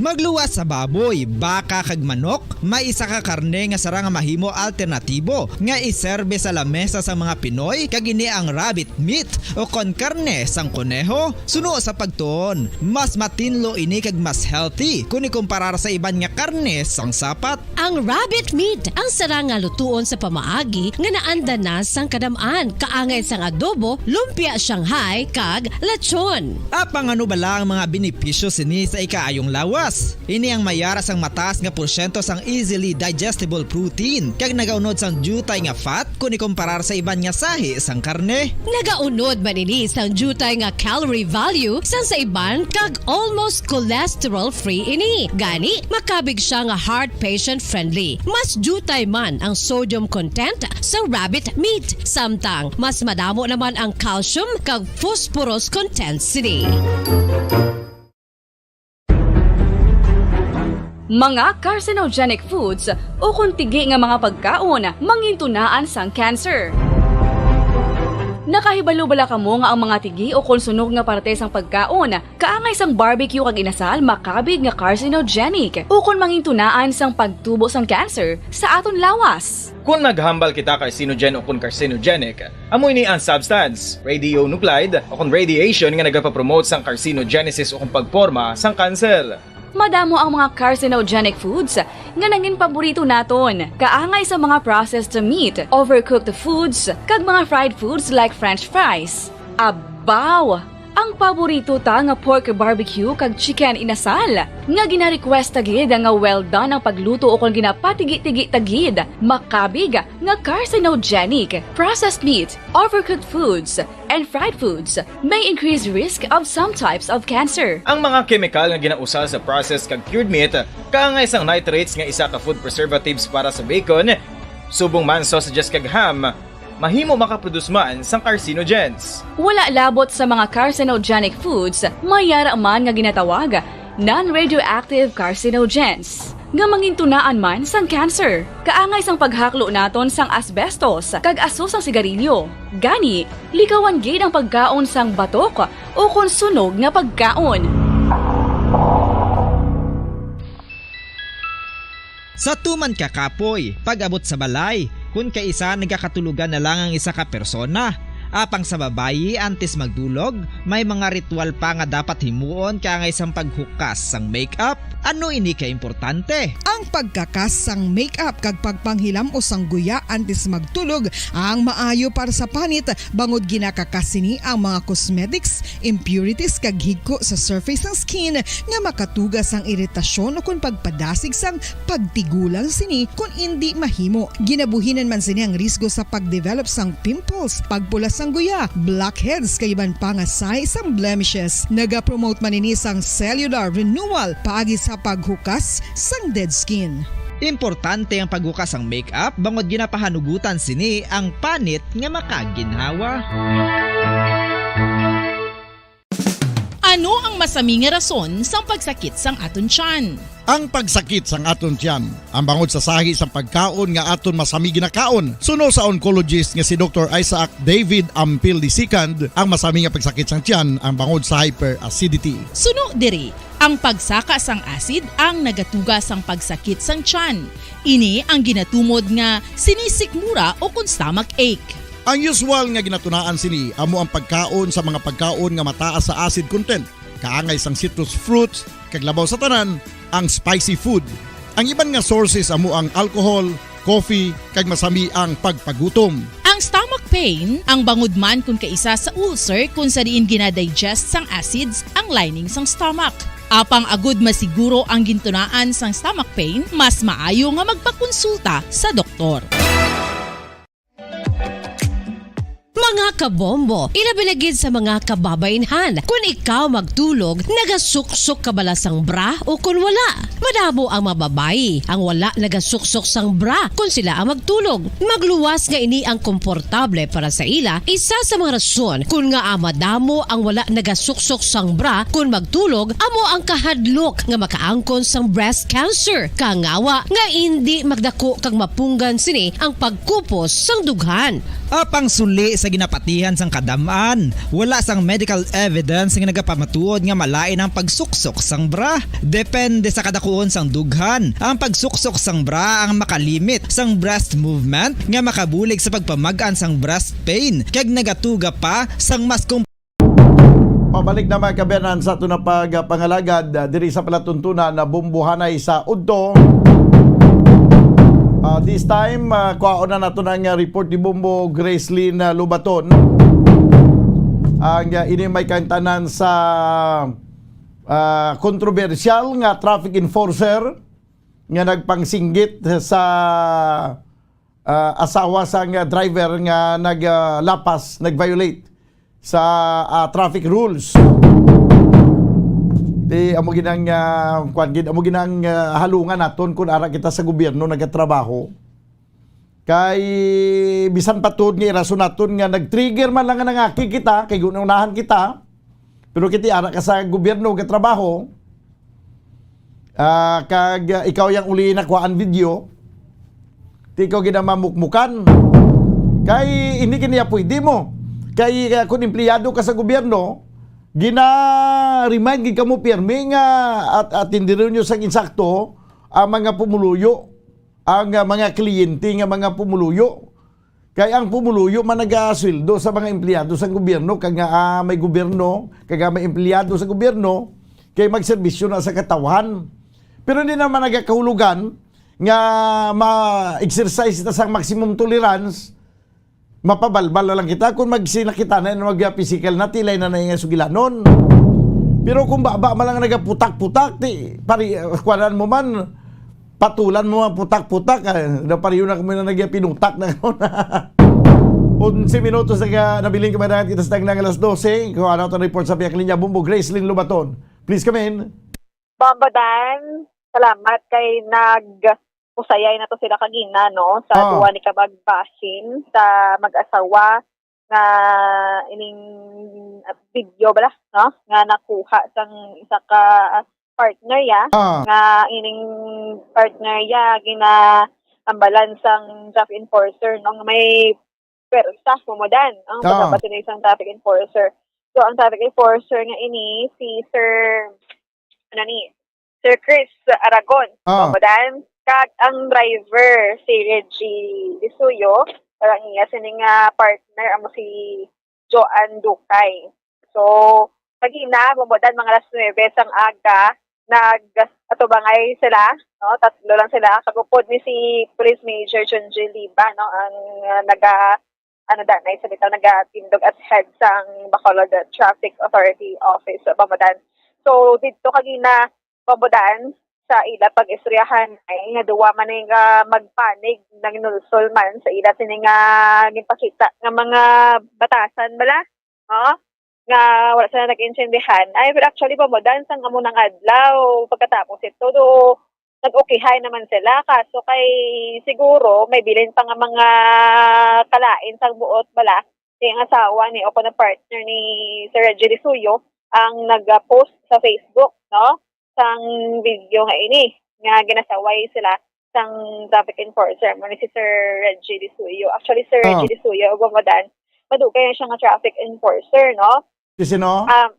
Magluwas sa baboy, baka kag manok, may isa ka karne nga sara nga mahimo alternatibo nga iserbe sa lamesa sang mga Pinoy, kag ini ang rabbit meat o kon karne sang koneho. Suno sa pagtuon, mas matinlo ini kag mas healthy kun ikumparar sa iban nga karne sang sapat. Ang rabbit meat ang sara nga lutuon sa pamaagi nga naanda na sang kadam-an, kaangay sang adobo, lumpia Shanghai, kag lechon. Apang ano bala ang mga benepisyo sini sa ikaayong lawas? Ini ang may ara sang mataas nga porsyento sang easily digestible protein kag nagaunod sang diutay nga fat kun ikumparar sa iban nga sahi sang karne. Nagaunod man ini sang diutay nga calorie value sang sa iban kag almost cholesterol-free ini. Gani, makabig sia nga heart patient-friendly. Mas diutay man ang sodium content sa rabbit meat, samtang mas madamo naman ang calcium kag phosphorus content sini. Mga carcinogenic foods ukon tigi nga mga pagkaon mangintunaan sang cancer. Nakahibalo bala kamo nga ang mga tigi ukon sunog nga parte sang pagkaon, kaangay sang barbecue kag inasal, makabig nga carcinogenic ukon mangintunaan sang pagtubo sang cancer sa aton lawas? Kon maghambal kita carcinogen ukon carcinogenic, amo ini ang substance, radionuclide, ukon radiation nga nagapapromote sang carcinogenesis ukon pagporma sang kanser. Madamo ang mga carcinogenic foods nga nangin paborito naton, kaangay sa mga processed meat, overcooked foods, kag mga fried foods like French fries. Abaw! Ang paborito ta nga pork barbecue kag chicken inasal, nga gina-request ta gid nga well done ang pagluto ukon ginapatigi-tigi ta gid, makabig nga carcinogenic. Processed meat, overcooked foods, and fried foods may increase risk of some types of cancer. Ang mga kemikal nga ginausar sa processed kag cured meat, kaangay sang nitrates nga isa ka food preservatives para sa bacon, subong man sausages kag ham, mahimo makaproduce man sang carcinogens. Wala labot sa mga carcinogenic foods, may ara man nga ginatawag non-radioactive carcinogens, nga mangintunaan man sang cancer, kaangay sang paghaklo naton sang asbestos kag aso sang sigarilyo. Gani, likawan gid ang pagkaon sang batok ukon sunog nga pagkaon. Sa tuman ka kapoy, pag-abot sa balay, kun kaisa nagakatulogan na lang ang isa ka persona. Apang sa babayi, antes magdulog, may mga ritual pa nga dapat himuon kaangay sang paghukas sang makeup. Ano ini ka importante? Ang pagkakas sang makeup kag pagpanghilam-os sang guya antes magtulog ang maayo para sa panit, bangod ginakakas sini ang mga cosmetics, impurities, kag higko sa surface sang skin nga makatuga sang iritasyon ukon pagpadasig sang pagtigulang sini kon indi mahimo. Ginabuhinan man sini ang risgo sa pag-develop sang pimples, pagpula sang guya, blackheads, kag iban pa nga sahi sang blemishes. Nagapromote man ini sang cellular renewal paagi sa paghukas sang dead skin. Importante ang paghukas sang makeup bangod ginapahanugutan sini ang panit nga makaginhawa. Ano ang masami nga rason sang pagsakit sang aton tiyan? Ang pagsakit sang aton tiyan, ang bangod sa sahi sang pagkaon nga aton masami ginakaon. Suno sa oncologist nga si Doktor Isaac David Ampil the second, ang masami nga pagsakit sang tiyan ang bangod sa hyperacidity. Suno diri, ang pagsaka sang acid ang nagatuga sang pagsakit sang tiyan. Ini ang ginatumod nga sinisikmura ukon stomach ache. Ang usual nga ginatunaan sini amo ang pagkaon sa mga pagkaon nga mataas sa acid content, kaangay sang citrus fruits, kag labaw sa tanan, ang spicy food. Ang iban nga sources amo ang alcohol, coffee, kag masami ang pagpagutom. Ang stomach pain, ang bangod man kon kaisa sa ulcer kon sa diin gina-digest sang acids ang lining sang stomach. Apang agud masiguro ang gintunaan sang stomach pain, mas maayo nga magpakonsulta sa doktor. Mga kabombo, ilabi na gid sa mga kababaynhan. Kun ikaw magtulog, nagasuksok ka bala sang bra o kun wala? Madamo ang mga babayi ang wala nagasuksok sang bra kun sila ang magtulog. Magluwas nga ini ang komportable para sa ila. Isa sa mga rason kun ngaa madamo ang wala nagasuksok sang bra kun magtulog amo ang kahadlok nga makaangkon sang breast cancer. Kangawa nga indi magdako kag mapunggan sini ang pagkupos sang dughan. Apang suli sa ginapatihan sang kadam-an, wala sang medical evidence nga nagapamatuod nga malain ang pagsuksok sang bra. Depende sa kadakuon sang dughan, ang pagsuksok sang bra ang makalimit sang breast movement nga makabulig sa pagpamag-an sang breast pain kag nagatuga pa sang mas kom- Pabalik na, mga kaabyanan, sa aton na pagpangalagad, ah, diri sa palatuntunan na Bombohanay sa Udto. Ah, this time, ah, kuhaon na nato ang, ah, report ni Bombo Gracelyn, ah, Lubaton. Ang, ah, ini may kaintanan sa, ah, kontrobersyal nga traffic enforcer nga nagpangsinggit sa, ah, asawa sang driver nga nag, ah, lapas, nag-violate sa, ah, traffic rules. Di amo ginang, ah, kuwan gid, amo ginang, ah, halungan naton kun ara kita sa gobyerno nagatrabaho. Kay bisan pa tuod nga irason naton nga nag-trigger man lang nga nangakig kita, kay ginunahan kita, pero kiti ara ka sa gobyerno gatrabaho, ah, kag, ah, ikaw yang uli nakuhaan video, di ikaw gid ang mamukmukan. Kay hindi kaniya pwede mo. Kay, ah, kung empleyado ka sa gobyerno, gina-remind gid kamo pirmi nga at atindiron nyo sa insakto ang mga pumuluyo, ang, ah, mga kliyente nga mga pumuluyo. Kay ang pumuluyo man nagasweldo sa mga empleyado sa gobyerno, kag nga, ah, may gobyerno, kag nga may empleyado sa gobyerno, kay magserbisyo na sa katawhan. Pero hindi naman nagakahulugan nga ma-exercise ta sa maximum tolerance, mapabalbal na lang kita kung magsina kita na, mag-physical na, tilay na na yung sugilanon. Pero kung baba man lang nagaputak-putak, ti, pari, kuwanan mo man, patulan mo ang putak-putak, ah, na pareho na kami na nagyapinutak na. Onse minutos na ka, nabiling ka ba na kita sa tagna nga alas dose? Kung ano itong report sa Pihak Linya, Bumbo Gracelyn Lubaton. Please come in. Bombo Dan, salamat kay nag-usayay na to sila kagina, no? Sa Ah. duwa ni kabagbasin sa mag-asawa nga ining, ah, video bala, no? Nga nakuha sang isa ka partner ya, Ah. nga ining partner ya ginaambalan sang traffic enforcer, no? Nga may pwersa, Bombo Dan, ang Ah. pagkabati na isang traffic enforcer. So, ang traffic enforcer nga ini, si Sir, ano ni, Sir Chris Aragon, Ah. Bombo Dan, kag ang driver, si Reggie Lisuyo, kag ang iya sini nga partner, amo si Joanne Ducay. So, kagina, Bombo Dan, mga alas nuebe sang aga, nag-atubangay sila, no? Tatlo lang sila. Kag upod ni si Police Major Junjun Liba, no? Ang, ah, naga-, ano, danay sa bitaw, nagatindog as head sang Bacolod Traffic Authority Office, Bombo Dan. So, didto kagina, Bombo Dan, sa ila pag-istoryahan ay nga duwa man ni nga magpanig, nanginulsol man sa ila sini nga ginpakita nga mga batasan bala, no? Nga wala sila nag-intindihan. Ay, pero actually, Bombo Dan, sang amo nang adlaw, pagkatapos ito, do, nag-okihay naman sila. Kaso kay siguro, may bilin pa nga mga kalain sang buot bala. Kay ang asawa ni, o kuno partner ni Sir Reggie Lisuyo, ang nag-post sa Facebook, no? Sang video nga ini, nga ginasaway sila sang traffic enforcer, mo ni si Sir Reggie Lisuyo. Actually, Sir Ah. Reggie Lisuyo, Bombo Dan, madugay na siya nga traffic enforcer, no? Si sino? Um,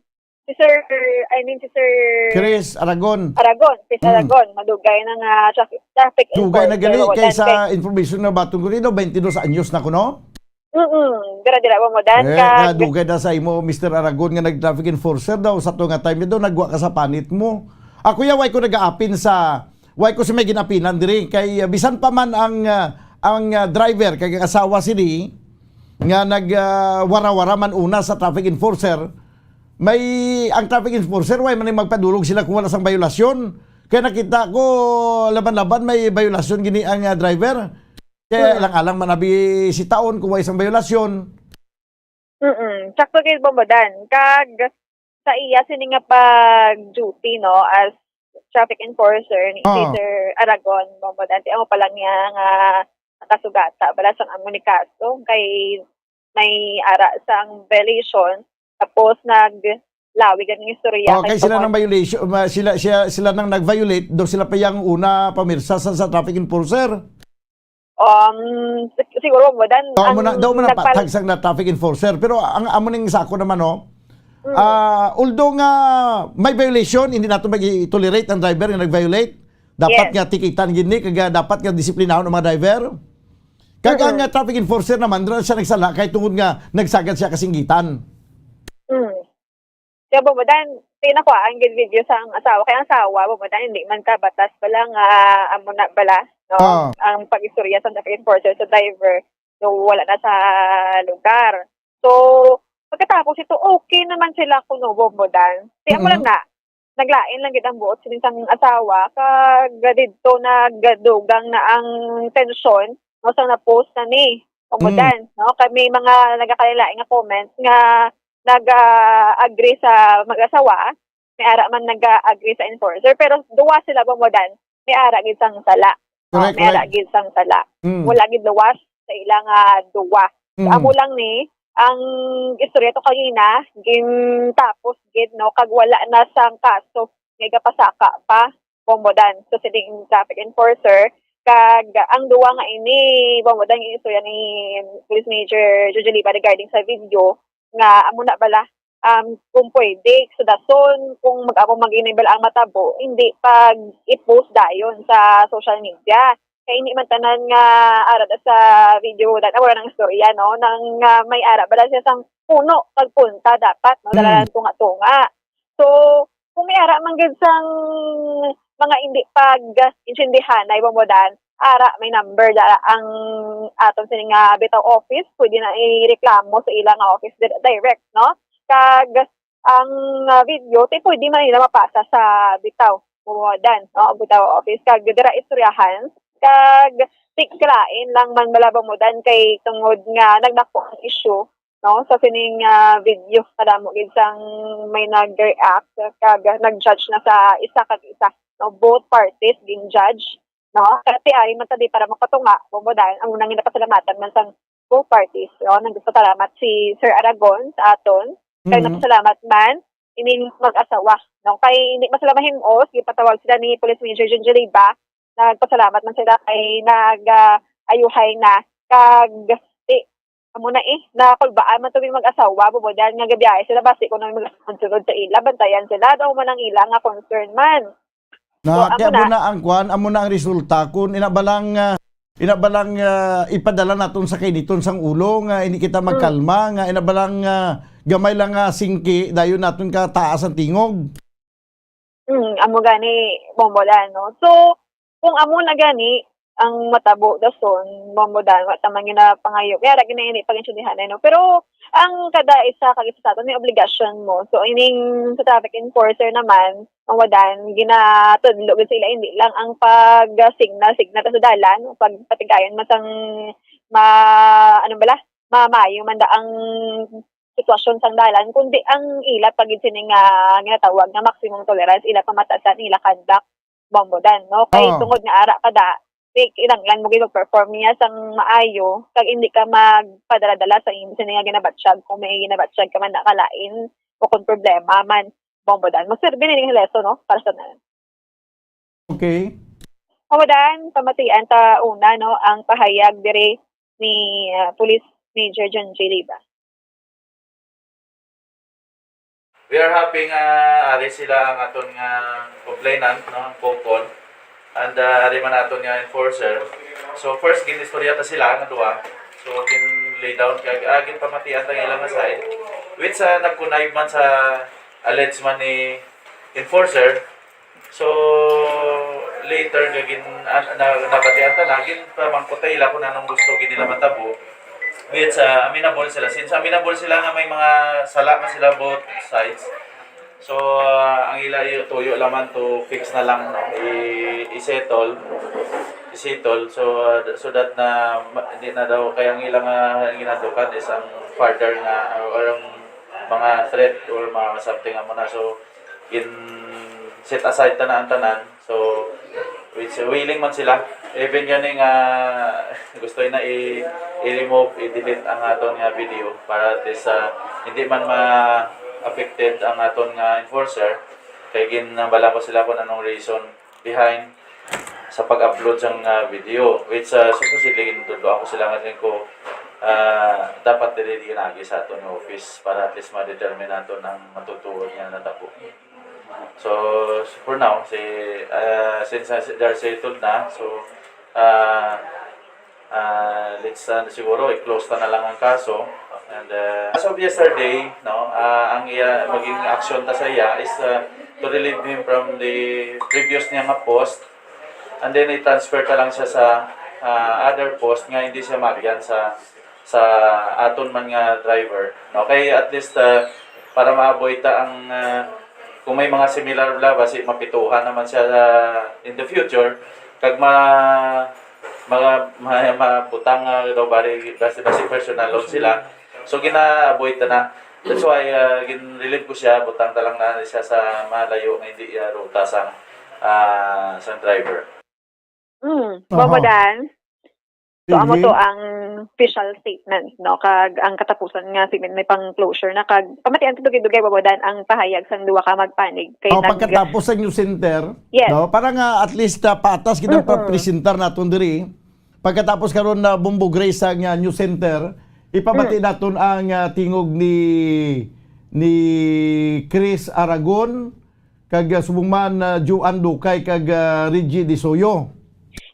si Sir, I mean, si Sir Chris Aragon. Aragon, Chris Mm. Aragon, madugay na nga traffic, traffic Dugay na enforcer, gali, Bombo kay Dan, sa kay information na baton ko dito, twenty-dos anyos na kuno? Mm-mm. Dira, dira, Bombo Dan, Eh, kag nga dugay na sa imo, Mister Aragon, nga nag-traffic enforcer daw, sa to nga time daw, nagwa ka sa panit mo. Ako ya, way ko nag-aapin sa, way ko sa may ginapinan diri, kay, uh, bisan pa man ang, uh, ang, uh, driver, kay ang asawa sini, nga nag, uh, wara-wara man una sa traffic enforcer, may, ang traffic enforcer, way man magpadulog sila kung wala sang bayolasyon. Kaya nakita ko, laban-laban, may bayolasyon gini ang, uh, driver. Kaya Hmm. alang-alang man abi si taon kung way sang bayolasyon. Mm-mm. Sakto gid, Bombo Dan. Kag sa iya sini nga pag-duty, no, as traffic enforcer ni, si Oh. Sir Aragon, Bombo Dan, ti amo pa lang niya nga nakasugata bala sang amo ni kaso kay may ara sang violation, tapos naglawig ang istorya Oh, kay kay sila tungod nang violation, ma-, sila, siya, sila nang nag-violate, daw sila pa yang una pamirsa sa, sa traffic enforcer. Um, sig-, siguro mo dan Oh, ang muna, daw muna nagpal- patag sang na traffic enforcer. Pero ang amo ning sa ako naman, no? Mm. Ah, although nga may violation, hindi nato mag-tolerate ang driver nga nag-violate. Dapat Yes. nga tikitan gid ni, kag dapat nga disiplinahon ang mga driver. Kag ang, Mm-mm. ah, traffic enforcer naman, dira siya nagsala kay tungod nga nagsagad siya kasinggitan. Mm. Kaya, Bombo Dan, tinakuhaan gid video sang asawa. Kaya ang asawa, Bombo Dan, hindi man ka batas bala nga, amo na bala, no? Ah. Ang pag-istorya sa traffic enforcer sa driver, so wala na sa lugar. So, pagkatapos ito, okay naman sila kuno, Bombo Dan. Kaya mo Mm-mm. lang na, naglain lang gid ang buot sining sang asawa, kag didto nagdugang na ang tensyon, no, sa na-post na ni, Bombo Mm. Dan, no? Kay may mga nagakalain-lain nga comments nga nag-, ah, agree sa mag-asawa, may ara man nag-agree sa enforcer, pero duwa sila, Bombo Dan, may ara gid sang sala. No, Correct, may ara correct. gid sang sala. Mm. Wala gid luwas sa ilang, ah, duwa. Mm. Amo lang ni, ang istorya to kagina, gintapos gid, no, kag wala na sang kaso nga igapasaka pa, Bombo Dan. So, sining traffic enforcer, kag ang duwa nga ini, Bombo Dan, yung istorya ni Police Major Jojo Liba regarding sa video, nga amo na bala, um, kung pwede, so dason, kung mag-amo mag-inibal ang matabo, hindi pag i-post dayon sa social media. Kay hindi man tanan nga ara da sa video, dan-, wala nang istorya, no? Nang, ah, may ara bala siya sang puno, pagpunta dapat, no? Dala Mm. lang tunga-tunga. So, kung may ara man gid sang mga hindi pag-intindihanay, Bombo Dan, ara, may number dala ang aton sini nga bitaw office, pwede na ireklamo sa ila nga office di-, direct, no? Kag ang, ah, video, ti pwede man nila mapasa sa bitaw, Bombo Dan, no? Bitaw office. Kag dira istoryahan, kag tiklain lang man bala, Bombo Dan, kay tungod nga nagdako ang issue, no? Sa sining, ah, video, kadamo gid sang may nag-react, kag nag-judge na sa isa kag isa, no? Both parties gin-judge, no? Kaya ti ari man ta di para makatunga, Bombo Dan, ang unang ginapasalamatan man sang both parties, no? Nagpasalamat si Sir Aragon sa aton, kay Mhm. nagpasalamat man ining mag-asawa, no? Kay hindi man sila mahimos, gipatawag sila ni Police Major Jun Jaliba, nagpasalamat man sila kay nag, ah, ayuhay na, kag, eh, amo na eh, nakulbaan man to yung mag-asawa, Bombo Dan, nga gabiyahe sila, basi kung may mag-sunod sa ila, bantayan sila, daw man ang ila nga concern man. Na, So, amo kaya amo na. na ang kwan, amo na ang resulta. Kung ina ba lang, ah, ina ba lang, ah, ipadala naton sa kainiton sang ulo, nga hindi kita Mm. magkalma, nga ina ba lang, ah, gamay lang nga singki, dayon naton kataas ang tingog. Mm, amo gani, Bombo Dan, no? So, kung amo na gani ang matabo dason, Bombo Dan, wa ta man ginapangayo. Kaya ra gani ini pag-intindihan, eh, no? Pero ang kada isa kag isa sa aton may obligasyon mo. So, ining sa traffic enforcer naman, Bombo Dan, ginatudlo gid sa ila, hindi lang ang pag-signal-signal sa dalan, pagpatigayon man sang ma-, ano bala, mamayo man da ang sitwasyon sang dalan, kundi ang ila pa gid sini nga ginatawag nga maximum tolerance, ila pa matasan ila conduct, Bombo Dan, no? Kay Oo. tungod nga ara ka da, di, kinahanglan mo gid mag-perform niya sang maayo, kag hindi ka magpadala-dala sa imo sini nga ginabatyag kung may ginabatyag ka man na kalain o kung problema man, Bombo Dan. Magserbi ni ning lesson, no? Para sa tanan. Okay. Bombo Dan, pamatian ta una, no, ang pahayag diri ni, ah, Police Major John J Liba. We are happy nga ari sila ang aton nga complainant, no, ang couple. And, ah, ari man aton nga enforcer. So, first, gin-istorya ta sila nga duha. So, gin-lay down kag, ah, ginpamatian ta ang ilang side. Which, ah, nag-connive man sa alleged man ni enforcer. So, later, gagin-, an-, na, nabatian ta na, ginpamangkot ta ila kung anong gusto gid nila matabo. Which, ah, amenable sila. Since amenable sila nga may mga sala na sila both sides, So, ah, ang ila i-, tuyo lamang to fix na lang, no? I-, i-settle. I-settle. So, ah, so that na ma-, hindi na daw, kay ang ila nga ginatukan is ang further nga, or, or ang mga threat or mga something amo na. So, gin-set aside ta na ang tanan. So, which, willing man sila. Even gani nga gusto na i-, i-remove, i-delete ang aton nga video para at least, ah, hindi man ma-affected ang aton nga enforcer. Kay ginabala ko sila kung anong reason behind sa pag-upload sang, ah, video, which, ah, supposedly ginutudlo ako sila nga ko, ah, dapat dili ginagi sa aton nga office para at least ma-determine naton ang matutuod nga natabo. So, for now, si, ah, since, ah, si Darcy settled na, so, ah, ah, let's, ah, siguro i-close ta na lang ang kaso. And, ah, as of yesterday, no, ah, ang iya maging action ta sa iya is, ah, to relieve him from the previous niya nga post. And then i-transfer ta lang siya sa, ah, other post nga hindi siya maabyan sa sa aton man nga driver, no? Kay at least, ah, para ma-avoid ta ang, ah, kung may mga similar bala, basi mapituhan naman siya, ah, in the future, kag ma-, ma-, ma-, mabutang, ah, daw bali, basi, basi personal loan sila. So, gina-avoid ta na. That's why, ah, gin-relieve ko siya, butang ta lang na siya sa malayo nga hindi, ah, ruta sang, ah, sang driver. Mm, Aha. Bobo Dan. So, amo Sige. to ang official statement, no? Kag ang katapusan nga, si may pang closure na. Kag pamatian to dugay-dugay, Bobo Dan, ang pahayag sang duwa ka magpanig. Kay Oh, nag- pagkatapos sa News Center, Yes. no? Para nga at least, ah, patas kita Mm-mm. presentar naton diri. Pagkatapos karon na Bombo Grace sa nga News Center, ipamati Mm. naton ang, ah, tingog ni, ni Chris Aragon, kag, ah, subong man, ah, Joan Ducay kag, ah, Reggie Disoyo.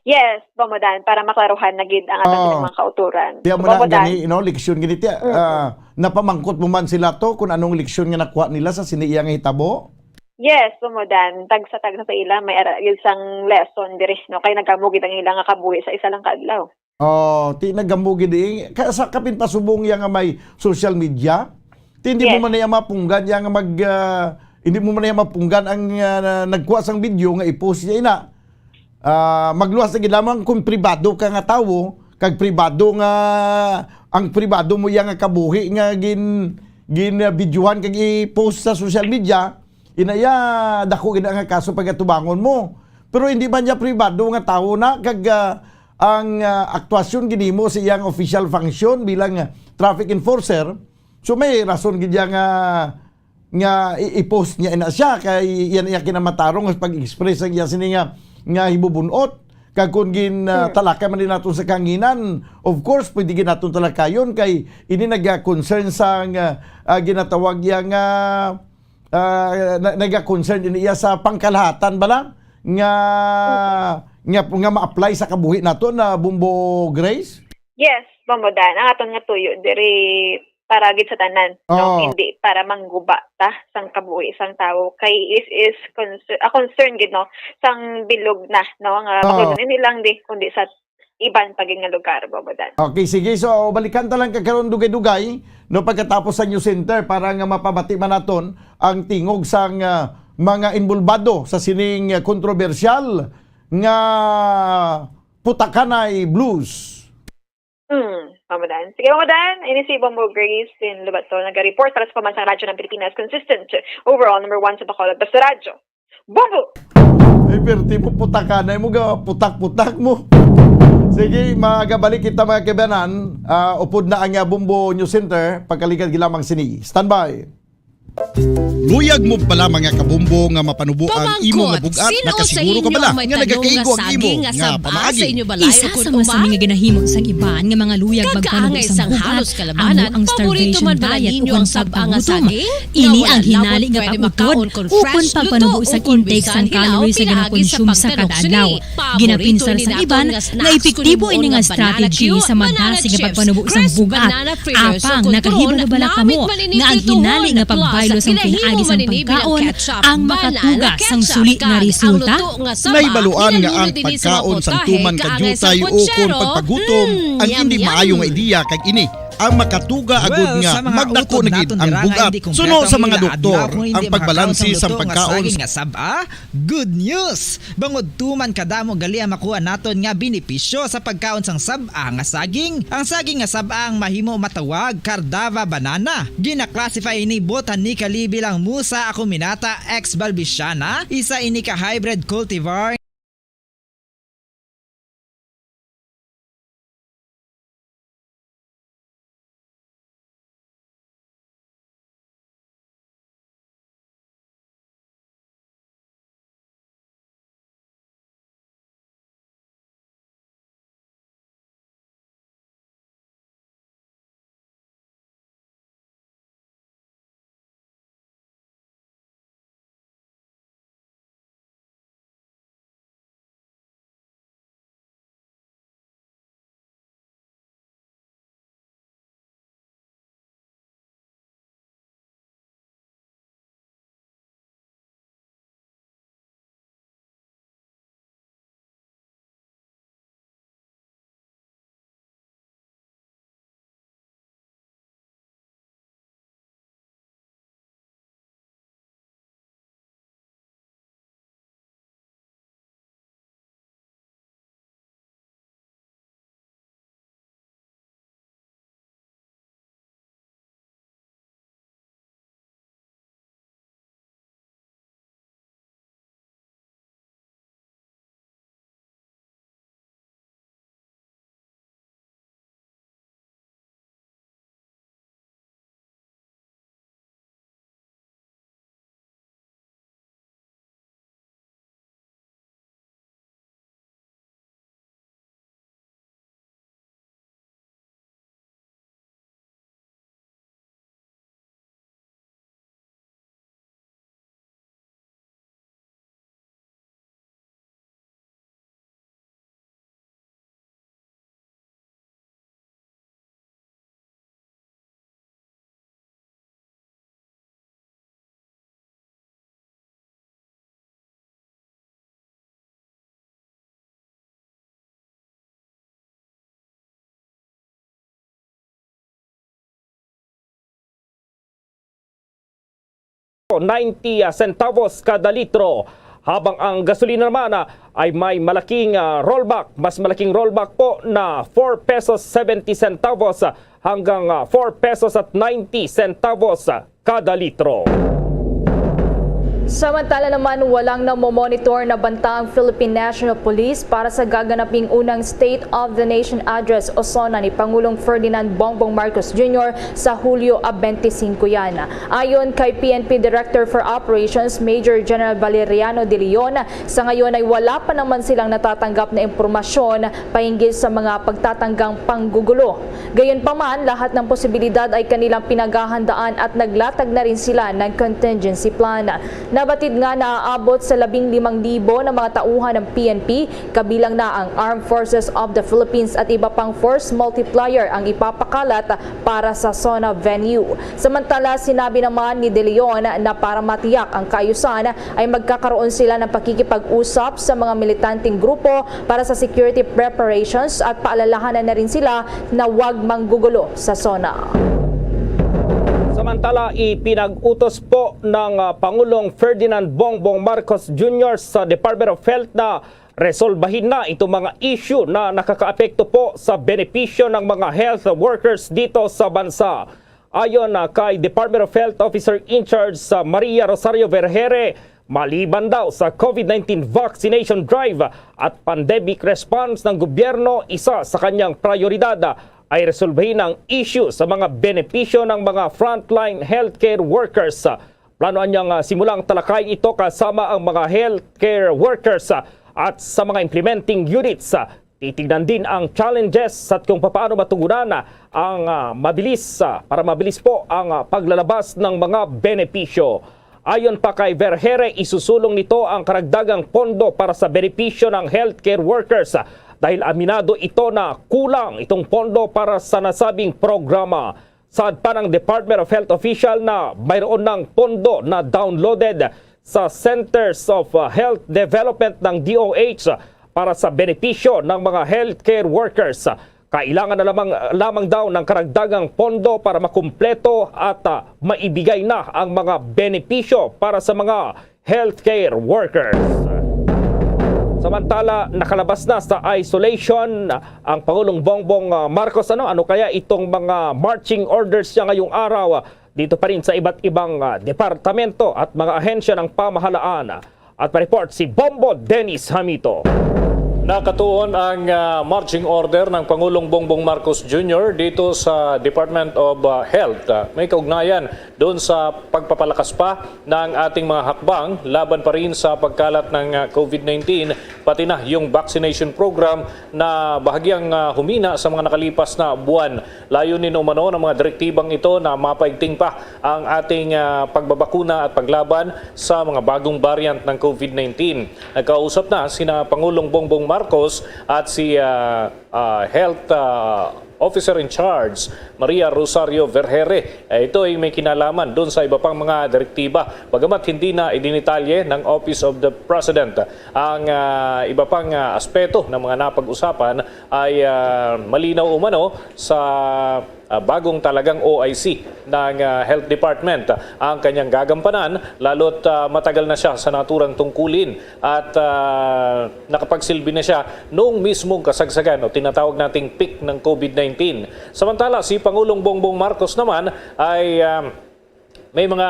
Yes, Bobo Dan, para maklaruhan na gid ang aton Oo. mga kauturan. Tiyan mo na Bobo Dan. gani, no, leksyon gani tiya. Mm-mm. Ah, napamangkot mo man sila to kung anong leksyon nga nakuha nila sa sini iya nga hitabo? Yes, Bobo Dan, tagsa-tagsa sa ila may ara gid sang lesson diri, no, kay nagamo gid ang ila nga kabuhi sa isa lang ka adlaw. Oh, ti nagamo gid eh. Ka-, sa kapin pasubong iya nga may social media, ti hindi mo Yes. man niya mapunggan iya nga mag, ah, hindi mo man niya mapunggan ang, ah, nagkuha sang video nga i-post niya ina. Ah, magluwas na gid lamang kung pribado ka nga tawo, kag pribado nga, ang pribado mo iya nga kabuhi nga gin, gin, ah, videohan kag i-post sa social media, ina iya, dako gid nga kaso pagatubangon mo. Pero hindi man niya pribado nga tawo na, kag, ah, ang, ah, aktuasyon ginimo sa iyang official function bilang, ah, traffic enforcer. So may rason gid iya nga, nga i-, i-post niya ina siya kay iya na iya kinamatarong sa pag-express ang iya sini nga, nga hibubun-ot. Kag kung gin, ah, Hmm. talakay man din nato sa kanginan, of course, pwede gid naton talakayon kay ini naga-concern sa nga, ah, ginatawag iya nga, ah, na-, naga-concern ini iya sa pangkalahatan bala nga, Mm-mm. nga, nga ma-apply sa kabuhi nato na Bombo Grace? Yes, Bombo Dan. Ang aton nga tuyo diri para gid sa tanan, no? Oo. Hindi para mangguba ta sang kabuhi sang tawo. Kay is, is concer-, a concern gid, no, sang bilog na, no, nga Oo. makuno ini lang di, kundi sa iban pa gid nga lugar, Bobo Dan. Okay, sige. So, balikan ta lang ka karon dugay-dugay, no, pagkatapos sa News Center para nga mapamati man naton ang tingog sang, ah, mga involbado sa sining, ah, kontrobersyal nga Putakanay Blues. Hmm, Bobo Dan. Sige, Bobo Dan. Ini si Bombo Grace in Lobato, naga-report para sa Pamansang Radyo ng Pilipinas, consistent, overall number one sa Bacolod, basta radyo. Bombo! Ay, perti mo, putakanay mo, ga-, putak-putak mo. Sige, magabalik kita, mga kaibanan. Ah, upod na ang, ah, Bombo News Center. Pagkaligad gid lamang sini. Standby. Luyag mo bala, mga kabombo, nga mapanubo ang imo nga Pamangkot, bug-at? Sino sa Nakasiguro ka inyo bala ang may nga tanom nagakaigo nga ang imo saging nga nga sab-a sa pamaagi? Inyo balay? Isa ukon sa mas uma? Mga ginahimo sang iban nga mga luyag magpanubo sang bug-at amo ang starvation diet ukon pagpagutom. Ini ang hinali nga pautod ukon pagpanubo sa intake sang calories sa ginakonsume sa kada adlaw. Ginapinsar sang iban nga epektibo ini nga strategy sa madasig nga pagpanubo sang bug-at. Apang nakahibalo bala kamo nga ang hinali nga pagbaylo sang pinaagi sang pagkaon ang makatuga sang suli nga resulta? Nahibaluan nga ang pagkaon sang tuman ka diutay ukon pagpagutom ang indi maayo nga ideya, kag ini Ang makatuga agud Well, nga sa mga magdako utod na gid naton ang dira nga bug-at. Hindi Suno kompleto sa ang mga hila, doktor, adlaw kung ang hindi pagbalanse makakaon sang sang luto nga pagkaon saging nga sab-a, good news! Bangod tuman kadamo gali ang makuha naton nga benepisyo sa pagkaon sang sab-a nga saging. Ang saging nga sab-a ang mahimo matawag Cardava banana. Gina-classify ini Botanically bilang Musa acuminata ex balbisiana, isa ini ka hybrid cultivar ninety centavos kada litro, habang ang gasolina naman, ah, ay may malaking, ah, rollback, mas malaking rollback po na four pesos seventy centavos, ah, hanggang, ah, four pesos at ninety centavos, ah, kada litro. Samantala naman, walang namomonitor na banta ang Philippine National Police para sa gaganaping unang State of the Nation Address o SONA ni Pangulong Ferdinand Bongbong Marcos Junior sa Hulyo a twenty-five yan. Ayon kay P N P Director for Operations, Major General Valeriano De Leon, sa ngayon ay wala pa naman silang natatanggap na impormasyon pahinggil sa mga pagtatanggang panggugulo. Gayunpaman, lahat ng posibilidad ay kanilang pinaghahandaan at naglatag na rin sila ng contingency plan. Nabatid nga naaabot sa labing limang libo na mga tauhan ng P N P, kabilang na ang Armed Forces of the Philippines at iba pang force multiplier ang ipapakalat para sa SONA venue. Samantala, sinabi naman ni De Leon na para matiyak ang kaayusan ay magkakaroon sila ng pakikipag-usap sa mga militanteng grupo para sa security preparations at paalalahanan na rin sila na wag manggugulo sa SONA. Samantala, ipinag-utos po ng, ah, Pangulong Ferdinand Bongbong Marcos Junior sa Department of Health na resolbahin na itong mga issue na nakakaapekto po sa benepisyo ng mga health workers dito sa bansa. Ayon, ah, kay Department of Health Officer in Charge sa Maria Rosario Vergere, maliban daw sa COVID nineteen vaccination drive at pandemic response ng gobyerno, isa sa kanyang prioridad, ah, ay resolbahin ang issue sa mga benepisyo ng mga frontline healthcare workers. Plano anyang, ah, simulang talakayin ito kasama ang mga healthcare workers, ah, at sa mga implementing units. Ah, titignan din ang challenges at kung papaano matugunan, ah, ang, ah, mabilis, ah, para mabilis po ang, ah, paglalabas ng mga benepisyo. Ayon pa kay Vergere, isusulong nito ang karagdagang pondo para sa benepisyo ng healthcare workers, ah, dahil aminado ito na kulang itong pondo para sa nasabing programa. Saad pa ng Department of Health official na mayroon ng pondo na downloaded sa Centers of, uh, Health Development ng D O H para sa benepisyo ng mga healthcare workers. Kailangan na lamang, lamang daw ng karagdagang pondo para makumpleto at, ah, maibigay na ang mga benepisyo para sa mga healthcare workers. Samantala, nakalabas na sa isolation ang Pangulong Bongbong, ah, Marcos. Ano, ano kaya itong mga marching orders niya ngayong araw? Dito pa rin sa iba't ibang, ah, departamento at mga ahensya ng pamahalaan. At pa-report si Bombo Dennis Hamito. Nakatuon ang, ah, marching order ng Pangulong Bongbong Marcos Junior dito sa Department of, ah, Health. Ah, may kaugnayan doon sa pagpapalakas pa ng ating mga hakbang laban pa rin sa pagkalat ng, ah, COVID nineteen, pati na yung vaccination program na bahagyang, ah, humina sa mga nakalipas na buwan. Layunin umano ng mga direktibang ito na mapaigting pa ang ating, ah, pagbabakuna at paglaban sa mga bagong variant ng COVID nineteen. Nagkausap na sina Pangulong Bongbong Marcos at si, ah, ah, Health, ah, Officer in Charge Maria Rosario Vergere. Eh, ito ay may kinalaman doon sa iba pang mga direktiba, bagamat hindi na idinitalye ng Office of the President. Ang, ah, iba pang, ah, aspeto ng mga napag-usapan ay, ah, malinaw umano sa, ah, bagong talagang O I C ng, ah, Health Department ang kanyang gagampanan, lalo't, ah, matagal na siya sa naturang tungkulin at, ah, nakapagsilbi na siya noong mismong kasagsagan o tinatawag nating peak ng COVID nineteen. Samantala, si Pangulong Bongbong Marcos naman ay, ah, may mga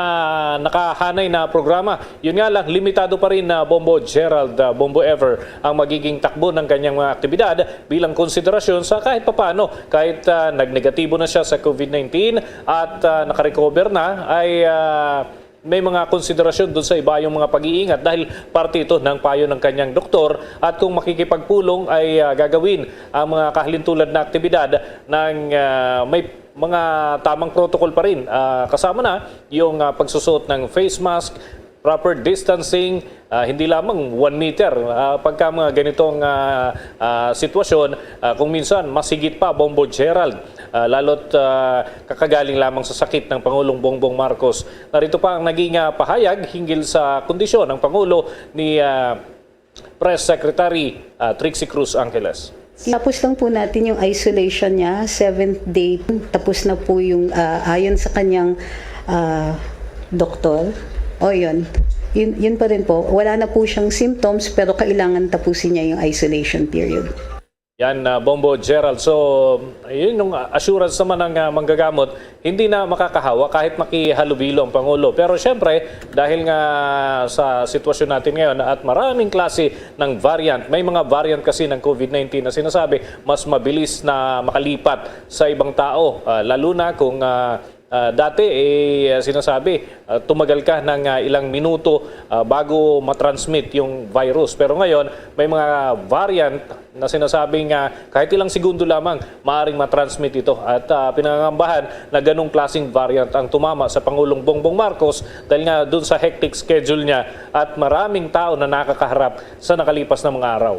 nakahanay na programa. Yun nga lang, limitado pa rin na, Bombo Gerald, ah, Bombo Ever, ang magiging takbo ng kanyang mga aktibidad bilang konsiderasyon sa kahit papano, kahit, ah, nagnegatibo na siya sa COVID nineteen at, ah, nakarecover na, ay, ah, may mga konsiderasyon doon sa iba yung mga pag-iingat dahil parte ito ng payo ng kanyang doktor at kung makikipagpulong ay, ah, gagawin ang mga kahalintulad na aktibidad ng, ah, may mga tamang protocol pa rin. Ah, kasama na yung, ah, pagsusuot ng face mask, proper distancing, ah, hindi lamang one meter. Ah, pagka mga ganitong, ah, ah, sitwasyon, ah, kung minsan mas higit pa, Bombo Gerald, ah, lalo't, ah, kakagaling lamang sa sakit ng Pangulong Bongbong Marcos. Narito pa ang naging, ah, pahayag hinggil sa kondisyon ng Pangulo ni, ah, Press Secretary, ah, Trixie Cruz Angeles. Tapos lang po natin yung isolation niya, seventh day. Tapos na po yung, ah, ayon sa kanyang, ah, doktor. O, yun. Yun, yun pa rin po. Wala na po siyang symptoms, pero kailangan tapusin niya yung isolation period. Yan, ah, Bombo Gerald. So, yun yung assurance naman ng, ah, manggagamot, hindi na makakahawa kahit makihalubilo ang Pangulo. Pero siyempre, dahil nga sa sitwasyon natin ngayon at maraming klase ng variant, may mga variant kasi ng COVID nineteen na sinasabi mas mabilis na makalipat sa ibang tao, ah, lalo na kung, ah, ah, dati, eh, sinasabi, ah, tumagal ka ng, ah, ilang minuto, ah, bago matransmit yung virus. Pero ngayon, may mga variant na sinasabi nga kahit ilang segundo lamang, maaaring matransmit ito. At, ah, pinangangambahan na ganong klaseng variant ang tumama sa Pangulong Bongbong Marcos dahil nga dun sa hectic schedule niya at maraming tao na nakakaharap sa nakalipas na mga araw.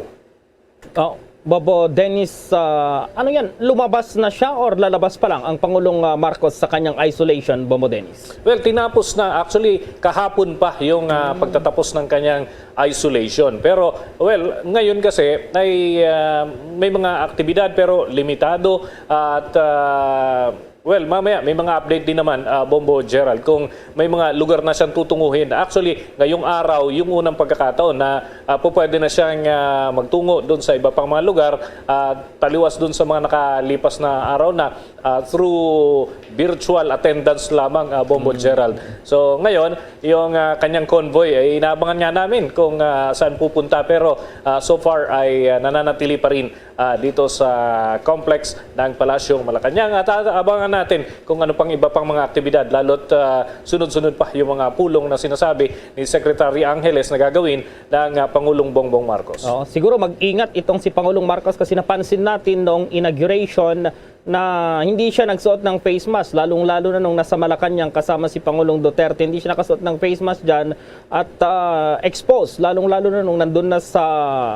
Oh, Bobo Dennis, ah, ano yan? Lumabas na siya or lalabas pa lang ang Pangulong, ah, Marcos sa kanyang isolation, Bobo Dennis? Well, tinapos na. Actually, kahapon pa yung, ah, pagtatapos ng kanyang isolation. Pero, well, ngayon kasi ay, ah, may mga aktibidad pero limitado at, ah, well, mamaya may mga update din naman, ah, Bombo Gerald, kung may mga lugar na siyang tutunguhin. Actually, ngayong araw, yung unang pagkakataon na, ah, po pwede na siyang, ah, magtungo doon sa iba pang mga lugar, ah, taliwas doon sa mga nakalipas na araw na, ah, through virtual attendance lamang, ah, Bombo Gerald. So, ngayon, yung, ah, kanyang convoy, ay inaabangan nga namin kung, ah, saan pupunta. Pero, ah, so far ay, ah, nananatili pa rin, ah, dito sa complex ng Palasyong Malacañang. At, ah, abangan natin kung ano pang iba pang mga aktibidad. Lalo't, ah, sunod-sunod pa yung mga pulong na sinasabi ni Secretary Angeles na gagawin ng, ah, Pangulong Bongbong Marcos. Oo, siguro mag-ingat itong si Pangulong Marcos kasi napansin natin noong inauguration na hindi siya nagsuot ng face mask, lalong-lalo na nung nasa Malacañang kasama si Pangulong Duterte. Hindi siya nakasuot ng face mask dyan at, ah, exposed, lalong-lalo na nung nandun na sa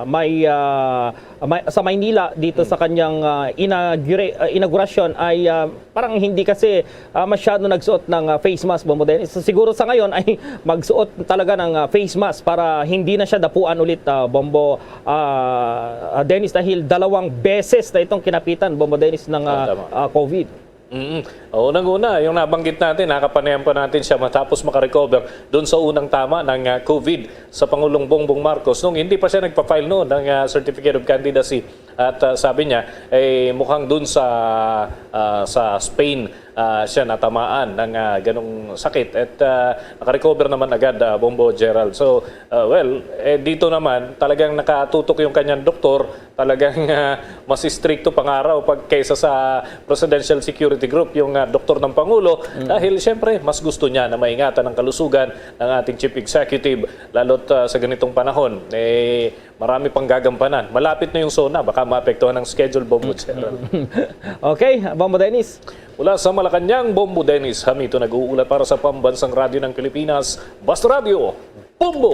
may, ah, May-, sa Maynila dito sa kanyang, ah, inaugura-, ah, inaugurasyon ay, ah, parang hindi kasi, ah, masyado nagsuot ng, ah, face mask, Bombo Dennis. So, siguro sa ngayon ay magsuot talaga ng, ah, face mask para hindi na siya dapuan ulit, ah, Bombo, ah, ah, Dennis, dahil dalawang beses na itong kinapitan, Bombo Dennis, ng, ah, ah, COVID. Mm. Oo, unang-una, yung nabanggit natin, nakapanayan pa natin siya matapos makarecover doon sa unang tama ng, ah, COVID sa Pangulong Bongbong Marcos nung hindi pa siya nagpa-file noon ng, ah, Certificate of Candidacy. At, ah, sabi niya, eh, mukhang doon sa, ah, sa Spain, ah, siya natamaan ng, ah, ganong sakit. At, ah, nakarecover naman agad, ah, Bombo Gerald. So, ah, well, eh, dito naman, talagang nakatutok yung kanyang doktor. Talagang, ah, mas istrikto pang araw pag kaysa sa Presidential Security Group, yung, ah, doktor ng Pangulo. Dahil, siyempre, mas gusto niya na maingatan ang kalusugan ng ating Chief Executive, lalo't, ah, sa ganitong panahon. Eh, marami pang gagampanan. Malapit na yung SONA, baka maapektuhan ang schedule, Bombo Gerald. Okay, Bombo Dennis. Mula sa Malacañang, Bombo Dennis Hamito nag-uulat para sa Pambansang Radyo ng Pilipinas, Basta Radyo, Bombo!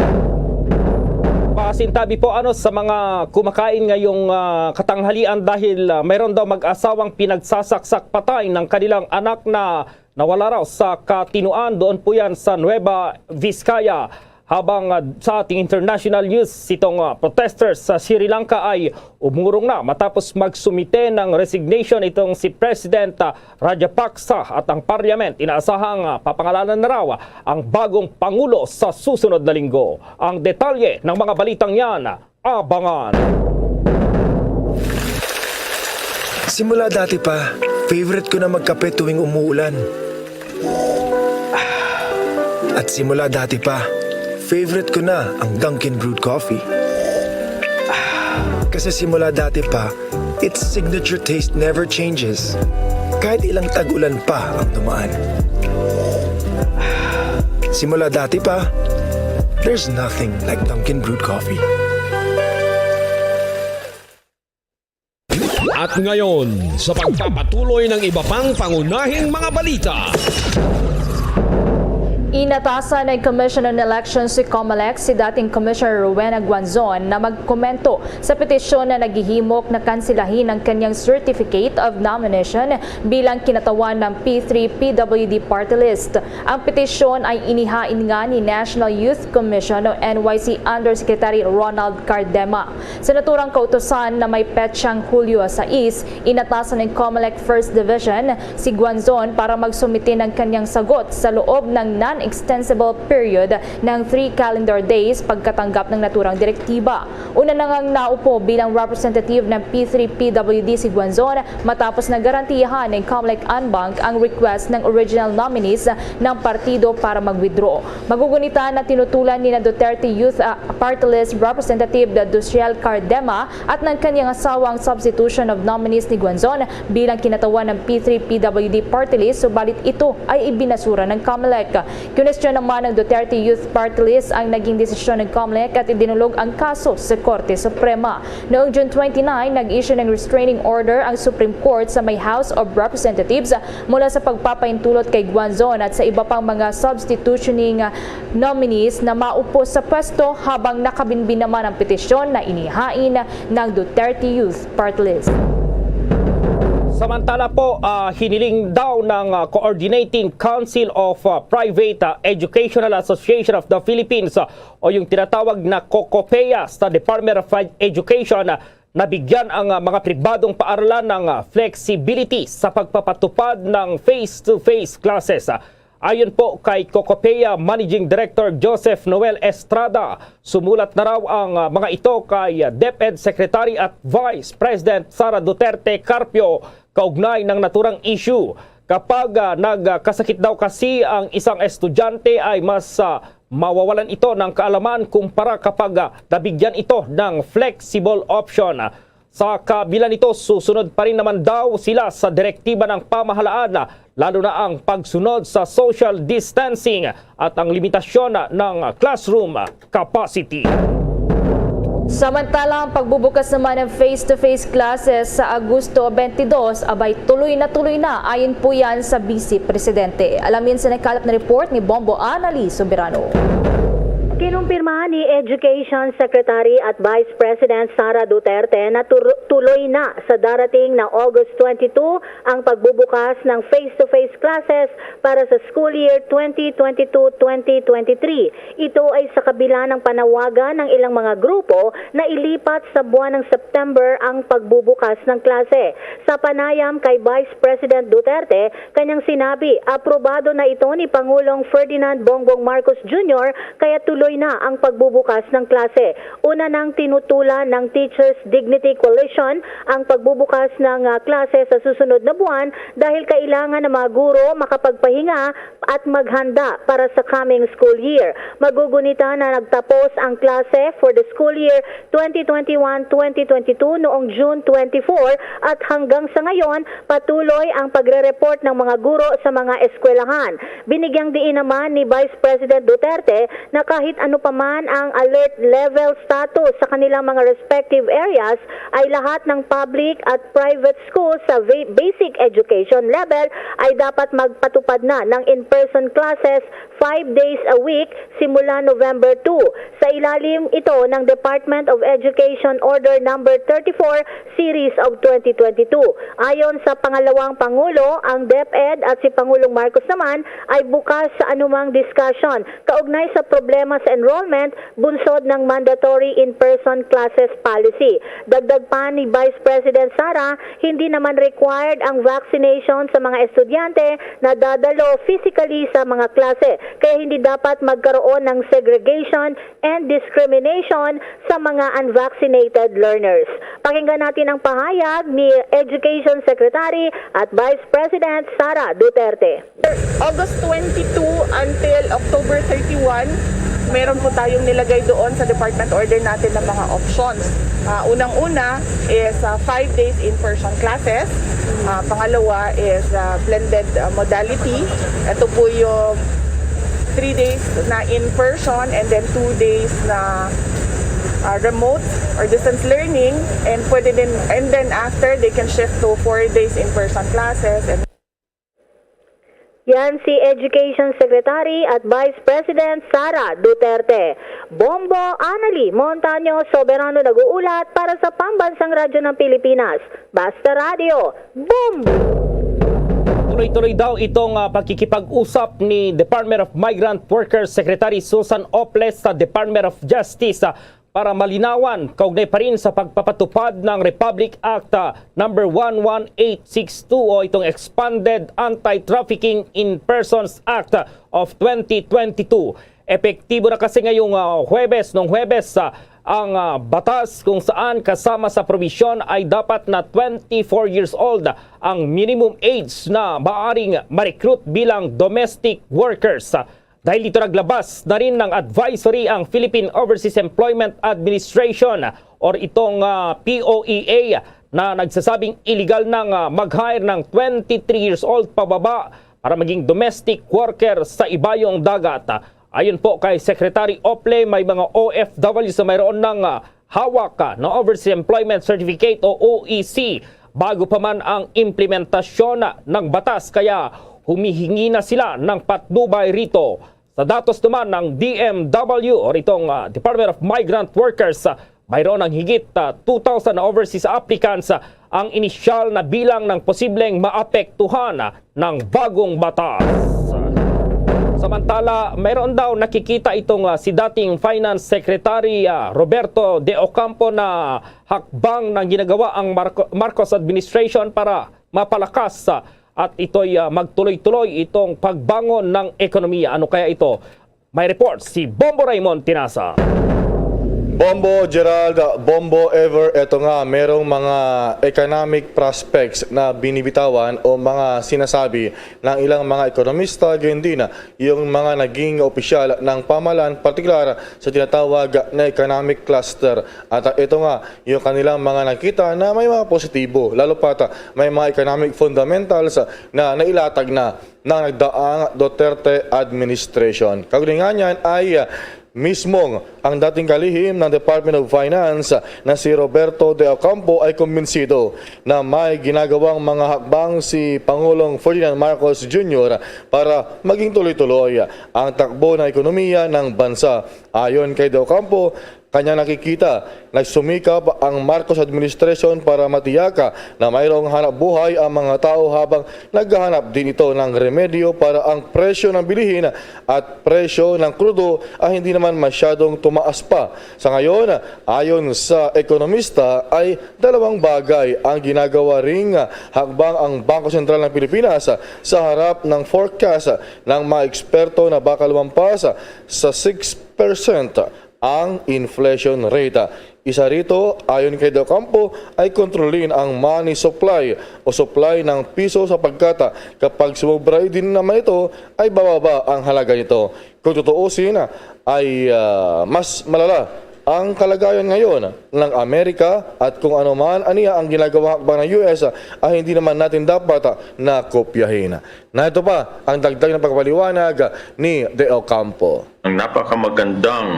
Pasintabi po, ano, sa mga kumakain ngayong, ah, katanghalian dahil, ah, mayroon daw mag-asawang pinagsasaksak patay ng kanilang anak na nawala raw sa Katinuan. Doon po yan sa Nueva Vizcaya. Habang, ah, sa ating international news, itong, ah, protesters sa Sri Lanka ay umurong na matapos magsumite ng resignation itong si President, ah, Rajapaksa at ang parliament inaasahang, ah, papangalanan na raw ang bagong pangulo sa susunod na linggo. Ang detalye ng mga balitang yan, abangan. Simula dati pa, favorite ko na magkape tuwing umuulan. At simula dati pa, favorite ko na ang Dunkin' Brewed Coffee. Kasi simula dati pa, its signature taste never changes. Kahit ilang tag-ulan pa ang dumaan. Simula dati pa, there's nothing like Dunkin' Brewed Coffee. At ngayon, sa pagpapatuloy ng iba pang pangunahing mga balita. Inatasan ng Commission on Elections si COMELEC si dating Commissioner Rowena Guanzon na magkomento sa petisyon na naghihimok na kansilahin ang kanyang Certificate of Nomination bilang kinatawan ng P three P W D Party List. Ang petisyon ay inihain nga ni National Youth Commission o N Y C Undersecretary Ronald Cardema. Sa naturang kautusan na may petsang Hulyo sais, inatasan ng COMELEC First Division si Guanzon para magsumite ng kanyang sagot sa loob ng non-extensible period ng three calendar days pagkatanggap ng naturang direktiba. Una na ngang naupo bilang representative ng P three P W D si Guanzon matapos na garantiyahan ng COMELEC en banc ang request ng original nominees ng partido para mag-withdraw. Magugunita na tinutulan ni na Duterte Youth, ah, Party List Representative Dusriel Cardema at ng kanyang asawa ang substitution of nominees ni Guanzon bilang kinatawan ng P three P W D Party List, subalit ito ay ibinasura ng COMELEC. Kinwestiyon naman ng Duterte Youth Party List ang naging desisyon ng COMELEC at idinulog ang kaso sa Korte Suprema. Noong June twenty-nine, nag-issue ng restraining order ang Supreme Court sa may House of Representatives mula sa pagpapaintulot kay Guanzon at sa iba pang mga substitutioning, ah, nominees na maupo sa pwesto, habang nakabinbin naman ang petisyon na inihain ng Duterte Youth Party List. Samantala po, ah, hiniling daw ng, ah, Coordinating Council of, ah, Private, ah, Educational Association of the Philippines, ah, o yung tinatawag na COCOPEA sa Department of Education, ah, nabigyan ang, ah, mga pribadong paaralan ng, ah, flexibility sa pagpapatupad ng face-to-face classes. Ah, ayon po kay COCOPEA Managing Director Joseph Noel Estrada, sumulat na raw ang, ah, mga ito kay, ah, DepEd Secretary at Vice President Sara Duterte Carpio kaugnay ng naturang issue. Kapag, ah, nagkasakit daw kasi ang isang estudyante ay mas, ah, mawawalan ito ng kaalaman kumpara kapag, ah, nabigyan ito ng flexible option. Sa kabila nito, susunod pa rin naman daw sila sa direktiba ng pamahalaan, ah, lalo na ang pagsunod sa social distancing at ang limitasyon, ah, ng classroom capacity. Samantala, ang pagbubukas naman ng face-to-face classes sa Agosto twenty-two, abay, tuloy na tuloy na, ayon po yan sa Vice Presidente. Alamin sa nakalap na report ni Bombo Anali Soberano. Kinumpirma ni Education Secretary at Vice President Sara Duterte na tur- tuloy na sa darating na August twenty-two ang pagbubukas ng face-to-face classes para sa school year twenty twenty-two twenty twenty-three. Ito ay sa kabila ng panawagan ng ilang mga grupo na ilipat sa buwan ng September ang pagbubukas ng klase. Sa panayam kay Vice President Duterte, kanyang sinabi, aprobado na ito ni Pangulong Ferdinand Bongbong Marcos Junior, kaya tuloy na ang pagbubukas ng klase. Una nang tinutulan ng Teachers Dignity Coalition ang pagbubukas ng ah, klase sa susunod na buwan dahil kailangan ng mga guro makapagpahinga at maghanda para sa coming school year. Magugunita na nagtapos ang klase for the school year twenty twenty-one twenty twenty-two noong June twenty-four at hanggang sa ngayon, patuloy ang pagre-report ng mga guro sa mga eskwelahan. Binigyang diin naman ni Vice President Duterte na kahit ano pa man ang alert level status sa kanilang mga respective areas, ay lahat ng public at private schools sa va- basic education level ay dapat magpatupad na ng in-person classes five days a week simula November two. Sa ilalim ito ng Department of Education Order Number thirty-four Series of twenty twenty-two. Ayon sa pangalawang pangulo, ang DepEd at si Pangulong Marcos naman ay bukas sa anumang discussion kaugnay sa problema sa enrollment bunsod ng mandatory in-person classes policy. Dagdag pa ni Vice President Sara, hindi naman required ang vaccination sa mga estudyante na dadalo physically sa mga klase, kaya hindi dapat magkaroon ng segregation and discrimination sa mga unvaccinated learners. Pakinggan natin ang pahayag ni Education Secretary at Vice President Sara Duterte. August twenty-two until October thirty-one, meron po tayong nilagay doon sa department order natin ng mga options. Ah, unang-una is ah, five days in-person classes. Ah, pangalawa is ah, blended ah, modality. Ito po yung three days na in-person and then two days na ah, remote or distance learning, and pwede din, and then after, they can shift to four days in-person classes. And Yan si Education Secretary at Vice President Sara Duterte. Bombo Anali Montaño, Soberano nag-uulat para sa Pambansang Radyo ng Pilipinas. Basta Radyo, Bombo! Tuloy-tuloy daw itong ah, pagkikipag-usap ni Department of Migrant Workers Secretary Susan Oples sa Department of Justice ah, para malinawan kaugnay pa rin sa pagpapatupad ng Republic Act ah, number one one eight six two o itong Expanded Anti-Trafficking in Persons Act of twenty twenty-two. Epektibo na kasi ngayong ah, Huwebes, nung Huwebes, ah, ang ah, batas kung saan kasama sa probisyon ay dapat na twenty-four years old ang minimum age na maaring ma-recruit bilang domestic workers. Dahil dito, naglabas na rin ng advisory ang Philippine Overseas Employment Administration or itong ah, P O E A na nagsasabing illegal nang ah, mag-hire ng twenty-three years old pababa para maging domestic worker sa ibayong dagat. Ayon po kay Secretary Ople, may mga O F W sa mayroon ng ah, hawak ah, na Overseas Employment Certificate o O E C bago pa man ang implementasyon ah, ng batas, kaya humihingi na sila ng patnubay rito. Sa datos naman ng D M W o itong ah, Department of Migrant Workers, ah, mayroon ng higit ah, two thousand na overseas applicants ah, ang inisyal na bilang ng posibleng maapektuhan ah, ng bagong batas. Samantala, mayroon daw nakikita itong ah, si dating Finance Secretary ah, Roberto De Ocampo na hakbang ng ginagawa ang Marco- Marcos administration para mapalakas ah, at ito'y ah, magtuloy-tuloy itong pagbangon ng ekonomiya. Ano kaya ito? May report si Bombo Raymond Tinasa. Bombo Gerald, Bombo Ever, eto nga, merong mga economic prospects na binibitawan o mga sinasabi ng ilang mga ekonomista, gayon din yung mga naging opisyal ng pamahalaan, partikular sa tinatawag na economic cluster. At ah, ito nga, yung kanilang mga nakita na may mga positibo, lalo pa ta, may mga economic fundamentals na nailatag na ng nagdaang Duterte administration. Kaugnay nga niyan ay ah, Mismong ang dating kalihim ng Department of Finance na si Roberto De Ocampo ay kumbinsido na may ginagawang mga hakbang si Pangulong Ferdinand Marcos Junior para maging tuloy-tuloy ang takbo ng ekonomiya ng bansa. Ayon kay De Ocampo, kanyang nakikita, nagsumikap ang Marcos administration para matiyaka na mayroong hanap buhay ang mga tao habang naghahanap din ito ng remedyo para ang presyo ng bilihin at presyo ng krudo ay hindi naman masyadong tumaas pa. Sa ngayon, ayon sa ekonomista, ay dalawang bagay ang ginagawa ring hakbang ang Bangko Sentral ng Pilipinas. Sa harap ng forecast ng mga eksperto na baka lumampas sa six percent ang inflation rate. Isa rito, ayon kay De Ocampo, ay kontrolin ang money supply o supply ng piso, sapagkat kapag sumobra din naman ito, ay bababa ang halaga nito. Kung tutuusin, ay ah, mas malala ang kalagayan ngayon ng Amerika, at kung ano man aniya ang ginagawang hakbang ng U S, ay hindi naman natin dapat ah, na kopyahin. Narito pa ang dagdag ng pagpaliwanag ni De Ocampo. Ang napakamagandang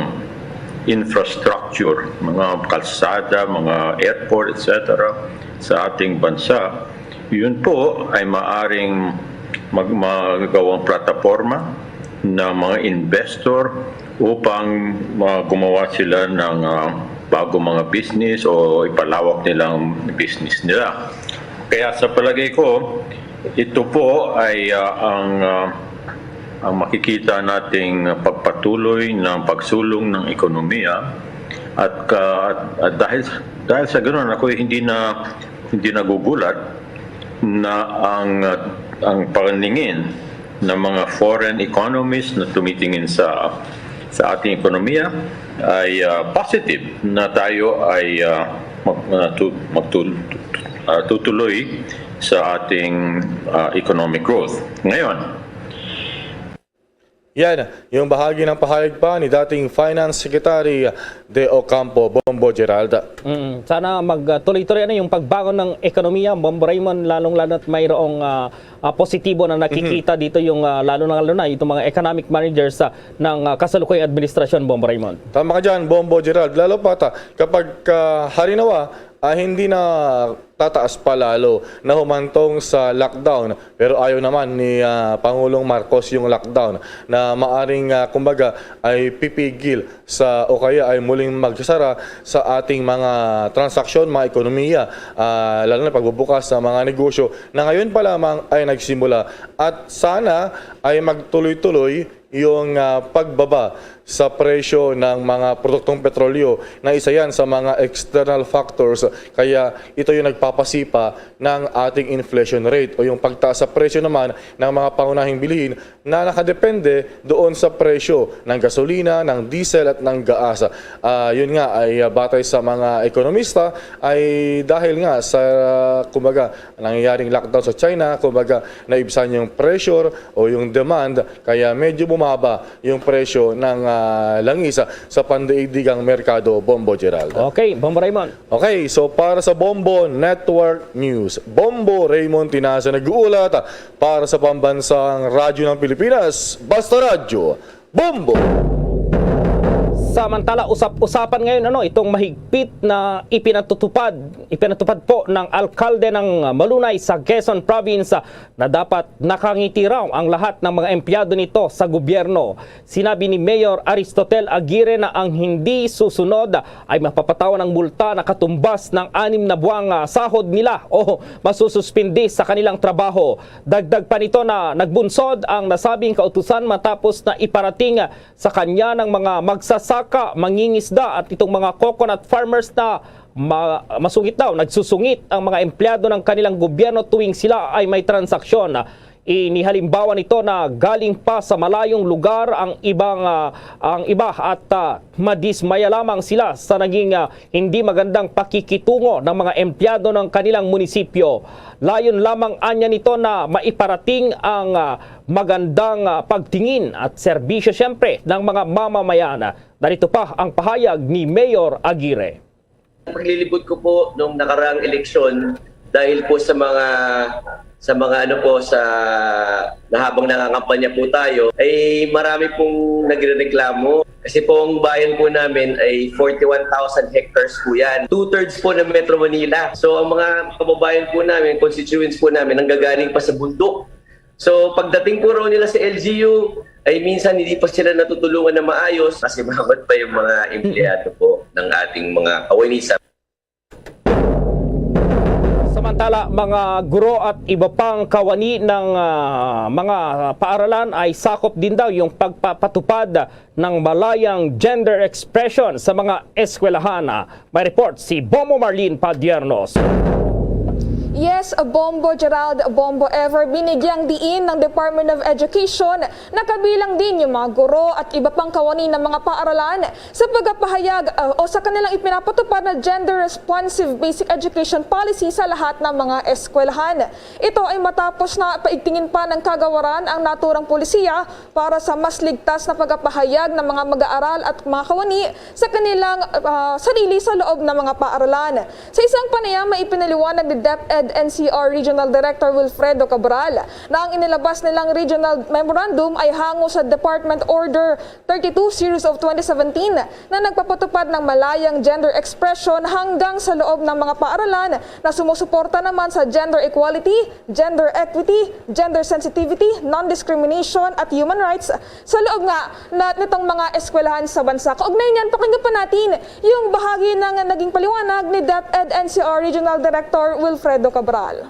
infrastructure, mga kalsada, mga airport, et cetera, sa ating bansa, yun po ay maaring mag magagawang plataporma ng mga investor upang ma- gumawa sila ng ah, bagong mga business o ipalawak nilang business nila. Kaya sa palagay ko, ito po ay ah, ang ah, ang makikita nating pagpatuloy ng pagsulong ng ekonomiya at, ka- at, at dahil dahil sa ganoon, ako hindi na hindi nagugulat na ang ang paningin ng mga foreign economies na tumitingin sa sa ating ekonomiya ay ah, positive na tayo ay ah, mag, ah, tu- magtul- ah, tutuloy sa ating ah, economic growth. Ngayon, Yan, yung bahagi ng pahayag pa ni dating Finance Secretary De Ocampo, Bombo Gerald. Mm, sana magtuloy-tuloy ano yung pagbangon ng ekonomiya, Bombo Raymond, lalong-lalo at mayroong ah, ah, positibo na nakikita dito yung ah, lalo na lalo na itong mga economic managers ah, ng ah, kasalukuyang administrasyon, Bombo Raymond. Tama ka dyan, Bombo Gerald. Lalo pa ta, kapag ah, halimbawa, ah, hindi na tataas pa lalo na humantong sa lockdown. Pero ayaw naman ni ah, Pangulong Marcos yung lockdown na maaring ah, kumbaga ay pipigil sa o kaya ay muling magsasara sa ating mga transaksyon, mga ekonomiya, ah, lalo na pagbubukas sa mga negosyo na ngayon pa lamang ay nagsimula. At sana ay magtuloy-tuloy yung ah, pagbaba sa presyo ng mga produktong petrolyo na isa yan sa mga external factors, kaya ito yung nagpapasipa ng ating inflation rate o yung pagtaas sa presyo naman ng mga pangunahing bilihin na nakadepende doon sa presyo ng gasolina, ng diesel at ng gas. Ah, yun nga ay ah, batay sa mga ekonomista ay dahil nga sa, kumbaga, nangyayaring lockdown sa China, kumbaga, naibsan yung pressure o yung demand, kaya medyo bumaba yung presyo ng ah, langis sa pandaigdigang merkado, Bombo Gerald. Okay, Bombo Raymond. Okay, so para sa Bombo Network News, Bombo Raymond Tinasa nag-uulat para sa Pambansang Radyo ng Pilipinas, Basta Radyo, Bombo! Samantala, usap-usapan ngayon ano itong mahigpit na ipinatutupad, ipinatupad po ng alkalde ng Malunay sa Quezon Province na dapat nakangiti raw ang lahat ng mga empleyado nito sa gobyerno. Sinabi ni Mayor Aristotel Aguirre na ang hindi susunod ay mapapatawan ng multa na katumbas ng anim na buwang ah, sahod nila o masususpindi sa kanilang trabaho. Dagdag pa nito na nagbunsod ang nasabing kautusan matapos na iparating sa kanya ng mga magsasaka, mangingisda at itong mga coconut farmers na ma- masungit daw, nagsusungit ang mga empleyado ng kanilang gobyerno tuwing sila ay may transaksyon. Inihalimbawa nito na galing pa sa malayong lugar ang ibang ah, ang iba at ah, madismaya lamang sila sa naging ah, hindi magandang pakikitungo ng mga empleyado ng kanilang munisipyo. Layon lamang anya nito na maiparating ang ah, magandang ah, pagtingin at serbisyo siyempre ng mga mamamayan. Narito pa ang pahayag ni Mayor Aguirre. Paglilibot ko po nung nakaraang eleksyon dahil po sa mga sa mga ano po sa na habang nangangampanya po tayo ay marami pong nagrereklamo. Kasi po ang bayan po namin ay forty-one thousand hectares po yan. Two-thirds po ng Metro Manila. So ang mga kababayan po namin, constituents po namin, nanggagaling pa sa bundok. So pagdating po raw nila sa L G U, ay minsan hindi pa sila natutulungan na maayos kasi bawat pa yung mga empleyado po ng ating mga kawanisan. Samantala, mga guro at iba pang kawani ng ah, mga paaralan ay sakop din daw yung pagpapatupad ng malayang gender expression sa mga eskwelahan. May report si Bombo Marlene Padiernos. Yes, Bombo Gerald, Bombo Ever, binigyang diin ng Department of Education na kabilang din yung mga guro at iba pang kawani ng mga paaralan sa pagpapahayag uh, o sa kanilang ipinapatupad na gender-responsive basic education policy sa lahat ng mga eskwelahan. Ito ay matapos na paigtingin pa ng kagawaran ang naturang polisiya para sa mas ligtas na pagpapahayag ng mga mag-aaral at mga kawani sa kanilang uh, sarili sa loob ng mga paaralan. Sa isang panayam, may ipinaliwanag ni DepEd N C R Regional Director Wilfredo Cabral na ang inilabas nilang regional memorandum ay hango sa Department Order thirty-two Series of twenty seventeen na nagpapatupad ng malayang gender expression hanggang sa loob ng mga paaralan na sumusuporta naman sa gender equality, gender equity, gender sensitivity, non-discrimination at human rights sa loob nga na nitong mga eskwelahan sa bansa. Kaugnay niyan, pakinggan pa natin yung bahagi ng naging paliwanag ni DepEd N C R Regional Director Wilfredo Cabral.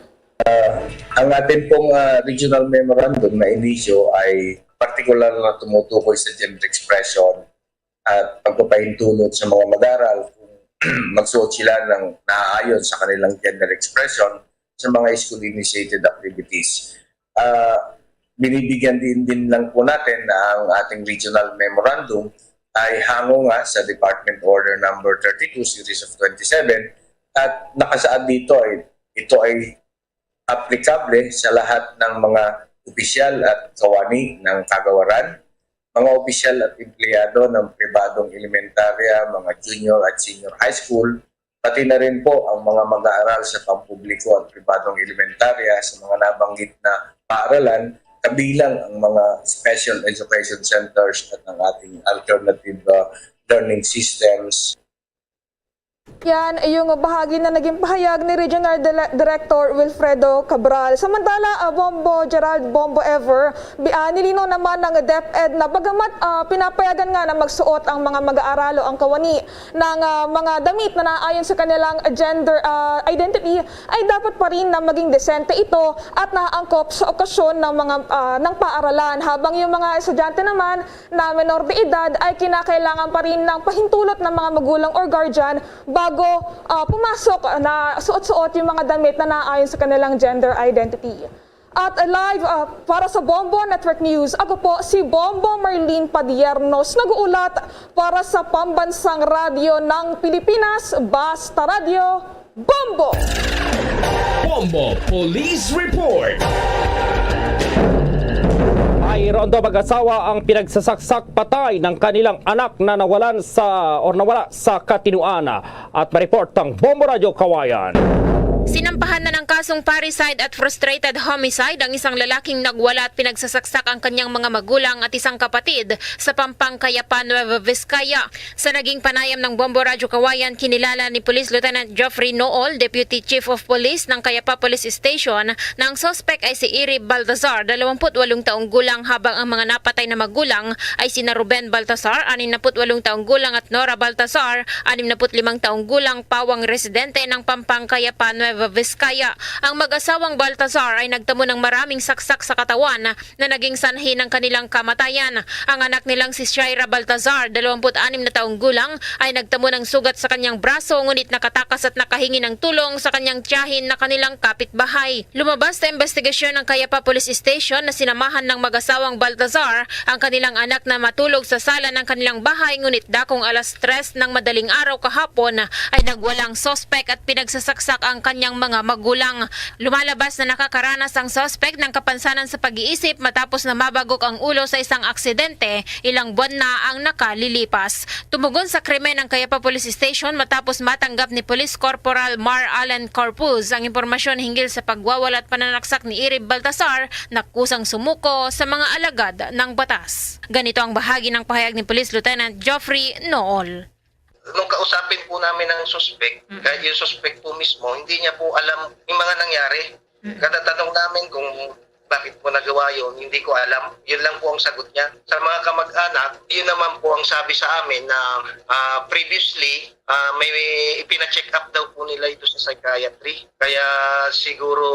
Ang atin pong ah, regional memorandum na inisyu ay partikular na tumutukoy sa gender expression at pagpapahintulot sa mga mag-aaral kung magsuot sila ng naaayon sa kanilang gender expression sa mga school-initiated activities. Ah, binibigyan din, din lang po natin na ang ating regional memorandum ay hango nga sa Department Order Number thirty-two Series of twenty-seven at nakasaad dito ay ito ay aplikable sa lahat ng mga opisyal at kawani ng kagawaran, mga opisyal at empleyado ng pribadong elementarya, mga junior at senior high school, pati na rin po ang mga mag-aaral sa pampubliko at pribadong elementarya sa mga nabanggit na paaralan, kabilang ang mga special education centers at ang ating alternative uh, learning systems. Yan yung bahagi na naging pahayag ni Regional Dile- Director Wilfredo Cabral. Samantala, uh, Bombo Gerald, Bombo Ever, bi- uh, nilinaw naman ng DepEd na bagamat uh, pinapayagan nga na magsuot ang mga mag-aaral o ang kawani ng uh, mga damit na naayon sa kanilang gender uh, identity, ay dapat pa rin na maging desente ito at naangkop sa okasyon ng mga uh, ng paaralan. Habang yung mga estudyante naman na menor de edad ay kinakailangan pa rin ng pahintulot ng mga magulang or guardian bago uh, pumasok na suot-suot yung mga damit na naayon sa kanilang gender identity. At live uh, para sa Bombo Network News, ako po si Bombo Marlene Padiernos, nag-uulat para sa Pambansang Radyo ng Pilipinas, Basta Radyo, Bombo! Bombo Police Report. Mayroon daw mag-asawa ang pinagsasaksak patay ng kanilang anak na nawalan sa or nawala sa Katinuan. At mareport ang Bombo Radyo Kawayan. Sinampahan na ng kasong parricide at frustrated homicide ang isang lalaking nagwala at pinagsasaksak ang kanyang mga magulang at isang kapatid sa Pampang, Cayapa, Nueva Vizcaya. Sa naging panayam ng Bombo Radyo Kawayan, kinilala ni Police Lieutenant Geoffrey Nool, Deputy Chief of Police ng Cayapa Police Station, na ang suspek ay si Iri Baltazar, dalawampu't walong taong gulang, habang ang mga napatay na magulang ay sina Ruben Baltazar, anim na put walong taong gulang, at Nora Baltazar, anim na put limang taong gulang, pawang residente ng Pampang, Cayapa, Nueva Vizcaya. Ang mag-asawang Baltazar ay nagtamo ng maraming saksak sa katawan na naging sanhi ng kanilang kamatayan. Ang anak nilang si Shaira Baltazar, dalawampu't anim na taong gulang, ay nagtamo ng sugat sa kanyang braso, ngunit nakatakas at nakahingi ng tulong sa kanyang tiyahin na kanilang kapitbahay. Lumabas sa investigasyon ng Cayapa Police Station na sinamahan ng mag-asawang Baltazar ang kanilang anak na matulog sa sala ng kanilang bahay, ngunit dakong alas tres ng madaling araw kahapon ay nagwalang suspek at pinagsasaksak ang kanyang mga magulang. Lumalabas na nakakaranas ang suspect ng kapansanan sa pag-iisip matapos na mabagok ang ulo sa isang aksidente ilang buwan na ang nakalilipas. Tumugon sa krimen ang Cayapa Police Station matapos matanggap ni Police Corporal Mar Allen Corpuz ang impormasyon hinggil sa pagwawala at pananaksak ni Irib Baltasar na kusang sumuko sa mga alagad ng batas. Ganito ang bahagi ng pahayag ni Police Lieutenant Geoffrey Nool. Nung kausapin po namin ang suspect, Mm. kahit yung suspect po mismo, hindi niya po alam yung mga nangyari. Mm. Kada tanong namin kung bakit mo nagawa yun, hindi ko alam. Yun lang po ang sagot niya. Sa mga kamag-anak, yun naman po ang sabi sa amin na, ah, previously, ah, may ipina-check up daw po nila ito sa psychiatry. Kaya siguro,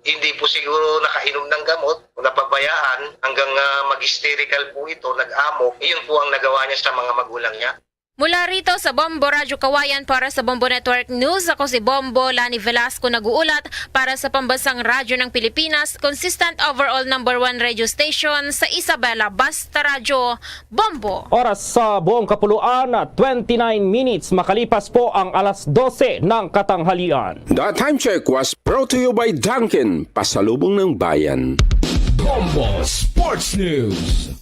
hindi po siguro nakainom ng gamot o napabayaan hanggang, ah, mag-hysterical po ito, nag-amok. Yun po ang nagawa niya sa mga magulang niya. Mula rito sa Bombo Radyo Kawayan para sa Bombo Network News, ako si Bombo Lani Velasco nag-uulat para sa Pambansang Radyo ng Pilipinas, consistent overall number one radio station sa Isabela, Basta Radyo, Bombo. Oras sa buong kapuluan, twenty-nine minutes makalipas po ang alas dose ng katanghalian. The time check was brought to you by Dunkin, pasalubong ng bayan. Bombo Sports News.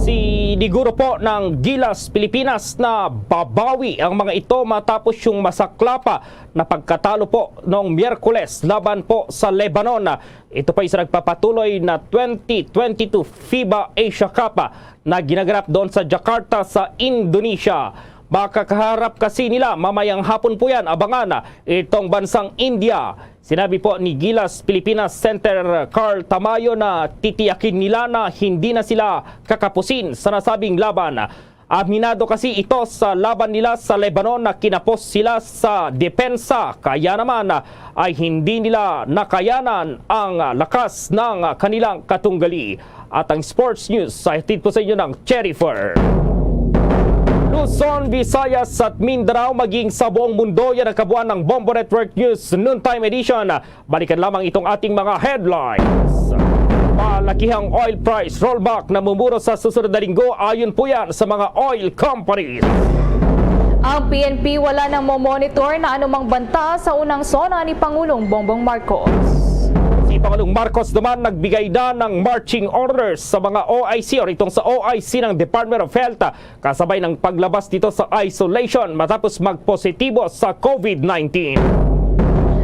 Siniguro po ng Gilas Pilipinas na babawi ang mga ito matapos yung masaklapa na pagkatalo po noong Miyerkules laban po sa Lebanon. Ito po ay sa nagpapatuloy na twenty twenty-two FIBA Asia Cup na ginaganap doon sa Jakarta sa Indonesia. Makakaharap kasi nila mamayang hapon po yan, abangan, itong bansang India. Sinabi po ni Gilas Pilipinas Center Carl Tamayo na titiyakin nila na hindi na sila kakapusin sa nasabing laban. Aminado kasi ito sa laban nila sa Lebanon na kinapos sila sa depensa, kaya naman ay hindi nila nakayanan ang lakas ng kanilang katunggali. At ang sports news sa hatid po sa inyo ng Cherry Fur. Luzon, Visayas at Mindanao, maging sa buong mundo, yan ang kabuuan ng Bombo Network News Noontime Edition. Balikan lamang itong ating mga headlines. Malakihang oil price rollback na mumuro sa susunod na linggo, ayon po yan sa mga oil companies. Ang P N P wala nang mo-monitor na anumang banta sa unang SONA ni Pangulong Bongbong Marcos. Si Pangulong Marcos naman nagbigay na ng marching orders sa mga O I C o itong sa O I C ng Department of Health, kasabay ng paglabas nito sa isolation matapos magpositibo sa COVID nineteen.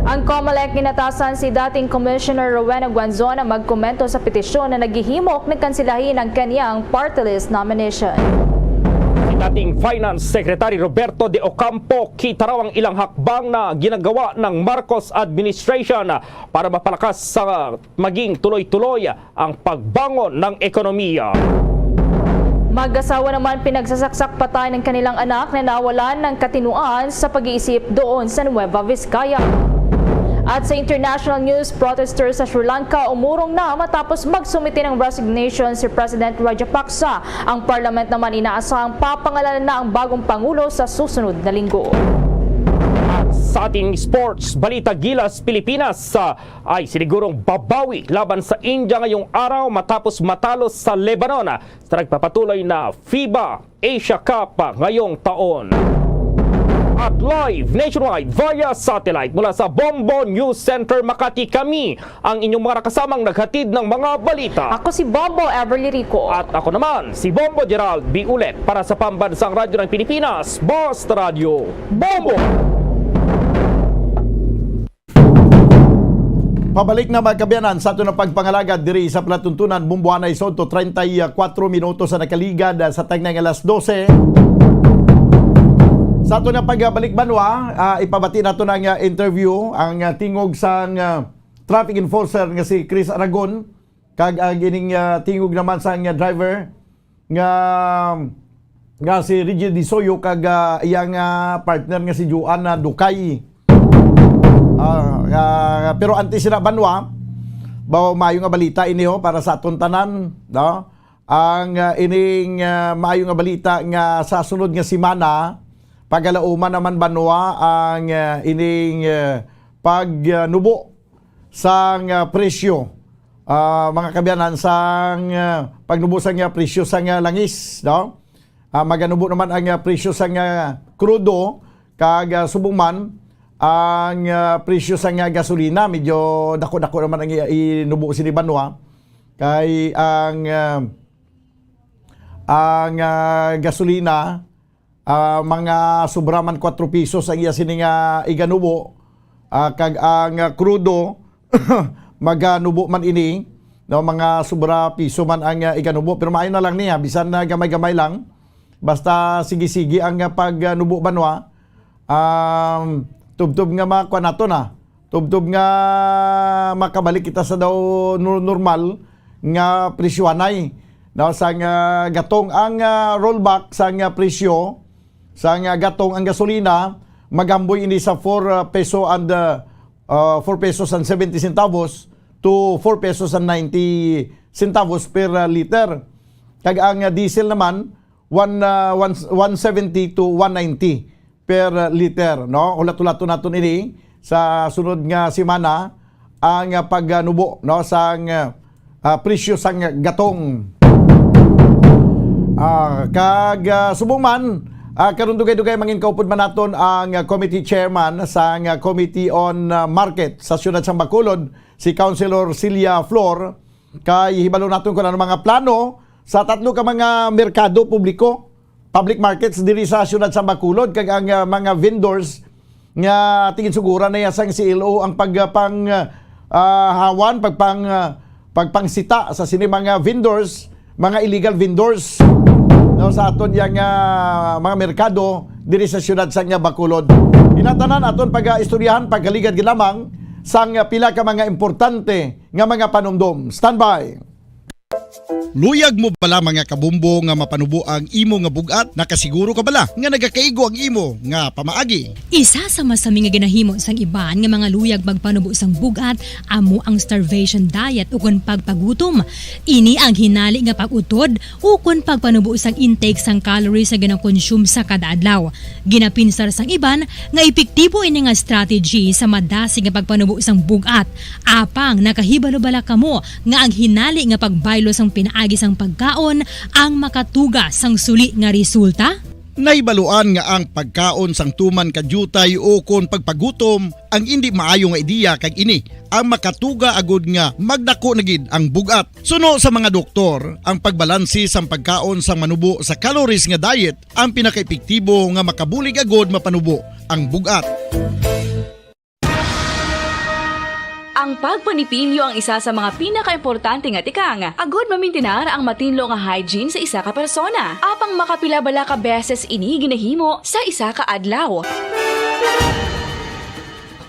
Ang COMELEC ginatasan si dating Commissioner Rowena Guanzon na magkomento sa petisyon na naghihimok na kansilahin ang kanyang party list nomination. Si dating Finance Secretary Roberto De Ocampo, kita raw ang ilang hakbang na ginagawa ng Marcos administration para mapalakas sa maging tuloy-tuloy ang pagbangon ng ekonomiya. Mag-asawa naman pinagsasaksak patay ng kanilang anak na nawalan ng katinuan sa pag-iisip doon sa Nueva Vizcaya. At sa international news, protesters sa Sri Lanka umurong na matapos magsumite ng resignation si President Rajapaksa. Ang parliament naman inaasahang papangalanan na ang bagong pangulo sa susunod na linggo. At sa ating sports balita, Gilas Pilipinas, ah, ay sinigurong babawi laban sa India ngayong araw matapos matalo sa Lebanon, ah, sa nagpapatuloy na FIBA Asia Cup, ah, ngayong taon. At live nationwide via satellite mula sa Bombo News Center Makati, kami ang inyong mga nakasamang naghatid ng mga balita. Ako si Bombo Everly Rico. At ako naman, si Bombo Gerald B. Ulet para sa Pambansang Radyo ng Pilipinas, Basta Radyo Bombo! Pabalik na, mga kaabyanan, sa aton nga pagpangalagad diri sa palatuntunan, Bombo Anay Soto, treinta y cuatro minutos sa nakaligad, ah, sa tagnay nga alas dose. Sa aton nga pagbalik banwa, ah, ipabati nato na nga interview ang, ah, tingog sang, ah, traffic enforcer nga si Chris Aragon, kag ang ining, ah, tingog naman sang, ah, driver nga, nga si Reggie Disoyo kag, ah, iyang, ah, partner nga si Joanna Ducay. Ah, ah, pero antes sila banwa, ba, maayo nga balita ini, ho, para sa aton tanan, no? Ang, ah, ining, ah, maayo nga balita nga sa sunod nga semana, pagalauman naman banwa ang, ah, ining, ah, pag, ah, nubo sang, ah, presyo, ah, mga kaabyanan, sang, ah, pagnubo sang, ah, presyo sang, ah, langis, no? Ah, maganubo naman ang, ah, presyo sang, ah, krudo, kag, ah, subong man, ang, ah, presyo sang, ah, gasolina, medyo dako-dako naman ang i-, inubo sini banwa. Kay ang, ah, ang, ah, gasolina, ah, mga sobra man kuwatro pesos ang iya sini nga iganubo, ah, kag ang, ah, krudo, maganubo man ini, no, mga sobra piso man ang, ah, iganubo. Pero maayo na lang niya, bisan na gamay-gamay lang. Basta sige-sige ang, ah, pagnubo banwa. Um, tubtob nga makuha nato na. Tubtob nga makabalik kita sa daw nor-, normal nga presyohanay, no, sang, ah, gatong. Ang, ah, rollback sang, ah, presyo sang, ah, gatong, ang gasolina, magamboy ini sa four, ah, peso and, ah, ah, four pesos and seventy centavos to four pesos and ninety centavos per, ah, liter. Kag ang, ah, diesel naman, one, ah, one, one seventy to one ninety per liter, no? Hulat-hulaton naton ini sa sunod nga semana ang, ah, pagnubo, no, sang, ah, presyo sang gatong. Ah, kag, ah, subong man, ah, karon dugay-dugay mangin kaupod man naton ang, ah, committee chairman sang, ah, Committee on, ah, Market sa Siyudad sang Bacolod, si Councilor Celia Flor, kay hibalo naton kung ano mga plano sa tatlo ka mga merkado publiko, public markets diri sa siyudad sa Bacolod, kag ang, ah, mga vendors nga tingin sugura na iya sang C L O ang pagpang, ah, hawan, pagpang, ah, pagpangsita sa sini mga vendors, mga illegal vendors, no, sa aton yang, ah, mga merkado diri sa siyudad sang Bacolod. Inatanan aton pag-istoryahan pagkaligad gid lamang sang pila ka mga importante nga mga panumdom. Standby. Luyag mo bala, mga kabombo, nga mapanubo ang imo nga bug-at? Nakasiguro ka bala nga nagakaigo ang imo nga pamaagi? Isa sa masami nga ginahimo sang iban nga mga luyag magpanubo sang bug-at amo ang starvation diet ukon pagpagutom. Ini ang hinali nga pag-utod ukon pagpanubo sang intake sang calories nga ginakonsume sa kada adlaw. Ginapinsar sang iban nga epektibo ini nga strategy sa madasig nga pagpanubo sang bug-at. Apang nakahibalo bala kamo nga ang hinali nga pagbaylo sang pinaagi sang pagkaon ang makatuga sang suli nga resulta? Nahibaluan nga ang pagkaon sang tuman ka diutay ukon pagpagutom ang indi maayo nga ideya, kag ini ang makatuga agud nga magdako na gid ang bug-at. Suno sa mga doktor, ang pagbalansi sang pagkaon sang manubo sa calories nga diet ang pinakaepektibo nga makabulig agud mapanubo ang bug-at. Ang pagpanipilyo ang isa sa mga pinakaimportante nga tikang agud mamintinar ang matinlo nga hygiene sa isa ka persona. Apang makapila bala ka beses ini ginahimo sa isa ka adlaw?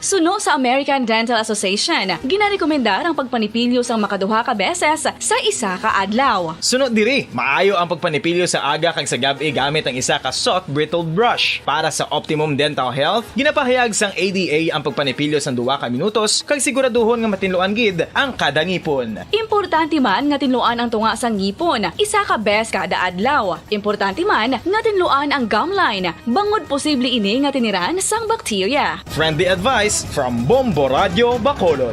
Suno sa American Dental Association, ginarekomendar ang pagpanipilyo sang makaduha ka beses sa isa ka adlaw. Suno diri, maayo ang pagpanipilyo sa aga kag sa gab-i gamit ang isa ka soft bristled brush. Para sa optimum dental health, ginapahayag sang A D A ang pagpanipilyo sang duha ka minutos kag siguraduhon nga matinluan gid ang kada ngipon. Importante man nga tinluan ang tunga sang ngipon isa ka bes kada adlaw. Importante man nga tinluan ang gum line, bangod posible ini nga tiniran sang bakterya. Friendly advice from Bombo Radio Bacolod.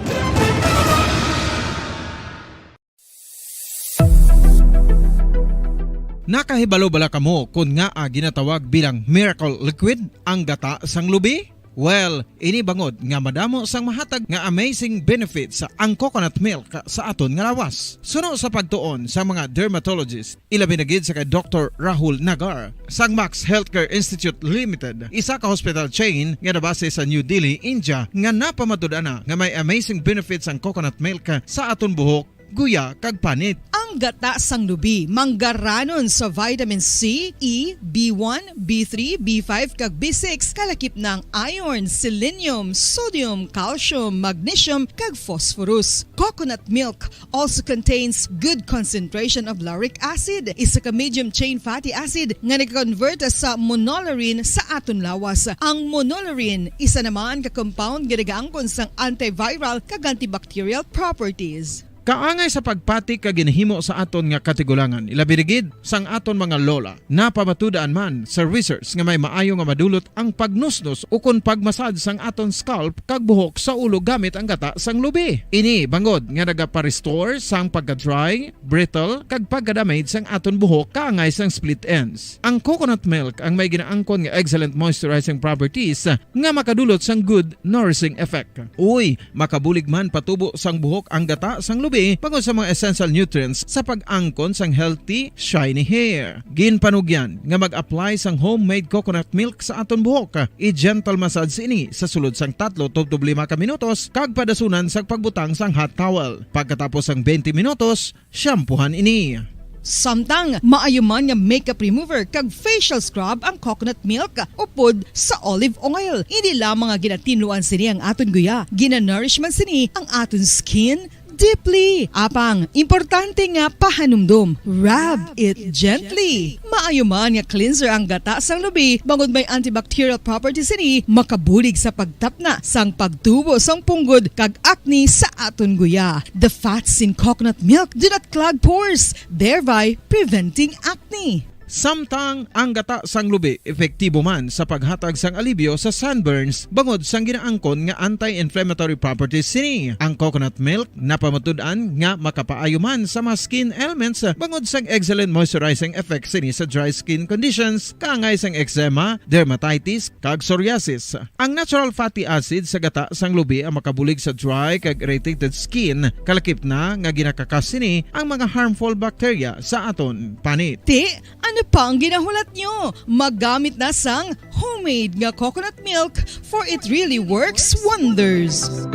Nakahibalo bala kamo kon ngaa ginatawag bilang miracle liquid ang gata sang lubi? Well, ini bangod nga madamo sang mahatag nga amazing benefits ang coconut milk sa aton nga lawas. Suno sa pagtuon sa mga dermatologist, ilabi na gid sa kay Doktor Rahul Nagar sang Max Healthcare Institute Limited, isa ka hospital chain nga nabase sa New Delhi, India, nga napamatud-an na nga may amazing benefits ang coconut milk sa aton buhok, guya, kag panit. Ang gata sang lubi manggaranon sa vitamin C, E, B one, B three, B five, kag B six, kalakip na ang iron, selenium, sodium, calcium, magnesium, kag phosphorus. Coconut milk also contains good concentration of lauric acid, isa ka medium chain fatty acid nga nag-convert sa monolaurin sa aton lawas. Ang monolaurin isa naman ka compound nga nagaangkon sang antiviral kag antibacterial properties. Kaangay sa pagpati kag ginahimo sa aton nga katigulangan, ilabi na gid sang aton mga lola. Napamatud-an man sa research nga may maayo nga madulot ang pagnusnos ukon pagmasad sang aton scalp kag buhok sa ulo gamit ang gata sang lubi. Ini bangod nga nagapa-restore sang pagka-dry, brittle, kag pagka-damage sang aton buhok kaangay sang split ends. Ang coconut milk ang may ginaangkon nga excellent moisturizing properties nga makadulot sang good nourishing effect. Uy, makabulig man patubo sang buhok ang gata sang lubi bangod sa mga essential nutrients sa pag-angkon sang healthy, shiny hair. Ginpanugyan nga mag-apply sang homemade coconut milk sa aton buhok. I-gentle massage ini sa sulod sang tatlo tubtob lima ka minutos kag padasunan sang pagbutang sang hot towel. Pagkatapos sang twenty minutos, shampoohan ini. Samtang maayo man nga makeup remover kag facial scrub ang coconut milk upod sa olive oil. Hindi lamang nga ginatinluan sini ang aton guya, ginanourish man sini ang aton skin deeply. Apang, importante nga pahanumdom, rub it gently. Maayo man nga cleanser ang gata sang lubi bangod may antibacterial properties sini, makabulig sa pagtapna sang pagtubo sang punggod kag acne sa aton guya. The fats in coconut milk do not clog pores, thereby preventing acne. Samtang ang gata sang lubi epektibo man sa paghatag sang alibyo sa sunburns bangod sang ginaangkon nga anti-inflammatory properties sini. Ang coconut milk napamatud-an nga makapaayo man sa mga skin ailments bangod sang excellent moisturizing effect sini sa dry skin conditions kaangay sang eczema, dermatitis, kag psoriasis. Ang natural fatty acid sa gata sang lubi ang makabulig sa dry kag irritated skin, kalakip na nga ginakakas sini ang mga harmful bacteria sa aton panit. Ti, ano pa ang ginahulat nyo? Magamit na sang homemade nga coconut milk, for it really works wonders.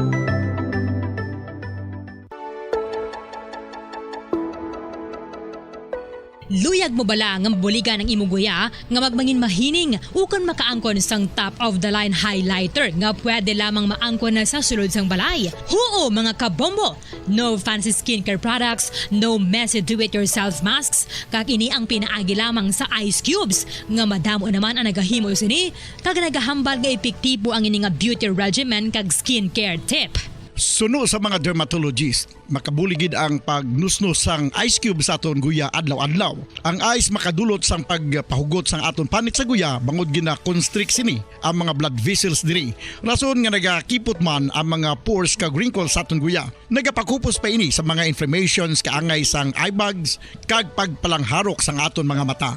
Luyag mo bala nga mabuligan ang imo guya nga magmangin mahining ukon makaangkon sang top of the line highlighter nga pwede lamang maangkon na sa sulod sang balay? Huo, mga kabombo! No fancy skincare products, no messy do-it-yourself masks, kag ini ang pinaagi lamang sa ice cubes nga madamo naman ang nagahimo sini kag nagahambal nga epektibo ang ini nga beauty regimen kag skincare tip. Suno sa mga dermatologist, makabulig gid ang pagnusnos sang ice cube sa aton guya adlaw-adlaw. Ang ice makadulot sang pagpahugot sang aton panit sa guya bangod gina-constrict sini ang mga blood vessels diri. Rason nga nagakipot man ang mga pores kag wrinkles sa aton guya. Nagapakupos pa ini sa mga inflammations kaangay sang eye bags kag pagpalangharok sang aton mga mata.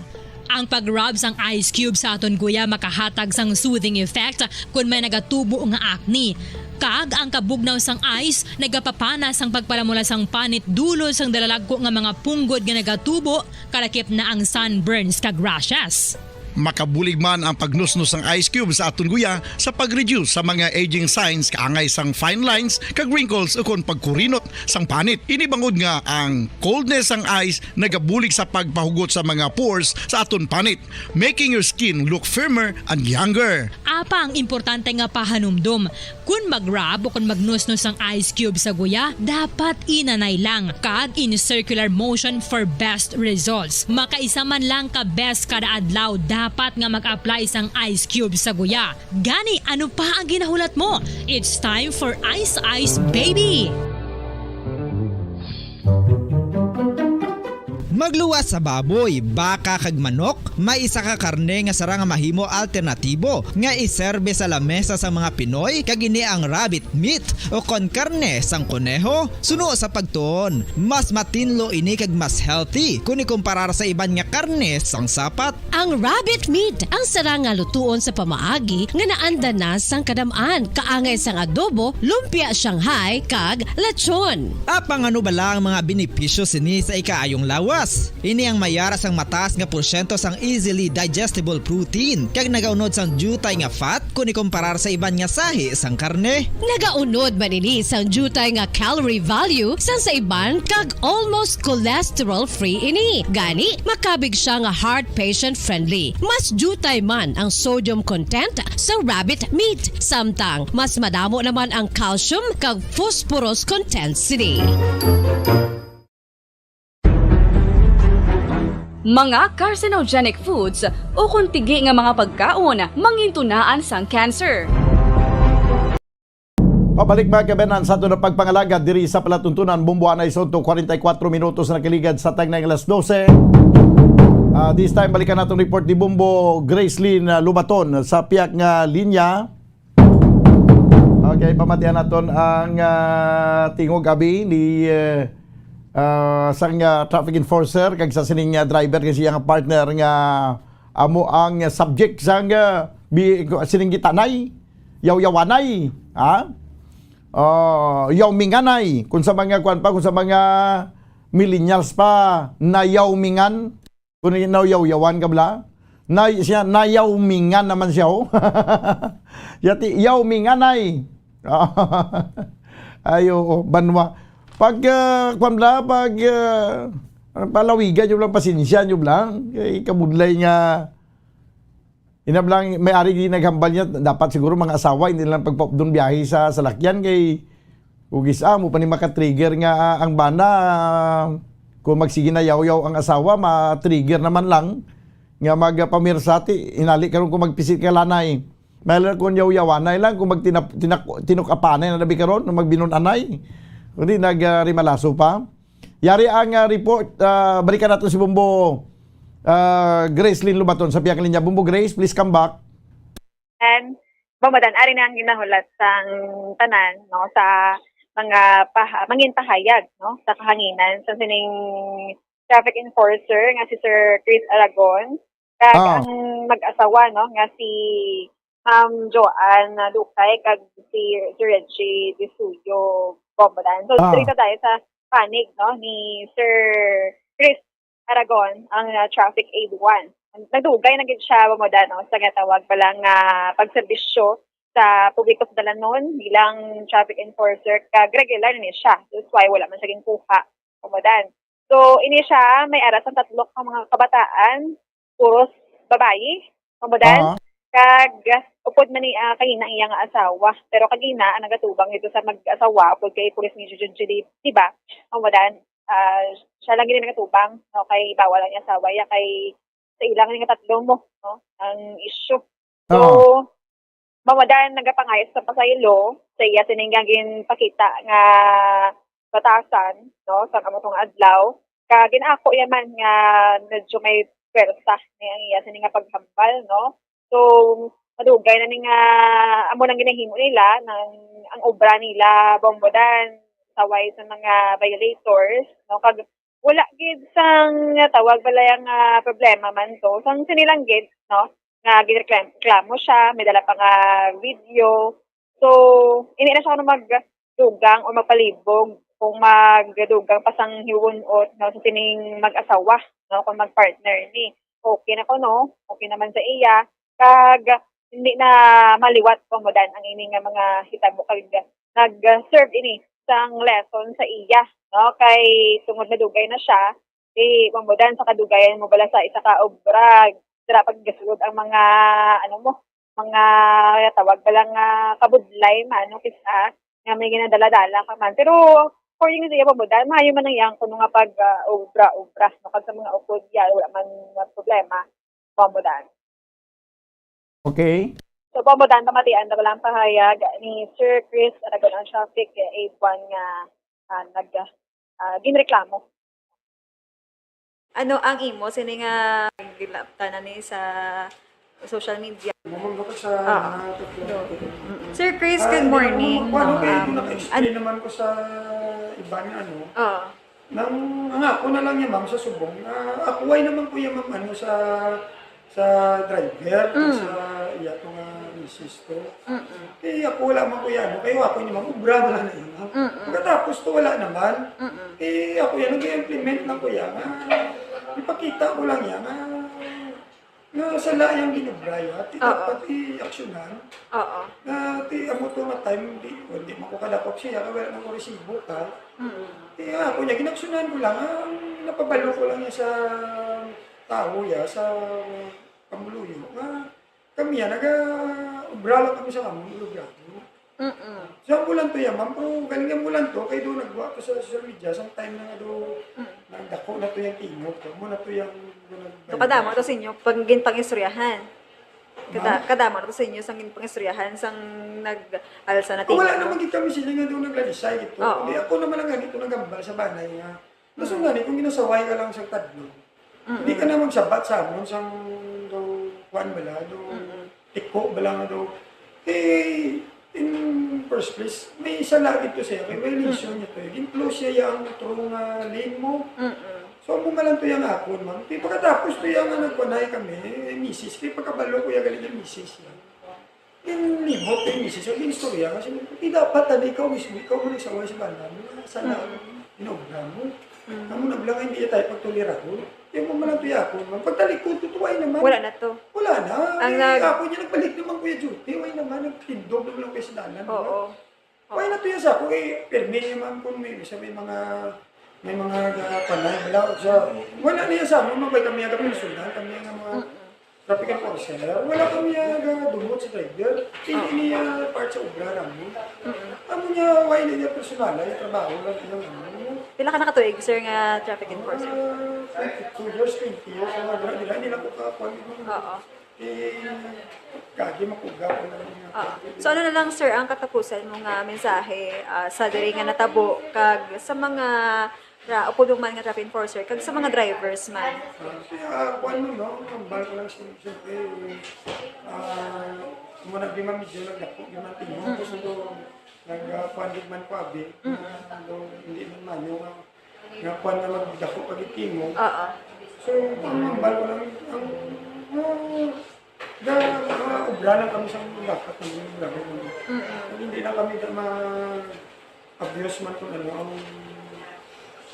Ang pag-rub sang ice cube sa aton guya makahatag sang soothing effect kon may nagatubo nga acne. Kag ang kabugnaw sang ice nagapapana sang pagpalamula sang panit dulod sang dalalagko nga mga punggod nga nagatubo, kalakip na ang sunburns kag rashes. Makabulig man ang pagnusnos sang ice cube sa aton guya sa pag-reduce sa mga aging signs kaangay sang fine lines kag wrinkles ukon pagkurinot sang panit. Ini bangod nga ang coldness sang ice nagabulig sa pagpahugot sa mga pores sa aton panit, making your skin look firmer and younger. Apang importante nga pahanumdom, kon mag-rub o kon magnusnos ang ice cube sa guya, dapat inanay lang kag in circular motion for best results. Makaisa man lang ka beses kada adlaw dapat nga mag-apply sang ice cube sa guya. Gani, ano pa ang ginahulat mo? It's time for Ice Ice Baby! Magluwas sa baboy, baka, kag manok, may isa ka karne nga sarang nga mahimo alternatibo nga iserbe sa lamesa sang mga Pinoy, kag ini ang rabbit meat, o kon karne sang koneho. Suno sa pagtuon, mas matinlo ini kag mas healthy kon ikumparar sa iban nga karne sang sapat. Ang rabbit meat ang sarang nga lutuon sa pamaagi nga naanda na sang kadam-an, kaangay sang adobo, lumpia Shanghai, kag lechon. Apang ano bala ang mga benepisyo sini sa ikaayong lawas? Ini ang may ara sang mataas nga porsyento sang easily digestible protein, kag nagaunod sang diutay nga fat kon ikumparar sa iban nga sahi sang karne. Nagaunod man ini sang diutay nga calorie value sang sa iban, kag almost cholesterol-free ini. Gani, makabig siya nga heart patient-friendly. Mas diutay man ang sodium content sa rabbit meat, samtang mas madamo naman ang calcium kag phosphorus content sini. Mga carcinogenic foods o kon tigi nga mga pagkaon mangintunaan sang cancer. Pabalik, mga kabayan, sa aton na pagpangalagad diri sa palatuntunan. Bombo anay sa unto, kwarenta y kuwatro minutos na kaligad sa tagnay nga alas dose. Ah, this time, balikan naton report ni Bombo Gracelyn, ah, Lubaton sa piyak nga linya. Okay, pamatian naton ang, ah, tingog, abi, ni, eh, ah, sang, ah, traffic enforcer kag sa sining, ah, driver kag sa iyang partner nga amo ang subject sang, ah, bi-, sining gitanay, yawyawanay, ha? Ah, yawminganay, kung sa mga kuan pa, kung sa mga millennials pa, nayawmingan, kung nayawyawan ka bala, na, siya, nayawmingan naman siya, oh. Yati, yawminganay. Ay, oo, banwa. Pag, ah, kuan bala, pag, ah, palawigan nyo lang, pasensya nyo lang. Kay kabudlay nga, ina lang, may ari di naghambal niya, dapat siguro mga asawa, hindi lang pagpaupdon biyahe sa salakyan kay ug isa mo pa ni maka-trigger nga, ah, ang bana, ah, kung magsige na yawyaw ang asawa, ma-trigger naman lang nga magpamirsati, inali karon kung magpisit ka lanay. May lang kung yawyawanay lang, kung magtinap-, tinak-, tinukapanay na labi karon, kung magbinunanay. Kundi nag, ah, rimalaso pa. Yari ang, ah, report. Ah, balikan nato si Bombo, ah, Grace Lynn Lubaton sa pihak linya. Bombo Grace, please come back. And, Bombo Dan, ari na ang ginahulat sang tanan, no, sa mga pah-, mangin pahayag, no, sa kahanginan sa sining traffic enforcer nga si Sir Chris Aragon, kag Ah. ang mag-asawa, no, nga si Ma'am Joanne Lucay kag si Sir Reggie Disuyo, Bombo Dan. So, Ah. diri ta tayo sa panig, no, ni Sir Chris Aragon, ang, ah, traffic aid one. Nagdugay na gid siya, Bombo Dan, no, sa ginatawag pa lang nga pagserbisyo sa publiko sa dalanon bilang traffic enforcer, kag regular ni siya. That's why wala man siya ginkuha, Bombo Dan. So, ini siya, may ara sang tatlo ka mga kabataan, puros babayi, Bombo Dan. Ah. Kag, upod man ni, ah, kagina ang iya nga asawa. Pero kagina, ang nagatubang dito sa mag-asawa, upod kay Police Major John Judy, di ba? Bombo Dan, ah, siya lang gid ang nagatubang, no? Kay bawal ang iya asawa, ya kay sa ilang nga tatlo mo, no? Ang issue. So, Oo. Bombo Dan, nagapangayos sa pasaylo sa iya sining nga ginpakita nga batasan, no, sa amo tong adlaw. Kag gin-ako iya man nga medyo may pwersa ni ang iya sini nga paghambal, no? So, madugay na ni nga amo nang ginahimo nila, nang, ang obra nila, Bombo Dan, sa way sa mga violators, no? Kag wala gid sang tawag bala yang, ah, problema man to. Sang sini lang gid, no? Nga ginreklam-, reklamo siya, may dala pa nga video. So, ini na siya kuno magdugang o magpalibog kung magdugang pa sang hiwon-ot, no, sa sining mag-asawa, no, kung mag-partner ni. Okay na kuno, okay naman sa iya, kag hindi na maliwat, Bombo Dan, ang ini nga mga hitabo, kag nag-serve ini sang lesson sa iya, no, kay tungod madugay na siya, di, Bombo Dan, sa kadugayan mo bala sa isa ka obra, dira paggasulod ang mga, ano mo, mga tawag pa lang nga kabudlay man, no, kis-a, nga may ginadala-dala ka man. Pero, according sa iya, Bombo Dan, maayo man ang iyang kuno nga pag, ah, obra-obra, no, kag sa mga upod, ya, wala man nga problema, Bombo Dan. Okay. So, Bombo Dan, pamatian na lang pahayag ni Sir Chris Aragon, ang traffic, eh, aid one nga, ah, nag, ah, ginreklamo. Ano ang imo sini nga gilaptan na ni sa social media? Mamangga ka sa Oo. mga tatlo. Mm-mm. Sir Chris, Ah, good hindi naman morning. Makuha, no? Kaya Um, kung naka-explain an- naman ko sa iba nga ano, Oo. nang, ang ako na lang niya, ma'am, sa subong, ah, ako ay naman po yung, ma'am, ano, sa, sa driver, Mm. sa iya ko nga misis ko. Mm-mm. Eh, ako wala man ko yan. Kaya ako niya, ma'am, obra na lang na yun, ma'am. Mm-mm. Pagkatapos to, wala naman. Mm-mm. Eh, ako yan, nag-implement lang ko yan. Ah, ipakita ko lang yan. Ah, nga sala yang ginobra ya, ti Oo. dapat i-aksyonan. Oo. Nga ti amo to nga time, di, well, di man ko kadakop siya, kay wala man ko resibo ka. Mm. Ti ako niya, ginaksyonan ko lang, ah, ang napabalo ko lang niya sa tao ya, sa pamuluyo, nga kami ya, naga-obra lang kami sa amon, obra. Mm-mm. So, ambulan to yan, ma'am. Pero galing ambulan to, kay doon nagwa to sa social media, sa time na nga do, Mm. nagdako na to yung tingog. Kamo na to yung, yung nag- So, kadamo to sa inyo, pag ginpang-istoryahan. Kada, kadamo na to sa inyo sang pangistoryahan sang nag-alsa na Kung wala tingog, naman no? Gid kami sila nga doon naglalisay gid to. Oo. Kundi ako naman lang ganito nagambal sa balay nga. Gusto Mm. nga ni, kung ginasaway ka lang sa tadlog, hindi ka Mm-mm. na magsabat sa amon sang daw, kuwan bala, daw, Mm-mm. tiko bala nga daw. Eh, in first place, may sala gid to siya, kay violation Mm. niya to eh. Gin-close siya yang true nga lane mo. Mm-mm. So, amo man lang to yang akon, ma'am. Kay pagkatapos to yang nga nagpanay kami, eh, misis, kay pagkabalo ko ya galing yung misis niya. Ginlibot ko yung misis, yung istorya, kasi, "Di dapat, tani, ikaw mismo, ikaw mo nagsaway sa bana mo, nga sana Mm. ang inobra mo." Mm. Amo na lang, hindi tayo pagtolera ko. Yung mo man ang tuyakon, ma'am. Pagtalikod ko, tuway naman. Wala na to. Wala na. Ang Eh, nag- ako niya, nagbalik naman, Kuya Juti. Way naman, nagtindog naman ang Kuya Sinalan, Oo. Why not niya sa ako? Eh, permi niya, ma'am, kung may, sa may mga, may mga ga-, panay, bala, sa, wala niya sa amon, mabay kami aga personal, kami nga mga Mm-mm. traffic enforcer. Wala kami aga dumot sa driver. Hindi Oo. niya part sa obra namin. Mm-mm. Amo niya, why niya personal, yung trabaho lang, yung ano. Pila ka nakatuig, sir, nga traffic enforcer? Ah, twenty-two years, twenty years, ang obra nila, hindi lang ko kakuha. Oo. Eh, kagi makuga ko lang yung Ah. So, ano na lang, sir, ang katapusan mo nga mensahe, ah, sa diri nga natabo kag sa mga ra-, upod mo man nga traffic enforcer kag sa mga drivers man? Ah, kaya, kuwan mo, no? Ang bal ko lang, siyempre, siyempre, ah, mo na di man medyo nagdako, di man tingog ko, Mm. so, nag, ah, kuwan, di man kwabe, Mm. na, ano, hindi man mayo, ah, nga kuwan nga magdako pag itingog. Oo. So, ang hambal ko lang, ang, ah, ga-, mga obra lang kami sa dapat na mga obra. Mm-mm. Hindi lang kami ga-, ma-abuse man kung ano ang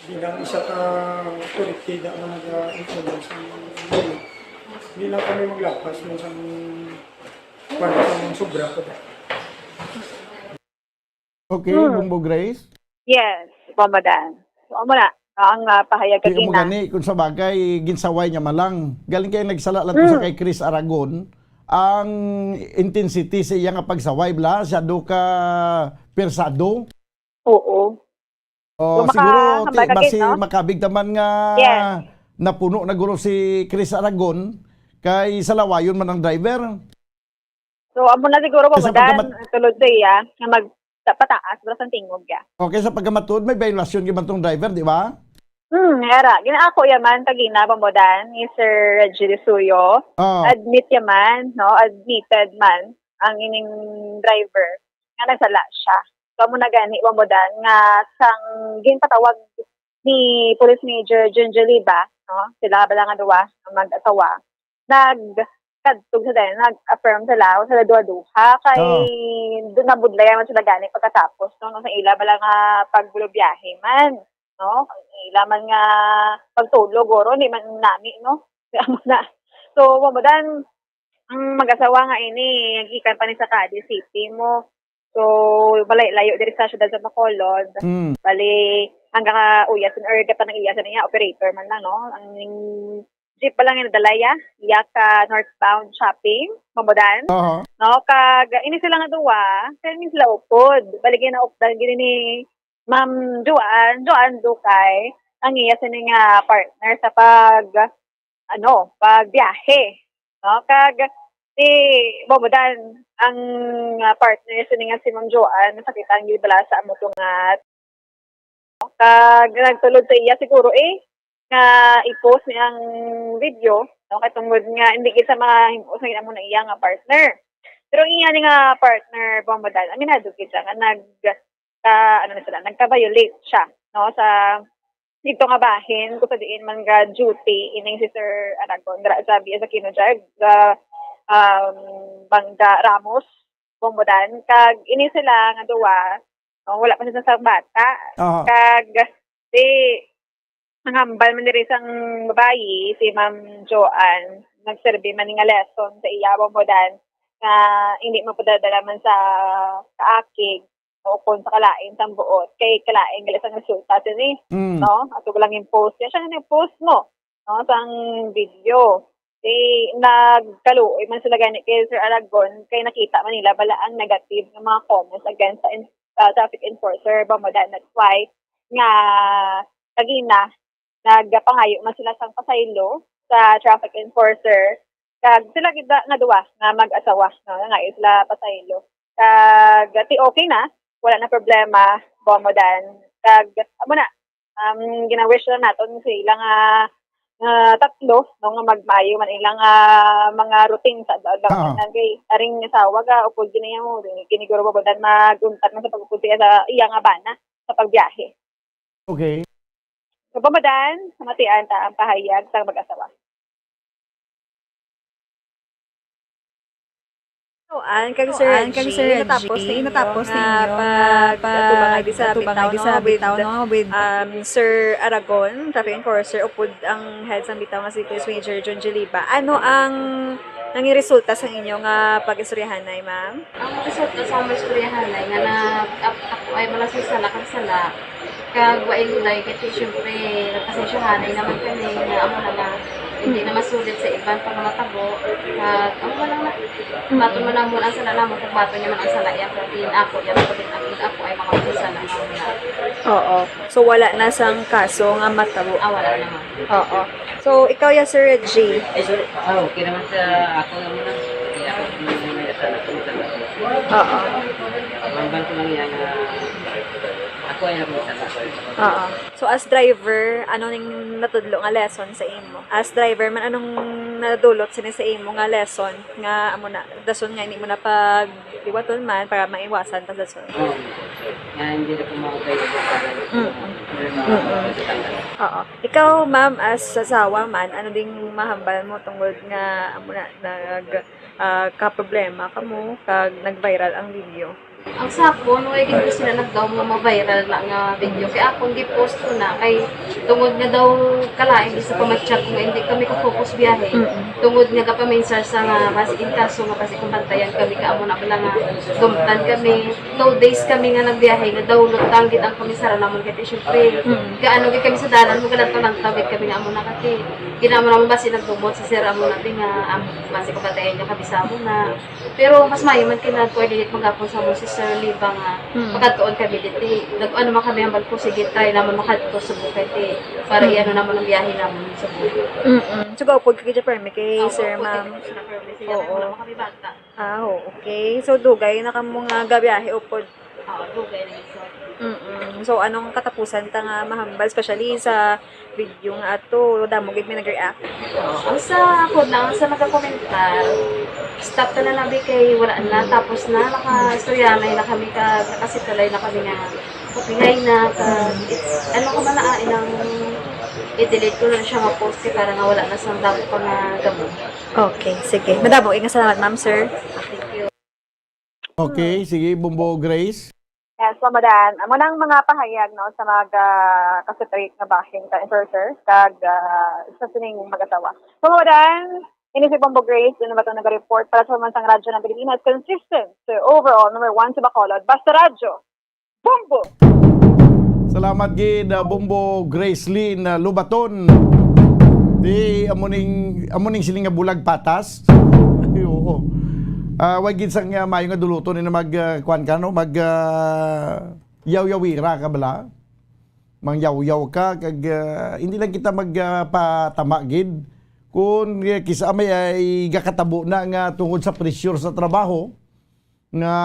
bilang isa ka authority na mga ga-, influence ng, hindi lang kami maglapas mo sa mga kuwan, sa mga sobra ko. Okay, Hmm. Bumbo Grace? Yes, Bombo Dan. So, amo na, no, ang, ah, pahayag Di mo kagina. Gani, kung sa bagay, ginsaway niya malang. Galing kay nagsala lang to sa Hmm. kay Chris Aragon, ang intensity sa iya nga pagsaway, bla, siya do ka persado. Oo. Oh, So, maka-, siguro, ti-, hambal ka, basi no? makabig taman nga Yes. napuno na guro si Chris Aragon, kay salawayon man ang driver. So, amo na siguro, Kay sa Bombo Dan, pagkamat- tulod sa iya, nga mag-, sa pataas, basta ang tingog, ya. Okay, sa pagkamatuod, may violation gyud man tong driver, di ba? Hmm, era. Ginaako yaman kagina, Bombo Dan, ni Sir Reggie Suyo. Ah. Admit yaman, no? Admitted man ang ining driver nga nagsala siya. So, amo na gani, Bombo Dan, nga sang ginpatawag ni Police Major Jun Joliba, no? Sila bala nga duwa, ang mag-asawa, nagkadtog sa dayon, nag-affirm sila, o sila duha-duha, kay Oh. doon nabudlayan man sila gani pagkatapos, no? Nung sa ila bala nga pagbulubiyahe man, no? Ang ila man nga pagtulog, guro, di man nami, no? Amo na. So, Bombo Dan, ang mag-asawa nga ini, gikan pa ni sa Cadiz City mo. So, balay layo diri sa siyudad sa Bacolod. Mm. Bali, hanggang ka uyas, or ka pa ng iyas niya, operator man lang, no? Ang jeep pa lang yung nadala, ya, iya ka northbound shopping, Bombo Dan. Aha. No, kag ini sila nga duwa, kaya sila upod. Bali, ginaupdan gini ni Ma'am Joanne, Joanne Ducay, ang iya sini nga partner sa pag, ano, pagbiyahe, no? Kag si Bombo Dan, ang, ah, partner sini nga si Ma'am Joanne, nasakitan gyud bala sa amo to nga, kag nagtulod sa iya siguro, eh, nga i-post niya ang video, no? Kay tungod nga hindi gid sa mahimo sa amo na iya nga partner. Pero ang iya ni nga partner, Bombo Dan, aminado gid siya nga nag-, ka, ano na sila, nagka-violate siya, no, sa dito nga bahin, kung sa diin man ga duty ining si Sir Aragon, dira sa Via Aquino Drive, sa, um, Bangga Ramos, Bombo Dan. Kag ini sila nga duwa, no, wala pa sila sa bata. Aha. Kag di, ang hambal man diri sang babayi, si Ma'am Joanne, nagserbi man nga lesson sa iya, Bombo Dan, nga hindi magpadala man sa kaakig o kon sa kalain sang buot, kay kalain gali sang resulta sini, Mm. no? Ato lang yung post. Yan siya nga nag-post mo, no, sang video. Di, nagkaluoy man sila gani kay Sir Aragon, kay nakita man nila bala ang negative nga mga comments against sa en-, ah, traffic enforcer, Bombo Dan. That's why nga kagina, nagpangayo man sila sang pasaylo sa traffic enforcer Kag sila gid ba nga duwa nga mag-asawa, no, nga sila pasaylo. Kag ti okay na, wala na problema, Bombo Dan. Kag amo na, um, gina-wish lang naton sa ilang, ah, nga tatlo, no, nga magmaayo man ilang, ah, mga routine sa adlaw-adlaw. Oo. Kay aring asawa ga upod gini mo, giniguro ba dan mag-untat na sa pag-upod siya sa iya nga bana sa pagbiyahe. Okay. So, Bombo Dan, matian ta ang pahayag sa mag-asawa. An kag Sir An kag Reggie, Sir natapos Reggie, ninyo natapos nga ninyo nga pag-atubang pag-atubang ID sa ID sa bitaw, no, with, um, Sir Aragon, traffic enforcer, upod ang head sang bitaw nga si Police Major John Jiliba. Ano ang nangin resulta sa inyo nga pag-istoryahanay, ma'am? Ang resulta sa among istoryahanay nga na, ap-, ako ay wala sa sala kag sala. Kag wa ilulay, kay ti, siyempre, nagpasensyahanay naman kami nga amo na nga, hindi na masulit sa iban pa nga matabo. Kag amo na lang na, baton man namon ang sala namon, kag baton niya man ang sala iya, kag din ako, iya, kag din ako, ako ay makapasensya na naman na. Oo. So, wala na sang kaso nga matabo? Ah, wala naman. Oo. So, ikaw ya, Sir Reggie? Ay, sorry. Ah, okay naman sa ako naman na. Hindi ako naman na sa anak ko, sa anak ko. Oo. Mambal ko lang yan na ako ay naman sa anak ko. Oo. So, as driver, ano ning natudlo nga lesson sa imo? As driver man, anong nadulot sini sa imo nga lesson nga amo na, dason nga hindi mo na pagliwaton man para maiwasan ta dason? Oo. Nga hindi na ko maugay sa pagkakas. Mm. Mm. Oo. Ikaw, ma'am, as asawa man, ano ding mahambal mo tungod nga amo na nag, ah, kaproblema kamo kag nag-viral ang video? Ang sa akon, way gid ko sila nagdaw nga ma-viral na nga video. Kay akon, gi-post ko na. Kay tungod nga daw kalain, di sa pamag-chat ko nga hindi kami ka-focus biyahe. Mm. Tungod nga gapaminsar sa nga, basi in kaso nga, basi kung bantayan kami, ka amo na pala nga, gumtan kami. Two days kami nga nagbiyahe, nga daw lutang gid ang kamisara namon. Kay syempre, Mm. gaano gid kami sa dalan, mo galantaw-lantaw gid kami nga amo na kati. Ginamo naman basi nagbumot si Sir amo na, nga, am-, basi kung bantayan niya kami sa amo na. Pero mas maayo man kay nag-coordinate man gapon sa amon si Sir Liba nga Mm. makadtuon kami diti. Nag-ano man kami, hambal ko, sige, try naman makadto sa bukid, eh, para Mm. i-ano naman ang biyahe naman sa bukid. Mm-mm. So, gaupod ka gid permi kay Oo, Sir, gaupod ma'am? Kami, Sir Permi. Sige, Oo. wala man kami bata. Ah, oo, okay. So, dugay na kamo nga gabiyahe upod? Oo, dugay na gid, sir. Mm-mm. So, anong katapusan ta nga mahambal, especially sa video nga ato, damo gid may nag-react. Oo. Ang sa ako lang, ang sa nagkakomentar, stop ta na, nabi, kay wala na, tapos na, nakaistoryahanay na kami, ka, nakasitulay na kami nga okay na, ka, it, ano ko man na, ah, inang i-delete ko na siya nga post kay para nga wala na sang damo pa nga gamo. Okay, sige. Madamo, ingat salamat, ma'am, sir. Thank you. Okay, sige, Bombo Grace. Yes, Bombo Dan. Amo nang mga pahayag, no, sa mga ka-straight nga bahin ka enforcer kag, ah, sa sining mag-asawa. So, Bombo Dan, ini si Bombo Grace, dun naman itong nag-report para sa Pambansang Radyo ng Pilipinas, consistent to overall number one sa Bacolod. Basta Radyo, Bombo! Salamat gid, ah, Bombo Grace Lynn, ah, Lubaton. Di, amo ning, amo ning siling nga bulag patas. Ay, oo. Ah, way gid sang, ah, maayo nga duluton ni na mag, ah, kuwan ka, no? Mag, ah, yaw-yawira ka bala. Mangyawyaw ka, kag, ah, hindi lang kita mag, ah, patama gid. Kung, eh, kisa may, ay gakatabo na nga tungod sa pressure sa trabaho, nga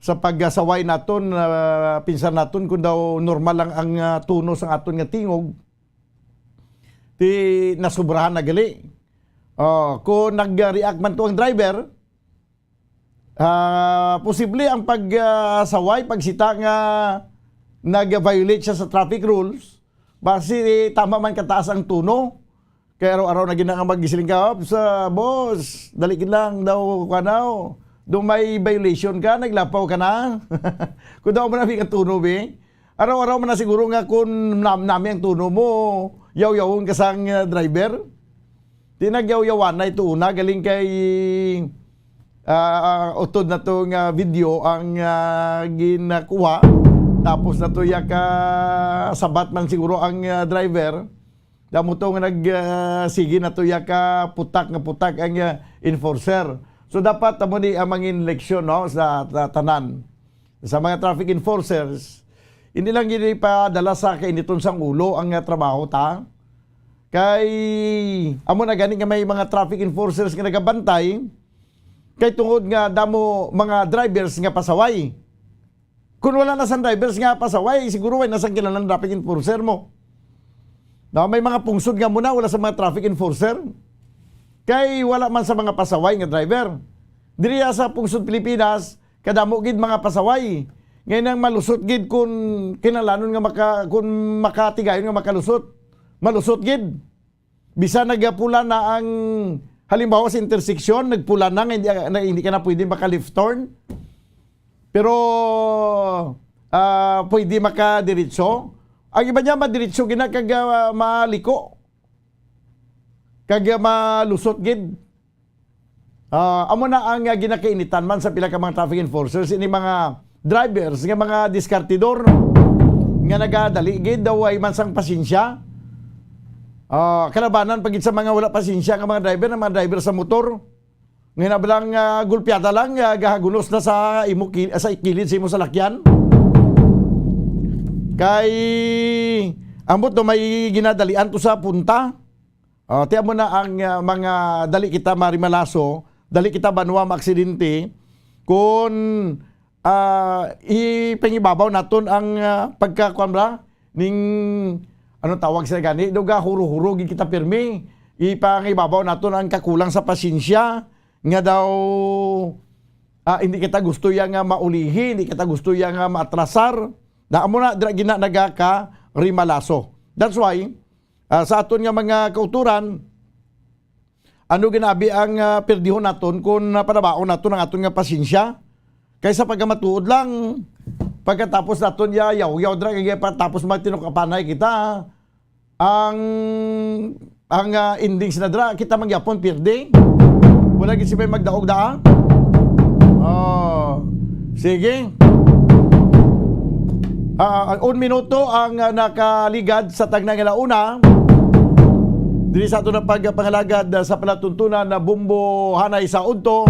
sa pag-asaway naton, ah, pinsan naton kung daw normal lang ang, ah, tono sang aton nga tingog, ti nasubrahan na gali. Oh, kung nag-react man to ang driver, ah, posible ang pag, ah, saway, pagsita nga nag-violate siya sa traffic rules, basi tama man kataas ang tono. Kay araw-araw na gid na nga magsiling ka, "Ops, ah, boss, dali gid lang daw, kuwan daw. Daw may violation ka, naglapaw ka na." Kung daw man ang tono, be. Araw-araw man na siguro nga kung nam-, nami ang tono mo, yaw-yawon ka sang, ah, driver. Di nagyaw-yawan na ito una, galing kay, ah, utod na to nga video ang, ah, ginakuha. Tapos na to ya ka sabat man siguro ang, ah, driver. Damo to nga nag, ah, sige na to ya ka putak nga putak ang, ah, enforcer. So, dapat amo ni ang mangin leksyon, no, sa, sa tanan. Sa mga traffic enforcers, hindi lang gid padala sa kainiton sang ulo ang, ah, trabaho ta. Kay amo na gani nga may mga traffic enforcers nga nagabantay, kay tungod nga damo mga drivers nga pasaway. Kung wala na sang drivers nga pasaway, siguro way na sang kinahanglan traffic enforcer mo. Na may mga pungsod nga muna wala sa mga traffic enforcer. Kay wala man sa mga pasaway nga driver. Diri sa pungsod Pilipinas, kadamo gid mga pasaway. Ngayon ang malusot gid kung kinalanon nga maka, kung makatigayon nga makalusot. Malusot gid. Bisan nagapula na ang, halimbawa sa intersection, nagpula na nga hindi, na hindi ka na pwede maka-left turn. Pero ah, pwede makadiretso. Ang iba niya madiretso gina kag ah, maliko. Kag ah, malusot gid. Ah, amo na ang ah, ginakainitan man sa pila ka mga traffic enforcers, ini mga drivers nga mga diskartidor nga nagadali gid daw ay man sang pasensya. Ah, kalabanan pa gid sa mga wala pasensya nga mga driver, ang mga driver sa motor. Nga na lang ah, gulpiada lang ah, gahagunos na sa imo ki- sa kilid sa imo salakyan. Kay ambot no may ginadalian to sa punta. Ah, tiyan mo na ang ah, mga dali kita marimalaso, dali kita banwa maaksidente, kung ah, ipangibabaw naton ang ah, pagkakuan ba ning ano tawag sa gani, do ga huro-huro gid kita pirmi. Ipangibabaw naton ang kakulang sa pasensya nga daw ah, hindi kita gusto ya nga maulihi, hindi kita gusto ya nga maatrasar. Na amo na dira gina nagaka rimalaso. That's why ah, sa aton nga mga kauturan, ano ginabi ang ah, perdihon naton kung ah, panabaon naton ang aton nga pasensya? Kaysa pagkamatuod lang, pagkatapos naton ya yaw-yaw dra kay pagkatapos magtinukapanay kita, ang ang ah, endings na dra kita mangyapon pirdi. Wala gid sibay magdaog daan. Oh, sige. Ah, un minuto ang ah, nakaligad sa tagna nga launa. Diri sa ato na pagpangalagad ah, sa palatuntunan na bumbo hanay sa udto.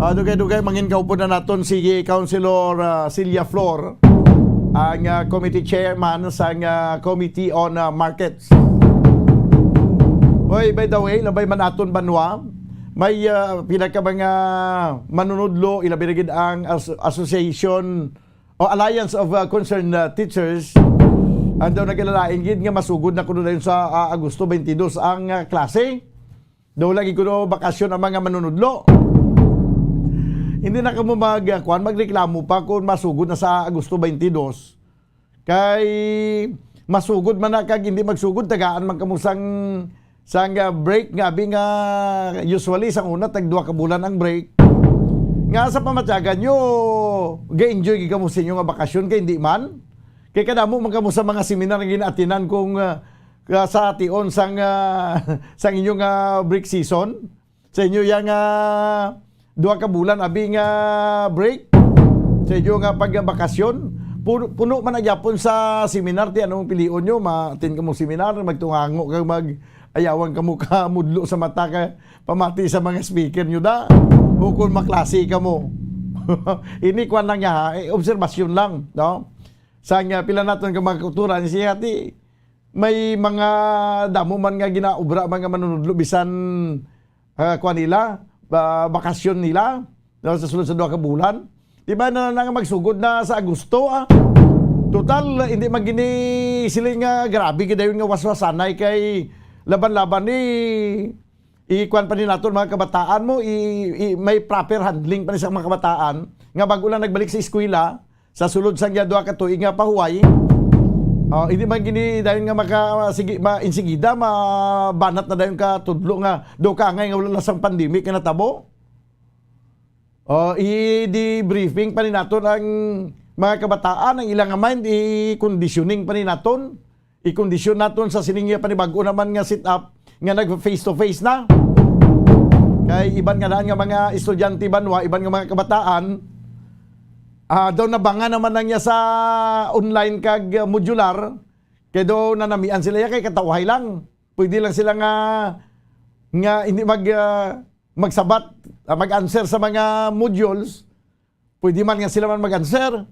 Ah, dugay-dugay mangin kaupod na naton si Councilor ah, Celia Flor, ang ah, committee chairman sa ah, Committee on ah, Markets. Oy, by the way, labay man aton banwa, may ah, pila ka mga manunudlo, ilabi na gid ang as- association o Alliance of uh, Concerned uh, Teachers, ang daw nagkilalain gid nga masugod na kuno dayon sa uh, Agosto twenty-two ang uh, klase. Daw lagi kuno bakasyon ang mga manunudlo. Hindi na kamo mag uh, kuan magreklamo pa kung masugod na sa Agosto twenty-two. Kay masugod man na kag hindi magsugod tagaan man kamo sang sang uh, break nga abi nga usually sang una tag duha ka bulan ang break. Nga sa pamatyagan nyo, ga-enjoy gid kamo sa inyo nga bakasyon kay hindi man. Kay kadamo man kamo sa mga seminar nga ginaatinan kung uh, sa ation sang uh, sang inyo nga break season. Sa inyo yang uh, duha ka bulan abi nga break sa inyo nga pagbakasyon. Puno, puno man na gyapon sa seminar ti anong pilion nyo, ma-attend kamo seminar, magtungango kag mag ayawan kamo ka mudlo sa mata ka pamati sa mga speaker nyo da. O kung maklase kamo. Ini kwan lang niya ha, eh, obserbasyon lang, no? Sa nga pila naton ka mga kultura ni siya ti may mga damo man nga ginaobra mga manunudlo bisan ah, kuan nila, ba, bakasyon nila, no, sa sulod sa duha ka bulan. Di ba na, na nga magsugod na sa Agosto, ah? Total, hindi man gini sila nga grabe gid dayon nga waswasanay kay laban-laban ni ikuan pa ni naton mga kabataan mo, i, i, may proper handling pa ni sa mga kabataan nga bago lang nagbalik sa eskwela, sa sulod sang iya duha ka tuig nga pahuway. Oh, hindi man gini dayon nga maka sige ma insigida mabanat na dayon ka tudlo nga do ka angay nga wala na sang pandemic nga natabo. Oh, i-debriefing pa ni naton ang mga kabataan, ang ilang mind i-conditioning pa ni naton. I-kondisyon naton sa sining nga panibag-o naman nga setup nga nag face to face na. Kay iban nga daan nga mga estudyante banwa, iban nga mga kabataan, ah, daw nabanga naman lang niya sa online kag ah, modular. Kay daw nanamian sila ya kay katawhay lang. Pwede lang sila nga nga hindi mag ah, magsabat, ah, mag-answer sa mga modules. Pwede man nga sila man mag-answer.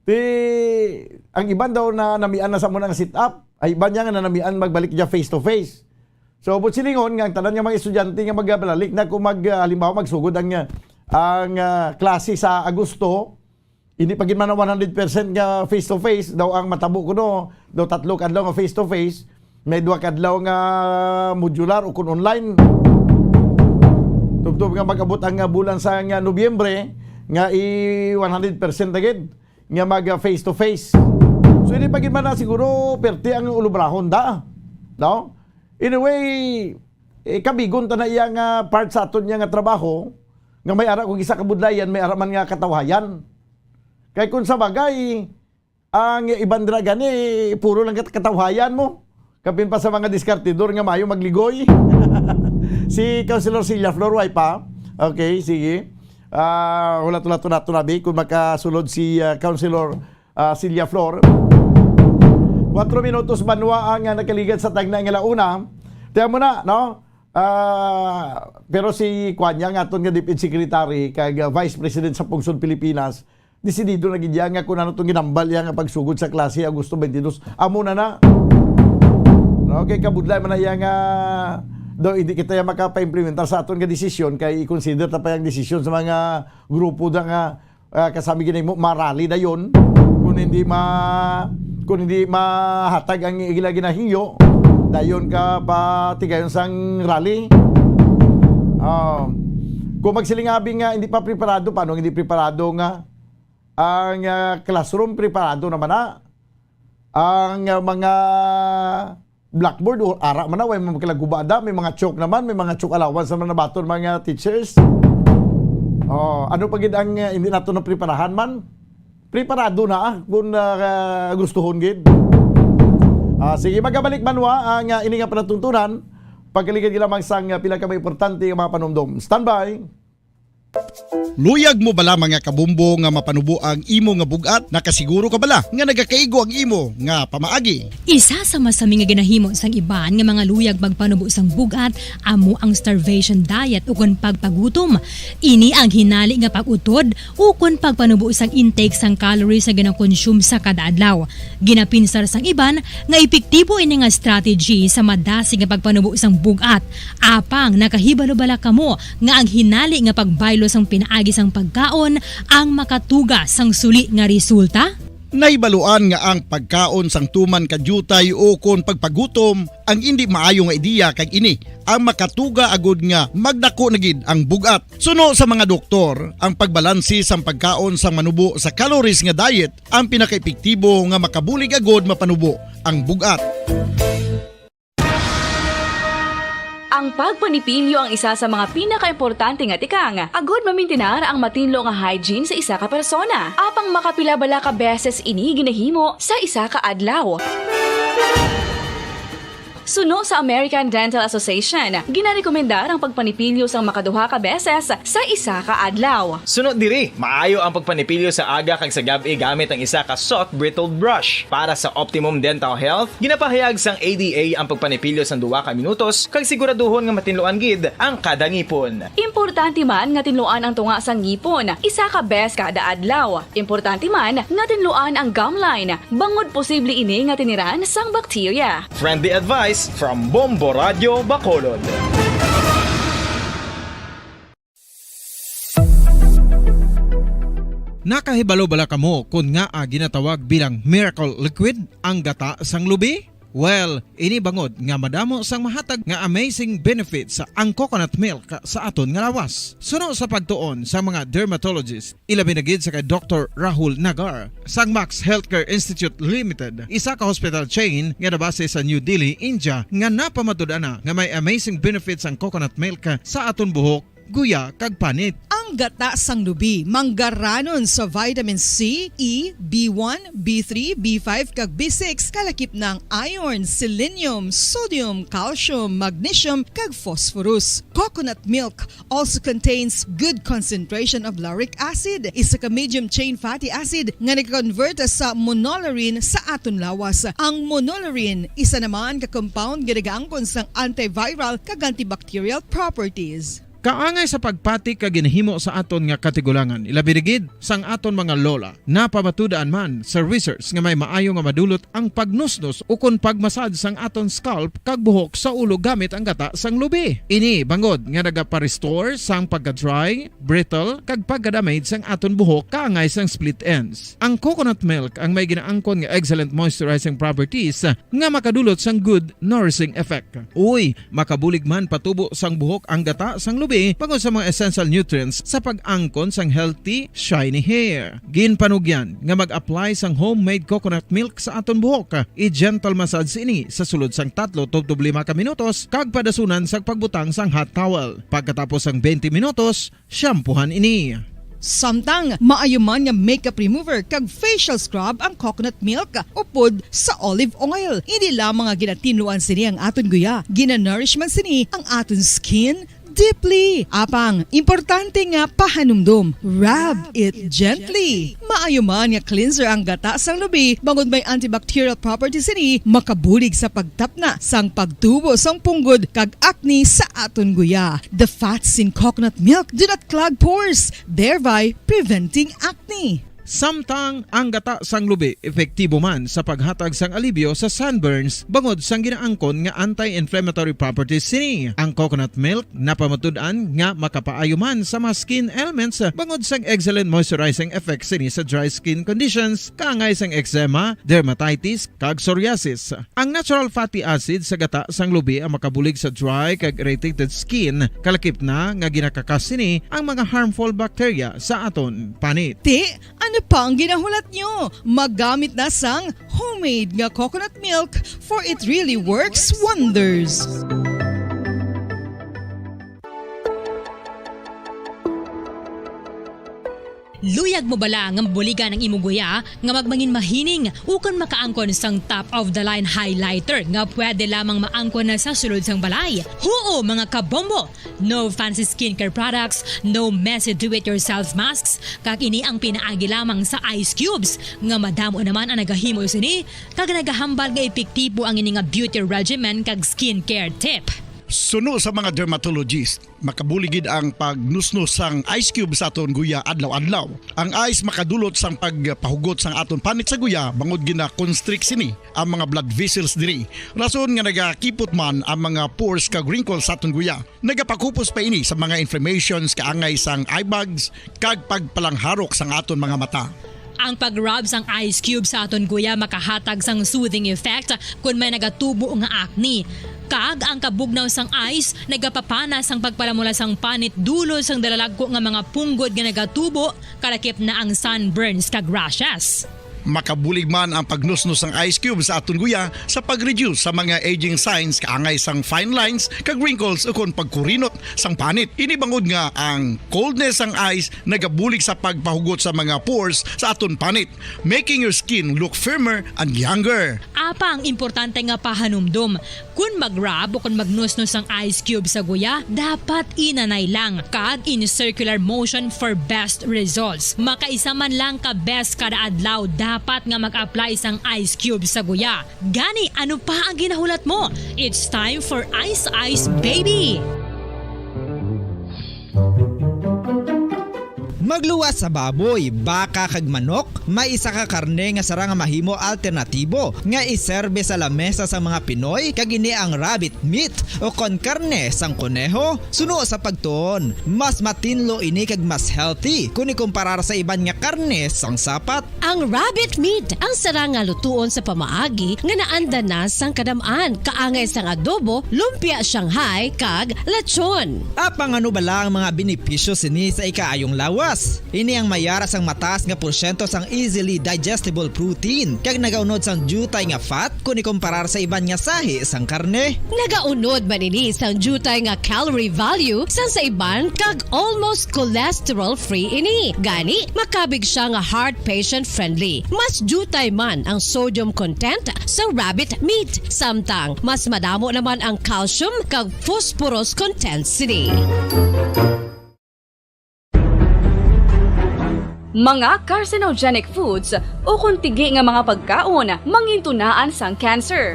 Ti, ang iban daw na namian na sa muna nga setup, ay iban niya nga nanamian magbalik niya face to face. So, but silingon nga ang tanan nga mga estudyante nga magbalik na kung mag, ah, halimbawa, magsugod ang, ah, ang, ah, klase sa Agosto, hindi pa gid man na one hundred percent nga face to face, daw ang matabo kuno, daw tatlo ka adlaw nga face to face, may duha ka adlaw nga modular o kun online. Tubtob nga mag-abot ang, ah, bulan sa nga Nobyembre, nga i one hundred percent na gid nga mag, ah, face to face. So, hindi pa gid man na siguro perti ang ulobrahon da. No? Anyway, eh, kabigon ta na iya nga part sa aton niya nga trabaho, nga may ara kung isa kabudlayan, may ara man nga katawhayan. Kay kung sa bagay, ang iban dira gani, puro lang kat-, katawhayan mo. Kapin pa sa mga diskartidor nga mayo magligoy. Si Councilor Celia Flor, way pa? Okay, sige. Ah, hulat-hulat naton, abi, kung makasulod si, ah, Councilor, ah, Celia Flor. Kuwatro minutos banwa ang, ah, nakaligad sa tagna nga launa. Tiyan mo na, no? Ah, pero si Kuan niya, nga aton nga DepEd Secretary, kag, ah, Vice President sa Pungsod Pilipinas, desidido na gid iya nga kung ano tong ginambal iya nga pagsugod sa klase Agosto twenty-two. Amo na na. Okay, kabudlay man na iya nga daw hindi kita iya makapa-implementar sa aton nga desisyon, kay i-consider ta pa ang desisyon sa mga grupo da nga, ah, kasami ginahimo, marali dayon. Kung hindi ma-, kung hindi mahatag ang ila ginahiyo, dayon ka patigayon sang rally. Ah, kung magsiling abi nga hindi pa preparado, paano hindi preparado nga ang, ah, classroom preparado naman na? Ang, ah, mga blackboard, o ara man na, way man magkalagubada, may mga chalk naman, may mga chalk allowance naman na baton mga teachers. Oh, ano pa gid ang, ah, hindi nato napreparahan man? Preparado na, ah, kung, ah, gustuhon gid. Ah, sige, magabalik man wa ang, ah, ini nga palatuntunan. Pagkaligid lamang sang, ah, pila ka mga importante nga mga panumdom. Standby. Luyag mo bala, mga kabumbo, nga mapanubo ang imo nga bug-at? Nakasiguro ka bala nga nagakaigo ang imo nga pamaagi? Isa sa masami nga ginahimo sang iban nga mga luyag magpanubo sang bug-at amo ang starvation diet ukon pagpagutom. Ini ang hinali nga pag-utod ukon pagpanubo sang intake sang calories nga ginakonsume sa kada adlaw. Ginapinsar sang iban nga epektibo ini nga strategy sa madasig nga pagpanubo sang bug-at. Apang nakahibalo bala kamo nga ang hinali nga pagbaylo sang pinaagi sang pagkaon ang makatuga sang suli nga resulta? Nahibaluan nga ang pagkaon sang tuman ka diutay o kon pagpagutom ang indi maayo nga ideya, kag ini ang makatuga agud nga magdako na gid ang bug-at. Suno sa mga doktor, ang pagbalanse sang pagkaon sang manubo sa calories nga diet ang pinakaepektibo nga makabulig agud mapanubo ang bug-at. Ang pagpanipilyo ang isa sa mga pinakaimportante nga tikang agud mamintinar ang matinlo nga hygiene sa isa ka persona. Apang makapila bala ka beses ini ginahimo sa isa ka adlaw? Suno sa American Dental Association, ginarekomendar ang pagpanipilyo sang makaduha ka beses sa isa ka adlaw. Suno diri, maayo ang pagpanipilyo sa aga kag sa gab-i gamit ang isa ka soft bristled brush. Para sa optimum dental health, ginapahayag sang A D A ang pagpanipilyo sang duha ka minutos kag siguraduhon nga matinluan gid ang kada ngipon. Importante man nga tinluan ang tunga sang ngipon isa ka bes kada adlaw. Importante man nga tinluan ang gum line, bangod posible ini nga tiniran sang bakterya. Friendly advice from Bombo Radio Bacolod. Nakahibalo bala kamo kon ngaa ginatawag bilang miracle liquid ang gata sang lubi? Well, ini bangod nga madamo sang mahatag nga amazing benefits ang coconut milk sa aton nga lawas. Suno sa pagtuon sa mga dermatologist, ilabi na gid sa kay Doktor Rahul Nagar sang Max Healthcare Institute Limited, isa ka hospital chain nga nabase sa New Delhi, India, nga napamatud-an na nga may amazing benefits ang coconut milk sa aton buhok, guya, kag panit. Ang gata sang lubi manggaranon sa vitamin C, E, B one, B three, B five, kag B six, kalakip na ang iron, selenium, sodium, calcium, magnesium, kag phosphorus. Coconut milk also contains good concentration of lauric acid, isa ka medium chain fatty acid nga nag-convert sa monolaurin sa aton lawas. Ang monolaurin, isa naman ka compound nga nagaangkon sang antiviral kag antibacterial properties. Kaangay sa pagpati kag ginhimo sa aton nga katigulangan, ilabi na gid sang aton mga lola. Napamatud-an man sa research nga may maayo nga madulot ang pagnusnos ukon pagmasad sang aton scalp kag buhok sa ulo gamit ang gata sang lubi. Ini bangod nga nagapa-restore sang pagka-dry, brittle, kag pagka-damage sang aton buhok kaangay sang split ends. Ang coconut milk ang may ginaangkon nga excellent moisturizing properties nga makadulot sang good nourishing effect. Uy, makabulig man patubo sang buhok ang gata sang lubi bangod sa mga essential nutrients sa pag-angkon sang healthy, shiny hair. Ginpanugyan nga mag-apply sang homemade coconut milk sa aton buhok. I-gentle massage ini sa sulod sang tatlo tubtob lima ka minutos kag padasunan sang pagbutang sang hot towel. Pagkatapos sang twenty minutos, shampoohan ini. Samtang maayo man nga makeup remover kag facial scrub ang coconut milk upod sa olive oil. Hindi lamang nga ginatinluan sini ang aton guya, ginanourish man sini ang aton skin deeply. Apang, importante nga pahanumdom, rub it gently. Maayo man nga cleanser ang gata sang lubi, bangod may antibacterial properties sini, makabulig sa pagtapna sang pagtubo sang punggod kag acne sa aton guya. The fats in coconut milk do not clog pores, thereby preventing acne. Samtang ang gata sang lubi epektibo man sa paghatag sang alibyo sa sunburns bangod sang ginaangkon nga anti-inflammatory properties sini. Ang coconut milk napamatud-an nga makapaayo man sa mga skin ailments bangod sang excellent moisturizing effects sini sa dry skin conditions kaangay sang eczema, dermatitis, kag psoriasis. Ang natural fatty acid sa gata sang lubi ang makabulig sa dry kag irritated skin, kalakip na nga ginakakas sini ang mga harmful bacteria sa aton panit. Ti, ano pa ang ginahulat nyo? Magamit na sang homemade nga coconut milk, for it really works wonders. Luyag mo bala nga mabuligan ang imo guya nga magmangin mahining ukon makaangkon sang top of the line highlighter nga pwede lamang maangkon na sa sulod sang balay? Huo, mga kabombo! No fancy skincare products, no messy do-it-yourself masks, kag ini ang pinaagi lamang sa ice cubes nga madamo naman ang nagahimo sini kag nagahambal nga epektibo ang ini nga beauty regimen kag skincare tip. Suno sa mga dermatologist, makabulig gid ang pagnusnos sang ice cube sa aton guya adlaw-adlaw. Ang ice makadulot sang pagpahugot sang aton panit sa guya bangod gina-constrict sini ang mga blood vessels diri. Rason nga nagakipot man ang mga pores kag wrinkles sa aton guya. Nagapakupos pa ini sa mga inflammations kaangay sang eye bags kag pagpalangharok sang aton mga mata. Ang pag-rub sang ice cube sa aton guya makahatag sang soothing effect kon may nagatubo nga acne. Kag ang kabugnaw sang ice nagapapana sang pagpalamula sang panit dulod sang dalalagko nga mga punggod nga nagatubo, kalakip na ang sunburns kag rashes. Makabulig man ang pagnusnos sang ice cube sa aton guya sa pag-reduce sa mga aging signs kaangay sang fine lines kag wrinkles ukon pagkurinot sang panit. Ini bangod nga ang coldness sang ice nagabulig sa pagpahugot sa mga pores sa aton panit, making your skin look firmer and younger. Apang importante nga pahanumdom, kon mag-rub o kon magnusnos ang ice cube sa guya, dapat inanay lang kag in circular motion for best results. Makaisa man lang ka beses kada adlaw dapat nga mag-apply sang ice cube sa guya. Gani, ano pa ang ginahulat mo? It's time for Ice Ice Baby! Magluwas sa baboy, baka kag manok, may isa ka karne nga sarang nga mahimo alternatibo nga iserbe sa lamesa sang mga Pinoy, kag ini ang rabbit meat o kon karne sang koneho. Suno sa pagtuon, mas matinlo ini kag mas healthy kon ikumparar sa iban nga karne sang sapat. Ang rabbit meat ang sarang nga lutuon sa pamaagi nga naandan na sang kadam-an, kaangay sang adobo, lumpia Shanghai, kag lechon. Apang ano bala ang mga benepisyo sini sa ikaayong lawas? Ini ang may ara sang mataas nga porsyento sang easily digestible protein, kag nagaunod sang diutay nga fat kon ikumparar sa iban nga sahi sang karne. Nagaunod man ini sang diutay nga calorie value sang sa iban kag almost cholesterol-free ini. Gani, makabig sia nga heart patient-friendly. Mas diutay man ang sodium content sa rabbit meat, samtang mas madamo naman ang calcium kag phosphorus content sini. Mga carcinogenic foods o kon tigi nga mga pagkaon mangintunaan sang cancer.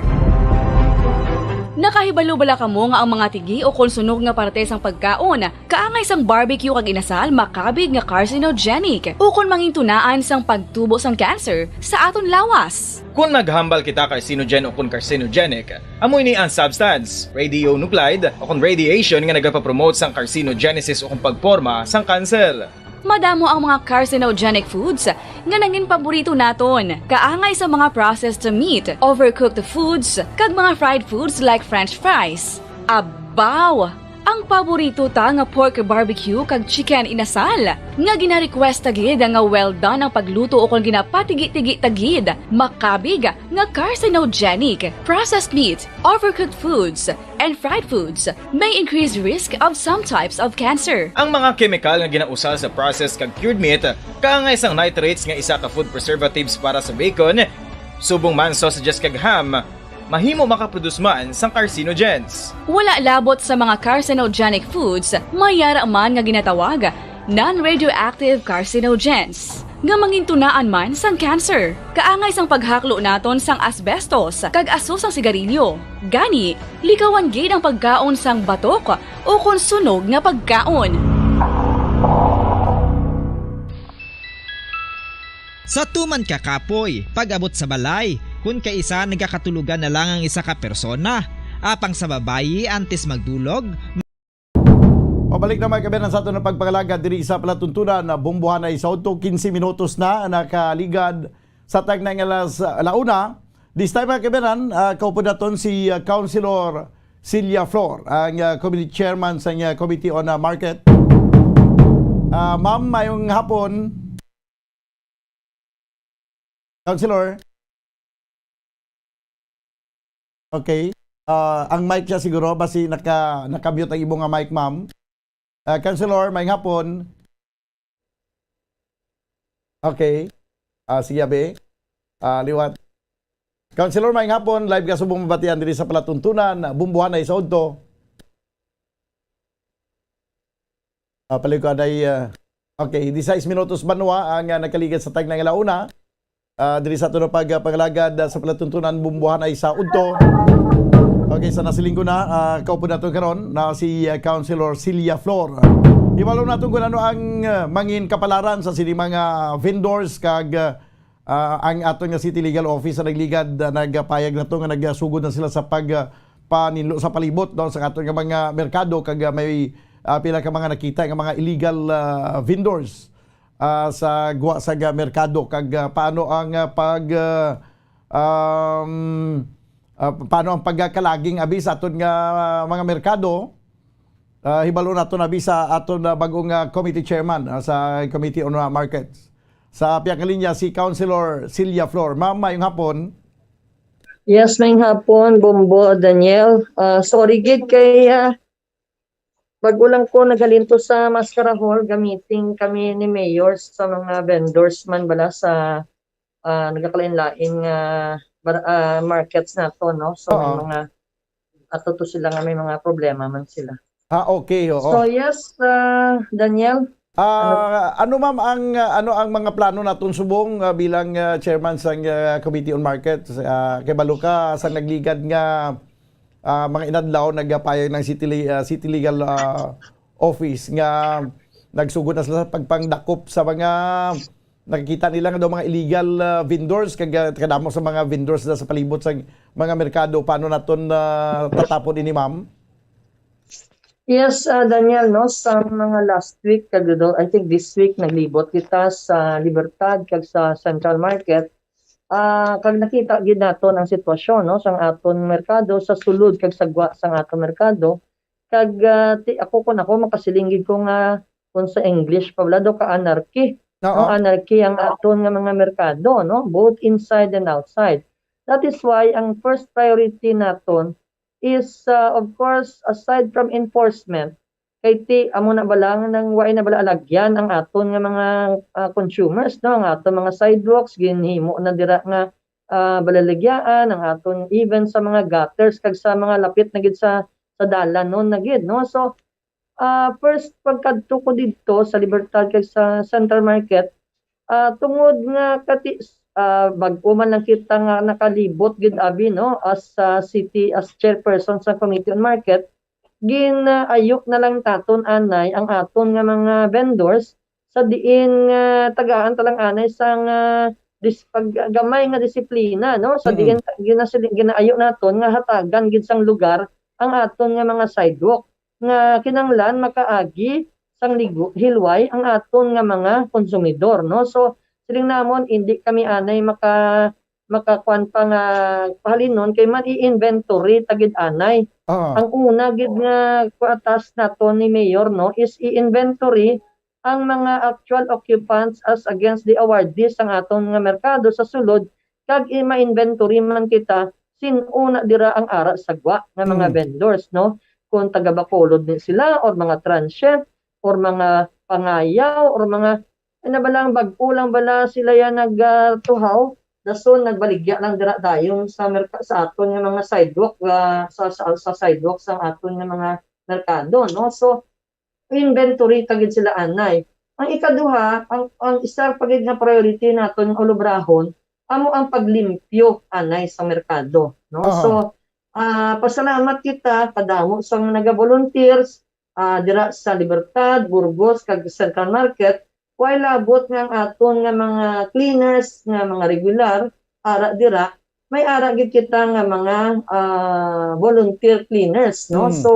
Nakahibalo bala kamo nga ang mga tigi o kon sunog nga parte sang pagkaon kaangay sang barbecue kag inasal makabig nga carcinogenic o kon mangintunaan sang pagtubo sang cancer sa aton lawas? Kon naghambal kita carcinogen o kon carcinogenic, amo ini ang substance, radionuclide o kon radiation nga nagapapromote sang carcinogenesis o kon pagporma sang kanser. Madamo ang mga carcinogenic foods nga nangin paborito naton, kaangay sa mga processed meat, overcooked foods, kag mga fried foods like french fries. Abaw! Ang paborito ta nga pork barbecue kag chicken inasal, nga gina-request ta gid nga well done ang pagluto o kon ginapatigi-tigi ta gid, makabig nga carcinogenic. Processed meat, overcooked foods, and fried foods may increase risk of some types of cancer. Ang mga kemikal nga ginausal sa processed kag cured meat, kaangay sang nitrates nga isa ka food preservatives para sa bacon, subong man sausages kag ham, mahimo makaproduce man sang carcinogens. Wala labot sa mga carcinogenic foods, may yara man nga ginatawag non-radioactive carcinogens, nga mangintunaan man sang cancer, kaangay sang paghaklo naton sang asbestos kag aso sang sigarilyo. Gani, likawan gid ang pagkaon sang batok o kon sunog nga pagkaon. Sa tuman ka kapoy, pag-abot sa balay, kun kaisa nagakatulogan na lang ang isa ka persona, apang sa babayi antes magdulog, Pabalik na, mga kabayan, sa aton nga pagpangalagad diri sa palatuntunan na Bumbuhanay sa Udto. Quince minutos na nakaligad sa tagna nga alas, ah, ala una. This time, mga kabayan, ah, kaupod naton si, ah, Councilor Celia Flor, ang, ah, committee chairman sa, ah, Committee on, ah, Market. Ah, ma'am, mayong hapon. Councilor? Okay. Ah, ang mic siya siguro, basi naka, naka-mute ang imo nga mic, ma'am. Ah, Councilor, maayong hapon. Okay. Ah, sige, abi. Ah, liwat. Councilor, maayong hapon. Live ka subong mabatian diri sa palatuntunan, Bumbuhanay sa Udto. Ah, palihog ka, day, ah, okay, disisais minutos banwa ang, ah, nakaligad sa tagna nga ala una. Ah, diri sa aton nga pag-, pangalagad, ah, sa palatuntunan Bumbuhanay sa Udto. Okay, sa nasiling ko na, ah, kaupod naton karon na si, ah, Councilor Celia Flor. Hibalo naton kung ano ang, ah, mangin kapalaran sa sini mga vendors kag, ah, ah, ang aton nga City Legal Office sa nagligad, ah, nagapayag na to nga nagasugod na sila sa pag, ah, paninlo sa palibot, no, sa aton nga mga merkado kag, ah, may, ah, pila ka mga nakita nga mga illegal, ah, vendors, ah, sa gwa sa ga-, merkado kag, ah, paano ang, ah, pag, ah, um, ah, paano ang pagkalaging abi sa aton nga mga merkado. Ah, hibalo nato na bi sa aton, ah, bag-ong, ah, committee chairman, ah, sa Committee on, ah, Markets. Sa pihak nga linya, si Councilor Celia Flor. Ma'am, mayong hapon. Yes, mayong hapon, Bombo, Daniel. Ah, sorry gid kay, ah, bag-o lang ko naghalin to sa Mascara Hall, gamiting kami ni Mayor sa mga vendors man bala sa ah, nagakalain-lain nga bar-, ah, markets nato, no? So, may Oo. mga ato to sila nga may mga problema man sila. Ah, okay, oo. So, yes, ah, Daniel. Ah, ano, ma'am, ang, ah, ano ang mga plano naton subong, ah, bilang, ah, chairman sang, ah, Committee on Market? Ah, kay balo ka sa nagligad nga, ah, mga inadlaw nagapayag ng City Le-, ah, City Legal, ah, Office nga nagsugod na sila sa pagpangdakop sa mga nakikita nila nga daw mga illegal, ah, vendors, kag, ah, kadamo sa mga vendors na sa palibot sa mga merkado. Paano naton, ah, tatapon ini, ma'am? Yes, ah, Daniel, no, sa mga last week, kag do-, I think this week, naglibot kita sa Libertad kag sa Central Market. Ah, kag nakita gid naton ang sitwasyon, no, sang aton merkado, sa sulod kag sa gwa sang aton merkado. Kag, ah, ti-, ako, kun ako, makasiling gid ko nga, kung sa English pa bala daw ka anarchy, no? Oo. Anarchy ang aton nga mga merkado, no? Both inside and outside. That is why ang first priority naton is, ah, of course, aside from enforcement, kay ti, amo na bala nga nang wa na bala alagyan ang aton nga mga, ah, consumers, no? Ang aton mga sidewalks, ginhimo na dira nga, ah, balaligyaan, ang aton even sa mga gutters kag sa mga lapit na gid sa, sa dalan, no, na gid, no? So, ah, first pagkadto ko didto sa Libertad kag sa Central Market, ah, tungod nga kati-, ah, bag-o man lang kita nga nakalibot gid abi, no, as, ah, city, as chairperson sa Committee on Market, gin-ayo na lang taton anay ang aton nga mga vendors sa diin nga tagaan ta lang anay sang, ah, dis-, pag-, gamay nga disiplina, no, sa Mm. diin ginasili-, ginaayo naton nga hatagan gid sang lugar ang aton nga mga sidewalk nga kinahanglan makaagi sang ligo-, hilway ang aton nga mga konsumidor, no? So, siling namon, indi kami anay maka-, makakuan pa nga pahalinon kay man i-inventory ta gid anay. Ah. Ang una gid nga kuan, task naton ni Mayor, no, is i-inventory ang mga actual occupants as against the awardees sang aton nga merkado sa sulod, kag i-ma-inventory man kita sin-o na dira ang ara sa gwa nga mga Mm. vendors, no? Kung taga Bacolod ni sila, or mga transient, or mga pangayaw, or mga, ano ba lang, bag-o lang bala sila yan nagtuhaw, dason nagbaligya lang dira dayon sa merka-, sa aton nga mga sidewalk, ah, sa, sa, sa sidewalk sa aton nga mga merkado, no? So, inventory ta gid sila anay. Ang ikaduha, ang, ang isa pa gid nga priority naton nga ulubrahon, amo ang paglimpyo anay sa merkado, no? Aha. So, ah, pasalamat kita kadamo sa mga naga-volunteers, ah, dira sa Libertad, Burgos, kag Central Market, way labot nga ang aton nga mga cleaners, nga mga regular, ara dira, may ara gid kita nga mga, ah, volunteer cleaners, no? Mm. So,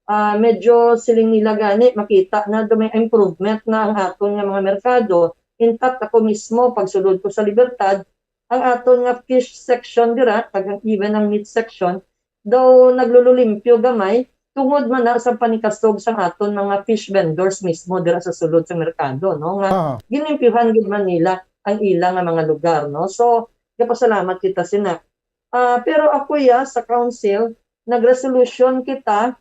ah, medyo siling nila gani, makita na do may improvement na ang aton nga mga merkado. In fact, ako mismo, pagsulod ko sa Libertad, ang aton nga fish section dira, kag ang, even ang meat section, daw naglululimpyo gamay, tungod man na sa panikasog sang aton mga fish vendors mismo dira sa sulod sa merkado, no? Nga Ah. ginimpyuhan gid man nila ang ila nga mga lugar, no? So, gapasalamat kita sina. Ah, pero ako, ya, sa council, nag-resolution kita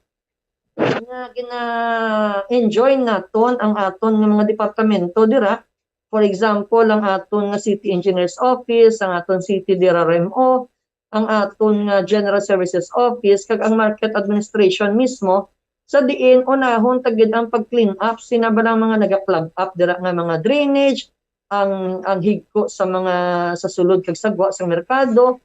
nga gina-enjoin naton ang aton nga mga departamento dira. For example, ang aton nga City Engineers Office, ang aton City D R R M O, ang aton nga General Services Office, kag ang Market Administration mismo, sa diin unahon ta gid ang pag-clean up sina ba lang mga naga-clog up dira nga mga drainage, ang, ang higko sa mga, sa sulod kag sa gwa sa merkado.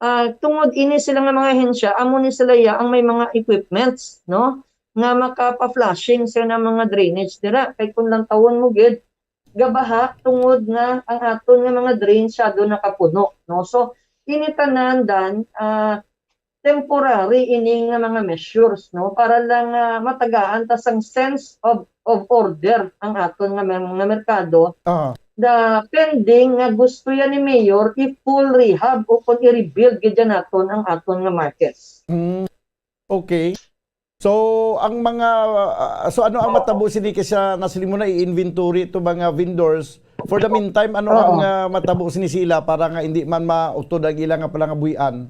Ah, tungod ini sila nga mga ahensya, amo ni sila ya ang may mga equipments, no, nga makapa-flushing sa mga drainage dira. Kay kung lantawon mo gid, gabaha tungod nga ang aton nga mga drain syado nakapuno, no? So, ini tanan, Dan, ah, temporary ini nga mga measures, no? Para lang, ah, matagaan ta sang sense of, of order ang aton nga mer-, nga merkado. Ah. The pending nga gusto yan ni Mayor, i-full rehab o kung i-rebuild gid yan naton ang aton nga markets. Mm. Okay. So, ang mga, ah, so ano ang matabo sini, kaysa nasiling mo na i-inventory to mga vendors? For the meantime, ano Oo. ang, ah, matabo sini sa ila para nga hindi man mautod ang ila nga palangabuhian?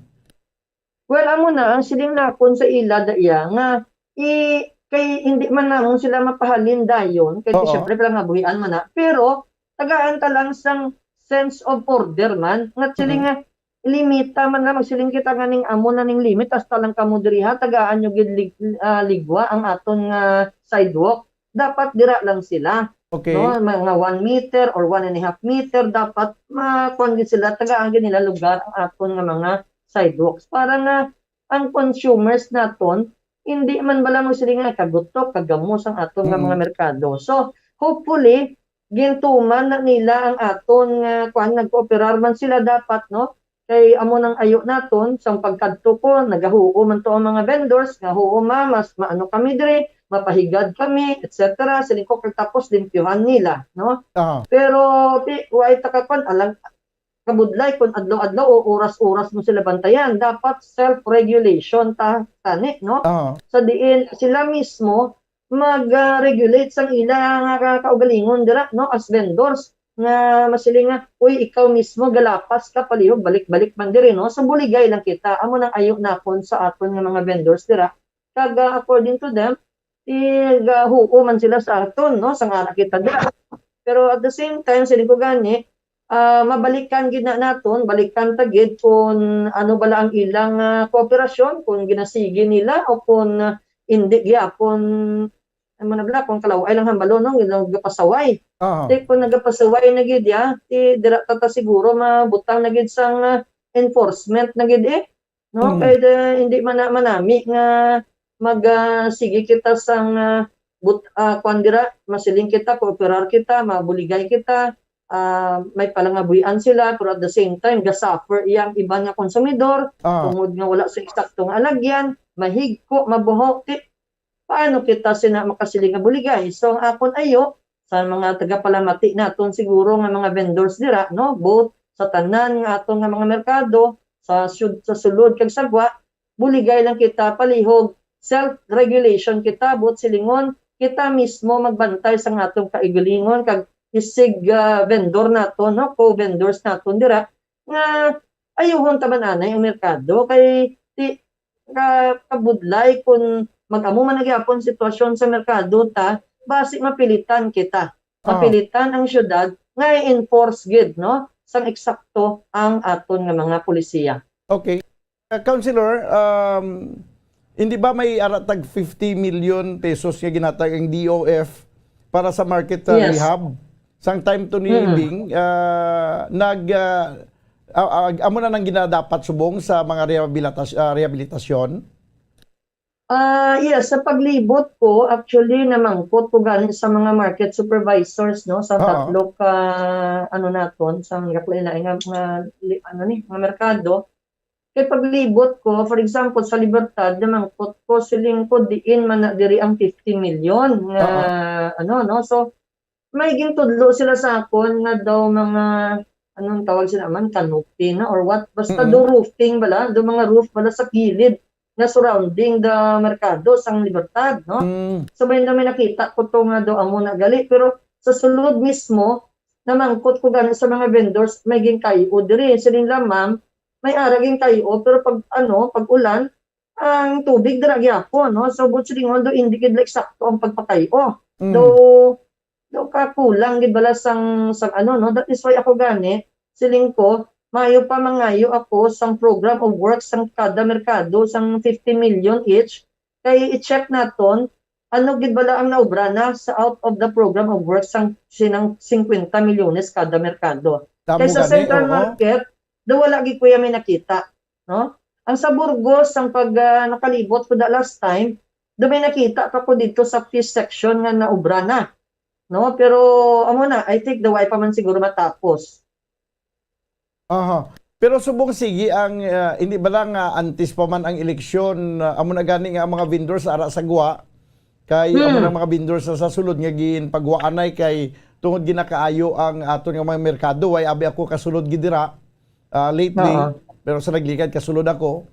Well, amo na, ang siling nakon sa ila da iya nga, i-, kay hindi man namon sila mapahalin dayon, kay Oo. syempre palangabuhian man na, pero tagaan ta lang sang sense of order man, nga siling Mhm. nga, limita man na, magsiling kita nga ning amo na ning limit, hasta lang kamo diri ha, tagaan nyo gid lig-, ah, ligwa ang aton nga sidewalk. Dapat dira lang sila. Okay. No, mga one meter or one and a half meter, dapat makuan gid sila, tagaan gid nila lugar ang aton nga mga sidewalks para nga ang consumers naton hindi man bala mo sila nga kagutok, kagamos ang aton nga Mm. mga merkado. So, hopefully, gintuman na nila ang aton nga kuan, nagkooperar man sila dapat, no? Kay amo nang ayo naton, sang pagkadto ko, nagahuo man to ang mga vendors, nga, "Huo, ma, mas maano kami diri, mapahigad kami," et cetera. Siling ko, kay tapos limpyuhan nila, no? Ah. Pero, ti, way ta kakuan, alang, kabudlay kung adlaw-adlaw o oras-oras mo sila bantayan. Dapat self-regulation ta, tani, no? Ah. Sa diin sila mismo mag-regulate sang ila nga ka-, kaugalingon dira, no? As vendors, nga masiling nga, "Uy, ikaw mismo galapas ka palihog, balik-balik man diri," no? So, buligay lang kita. Amo nang ayo nakon sa aton nga mga vendors dira. Kag, ah, according to them, ti, gahuo man sila sa aton, no? Sang ara kita dira. Pero at the same time, siling ko gani, ah, mabalikan gid na naton, balikan ta gid kung ano bala ang ilang, ah, kooperasyon, kung ginasigi nila o kung, ah, indi gyapon, Ano na bala, kung kalaw-ay lang hambalon, no? Yung nagapasaway. Aha. Ti kung nagapasaway na gid ya, ti dira ta, ta siguro mabutang na gid sang, ah, enforcement na gid eh. No? Mm. Kay da, hindi man na manami nga mag, ah, sige kita sang, ah, but, ah, kwan dira, masiling kita, kooperar kita, mabuligay kita, ah, may palangabuhian sila, pero at the same time, ga-suffer iyang iban nga konsumidor, Ah. tungod nga wala sa eksakto nga alagyan, mahigko, mabuho, ti, paano kita sina makasiling nga buligay? So, ang akon ayo sa mga tagapalamati naton siguro nga mga vendors dira, no? Both sa tanan nga aton nga mga merkado, sa syud-, sa sulod kag sa gwa, buligay lang kita palihog, self-regulation kita, buot silingon, kita mismo magbantay sa atong kaugalingon kag isig, ah, vendor naton, no? Co-vendors naton dira, nga ayuhon ta man anay ang merkado kay ti-, ka-, kabudlay kun mag-amo man ang gyapon sitwasyon sa merkado ta, basi mapilitan kita. Ah. Mapilitan ang syudad nga i-enforce gid, no, sang eksakto ang aton nga mga polisiya. Okay. Uh, Councilor, um, hindi ba may ara tag fifty million pesos nga ginhatag ang D O F para sa market, uh, Yes. rehab? Sang time to ni Mm. Bing, ah, nag, ah, ah, ah, amo na nang ginadapat subong sa mga rehabilitas-, ah, rehabilitasyon? Ah, yes, sa paglibot ko, actually, namangkot ko gani sa mga market supervisors, no, sa Oo. tatlo ka, ano naton, sa mga lain-lain nga, nga li-, ano ni, nga merkado. Kay paglibot ko, for example, sa Libertad, namangkot ko, siling ko, diin man na diri ang fifty million nga, Oo. ano, no? So, may gintudlo sila sa akon nga daw mga, anong tawag sila man, canopy na or what? Basta Mm. do roofing bala, do mga roof bala sa kilid nga surrounding the merkado sang Libertad, no? Mm. So, may, may nakita ko to nga daw amo na gali, pero sa sulod mismo, namangkot ko gani sa mga vendors, may ginkay-o diri. Siling nila, "Ma'am, may ara ginkay-o, pero pag, ano, pag ulan, ang tubig dira gyapon, no?" So, buot silingon, do hindi gid eksakto ang pagpakay-o. Mm. Do, do kakulang gid bala sang, sang ano, no? That is why ako gani, siling ko, maayo pa mangayo ako sang program of work sang kada merkado, sang fifty million each, kay i-check naton, ano gid bala ang naobra na sa out of the program of work sang sinang cincuenta milyones kada merkado. Tamo Kay sa gani, Central oo. Market, do wala gid kuya may nakita, no? Ang sa Burgos, ang pag, ah, nakalibot ko the last time, do may nakita pa ko dito sa fish section nga naobra na, no? Pero amo na, I think the way pa man siguro matapos. Aha. Pero subong sige ang, ah, hindi ba lang, ah, antes pa man ang eleksyon, ah, amo na gani nga ang mga vendors ara sa gwa, kay amo Hmm. nang mga vendors sa, sa sulod nga ginpagwaanay kay tungod ginakaayo ang aton nga mga merkado, way abi ako kasulod gid dira, ah, lately, Oo. pero sa naglikad kasulod ako.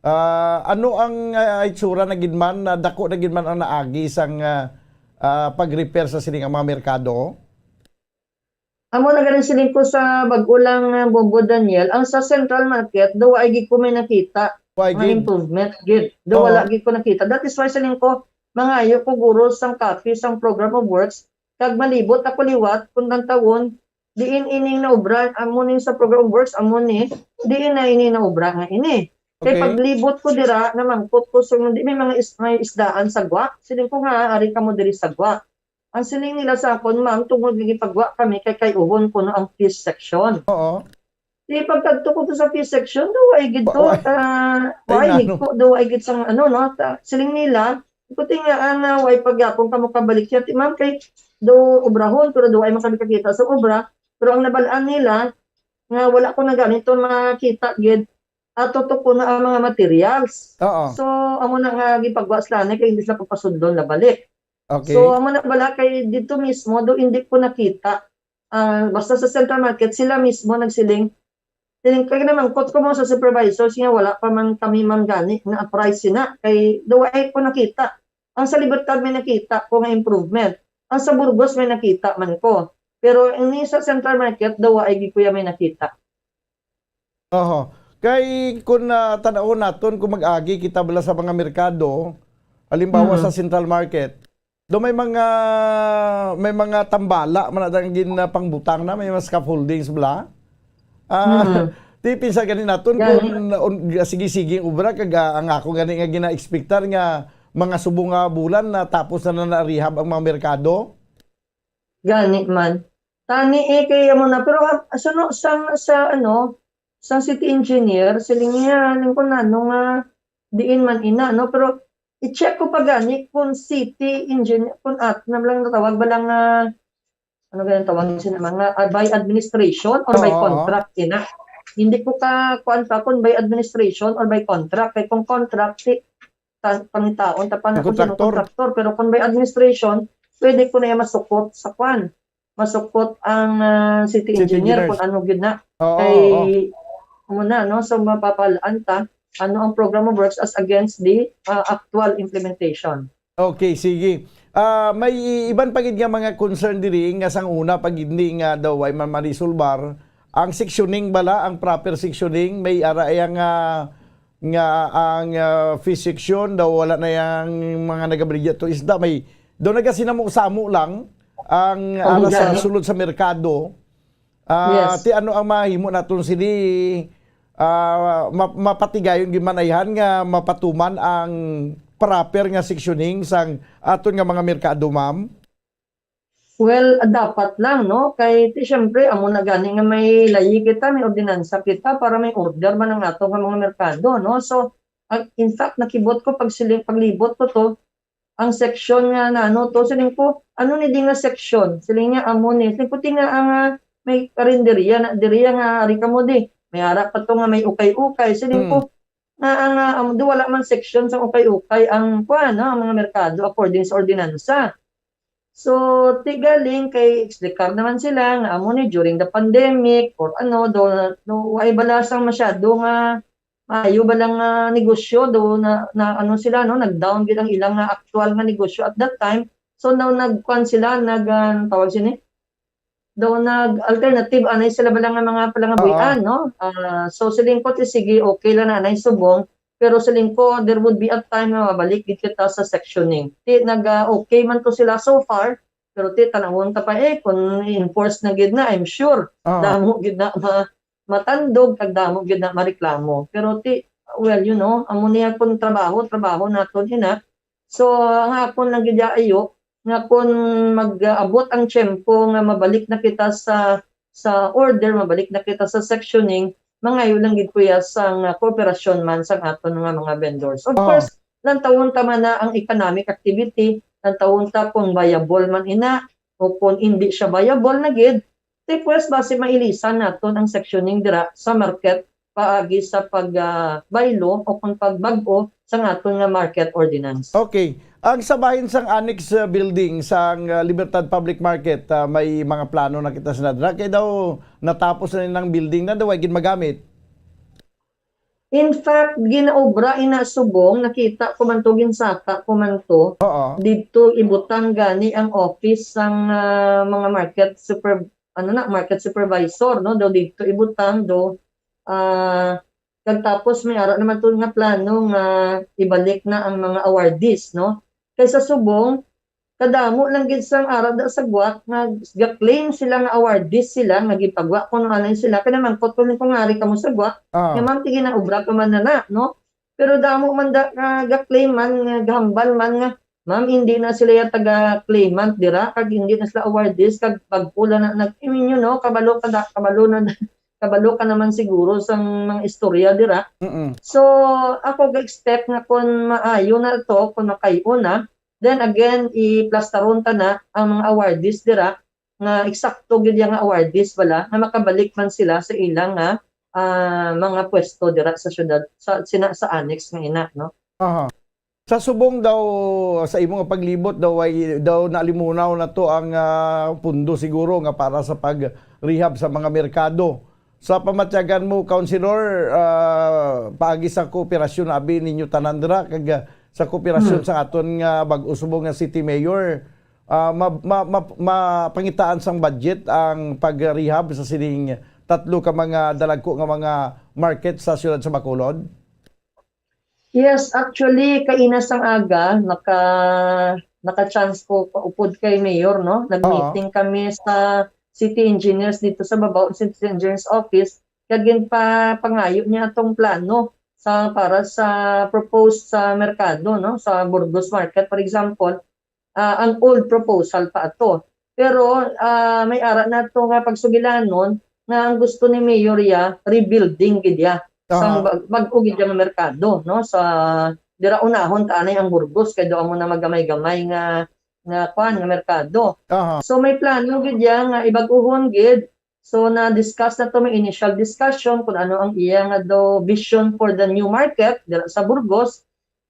Ah, ano ang, ah, itsura na gid man, na dako na gid man ang naagi sang, ah, ah, pag-repair sa sining ang mga merkado? Amo na gani siling ko sa bag-o lang, ah, Bombo Daniel, ang sa Central Market, daw ay gid ko may nakita Why nga gid? improvement gid. Daw Oo. wala gid ko nakita. That is why siling ko, mangayo ko guro sang copy sang program of works, kag malibot ako liwat kung tantawon, diin ining naobra, amo ning sa program of works, amo ni, diin na ini naobra nga ini. Kay Okay. paglibot ko dira, namangkot ko sa, di may mga is-, may isdaan sa gwa. Siling ko nga, ari kamo diri sa gwa. Ang siling nila sa akon, "Ma'am, tungod nga gipagwa kami kay kay-uhon kuno ang fish section." Oo. Di pagkadto ko sa fish section, daw ay gid to, Wa-, wa-, ah, tay wa ay nano. higko, daw ay gid sang ano, no? Ta-, siling nila, "Ikuti nga, ah, nga, way pagyapon kamo kabalik siya." Ti, ma'am, kay daw obrahon, pero daw ay man kami kakita sa obra. Pero ang nabalaan nila, nga wala ko na ganito makita gid, ato to kuno ang mga materials. Oo. So, amo na nga gipagwa sila ni kay hindi sila papasudlon na balik. Okay. So, amo na bala kay dito mismo, do hindi ko nakita. Ah, basta sa Central Market, sila mismo nagsiling. Siling, kay namangkot ko mo sa supervisor, siya wala pa man kami man gani na-apprise sina. Kay do ay ko nakita. Ang sa Libertad may nakita ko nga improvement. Ang sa Burgos may nakita man ko. Pero ang ni sa Central Market, daw ay gid kuya may nakita. Oho. Kay kun, ah, tan-awon naton, kung mag-agi kita bala sa mga merkado, halimbawa Mhm. sa Central Market, do may mga, may mga tambala man na gin, ah, pangbutang na, may mga scaffoldings bala. Ah, Mhm. Ti pinsa gani naton Gani. kung, un-, sige-sige ang obra, kag, ah, ang ako gani nga gina-expectar nga mga subong nga bulan natapos na na rehab ang mga merkado? Gani man. Tani eh, kaya mo na. Pero ah, sa, no, sa, sa, ano, sa city engineer, siling niya, alam ko na, no, nga, diin man ina, no? Pero i-check ko pa gani kung city engineer, kung at, na lang natawag ba lang, ah, ano ba yung tawag sila, mga ah, by administration or by Oo, oo. Contract, ina. Hindi ko ka, kuan pa kung by administration or by contract. Kay kung contract, si, ta, pangitaon, ta pa na Ang kung sino contractor. Contractor. Pero kung by administration, pwede ko na yung masukot sa kuan. Masukot ang ah, city City engineer engineers. Kung ano gyud na. Oo, Kay, oo. Amo na, no? So, mapapalaan ta, ano ang program of works as against the ah, actual implementation. Okay, sige. Ah, may i- iban pa gid nga mga concern diri nga sang una pa gid ni nga daw ay man marisolbar ang sectioning bala, ang proper sectioning, may ara iya nga nga ang ah, fifth section daw wala na yang mga nagabaligya to isda, may daw nagasinamo-samo lang ang Oh, ara sa gani. Sulod sa merkado. Ah, Yes. ti ano ang mahimo naton sini ah, ma- mapatigayon gimanayhan nga mapatuman ang proper nga sectioning sang aton nga mga merkado, ma'am? Well, dapat lang, no? Kay, ti, syempre, amo na gani nga may layi kita, may ordinansa kita para may order man ang ato nga mga merkado, no? So, ag- in fact, nakibot ko pag siling, paglibot ko to, ang section nga na ano to, siling ko, ano ni di nga section? Siling niya, amo ni. Siling ko, ti nga ang ah, may karinderya na, diriya nga, ari ka mo di. May ara pa to nga may ukay-ukay. Siling Hmm. ko, nga ang ah, amo do, wala man section sa ukay-ukay ang kuan, no? Ang mga merkado according sa ordinansa. So, ti galing kay explicar naman sila nga amo ni during the pandemic or ano, do, do, wala bala sang masyado nga maayo bala nga negosyo, do na, na ano sila, no, nag-down gid ang ilang nga actual nga negosyo at that time. So, now nagkuan sila, nag ah, tawag sini, daw nag-alternative anay sila bala nga mga palangabuhian, Oo. No? Ah, so siling ko ti sige, okay lang na anay subong, pero siling ko there would be a time nga mabalik gid kita sa sectioning. Ti nag ah, okay man to sila so far, pero ti tanawon ta pa eh kung i-enforce na gid na, I'm sure Oo. damo gid na ma matandog kag damo gid na mareklamo. Pero ti, well, you know, amo niya kung trabaho, trabaho naton ina. So ang akon lang gid ayo nga kung mag-abot ang tiyempo nga mabalik na kita sa sa order, mabalik na kita sa sectioning, mangayo lang gid kuya sang ah, kooperasyon man sang aton nga mga vendors. Of Oo. Course, lantawon ta man na ang economic activity, lantawon ta kung viable man ina o kung hindi siya viable na gid, ti pues basi mailisan naton ang sectioning dira sa market paagi sa pag ah, bylaw o kung pagbag-o sa aton nga market ordinance. Okay. Ang sa bahin sang annex uh, building sang uh, Libertad Public Market, uh, may mga plano na kita sa nadra. Kay daw natapos na nilang building na daw ay gid magamit. In fact, ginaobra ina subong, nakita ko man to, ginsaka ko man to. Oo. Didto ibutang gani ang office sang ah, mga market super ano na, market supervisor, no? Do didto ibutang do ah kag tapos may ara naman to nga plano nga ibalik na ang mga awardees, no? Kay sa subong, kadamo lang gid sang ara da sa Guac nga ga-claim sila nga awardees sila nga gipagwa kuno anay sila. Kay namangkot ko ni kung ari kamo sa Guac, Ah. Nga ma'am, ti ginaobra pa man na na, no? Pero damo man da nga ga-claim man nga gahambal man nga ma'am, hindi na sila ya taga claimant dira kag hindi na sila awardees kag pagpula na nag I mean, you know, kabalo ka da, kabalo na kabalo ka naman siguro sang mga istorya dira. Mm-mm. So, ako ga-expect nga kung maayo na to, kung makay-o na, then again, iplastaron ta na ang mga awardees dira nga eksakto gid yang awardees bala nga makabalik man sila sa ilang nga ah, mga pwesto dira sa syudad sa sina sa annex nga ina, no? Aha. Sa subong daw sa imo nga paglibot daw ay daw nalimunaw na to ang ah, pundo siguro nga para sa pag-rehab sa mga merkado. Sa pamatyagan mo, Councilor, ah, paagi sa kooperasyon abi ninyo tanan dira kag ah, sa kooperasyon sa aton nga bag-o subong nga city mayor, ah, ma, ma, ma, mapangitaan sang budget ang pag-rehab sa sining tatlo ka mga dalagko nga mga market sa siyudad sa Bacolod? Yes, actually, kaina sang aga, naka, naka-chance ko kaupod kay Mayor, no? Nag-meeting kami sa city engineers dito sa Babaw, city engineers office. Kag ginpapangayo niya atong plano sa, para sa proposed sa merkado, no, sa Burgos Market, for example, ah, ang old proposal pa ato. Pero, ah, may ara nato nga pagsugilanon nga ang gusto ni Mayor ya rebuilding gid ya sang Aha. bag-, bag-o gid ya nga merkado, no, sa dira unahon ta anay ang Burgos kay do amo na magamay-gamay nga, nga kwan, nga merkado. Aha. So may plano gid ya nga ibag-uhon gid. So na-discuss na to, may initial discussion kung ano ang iya nga daw vision for the new market dira sa Burgos.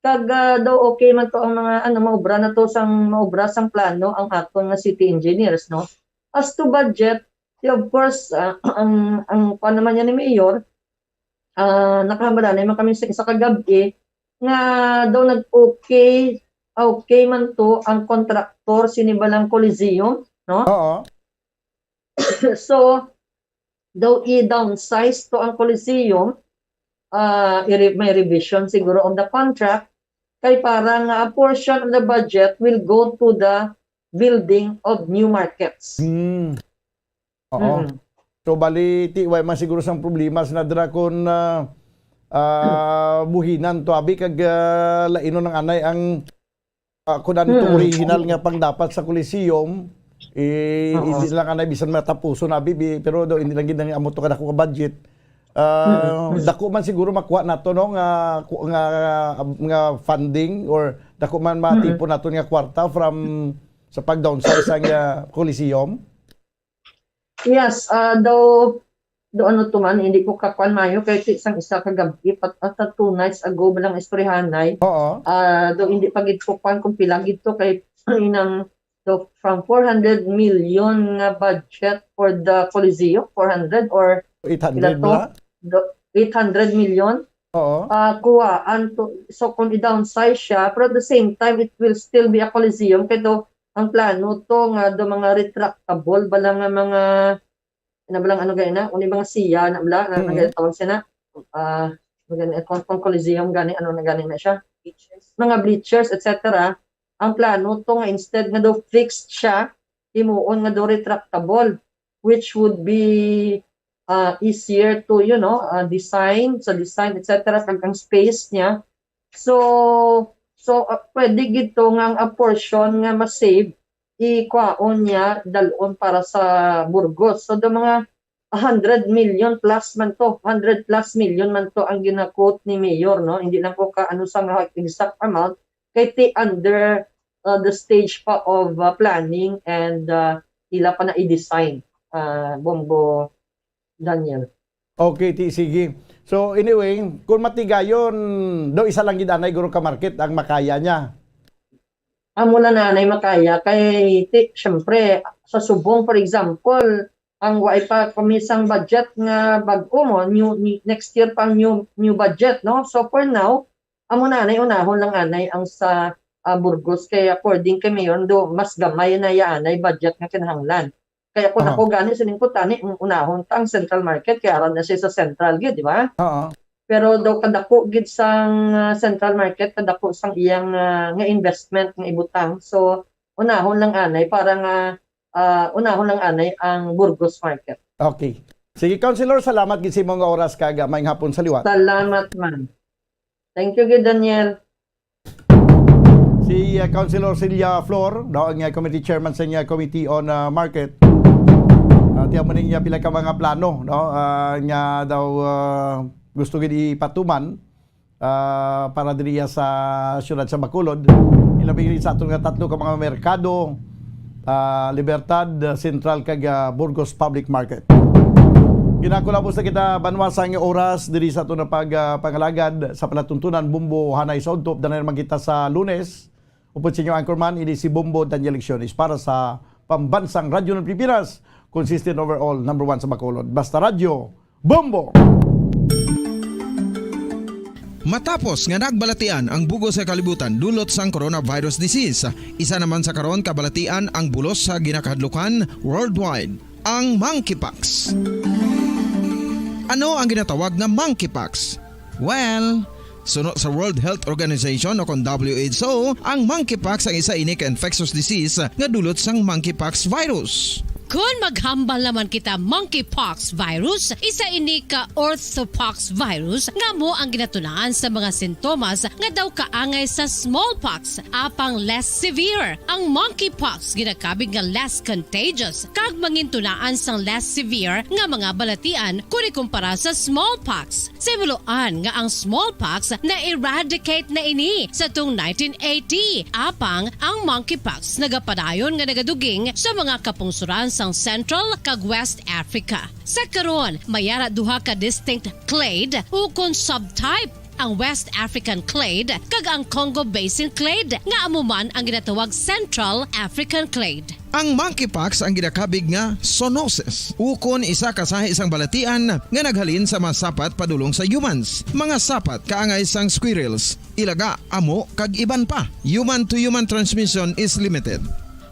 Kag, ah, daw okay man to ang mga, ano, maobra na to sang, maobra sang plano ang aton nga city engineers, no? As to budget, di, of course, ah, ang, ang kuwan naman yan ni Mayor, ah, nakahambalanay man kami sa isa ka gab-i nga daw nag-okay, okay man to ang kontraktor sini balang Coliseum, no? Oo. So, daw i-downsize to ang Coliseum, ah, i-re-, may revision siguro of the contract, kay para nga a portion of the budget will go to the building of new markets. Hmm. Oo. Mm. So, bali, ti, way man siguro sang problema sa nadra kung, ah, ah, buhinan to, abi, kag, ah, lainon ang anay ang, ah, kung ano to Mm. original nga pangdapat sa Coliseum, eh, Oo. hindi lang anay bisan matapuson, abi, bi-, pero do, hindi lang gid ang amo to kadako ka budget. Ah, Mm, mm. dako man siguro makuha nato, no, nga, ku-, nga, nga funding or dako man Mm. matipon nato nga kwarta from sa pag-downsize sang, ah, Coliseum. Yes, ah, daw, daw ano to man, hindi ko kakuan mayo kay ti-, sang isa ka gabi, pat-, ata two nights ago ba lang istoryahanay. Oo. Ah, daw hindi pa gid ko kuan kung pila gid to kay inang, daw from four hundred million nga budget for the Coliseum, four hundred or Eight hundred pila to? bala? Do, eight hundred million? Oo. Ah, kuwaan to. So, kung i-downsize siya, pero at the same time, it will still be a Coliseum. Kay do, ang plano to nga do mga retractable bala nga mga, ano ba lang, ano gani na? Uni mga siya, na bala, na, Mm. na gani tawag siya na? Ah, mga gani, kung, kung Coliseum gani, ano na gani na siya? Bleachers. Mga bleachers, et cetera. Ang plano to nga instead nga do fixed siya, himuon nga do retractable, which would be, ah, easier to, you know, ah, design, sa design, et cetera, kag ang space niya. So, so, ah, pwede gid to nga ang, ang portion nga ma-save, ikwaon niya, dalon para sa Burgos. So, do mga a hundred million plus man to, hundred plus million man to ang gina-quote ni Mayor, no? Hindi lang ko ka ano sa mga exact amount, kay ti under, uh, the stage pa of, uh, planning and, uh, ila pa na i-design, uh, Bombo Daniel. Okay, ti, sige. So, anyway, kung matigayon, do isa lang gid anay guro ka market ang makaya niya. Amo na nanay makaya kay ti, syempre, sa subong, for example, ang wa pa kami sang budget nga bag-o mo, new, new, next year pang new, new budget, no? So, for now, amo nanay, unahon lang anay ang sa, ah, Burgos. Kay according kay Mayor, do, mas gamay na ya anay budget nga kinahanglan. Kaya kung Aha. ako gani, siling ko, tani, un-, unahon ta ang central market, kay aran na siya sa central gid, di ba? Oo. Pero daw kadako gid sang, ah, central market, kadako sang iyang, ah, nga investment nga ibutang. So, unahon lang anay para nga, ah, unahon lang anay ang Burgos market. Okay. Sige, Councilor, salamat gid sa imong oras kag, ah, maayong hapon sa liwat. Salamat man. Thank you gid, Daniel. Si, uh, Councilor Celia Flor, no, ang, uh, committee chairman sa, uh, Committee on, uh, Market. Uh, tiyan mo ning, uh, pila ka mga plano, no, uh, nga daw, uh, gusto gid ipatuman, uh, para diri sa siyudad sa Bacolod. Ilabi sa aton nga tatlo ka mga merkado, ah, Libertad, ah, Central, kag, ah, Burgos Public Market. Ginakulabos na kita, banwa, sa nga oras diri sa aton nga pag, ah, pangalagad sa palatuntunan, Bumbo Hanay sa Udto. Danay naman kita sa Lunes. Upod sa inyo anchorman, ini si Bombo Daniel Lecciones para sa Pambansang Radyo ng Pilipinas, consistent overall, number one sa Bacolod. Basta Radyo, Bombo! Matapos nga nagbalatian ang bug-os nga kalibutan dulot sang coronavirus disease, isa naman sa karon kabalatian ang bulos sa ginakahadlukan worldwide, ang monkeypox. Ano ang ginatawag nga monkeypox? Well, suno sa World Health Organization o kon W H O, ang monkeypox ang isa ini ka infectious disease nga dulot sang monkeypox virus. Kon maghambal naman kita monkeypox virus, isa ini ka orthopox virus nga amo ang ginatunaan sa mga sintomas nga daw kaangay sa smallpox, apang less severe. Ang monkeypox ginakabig nga less contagious kag mangintunaan sang less severe nga mga balatian kon ikumpara sa smallpox. Sa himuloan nga ang smallpox na-eradicate na ini sa tuong nineteen eighty, apang ang monkeypox nagapadayon nga nagaduging sa mga kapungsuran sang Central kag West Africa. Sa karon, may ara duha ka distinct clade ukon subtype, ang West African clade kag ang Congo Basin clade, nga amo man ang ginatawag Central African clade. Ang monkeypox ang ginakabig nga zoonosis, ukon isa ka sahi sang balatian nga naghalin sa mga sapat padulong sa humans, mga sapat kaangay sang squirrels, ilaga, amo, kag iban pa. Human-to-human transmission is limited.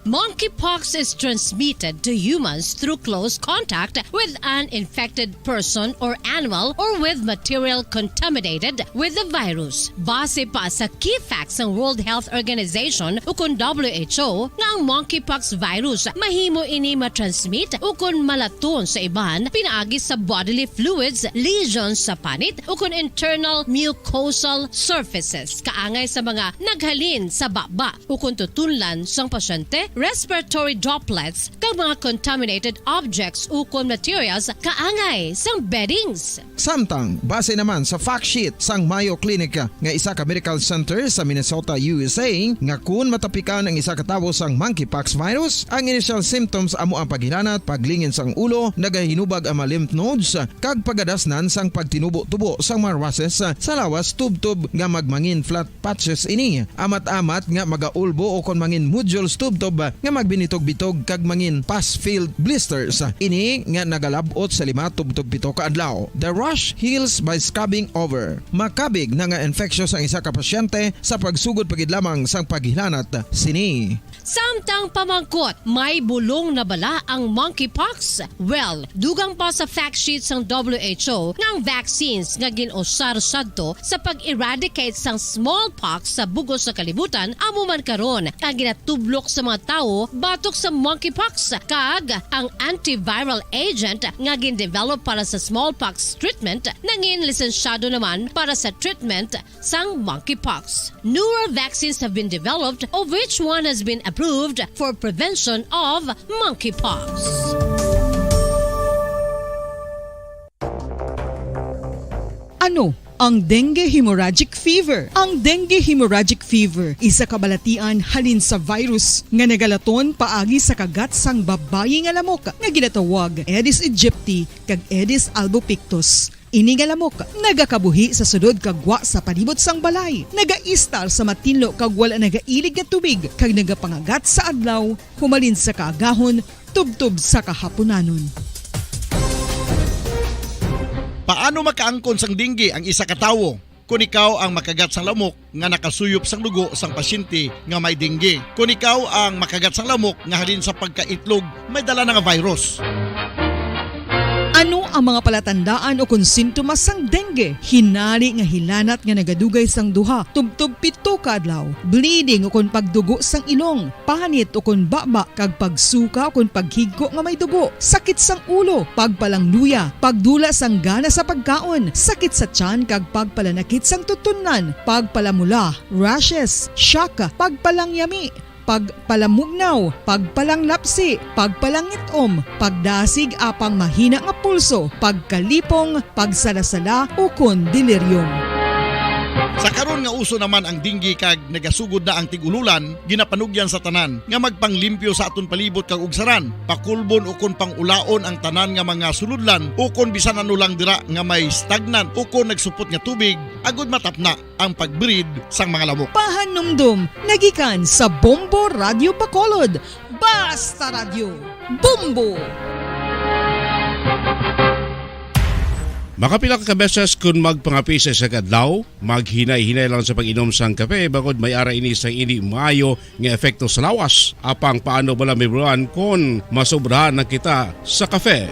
Monkeypox is transmitted to humans through close contact with an infected person or animal or with material contaminated with the virus. Base pa sa key facts sang World Health Organization ukon W H O, nga ang monkeypox virus mahimo ini matransmit ukon malaton sa iban pinaagi sa bodily fluids, lesions sa panit, ukon internal mucosal surfaces kaangay sa mga naghalin sa baba ukon tutunlan sang pasyente, respiratory droplets, kag mga contaminated objects ukon materials kaangay sang beddings. Samtang, base naman sa fact sheet sang Mayo Clinic nga isa ka medical center sa Minnesota, U S A, nga kun matapikan ang isa ka tawo sang monkeypox virus, ang initial symptoms amo ang paghilanat, paglingin sang ulo, nagahinubag ang mga lymph nodes, kag pagadasnan sang pagtinubo-tubo sang mga rashes sa lawas tubtob nga magmangin flat patches ini, amat-amat nga magaulbo ukon mangin nodules tubtob nga magbinitog-bitog kag mangin pus-filled blisters. Ini nga nagalab-ot sa lima tubtob pito ka adlaw. The rash heals by scabbing over. Makabig na nga infectious ang isa ka pasyente sa pagsugod pa gid lamang sang paghilanat sini. Samtang pamangkot, may bulong na bala ang monkeypox? Well, dugang pa sa fact sheet sang W H O nga ang vaccines nga gin-usar sadto sa pag-eradicate sang smallpox sa bug-os nga kalibutan amo man karon ang ginatublok sa mga tawo batok sa monkeypox, kag ang antiviral agent nga gin-develop para sa smallpox treatment nangin lisensyado naman para sa treatment sang monkeypox. Newer vaccines have been developed, of which one has been approved for prevention of monkeypox. Ano ang dengue hemorrhagic fever? Ang dengue hemorrhagic fever isa ka balatian halin sa virus nga nagalaton paagi sa kagat sang babayi nga lamok nga ginatawag Aedes aegypti kag Aedes albopictus. Ini nga lamok nagakabuhi sa sulod kag gwa sa palibot sang balay, nagaistar sa matinlo kag wala nagailig nga tubig, kag nagapangagat sa adlaw humalin sa kaagahon tubtob sa kahapunanon. Paano makaangkon sang dengue ang isa ka tawo? Kon ikaw ang makagat sang lamok nga nakasuyop sang dugo sang pasyente nga may dengue. Kon ikaw ang makagat sang lamok nga halin sa pagkaitlog may dala na nga virus. Ano ang mga palatandaan o kon sintomas sang dengue? Hinari nga hilanat nga nagadugay sang duha tubtob pito ka adlaw, bleeding o kon pagdugo sang ilong, panit o kon baba, kag pagsuka o kon paghigko nga may dugo, sakit sang ulo, pagpalangluya, pagdula sang gana sa pagkaon, sakit sa tiyan kag pagpalanakit sang tutunlan, pagpalamula, rashes, shock, pagpalangyami, pagpalamugnaw, pagpalanglapsi, pagpalangit-om, pagdasig apang mahina nga pulso, pagkalipong, pagsalasala, ukon delirium. Sa karon nga uso naman ang dengue kag nagasugod na ang tig-ululan, ginapanugyan sa tanan nga magpanglimpyo sa aton palibot kag ugsaran, pakulbon ukon pang-ulaon ang tanan nga mga sulodlan ukon bisan ano lang dira nga may stagnant ukon nagsupot nga tubig agud matapna ang pag-breed sang mga lamok. Pahanumdom nagikan sa Bombo Radyo Bacolod. Basta Radyo, Bombo! Makapila ka beses kun magpangape sa isa ka adlaw, maghinay-hinay lang sa pag-inom sang kape, bangod may ara ini sang indi maayo nga epekto sa lawas. Apang paano bala mahibaluan kon masobrahan na kita sa kape?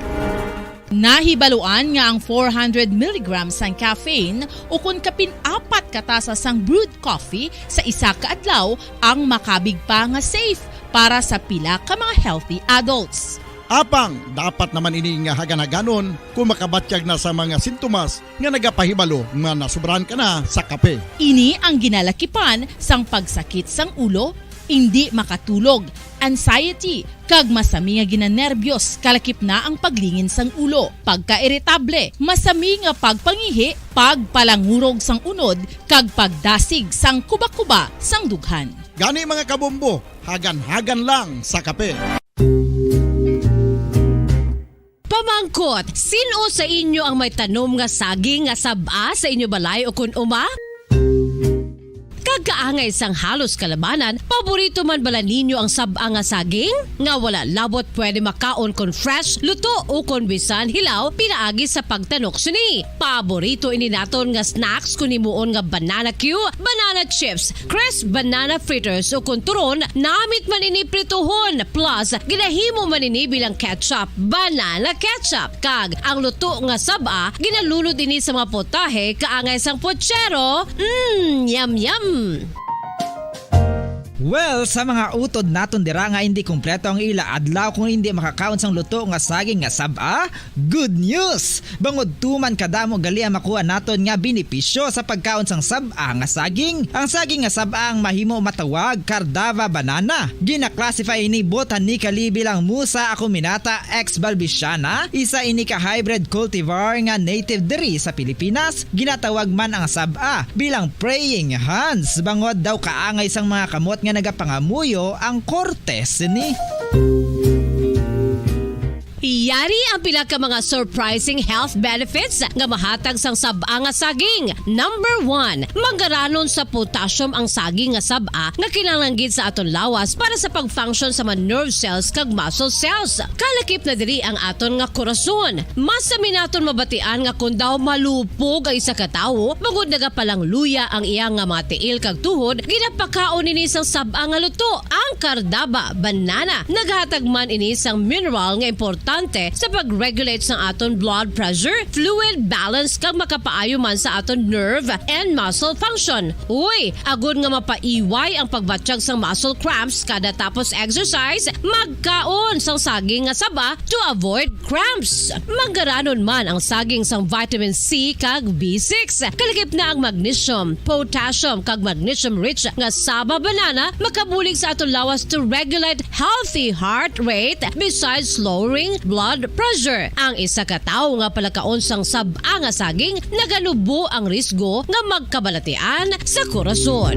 Nahibaluan nga ang four hundred milligrams sang caffeine ukon kapin apat ka tasa sang brewed coffee sa isa ka adlaw ang makabig pa nga safe para sa pila ka mga healthy adults. Apang dapat naman ini nga hagan-haganon kung makabatyag na sa mga sintomas nga nagapahibalo nga nasubrahan ka na sa kape. Ini ang ginalakipan sang pagsakit sang ulo, indi makatulog, anxiety, kag masami nga ginanerbyos, kalakip na ang paglingin sang ulo, pagkairitable, masami nga pagpangihi, pagpalangurog sang unod, kag pagdasig sang kuba-kuba sang dughan. Gani, mga kabombo, hagan-hagan lang sa kape. Pamangkot, sin-o sa inyo ang may tanom nga saging nga sab-a sa inyo balay ukon uma? Kag kaangay sang halos kalabanan, paborito man bala ninyo ang sab-a nga saging? Nga wala labot pwede makaon kon fresh, luto, ukon bisan hilaw pinaagi sa pagtanok sini. Paborito ini naton nga snacks kon himuon nga banana cue, banana chips, crisp banana fritters, ukon turon, namit man ini prituhon, plus ginahimo man ini bilang ketchup, banana ketchup. Kag ang luto nga sab-a, ginalunod ini sa mga putahe kaangay sang puchero. Mm, yum, yum! Well, sa mga utod naton dira nga indi kompleto ang ila adlaw kung indi makakaon sang luto nga saging nga sab-a, good news! Bangod tuman kadamo gali ang makuha naton nga benepisyo sa pagkaon sang sab-a nga saging. Ang saging nga sab-a ang mahimo matawag Cardava banana. Gina-classify ini botanically bilang Musa acuminata ex balbisiana, isa ini ka hybrid cultivar nga native diri sa Pilipinas. Ginatawag man ang sab-a bilang praying hands, bangod daw kaangay sang mga kamot nga nagapangamuyo ang korte sini. Yari ang pila ka mga surprising health benefits nga mahatag sang sab-a nga saging. Number one, manggaranon sa potassium ang saging nga sab-a nga kinahanglan gid sa aton lawas para sa pag-function sa mga nerve cells kag muscle cells. Kalakip na diri ang aton nga korason. Masami naton mabatian nga kon daw malupog ang isa ka tawo, bangod nagapalangluya ang iya nga mga tiil kag tuhod, ginapakaon ini sang sab-a nga luto, ang Cardava banana. Naghatag man ini sang mineral nga importante sa pag-regulate sang aton blood pressure, fluid balance, kag makapaayo man sa aton nerve and muscle function. Uy, agod nga mapaiway ang pagbatyag sang muscle cramps kada tapos exercise, magkaon sang saging nga saba to avoid cramps. Manggaranon man ang saging sang vitamin C kag B six. Kalakip na ang magnesium, potassium, kag magnesium-rich nga saba banana makabulig sa aton lawas to regulate healthy heart rate besides lowering blood pressure. Ang isa ka tawo nga palakaon sang sab-a nga saging naganubo ang risgo nga magkabalatian sa korason.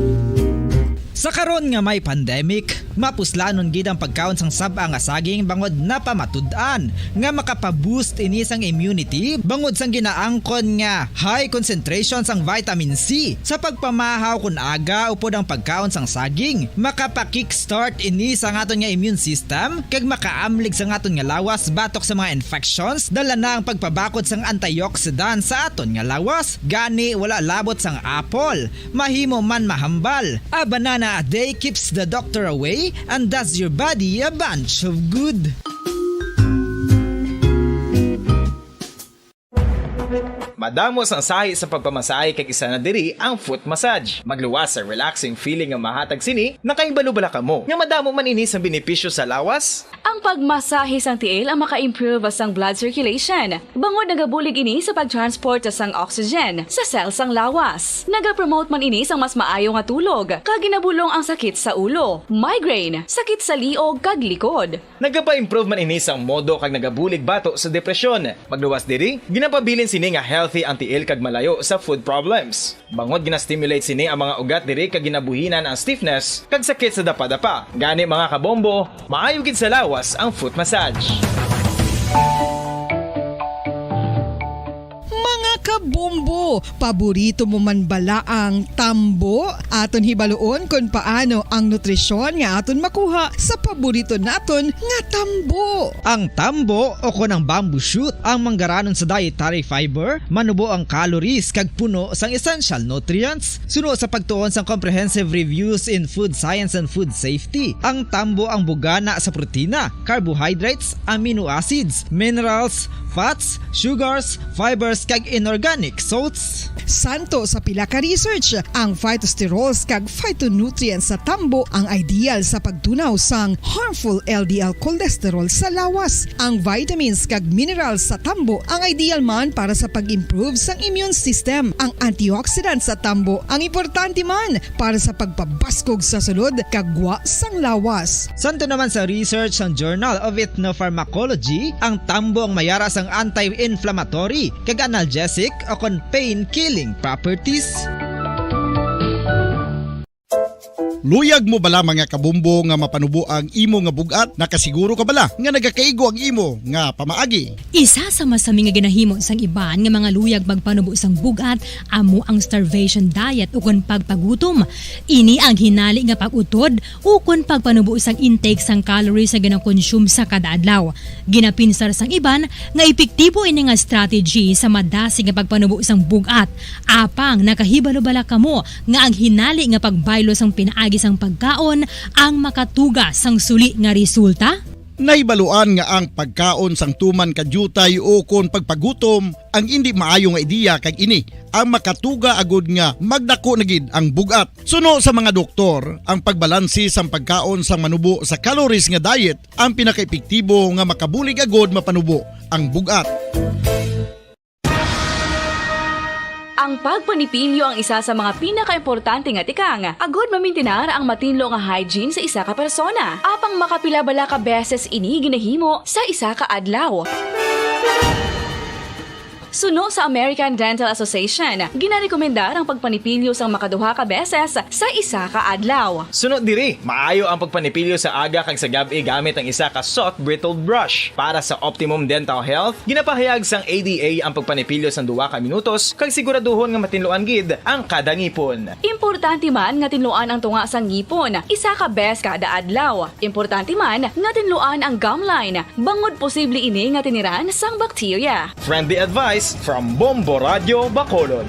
Sa karon nga may pandemic, mapuslanon gid ang pagkaon sang sab-a nga saging bangod napamatud-an nga makapa-boost ini sang immunity bangod sang ginaangkon nga high concentration sang vitamin C. Sa pagpamahaw kon aga upod ang pagkaon sang saging, makapa-kickstart ini sang aton nga immune system kag makaamlig sang aton nga lawas batok sa mga infections, dala na ang pagpabakod sang antioxidant sa aton nga lawas. Gani, wala labot sang apple, mahimo man mahambal. A banana a day keeps the doctor away and does your body a bunch of good. Madamo sang sahi sa pagpamasahe kag isa na diri ang foot massage. Magluwas sa relaxing feeling nga mahatag sini. Nakahibalo bala kamo nga madamo man ini sang benepisyo sa lawas? Ang pagmasahe sang tiil ang maka-improve sang blood circulation, bangod nagabulig ini sa pag-transport sang oxygen sa cell sang lawas. Nagapromote man ini sang mas maayo nga tulog, kag ginabulong ang sakit sa ulo, migraine, sakit sa liog, kag likod. Nagapa-improve man ini sang modo kag nagabulig bato sa depresyon. Magluwas diri, ginapabilin sini nga healthy ang tiil kag malayo sa foot problems. Bangod gina-stimulate sini ang mga ugat diri kag ginabuhinan ang stiffness kag sakit sa dapadapa. Gani, mga kabombo, maayo gid sa lawas ang foot massage. Mga kabombo, paborito mo man bala ang tambo? Aton hibaluon kon paano ang nutrisyon nga aton makuha sa paborito naton nga tambo. Ang tambo, o kon ang bamboo shoot, ang manggaranon sa dietary fiber, manubo ang calories kag puno sang essential nutrients. Suno sa pagtuon sang Comprehensive Reviews in Food Science and Food Safety, ang tambo ang bugana sa protina, carbohydrates, amino acids, minerals, fats, sugars, fibers, kag inorganic salts. Santo sa pila ka research, ang phytosterols kag phytonutrients sa tambo ang ideal sa pagtunaw sang harmful L D L cholesterol sa lawas. Ang vitamins kag minerals sa tambo ang ideal man para sa pag-improve sang immune system. Ang antioxidants sa tambo ang importante man para sa pagpabaskog sa sulod kag gwa sang lawas. Santo naman sa research sang Journal of Ethnopharmacology, ang tambo ang mayara sang anti-inflammatory kag analgesic o kon pain-killing properties. Luyag mo bala, mga kabombo, nga mapanubo ang imo nga bug-at? Nakasiguro ka bala nga nagakaigo ang imo nga pamaagi? Isa sa masami nga ginahimo sang iban nga mga luyag magpanubo sang bug-at amo ang starvation diet ukon pagpagutom. Ini ang hinali nga pag-utod ukon pagpanubo sang intake sang calories nga ginakonsume sa kada adlaw. Ginapinsar sang iban nga epektibo ini nga strategy sa madasig nga pagpanubo sang bug-at. Apang nakahibalo bala kamo nga ang hinali nga pagbaylo sang pinaagi sang pagkaon ang makatuga sang suli nga resulta? Nahibaluan nga ang pagkaon sang tuman ka diutay ukon pagpagutom ang indi maayo nga ideya, kag ini ang makatuga agud nga magdako na gid ang bug-at. Suno sa mga doktor, ang pagbalanse sang pagkaon sang manubo sa calories nga diet ang pinakaepektibo nga makabulig agud mapanubo ang bug-at. Ang pagpanipilyo ang isa sa mga pinakaimportante nga tikang agud mamintinar ang matinlo nga hygiene sa isa ka persona. Apang makapila bala ka beses ini ginahimo sa isa ka adlaw? Suno sa American Dental Association, ginarekomendar ang pagpanipilyo sang makaduha ka beses sa isa ka adlaw. Suno diri, maayo ang pagpanipilyo sa aga kag sa gab-i gamit ang isa ka soft bristle brush. Para sa optimum dental health, ginapahayag sang A D A ang pagpanipilyo sang duha ka minutos kag siguraduhon nga matinluan gid ang kada ngipon. Importante man nga tinluan ang tunga sang ngipon isa ka bes kada adlaw. Importante man nga tinluan ang gum line, bangod posible ini nga tiniran sang bakterya. Friendly advice from Bombo Radyo Bacolod.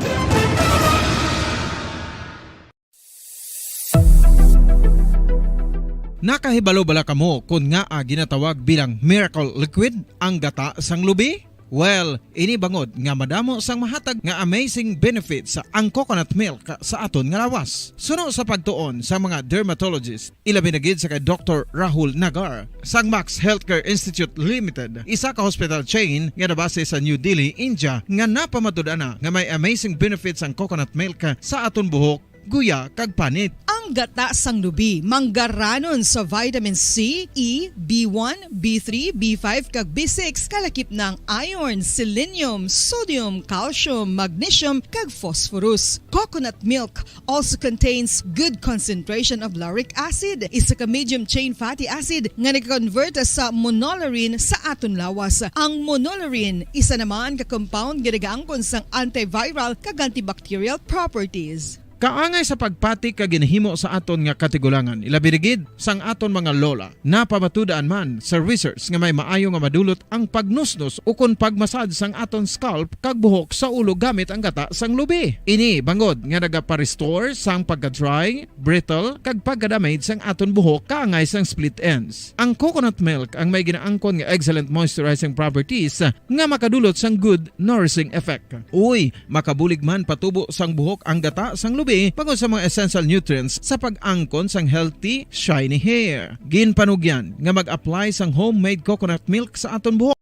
Nakahibalo bala kamo kon ngaa ginatawag bilang miracle liquid ang gata sang lubi? Well, ini bangod nga madamo sang mahatag nga amazing benefits ang coconut milk sa aton nga lawas. Suno sa pagtuon sa mga dermatologist, ilabi na gid sa kay Doktor Rahul Nagar sang Max Healthcare Institute Limited, isa ka hospital chain nga nabase sa New Delhi, India, nga napamatud-an na nga may amazing benefits ang coconut milk sa aton buhok, guya, kag panit. Ang gata sang lubi manggaranon sa vitamin C, E, B one, B three, B five, kag B six, kalakip na ang iron, selenium, sodium, calcium, magnesium, kag phosphorus. Coconut milk also contains good concentration of lauric acid, isa ka medium chain fatty acid nga nag-convert sa monolaurin sa aton lawas. Ang monolaurin, isa naman ka compound nga nagaangkon sang antiviral kag antibacterial properties. Kaangay sa pagpati ka ginahimo sa aton nga katigulangan, ilabi na gid sang aton mga lola. Napamatud-an man sa research nga may maayo nga madulot ang pagnusnos ukon pagmasad sang aton scalp kag buhok sa ulo gamit ang gata sang lubi. Ini bangod nga nagapa-restore sang pagka-dry, brittle, kag pagka-damage sang aton buhok kaangay sang split ends. Ang coconut milk ang may ginaangkon nga excellent moisturizing properties nga makadulot sang good nourishing effect. Uy, makabulig man patubo sang buhok ang gata sang lubi bangod sa mga essential nutrients sa pag-angkon sang healthy, shiny hair. Ginpanugyan nga mag-apply sang homemade coconut milk sa aton buhok.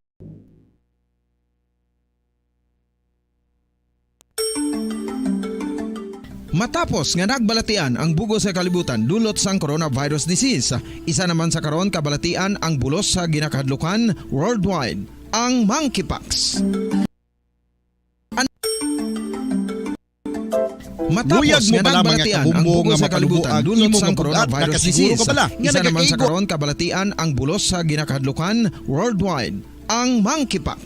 Matapos nga nagbalatian ang bug-os nga kalibutan dulot sang coronavirus disease, isa naman sa karon kabalatian ang bulos sa ginakahadlukan worldwide, ang monkeypox. An-, Matapos Luyag mo nga bala, mga nagbalatian ang kabumbo, bugo nga sa makalubo kalibutan ang dulot imong sang mga bugat, coronavirus nakasiguro disease, ka bala nga isa naman sa nagakaigo? Karon kabalatian ang bulos sa ginakahadlukan worldwide, ang monkeypox.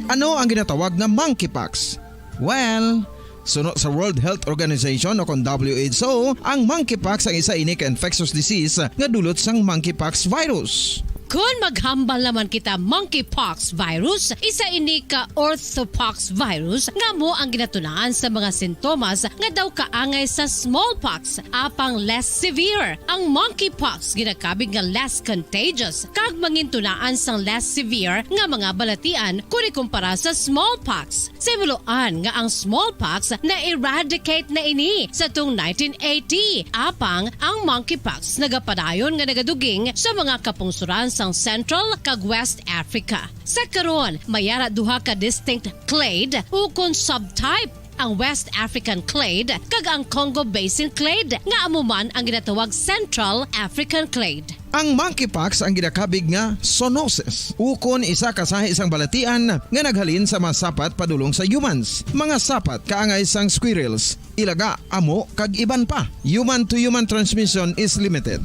Ano ang ginatawag nga monkeypox? Well, suno sa World Health Organization o kon W H O, ang monkeypox ang isa ini ka infectious disease nga dulot sang monkeypox virus. Kon maghambal naman kita monkeypox virus, isa ini ka orthopox virus nga amo ang ginatunaan sa mga sintomas nga daw kaangay sa smallpox, apang less severe. Ang monkeypox ginakabig nga less contagious kag mangintunaan sang less severe nga mga balatian kon ikumpara sa smallpox. Sa himuloan nga ang smallpox na-eradicate na ini sa tung nineteen eighty, apang ang monkeypox nagapadayon nga nagaduging sa mga kapungsuran sang Central kag West Africa. Sa karon, may ara duha ka distinct clade ukon subtype, ang West African clade kag ang Congo Basin clade, nga amo man ang ginatawag Central African clade. Ang monkeypox ang ginakabig nga zoonosis, ukon isa ka sahi sang balatian nga naghalin sa mga sapat padulong sa humans, mga sapat kaangay sang squirrels, ilaga, amo, kag iban pa. Human to human transmission is limited.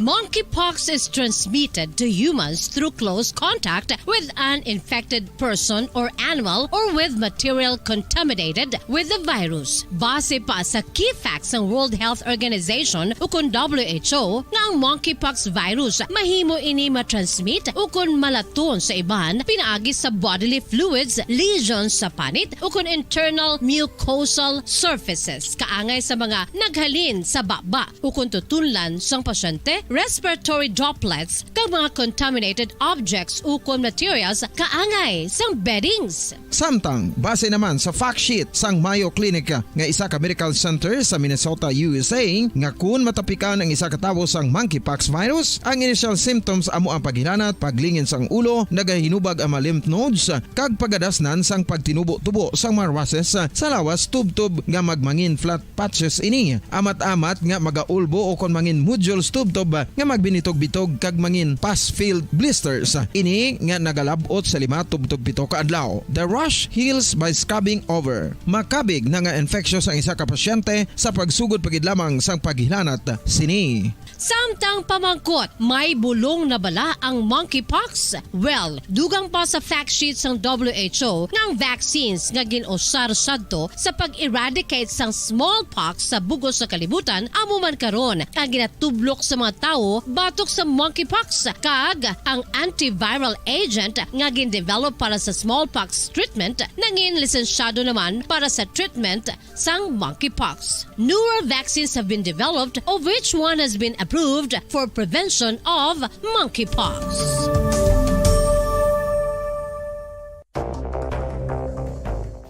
Monkeypox is transmitted to humans through close contact with an infected person or animal or with material contaminated with the virus. Base pa sa key facts sang World Health Organization ukon W H O, nga ang monkeypox virus mahimo ini matransmit ukon malaton sa iban pinaagi sa bodily fluids, lesions sa panit, ukon internal mucosal surfaces kaangay sa mga naghalin sa baba ukon tutunlan sang pasyente, respiratory droplets, kag mga contaminated objects ukon materials kaangay sang beddings. Samtang, base naman sa fact sheet sang Mayo Clinic nga isa ka medical center sa Minnesota, U S A, nga kun matapikan ang isa ka tawo sang monkeypox virus, ang initial symptoms amo ang paghilanat, paglingin sang ulo, nagahinubag ang mga lymph nodes, kag pagadasnan sang pagtinubo-tubo sang mga rashes sa lawas tubtob nga magmangin flat patches ini. Amat-amat nga magaulbo o kon mangin nodules tubtob nga magbinitog-bitog kag mangin pus-filled blisters. Ini nga nagalab-ot sa lima tubtob pito ka adlaw. The rash heals by scabbing over. Makabig na nga infectious ang isa ka pasyente sa pagsugod pa gid lamang sang paghilanat sini. Samtang pamangkot, may bulong na bala ang monkeypox? Well, dugang pa sa fact sheet sang W H O nga ang vaccines nga gin-usar sadto sa pag-eradicate sang smallpox sa bug-os nga kalibutan amo man karon ang ginatublok sa mga tawo batok sa monkeypox, kag ang antiviral agent nga gin-develop para sa smallpox treatment nangin lisensyado naman para sa treatment sang monkeypox. Newer vaccines have been developed, of which one has been approved for prevention of monkeypox.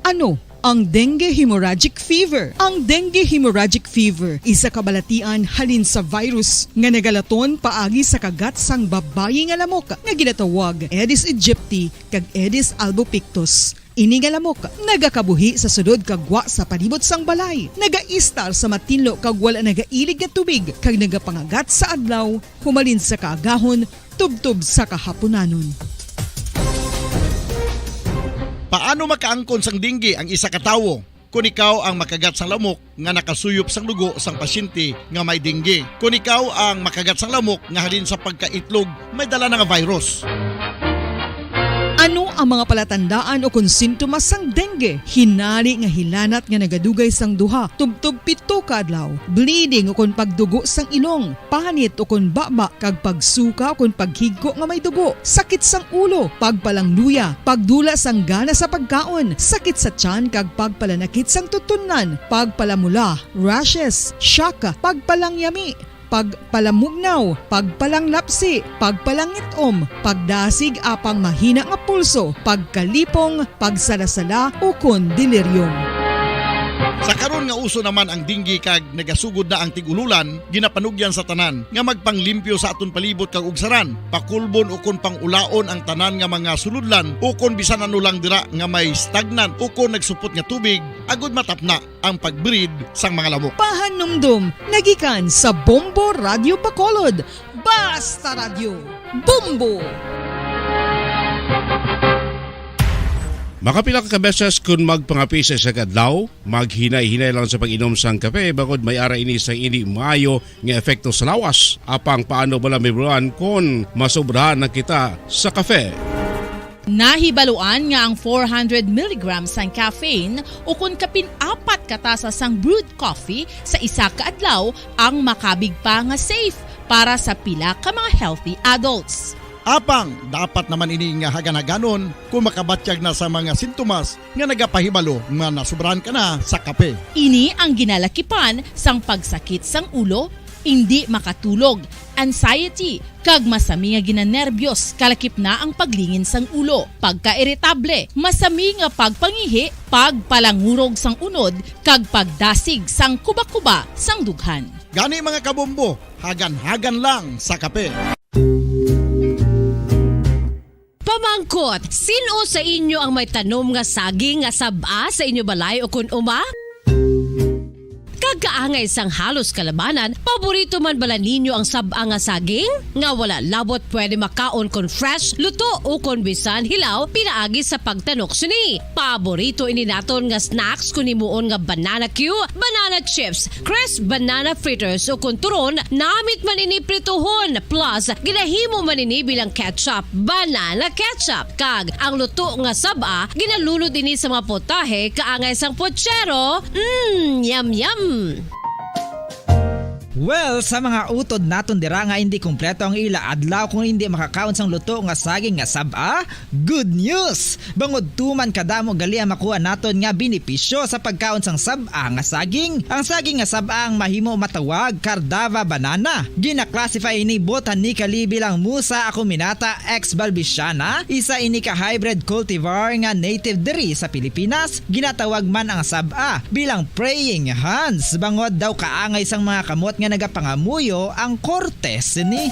Ano ang dengue hemorrhagic fever? Ang dengue hemorrhagic fever isa ka balatian halin sa virus nga nagalaton paagi sa kagat sang babayi nga lamok nga ginatawag Aedes aegypti kag Aedes albopictus. Ini nga lamok nagakabuhi sa sulod kag gwa sa palibot sang balay, nagaistar sa matinlo kag wala nagailig nga tubig, kag nagapangagat sa adlaw, humalin sa kaagahon tubtob sa kahapunanon. Paano makaangkon sang dengue ang isa ka tawo? Kon ikaw ang makagat sang lamok nga nakasuyop sang dugo sang pasyente nga may dengue. Kon ikaw ang makagat sang lamok nga halin sa pagkaitlog may dala na nga virus. Ano ang mga palatandaan o kon sintomas sang dengue? Hinari nga hilanat nga nagadugay sang duha tubtob pito ka adlaw, bleeding o kon pagdugo sang ilong, panit o kon baba, kag pagsuka o kon paghigko nga may dugo, sakit sang ulo, pagpalangluya, pagdula sang gana sa pagkaon, sakit sa tiyan kag pagpalanakit sang tutunlan, pagpalamula, rashes, shock, pagpalangyami, pagpalamugnaw, pagpalanglapsi, pagpalangit-om, pagdasig apang mahina nga pulso, pagkalipong, pagsalasala, ukon delirium. Sa karon nga uso naman ang dengue kag nagasugod na ang tig-ululan, ginapanugyan sa tanan nga magpanglimpyo sa aton palibot kag ugsaran, pakulbon ukon pang-ulaon ang tanan nga mga sulodlan ukon bisan ano lang dira nga may stagnant ukon nagsupot nga tubig, agud matapna ang pag-breed sang mga lamok. Pahanumdom nagikan sa Bombo Radyo Bacolod. Basta Radyo, Bombo! Makapila ka beses kun magpangape sa isa ka adlaw, maghinay-hinay lang sa pag-inom sang kape, bangod may ara ini sa indi maayo nga epekto sa lawas. Apang paano bala, Ma'am Ron, kon masobrahan na kita sa kape? Nahibaluan nga ang four hundred milligrams sang caffeine ukon kapin apat ka tasa sang brewed coffee sa isa ka adlaw ang makabig pa nga safe para sa pila ka mga healthy adults. Apang dapat naman ini nga hagan-haganon kung makabatyag na sa mga sintomas nga nagapahibalo nga nasubrahan ka na sa kape. Ini ang ginalakipan sang pagsakit sang ulo, indi makatulog, anxiety, kag masami nga ginanerbyos, kalakip na ang paglingin sang ulo, pagkairitable, masami nga pagpangihi, pagpalangurog sang unod, kag pagdasig sang kubakuba sang dughan. Gani, mga kabombo, hagan-hagan lang sa kape. Pamangkot, sin-o sa inyo ang may tanom nga saging nga sab-a sa inyo balay ukon uma? Kag kaangay sang halos kalabanan, paborito man bala ninyo ang sab-a nga saging? Nga wala labot pwede makaon kon fresh, luto, ukon bisan hilaw pinaagi sa pagtanok sini. Paborito ini naton nga snacks kon himuon nga banana cue, banana chips, crisp banana fritters, ukon turon, namit man ini prituhon, plus ginahimo man ini bilang ketchup, banana ketchup. Kag ang luto nga sab-a ginalunod ini sa mga potahe kaangay sang pochero. Mm, yum yum. Well, sa mga utod naton dira nga indi kompleto ang ila adlaw kung indi makakaon sang luto nga saging nga sab-a, good news! Bangod tuman kadamo gali ang makuha naton nga benepisyo sa pagkaon sang sab-a nga saging. Ang saging nga sab-a ang mahimo matawag Cardava banana. Gina-classify ini botanically bilang Musa acuminata ex balbisiana, isa ini ka hybrid cultivar nga native diri sa Pilipinas. Ginatawag man ang sab-a bilang praying hands bangod daw kaangay sang mga kamot nga nagapangamuyo ang korte sini.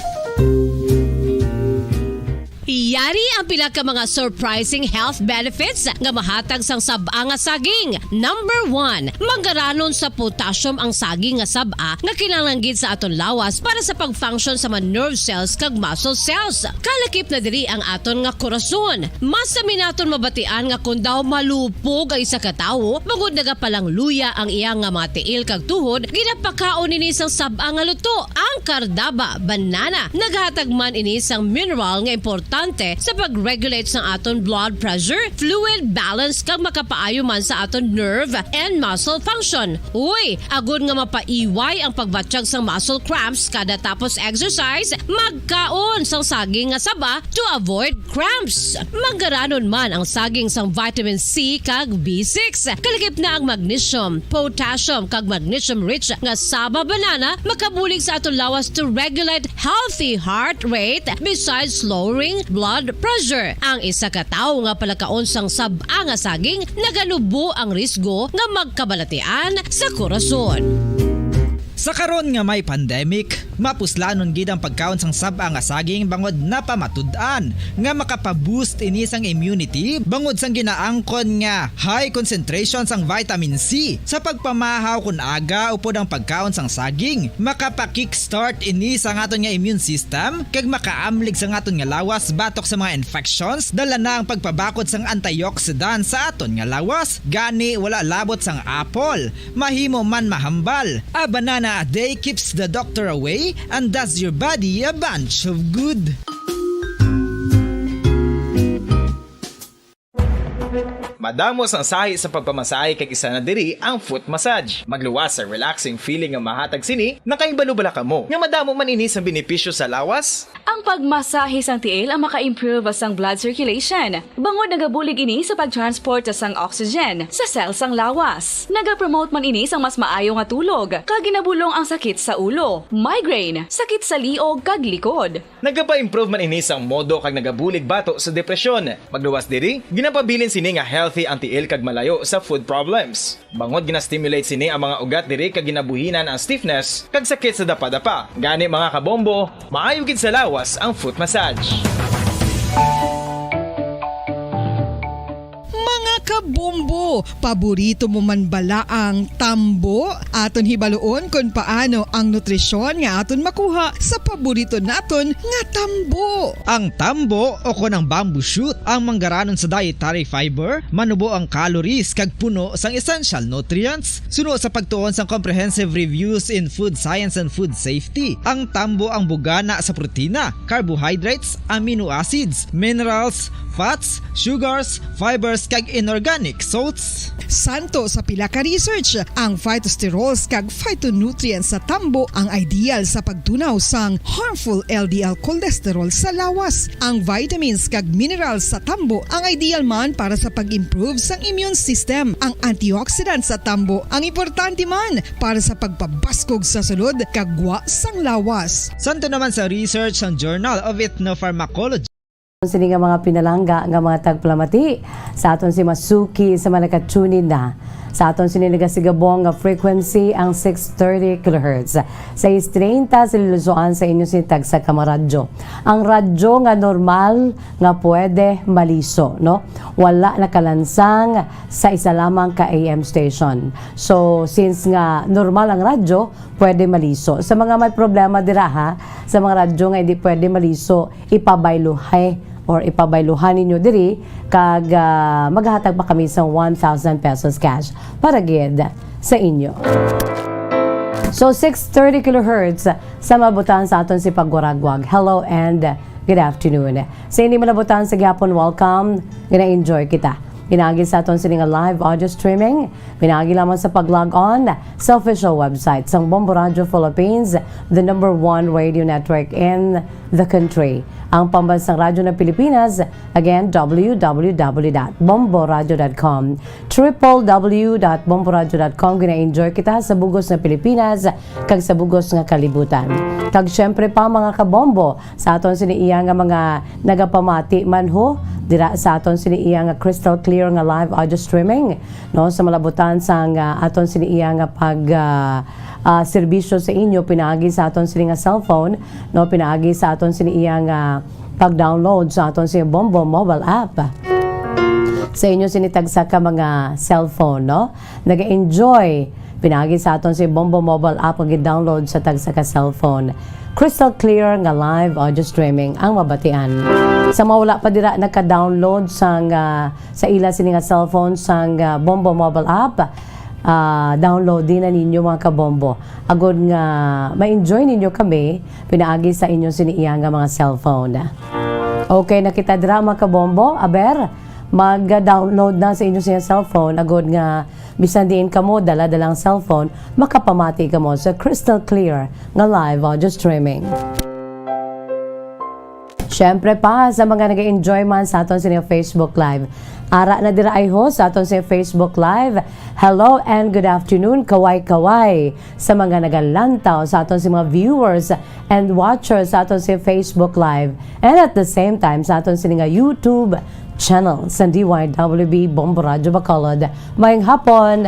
Yari ang pila ka mga surprising health benefits nga mahatag sang sab-a nga saging. Number one, manggaranon sa potassium ang saging nga sab-a nga kinahanglan gid sa aton lawas para sa pag-function sa mga nerve cells kag muscle cells. Kalakip na diri ang aton nga korason. Masami naton mabatian nga kon daw malupog ang isa ka tawo, bangod nagapalangluya ang iya nga mga tiil kag tuhod, ginapakaon ini sang sab-a nga luto, ang Cardava banana. Naghatag man ini sang mineral nga importante sa pag-regulate sang aton blood pressure, fluid balance, kag makapaayo man sa aton nerve and muscle function. Uy, agod nga mapaiway ang pagbatyag sang muscle cramps kada tapos exercise, magkaon sang saging nga saba to avoid cramps. Manggaranon man ang saging sang vitamin C kag B six. Kalakip na ang magnesium, potassium, kag magnesium-rich nga saba banana makabulig sa aton lawas to regulate healthy heart rate besides lowering blood pressure. Ang isa ka tawo nga palakaon sang sab-a nga saging naganubo ang risgo nga magkabalatian sa korason. Sa karon nga may pandemic, mapuslanon gid ang pagkaon sang sab-a nga saging bangod napamatud-an nga makapaboost ini sang immunity bangod sang ginaangkon nga high concentration sang vitamin C. Sa pagpamahaw kon aga upod ang pagkaon sang saging, makapa-kickstart ini sa aton nga immune system kag makaamlig sa aton nga lawas batok sa mga infections, dala na ang pagpabakod sang antioxidant sa aton nga lawas. Gani wala labot sang apple, mahimo man mahambal. A banana a day keeps the doctor away and does your body a bunch of good. Madamo sang sahi sa pagpamasahe kag isa na diri ang foot massage. Magluwas sa relaxing feeling nga mahatag sini. Nakahibalo bala kamo nga madamo man ini sang benepisyo sa lawas? Ang pagmasahe sang tiil ang maka-improve sang blood circulation, bangod nagabulig ini sa pag-transport sang oxygen sa cell sang lawas. Nagapromote man ini sang mas maayo nga tulog, kag ginabulong ang sakit sa ulo, migraine, sakit sa liog kag likod. Nagapa-improve man ini sang modo kag nagabulig bato sa depresyon. Magluwas diri, ginapabilin sini nga healthy ang tiil kag malayo sa foot problems. Bangod gina-stimulate sini ang mga ugat diri kag ginabuhinan ang stiffness kag sakit sa dapadapa. Gani, mga kabombo, maayo gid sa lawas ang foot massage. Mga kabombo, paborito mo man bala ang tambo? Aton hibaluon kon paano ang nutrisyon nga aton makuha sa paborito naton nga tambo. Ang tambo o kon ang bamboo shoot ang manggaranon sa dietary fiber, manubo ang calories kag puno sang essential nutrients. Suno sa pagtuon sang Comprehensive Reviews in Food Science and Food Safety, ang tambo ang bugana sa protina, carbohydrates, amino acids, minerals, fats, sugars, fibers, kag inorganic salts. Santo sa pila ka research, ang phytosterols kag phytonutrients sa tambo ang ideal sa pagtunaw sang harmful L D L cholesterol sa lawas. Ang vitamins kag minerals sa tambo ang ideal man para sa pag-improve sang immune system. Ang antioxidant sa tambo ang importante man para sa pagpabaskog sa sulod kag gwa sang lawas. Santo naman sa research sang Journal of Ethnopharmacology. Sini nga mga pinalangga nga mga tagpalamati, sa aton si masuki sa mga nakatunin na. Sa aton sini nagasigabong nga frequency ang six thirty kilohertz. Sa treinta sa Lilozoan sa inyo sini tagsa ka mga radyo. Ang radyo nga normal nga pwede maliso, no? Wala nakalansang sa isa lamang ka A M station. So, since nga normal ang radyo, pwede maliso. Sa mga may problema dira, ha, sa mga radyo nga hindi pwede maliso, ipabayluhay or ipabayluhan ninyo diri, kag, ah, maghatag pa kami sa one thousand pesos cash para gid sa inyo. So, six thirty kilohertz sa mabutan sa aton si pagwaragwag. Hello and good afternoon. Sa hindi malabutan sa gihapon, welcome. Gina-enjoy kita. Pinaagi sa aton sini nga live audio streaming, pinaagi lamang sa pag-log on sa official website sang Bombo Radio Philippines, the number one radio network in the country. Ang pambansang radyo ng Pilipinas, again, w w w dot bomboradio dot com, triple w dot bomboradio dot com. Gina-enjoy kita sa bugos nga Pilipinas kag sa bugos nga kalibutan. Kag syempre pa, mga kabombo, sa aton sini iya nga mga nagapamati man ho dira sa aton sini iya nga crystal clear nga live audio streaming, no, sa malabutan sang, ah, aton sini iya nga pag, ah, ah, serbisyo sa inyo pinaagi sa aton sini nga cellphone, no, pinaagi sa aton sini iya nga pag-download sa aton sini Bombo mobile app sa inyo sini tagsa ka mga cellphone, no? Naga-enjoy pinaagi sa aton si Bombo mobile app nga gi-download sa tagsa ka cellphone. Crystal clear nga live audio streaming ang mabatian. Sa mga wala pa dira naka-download sang, ah, sa ila sini nga cellphone sang, ah, Bombo mobile app, ah, download din na ninyo, mga kabombo, agod nga ma-enjoy ninyo kami pinaagi sa inyo sini iya nga mga cellphone. Okay, nakita dira, mga kabombo. Aber, mag-download na sa inyo sini cellphone agod nga bisan diin kamo dala-dala ang cellphone, makapamati kamo sa crystal clear nga live audio streaming. Syempre pa, sa mga nag-enjoy man sa aton sini Facebook Live. Ara na dira ay ho sa aton sini Facebook Live. Hello and good afternoon, kaway-kaway sa mga nagalantaw sa aton sini mga viewers and watchers sa aton sini Facebook Live. And at the same time, sa aton sini nga YouTube channel sa D Y W B Bombo Radyo Bacolod. Mayong hapon!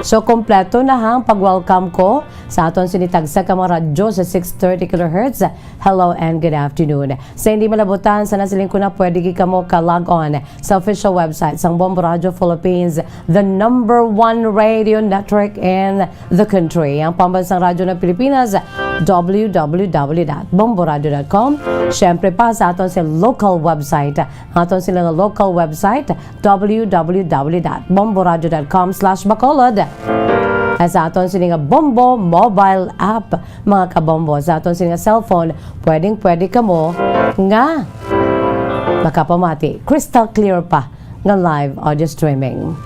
So, kompleto na ang pag-welcome ko sa aton sini tagsa ka mga radyo sa six thirty kilohertz. Hello and good afternoon. Sa hindi malabutan, sa nasiling ko na pwede gid kamo ka-log on sa official website sang Bombo Radio Philippines, the number one radio network in the country. Ang pambansang radyo ng Pilipinas, w w w dot bomboradio dot com. Siyempre pa sa aton sa local website. Ang aton sila nga local website, w w w dot bomboradio dot com slash bacolod. At sa aton sini nga Bombo mobile app, mga kabombo, sa aton sini nga cellphone, pwedeng pwede kamo nga makapamati. Crystal clear pa nga live audio streaming.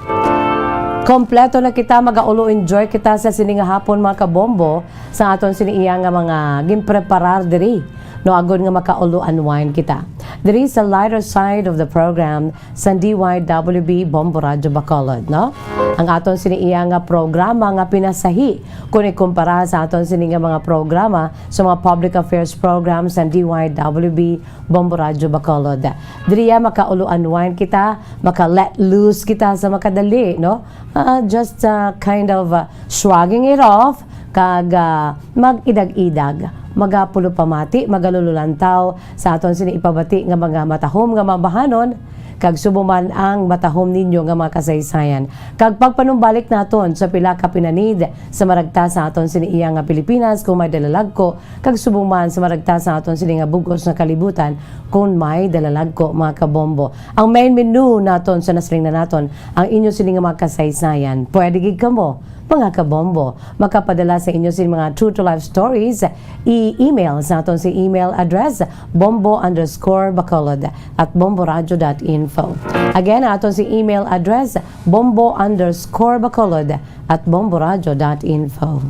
Kompleto na kita, magaulo enjoy kita sa sini nga hapon, mga kabombo, sa aton sini iya nga mga ginpreparar diri, no, agod nga makaulo unwind kita. Diri sa lighter side of the program, sa D Y W B Bombo Radyo Bacolod, no? Ang aton sini iya nga programa nga pinasahi kung ikumpara sa aton sini nga mga programa sa mga public affairs program sa D Y W B Bombo Radyo Bacolod. Diriya makaulo unwind kita, maka let loose kita sa makadali, no? Ah, just, ah, kind of, ah, shrugging it off, kag, ah, mag-idag-idag, magapulupamati, magalululantaw sa aton sini ipabati nga mga matahom nga mabahanon, kag subong man ang matahom ninyo nga mga kasaysayan. Kag pagpanumbalik naton sa pila ka pinanid sa maragta sa aton sini iya nga Pilipinas, kung may dalalagko, kag subong man sa maragta sa aton sini nga bugos nga kalibutan, kung may dalalagko, mga kabombo. Ang main menu naton sa nasiling na naton, ang inyo sini nga mga kasaysayan. Pwede gid kamo Mga kabombo, makapadala sa inyo sin mga true to life stories, i-email sa aton si email address, bombo underscore bacolod at bomboradio dot info. Again, aton si email address, bombo underscore bacolod at bomboradio dot info.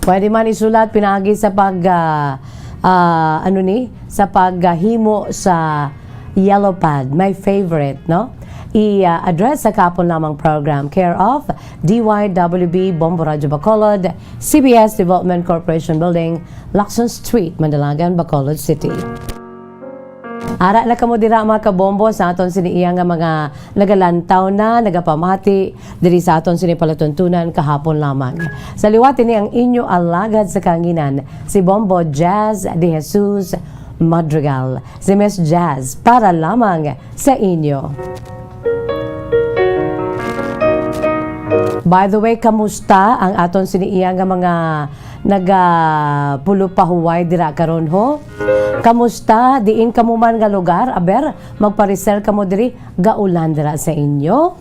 Pwede man isulat pinaagi sa pag, ah, ah, ano ni, sa paghimo sa yellow pad, my favorite, no? I-address sa Kahapon Lamang program, care of D Y W B, Bombo Radyo Bacolod, C B S Development Corporation Building, Lacson Street, Mandalagan, Bacolod City. Ara na kamo dira, mga kabombo, sa aton sini iya nga mga nagalantaw na, nagapamati diri sa aton sini palatuntunan kahapon lamang. Sa liwat ini ang inyo alagad sa kanginan, si Bombo Jazz de Jesus Madrigal. Si Miss Jazz para lamang sa inyo. By the way, kamusta ang aton sini iya nga mga nagapulupahuway dira karon, ho? Kamusta diin kamo man nga lugar? Aber, magparisel kamo diri, gaulan dira sa inyo?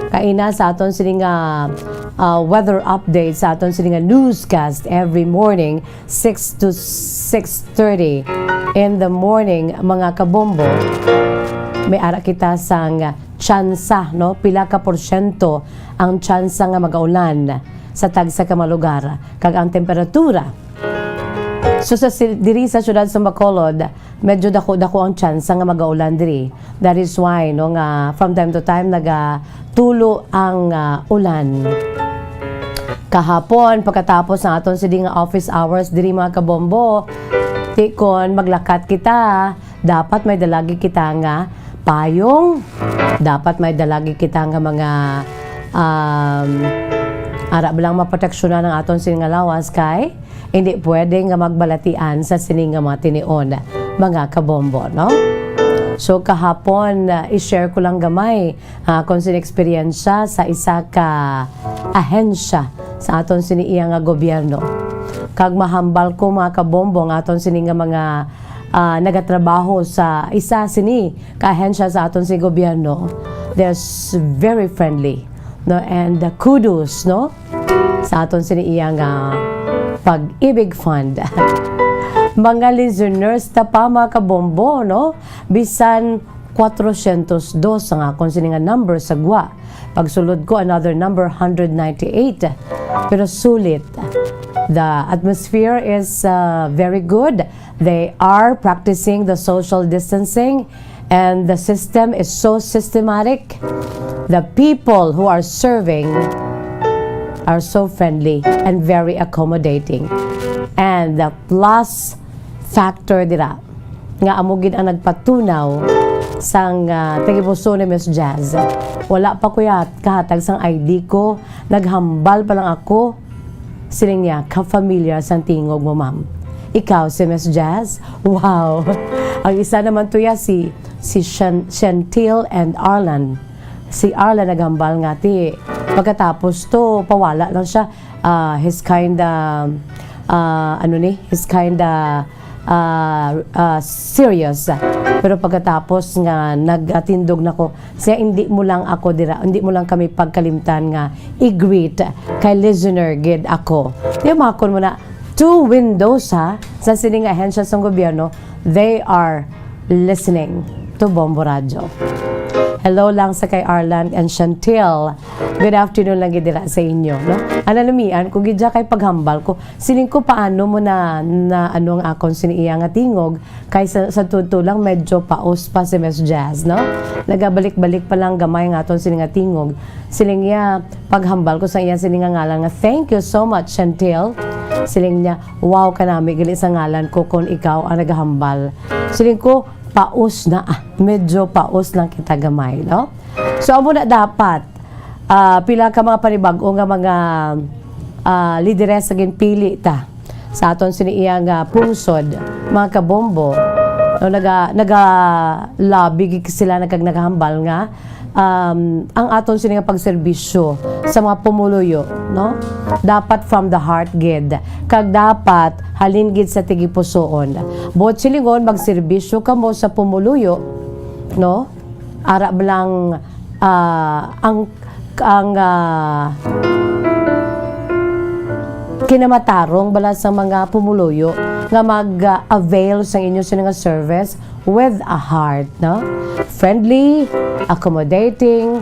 Kaina sa aton sini nga, ah, weather update, sa aton sini nga newscast every morning, six to six thirty in the morning, mga kabombo, may ara kita sang tsansa, no? Pila ka porsyento ang tsansa nga magaulan sa tagsa ka mga lugar, kag ang temperatura. So, sa si-, diri sa siyudad sa Bacolod, medyo dako-dako ang tsansa nga magaulan diri. That is why, no, nga from time to time nagatulo ang, ah, ulan. Kahapon, pagkatapos sa aton sini nga office hours diri, mga kabombo, ti kon maglakat kita, dapat may dala gid kita nga payong, dapat may dala gid kita nga mga, um, ara ba lang maproteksyonan ang aton sini nga lawas kay hindi pwede nga magbalatian sa sini nga mga tinion, mga kabombo, no? So, kahapon, ah, i-share ko lang gamay, ah, kung sini eksperyensya sa isa ka ahensya sa aton sini iya nga gobyerno. Kag mahambal ko, mga kabombo, nga aton sini nga mga, ah, nagatrabaho sa isa sini ka ahensya sa aton sini gobyerno. They're s-, very friendly, no? And, uh, kudos, no? Sa aton sini iya nga Pag-ibig Fund. Mga listeners ta pa, mga kabombo, no? Bisan cuatrocientos dos ang akon sini nga number sa gwa. Pagsulod ko, another number, hundred ninety-eight. Pero sulit. The atmosphere is, uh, very good. They are practicing the social distancing. And the system is so systematic. The people who are serving are so friendly and very accommodating. And the plus factor dira, nga amo gid ang nagpatunaw sang, ah, tagipuso ni Miss Jazz. Wala pa ko yat-, kahatag sang I D ko, naghambal pa lang ako. Siling niya, "Ka-familiar sang tingog mo, ma'am." "Ikaw si Miss Jazz?" Wow! Ang isa naman to ya si, si Shan-, Shantil and Arlan. Si Arlan naghambal nga, ti, pagkatapos to, pawala lang siya. Ah, he's kinda, ah, ano ni? He's kinda ah, ah, serious. Pero pagkatapos nga nagatindog na ko, siya, "Hindi mo lang ako dira, hindi mo lang kami pagkalimtan nga i-greet kay listener gid ako." Di makon mo na, two windows, ha, sa sining ahensya sang gobyerno, they are listening to Bombo Radyo. Hello lang sa kay Arlan and Chantel. Good afternoon lang gid dira sa inyo, no? Ang nalumian ko gid dya kay paghambal ko, siling ko, "Paano mo na, na ano ang akon sini iya nga tingog?" Kay sa, sa totoo lang, medyo paos pa si Miss Jazz, no? Nagabalik-balik pa lang gamay ang aton sini nga tingog. Siling niya, paghambal ko sa iya sini nga ngalan nga, "Thank you so much, Chantel." Siling niya, "Wow, kanami gali sa ngalan ko kung ikaw ang nagahambal." Siling ko, "Paos na, ah. Medyo paos lang kita gamay, no?" So, amo na dapat, ah, pila ka mga panibag-o nga mga, ah, lideres sa ginpili ta sa aton sini iya nga pungsod, mga kabombo, no, naga-, naga-lobby gid sila, nagkag-, naghambal nga, um, ang aton sini nga pagserbisyo sa mga pumuluyo, no, dapat from the heart gid, kag dapat halin gid sa tigipusoon. Buot silingon, magserbisyo kamo sa pumuluyo, no? Ara ba lang, ah, ang ang, ah, kinamatarong bala sa mga pumuluyo nga mag-avail sang inyo sini nga service with a heart, no? Friendly, accommodating.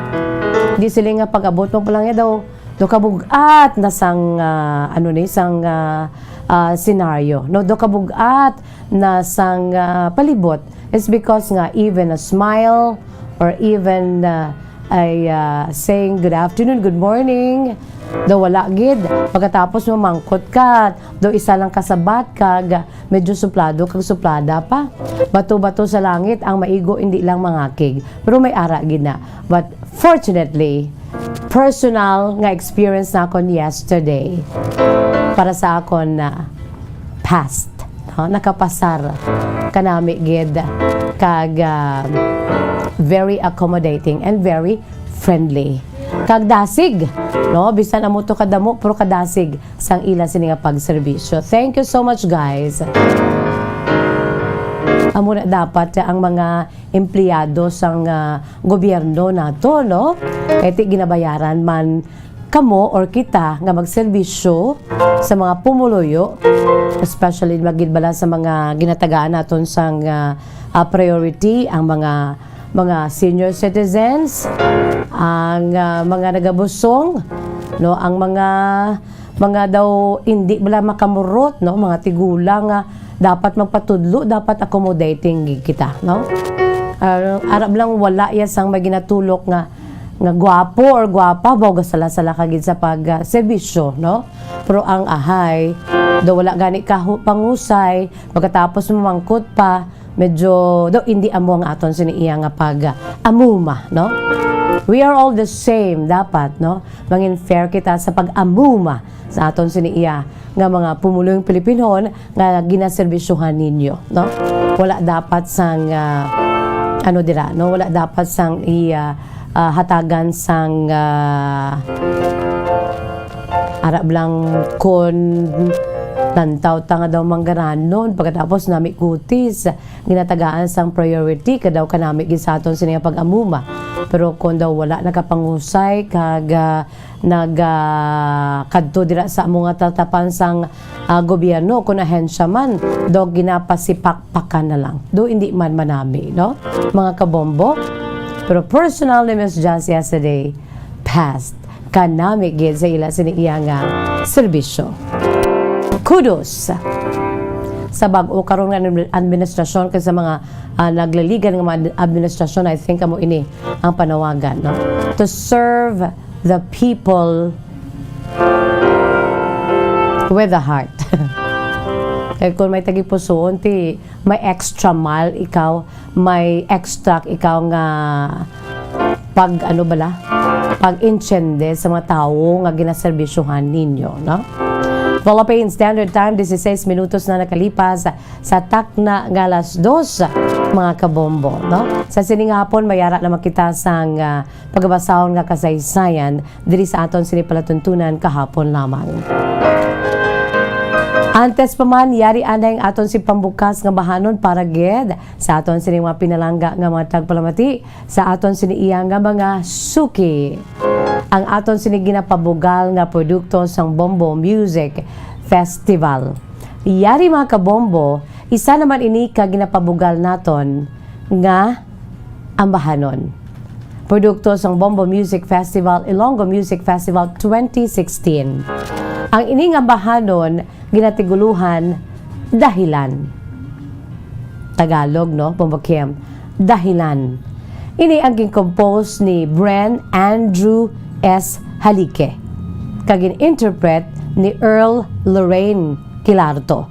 Di sila nga pag-abot mo pa lang, eh, daw, daw kabug-at na sang, ah, ano ni, sang, ah, ah, senaryo, no? Daw kabug-at na sang, ah, palibot. It's because nga even a smile or even, ah, a, ah, saying, "Good afternoon, good morning," daw wala gid. Pagkatapos mamangkot ka, daw isa lang kasabat kag medyo suplado kag suplada pa. Bato-bato sa langit ang maigo, hindi lang mangakig. Pero may ara gid na. But fortunately, personal nga experience na akon yesterday para sa akon na past, no? Nakapasar kanami gid kag, ah, very accommodating and very friendly. Kag dasig, no? Bisan amo to kadamo, pero kadasig sang ila sini nga pagserbisyo. Thank you so much, guys. Amo na dapat ang mga empleyado sang, ah, gobyerno nato, no? Kay ti ginabayaran man kamo or kita nga magserbisyo sa mga pumuluyo, especially magid bala sa mga ginatagaan naton sang, ah, ah, priority, ang mga, mga senior citizens, ang, ah, mga nagabusong, no, ang mga, mga daw indi bala makamurot, no, mga tigulang nga dapat magpatudlo, dapat accommodating gid kita, no? Ah, arab lang wala ya sang may ginatulok nga, nga gwapo or gwapa, baw gasala-sala ka gid sa pag, ah, serbisyo, no? Pero ang ahay, daw wala gani ka hu-, pangusay, pagkatapos mamangkot pa, medyo daw hindi amo ang aton sini iya nga pag, ah, amuma, no? We are all the same dapat, no? Mangin fair kita sa pag-amuma sa aton sini iya nga mga pumulong Pilipinhon nga ginaserbisyohan ninyo, no? Wala dapat sang, ah, ano dira, no? Wala dapat sang i, ah, ah, hatagan sang, ah, arab lang kon lantaw ta nga daw manggaranon, pagkatapos nami kutis, ginatagaan sang priority ka daw kanami gid sa aton sini nga pag-amuma. Pero kon daw wala nakapangusay kag, ah, nag, ah, kadto dira sa amo nga tatapan sang, ah, gobyerno, kun ahensya man, do ginapasipakpakan na lang. Do hindi man manami, no? Mga kabombo. Pero personal ni Miss Jazz yesterday, past. Kanami gid sa ila sini iya nga serbisyo. Kudos sa bag-o karon nga admi-, administrasyon kag sa mga, ah, naglaligan nga mga ad-, administrasyon, I think amo ini ang panawagan, no? To serve the people with the heart. Kay kung may tagipusoon, ti may extra mile ikaw, may extra ikaw nga pag, ano bala, pag-intiende sa mga tawo nga ginaserbisyohan ninyo, no? Philippine Standard Time, dieciséis minutos na nakalipas sa takna nga alas dos, mga kabombo, no? Sa sining hapon, mayara naman kita sang, ah, pagabasahon nga kasaysayan diri sa aton sini palatuntunan kahapon lamang. Antes pa man, yari anay ang aton si pambukas nga bahanon para gid sa aton sini mga pinalangga nga mga tagpalamati sa aton sini iya nga mga suki. Ang aton sini ginapabugal nga produkto sang Bombo Music Festival. Yari, mga kabombo, isa naman ini ka ginapabugal naton nga ambahanon. Produkto sang Bombo Music Festival, Ilonggo Music Festival twenty sixteen. Ang ining ambahanon ginatiguluhan Dahilan. Tagalog, no? Bombo Kim. Dahilan. Ini ang gin-compose ni Bren Andrew S. Halique, kag gin-interpret ni Earl Lorraine Quilarto.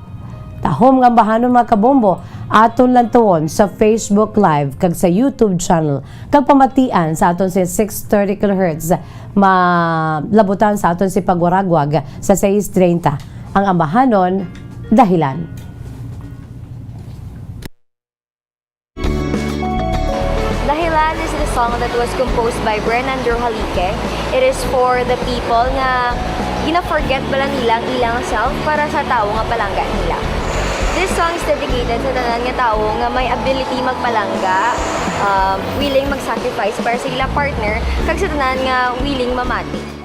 Tahom nga ambahanon, mga kabombo, aton lantuon sa Facebook Live kag sa YouTube channel, kag pamatian sa aton sa six thirty kilohertz, malabutan sa aton si pagwaragwag sa sais treinta. Ang ambahanon, Dahilan. Dahilan is the song that was composed by Bren Andrew Halique. It is for the people nga gina-forget bala nila ang ilang self para sa tawo nga palangga nila. This song is dedicated sa tanan nga tawo nga may ability magpalangga, um, willing mag-sacrifice para sa ila partner, kag sa tanan nga willing mamati.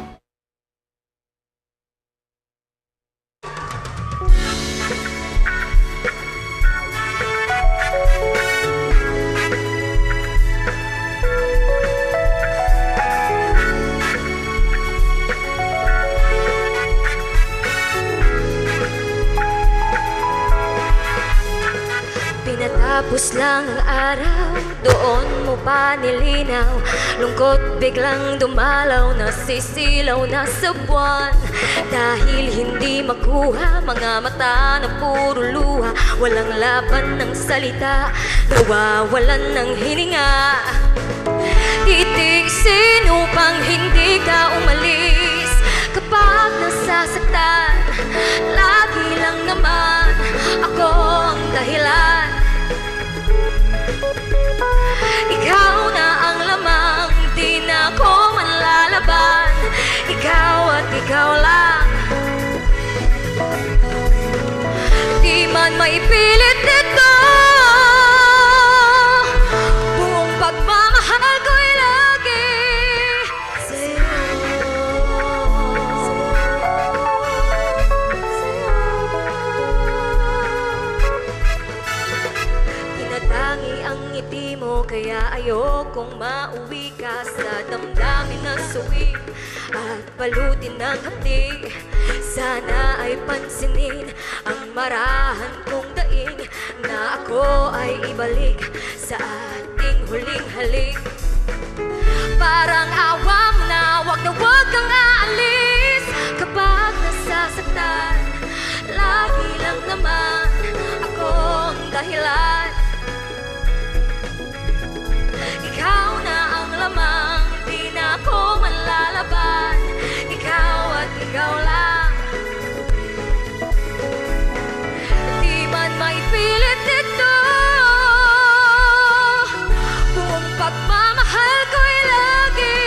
Pinatapos lang ang araw, doon mo pa nilinaw. Lungkot biglang dumalaw, nasisilaw na sa buwan. Dahil hindi makuha, mga mata na puro luha. Walang laban ng salita, nawawalan ng hininga. Titiisin upang hindi ka umalis. Kapag nasasaktan, lagi lang naman ako ang dahilan. Ikaw na ang lamang, di na ako manlalaban. Ikaw at ikaw lang. Di man maipilit ito, buong pagmamahal ko'y lagi sa'yo. Tinatangi ang ngiti mo, kaya ayokong mauwi ka sa damdamin na suwi at balutin ng hapdi. Sana ay pansinin ang marahan kong daing, na ako ay ibalik sa ating huling halik. Parang awa mo na, wag na wag kang aalis. Kapag nasasaktan, lagi lang naman ako ang dahilan. Ikaw na ang lamang, di na ako manlalaban. Ikaw at ikaw lang. Di man maipilit ito, buong pagmamahal ko'y lagi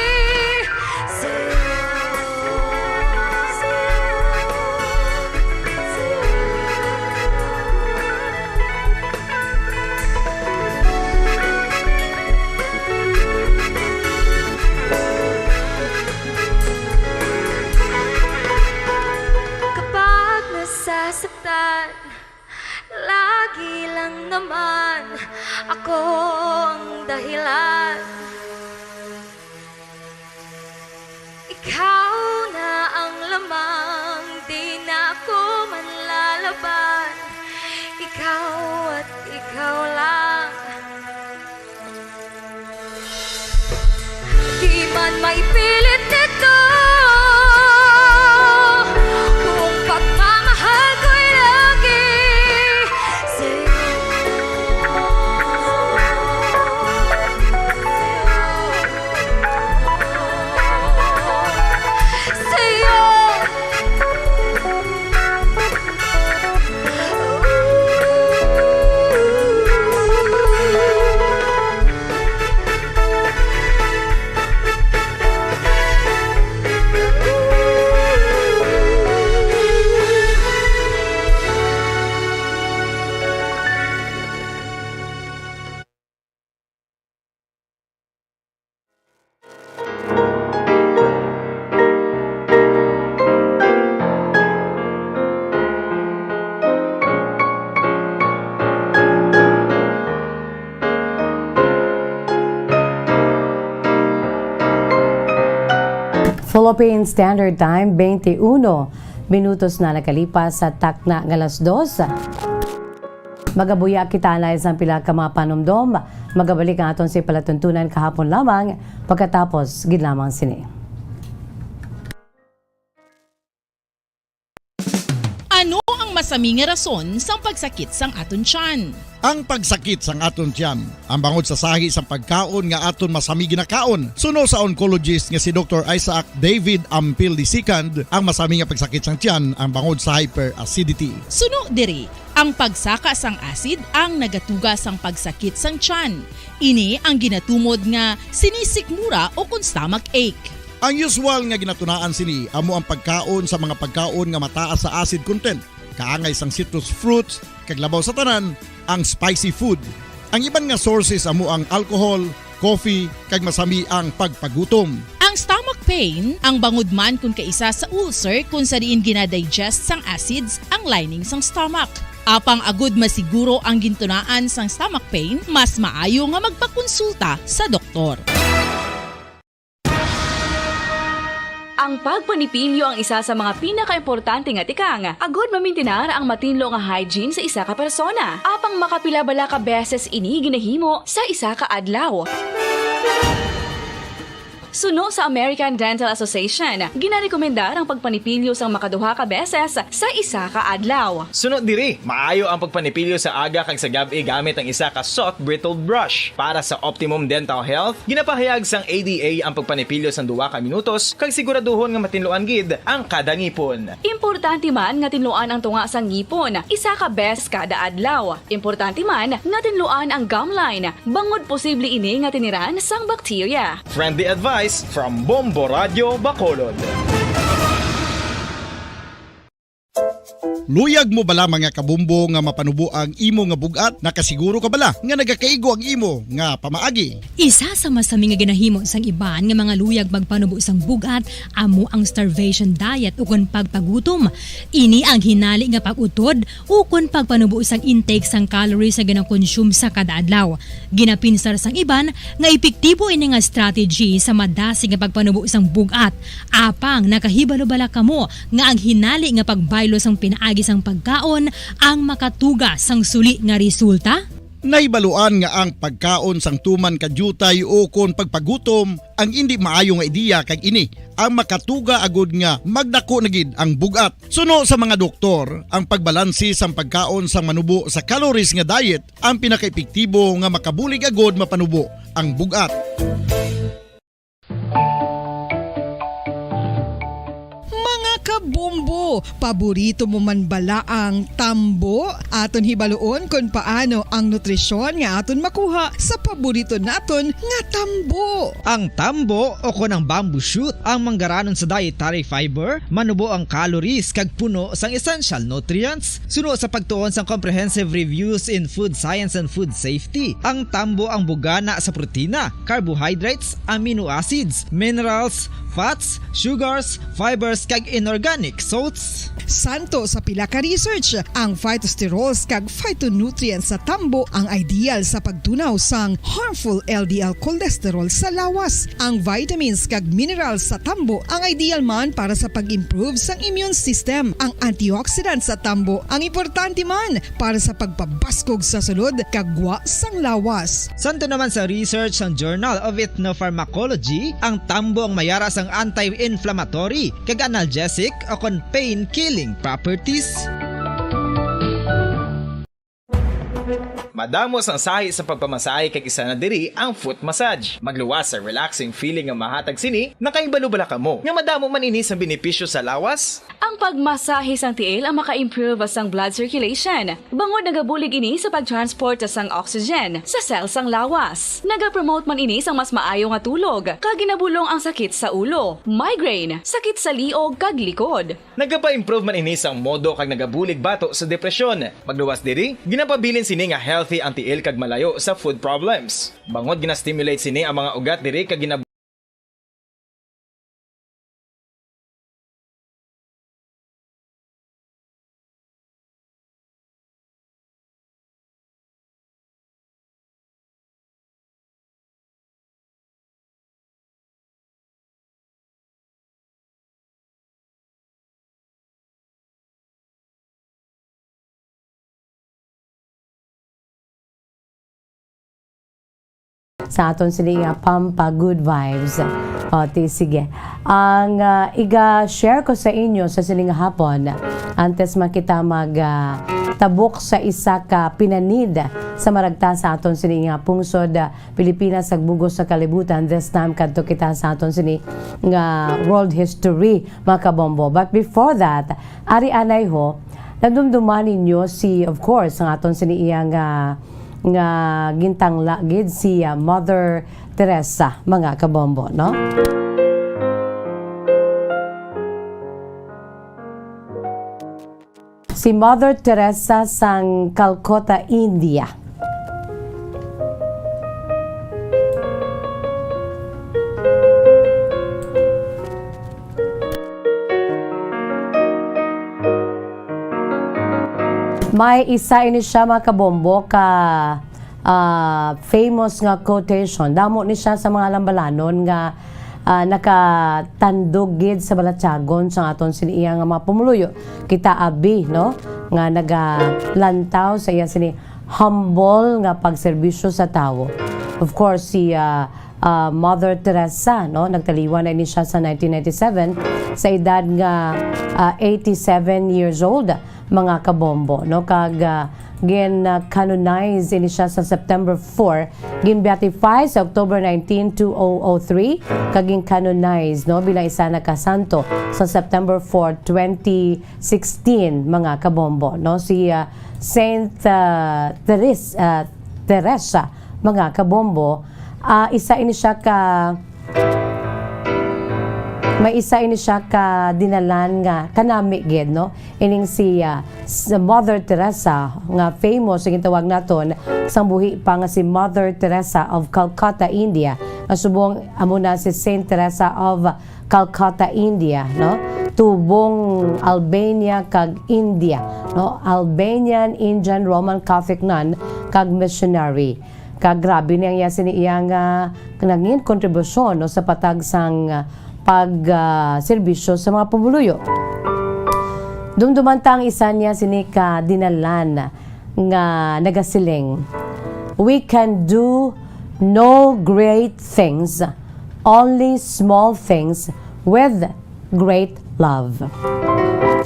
sa'yo. Kapag nasasaktan, lagi lang naman ako ang dahilan. Ikaw na ang lamang, di na ako manlalaban. Ikaw at ikaw lang. Di man maipilit ito, buong pagmamahal ko'y lagi sa'yo. Sa'yo. Philippine Standard Time, twenty-one minutos na nakalipas sa takna nga alas dos. Magabuya kita na isang pila ka mga panumdom. Magabalik ang aton si palatuntunan kahapon lamang pagkatapos gid lamang sini. Ano ang masami nga rason sang pagsakit sang aton tiyan? Ang pagsakit sang aton tiyan, ang bangod sa sahi sang pagkaon nga aton masami ginakaon. Suno sa oncologist nga si Doktor Isaac David Ampil the second, ang masami nga pagsakit sang tiyan ang bangod sa hyperacidity. Suno diri, ang pagsaka sang acid ang nagatuga sang pagsakit sang tiyan. Ini ang ginatumod nga sinisikmura o kon stomach ache. Ang usual nga ginatunaan sini amo ang pagkaon sa mga pagkaon nga mataas sa acid content, kaangay sang citrus fruits, kag labaw sa tanan, ang spicy food. Ang iban nga sources amo ang alcohol, coffee, kag masami ang pagpagutom. Ang stomach pain, ang bangod man kon kaisa sa ulcer kon sa diin ginadigest sang acids ang lining sang stomach. Apang agud masiguro ang gintunaan sang stomach pain, mas maayo nga magpakonsulta sa doktor. Ang pagpanipilyo ang isa sa mga pinakaimportante nga tikang agud mamintinar ang matinlo nga hygiene sa isa ka persona. Apang makapila bala ka beses ini ginahimo sa isa ka adlaw? Suno sa American Dental Association, ginarekomendar ang pagpanipilyo sang makaduha ka beses sa isa ka adlaw. Suno diri, maayo ang pagpanipilyo sa aga kag sa gab-i gamit ang isa ka soft bristled brush. Para sa optimum dental health, ginapahayag sang A D A ang pagpanipilyo sang duha ka minutos kag siguraduhon nga matinluan gid ang kada ngipon. Importante man nga tinluan ang tunga sang ngipon isa ka beses kada adlaw. Importante man nga tinluan ang gum line, bangod posible ini nga tiniran sang bakterya. Friendly advice from Bombo Radio Bacolod. Luyag mo bala, mga kabombo, nga mapanubo ang imo nga bug-at? Nakasiguro ka bala nga nagakaigo ang imo nga pamaagi? Isa sa masami nga ginahimo sang iban nga mga luyag magpanubo sang bug-at amo ang starvation diet ukon pagpagutom. Ini ang hinali nga pag-utod ukon pagpanubo sang intake sang calories nga ginakonsume sa kada adlaw. Ginapinsar sang iban nga epektibo ini nga strategy sa madasig nga pagpanubo sang bug-at. Apang nakahibalo bala kamo nga ang hinali nga pagbaylo sang pinaagi sang pagkaon ang makatuga sang suli nga resulta? Nahibaluan nga ang pagkaon sang tuman ka diutay ukon pagpagutom ang indi maayo nga ideya, kag ini ang makatuga agud nga magdako na gid ang bug-at. Suno sa mga doktor, ang pagbalanse sang pagkaon sang manubo sa calories nga diet ang pinakaepektibo nga makabulig agud mapanubo ang bug-at. Mga kabombo, paborito mo man bala ang tambo? Aton hibaluon kon paano ang nutrisyon nga aton makuha sa paborito naton nga tambo. Ang tambo o kon ang bamboo shoot ang manggaranon sa dietary fiber, manubo ang calories kag puno sang essential nutrients. Suno sa pagtuon sang Comprehensive Reviews in Food Science and Food Safety, ang tambo ang bugana sa protina, carbohydrates, amino acids, minerals, fats, sugars, fibers, kag inorganic salts. Santo sa pila ka research, ang phytosterols kag phytonutrients sa tambo ang ideal sa pagtunaw sang harmful L D L cholesterol sa lawas. Ang vitamins kag minerals sa tambo ang ideal man para sa pag-improve sang immune system. Ang antioxidants sa tambo ang importante man para sa pagpabaskog sa sulod kag gwa sang lawas. Santo naman sa research sang Journal of Ethnopharmacology, ang tambo ang mayara sang anti-inflammatory kag analgesic o kon pain-killing properties. Madamo sang sahi sa pagpamasahe, kag isa na diri ang foot massage. Magluwas sa relaxing feeling nga mahatag sini. Nakahibalo bala kamo nga madamo man ini sang benepisyo sa lawas? Ang pagmasahe sang tiil ang maka-improve sang blood circulation, bangod nagabulig ini sa pag-transport sang oxygen sa cell sang lawas. Nagapromote man ini sang mas maayo nga tulog, kag ginabulong ang sakit sa ulo, migraine, sakit sa liog, kag likod. Nagapa-improve man ini sang modo kag nagabulig bato sa depresyon. Magluwas diri, ginapabilin sini nga healthy ang tiil kag malayo sa food problems. Bangod gina-stimulate sini ang mga ugat diri kag gina- Sa aton sini nga Pampa Good Vibes. O, ti, sige. Ang, ah, iga-share ko sa inyo sa sini nga hapon, antes man kita mag, ah, tabok sa isa ka pinanid sa maragta sa aton sini nga pungsod, ah, Pilipinas, sa bug-os sa kalibutan. This time, kadto kita sa aton sini nga world history, mga kabombo. But before that, ari anay ho, nadumduman ninyo si, of course, ang aton sini iya nga, nga gintangla gid, si, ah, Mother Teresa, mga kabombo, no? Si Mother Teresa sang Calcutta, India. May isa ini siya, mga kabombo, ka, ah, famous nga quotation. Damo ni siya sa mga Halambalanon nga, ah, nakatandog gid sa balatyagon sang aton sini iya nga mga pumuluyo. Kita abi, no, nga nagalantaw sa iya sini humble nga pagserbisyo sa tawo. Of course, si, ah, ah, Mother Teresa, no, nagtaliwan na ini siya sa nineteen ninety-seven sa edad nga, ah, eighty-seven years old, mga kabombo, no? Kag, ah, gin-canonize ini siya sa September four, gin-beatify sa October nineteen, two thousand three, kag gin-canonize, no, bilang isa na ka santo sa September four, twenty sixteen, mga kabombo, no? Si, ah, Saint, ah, Teres-, ah, Teresa, mga kabombo, ah, isa ini siya ka May isa ini siya ka dinalan nga kanami gid, no? Ining si, ah, s-, Mother Teresa nga famous, ang gitawag naton sang buhi pa nga si Mother Teresa of Calcutta, India, nga subong amo na si Saint Teresa of Calcutta, India, no? Tubong Albania kag India, no? Albanian, Indian, Roman Catholic nun kag missionary. Kag grabe ni ang iya sini iya nga nangin kontribusyon, no, sa patag sang, ah, pag, ah, serbisyo sa mga pumuluyo. Dumduman ta ang isa niya sini ka dinalan nga nagasiling, "We can do no great things, only small things with great love."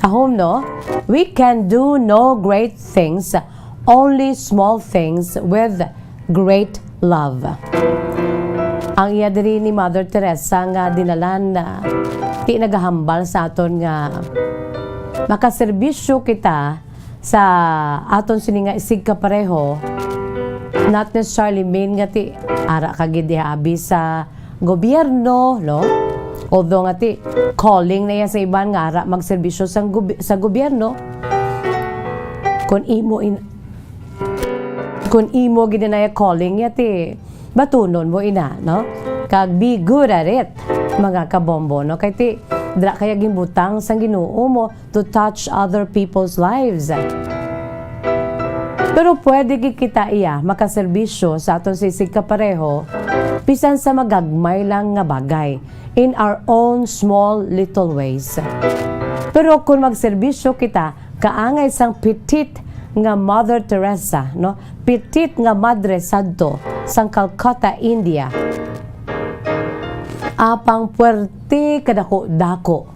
Ahom, no? "We can do no great things, only small things with great love." Ang iya diri ni Mother Teresa nga dinalan, ah, ti nagahambal sa aton nga makaserbisyo kita sa aton sini nga isigkapareho, not necessarily mean nga ti ara ka gid diha abi sa gobyerno, no? Although nga ti calling na iya sa iban nga ara magserbisyo sa gob-, sa gobyerno. Kung imo in-, kung imo gid na iya calling, ya ti batunon mo ina, no? Kag be good at it, mga kabombo, no? Kay ti dira kaya ginbutang sang Ginoo mo to touch other people's lives. Pero pwede gid kita iya makaserbisyo sa aton sisig kapareho, bisan sa magagmay lang nga bagay, in our own small little ways. Pero kung magserbisyo kita kaangay sang pitit nga Mother Teresa, no? Pitit nga Madre Sadto sang Calcutta, India, apang puwerte kadako-dako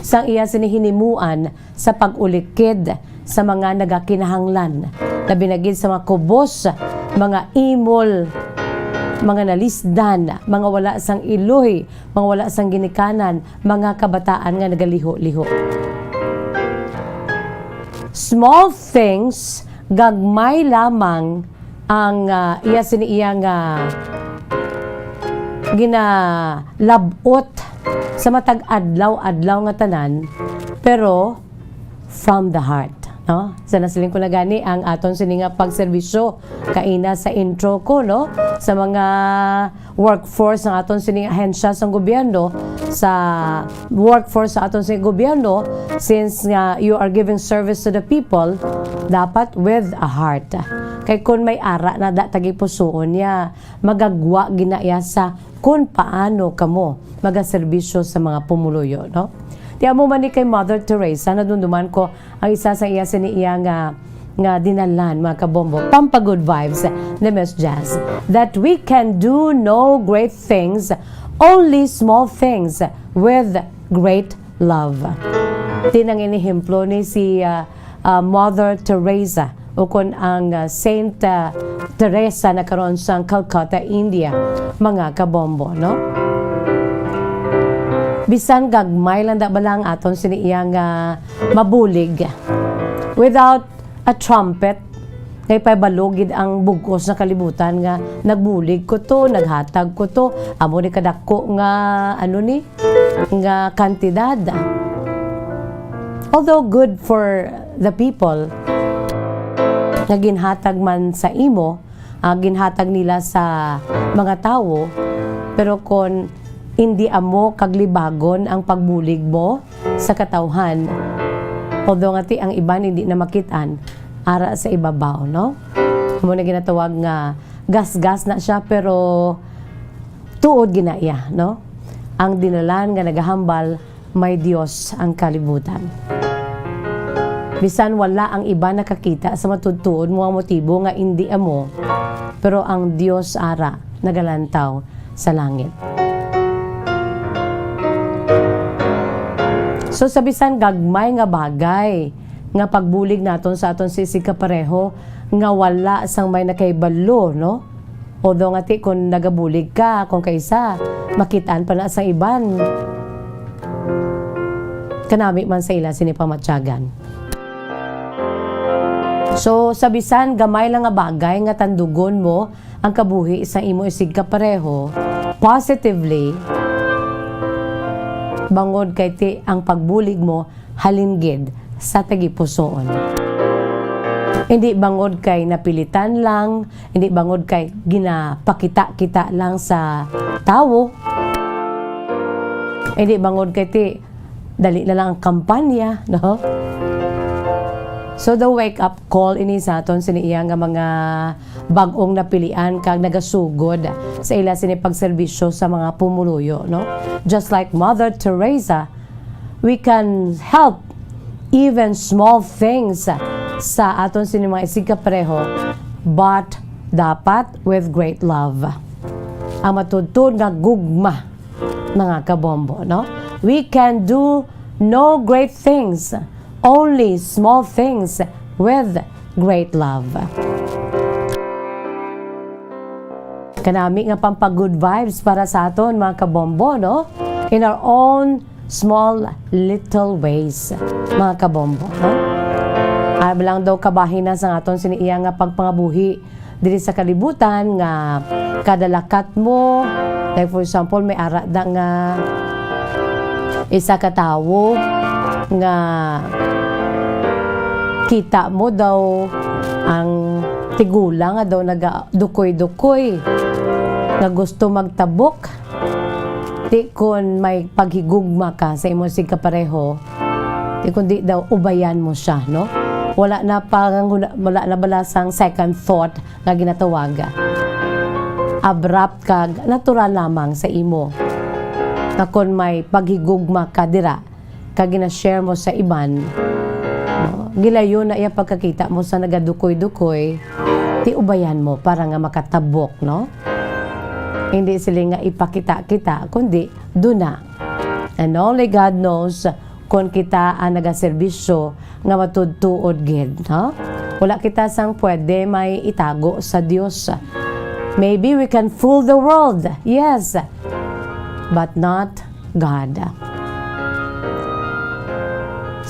sang iya sini hinimuan sa pag-ulikid sa mga nagakinahanglan, labi na gid sa mga kubos, mga imol, mga nalisdan, mga wala sang iloy, mga wala sang ginikanan, mga kabataan nga nagaliho-liho. Small things, gagmay lamang ang, ah, iya sini iya nga ginalab-ot sa matag adlaw-adlaw nga tanan, pero from the heart, no? Sa nasiling ko na gani ang aton sini nga pagserbisyo kaina sa intro ko, no? Sa mga workforce ng aton sining ahensya sang gobyerno, sa workforce sa aton sining gobyerno, since nga you are giving service to the people, dapat with a heart. Kay kun may ara na da tagipusuon niya, magagwa gina iya sa kun paano kamo magaserbisyo sa mga pumuluyo, no? Ti amo man ni kay Mother Teresa, nadumduman ko ang isa sa iya sini iya nga, nga dinalan, mga kabombo. Pampa-good vibes ni Miss Jazz, that we can do no great things, only small things with great love. Ti nang inihemplo ni si, ah, ah, Mother Teresa, ukon ang, ah, Saint, ah, Teresa na karon sang Calcutta, India, mga kabombo, no? Bisan gagmay lang da ba lang aton sini iya nga mabulig. Without a trumpet, kay pabalo gid ang bug-os nga kalibutan nga nagbulig ko to, naghatag ko to, amo ni kadako nga, ano ni, nga kantidad. Although good for the people nga ginhatag man sa imo, ah, ginhatag nila sa mga tawo, pero kon indi amo kag libagon ang pagbulig mo sa katawhan, Although nga ti ang iban hindi na makit-an, ara sa ibabaw, no? Amo na ginatawag nga gasgas na siya, pero tuod gina iya, no? Ang dinalan nga nagahambal, may Dios ang kalibutan. Bisan wala ang iban nakakita sa matuod-tuod mo nga motibo nga indi amo, pero ang Dios ara nagalantaw sa langit. So, sa bisan gagmay nga bagay nga pagbulig naton sa aton sisig kapareho nga wala sang may nakahibalo, no? Although nga ti, kung nagabulig ka, kung kaisa, makit-an pa na sang iban. Kanami man sa ila sini pamatyagan. So, sa bisan gamay lang nga bagay nga tandugon mo ang kabuhi sa imo isig kapareho, positively, bangod kay ti ang pagbulig mo halin gid sa tagipusoon. Hindi bangod kay napilitan lang, hindi bangod kay ginapakita-kita lang sa tawo, hindi bangod kay ti dali na lang ang kampanya, no? So, the wake-up call ini sa aton sini iya nga mga bag-ong napilian kag nagasugod sa ila sini pagserbisyo sa mga pumuluyo, no? Just like Mother Teresa, we can help even small things sa aton sini mga isigkapareho, but dapat with great love. Ang matuod-tuod nga gugma, mga kabombo, no? We can do no great things, only small things with great love. Kanami nga pampag-good vibes para sa aton, mga kabombo, no? In our own small little ways, mga kabombo, no? Ay lang daw kabahin na sa aton sini iya nga pagpangabuhi diri sa kalibutan nga kada lakat mo, like for example, may ara da nga isa ka tawo nga kita mo daw ang tigulang nga daw nagadukoy-dukoy nga gusto magtabok. Di kon may paghigugma ka sa imo sig kapareho, di kon di daw ubayan mo siya, no? Wala na pang, wala na bala sang second thought nga ginatawag. Abrupt kag natural lamang sa imo. Nga kon may paghigugma ka dira, kag gina-share mo sa iban, no? Gilayon na iya pagkakita mo sa nagadukoy-dukoy, ti ubayan mo para nga makatabok, no? Hindi sila nga ipakita-kita, kundi duna. And only God knows kon kita ang nagaserbisyo nga matuod-tuod gid, no? Wala kita sang pwede may itago sa Dios. Maybe we can fool the world, yes, but not God.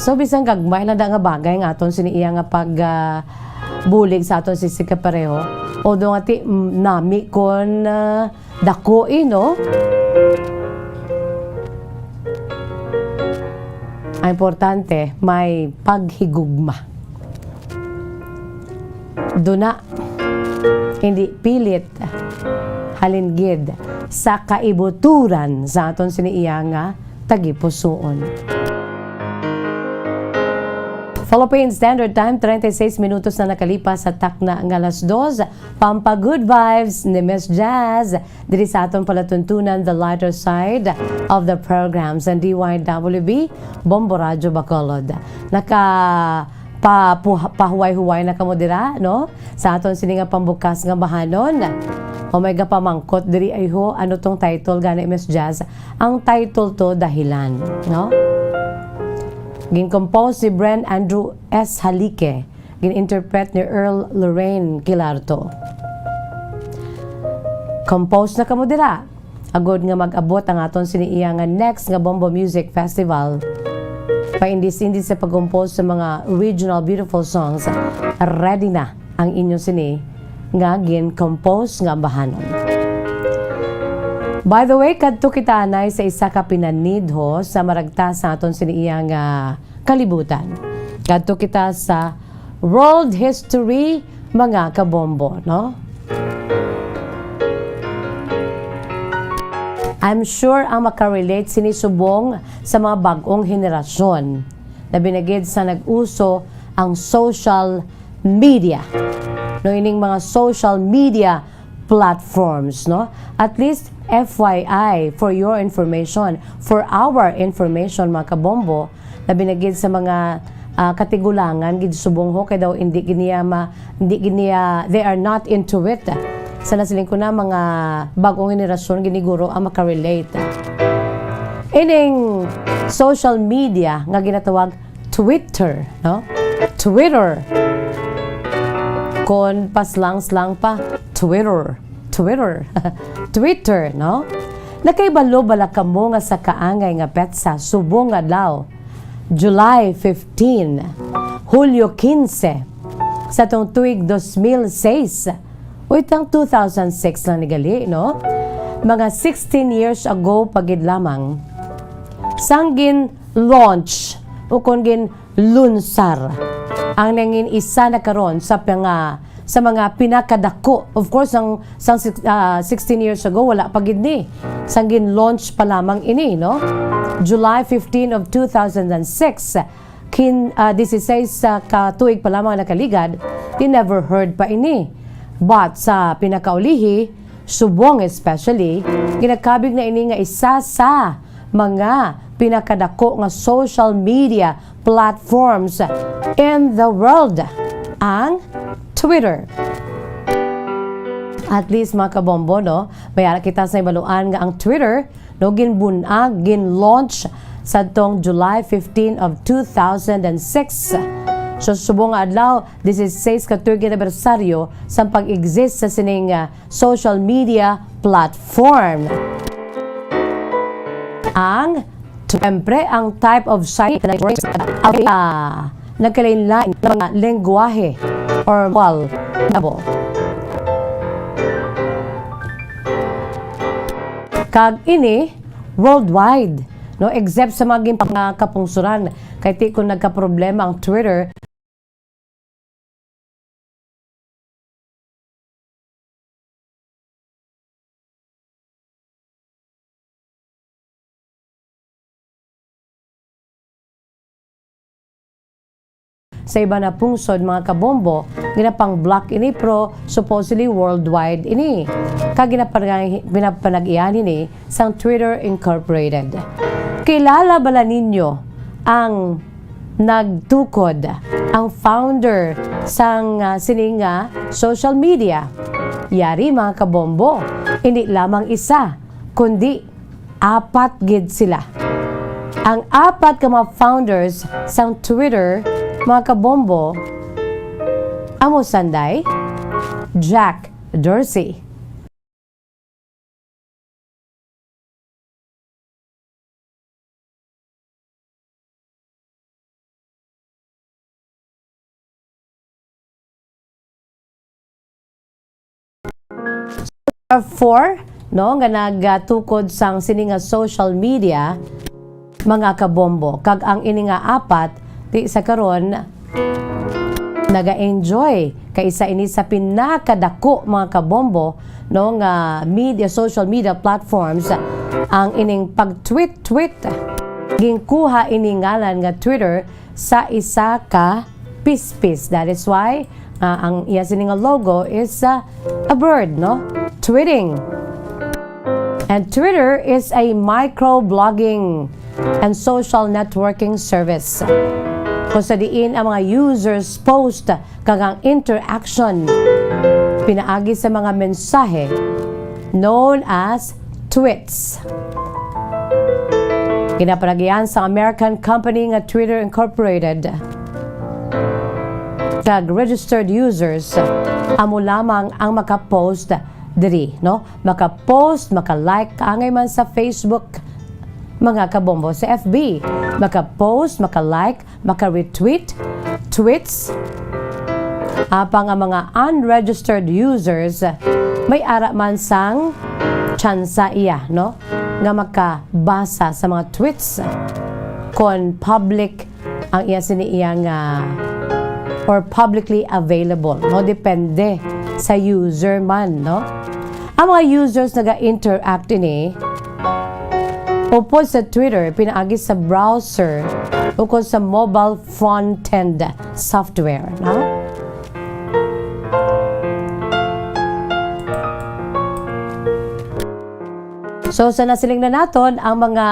So, bisan gagmay lang da nga bagay nga aton sini iya nga pag, ah, bulig sa aton sisig kapareho, although nga ti, mm, nami kon, ah, dako, eh, no? Ang importante, may paghigugma. Duna, hindi pilit, halin gid sa kaibuturan sa aton sini iya nga tagipusoon. Philippine Standard Time, treinta y seis minutos na nakalipas sa takna nga alas dos. Pampa good vibes ni Miss Jazz diri sa aton palatuntunan, The Lighter Side of the Programs and D Y W B, Bombo Radyo Bacolod. Naka pa-, puha-, pahuway-huway na kamo dira, no? Sa aton sini nga pambukas nga bahanon. O may gapamangkot diri, ay ho, ano tong title gani, Miss Jazz? Ang title to, Dahilan, no? Gin-compose ni Bren Andrew S. Halique. Gin-interpret ni Earl Lorraine Quilarto. Compose na kamo dira. Agod nga mag-abot ang aton sini iya nga next nga Bombo Music Festival, paindis-indis sa pag-compose sa mga regional beautiful songs, ready na ang inyo sini nga gin-compose nga ambahanon. By the way, kadto kita anay sa isa ka pinanidho sa maragta sa aton sini iya nga kalibutan. Kadto kita sa world history, mga kabombo, no? I'm sure ang makarelate sini subong sa mga bag-ong henerasyon. labi na gid sa nag-uso ang social media. No, ining mga social media platforms, no? At least, F Y I, for your information, for our information, mga kabombo, labi na gid sa mga, ah, katigulangan gid subong ho, kay daw hindi gid niya ma-, hindi gid niya, they are not into it. Sa nasiling ko na, mga bagong henerasyon gid ni guro ang makarelate. Ining social media nga ginatawag Twitter, no? Twitter. Kon paslang-slang pa, Twitter. Twitter. Twitter, no? Nakaibalo bala kamo nga sa kaangay nga petsa subong nga adlaw, July fifteen, Hulyo quince, sa tong tuig dos mil seis, uy, tang two thousand six lang ni gali, no? Mga sixteen years ago pa gid lamang, sang gin-launch o kon ginlunsar ang nangin isa na karon sa panga-, sa mga pinakadako. Of course, ang, sang six-, ah, sixteen years ago, wala pa gid ni. Sang gin-launch pa lamang ini, no? July fifteen of two thousand and six, kin-, ah, dieciséis ka tuig pa lamang nakaligad, di never heard pa ini. But sa pinakaulihi, subong especially, ginakabig na ini nga isa sa mga pinakadako nga social media platforms in the world, ang Twitter. At least, mga kabombo, no? May ara kita sa ibaluan nga ang Twitter, no, ginbun-ag, gin-launch sa tong July fifteen of two thousand and six. So, subong nga adlaw, dieciséis ka tuig anibersaryo sa pag-exist sa sining, ah, social media platform. Ang, siyempre, ang type of site na ah, nagkalain-lain nga mga lengguwahe or wal nabo. Kag ini worldwide, no, except sa mga gin-, mga kapungsuran, kay ti kung nagkaproblema ang Twitter, sa iban na pungsod, mga kabombo, ginapang-block ini, pero supposedly worldwide ini. Kag ginapanag-, ginapanag-iyahan ini sang Twitter Incorporated. Kilala bala ninyo ang nagtukod, ang founder sang, ah, sini nga social media? Yari, mga kabombo, hindi lamang isa, kundi apat gid sila. Ang apat ka mga founders sang Twitter, mga kabombo, amo sanday, Jack Dorsey. Four, no, nga nagatukod sang sini nga social media, mga kabombo, kag ang ini nga apat, ti sa karon, naga-enjoy. Kay isa ini sa pinakadako, mga kabombo, no, nga media, social media platforms, ang ining pag-tweet-tweet. Ginkuha ini ngalan nga Twitter sa isa ka pispis. That is why, ah, ang iya sini nga logo is, ah, a bird, no? Tweeting. And Twitter is a microblogging and social networking service, kung sa diin ang mga users post kag ang interaction pinaagi sa mga mensahe known as tweets. Ginapanag-iyahan sa American company nga Twitter Incorporated. Kag registered users, amo lamang ang makapost diri, no? Makapost, makalike, kaangay man sa Facebook, mga kabombo, sa F B. Makapost, makalike, maka-retweet, tweets. Apang ang mga unregistered users, may ara man sang tsansa iya, no, nga makabasa sa mga tweets kon public ang iya sini iya nga or publicly available, no? Depende sa user man, no? Ang mga users naga-interact ini upod sa Twitter pinaagi sa browser ukon sa mobile front-end software, no? So, sa nasiling na naton, ang mga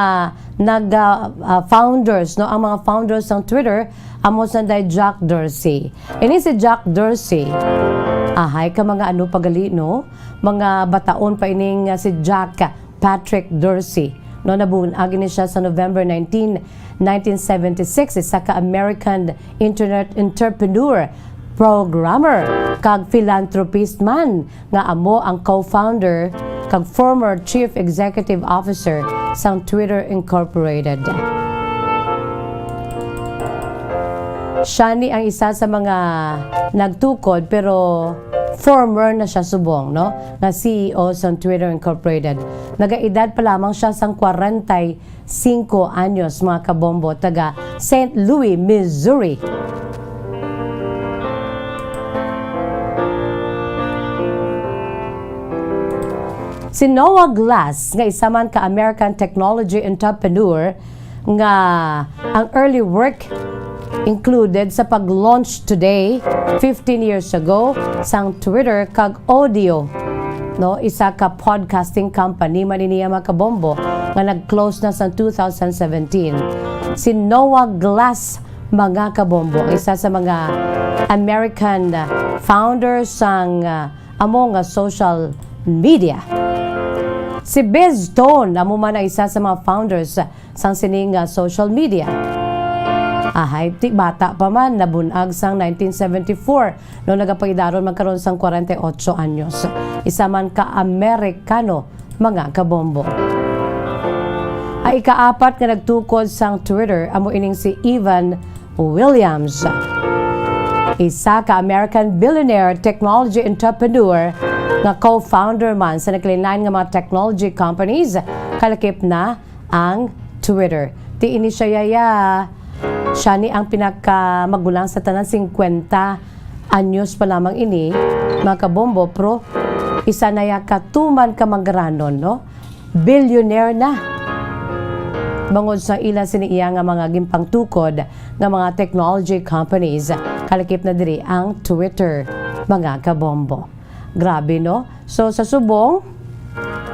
nag, ah, ah, founders, no, ang mga founders ng Twitter, amo sanday Jack Dorsey. Ini si Jack Dorsey, ahay ka mga ano pa gali, no? Mga bataon pa ining, ah, si Jack Patrick Dorsey, no? Nabun-ag ini siya sa November nineteen, nineteen seventy-six, isa ka American internet entrepreneur, programmer, kag philanthropist man, nga amo ang co-founder kag former chief executive officer sang Twitter Incorporated. Siya ni ang isa sa mga nagtukod, pero former na siya subong, no, nga C E O sang Twitter Incorporated. Nagaedad pa lamang siya sang kwarenta y cinco anyos, mga kabombo, taga Saint Louis, Missouri. Si Noah Glass, nga isa man ka American technology entrepreneur, nga ang early work included sa pag-launch today, fifteen years ago, sang Twitter kag Odyo, no, isa ka podcasting company man ini, mga kabombo, nga nag-close na sa two thousand seventeen. Si Noah Glass, mga kabombo, isa sa mga American, uh, founders sang, uh, amo nga social media. Si Biz Stone amo man ang isa sa mga founders sang sini nga social media. Ahay, ti bata pa man, nabun-ag sang nineteen seventy-four, no, nagapaidaron man karon sang kwarenta y ocho anyos. Isa man ka Amerikano, mga kabombo. Ang ikaapat nga nagtukod sang Twitter amo ining si Evan Williams, isa ka American billionaire technology entrepreneur nga co-founder man sa nagkalain-lain nga mga technology companies, kalakip na ang Twitter. Ti ini siya, yaya, siya ni ang pinakamagulang sa tanan, singkwenta anyos pa lamang ini, mga kabombo, pero isa na ya ka tuman ka manggaranon, no? Billionaire na. Bangod sa ila sini iya nga mga ginpangtukod nga mga technology companies, kalakip na diri ang Twitter, mga kabombo. Grabe, no? So, sa subong,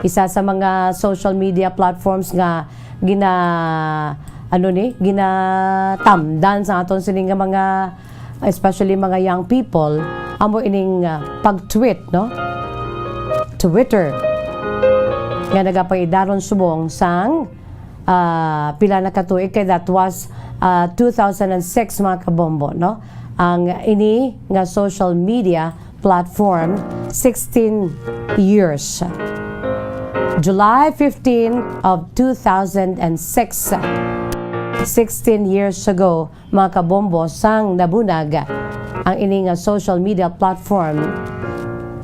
isa sa mga social media platforms nga gina-, ano ni, ginatamdan sa aton sini nga mga, especially mga young people, amo ining, ah, pag-tweet, no? Twitter. Nga nagapaidaron subong sang, ah, pila na ka tuig, kay that was, ah, two thousand and six, mga kabombo, no? Ang ini nga social media platform, sixteen years. July fifteen of two thousand and six, sixteen years ago, mga kabombo, sang nabunag ang ini nga social media platform,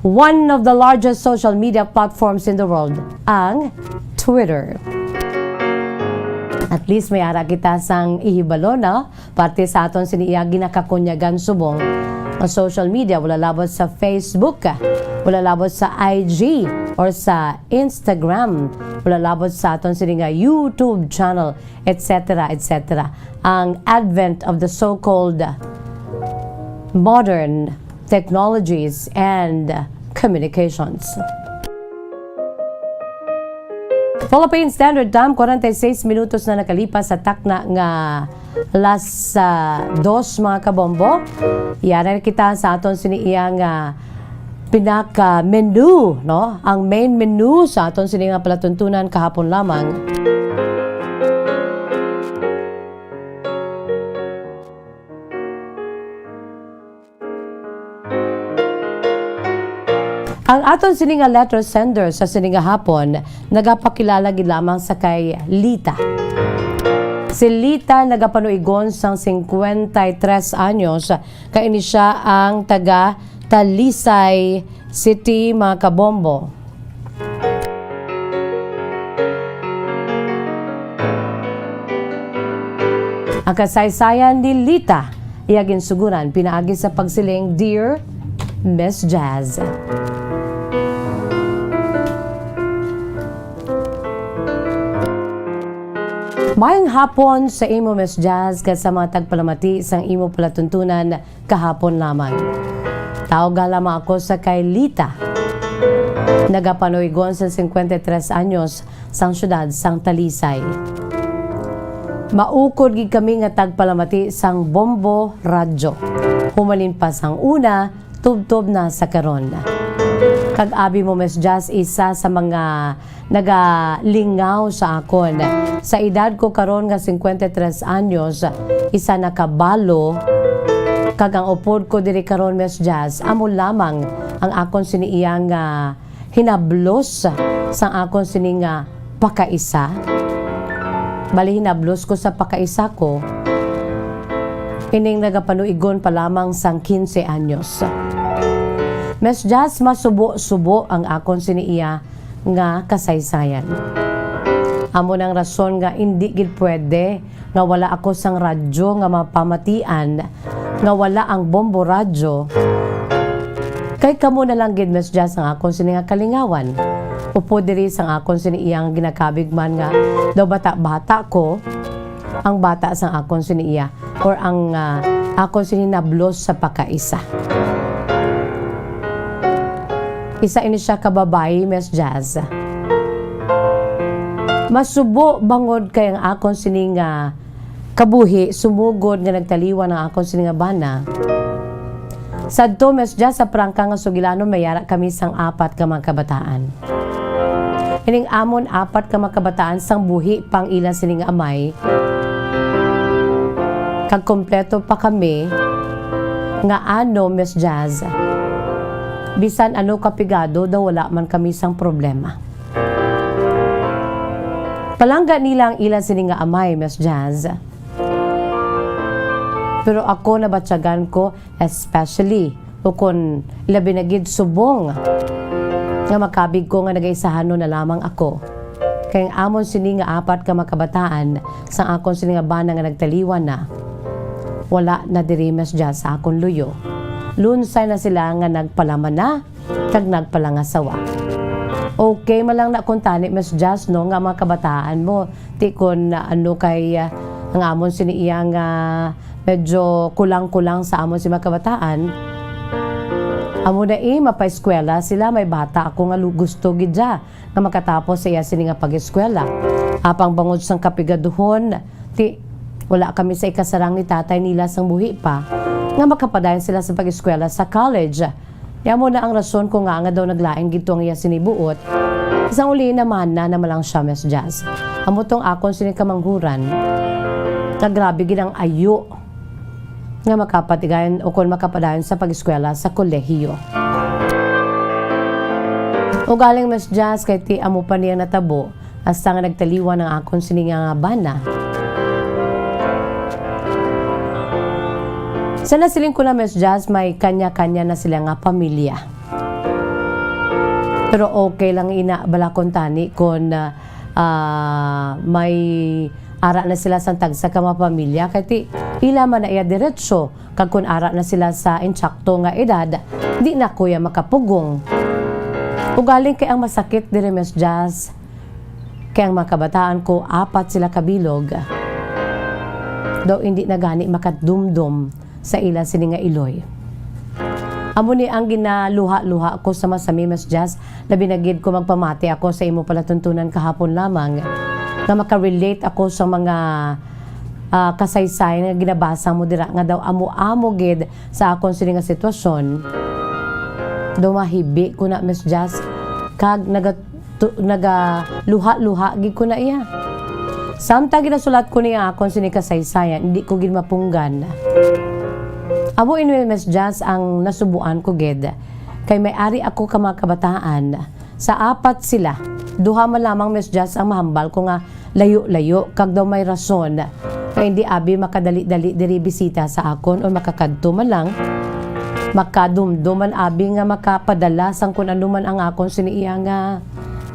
one of the largest social media platforms in the world, ang Twitter. At least may ara kita sang ihibalo, no? Parte sa aton sini iya ginakakunyagan subong nga social media, wala labot sa Facebook, wala labot sa I G or sa Instagram, wala labot sa aton sini nga YouTube channel, et cetera, et cetera. Ang advent of the so-called modern technologies and communications. Philippine Standard Time, kwarenta y seis minutos na nakalipas sa takna nga las, ah, dos, mga kabombo. Yara na kita sa aton sini iya nga pinaka-menu, no? Ang main menu sa aton sini nga palatuntunan kahapon lamang. Ang aton sini nga letter sender sa sini nga hapon nagapakilala gid lamang sa kay Lita. Si Lita nagapanuigon sang singkwenta y tres anyos, kay ini siya ang taga Talisay City, mga kabombo. Ang kasaysayan ni Lita, iya ginsuguran pinaagi sa pagsiling, "Dear Miss Jazz." Maayong hapon sa imo, Miss Jazz, kag sa mga tagpalamati sang imo palatuntunan kahapon lamang. Tawo gala lamang ako sa kay Lita. Nagapanuigon sa cincuenta y tres anyos sang siyudad sang Talisay. Maukod gid kami nga tagpalamati sang Bombo Radyo. Humalin pa sang una, tubtob na sa karon. Kag abi mo, Miss Jazz, isa sa mga nagalingaw sa akon. Sa edad ko karon nga cincuenta y tres anyos, isa na ka balo, kag ang upod ko diri karon, Miss Jazz, amo lamang ang akon sini iya nga hinablos sang akon sini nga pakaisa. Bali, hinablos ko sa pakaisa ko, ining nagapanuigon pa lamang sang quince anyos. Miss Jazz, masubo-subo ang akon sini iya nga kasaysayan. Amo nang rason nga indi gid pwede nga wala ako sang radyo nga mapamatian, nga wala ang Bombo Radyo, kay kamo na lang gid, Miss Jazz, ang akon sini nga kalingawan. Upod diri sang akon sini iya nga ginakabig man nga daw bata-bata ko, ang bata sang akon sini iya, or ang, ah, akon sini nablos sa pakaisa. Isa ini siya ka babayi, Miss Jazz. Masubo bangod kay ang akon sini nga kabuhi sumugod nga nagtaliwan ang akon sini nga bana. Sadto, Miss Jazz, sa prangka nga sugilanon, may ara kami sang apat ka mga kabataan. Ining amon apat ka mga kabataan sang buhi pang ila sini nga amay, kag kompleto pa kami nga ano, Miss Jazz, bisan ano kapigado daw wala man kami sang problema. Palangga nila ang ila sini nga amay, Miss Jazz. Pero ako, nabatyagan ko, especially, ukon labi na gid subong nga makabig ko nga nagaisahanon na lamang ako. Kay ang amon sini nga apat ka mga kabataan sang akon sini nga bana nga nagtaliwan na, wala na diri, Miss Jazz, sa akon luyo. Lunsay na sila nga nagpalaman na, kag nagpalangasawa. Okay man lang na kuntani, Miss Jazz, no, nga mga kabataan mo, ti kon, ah, ano kay, ah, ang amon sini iya nga medyo kulang-kulang sa amon si mga kabataan. Amo na, eh, mapaeskwela sila, may bata ako nga lu-, gusto gid siya nga makatapos sa iya sini nga pag-eskwela. Apang bangod sang kapigaduhon, ti wala kami sa ikasarang ni tatay nila sang buhi pa, nga makapadayon sila sa pag-eskwela sa college. Amo na ang rason ko nga, nga daw naglain gid to ang iya sinibuot. Sang uli, namana na man lang siya, Miss Jazz. Amo tong akon sini kamanghuran nga grabe gid ang ayo nga makapatigayon o kon makapadayon sa pag-eskwela sa kolehiyo. Ugaling, Miss Jazz, kay ti amo pa niya natabo, hasta nga nagtaliwan ang akon sini nga bana. Sa nasiling ko na, Miss Jazz, may kanya-kanya na sila nga pamilya. Pero okay lang ina bala kuntani kon, ah, may ara na sila sang tagsa ka mga pamilya, kay ti ila man na iya diretso, kag kon ara na sila sa insakto nga edad, di na ko iya makapugong. Ugaling kay ang masakit diri, Miss Jazz, kay ang mga kabataan ko, apat sila ka bilog, daw indi na gani makadumdom sa ila sini nga iloy. Amo ni ang ginaluha-luha ko sa masami, Miss Jazz, labi na gid ko magpamati ako sa imo palatuntunan kahapon lamang, nga makarelate ako sa mga, ah, kasaysayan nga ginabasa mo dira, nga daw amo-amo gid sa akon sini nga sitwasyon. Daw mahibi ko na, Miss Jazz, kag naga-, tu-, nagaluha-luha gid ko na iya. Samtang ginasulat ko niya akon sini kasaysayan, hindi ko gid mapunggan. Amo ini, Miss Jazz, ang nasubuan ko gid. Kay may ari ako ka mga kabataan. Sa apat sila, duha man lamang, Miss Jazz, ang mahambal ko nga layo-layo, kag daw may rason nga hindi abi makadali-dali diri bisita sa akon, o makakadto man lang, makadumdom man abi nga makapadala sang kun ano man ang akon sini iya nga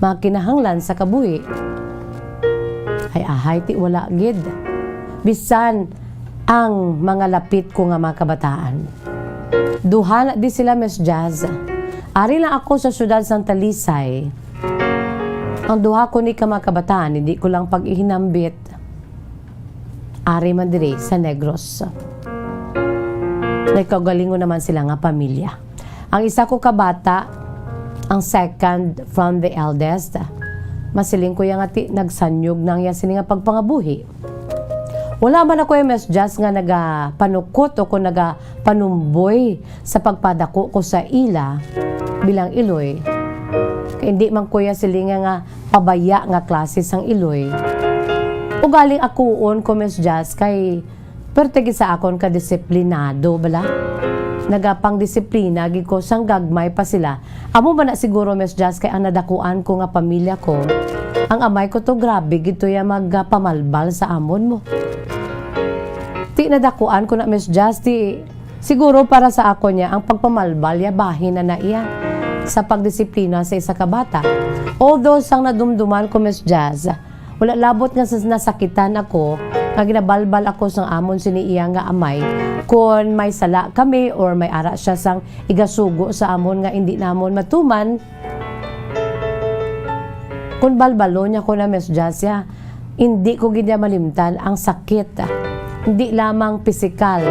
mga kinahanglan sa kabuhi. Ay, ahay, ti wala gid. Bisan ang mga lapit ko nga mga kabataan. Duha na di sila, Miss Jazz. Ari lang ako sa siyudad sang Talisay. Ang duha ko ni ka mga kabataan, hindi ko lang pag-ihinambit. ari man diri sa Negros. Nagkaugalingon naman sila nga pamilya. Ang isa ko ka bata, ang second from the eldest, masiling ko ya nga ti-, nagsanyog na ang iya sini nga pagpangabuhi. Wala man ako, eh, Miss Jazz, nga nagapanukot o kung nagapanumboy sa pagpadako ko sa ila bilang iloy. Kay hindi man ko ya silinga nga pabaya nga klase sang iloy. Ugaling akuon ko, Miss Jazz, kay perti gid sa akon ka disiplinado bala. Nagapangdisiplina gid ko sang gagmay pa sila. Amo man na siguro, Miss Jazz, kay ang nadakuan ko nga pamilya ko, ang amay ko to, grabe gid to ya magpamalbal sa amon mo. Ti nadakuan ko na, Miss Jazz, ti siguro para sa akon niya, ang pagpamalbal ya bahin na na iya sa pagdisiplina sa isa ka bata. Although sang nadumduman ko, Miss Jazz, wala labot nga sa nasakitan ako nga ginabalbal ako sang amon sini iya nga amay kon may sala kami or may ara siya sang igasugo sa amon nga indi namon matuman. Kon balbalon niya ko na, Miss Jazz, ya, hindi ko gid niya malimtan ang sakit. Hindi lamang pisikal,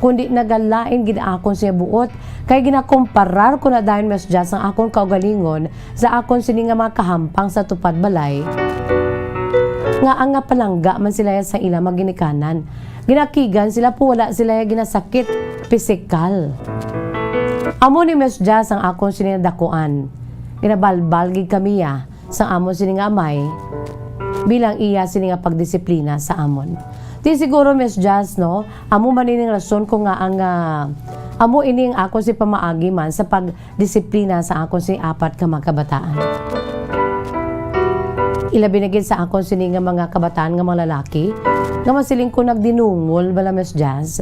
kundi nagalain gid akon siya buot, kay ginakomparar ko na dayon, Miss Jazz, ang akon kaugalingon sa akon sini nga mga kahampang sa tupad balay, nga ang nga palangga man sila sa ila mga ginikanan. Ginakigan sila po, wala sila ginasakit pisikal. Amo ni Miss Jazz ang akon sini nga dakuan. Ginabalbal gid kami ya sa amon sini nga amay bilang iya sini nga pagdisiplina sa amon. Di siguro, Miss Jazz, no? Amo man ining rason ko nga ang, ah, amo ining ako si pamaagi man sa pag disiplina sa akon sini apat ka mga kabataan. Ilabi na gid sa akon sini nga mga kabataan nga mga lalaki, nga masiling ko nagdinungol bala, Miss Jazz.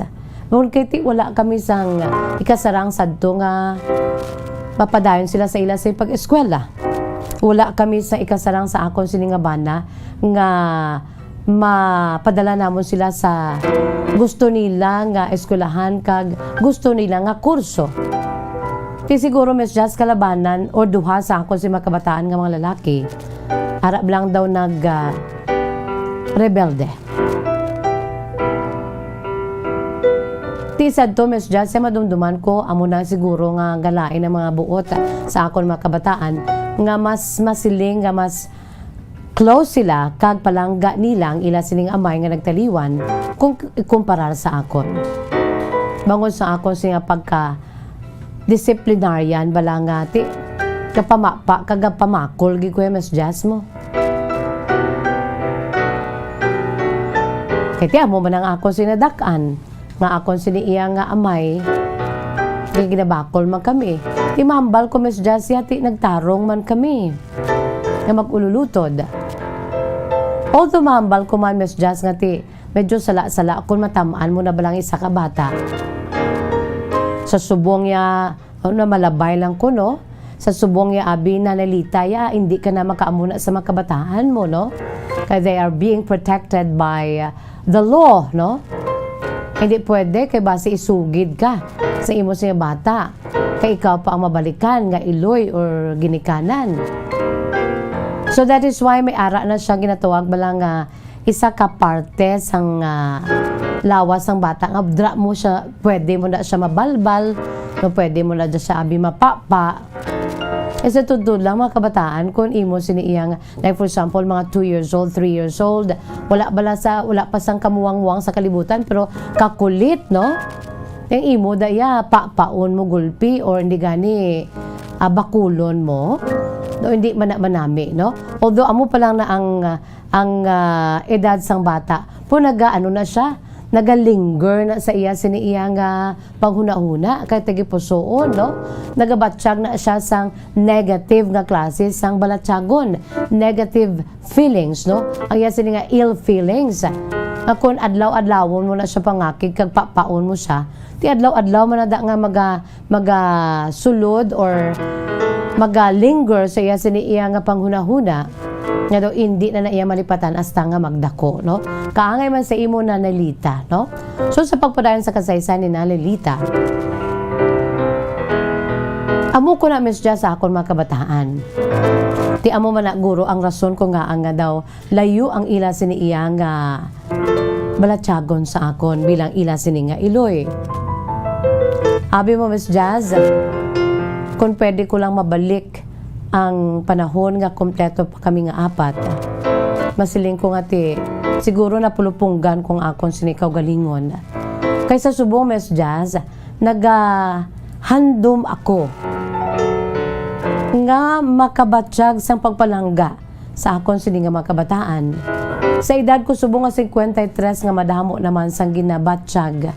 Bangod kay ti wala kami sang ikasarang sadto nga mapadayon sila sa ila sa pag-eskwela. Wala kami sa ikasarang sa akon sini nga bana nga mapadala namon sila sa gusto nila nga eskwelahan kag gusto nila nga kurso. Ti siguro, Miss Jazz, kalabanan o duha sa akon si mga kabataan nga mga lalaki, ara lang daw nag, ah, rebelde. Ti sadto, Miss Jazz, sa madumduman ko, amo na siguro nga galain ang mga buot sa akon mga kabataan nga mas masiling nga mas close sila kag palangga nila ang ila sining amay nga nagtaliwan kung ikumparar sa akon. Bangod sa akon sini nga pagka disciplinarian bala nga ti kapamapa kag kapamakol gid ko ya, Miss Jazz mo. Kay ti amo man ang akon sinadak-an. Nga akon sini iya nga amay, kay ginabakol man kami. Ti mahambal ko, Miss Jazz, ya ti nagtarong man kami nga mag-ululutod. Although mahambal ko man, Miss Jazz, nga ti medyo sala-sala kon matam-an mo na balang isa ka bata. Sa subong ya, ano, malabay lang ko, no? Sa subong ya abi na nalita ya, hindi ka na makaamuna sa mga kabataan mo, no? Kay they are being protected by, uh, the law, no? Hindi pwede kay basi isugid ka sa imo sing bata. Kay ikaw pa ang mabalikan nga iloy or ginikanan. So that is why may ara na siya ginatawag bala nga isa ka parte sang, ah, lawas sang bata nga dra mo siya, pwede mo na siya mabalbal, no, pwede mo na siya abi mapapa. Eh, sa totoo lang, mga kabataan, kung imo sini iyang, like, for example, mga two years old, three years old, wala bala sa, wala pa sang kamuwang-muwang sa kalibutan, pero kakulit, no? Ang imo da iya, papaon mo gulpi or hindi gani, ah, bakulon mo, no, hindi man na manami, no? Although amo pa lang na ang, ah, ang, ah, edad sang bata, po naga, ano na siya, nagalinger na sa iya sini iya nga panghunahuna kay tagipusoon, no? Nagabatyag na siya sang negative nga klase sang balatyagon, negative feelings, no? Ang iya sini nga ill feelings. Nga kun adlaw-adlawon mo na siya pangakig kag papaon mo siya, ti adlaw-adlaw man na da nga maga-, magasulod or magalinger sa iya sini iya nga panghunahuna nga daw indi na na iya malipatan hasta nga magdako, no? Kaangay man sa imo, Nanay Lita, no? So, sa pagpadayon sa kasaysayan ni Nanay Lita, amo ko na, Miss Jazz, sa akon mga kabataan. Ti amo man na guro ang rason ko nga ang nga daw layo ang ila sini iya nga balatyagon sa akon bilang ila sini nga iloy. Abi mo, Miss Jazz, kung pwede ko lang mabalik ang panahon nga kompleto pa kami nga apat, masiling ko nga ti, siguro napulupunggan kong akon sini kaugalingon. Kaysa subong, Miss Jazz, nagahandom ako nga makabatyag sang pagpalangga sa akon sini nga mga kabataan. Sa edad ko subong nga cincuenta y tres nga madamo naman sang ginabatyag.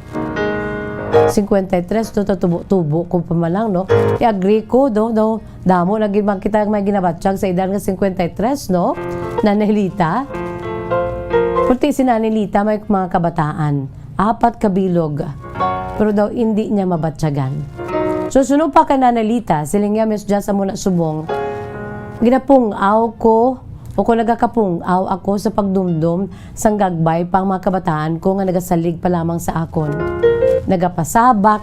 Cincuenta y tres to, to tubo-tubo ko pa man lang, no? I-agree ko, do, do, damo na gid man kita may ginabatyag sa edad nga cincuenta y tres, no? Nanay Lita. Pati si Nanay Lita may mga kabataan. Apat ka bilog. Pero daw indi niya mabatyagan. So, suno pa kay Nanay Lita, siling niya, Miss Jazz, amo na subong, ginapung-aw ko o kung nagakapung-aw ako sa pagdumdom sang gagbay pa ang mga kabataan ko nga nagasalig pa lamang sa akon. Nagapasabak,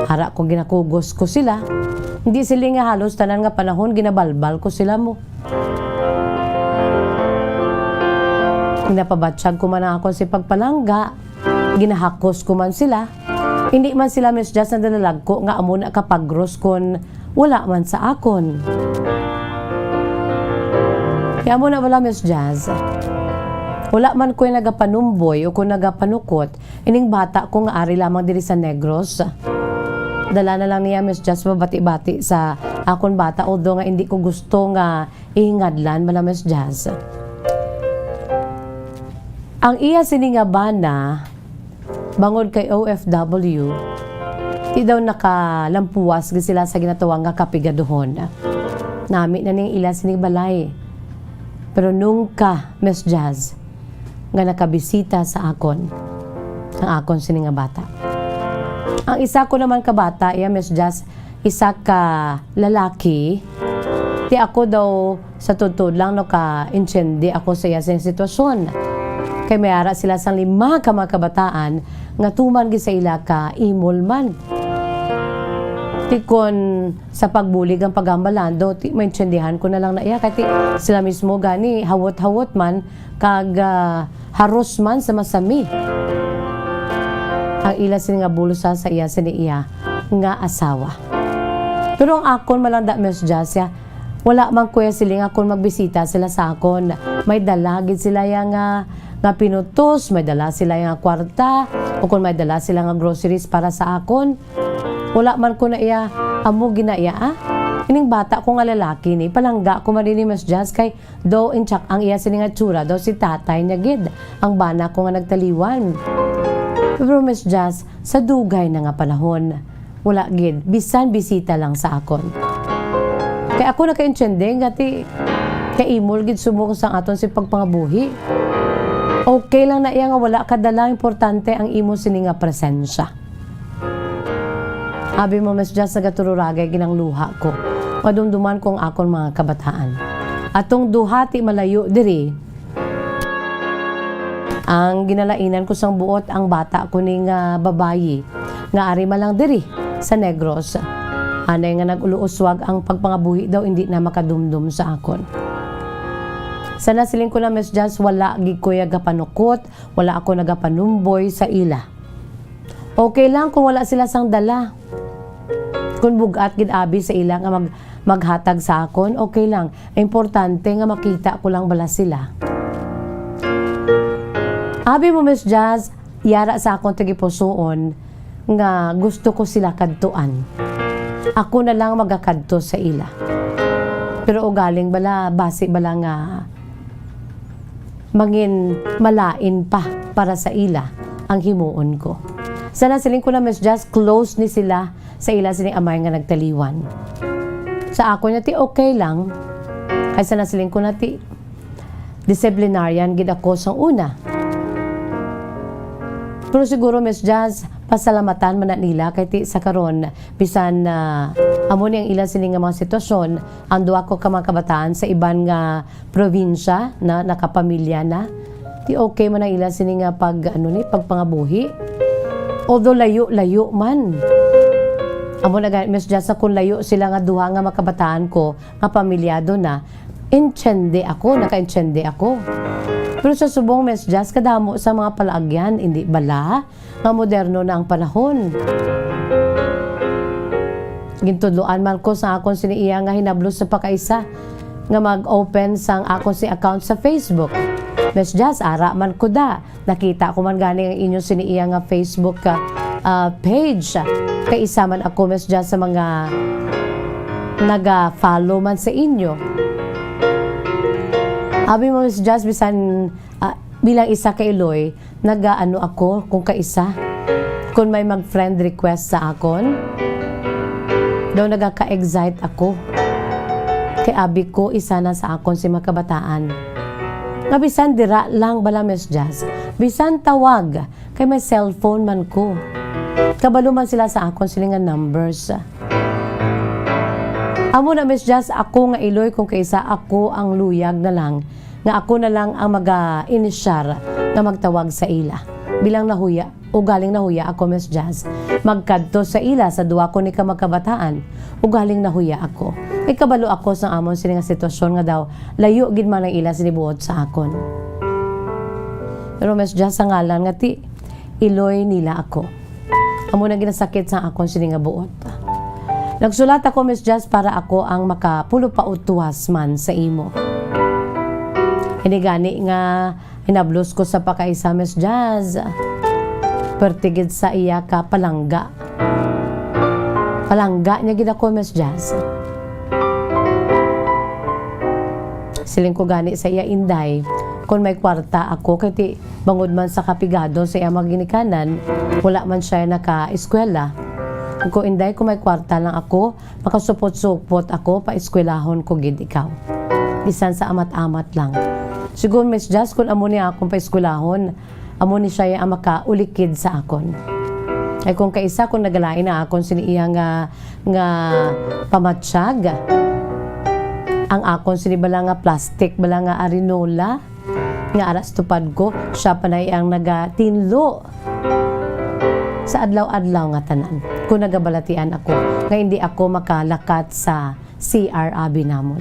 ara ko ginakugos ko sila. Hindi sila nga halos tanan nga panahon ginabalbal ko sila mo. Ginapabatyag ko man ang akon si pagpalangga, ginahakos ko man sila. Hindi man sila, Miss Jazz, nadalalagko nga amo na kapagros kon wala man sa akon. Kaya mo na wala, Miss Jazz. Wala man ko'y nagapanumboy o kung nagapanukot, ining bata ko nga ari lamang diri sa Negros. Dala na lang niya, Miss Jazz, mabati-bati sa akon bata, although nga hindi ko gusto nga ihingadlan, Manang Miss Jazz. Ang iya sini nga bana, bangod kay O F W, di daw nakalampuas gid sila sa ginatawag nga kapigaduhon. Nami na ning ila sini balay. Pero nungka, Miss Jazz, nga nakabisita sa akon ang akon sini nga bata. Ang isa ko naman ka bata, iya, Miss Jazz, isa ka lalaki, ti ako daw sa tuod-tuod lang, no, ka-intiende ako sa iya sing sitwasyon. Kay may ara sila sang lima ka mga kabataan nga tuman gid sa ila ka imol man. Ti kon sa pagbulig ang paghambalan, do, ti maintiendihan ko na lang na iya, kay ti sila mismo gani hawot-hawot man kag, ah, haros man sa masami ang ila sini nga bulsa sa iya sini iya nga asawa. Pero ang akon malanda, Miss Jasia, wala man kuya siling akon magbisita sila sa akon. May dala gid sila ya nga, nga pinutos, may dala sila ya nga kwarta, o kung may dala sila nga groceries para sa akon. Wala man ko na iya, amo gina iya, ah. Ining bata ko nga lalaki ni, palangga ko man ini, Miss Jas, kay do in check ang iya sini nga tsura, daw si tatay niya gid ang bana ko nga nagtaliwan. Pero, Miss Jas, sa dugay na nga panahon, wala gid, bisan bisita lang sa akon. Kay ako nakaintindi nga ti, kaimol gid subong sang aton si pagpangabuhi. Okay lang na iya nga wala ka dala, importante ang imo sini nga presensya. Abi mo, Miss Jas, nagatururagay gid ang luha ko. Madumduman ko ang akon mga kabataan. Atong duha ti malayo diri, ang ginalainan ko sang buot ang bata ko ni nga babayi nga ari man lang diri sa Negros. Anay nga nag-uluuswag ang pagpangabuhi daw, indi na makadumdom sa akon. Sa nasiling ko na, Miss Jas, wala gid ko ya gapanukot, wala ako nagapanumboy sa ila. Okay lang kung wala sila sang dala. Kung bugat gid abi sa ila nga mag-, maghatag sa akon, okay lang. Importante nga makita ko lang bala sila. Abi mo, Miss Jazz, yara sa akon tagipusoon nga gusto ko sila kadtuan. Ako na lang magakadto sa ila. Pero ugaling bala, basi bala nga mangin malain pa para sa ila ang himuon ko. Sa nasiling ko na, Miss Jazz, close ni sila sa ila sining amay nga nagtaliwan. Sa ako niya, ti okay lang. Kay sa nasiling ko na, ti disciplinarian gid ako sang una. Pero siguro, Miss Jazz, pasalamatan man na nila kay ti sa karon, bisan, ah, amo ni ang ila sini nga mga sitwasyon, ang duha ko ka mga kabataan sa iban nga probinsya na nakapamilya na. Ti okay man ang ila sini nga pag, ano ni, pagpangabuhi. Although layo-layo man. Amo na gani, Miss Jazz, kung layo sila nga duha nga mga kabataan ko nga pamilyado na, intiende ako, nakaintiende ako. Pero sa subong, Miss Jazz, kadamo sa mga palaagyan, indi bala nga moderno na ang panahon. Gintudloan man ko sa akon sini iya nga hinablos sa pakaisa nga mag-open sang akon si account sa Facebook. Miss Jazz, ara man ko da. Nakita ko man gani ang inyo sini iya nga Facebook, ah, ah, page. Kay isa man ako, Miss Jazz, sa mga naga-follow man sa inyo. Abi mo, Miss Jazz, bisan, ah, bilang isa ka Iloy, nagaano ako kung kaisa. Kung may mag-friend request sa akon, daw nagaka-excite ako. Kay abi ko, isa na sa akon si mga kabataan. Nga bisan dira lang bala, Miss Jazz, bisan tawag, kay may cellphone man ko. Kabalo man sila sa akon sini nga numbers. Amo na, Miss Jazz, ako nga Iloy kung kaisa, ako ang luyag na lang, nga ako na lang ang maga-inisyar nga magtawag sa ila. Bilang nahuya, ugaling nahuya ako, Miss Jazz, magkadto sa ila sa duha ko ni ka magkabataan, ugaling nahuya ako. Ikabalo ako sa amon sini nga sitwasyon nga daw layo gid man ang ila sini buot sa akon. Pero, Miss Jazz, sa ngalan nga ti Iloy nila ako. Amo na ginasakit sa akon sini nga buot. Nagsulat ako, Miss Jazz, para ako ang makapulo pa utwas man sa imo. Ini gani nga hinablos ko sa pakaisa, Miss Jazz. Perti gid sa iya ka palangga. Palangga niya gid ako, Miss Jazz. Siling ko gani sa iya, Inday, kon may kwarta ako, kay ti bangod man sa kapigado sa iya mga ginikanan, wala man siya naka-eskwela. Ko, Inday, kung may kwarta lang ako, makasupot-supot ako, paeskwelahon ko gid ikaw. Bisan sa amat-amat lang. Sigon, Miss Jazz, kung amo ni akong paeskwelahon, amo ni siya ang makaulikid sa akon. Ay kung kaisa, kung nagalain na akon sini iya nga, nga pamatyag, ang akon sini bala nga plastic, bala nga arinola, nga ara sa tupad ko, siya pa na ang nagatinlo sa adlaw-adlaw nga tanan. Kung nagabalatian ako, nga hindi ako makalakat sa C R abi namon.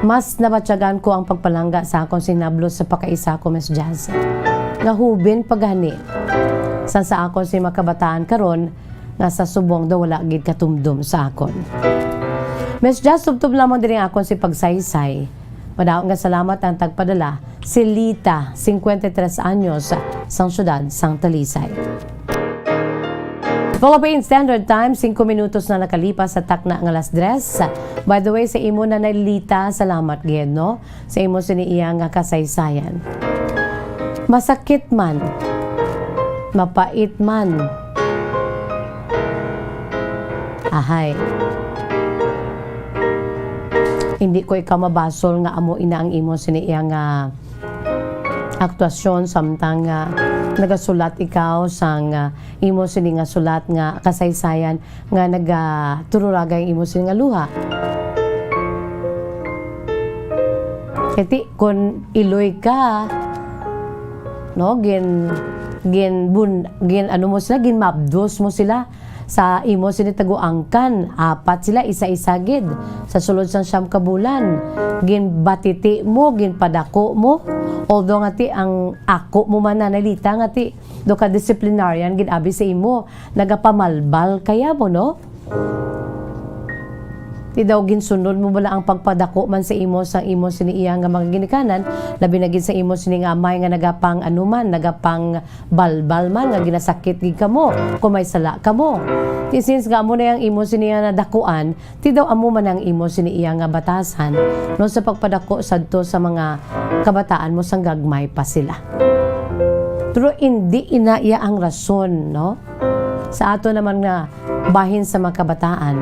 Mas nabatyagan ko ang pagpalangga sa akon sinablo sa pakaisa ko, Miss Jazz, nga hubin pa gani sa, sa akon si makabataan karon, nga sa subong daw wala gid katumdom sa akon. Miss Jazz, tubtob lamang diri ang akon si pagsaysay. Madaog nga salamat ang tagpadala, si Lita, cincuenta y tres anyos, sang siyudad sang Talisay. Philippine Standard Time, singko minutos na nakalipas sa takna nga alas tres. By the way, sa imo, Nanay Lita, salamat gid, no, sa imo sini iya nga kasaysayan. Masakit man, mapait man, ahay. Hindi ko ikaw mabasol nga amo ina ang imo sini iya nga aktuasyon, samtang, ah, nagasulat ikaw sang, ah, imo sini nga sulat nga kasaysayan nga nagatururagay ang imo sini nga luha. Kay ti, kun iloy ka, no, gin, gin bun-, gin ano mo sila, ginmabdos mo sila. Sa imo sini taguangkan, apat sila, isa-isa gid. Sa sulod sang siyam ka bulan, ginbatiti mo, ginpadako mo. Although nga ti ang ako mo man, Nanay Lita, nga ti do ka disciplinarian gid abi sa imo, nagapamalbal kaya mo, no? Ti daw ginsunod mo bala ang pagpadako man sa imo sang imo sini iya nga mga ginikanan, labi na gid sa imo sini nga amay nga nagapang ano man, nagapang balbal man nga ginasakit gid kamo kung may sala kamo. Ti since nga amo na ang imo sini nga nadakuan, ti daw amo man ang imo sini iya nga batasan, no, sa pagpadako sadto sa mga kabataan mo sang gagmay pa sila. Pero indi ina iya ang rason, no? Sa ato naman nga bahin sa mga kabataan,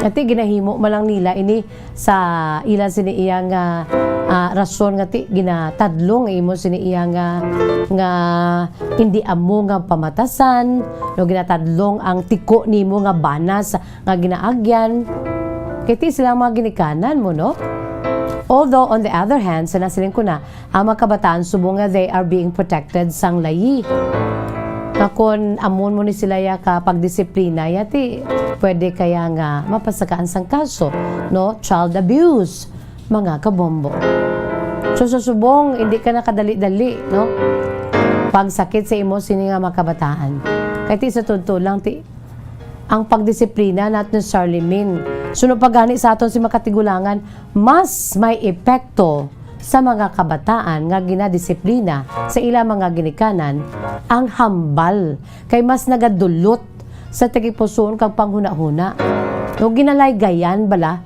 ati ginahimo man lang nila ini sa ila sini iya nga, ah, rason nga ti ginatadlong imo sini iya nga, nga indi amo nga pamatasan, no, ginatadlong ang tiko nimo nga banas nga ginaagyan. Kay ti sila mga ginikanan mo, no? Although, on the other hand, sa nasiling ko na, ang mga kabataan subong nga they are being protected sang layi. Nga kun amon mo ni sila ya ka pagdisiplina, ya ti pwede kaya nga mapasakaan sang kaso, no? Child abuse. mga kabombo. So, sa subong, hindi ka na kadali-dali, no? Pagsakit sa imo sini nga mga kabataan. Kay ti sa totoo lang, ti, ang pagdisiplina not necessarily mean. Suno pa gani sa aton si makatigulangan, mas may epekto sa mga kabataan nga ginadisiplina sa ila mga ginikanan ang hambal, kay mas nagadulot sa tagipusoon kag panghunahuna. No, ginalaygayan bala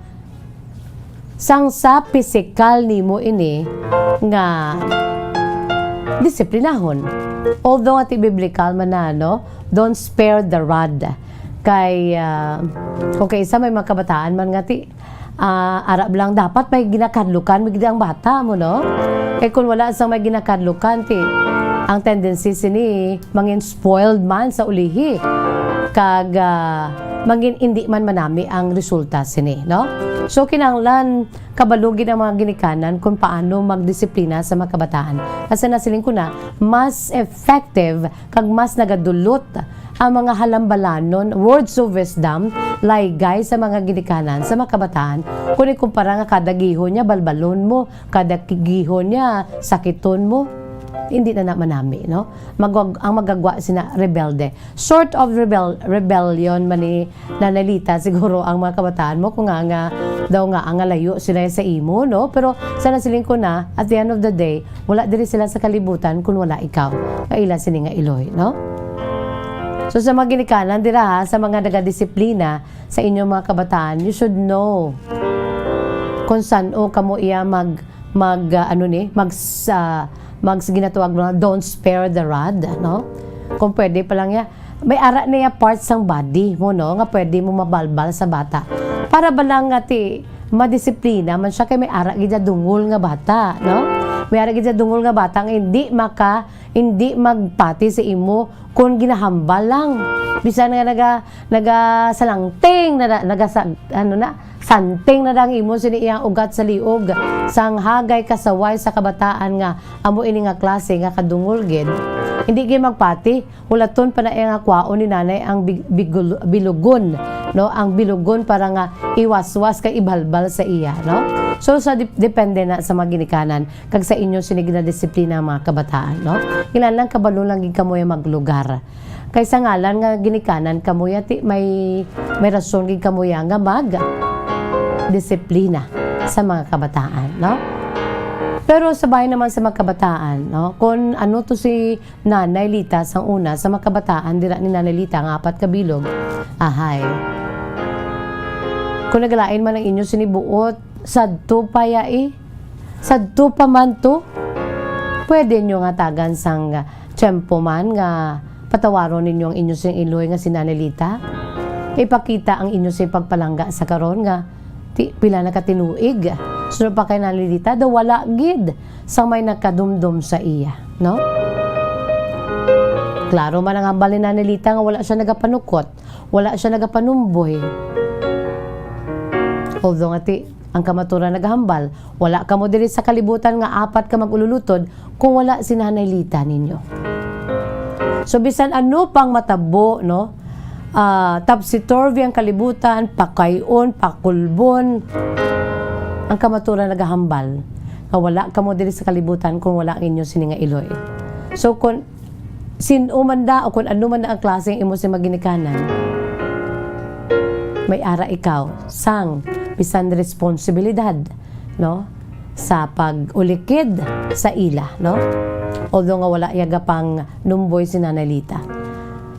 sang sa pisikal nimo ini nga disiplinahon. Although nga ti biblikal man na, no? Don't spare the rod. Kay, ah, kung kay isa may mga kabataan man nga ti, ah, arab lang dapat may ginakadlukan, may ang bata mo, no? Kay kung wala sang may ginakadlukan, ti, ang tendency sini mangin spoiled man sa ulihi. Kag, ah, mangin indi man manami ang resulta sini, no? So, kinahanglan kabalo gid ang mga ginikanan kung paano magdisiplina sa mga kabataan. Kasi nasiling ko na, mas effective kag mas nagadulot ang mga halambalanon, words of wisdom, laygay sa mga ginikanan sa mga kabataan. Kung ikumpara nga kada gihon niya, balbalon mo, kada gihon niya, sakiton mo, hindi na na manami, no? Magwag-, ang magagwa sina rebelde. Sort of rebel-, rebellion man ni Nanay Lita, siguro ang mga kabataan mo, kung nga, nga daw nga ang layo sila sa imo, no? Pero sa nasiling ko na, at the end of the day, wala diri sila sa kalibutan kung wala ikaw. Kaila sini nga iloy, no? So sa mga ginikanan dira, ha, sa mga nagadisiplina sa inyong mga kabataan, you should know kung san-o kamo iya mag, mag, ah, ano ni, mag, sa, mag, ginatawag mo na, "Don't spare the rod," no? Kung pwede pa lang ya, may ara na ya parts sang body mo, no, nga pwede mo mabalbal sa bata. Para ba lang nga ti madisiplina man siya, kay may ara gid ya dungol nga bata, no? May ara gid ya dungol nga bata nga hindi maka, hindi magpati sa imo kung ginahambal lang. Bisan nga naga, nagasalangting na, na, nagasa-, ano na, santing na lang imo sini iyang ugat sa liog. Sang hagay kasaway sa kabataan nga amo ini nga klase nga kadungol gid. Hindi gid magpati, hulaton pa na iya nga kwaon ni nanay ang big-, bigul-, bilugon, no? Ang bilugon para nga iwaswas kay ibalbal sa iya, no? So, sa dip-, depende na sa mga ginikanan kag sa inyo sini ginadisiplina ang mga kabataan, no? Kinahanglan kabalo lang gid kamo ya maglugar. Kay sa ngalan nga ginikanan kamo ya, ti-, may, may rason gid kamo ya nga mag disiplina sa mga kabataan, no? Pero sa bahin naman sa mga kabataan, no? Kung ano to si Nanay Lita sang una sa mga kabataan dira ni Nanay Lita nga apat ka bilog, ahay. Kung nagalain man ang inyo sini buot, sadto pa ya, eh. Sadto pa man to. Pwede nyo nga tagan sang tiyempo man nga patawaron ninyo ang inyo sing iloy nga si Nanay Lita. Ipakita ang inyo sing pagpalangga sa karon nga ti-, pila na ka tinuig. Sunod pa kay Nanay Lita, daw wala gid sang may nakadumdom sa iya, no? Klaro man ang hambal ni Nanay Lita nga wala siya nagapanukot, wala siya nagapanumboy. Although nga ti, ang kamaturan nagahambal, wala kamo diri sa kalibutan nga apat ka mag-ululutod kung wala si Nanay Lita ninyo. So, bisan ano pang matabo, no? Ah, topsy-turvy ang kalibutan, pakay-on, pakulbon. Ang kamaturan nagahambal nga wala kamo diri sa kalibutan kung wala ang inyo sini nga iloy. So, kung sin-o man da o kung ano man da ang klase ang imo sa mga ginikanan, may ara ikaw sang bisan responsibilidad, no, sa pag-ulikid sa ila, no? Although nga wala ya gapang numboy si Nanay Lita.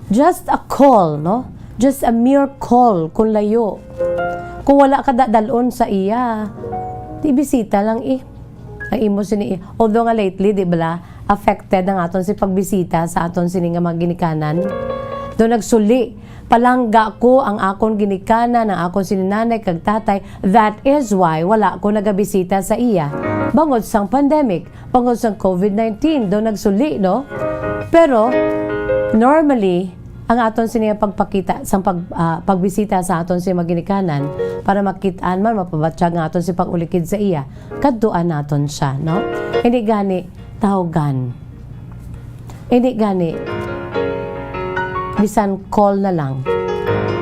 Just a call, no? Just a mere call kung layo. Kung wala ka dadalon sa iya, di bisita lang, eh. Ang imo sini, eh. Although nga lately, di bala, affected ang aton si pagbisita sa aton sini nga mga ginikanan. Do nagsuli, palangga ko ang akon ginikanan, ang akon sini nanay kag tatay. That is why wala ko nagabisita sa iya. Bangod sang pandemic, bangod sang covid nineteen, do nagsuli, no? Pero, normally, ang aton sini nga pagpakita sang pag-, ah, pagbisita sa aton sini mga ginikanan para makit-an man, mapabatyag nga aton si pag-ulikid sa iya, kadtuan naton siya, no? Hindi gani, tawagan. Hindi gani, bisan call na lang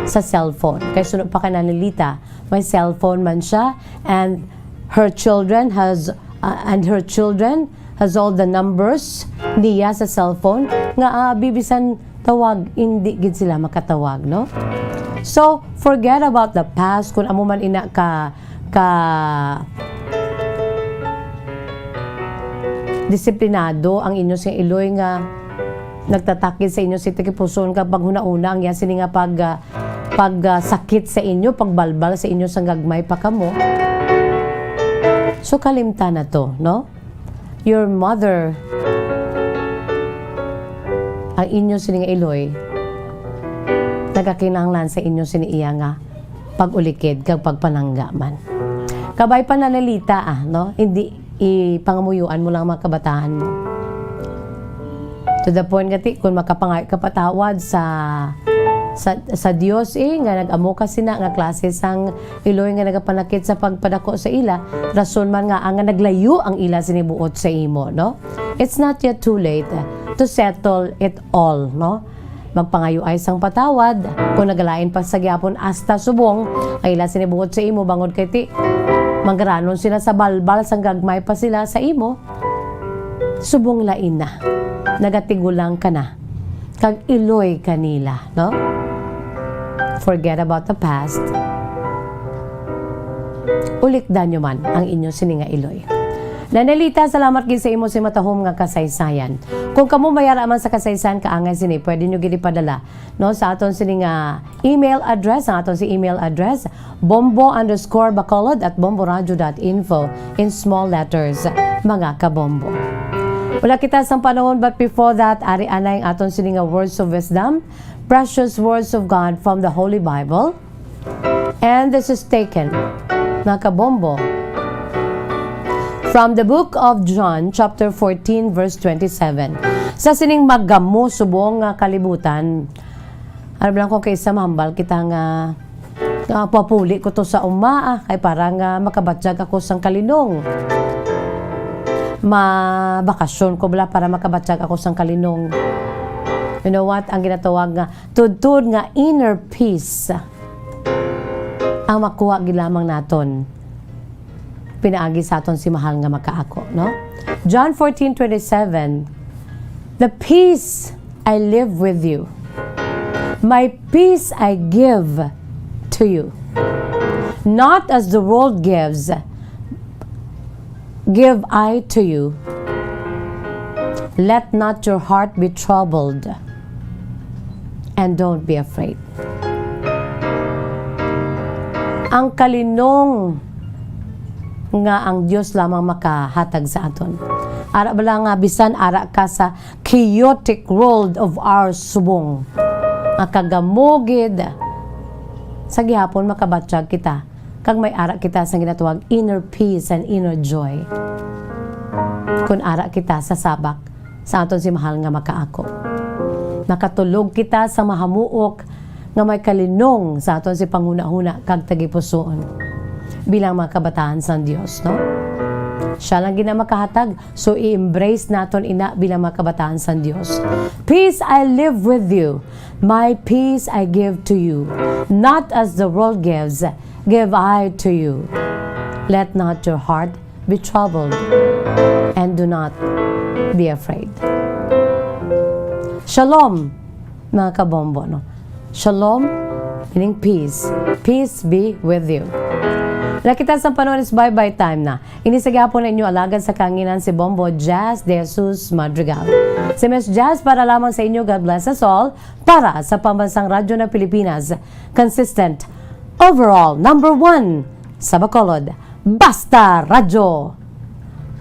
sa cellphone. Kay suno pa kay Nanay Lita, may cellphone man siya, and her children has, uh, and her children has all the numbers niya sa cellphone nga, ah, bibisan tawag, hindi gid sila makatawag, no? So, forget about the past, kung amo man ina ka, ka disiplinado ang inyo sing iloy nga nagtatakid sa inyo sing tagipusoon, kag paghunahuna ang iya sini nga pag, ah, pag, ah, sakit sa inyo, pagbalbal sa inyo sang gagmay pa kamo. So, kalimtan na to, no? Your mother, ang inyo sini nga iloy, nagakinahanglan sa inyo sini iya nga pag-ulikid kag pagpanangga man. Kabay pa, Nanelita, ah, no? Hindi ipangamuyoan mo lang mga kabataan mo. To the point nga ti, kung makapangayo ka patawad sa, sa, sa Dios, eh, nga nag-amo ka sina nga klase sang iloy nga nagapanakit sa pagpadako sa ila, rason man nga, ah, nga naglayo ang ila sini buot sa imo, no? It's not yet too late, ah, to settle it all, no? Magpangayuay sang patawad. Kung nagalain pa sa gyapon, hasta subong ang ila sini buot sa imo, bangod kay ti, manggaranon sila sa balbal sang gagmay pa sila sa imo. Subong lain na, nagatigulang ka na, kag iloy kanila, no? Forget about the past. Ulikdan nyo man ang inyo sini nga iloy. Nanelita, salamat gid sa imo sing matahom nga kasaysayan. Kung kamo may ara man sa kasaysayan kaangay sini, pwede nyo gid ipadala, no, sa aton sini nga email address. Ang aton sing email address, bombo underscore bacolod at bomboradio dot info, in small letters, mga kabombo. Wala kita sang panahon, but before that, ari anay ang aton sini nga words of wisdom, precious words of God from the Holy Bible. And this is taken, mga kabombo, from the book of John, chapter fourteen, verse twenty-seven. Sa sining magamo subong nga kalibutan, alam lang ko kay sa mahambal kita nga, nga papuli ko to sa uma, ah, kay para nga makabatyag ako sang kalinong. Mabakasyon ko bala para makabatyag ako sang kalinong. You know what? Ang ginatawag nga tudtod nga inner peace ang makuha gid lamang naton pinaagi sa aton si mahal nga makaako, no? John fourteen twenty-seven, "The peace I live with you, my peace I give to you. Not as the world gives, give I to you. Let not your heart be troubled, and don't be afraid." Ang kalinong nga ang Dios lamang makahatag sa aton. Ara bala nga bisan ara ka sa chaotic world of ours subong, nga kagamo gid, sa gihapon makabatyag kita, kag may ara kita sa ginatawag inner peace and inner joy. Kun ara kita sa sabak sa aton si mahal nga makaako, makatulog kita sa mahamuok nga may kalinong sa aton si panghunahuna kag tagipusoon bilang mga kabataan sang Dios, no? Siya lang gid ang makahatag, so i-embrace naton ina bilang mga kabataan sang Dios. "Peace I live with you, my peace I give to you. Not as the world gives, give I to you. Let not your heart be troubled, and do not be afraid." Shalom, mga kabombo, no? Shalom, meaning peace. Peace be with you. Nakita sa panahon is bye-bye time na. Ini sa gihapon na inyo alagad sa kanginan si Bombo Jazz De Jesus Madrigal. Si Miss Jazz para lamang sa inyo. God bless us all. Para sa Pambansang Radyo ng Pilipinas, consistent, overall, number one sa Bacolod. Basta Radyo.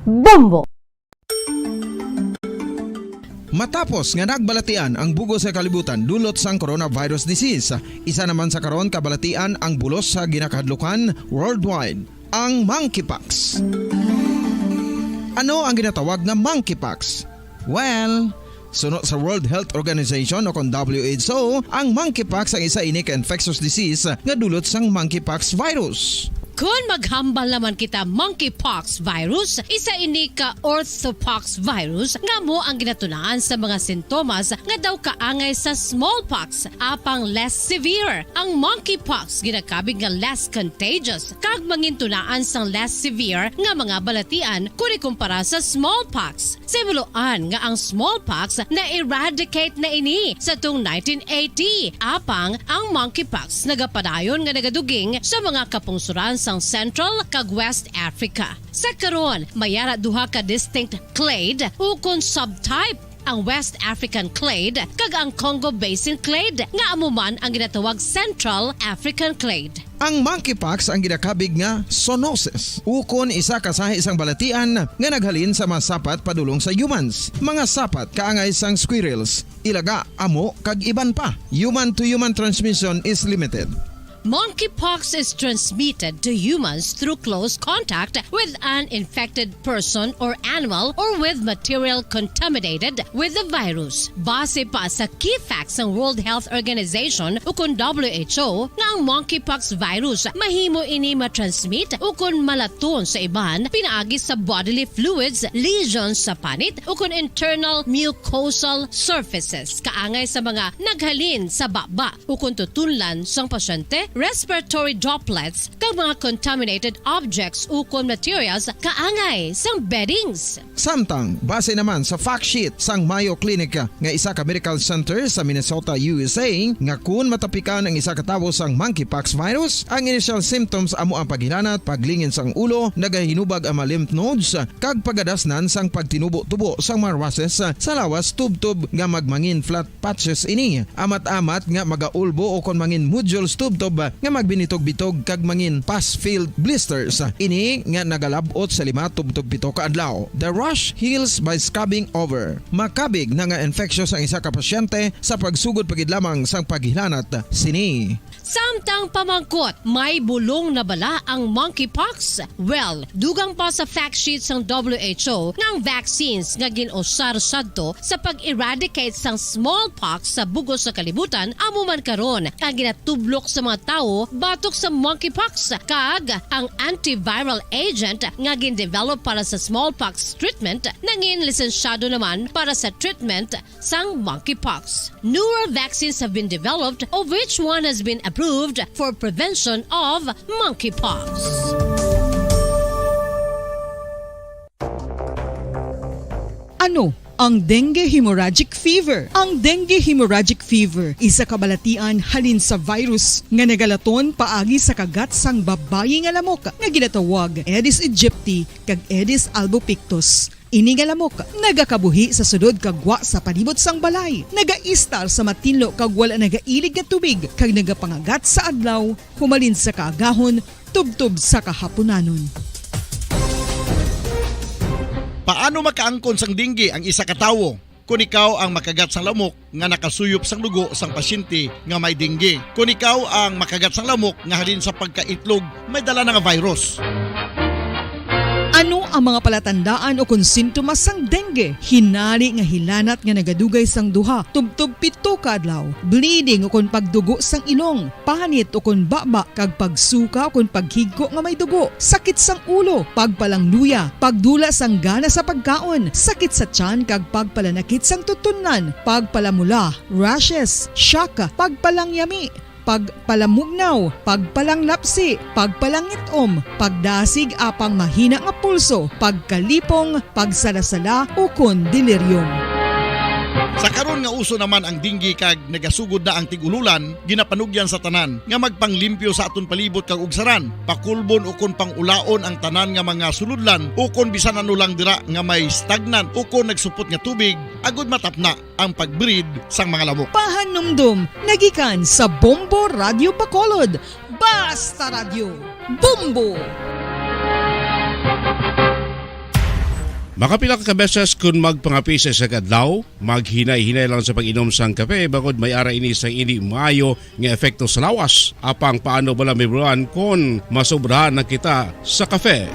Bombo! Matapos nga nagbalatian ang bug-os nga kalibutan dulot sang coronavirus disease, isa naman sa karon kabalatian ang bulos sa ginakahadlukan worldwide, ang monkeypox. Ano ang ginatawag nga monkeypox? Well, suno sa World Health Organization o kon W H O, ang monkeypox ang isa ini ka infectious disease nga dulot sang monkeypox virus. Kon maghambal naman kita monkeypox virus, isa ini ka orthopox virus nga amo ang ginatunaan sa mga sintomas nga daw kaangay sa smallpox, apang less severe. Ang monkeypox ginakabig nga less contagious kag mangintunaan sang less severe nga mga balatian kon ikumpara sa smallpox. Sa himuloan nga ang smallpox na-eradicate na ini sa tung nineteen eighty, apang ang monkeypox nagapadayon nga nagaduging sa mga kapungsuran sang Central kag West Africa. Sa karon, may ara duha ka distinct clade ukon subtype, ang West African clade kag ang Congo Basin clade, nga amo man ang ginatawag Central African clade. Ang monkeypox ang ginakabig nga zoonosis, ukon isa ka sahi sang balatian nga naghalin sa mga sapat padulong sa humans, mga sapat kaangay sang squirrels, ilaga, amo, kag iban pa. Human-to-human transmission is limited. Monkeypox is transmitted to humans through close contact with an infected person or animal or with material contaminated with the virus. Base pa sa key facts sang World Health Organization ukon W H O, nga ang monkeypox virus mahimo ini matransmit ukon malaton sa iban pinaagi sa bodily fluids, lesions sa panit, ukon internal mucosal surfaces kaangay sa mga naghalin sa baba ukon tutunlan sang pasyente, respiratory droplets, kag mga contaminated objects ukon materials kaangay sang beddings. Samtang, base naman sa fact sheet sang Mayo Clinic nga isa ka medical center sa Minnesota, U S A, nga kun matapikan ang isa ka tawo sang monkeypox virus, ang initial symptoms amo ang paghilanat, paglingin sang ulo, nagahinubag ang mga lymph nodes, kag pagadasnan sang pagtinubo-tubo sang mga rashes sa lawas tubtob nga magmangin flat patches ini. Amat-amat nga magaulbo ukon mangin nodules tubtob nga magbinitog-bitog kag mangin pus-filled blisters. Ini nga nagalab-ot sa lima tubtob pito ka adlaw. The rash heals by scabbing over. Makabig na nga infectious ang isa ka pasyente sa pagsugod pa gid lamang sang paghilanat sini. Samtang pamangkot, may bulong na bala ang monkeypox? Well, dugang pa sa fact sheet sang W H O nga ang vaccines nga gin-usar sadto sa pag-eradicate sang smallpox sa bug-os nga kalibutan amo man karon ang ginatublok sa mga tawo batok sa monkeypox, kag ang antiviral agent nga gin-develop para sa smallpox treatment nangin lisensyado naman para sa treatment sang monkeypox. Newer vaccines have been developed, of which one has been approved for prevention of monkeypox. Ano ang dengue hemorrhagic fever? Ang dengue hemorrhagic fever isa ka balatian halin sa virus nga nagalaton paagi sa kagat sang babayi nga lamok nga ginatawag Aedes aegypti kag Aedes albopictus. Ini nga lamok nagakabuhi sa sulod kag gwa sa palibot sang balay, nagaistar sa matinlo kag wala nagailig nga tubig, kag nagapangagat sa adlaw humalin sa kaagahon tubtob sa kahapunanon. Paano makaangkon sang dengue ang isa ka tawo? Kon ikaw ang makagat sang lamok nga nakasuyop sang dugo sang pasyente nga may dengue. Kon ikaw ang makagat sang lamok nga halin sa pagkaitlog may dala na nga virus. Ano ang mga palatandaan ukon sintomas sang dengue? Hinari nga hilanat nga nagadugay sang duha tubtob pito ka adlaw, bleeding ukon pagdugo sang ilong, panit ukon baba, kag pagsuka ukon paghigko nga may dugo, sakit sang ulo, pagpalangluya, pagdula sang gana sa pagkaon, sakit sa tiyan kag pagpalanakit sang tutunlan, pagpalamula, rashes, shock, pagpalangyami, pagpalamugnaw, pagpalanglapsi, pagpalangit-om, pagdasig apang mahina nga pulso, pagkalipong, pagsalasala, ukon delirium. Sa karon nga uso naman ang dengue kag nagasugod na ang tig-ululan, ginapanugyan sa tanan nga magpanglimpyo sa aton palibot kag ugsaran, pakulbon ukon pang-ulaon ang tanan nga mga sulodlan ukon bisan ano lang dira nga may stagnant ukon nagsupot nga tubig, agud matapna ang pag-breed sang mga lamok. Pahanumdom nagikan sa Bombo Radyo Bacolod. Basta Radyo, Bombo! Makapila ka beses kun magpangapi sa isa ka adlaw, maghinay-hinay lang sa pag-inom sang kape, bangod may ara ini sang indi maayo nga epekto sa lawas. Apang paano bala, Ma'am Ron, kon masobrahan na kita sa kape?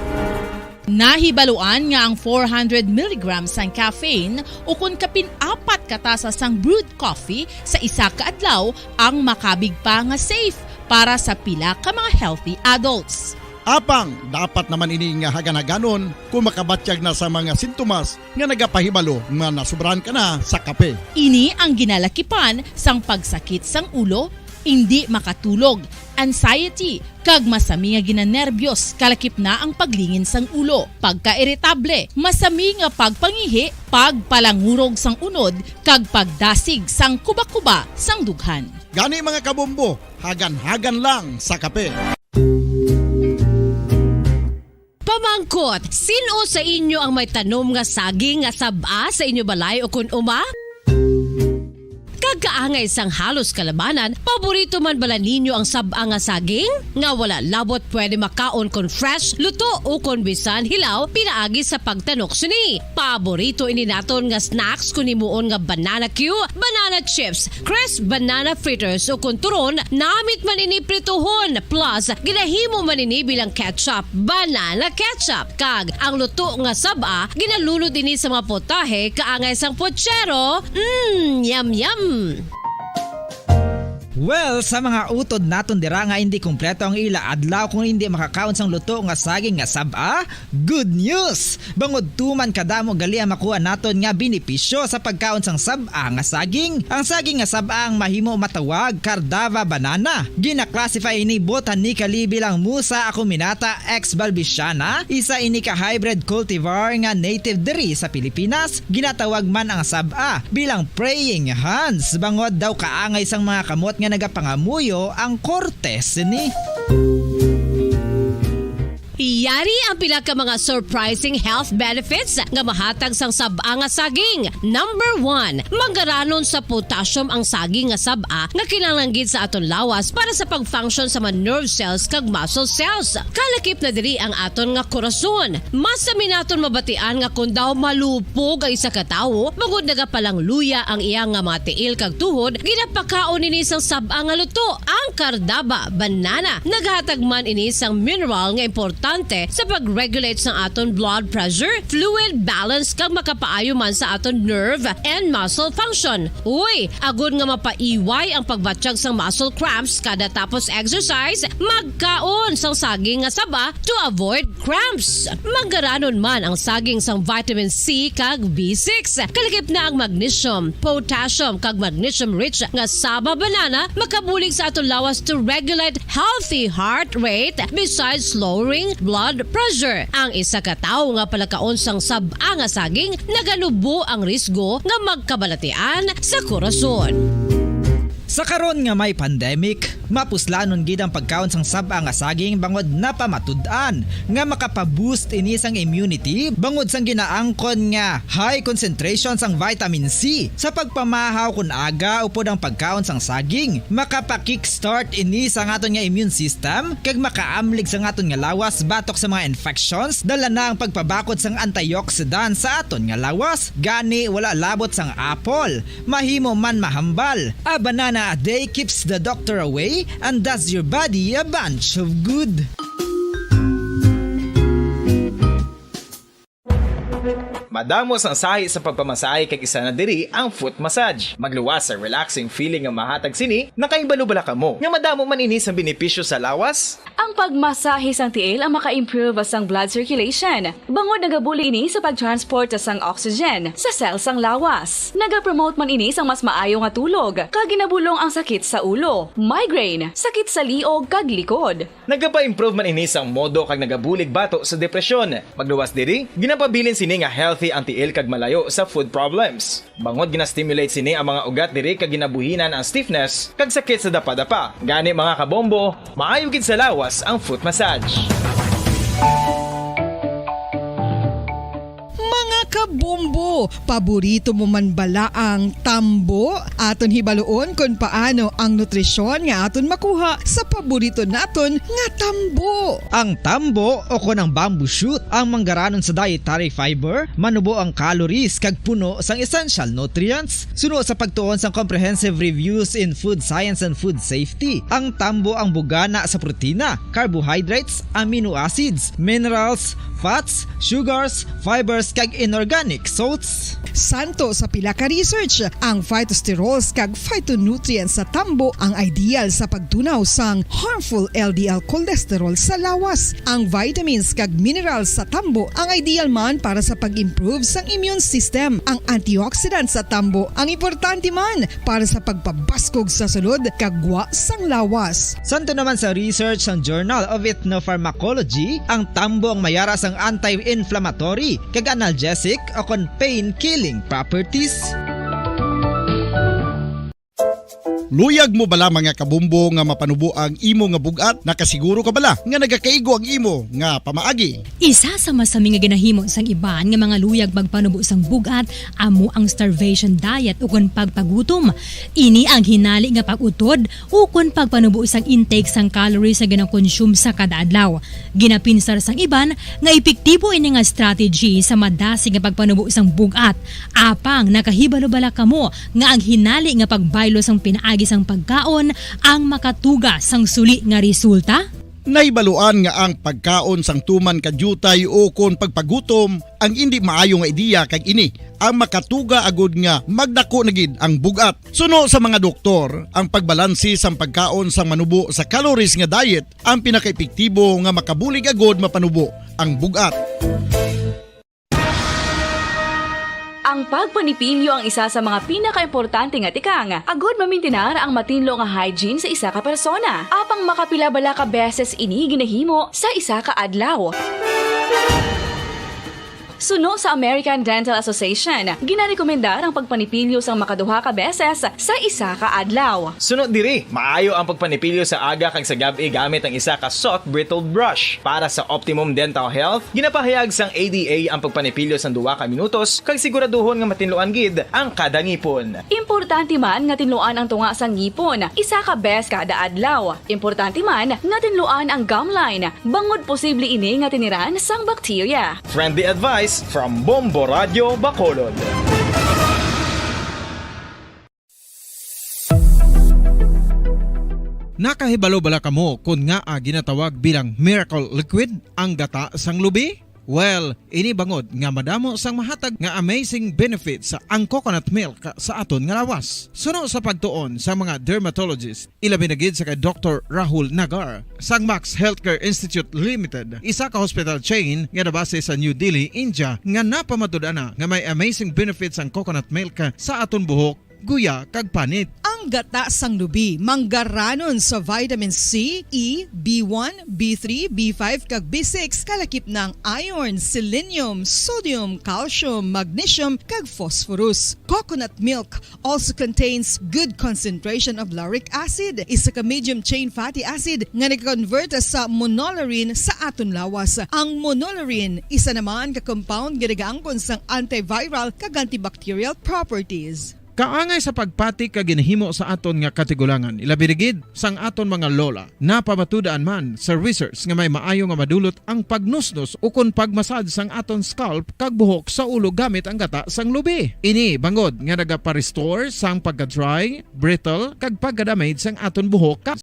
Nahibaluan nga ang four hundred milligrams sang caffeine ukon kapin apat ka tasa sang brewed coffee sa isa ka adlaw ang makabig pa nga safe para sa pila ka mga healthy adults. Apang dapat naman ini nga hagan-haganon kung makabatyag na sa mga sintomas nga nagapahibalo nga nasobrahan ka na sa kape. Ini ang ginalakipan sang pagsakit sang ulo, indi makatulog, anxiety, kag masami nga ginanerbyos, kalakip na ang paglingin sang ulo, pagkairitable, masami nga pagpangihi, pagpalangurog sang unod, kag pagdasig sang kubakuba sang dughan. Gani, mga kabombo, hagan-hagan lang sa kape. Pamangkot, sin-o sa inyo ang may tanom nga saging nga sab-a sa inyo balay ukon uma? Kag kaangay sang halos kalabanan, paborito man bala ninyo ang sab-a nga saging? Nga wala labot pwede makaon kon fresh, luto, ukon bisan hilaw pinaagi sa pagtanok sini. Paborito ini naton nga snacks kon himuon nga banana cue, banana chips, crisp banana fritters, ukon turon, namit man ini prituhon, plus ginahimo man ini bilang ketchup, banana ketchup. Kag ang luto nga sab-a ginalunod ini sa mga potahe kaangay sang pochero. Mm, yum, yum. Well, sa mga utod naton dira nga indi kompleto ang ila adlaw kung indi makakaon sang luto nga saging nga sab-a, good news! Bangod tuman kadamo gali ang makuha naton nga benepisyo sa pagkaon sang sab-a nga saging. Ang saging nga sab-a ang mahimo matawag Cardava banana. Gina-classify ini botanically bilang Musa acuminata ex balbisiana, isa ini ka hybrid cultivar nga native diri sa Pilipinas. Ginatawag man ang sab-a bilang praying hands, bangod daw kaangay sang mga kamot nga nagapangamuyo ang korte sini. Yari ang pila ka mga surprising health benefits nga mahatag sang sab-a nga saging. Number one, manggaranon sa potassium ang saging nga sab-a nga kinahanglan gid sa aton lawas para sa pag-function sa mga nerve cells kag muscle cells. Kalakip na diri ang aton nga korason. Masami naton mabatian nga kon daw malupog ang isa ka tawo, bangod nagapalangluya ang iya nga mga tiil kag tuhod, ginapakaon ini sang sab-a nga luto, ang Cardava banana. Naghatag man ini sang mineral nga importante sa pag-regulate sang aton blood pressure, fluid balance, kag makapaayo man sa aton nerve and muscle function. Uy, agod nga mapaiway ang pagbatyag sang muscle cramps kada tapos exercise, magkaon sang saging nga saba to avoid cramps. Manggaranon man ang saging sang vitamin C kag B six. Kalakip na ang magnesium, potassium, kag magnesium-rich nga saba banana makabulig sa aton lawas to regulate healthy heart rate besides lowering blood pressure. Ang isa ka tawo nga palakaon sang sab-a nga saging naganubo ang risgo nga magkabalatian sa korason. Sa karon nga may pandemic, mapuslanon gid ang pagkaon sang sab-a nga saging bangod napamatud-an nga makapa-boost ini sang immunity bangod sang ginaangkon nga high concentration sang vitamin C. Sa pagpamahaw kon aga upod ang pagkaon sang saging, makapa-kickstart ini sa aton nga immune system kag makaamlig sa aton nga lawas batok sa mga infections, dala na ang pagpabakod sang antioxidant sa aton nga lawas. Gani, wala labot sang apple. Mahimo man mahambal. A banana a day keeps the doctor away and does your body a bunch of good. Madamo sang sahi sa pagpamasahe kag isa na diri ang foot massage. Magluwas sa relaxing feeling nga mahatag sini, nakahibalo bala kamo nga madamo man ini sang benepisyo sa lawas? Ang pagmasahe sang tiil ang maka-improve sang blood circulation, bangod nagabulig ini sa pagtransport sang oxygen sa cell sang lawas. Nagapromote man ini sang mas maayo nga tulog, kag ginabulong ang sakit sa ulo, migraine, sakit sa liog, kag likod. Nagapa-improve man ini sang modo kag nagabulig bato sa depresyon. Magluwas diri, ginapabilin sini nga healthy ang tiil kag malayo sa foot problems. Bangod gina-stimulate sini ang mga ugat diri kag ginabuhinan ang stiffness kag sakit sa dapadapa. Gani, mga kabombo, maayo gid sa lawas ang foot massage. Mga kabombo, paborito mo man bala ang tambo? Aton hibaluon kon paano ang nutrisyon nga aton makuha sa paborito naton nga tambo. Ang tambo, o kon ang bamboo shoot, ang manggaranon sa dietary fiber, manubo ang calories kag puno sang essential nutrients. Suno sa pagtuon sang Comprehensive Reviews in Food Science and Food Safety, ang tambo ang bugana sa protina, carbohydrates, amino acids, minerals, fats, sugars, fibers, kag inorganic salts Santo sa pila ka research, ang phytosterols kag phytonutrients sa tambo ang ideal sa pagtunaw sang harmful L D L cholesterol sa lawas. Ang vitamins kag minerals sa tambo ang ideal man para sa pag-improve sang immune system. Ang antioxidants sa tambo ang importante man para sa pagpabaskog sa sulod kag gwa sang lawas. Santo naman sa research sang Journal of Ethnopharmacology, ang tambo ang mayara sang anti-inflammatory kag analgesic o kon pain-killing properties. Luyag mo bala, mga kabombo, nga mapanubo ang imo nga bug-at? Nakasiguro ka bala nga nagakaigo ang imo nga pamaagi? Isa sa masami nga ginahimo sang iban nga mga luyag magpanubo sang bug-at amo ang starvation diet ukon pagpagutom. Ini ang hinali nga pag-utod ukon pagpanubo sang intake sang calories nga ginakonsume sa kada adlaw. Ginapinsar sang iban nga epektibo ini nga strategy sa madasig nga pagpanubo sang bug-at. Apang nakahibalo bala kamo nga ang hinali nga pagbaylo sang pinaagi sang pagkaon ang makatuga sang suli nga resulta? Nahibaluan nga ang pagkaon sang tuman ka diutay ukon pagpagutom ang indi maayo nga ideya, kag ini ang makatuga agud nga magdako na gid ang bug-at. Suno sa mga doktor, ang pagbalanse sang pagkaon sang manubo sa calories nga diet ang pinakaepektibo nga makabulig agud mapanubo ang bug-at. Ang pagpanipilyo ang isa sa mga pinakaimportante nga tikang agud mamintinar ang matinlo nga hygiene sa isa ka persona. Apang makapila bala ka beses ini ginahimo sa isa ka adlaw? Suno sa American Dental Association, ginarekomendar ang pagpanipilyo sang makaduha ka beses sa isa ka adlaw. Suno diri, maayo ang pagpanipilyo sa aga kag sa gab-i gamit ang isa ka soft bristled brush. Para sa optimum dental health, ginapahayag sang A D A ang pagpanipilyo sang duha ka minutos kag siguraduhon nga matinluan gid ang kada ngipon. Importante man nga tinluan ang tunga sang ngipon isa ka bes kada adlaw. Importante man nga tinluan ang gum line, bangod posible ini nga tiniran sang bakterya. Friendly advice from Bombo Radyo Bacolod. Nakahibalo bala kamo kon ngaa ginatawag bilang miracle liquid ang gata sang lubi? Well, ini bangod nga madamo sang mahatag nga amazing benefits ang coconut milk sa aton nga lawas. Suno sa pagtuon sa mga dermatologist, ilabi na gid sa kay Doktor Rahul Nagar sang Max Healthcare Institute Limited, isa ka hospital chain nga nabase sa New Delhi, India, nga napamatud-an na nga may amazing benefits ang coconut milk sa aton buhok, guya, kag panit. Ang gata sang lubi manggaranon sa vitamin C, E, B one, B three, B five, kag B six, kalakip na ang iron, selenium, sodium, calcium, magnesium, kag phosphorus. Coconut milk also contains good concentration of lauric acid, isa ka medium chain fatty acid nga nag-convert sa monolaurin sa aton lawas. Ang monolaurin isa naman ka compound nga nagaangkon sang antiviral kag antibacterial properties. Kaangay sa pagpati ka ginahimo sa aton nga katigulangan, ilabi na gid sang aton mga lola. Napamatud-an man sa research nga may maayo nga madulot ang pagnusnos ukon pagmasad sang aton scalp kag buhok sa ulo gamit ang gata sang lubi. Ini bangod nga nagapa-restore sang pagka-dry, brittle, kag pagka-damage sang aton buhok.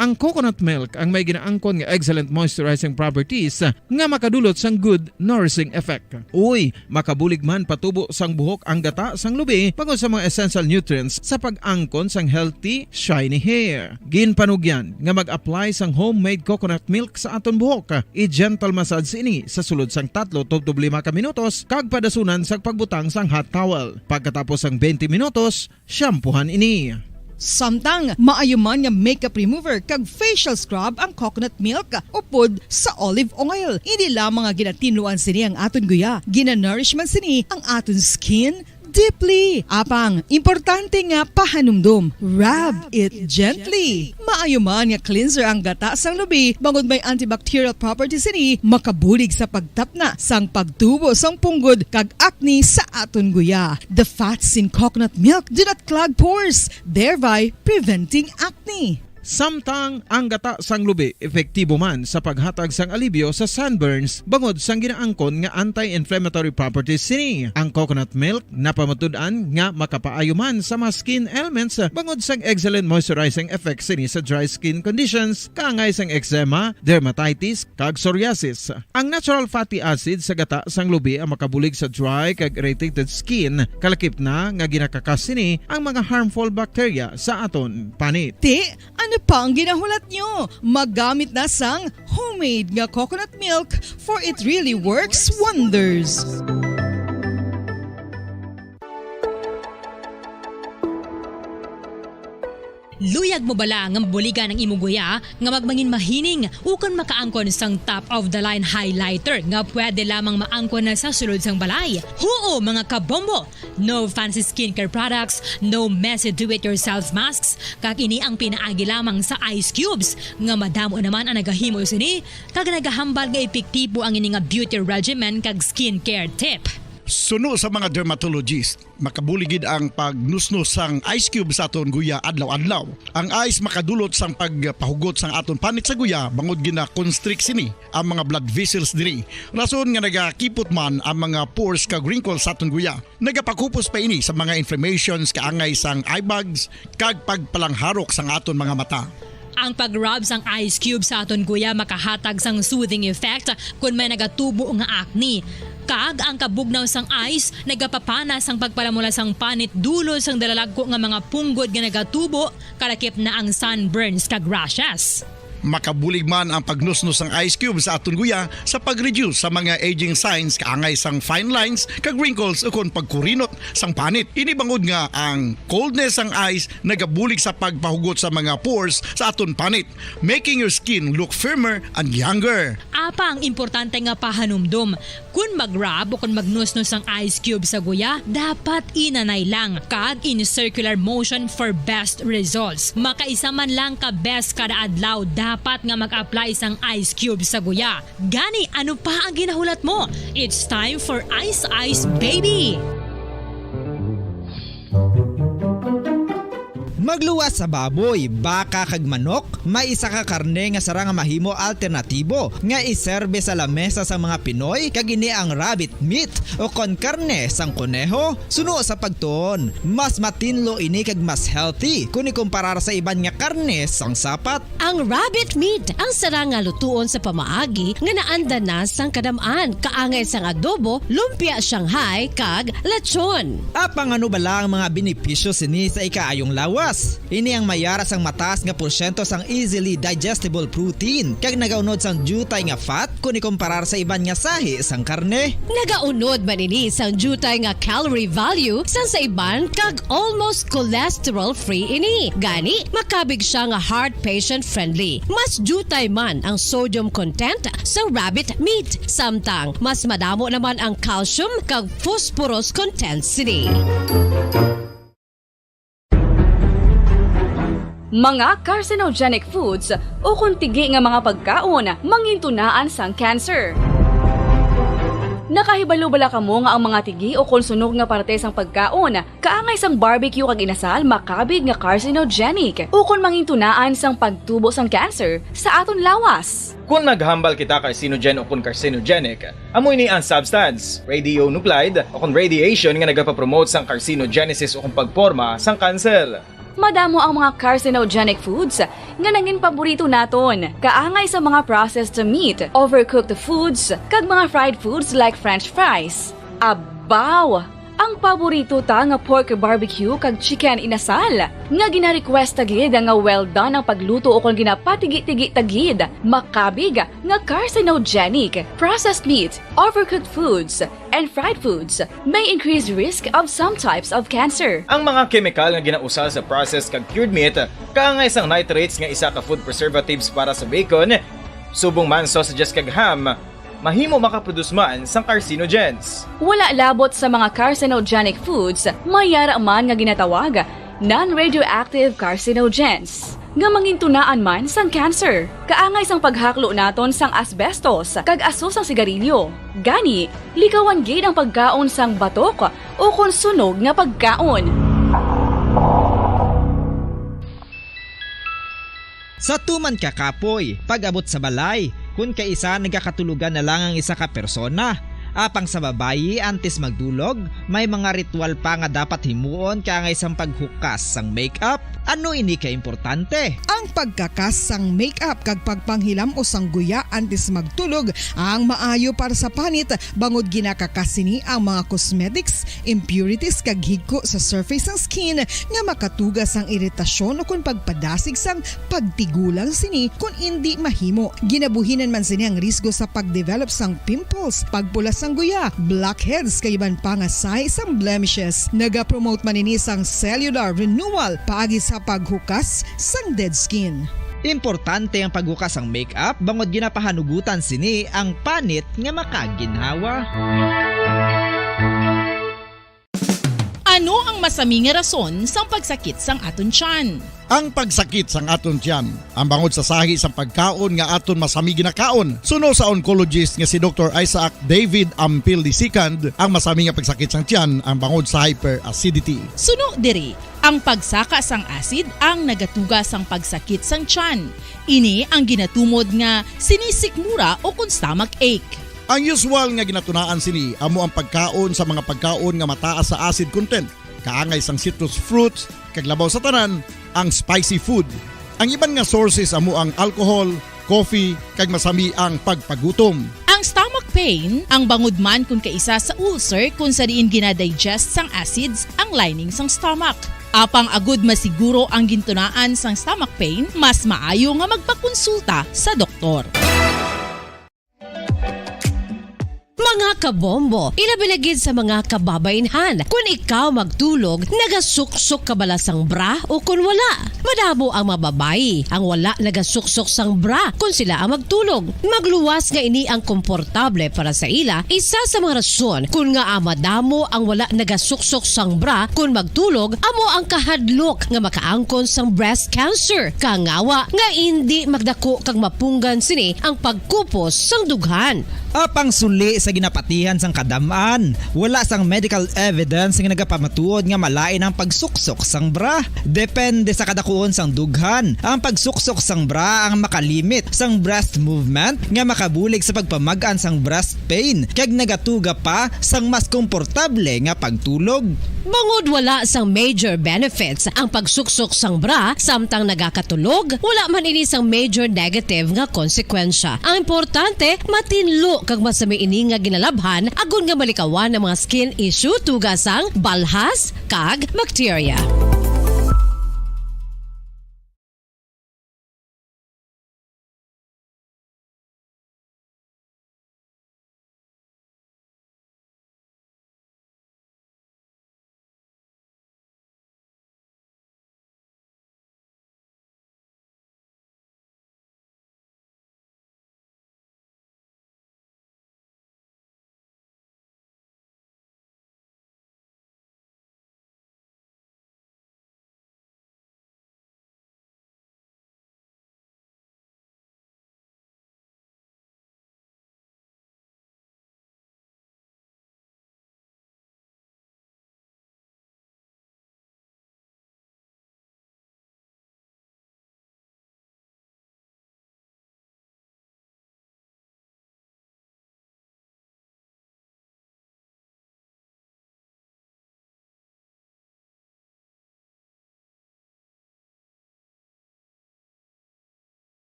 Ang coconut milk ang may ginaangkon nga excellent moisturizing properties nga makadulot sang good nourishing effect. Uy, makabulig man patubo sang buhok ang gata sang lubi bangod sa mga essential nutrients sa pag-angkon sang healthy, shiny hair. Ginpanugyan nga mag-apply sang homemade coconut milk sa aton buhok. I-gentle massage ini sa sulod sang tatlo tubtob lima ka minutos kag padasunan sang pagbutang sang hot towel. Pagkatapos sang twenty minutos, shampoohan ini. Samtang maayo man nga makeup remover kag facial scrub ang coconut milk upod sa olive oil. Hindi lamang nga ginatinluan sini ang aton guya, ginanourish man sini ang aton skin deeply. Apang importante nga pahanumdom, rub it gently. Maayo man nga cleanser ang gata sang lubi, bangod may antibacterial properties sini, makabulig sa pagtapna sang pagtubo sang punggod kag acne sa aton guya. The fats in coconut milk do not clog pores, thereby preventing acne. Samtang ang gata sang lubi epektibo man sa paghatag sang alibyo sa sunburns bangod sang ginaangkon nga anti-inflammatory properties sini. Ang coconut milk napamatud-an nga makapaayo man sa mga skin ailments bangod sang excellent moisturizing effect sini sa dry skin conditions, kaangay sang eczema, dermatitis, kag psoriasis. Ang natural fatty acid sa gata sang lubi ang makabulig sa dry kag irritated skin, kalakip na nga ginakakas sini ang mga harmful bacteria sa aton panit. Ti, ano pa ang ginahulat nyo? Magamit na sang homemade nga coconut milk, for it really works wonders. Luyag mo bala nga mabuligan ang imo guya nga magmangin mahining ukon makaangkon sang top of the line highlighter nga pwede lamang maangkon na sa sulod sang balay? Huo, mga kabombo! No fancy skincare products, no messy do-it-yourself masks, kag ini ang pinaagi lamang sa ice cubes, nga madamo naman ang nagahimo sini, kag nagahambal nga epektibo ang ini nga beauty regimen kag skincare tip. Suno sa mga dermatologist, makabulig gid ang pagnusnos sang ice cube sa aton guya adlaw-adlaw. Ang ice makadulot sang pagpahugot sang aton panit sa guya, bangod gina-constrict sini ang mga blood vessels diri, rason nga nagakipot man ang mga pores kag wrinkles sa aton guya. Nagapakupos pa ini sa mga inflammations kaangay sang eye bags kag pagpalangharok sang aton mga mata. Ang pag-rub sang ice cube sa aton guya makahatag sang soothing effect kon may nagatubo nga acne. Kag ang kabugnaw sang ice nagapapana sang pagpalamula sang panit dulot sang dalalagko nga mga punggod nga nagatubo, kalakip na ang sunburns kag rashes. Makabulig man ang pagnusnos sang ice cube sa aton guya sa pag-reduce sa mga aging signs kaangay sang fine lines kag wrinkles ukon pagkurinot sang panit. Ini bangod nga ang coldness sang ice nagabulig sa pagpahugot sa mga pores sa aton panit, making your skin look firmer and younger. Apa ang importante nga pahanumdom? Kon mag-rub o kon magnusnos ang ice cube sa guya, dapat inanay lang kag in circular motion for best results. Makaisa man lang ka beses kada adlaw dapat nga mag-apply sang ice cube sa guya. Gani, ano pa ang ginahulat mo? It's time for Ice Ice Baby! Magluwas sa baboy, baka kag manok, may isa ka karne nga sarang nga mahimo alternatibo nga iserbe sa lamesa sang mga Pinoy, kag ini ang rabbit meat o kon karne sang koneho. Suno sa pagtuon, mas matinlo ini kag mas healthy kon ikumparar sa iban nga karne sang sapat. Ang rabbit meat ang sarang nga lutuon sa pamaagi nga naanda na sang kadam-an, kaangay sang adobo, lumpia Shanghai, kag lechon. Apang ano bala ang mga benepisyo sini sa ikaayong lawas? Ini ang mayara sang mataas nga porsyento sang easily digestible protein, kag nagaunod sang diutay nga fat kon ikumparar sa iban nga sahi sang karne. Nagaunod man ini sang diutay nga calorie value sang sa iban, kag almost cholesterol-free ini. Gani, makabig sia nga heart patient-friendly. Mas diutay man ang sodium content sa rabbit meat, samtang mas madamo naman ang calcium kag phosphorus content sini. Mga carcinogenic foods ukon tigi nga mga pagkaon mangintunaan sang cancer. Nakahibalo bala kamo nga ang mga tigi ukon sunog nga parte sang pagkaon kaangay sang barbecue kag inasal makabig nga carcinogenic ukon mangintunaan sang pagtubo sang cancer sa aton lawas? Kon maghambal kita carcinogen ukon carcinogenic, amo ini ang substance, radionuclide, ukon radiation nga nagapapromote sang carcinogenesis ukon pagporma sang kanser. Madamo ang mga carcinogenic foods nga nangin paborito naton, kaangay sa mga processed meat, overcooked foods, kag mga fried foods like French fries. Abaw! Ang paborito ta nga pork barbecue kag chicken inasal, nga gina-request ta gid nga well done ang pagluto ukon ginapatigi-tigi ta gid, makabig nga carcinogenic. Processed meat, overcooked foods, and fried foods may increase risk of some types of cancer. Ang mga kemikal nga ginausal sa processed kag cured meat, kaangay sang nitrates nga isa ka food preservatives para sa bacon, subong man sausages kag ham, mahimo makaproduce man sang carcinogens. Wala labot sa mga carcinogenic foods, may yara man nga ginatawag non-radioactive carcinogens, nga mangintunaan man sang cancer. Kaangay sang paghaklo naton sang asbestos kag aso sang sigarilyo. Gani, likawan gid ang pagkaon sang batok ukon sunog nga pagkaon. Sa tuman ka kapoy, pag-abot sa balay, kun kaisa nagakatulogan na lang ang isa ka persona. Apang sa babayi, antes magdulog, may mga ritual pa nga dapat himuon kaangay sang paghukas sang makeup. Ano ini ka importante? Ang pagkakas sang makeup kag pagpanghilam-os sang guya antes magtulog ang maayo para sa panit, bangod ginakakas sini ang mga cosmetics, impurities, kag higko sa surface sang skin nga makatuga sang iritasyon ukon pagpadasig sang pagtigulang sini kon indi mahimo. Ginabuhinan man sini ang risgo sa pag-develop sang pimples, pagpula sang guya, blackheads, kag iban pa nga sahi sang blemishes. Nagapromote man ini sang cellular renewal paagi sa paghukas sang dead skin. Importante ang paghukas sang makeup bangod ginapahanugutan sini ang panit nga makaginhawa. Ano ang masami nga rason sang pagsakit sang aton tiyan? Ang pagsakit sang aton tiyan, ang bangod sa sahi sang pagkaon nga aton masami ginakaon. Suno sa oncologist nga si Doktor Isaac David Ampil the second, ang masami nga pagsakit sang tiyan ang bangod sa hyperacidity. Suno diri, ang pagsaka sang acid ang nagatuga sang pagsakit sang tiyan. Ini ang ginatumod nga sinisikmura o kon stomach ache. Ang usual nga ginatunaan sini amo ang pagkaon sa mga pagkaon nga mataas sa acid content, kaangay sang citrus fruits, kag labaw sa tanan, ang spicy food. Ang iban nga sources amo ang alcohol, coffee, kag masami ang pagpagutom. Ang stomach pain, ang bangod man kon kaisa sa ulcer kon sa diin ginadigest sang acids ang lining sang stomach. Apang agud masiguro ang gintunaan sang stomach pain, mas maayo nga magpakonsulta sa doktor. Mga kabombo, ilabi na gid sa mga kababainhan, kun ikaw magtulog, nagasuksok ka bala sang bra o kun wala? Madamo ang mga babayi ang wala nagasuksok sang bra kun sila ang magtulog. Magluwas nga ini ang komportable para sa ila, isa sa mga rason kun ngaa madamo ang wala nagasuksok sang bra kun magtulog amo ang kahadlok nga makaangkon sang breast cancer, kangawa nga indi magdako kag mapunggan sini ang pagkupos sang dughan. Apang suli sa ginapatihan sang kadam-an, wala sang medical evidence nga nagapamatuod nga malain ang pagsuksok sang bra. Depende sa kadakuon sang dughan, ang pagsuksok sang bra ang makalimit sang breast movement nga makabulig sa pagpamag-an sang breast pain kag nagatuga pa sang mas komportable nga pagtulog. Bangod wala sang major benefits ang pagsuksok sang bra samtang nagakatulog, wala man ini sang major negative nga konsekwensya. Ang importante, matinlo kag masami ini nga ginalabhan agod nga malikawan ang mga skin issue tuga sang balhas kag bakterya.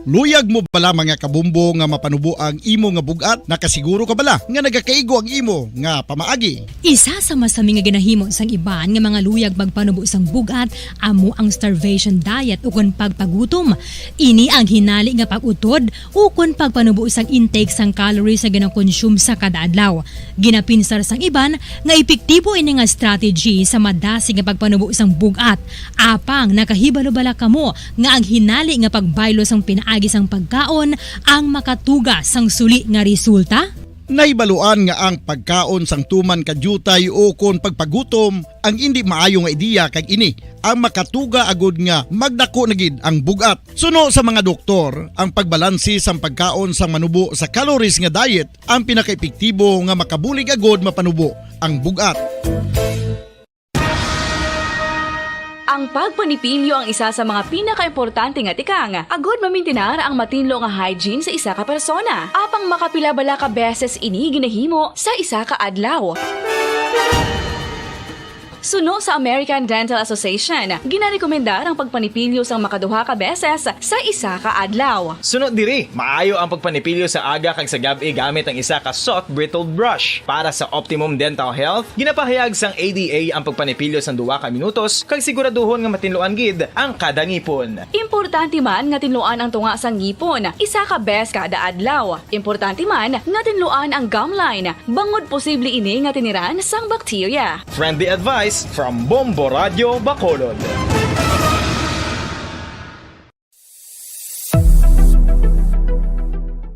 Luyag mo bala, mga kabombo, nga mapanubo ang imo nga bug-at? Nakasiguro ka bala nga nagakaigo ang imo nga pamaagi? Isa sa masami nga ginahimo sang iban nga mga luyag magpanubo sang bug-at amo ang starvation diet ukon pagpagutom. Ini ang hinali nga pag-utod ukon pagpanubo sang intake sang calories nga ginakonsume sa kada adlaw. Ginapinsar sang iban nga epektibo ini nga strategy sa madasig nga pagpanubo sang bug-at. Apang nakahibalo bala kamo nga ang hinali nga pagbaylo sang pinaagi sang pagkaon ang makatuga sang suli nga resulta? Nahibaluan nga ang pagkaon sang tuman ka diutay ukon pagpagutom ang indi maayo nga ideya, kag ini ang makatuga agud nga magdako na gid ang bug-at. Suno sa mga doktor, ang pagbalanse sang pagkaon sang manubo sa calories nga diet ang pinakaepektibo nga makabulig agud mapanubo ang bug-at. Ang pagpanipilyo ang isa sa mga pinakaimportante nga tikang agud mamintinar ang matinlo nga hygiene sa isa ka persona. Apang makapila bala ka beses ini ginahimo sa isa ka adlaw? Suno sa American Dental Association, ginarekomendar ang pagpanipilyo sang makaduha ka beses sa isa ka adlaw. Suno diri, maayo ang pagpanipilyo sa aga kag sa gab-i gamit ang isa ka soft bristled brush. Para sa optimum dental health, ginapahayag sang A D A ang pagpanipilyo sang duha ka minutos kag siguraduhon nga matinluan gid ang kada ngipon. Importante man nga tinluan ang tunga sang ngipon isa ka beses kada adlaw. Importante man nga tinluan ang gum line, bangod posible ini nga tiniran sang bakterya. Friendly advice from Bombo Radyo Bacolod.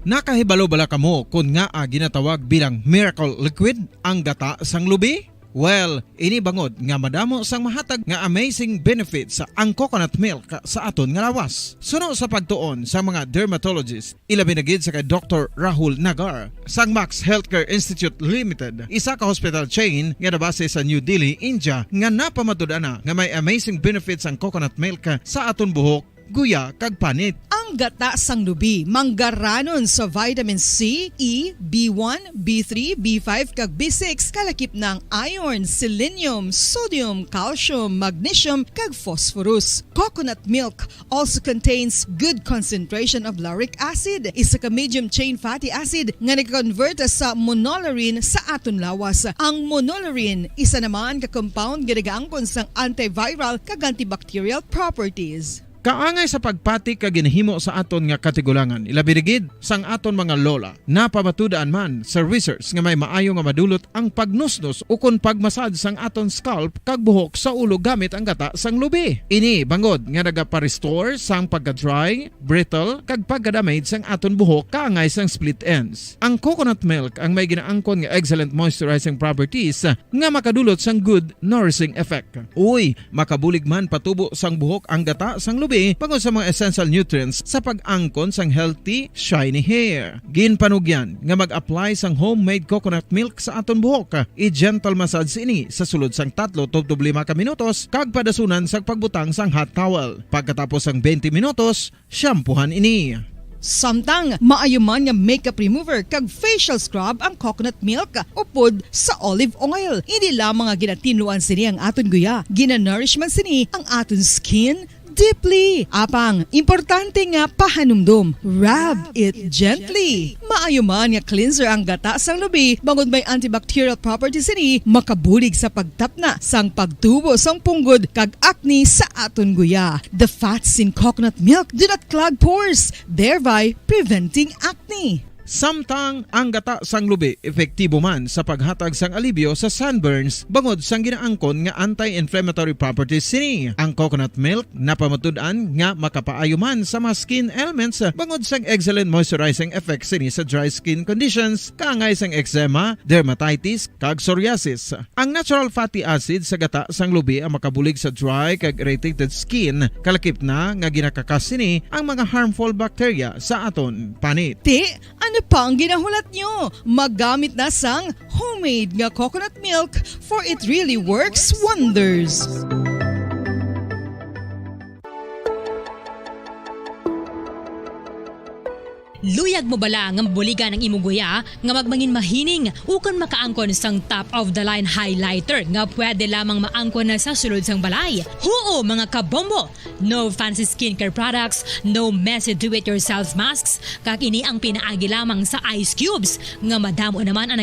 Nakahibalo bala kamo kon ngaa ginatawag bilang miracle liquid ang gata sang lubi? Well, ini bangod nga madamo sang mahatag nga amazing benefits ang coconut milk sa aton nga lawas. Suno sa pagtuon sa mga dermatologist, ilabi na gid sa kay Doktor Rahul Nagar sang Max Healthcare Institute Limited, isa ka hospital chain nga nabase sa New Delhi, India, nga napamatud-an na nga may amazing benefits ang coconut milk sa aton buhok, guya, kag panit. Ang gata sang lubi manggaranon sa vitamin C, E, B one, B three, B five, kag B six, kalakip na ang iron, selenium, sodium, calcium, magnesium, kag phosphorus. Coconut milk also contains good concentration of lauric acid, isa ka medium chain fatty acid nga nag-convert sa monolaurin sa aton lawas. Ang monolaurin, isa naman ka compound nga nagaangkon sang antiviral kag antibacterial properties. Kaangay sa pagpati kag ginahimo sa aton nga katigulangan, ilabi na gid sang aton mga lola. Napamatud-an man sa research nga may maayo nga madulot ang pagnusnos ukon pagmasad sang aton scalp kag buhok sa ulo gamit ang gata sang lubi. Ini bangod nga nagapa-restore sang pagka-dry, brittle, kag pagka-damage sang aton buhok kaangay sang split ends. Ang coconut milk ang may ginaangkon nga excellent moisturizing properties nga makadulot sang good nourishing effect. Uy, makabulig man patubo sang buhok ang gata sang lubi bangod sa mga essential nutrients sa pag-angkon sang healthy, shiny hair. Ginpanugyan nga mag-apply sang homemade coconut milk sa aton buhok. I-gentle massage ini sa sulod sang tatlo tubtob lima ka minutos kag padasunan sang pagbutang sang hot towel. Pagkatapos sang twenty minutos, shampoohan ini. Samtang maayo man nga makeup remover kag facial scrub ang coconut milk upod sa olive oil. Hindi lamang nga ginatinluan sini ang aton guya, ginanourish man sini ang aton skin deeply. Apang, importante nga pahanumdom, rub it gently. Maayo man nga cleanser ang gata sang lubi, bangod may antibacterial properties sini, makabulig sa pagtapna sang pagtubo sang punggod kag acne sa aton guya. The fats in coconut milk do not clog pores, thereby preventing acne. Samtang ang gata sang lubi epektibo man sa paghatag sang alibyo sa sunburns bangod sang ginaangkon nga anti-inflammatory properties sini. Ang coconut milk napamatud-an nga makapaayo man sa mga skin ailments bangod sang excellent moisturizing effect sini sa dry skin conditions, kaangay sang eczema, dermatitis, kag psoriasis. Ang natural fatty acid sa gata sang lubi ang makabulig sa dry kag irritated skin, kalakip na nga ginakakas sini ang mga harmful bacteria sa aton panit. Ti, ano pa ang ginahulat nyo? Maggamit na sang homemade nga coconut milk, for it really works wonders. Luyag mo bala nga mabuligan ang imong guya nga magmangin mahining ukon makaangkon sang top of the line highlighter nga pwede lamang maangkon na sa sulod sang balay? Huo, mga kabombo! No fancy skincare products, no messy do-it-yourself masks, kag ini ang pinaagi lamang sa ice cubes nga madamo naman ang